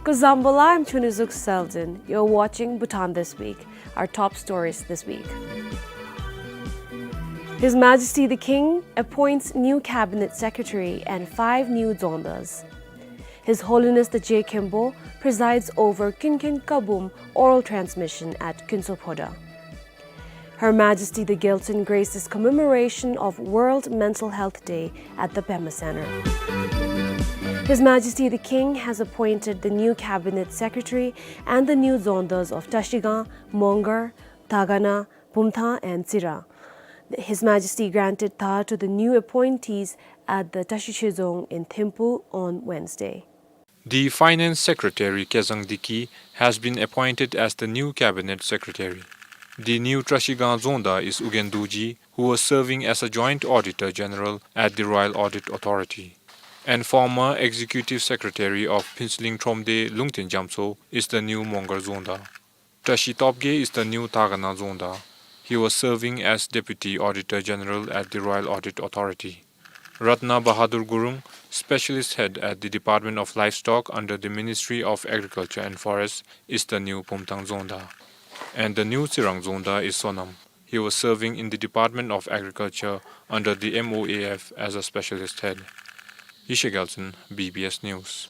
Kuzuzangpo, I'm Chunizuk Seldon. You're watching Bhutan This Week. Our top stories this week. His Majesty the King appoints new cabinet secretary and five new dzongdas. His Holiness the Je Khenpo presides over Kinken Kabum oral transmission at Kinso Phoda. Her Majesty the Gyaltsuen graces commemoration of World Mental Health Day at the Pema Center. His Majesty the King has appointed the new cabinet secretary and the new dzongdas of Trashigang, Mongar, Dagana, Bumthang and Tsirang. His Majesty granted dhar to the new appointees at the Trashiche Dzong in Thimphu on Wednesday. The Finance Secretary, Kezang Diki, has been appointed as the new Cabinet Secretary. The new Trashigang Dzongda is Ugyen Dorji, who was serving as a Joint Auditor General at the Royal Audit Authority. And former Executive Secretary of Phuentsholing Thromde, Lungten Jamtso, is the new Mongar Dzongda. Trashi Topge is the new Dagana Dzongda. He was serving as Deputy Auditor General at the Royal Audit Authority. Ratna Bahadur Gurung, Specialist Head at the Department of Livestock under the Ministry of Agriculture and Forests, is the new Bumthang Dzongda. And the new Tsirang Dzongda is Sonam. He was serving in the Department of Agriculture under the M O A F as a Specialist Head. Yeshe Gyaltsuen, B B S News.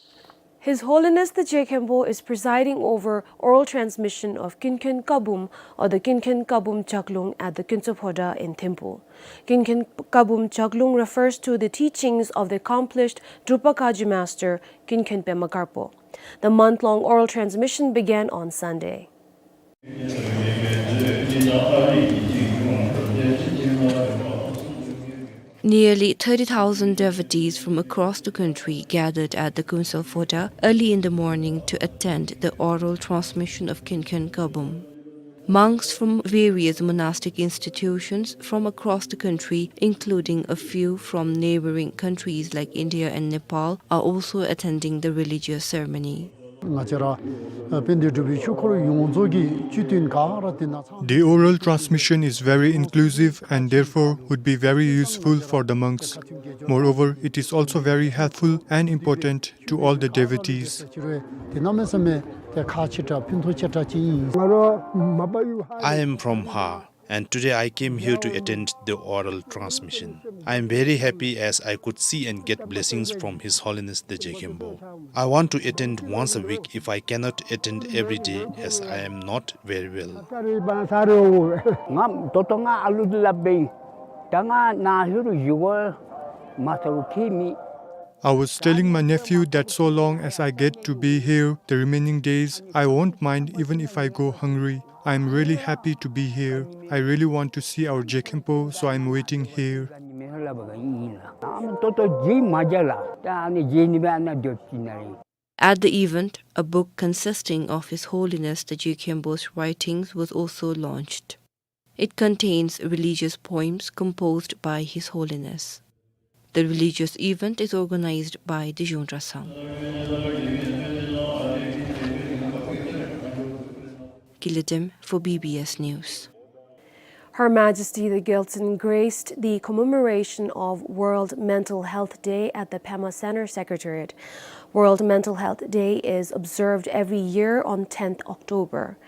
His Holiness the Je Khenpo is presiding over oral transmission of Kinken Kabum or the Kinken Kabum Chaklung at the Kinso Phoda in Thimphu. Kinken Kabum Chaklung refers to the teachings of the accomplished Drupakaji Master Kinken Pema Karpo. The month-long oral transmission began on Sunday. Nearly thirty thousand devotees from across the country gathered at the Kinso Phoda early in the morning to attend the oral transmission of Kinken Kabum. Monks from various monastic institutions from across the country, including a few from neighboring countries like India and Nepal, are also attending the religious ceremony. ང་བཅས་ར་ཨ་དཔལ་ལྡན་འབྲུག་པའི་ཆོས་འཁོར་ཡོངས་རྫོགས་ཀྱི་སྤྱི་མཐུན་ག་ར་དེ་ན་ཚང་། The oral transmission is very inclusive and therefore would be very useful for the monks. Moreover, it is also very helpful and important to all the devotees. དེ་གནམ་མེད་ས་མེད་དེ་ཁག་ཆེ་དྲགས་ཕན་ཐོགས་ཆེ་དྲགས་ཅིག་ཨིན། I am from Har, and today I came here to attend the oral transmission. I am very happy as I could see and get blessings from His Holiness the Je Khenpo. I want to attend once a week if I cannot attend every day as I am not very well. ང་ད་ལྟོ་ང་ཨ་ལུ་འདི་ལ་འབད་ད་ང་ནཱ་ལྷོད་རུང་ཡུ་གུར་མ་ཟ་རུང་ཁྱད་མེད། I was telling my nephew that so long as I get to be here, the remaining days, I won't mind even if I go hungry. I am really happy to be here. I really want to see our Je Khenpo, so I am waiting here. At the event, a book consisting of His Holiness the Je Khenpo's writings was also launched. It contains religious poems composed by His Holiness. The religious event is organized by the Zhungtra Sang. Kiladem for B B S News. Her Majesty the Gyaltsuen graced the commemoration of World Mental Health Day at the Pema Center Secretariat. World Mental Health Day is observed every year on tenth October.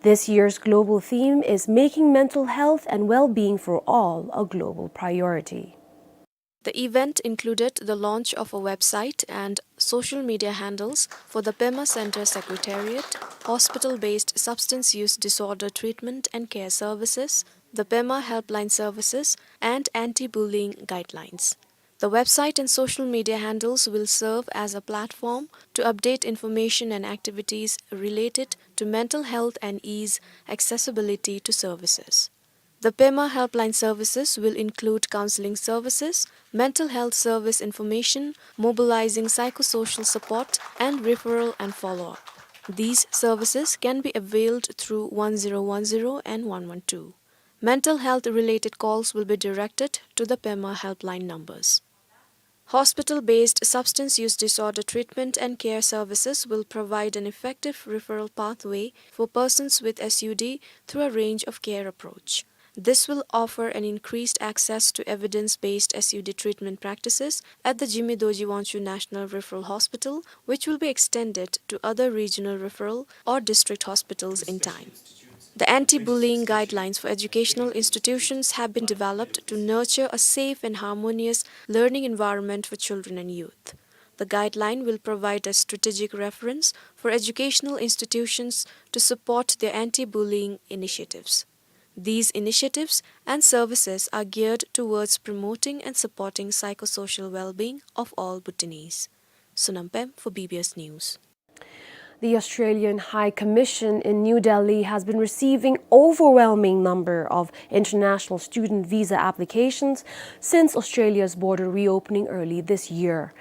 This year's global theme is Making Mental Health and Well-Being for All a Global Priority. The event included the launch of a website and social media handles for the Pema Center Secretariat, hospital-based substance use disorder treatment and care services, the Pema Helpline Services, and anti-bullying guidelines. The website and social media handles will serve as a platform to update information and activities related to mental health and ease accessibility to services. The Pema Helpline Services will include counseling services, mental health service information, mobilizing psychosocial support, and referral and follow-up. These services can be availed through one zero one zero and one one two. Mental health-related calls will be directed to the Pema Helpline numbers. Hospital-based substance use disorder treatment and care services will provide an effective referral pathway for persons with S U D through a range of care approach. This will offer an increased access to evidence-based S U D treatment practices at the Jigme Dorji Wangchuck National Referral Hospital, which will be extended to other regional referral or district hospitals in time. The anti-bullying guidelines for educational institutions have been developed to nurture a safe and harmonious learning environment for children and youth. The guideline will provide a strategic reference for educational institutions to support their anti-bullying initiatives. These initiatives and services are geared towards promoting and supporting psychosocial well-being of all Bhutanese. Sonam Pem for B B S News. The Australian High Commission in New Delhi has been receiving overwhelming number of international student visa applications since Australia's border reopening early this year.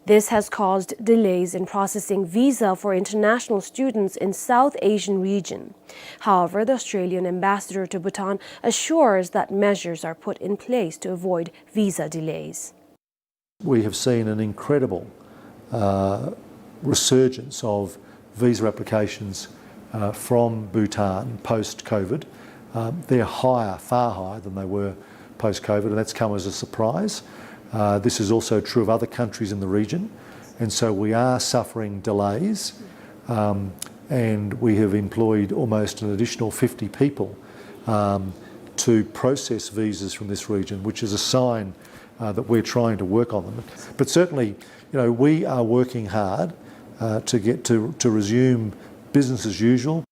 This has caused delays in processing visa for international students in South Asian region. However, the Australian ambassador to Bhutan assures that measures are put in place to avoid visa delays. We have seen an incredible, uh, resurgence of visa applications, uh, from Bhutan post-COVID. Um, they're higher, far higher than they were post-COVID, and that's come as a surprise. Uh, this is also true of other countries in the region, and so we are suffering delays, um, and we have employed almost an additional fifty people, um, to process visas from this region, which is a sign, uh, that we're trying to work on them. But certainly, you know, we are working hard, uh, to get to, to resume business as usual.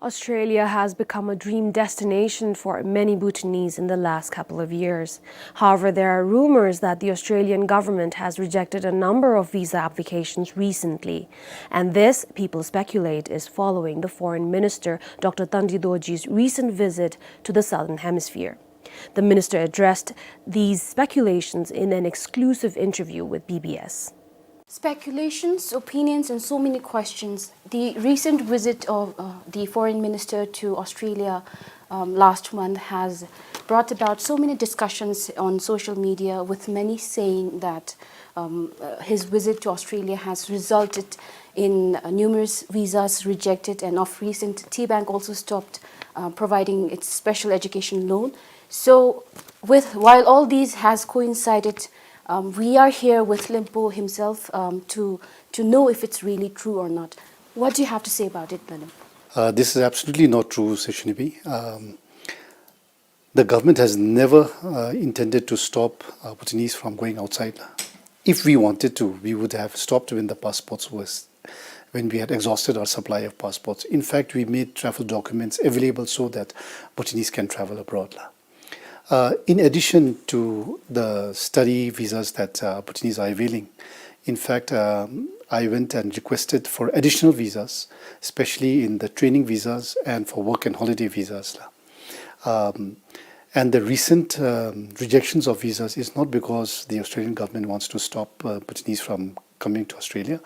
Australia has become a dream destination for many Bhutanese in the last couple of years. However, there are rumors that the Australian government has rejected a number of visa applications recently. And this, people speculate, is following the Foreign Minister Doctor Tandi Dorjie's recent visit to the Southern Hemisphere. The minister addressed these speculations in an exclusive interview with B B S. Speculations, opinions, and so many questions. The recent visit of, uh, the foreign minister to Australia, um, last month has brought about so many discussions on social media, with many saying that, um, uh, his visit to Australia has resulted in, uh, numerous visas rejected, and of recent, T Bank also stopped, uh, providing its special education loan. So, with, while all these has coincided, um, we are here with Limpo himself, um, to, to know if it's really true or not. What do you have to say about it, Lalim? Uh, this is absolutely not true, Seshinibi. Um, the government has never, uh, intended to stop, uh, Bhutanese from going outside. If we wanted to, we would have stopped when the passports was, when we had exhausted our supply of passports. In fact, we made travel documents available so that Bhutanese can travel abroad la. Uh, in addition to the study visas that, uh, Bhutanese are availing, in fact, um, I went and requested for additional visas, especially in the training visas and for work and holiday visas la. Um, and the recent, um, rejections of visas is not because the Australian government wants to stop, uh, Bhutanese from coming to Australia,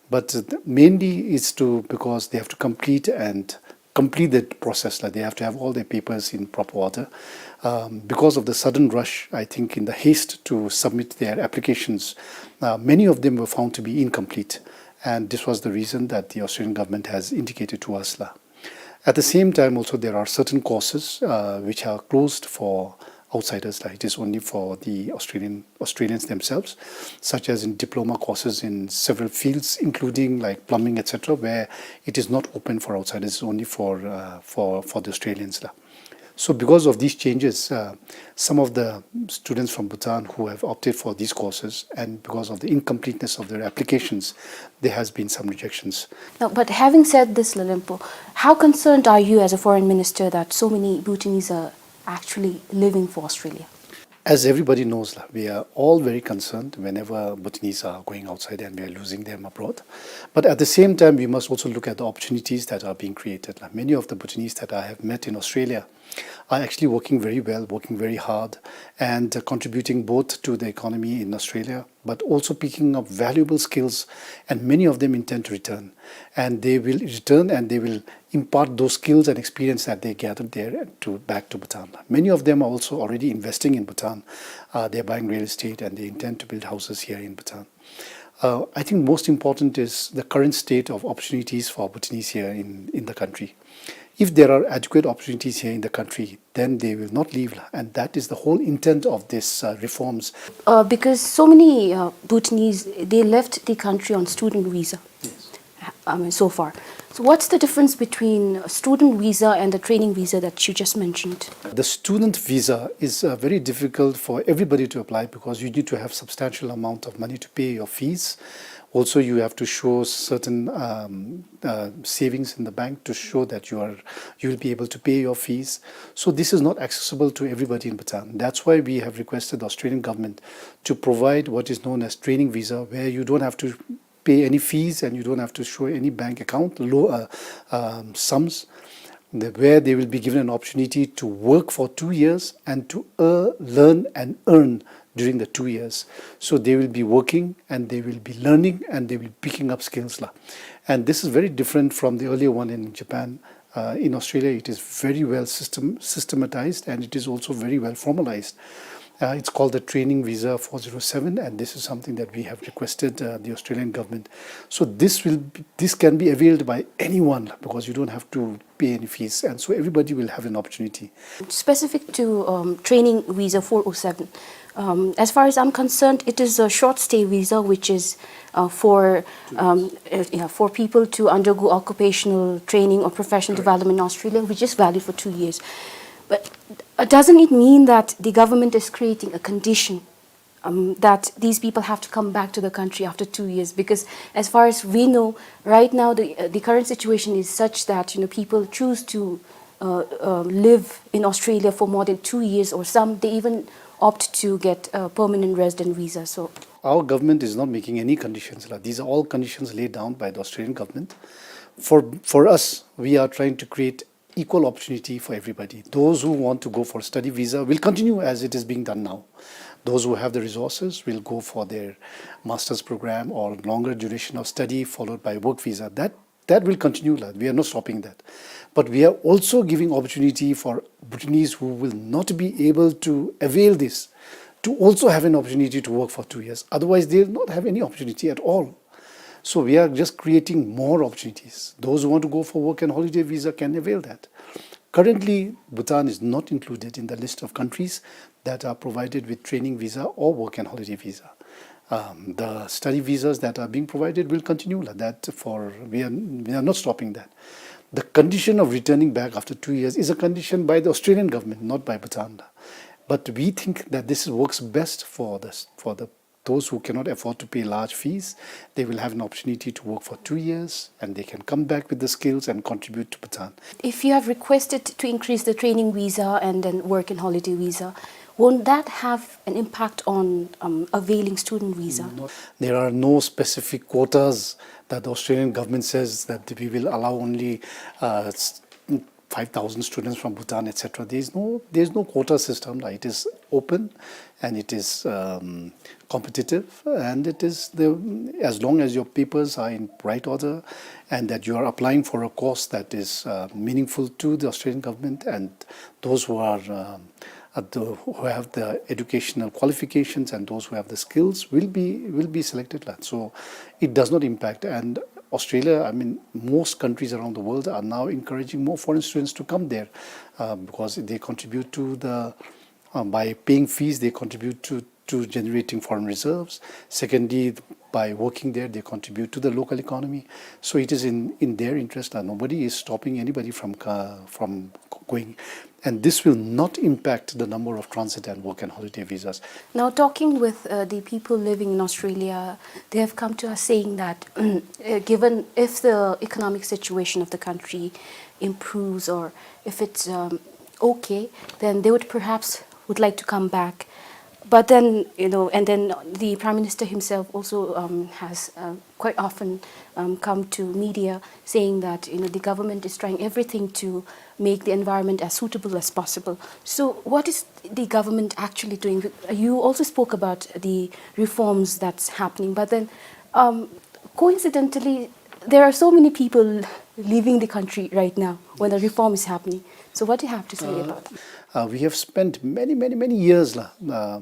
but, uh, mainly it's to, because they have to complete and complete that process la. They have to have all their papers in proper order. Um, because of the sudden rush, I think, in the haste to submit their applications, uh, many of them were found to be incomplete, and this was the reason that the Australian government has indicated to us la. At the same time also, there are certain courses, uh, which are closed for outsiders la. It is only for the Australian, Australians themselves, such as in diploma courses in several fields, including, like, plumbing, et cetera, where it is not open for outsiders, it's only for, uh, for, for the Australians la. So because of these changes, uh, some of the students from Bhutan who have opted for these courses, and because of the incompleteness of their applications, there has been some rejections. Now, but having said this, Lalimpo, how concerned are you as a foreign minister that so many Bhutanese are actually leaving for Australia? As everybody knows la, we are all very concerned whenever Bhutanese are going outside and we are losing them abroad. But at the same time, we must also look at the opportunities that are being created la. Many of the Bhutanese that I have met in Australia are actually working very well, working very hard, and, uh, contributing both to the economy in Australia, but also picking up valuable skills, and many of them intend to return. And they will return and they will impart those skills and experience that they gathered there to, back to Bhutan. Many of them are also already investing in Bhutan. Uh, they're buying real estate and they intend to build houses here in Bhutan. Uh, I think most important is the current state of opportunities for Bhutanese here in, in the country. If there are adequate opportunities here in the country, then they will not leave, la. And that is the whole intent of this, uh, reforms. Uh, because so many, uh, Bhutanese, they left the country on student visa. Yes. I mean, so far. So what's the difference between a student visa and the training visa that you just mentioned? The student visa is, uh, very difficult for everybody to apply because you need to have substantial amount of money to pay your fees. Also, you have to show certain, um, uh, savings in the bank to show that you are, you will be able to pay your fees. So this is not accessible to everybody in Bhutan. That's why we have requested the Australian government to provide what is known as training visa, where you don't have to pay any fees and you don't have to show any bank account, low, uh, um, sums, the, where they will be given an opportunity to work for two years and to, uh, learn and earn during the two years. So they will be working and they will be learning and they will be picking up skills, la. And this is very different from the earlier one in Japan. Uh, in Australia, it is very well system, systematized, and it is also very well formalized. Uh, it's called the training visa four zero seven, and this is something that we have requested, uh, the Australian government. So this will be, this can be availed by anyone because you don't have to pay any fees, and so everybody will have an opportunity. Specific to, um, training visa four oh seven, um, as far as I'm concerned, it is a short stay visa, which is, uh, for, um, uh, yeah, for people to undergo occupational training or professional development in Australia, which is valid for two years. But, uh, doesn't it mean that the government is creating a condition, um, that these people have to come back to the country after two years? Because as far as we know, right now the, uh, the current situation is such that, you know, people choose to, uh, uh, live in Australia for more than two years, or some, they even opt to get a permanent resident visa. So our government is not making any conditions, la. These are all conditions laid down by the Australian government. For, for us, we are trying to create equal opportunity for everybody. Those who want to go for study visa will continue as it is being done now. Those who have the resources will go for their master's program or longer duration of study followed by work visa. That, that will continue, la. We are not stopping that. But we are also giving opportunity for Bhutanese who will not be able to avail this to also have an opportunity to work for two years. Otherwise, they will not have any opportunity at all. So we are just creating more opportunities. Those who want to go for work and holiday visa can avail that. Currently, Bhutan is not included in the list of countries that are provided with training visa or work and holiday visa. Um, the study visas that are being provided will continue like that for, we are, we are not stopping that. The condition of returning back after two years is a condition by the Australian government, not by Bhutan. But we think that this works best for the, for the those who cannot afford to pay large fees, they will have an opportunity to work for two years and they can come back with the skills and contribute to Bhutan. If you have requested to increase the training visa and then work and holiday visa, won't that have an impact on, um, availing student visa? No. There are no specific quotas that the Australian government says that we will allow only, uh, s-, five thousand students from Bhutan, et cetera. There's no, there's no quota system. Like, it is open and it is, um, competitive, and it is the, as long as your papers are in right order and that you are applying for a course that is, uh, meaningful to the Australian government, and those who are, um, uh, the, who have the educational qualifications and those who have the skills will be, will be selected, la. So it does not impact. And Australia, I mean, most countries around the world are now encouraging more foreign students to come there, uh, because they contribute to the, uh, by paying fees, they contribute to, to generating foreign reserves. Secondly, by working there, they contribute to the local economy. So it is in, in their interest, and nobody is stopping anybody from ca-, from going. And this will not impact the number of transit and work and holiday visas. Now, talking with, uh, the people living in Australia, they have come to us saying that, uh, given if the economic situation of the country improves or if it's, um, okay, then they would perhaps would like to come back. But then, you know, and then the Prime Minister himself also, um, has, uh, quite often, um, come to media saying that, you know, the government is trying everything to make the environment as suitable as possible. So what is the government actually doing? You also spoke about the reforms that's happening, but then, um, coincidentally, there are so many people leaving the country right now when the reform is happening. So what do you have to say about that? Uh, we have spent many, many, many years, la, uh,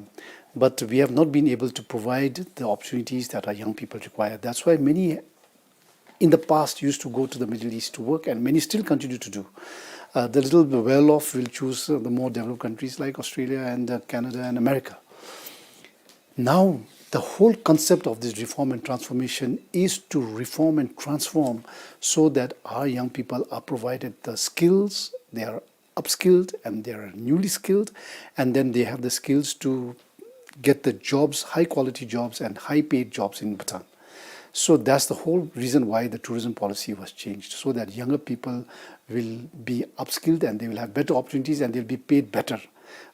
but we have not been able to provide the opportunities that our young people require. That's why many in the past used to go to the Middle East to work, and many still continue to do. Uh, the little well-off will choose, uh, the more developed countries like Australia and, uh, Canada and America. Now, the whole concept of this reform and transformation is to reform and transform so that our young people are provided the skills, they are upskilled and they are newly skilled, and then they have the skills to get the jobs, high quality jobs and high paid jobs in Bhutan. So that's the whole reason why the tourism policy was changed, so that younger people will be upskilled and they will have better opportunities and they'll be paid better.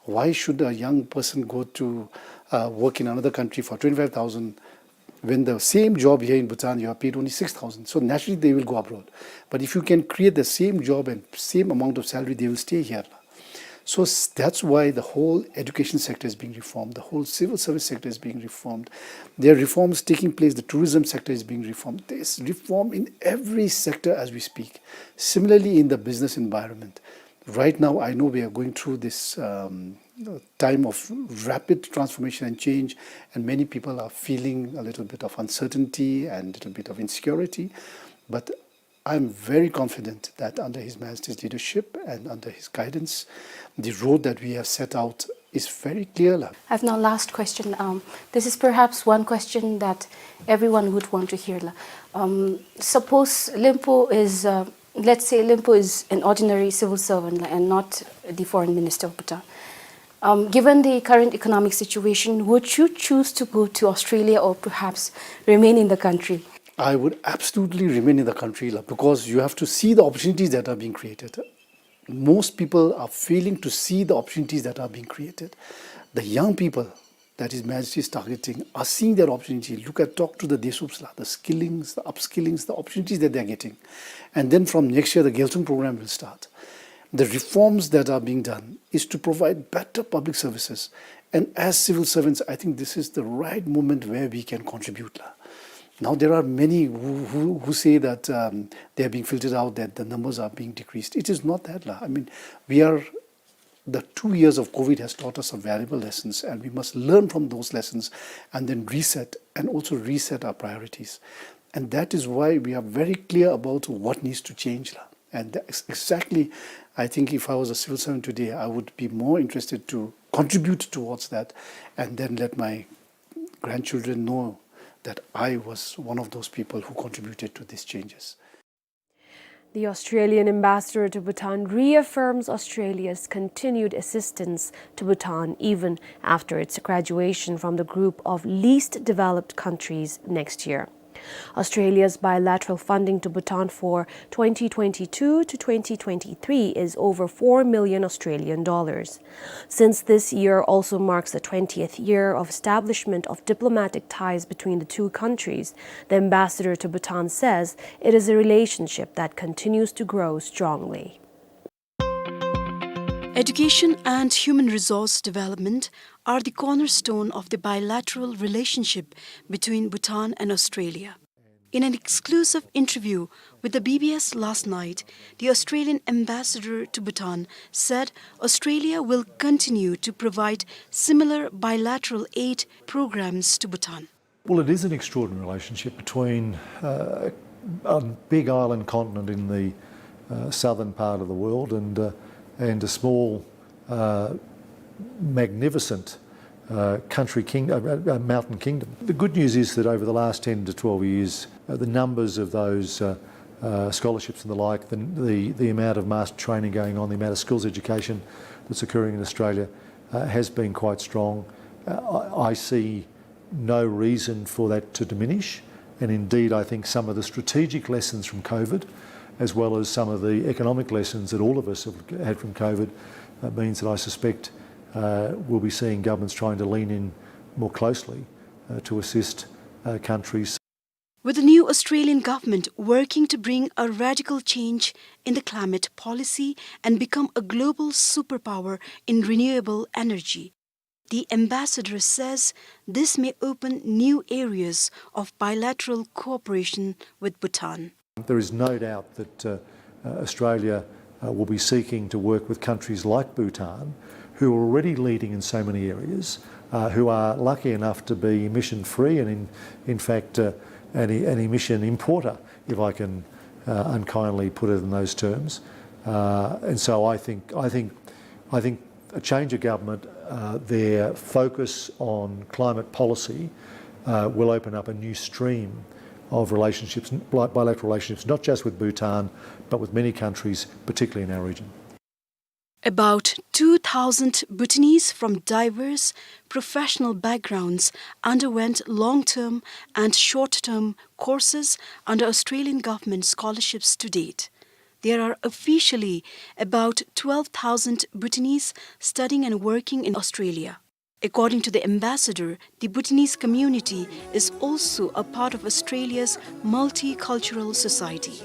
Why should a young person go to, uh, work in another country for twenty-five thousand when the same job here in Bhutan, you are paid only six thousand? So naturally, they will go abroad. But if you can create the same job and same amount of salary, they will stay here. So s-, that's why the whole education sector is being reformed, the whole civil service sector is being reformed. There are reforms taking place, the tourism sector is being reformed. There's reform in every sector as we speak. Similarly, in the business environment, right now, I know we are going through this, um, time of rapid transformation and change, and many people are feeling a little bit of uncertainty and a little bit of insecurity. But I'm very confident that under His Majesty's leadership and under his guidance, the road that we have set out is very clear, la. I've now last question. Um, this is perhaps one question that everyone would want to hear, la. Um, suppose Limpu is, uh, let's say Limpu is an ordinary civil servant, la, and not the foreign minister of Bhutan. Um, given the current economic situation, would you choose to go to Australia or perhaps remain in the country? I would absolutely remain in the country, la, because you have to see the opportunities that are being created. Most people are failing to see the opportunities that are being created. The young people that His Majesty is targeting are seeing that opportunity. Look at, talk to the Desups, la, the skillings, the upskillings, the opportunities that they're getting. And then from next year, the Gyaltsung program will start. The reforms that are being done is to provide better public services. And as civil servants, I think this is the right moment where we can contribute, la. Now, there are many who, who, who say that, um, they are being filtered out, that the numbers are being decreased. It is not that, la. I mean, we are, the two years of COVID has taught us some valuable lessons, and we must learn from those lessons and then reset and also reset our priorities. And that is why we are very clear about what needs to change, la. And that's exactly, I think if I was a civil servant today, I would be more interested to contribute towards that and then let my grandchildren know that I was one of those people who contributed to these changes. The Australian ambassador to Bhutan reaffirms Australia's continued assistance to Bhutan even after its graduation from the group of least developed countries next year. Australia's bilateral funding to Bhutan for twenty twenty-two to twenty twenty-three is over four million Australian dollars. Since this year also marks the twentieth year of establishment of diplomatic ties between the two countries, the ambassador to Bhutan says it is a relationship that continues to grow strongly. Education and human resource development are the cornerstone of the bilateral relationship between Bhutan and Australia. In an exclusive interview with the B B S last night, the Australian ambassador to Bhutan said Australia will continue to provide similar bilateral aid programs to Bhutan. Well, it is an extraordinary relationship between, uh, a big island continent in the, uh, southern part of the world and, uh, and a small, uh, magnificent, uh, country king-, uh, uh, uh, mountain kingdom. The good news is that over the last ten to twelve years, uh, the numbers of those, uh, uh, scholarships and the like, the, the, the amount of master training going on, the amount of skills education that's occurring in Australia, uh, has been quite strong. Uh, I, I see no reason for that to diminish. And indeed, I think some of the strategic lessons from COVID, as well as some of the economic lessons that all of us have had from COVID, uh, means that I suspect, uh, we'll be seeing governments trying to lean in more closely, uh, to assist, uh, countries. With the new Australian government working to bring a radical change in the climate policy and become a global superpower in renewable energy, the ambassador says this may open new areas of bilateral cooperation with Bhutan. There is no doubt that, uh, uh, Australia, uh, will be seeking to work with countries like Bhutan, who are already leading in so many areas, uh, who are lucky enough to be emission free and in, in fact, uh, an, an emission importer, if I can, uh, unkindly put it in those terms. Uh, and so I think, I think, I think a change of government, uh, their focus on climate policy, uh, will open up a new stream of relationships, bi-, bilateral relationships, not just with Bhutan, but with many countries, particularly in our region. About two thousand Bhutanese from diverse professional backgrounds underwent long-term and short-term courses under Australian government scholarships to date. There are officially about twelve thousand Bhutanese studying and working in Australia. According to the ambassador, the Bhutanese community is also a part of Australia's multicultural society.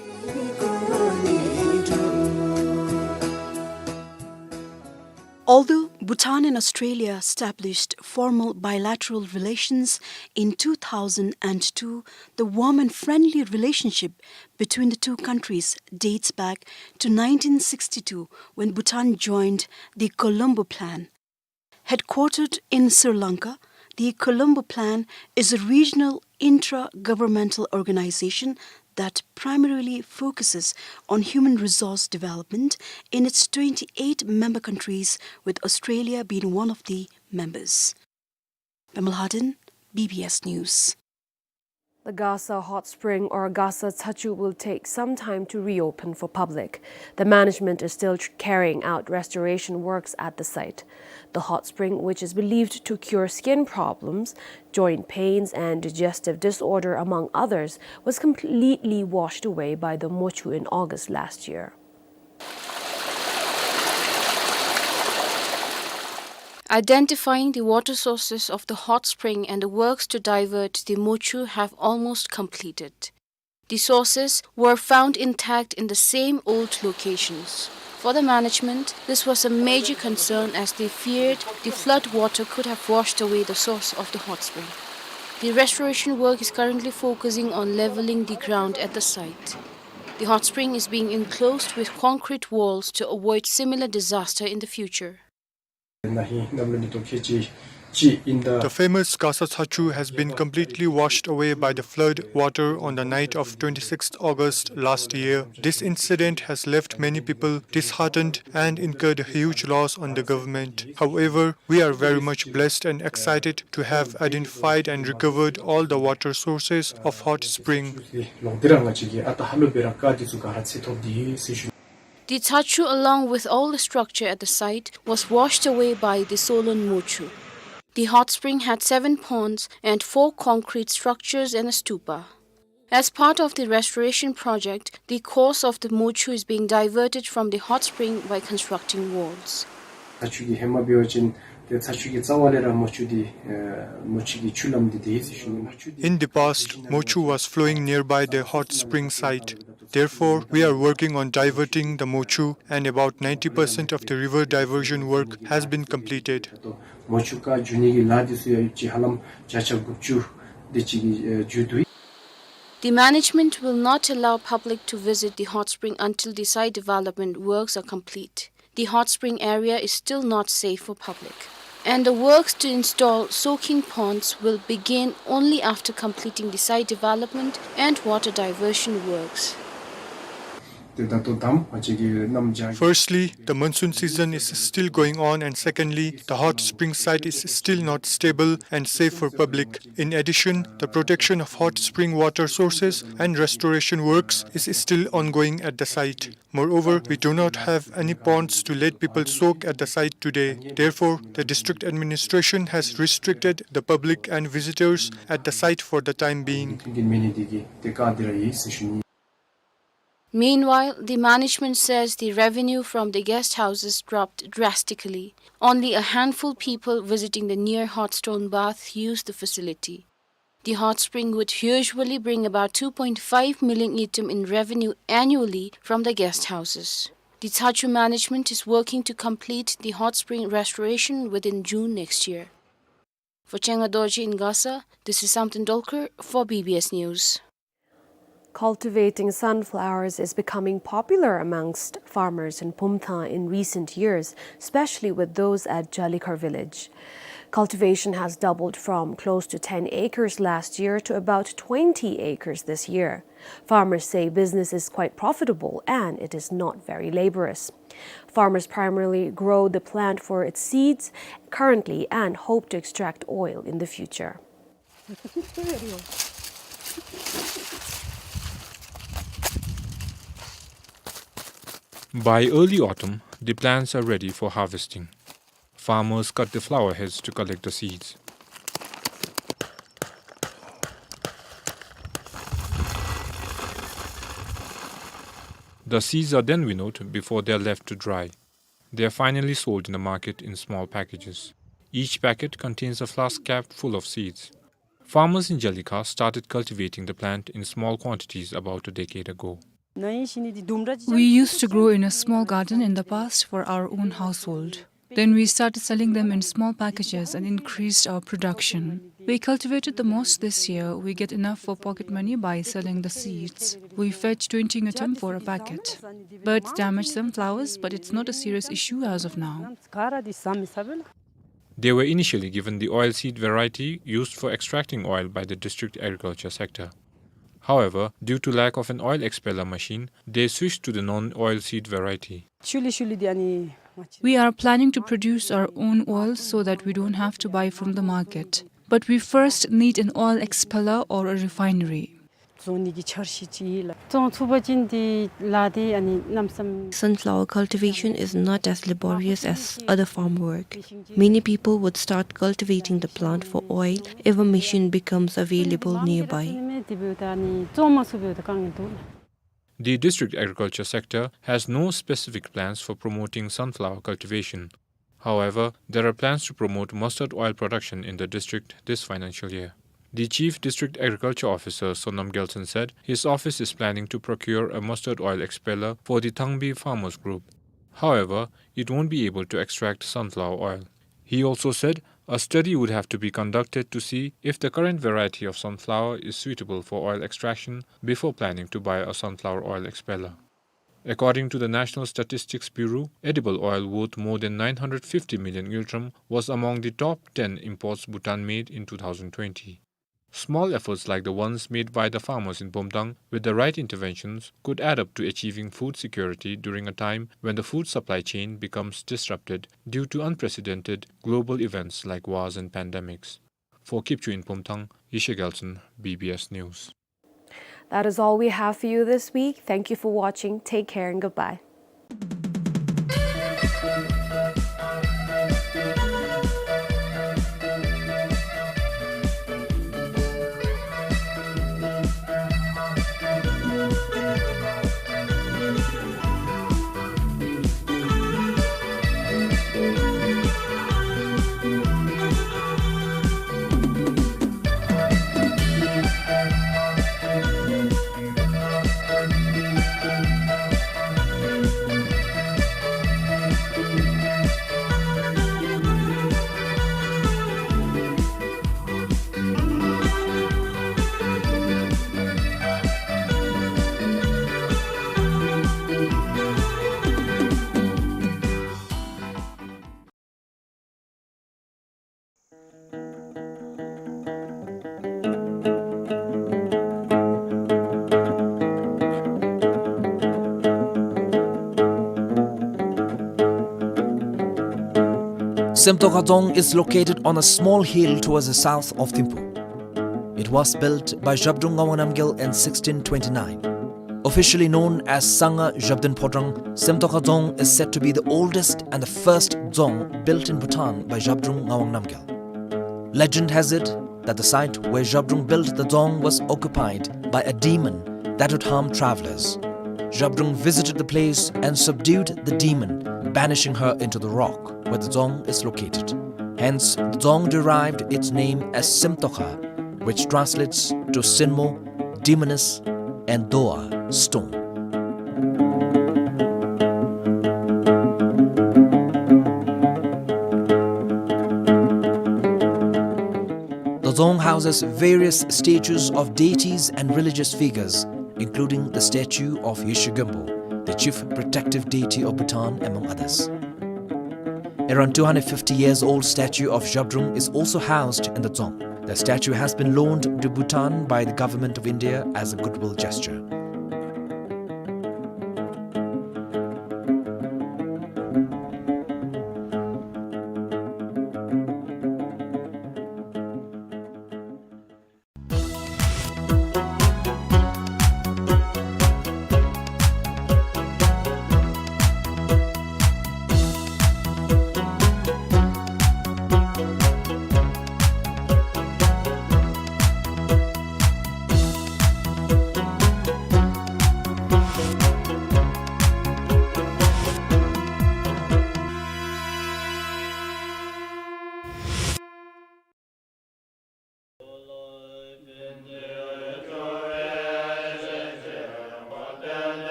Although Bhutan and Australia established formal bilateral relations in two thousand two, the warm and friendly relationship between the two countries dates back to nineteen sixty-two, when Bhutan joined the Colombo Plan. Headquartered in Sri Lanka, the Colombo Plan is a regional intra-governmental organization that primarily focuses on human resource development in its twenty-eight member countries, with Australia being one of the members. Pema Lhaden, B B S News. The Gasa Hot Spring, or Gasa Tsachu, will take some time to reopen for public. The management is still tr-, carrying out restoration works at the site. The hot spring, which is believed to cure skin problems, joint pains, and digestive disorder, among others, was completely washed away by the Mochu in August last year. Identifying the water sources of the hot spring and the works to divert the Mochu have almost completed. The sources were found intact in the same old locations. For the management, this was a major concern, as they feared the flood water could have washed away the source of the hot spring. The restoration work is currently focusing on leveling the ground at the site. The hot spring is being enclosed with concrete walls to avoid similar disaster in the future. The famous Gasa Tsachu has been completely washed away by the flood water on the night of twenty-sixth August last year. This incident has left many people disheartened and incurred a huge loss on the government. However, we are very much blessed and excited to have identified and recovered all the water sources of hot spring. The Tsachu, along with all the structure at the site, was washed away by the Solon Mochu. The hot spring had seven ponds and four concrete structures and a stupa. As part of the restoration project, the course of the Mochu is being diverted from the hot spring by constructing walls. ཚ་ཆུ་གི་ཧེ་མ་འབད་བ་ཅིན་ཏེ་ཚ་ཆུ་གི་རྩ་བ་ལས་ར་མོ་ཆུ་འདི་ཨེ་མོ་ཆུ་གི་ཆུ་ལམ་འདི་ཏེ་ཡོད་ཟེར་ཞུ་ནི། མོ་ཆུ་འདི། In the past, Mochu was flowing nearby the hot spring site. Therefore, we are working on diverting the Mochu, and about ninety percent of the river diversion work has been completed. མོ་ཆུ་ཁར་འགྱོ་ནི་གི་ལཱ་འདི་ཚུ་ཡང་ཡོད་ཅི་ཧ་ལམ་བརྒྱ་ཆ་དགུ་བཅུ་དེ་ཅིག་གི་ཨེ་མཇུག་བསྡུ་ཡི། The management will not allow public to visit the hot spring until the site development works are complete. The hot spring area is still not safe for public, and the works to install soaking ponds will begin only after completing the site development and water diversion works. Firstly, the monsoon season is still going on, and secondly, the hot spring site is still not stable and safe for public. In addition, the protection of hot spring water sources and restoration works is still ongoing at the site. Moreover, we do not have any ponds to let people soak at the site today. Therefore, the district administration has restricted the public and visitors at the site for the time being. Meanwhile, the management says the revenue from the guest houses dropped drastically. Only a handful people visiting the near hot stone bath use the facility. The hot spring would usually bring about two point five million ngultrum in revenue annually from the guest houses. The Tsachu management is working to complete the hot spring restoration within June next year. For Chenga Dorji in Gasa, this is Samten Dolkar for B B S News. Cultivating sunflowers is becoming popular amongst farmers in Pumthang in recent years, especially with those at Jalikhar village. Cultivation has doubled from close to ten acres last year to about twenty acres this year. Farmers say business is quite profitable and it is not very laborious. Farmers primarily grow the plant for its seeds currently and hope to extract oil in the future. By early autumn, the plants are ready for harvesting. Farmers cut the flower heads to collect the seeds. The seeds are then winnowed before they are left to dry. They are finally sold in the market in small packages. Each packet contains a flask cap full of seeds. Farmers in Jalika started cultivating the plant in small quantities about a decade ago. We used to grow in a small garden in the past for our own household. Then we started selling them in small packages and increased our production. We cultivated the most this year. We get enough for pocket money by selling the seeds. We fetch twenty ngultrum for a packet. Birds damage some flowers, but it's not a serious issue as of now. They were initially given the oilseed variety used for extracting oil by the district agriculture sector. However, due to lack of an oil expeller machine, they switched to the non-oilseed variety. We are planning to produce our own oil so that we don't have to buy from the market. But we first need an oil expeller or a refinery. Sunflower cultivation is not as laborious as other farm work. Many people would start cultivating the plant for oil if a machine becomes available nearby. The district agriculture sector has no specific plans for promoting sunflower cultivation. However, there are plans to promote mustard oil production in the district this financial year. The Chief District Agriculture Officer, Sonam Gyaltshen, said his office is planning to procure a mustard oil expeller for the Thangbi farmers group. However, it won't be able to extract sunflower oil. He also said a study would have to be conducted to see if the current variety of sunflower is suitable for oil extraction before planning to buy a sunflower oil expeller. According to the National Statistics Bureau, edible oil worth more than nine hundred fifty million ngultrum was among the top ten imports Bhutan made in two thousand twenty. Small efforts like the ones made by the farmers in Bumthang with the right interventions could add up to achieving food security during a time when the food supply chain becomes disrupted due to unprecedented global events like wars and pandemics. For Kipchwe in Bumthang, Yeshe Gyaltshen, B B S News. That is all we have for you this week. Thank you for watching. Take care and goodbye. Semtokha Dzong is located on a small hill towards the south of Thimphu. It was built by Zhabdrung Ngawang Namgyal in sixteen twenty-nine. Officially known as Sangha Zhabdrung Phodrang, Semtokha Dzong is said to be the oldest and the first dzong built in Bhutan by Zhabdrung Ngawang Namgyal. Legend has it that the site where Zhabdrung built the dzong was occupied by a demon that would harm travelers. Zhabdrung visited the place and subdued the demon, banishing her into the rock where the dzong is located. Hence, the dzong derived its name as Semtokha, which translates to Sinmo, demoness, and Doa, stone. The dzong houses various statues of deities and religious figures, including the statue of Yeshe Gyaltshen, the chief protective deity of Bhutan, among others. Around two hundred fifty years old statue of Zhabdrung is also housed in the dzong. The statue has been loaned to Bhutan by the Government of India as a goodwill gesture.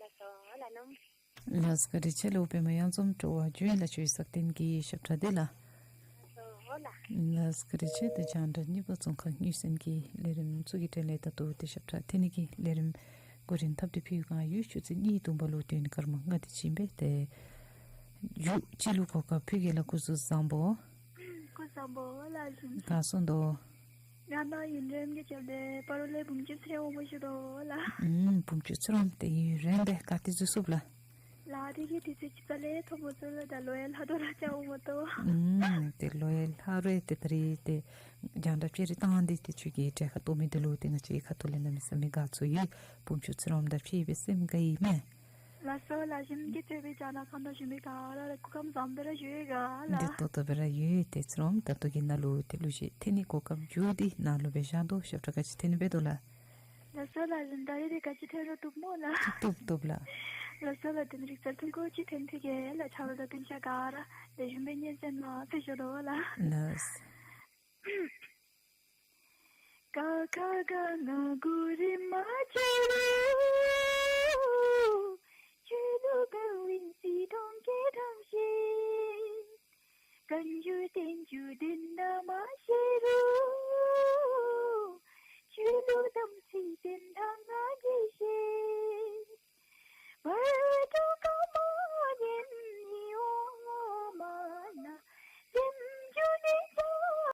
ལགས་སོ་ལགས་སྣུམ། ལགས་བཀའ་དྲིན་ཆེ་ལགས། པདྨ་གཡང་འཛོམས་སྤྲོ་བ་བརྗོད་ལ་ཆོས་སྐྱོང་བསྟན་རྒྱས་ཞབས་ཁྲ་འདི་ལགས། ལགས་སོ་ལགས། ལགས་བཀའ་དྲིན་ཆེ། ཏེ་རྒྱང་བསྒྲགས་གཉིས་པ་ཙོང་ཁ་དངུལ་སེང་གི་ལས་རིམ་ཚུ་གི་གྲས་ལས་ད་ལྟོ་ཏེ་ཞབས་ཁྲ་འཐེན་ནི་གི་ལས་རིམ་འགོ་འདྲེན་འཐབ་སྟེ་ཕུལ་གནང་ཡོད། ཆུ་ཚོད་གཉིས་བདུན་པ་ལུ་དུས་ཡུན་སྐར་མ་ལྔ་དེ་ཅིག་ཨིན་པས། ཏེ་མཇུག་ཅིག་ལུ་གོ་སྐབས་ཕུལ་གེ་ལགས། སྐུ་གཟུགས་བཟང་པོ། སྐུ་གཟུགས་བཟང་པོ་ལགས་ལགས་ཞུ། ག་སོང་དོ། ང་ནཱ་ཡུན་རིང་གི་རྗེས་ལས་སྤ་རོ་ལས་བུམ་ཆུ་ཚེ་རིང་དབང་པོ་ཞུ་དོ་ལགས། ཨུམ་བུམ་ཆུ་ཚེ་རིང་དེ་ཡུན་རིང་སྦེ་ག་ཏེ་འཛུལ་སོཔ་ལགས། ལགས་དེ་གིས་དུས་ཚོད་ཅིག་ཙམ་ལས་ཐོན་མ་ཚུགས་ལགས། ད་ལོ་ཡང་ལྷག་དོ་ར་ཅིག་འོང་མ་གཏོགས། ཨུམ་ཏེ་ལོ་ཡང་ལྷག་རུང་ཏེ་ད་རིས་ཏེ་རྒྱང་བསྒྲགས་ཅིག་ར་བཏང་སྟེ་ཏེ་ཁྱོད་ཀྱི་གྲལ་ཁར་གཏོགས་མི་འདི་ལུ་ཏེ་ང་བཅས་ཁ་ཐུག་ལས་གནམ་མེད་ས་མེད་དགའ་ཚོར་ཡོད། བུམ་ཆུ་ཚེ་རིང་དང་ཕྱད་པའི་སེམས་དགའ་ཡི་མས། ལགས་སོ་ལགས། གཞུང་གི་ཐོས་པའི་རྒྱང་བསྒྲགས་ཁང་དང་གཞུང་པའི་ག་ར་ལུ་སྐུ་ཁམས་བཟང་པོ་སྦེ་ར་བཞུགས་ཡོད་ག་ལགས། བདེ་ཏོག་ཏོ་སྦེ་ར་ཡོད། ཏེ་ཚེ་རིང་ད་ལྟོ་གི་ནང་ལུ་ཏེ་གླུ་གཞས་འཐེན་ནི་གོ་སྐབས་མཇུག་འདི་ནཱ་ལུ་སྦེ་བཞག་དོ། ཞབས་ཁྲ་ག་ཅི་འཐེན་ནི་འབད་དོ་ལགས། ལགས་སོ་ལགས། གཞུང་ད་རིས་འདི་ག་ཅི་འཐེན་རུང་བཏུབ་སྨོ་ལགས། བཏུབ་བཏུབ་ལགས། ལགས་སོ་ལགས། དེ་ནི་རིག་རྩལ་ཐོན་ཁུངས་ཅིག་འཐེན་ཐོན་གེ་ལགས། ཆ་རོགས་དང་སྤུན་ཆ་ག་ར་ཏེ་གཞུང་པའི་སྙན་གསན་ནང་ཕེབས་ཤོག་དོ་ལགས། ལགས།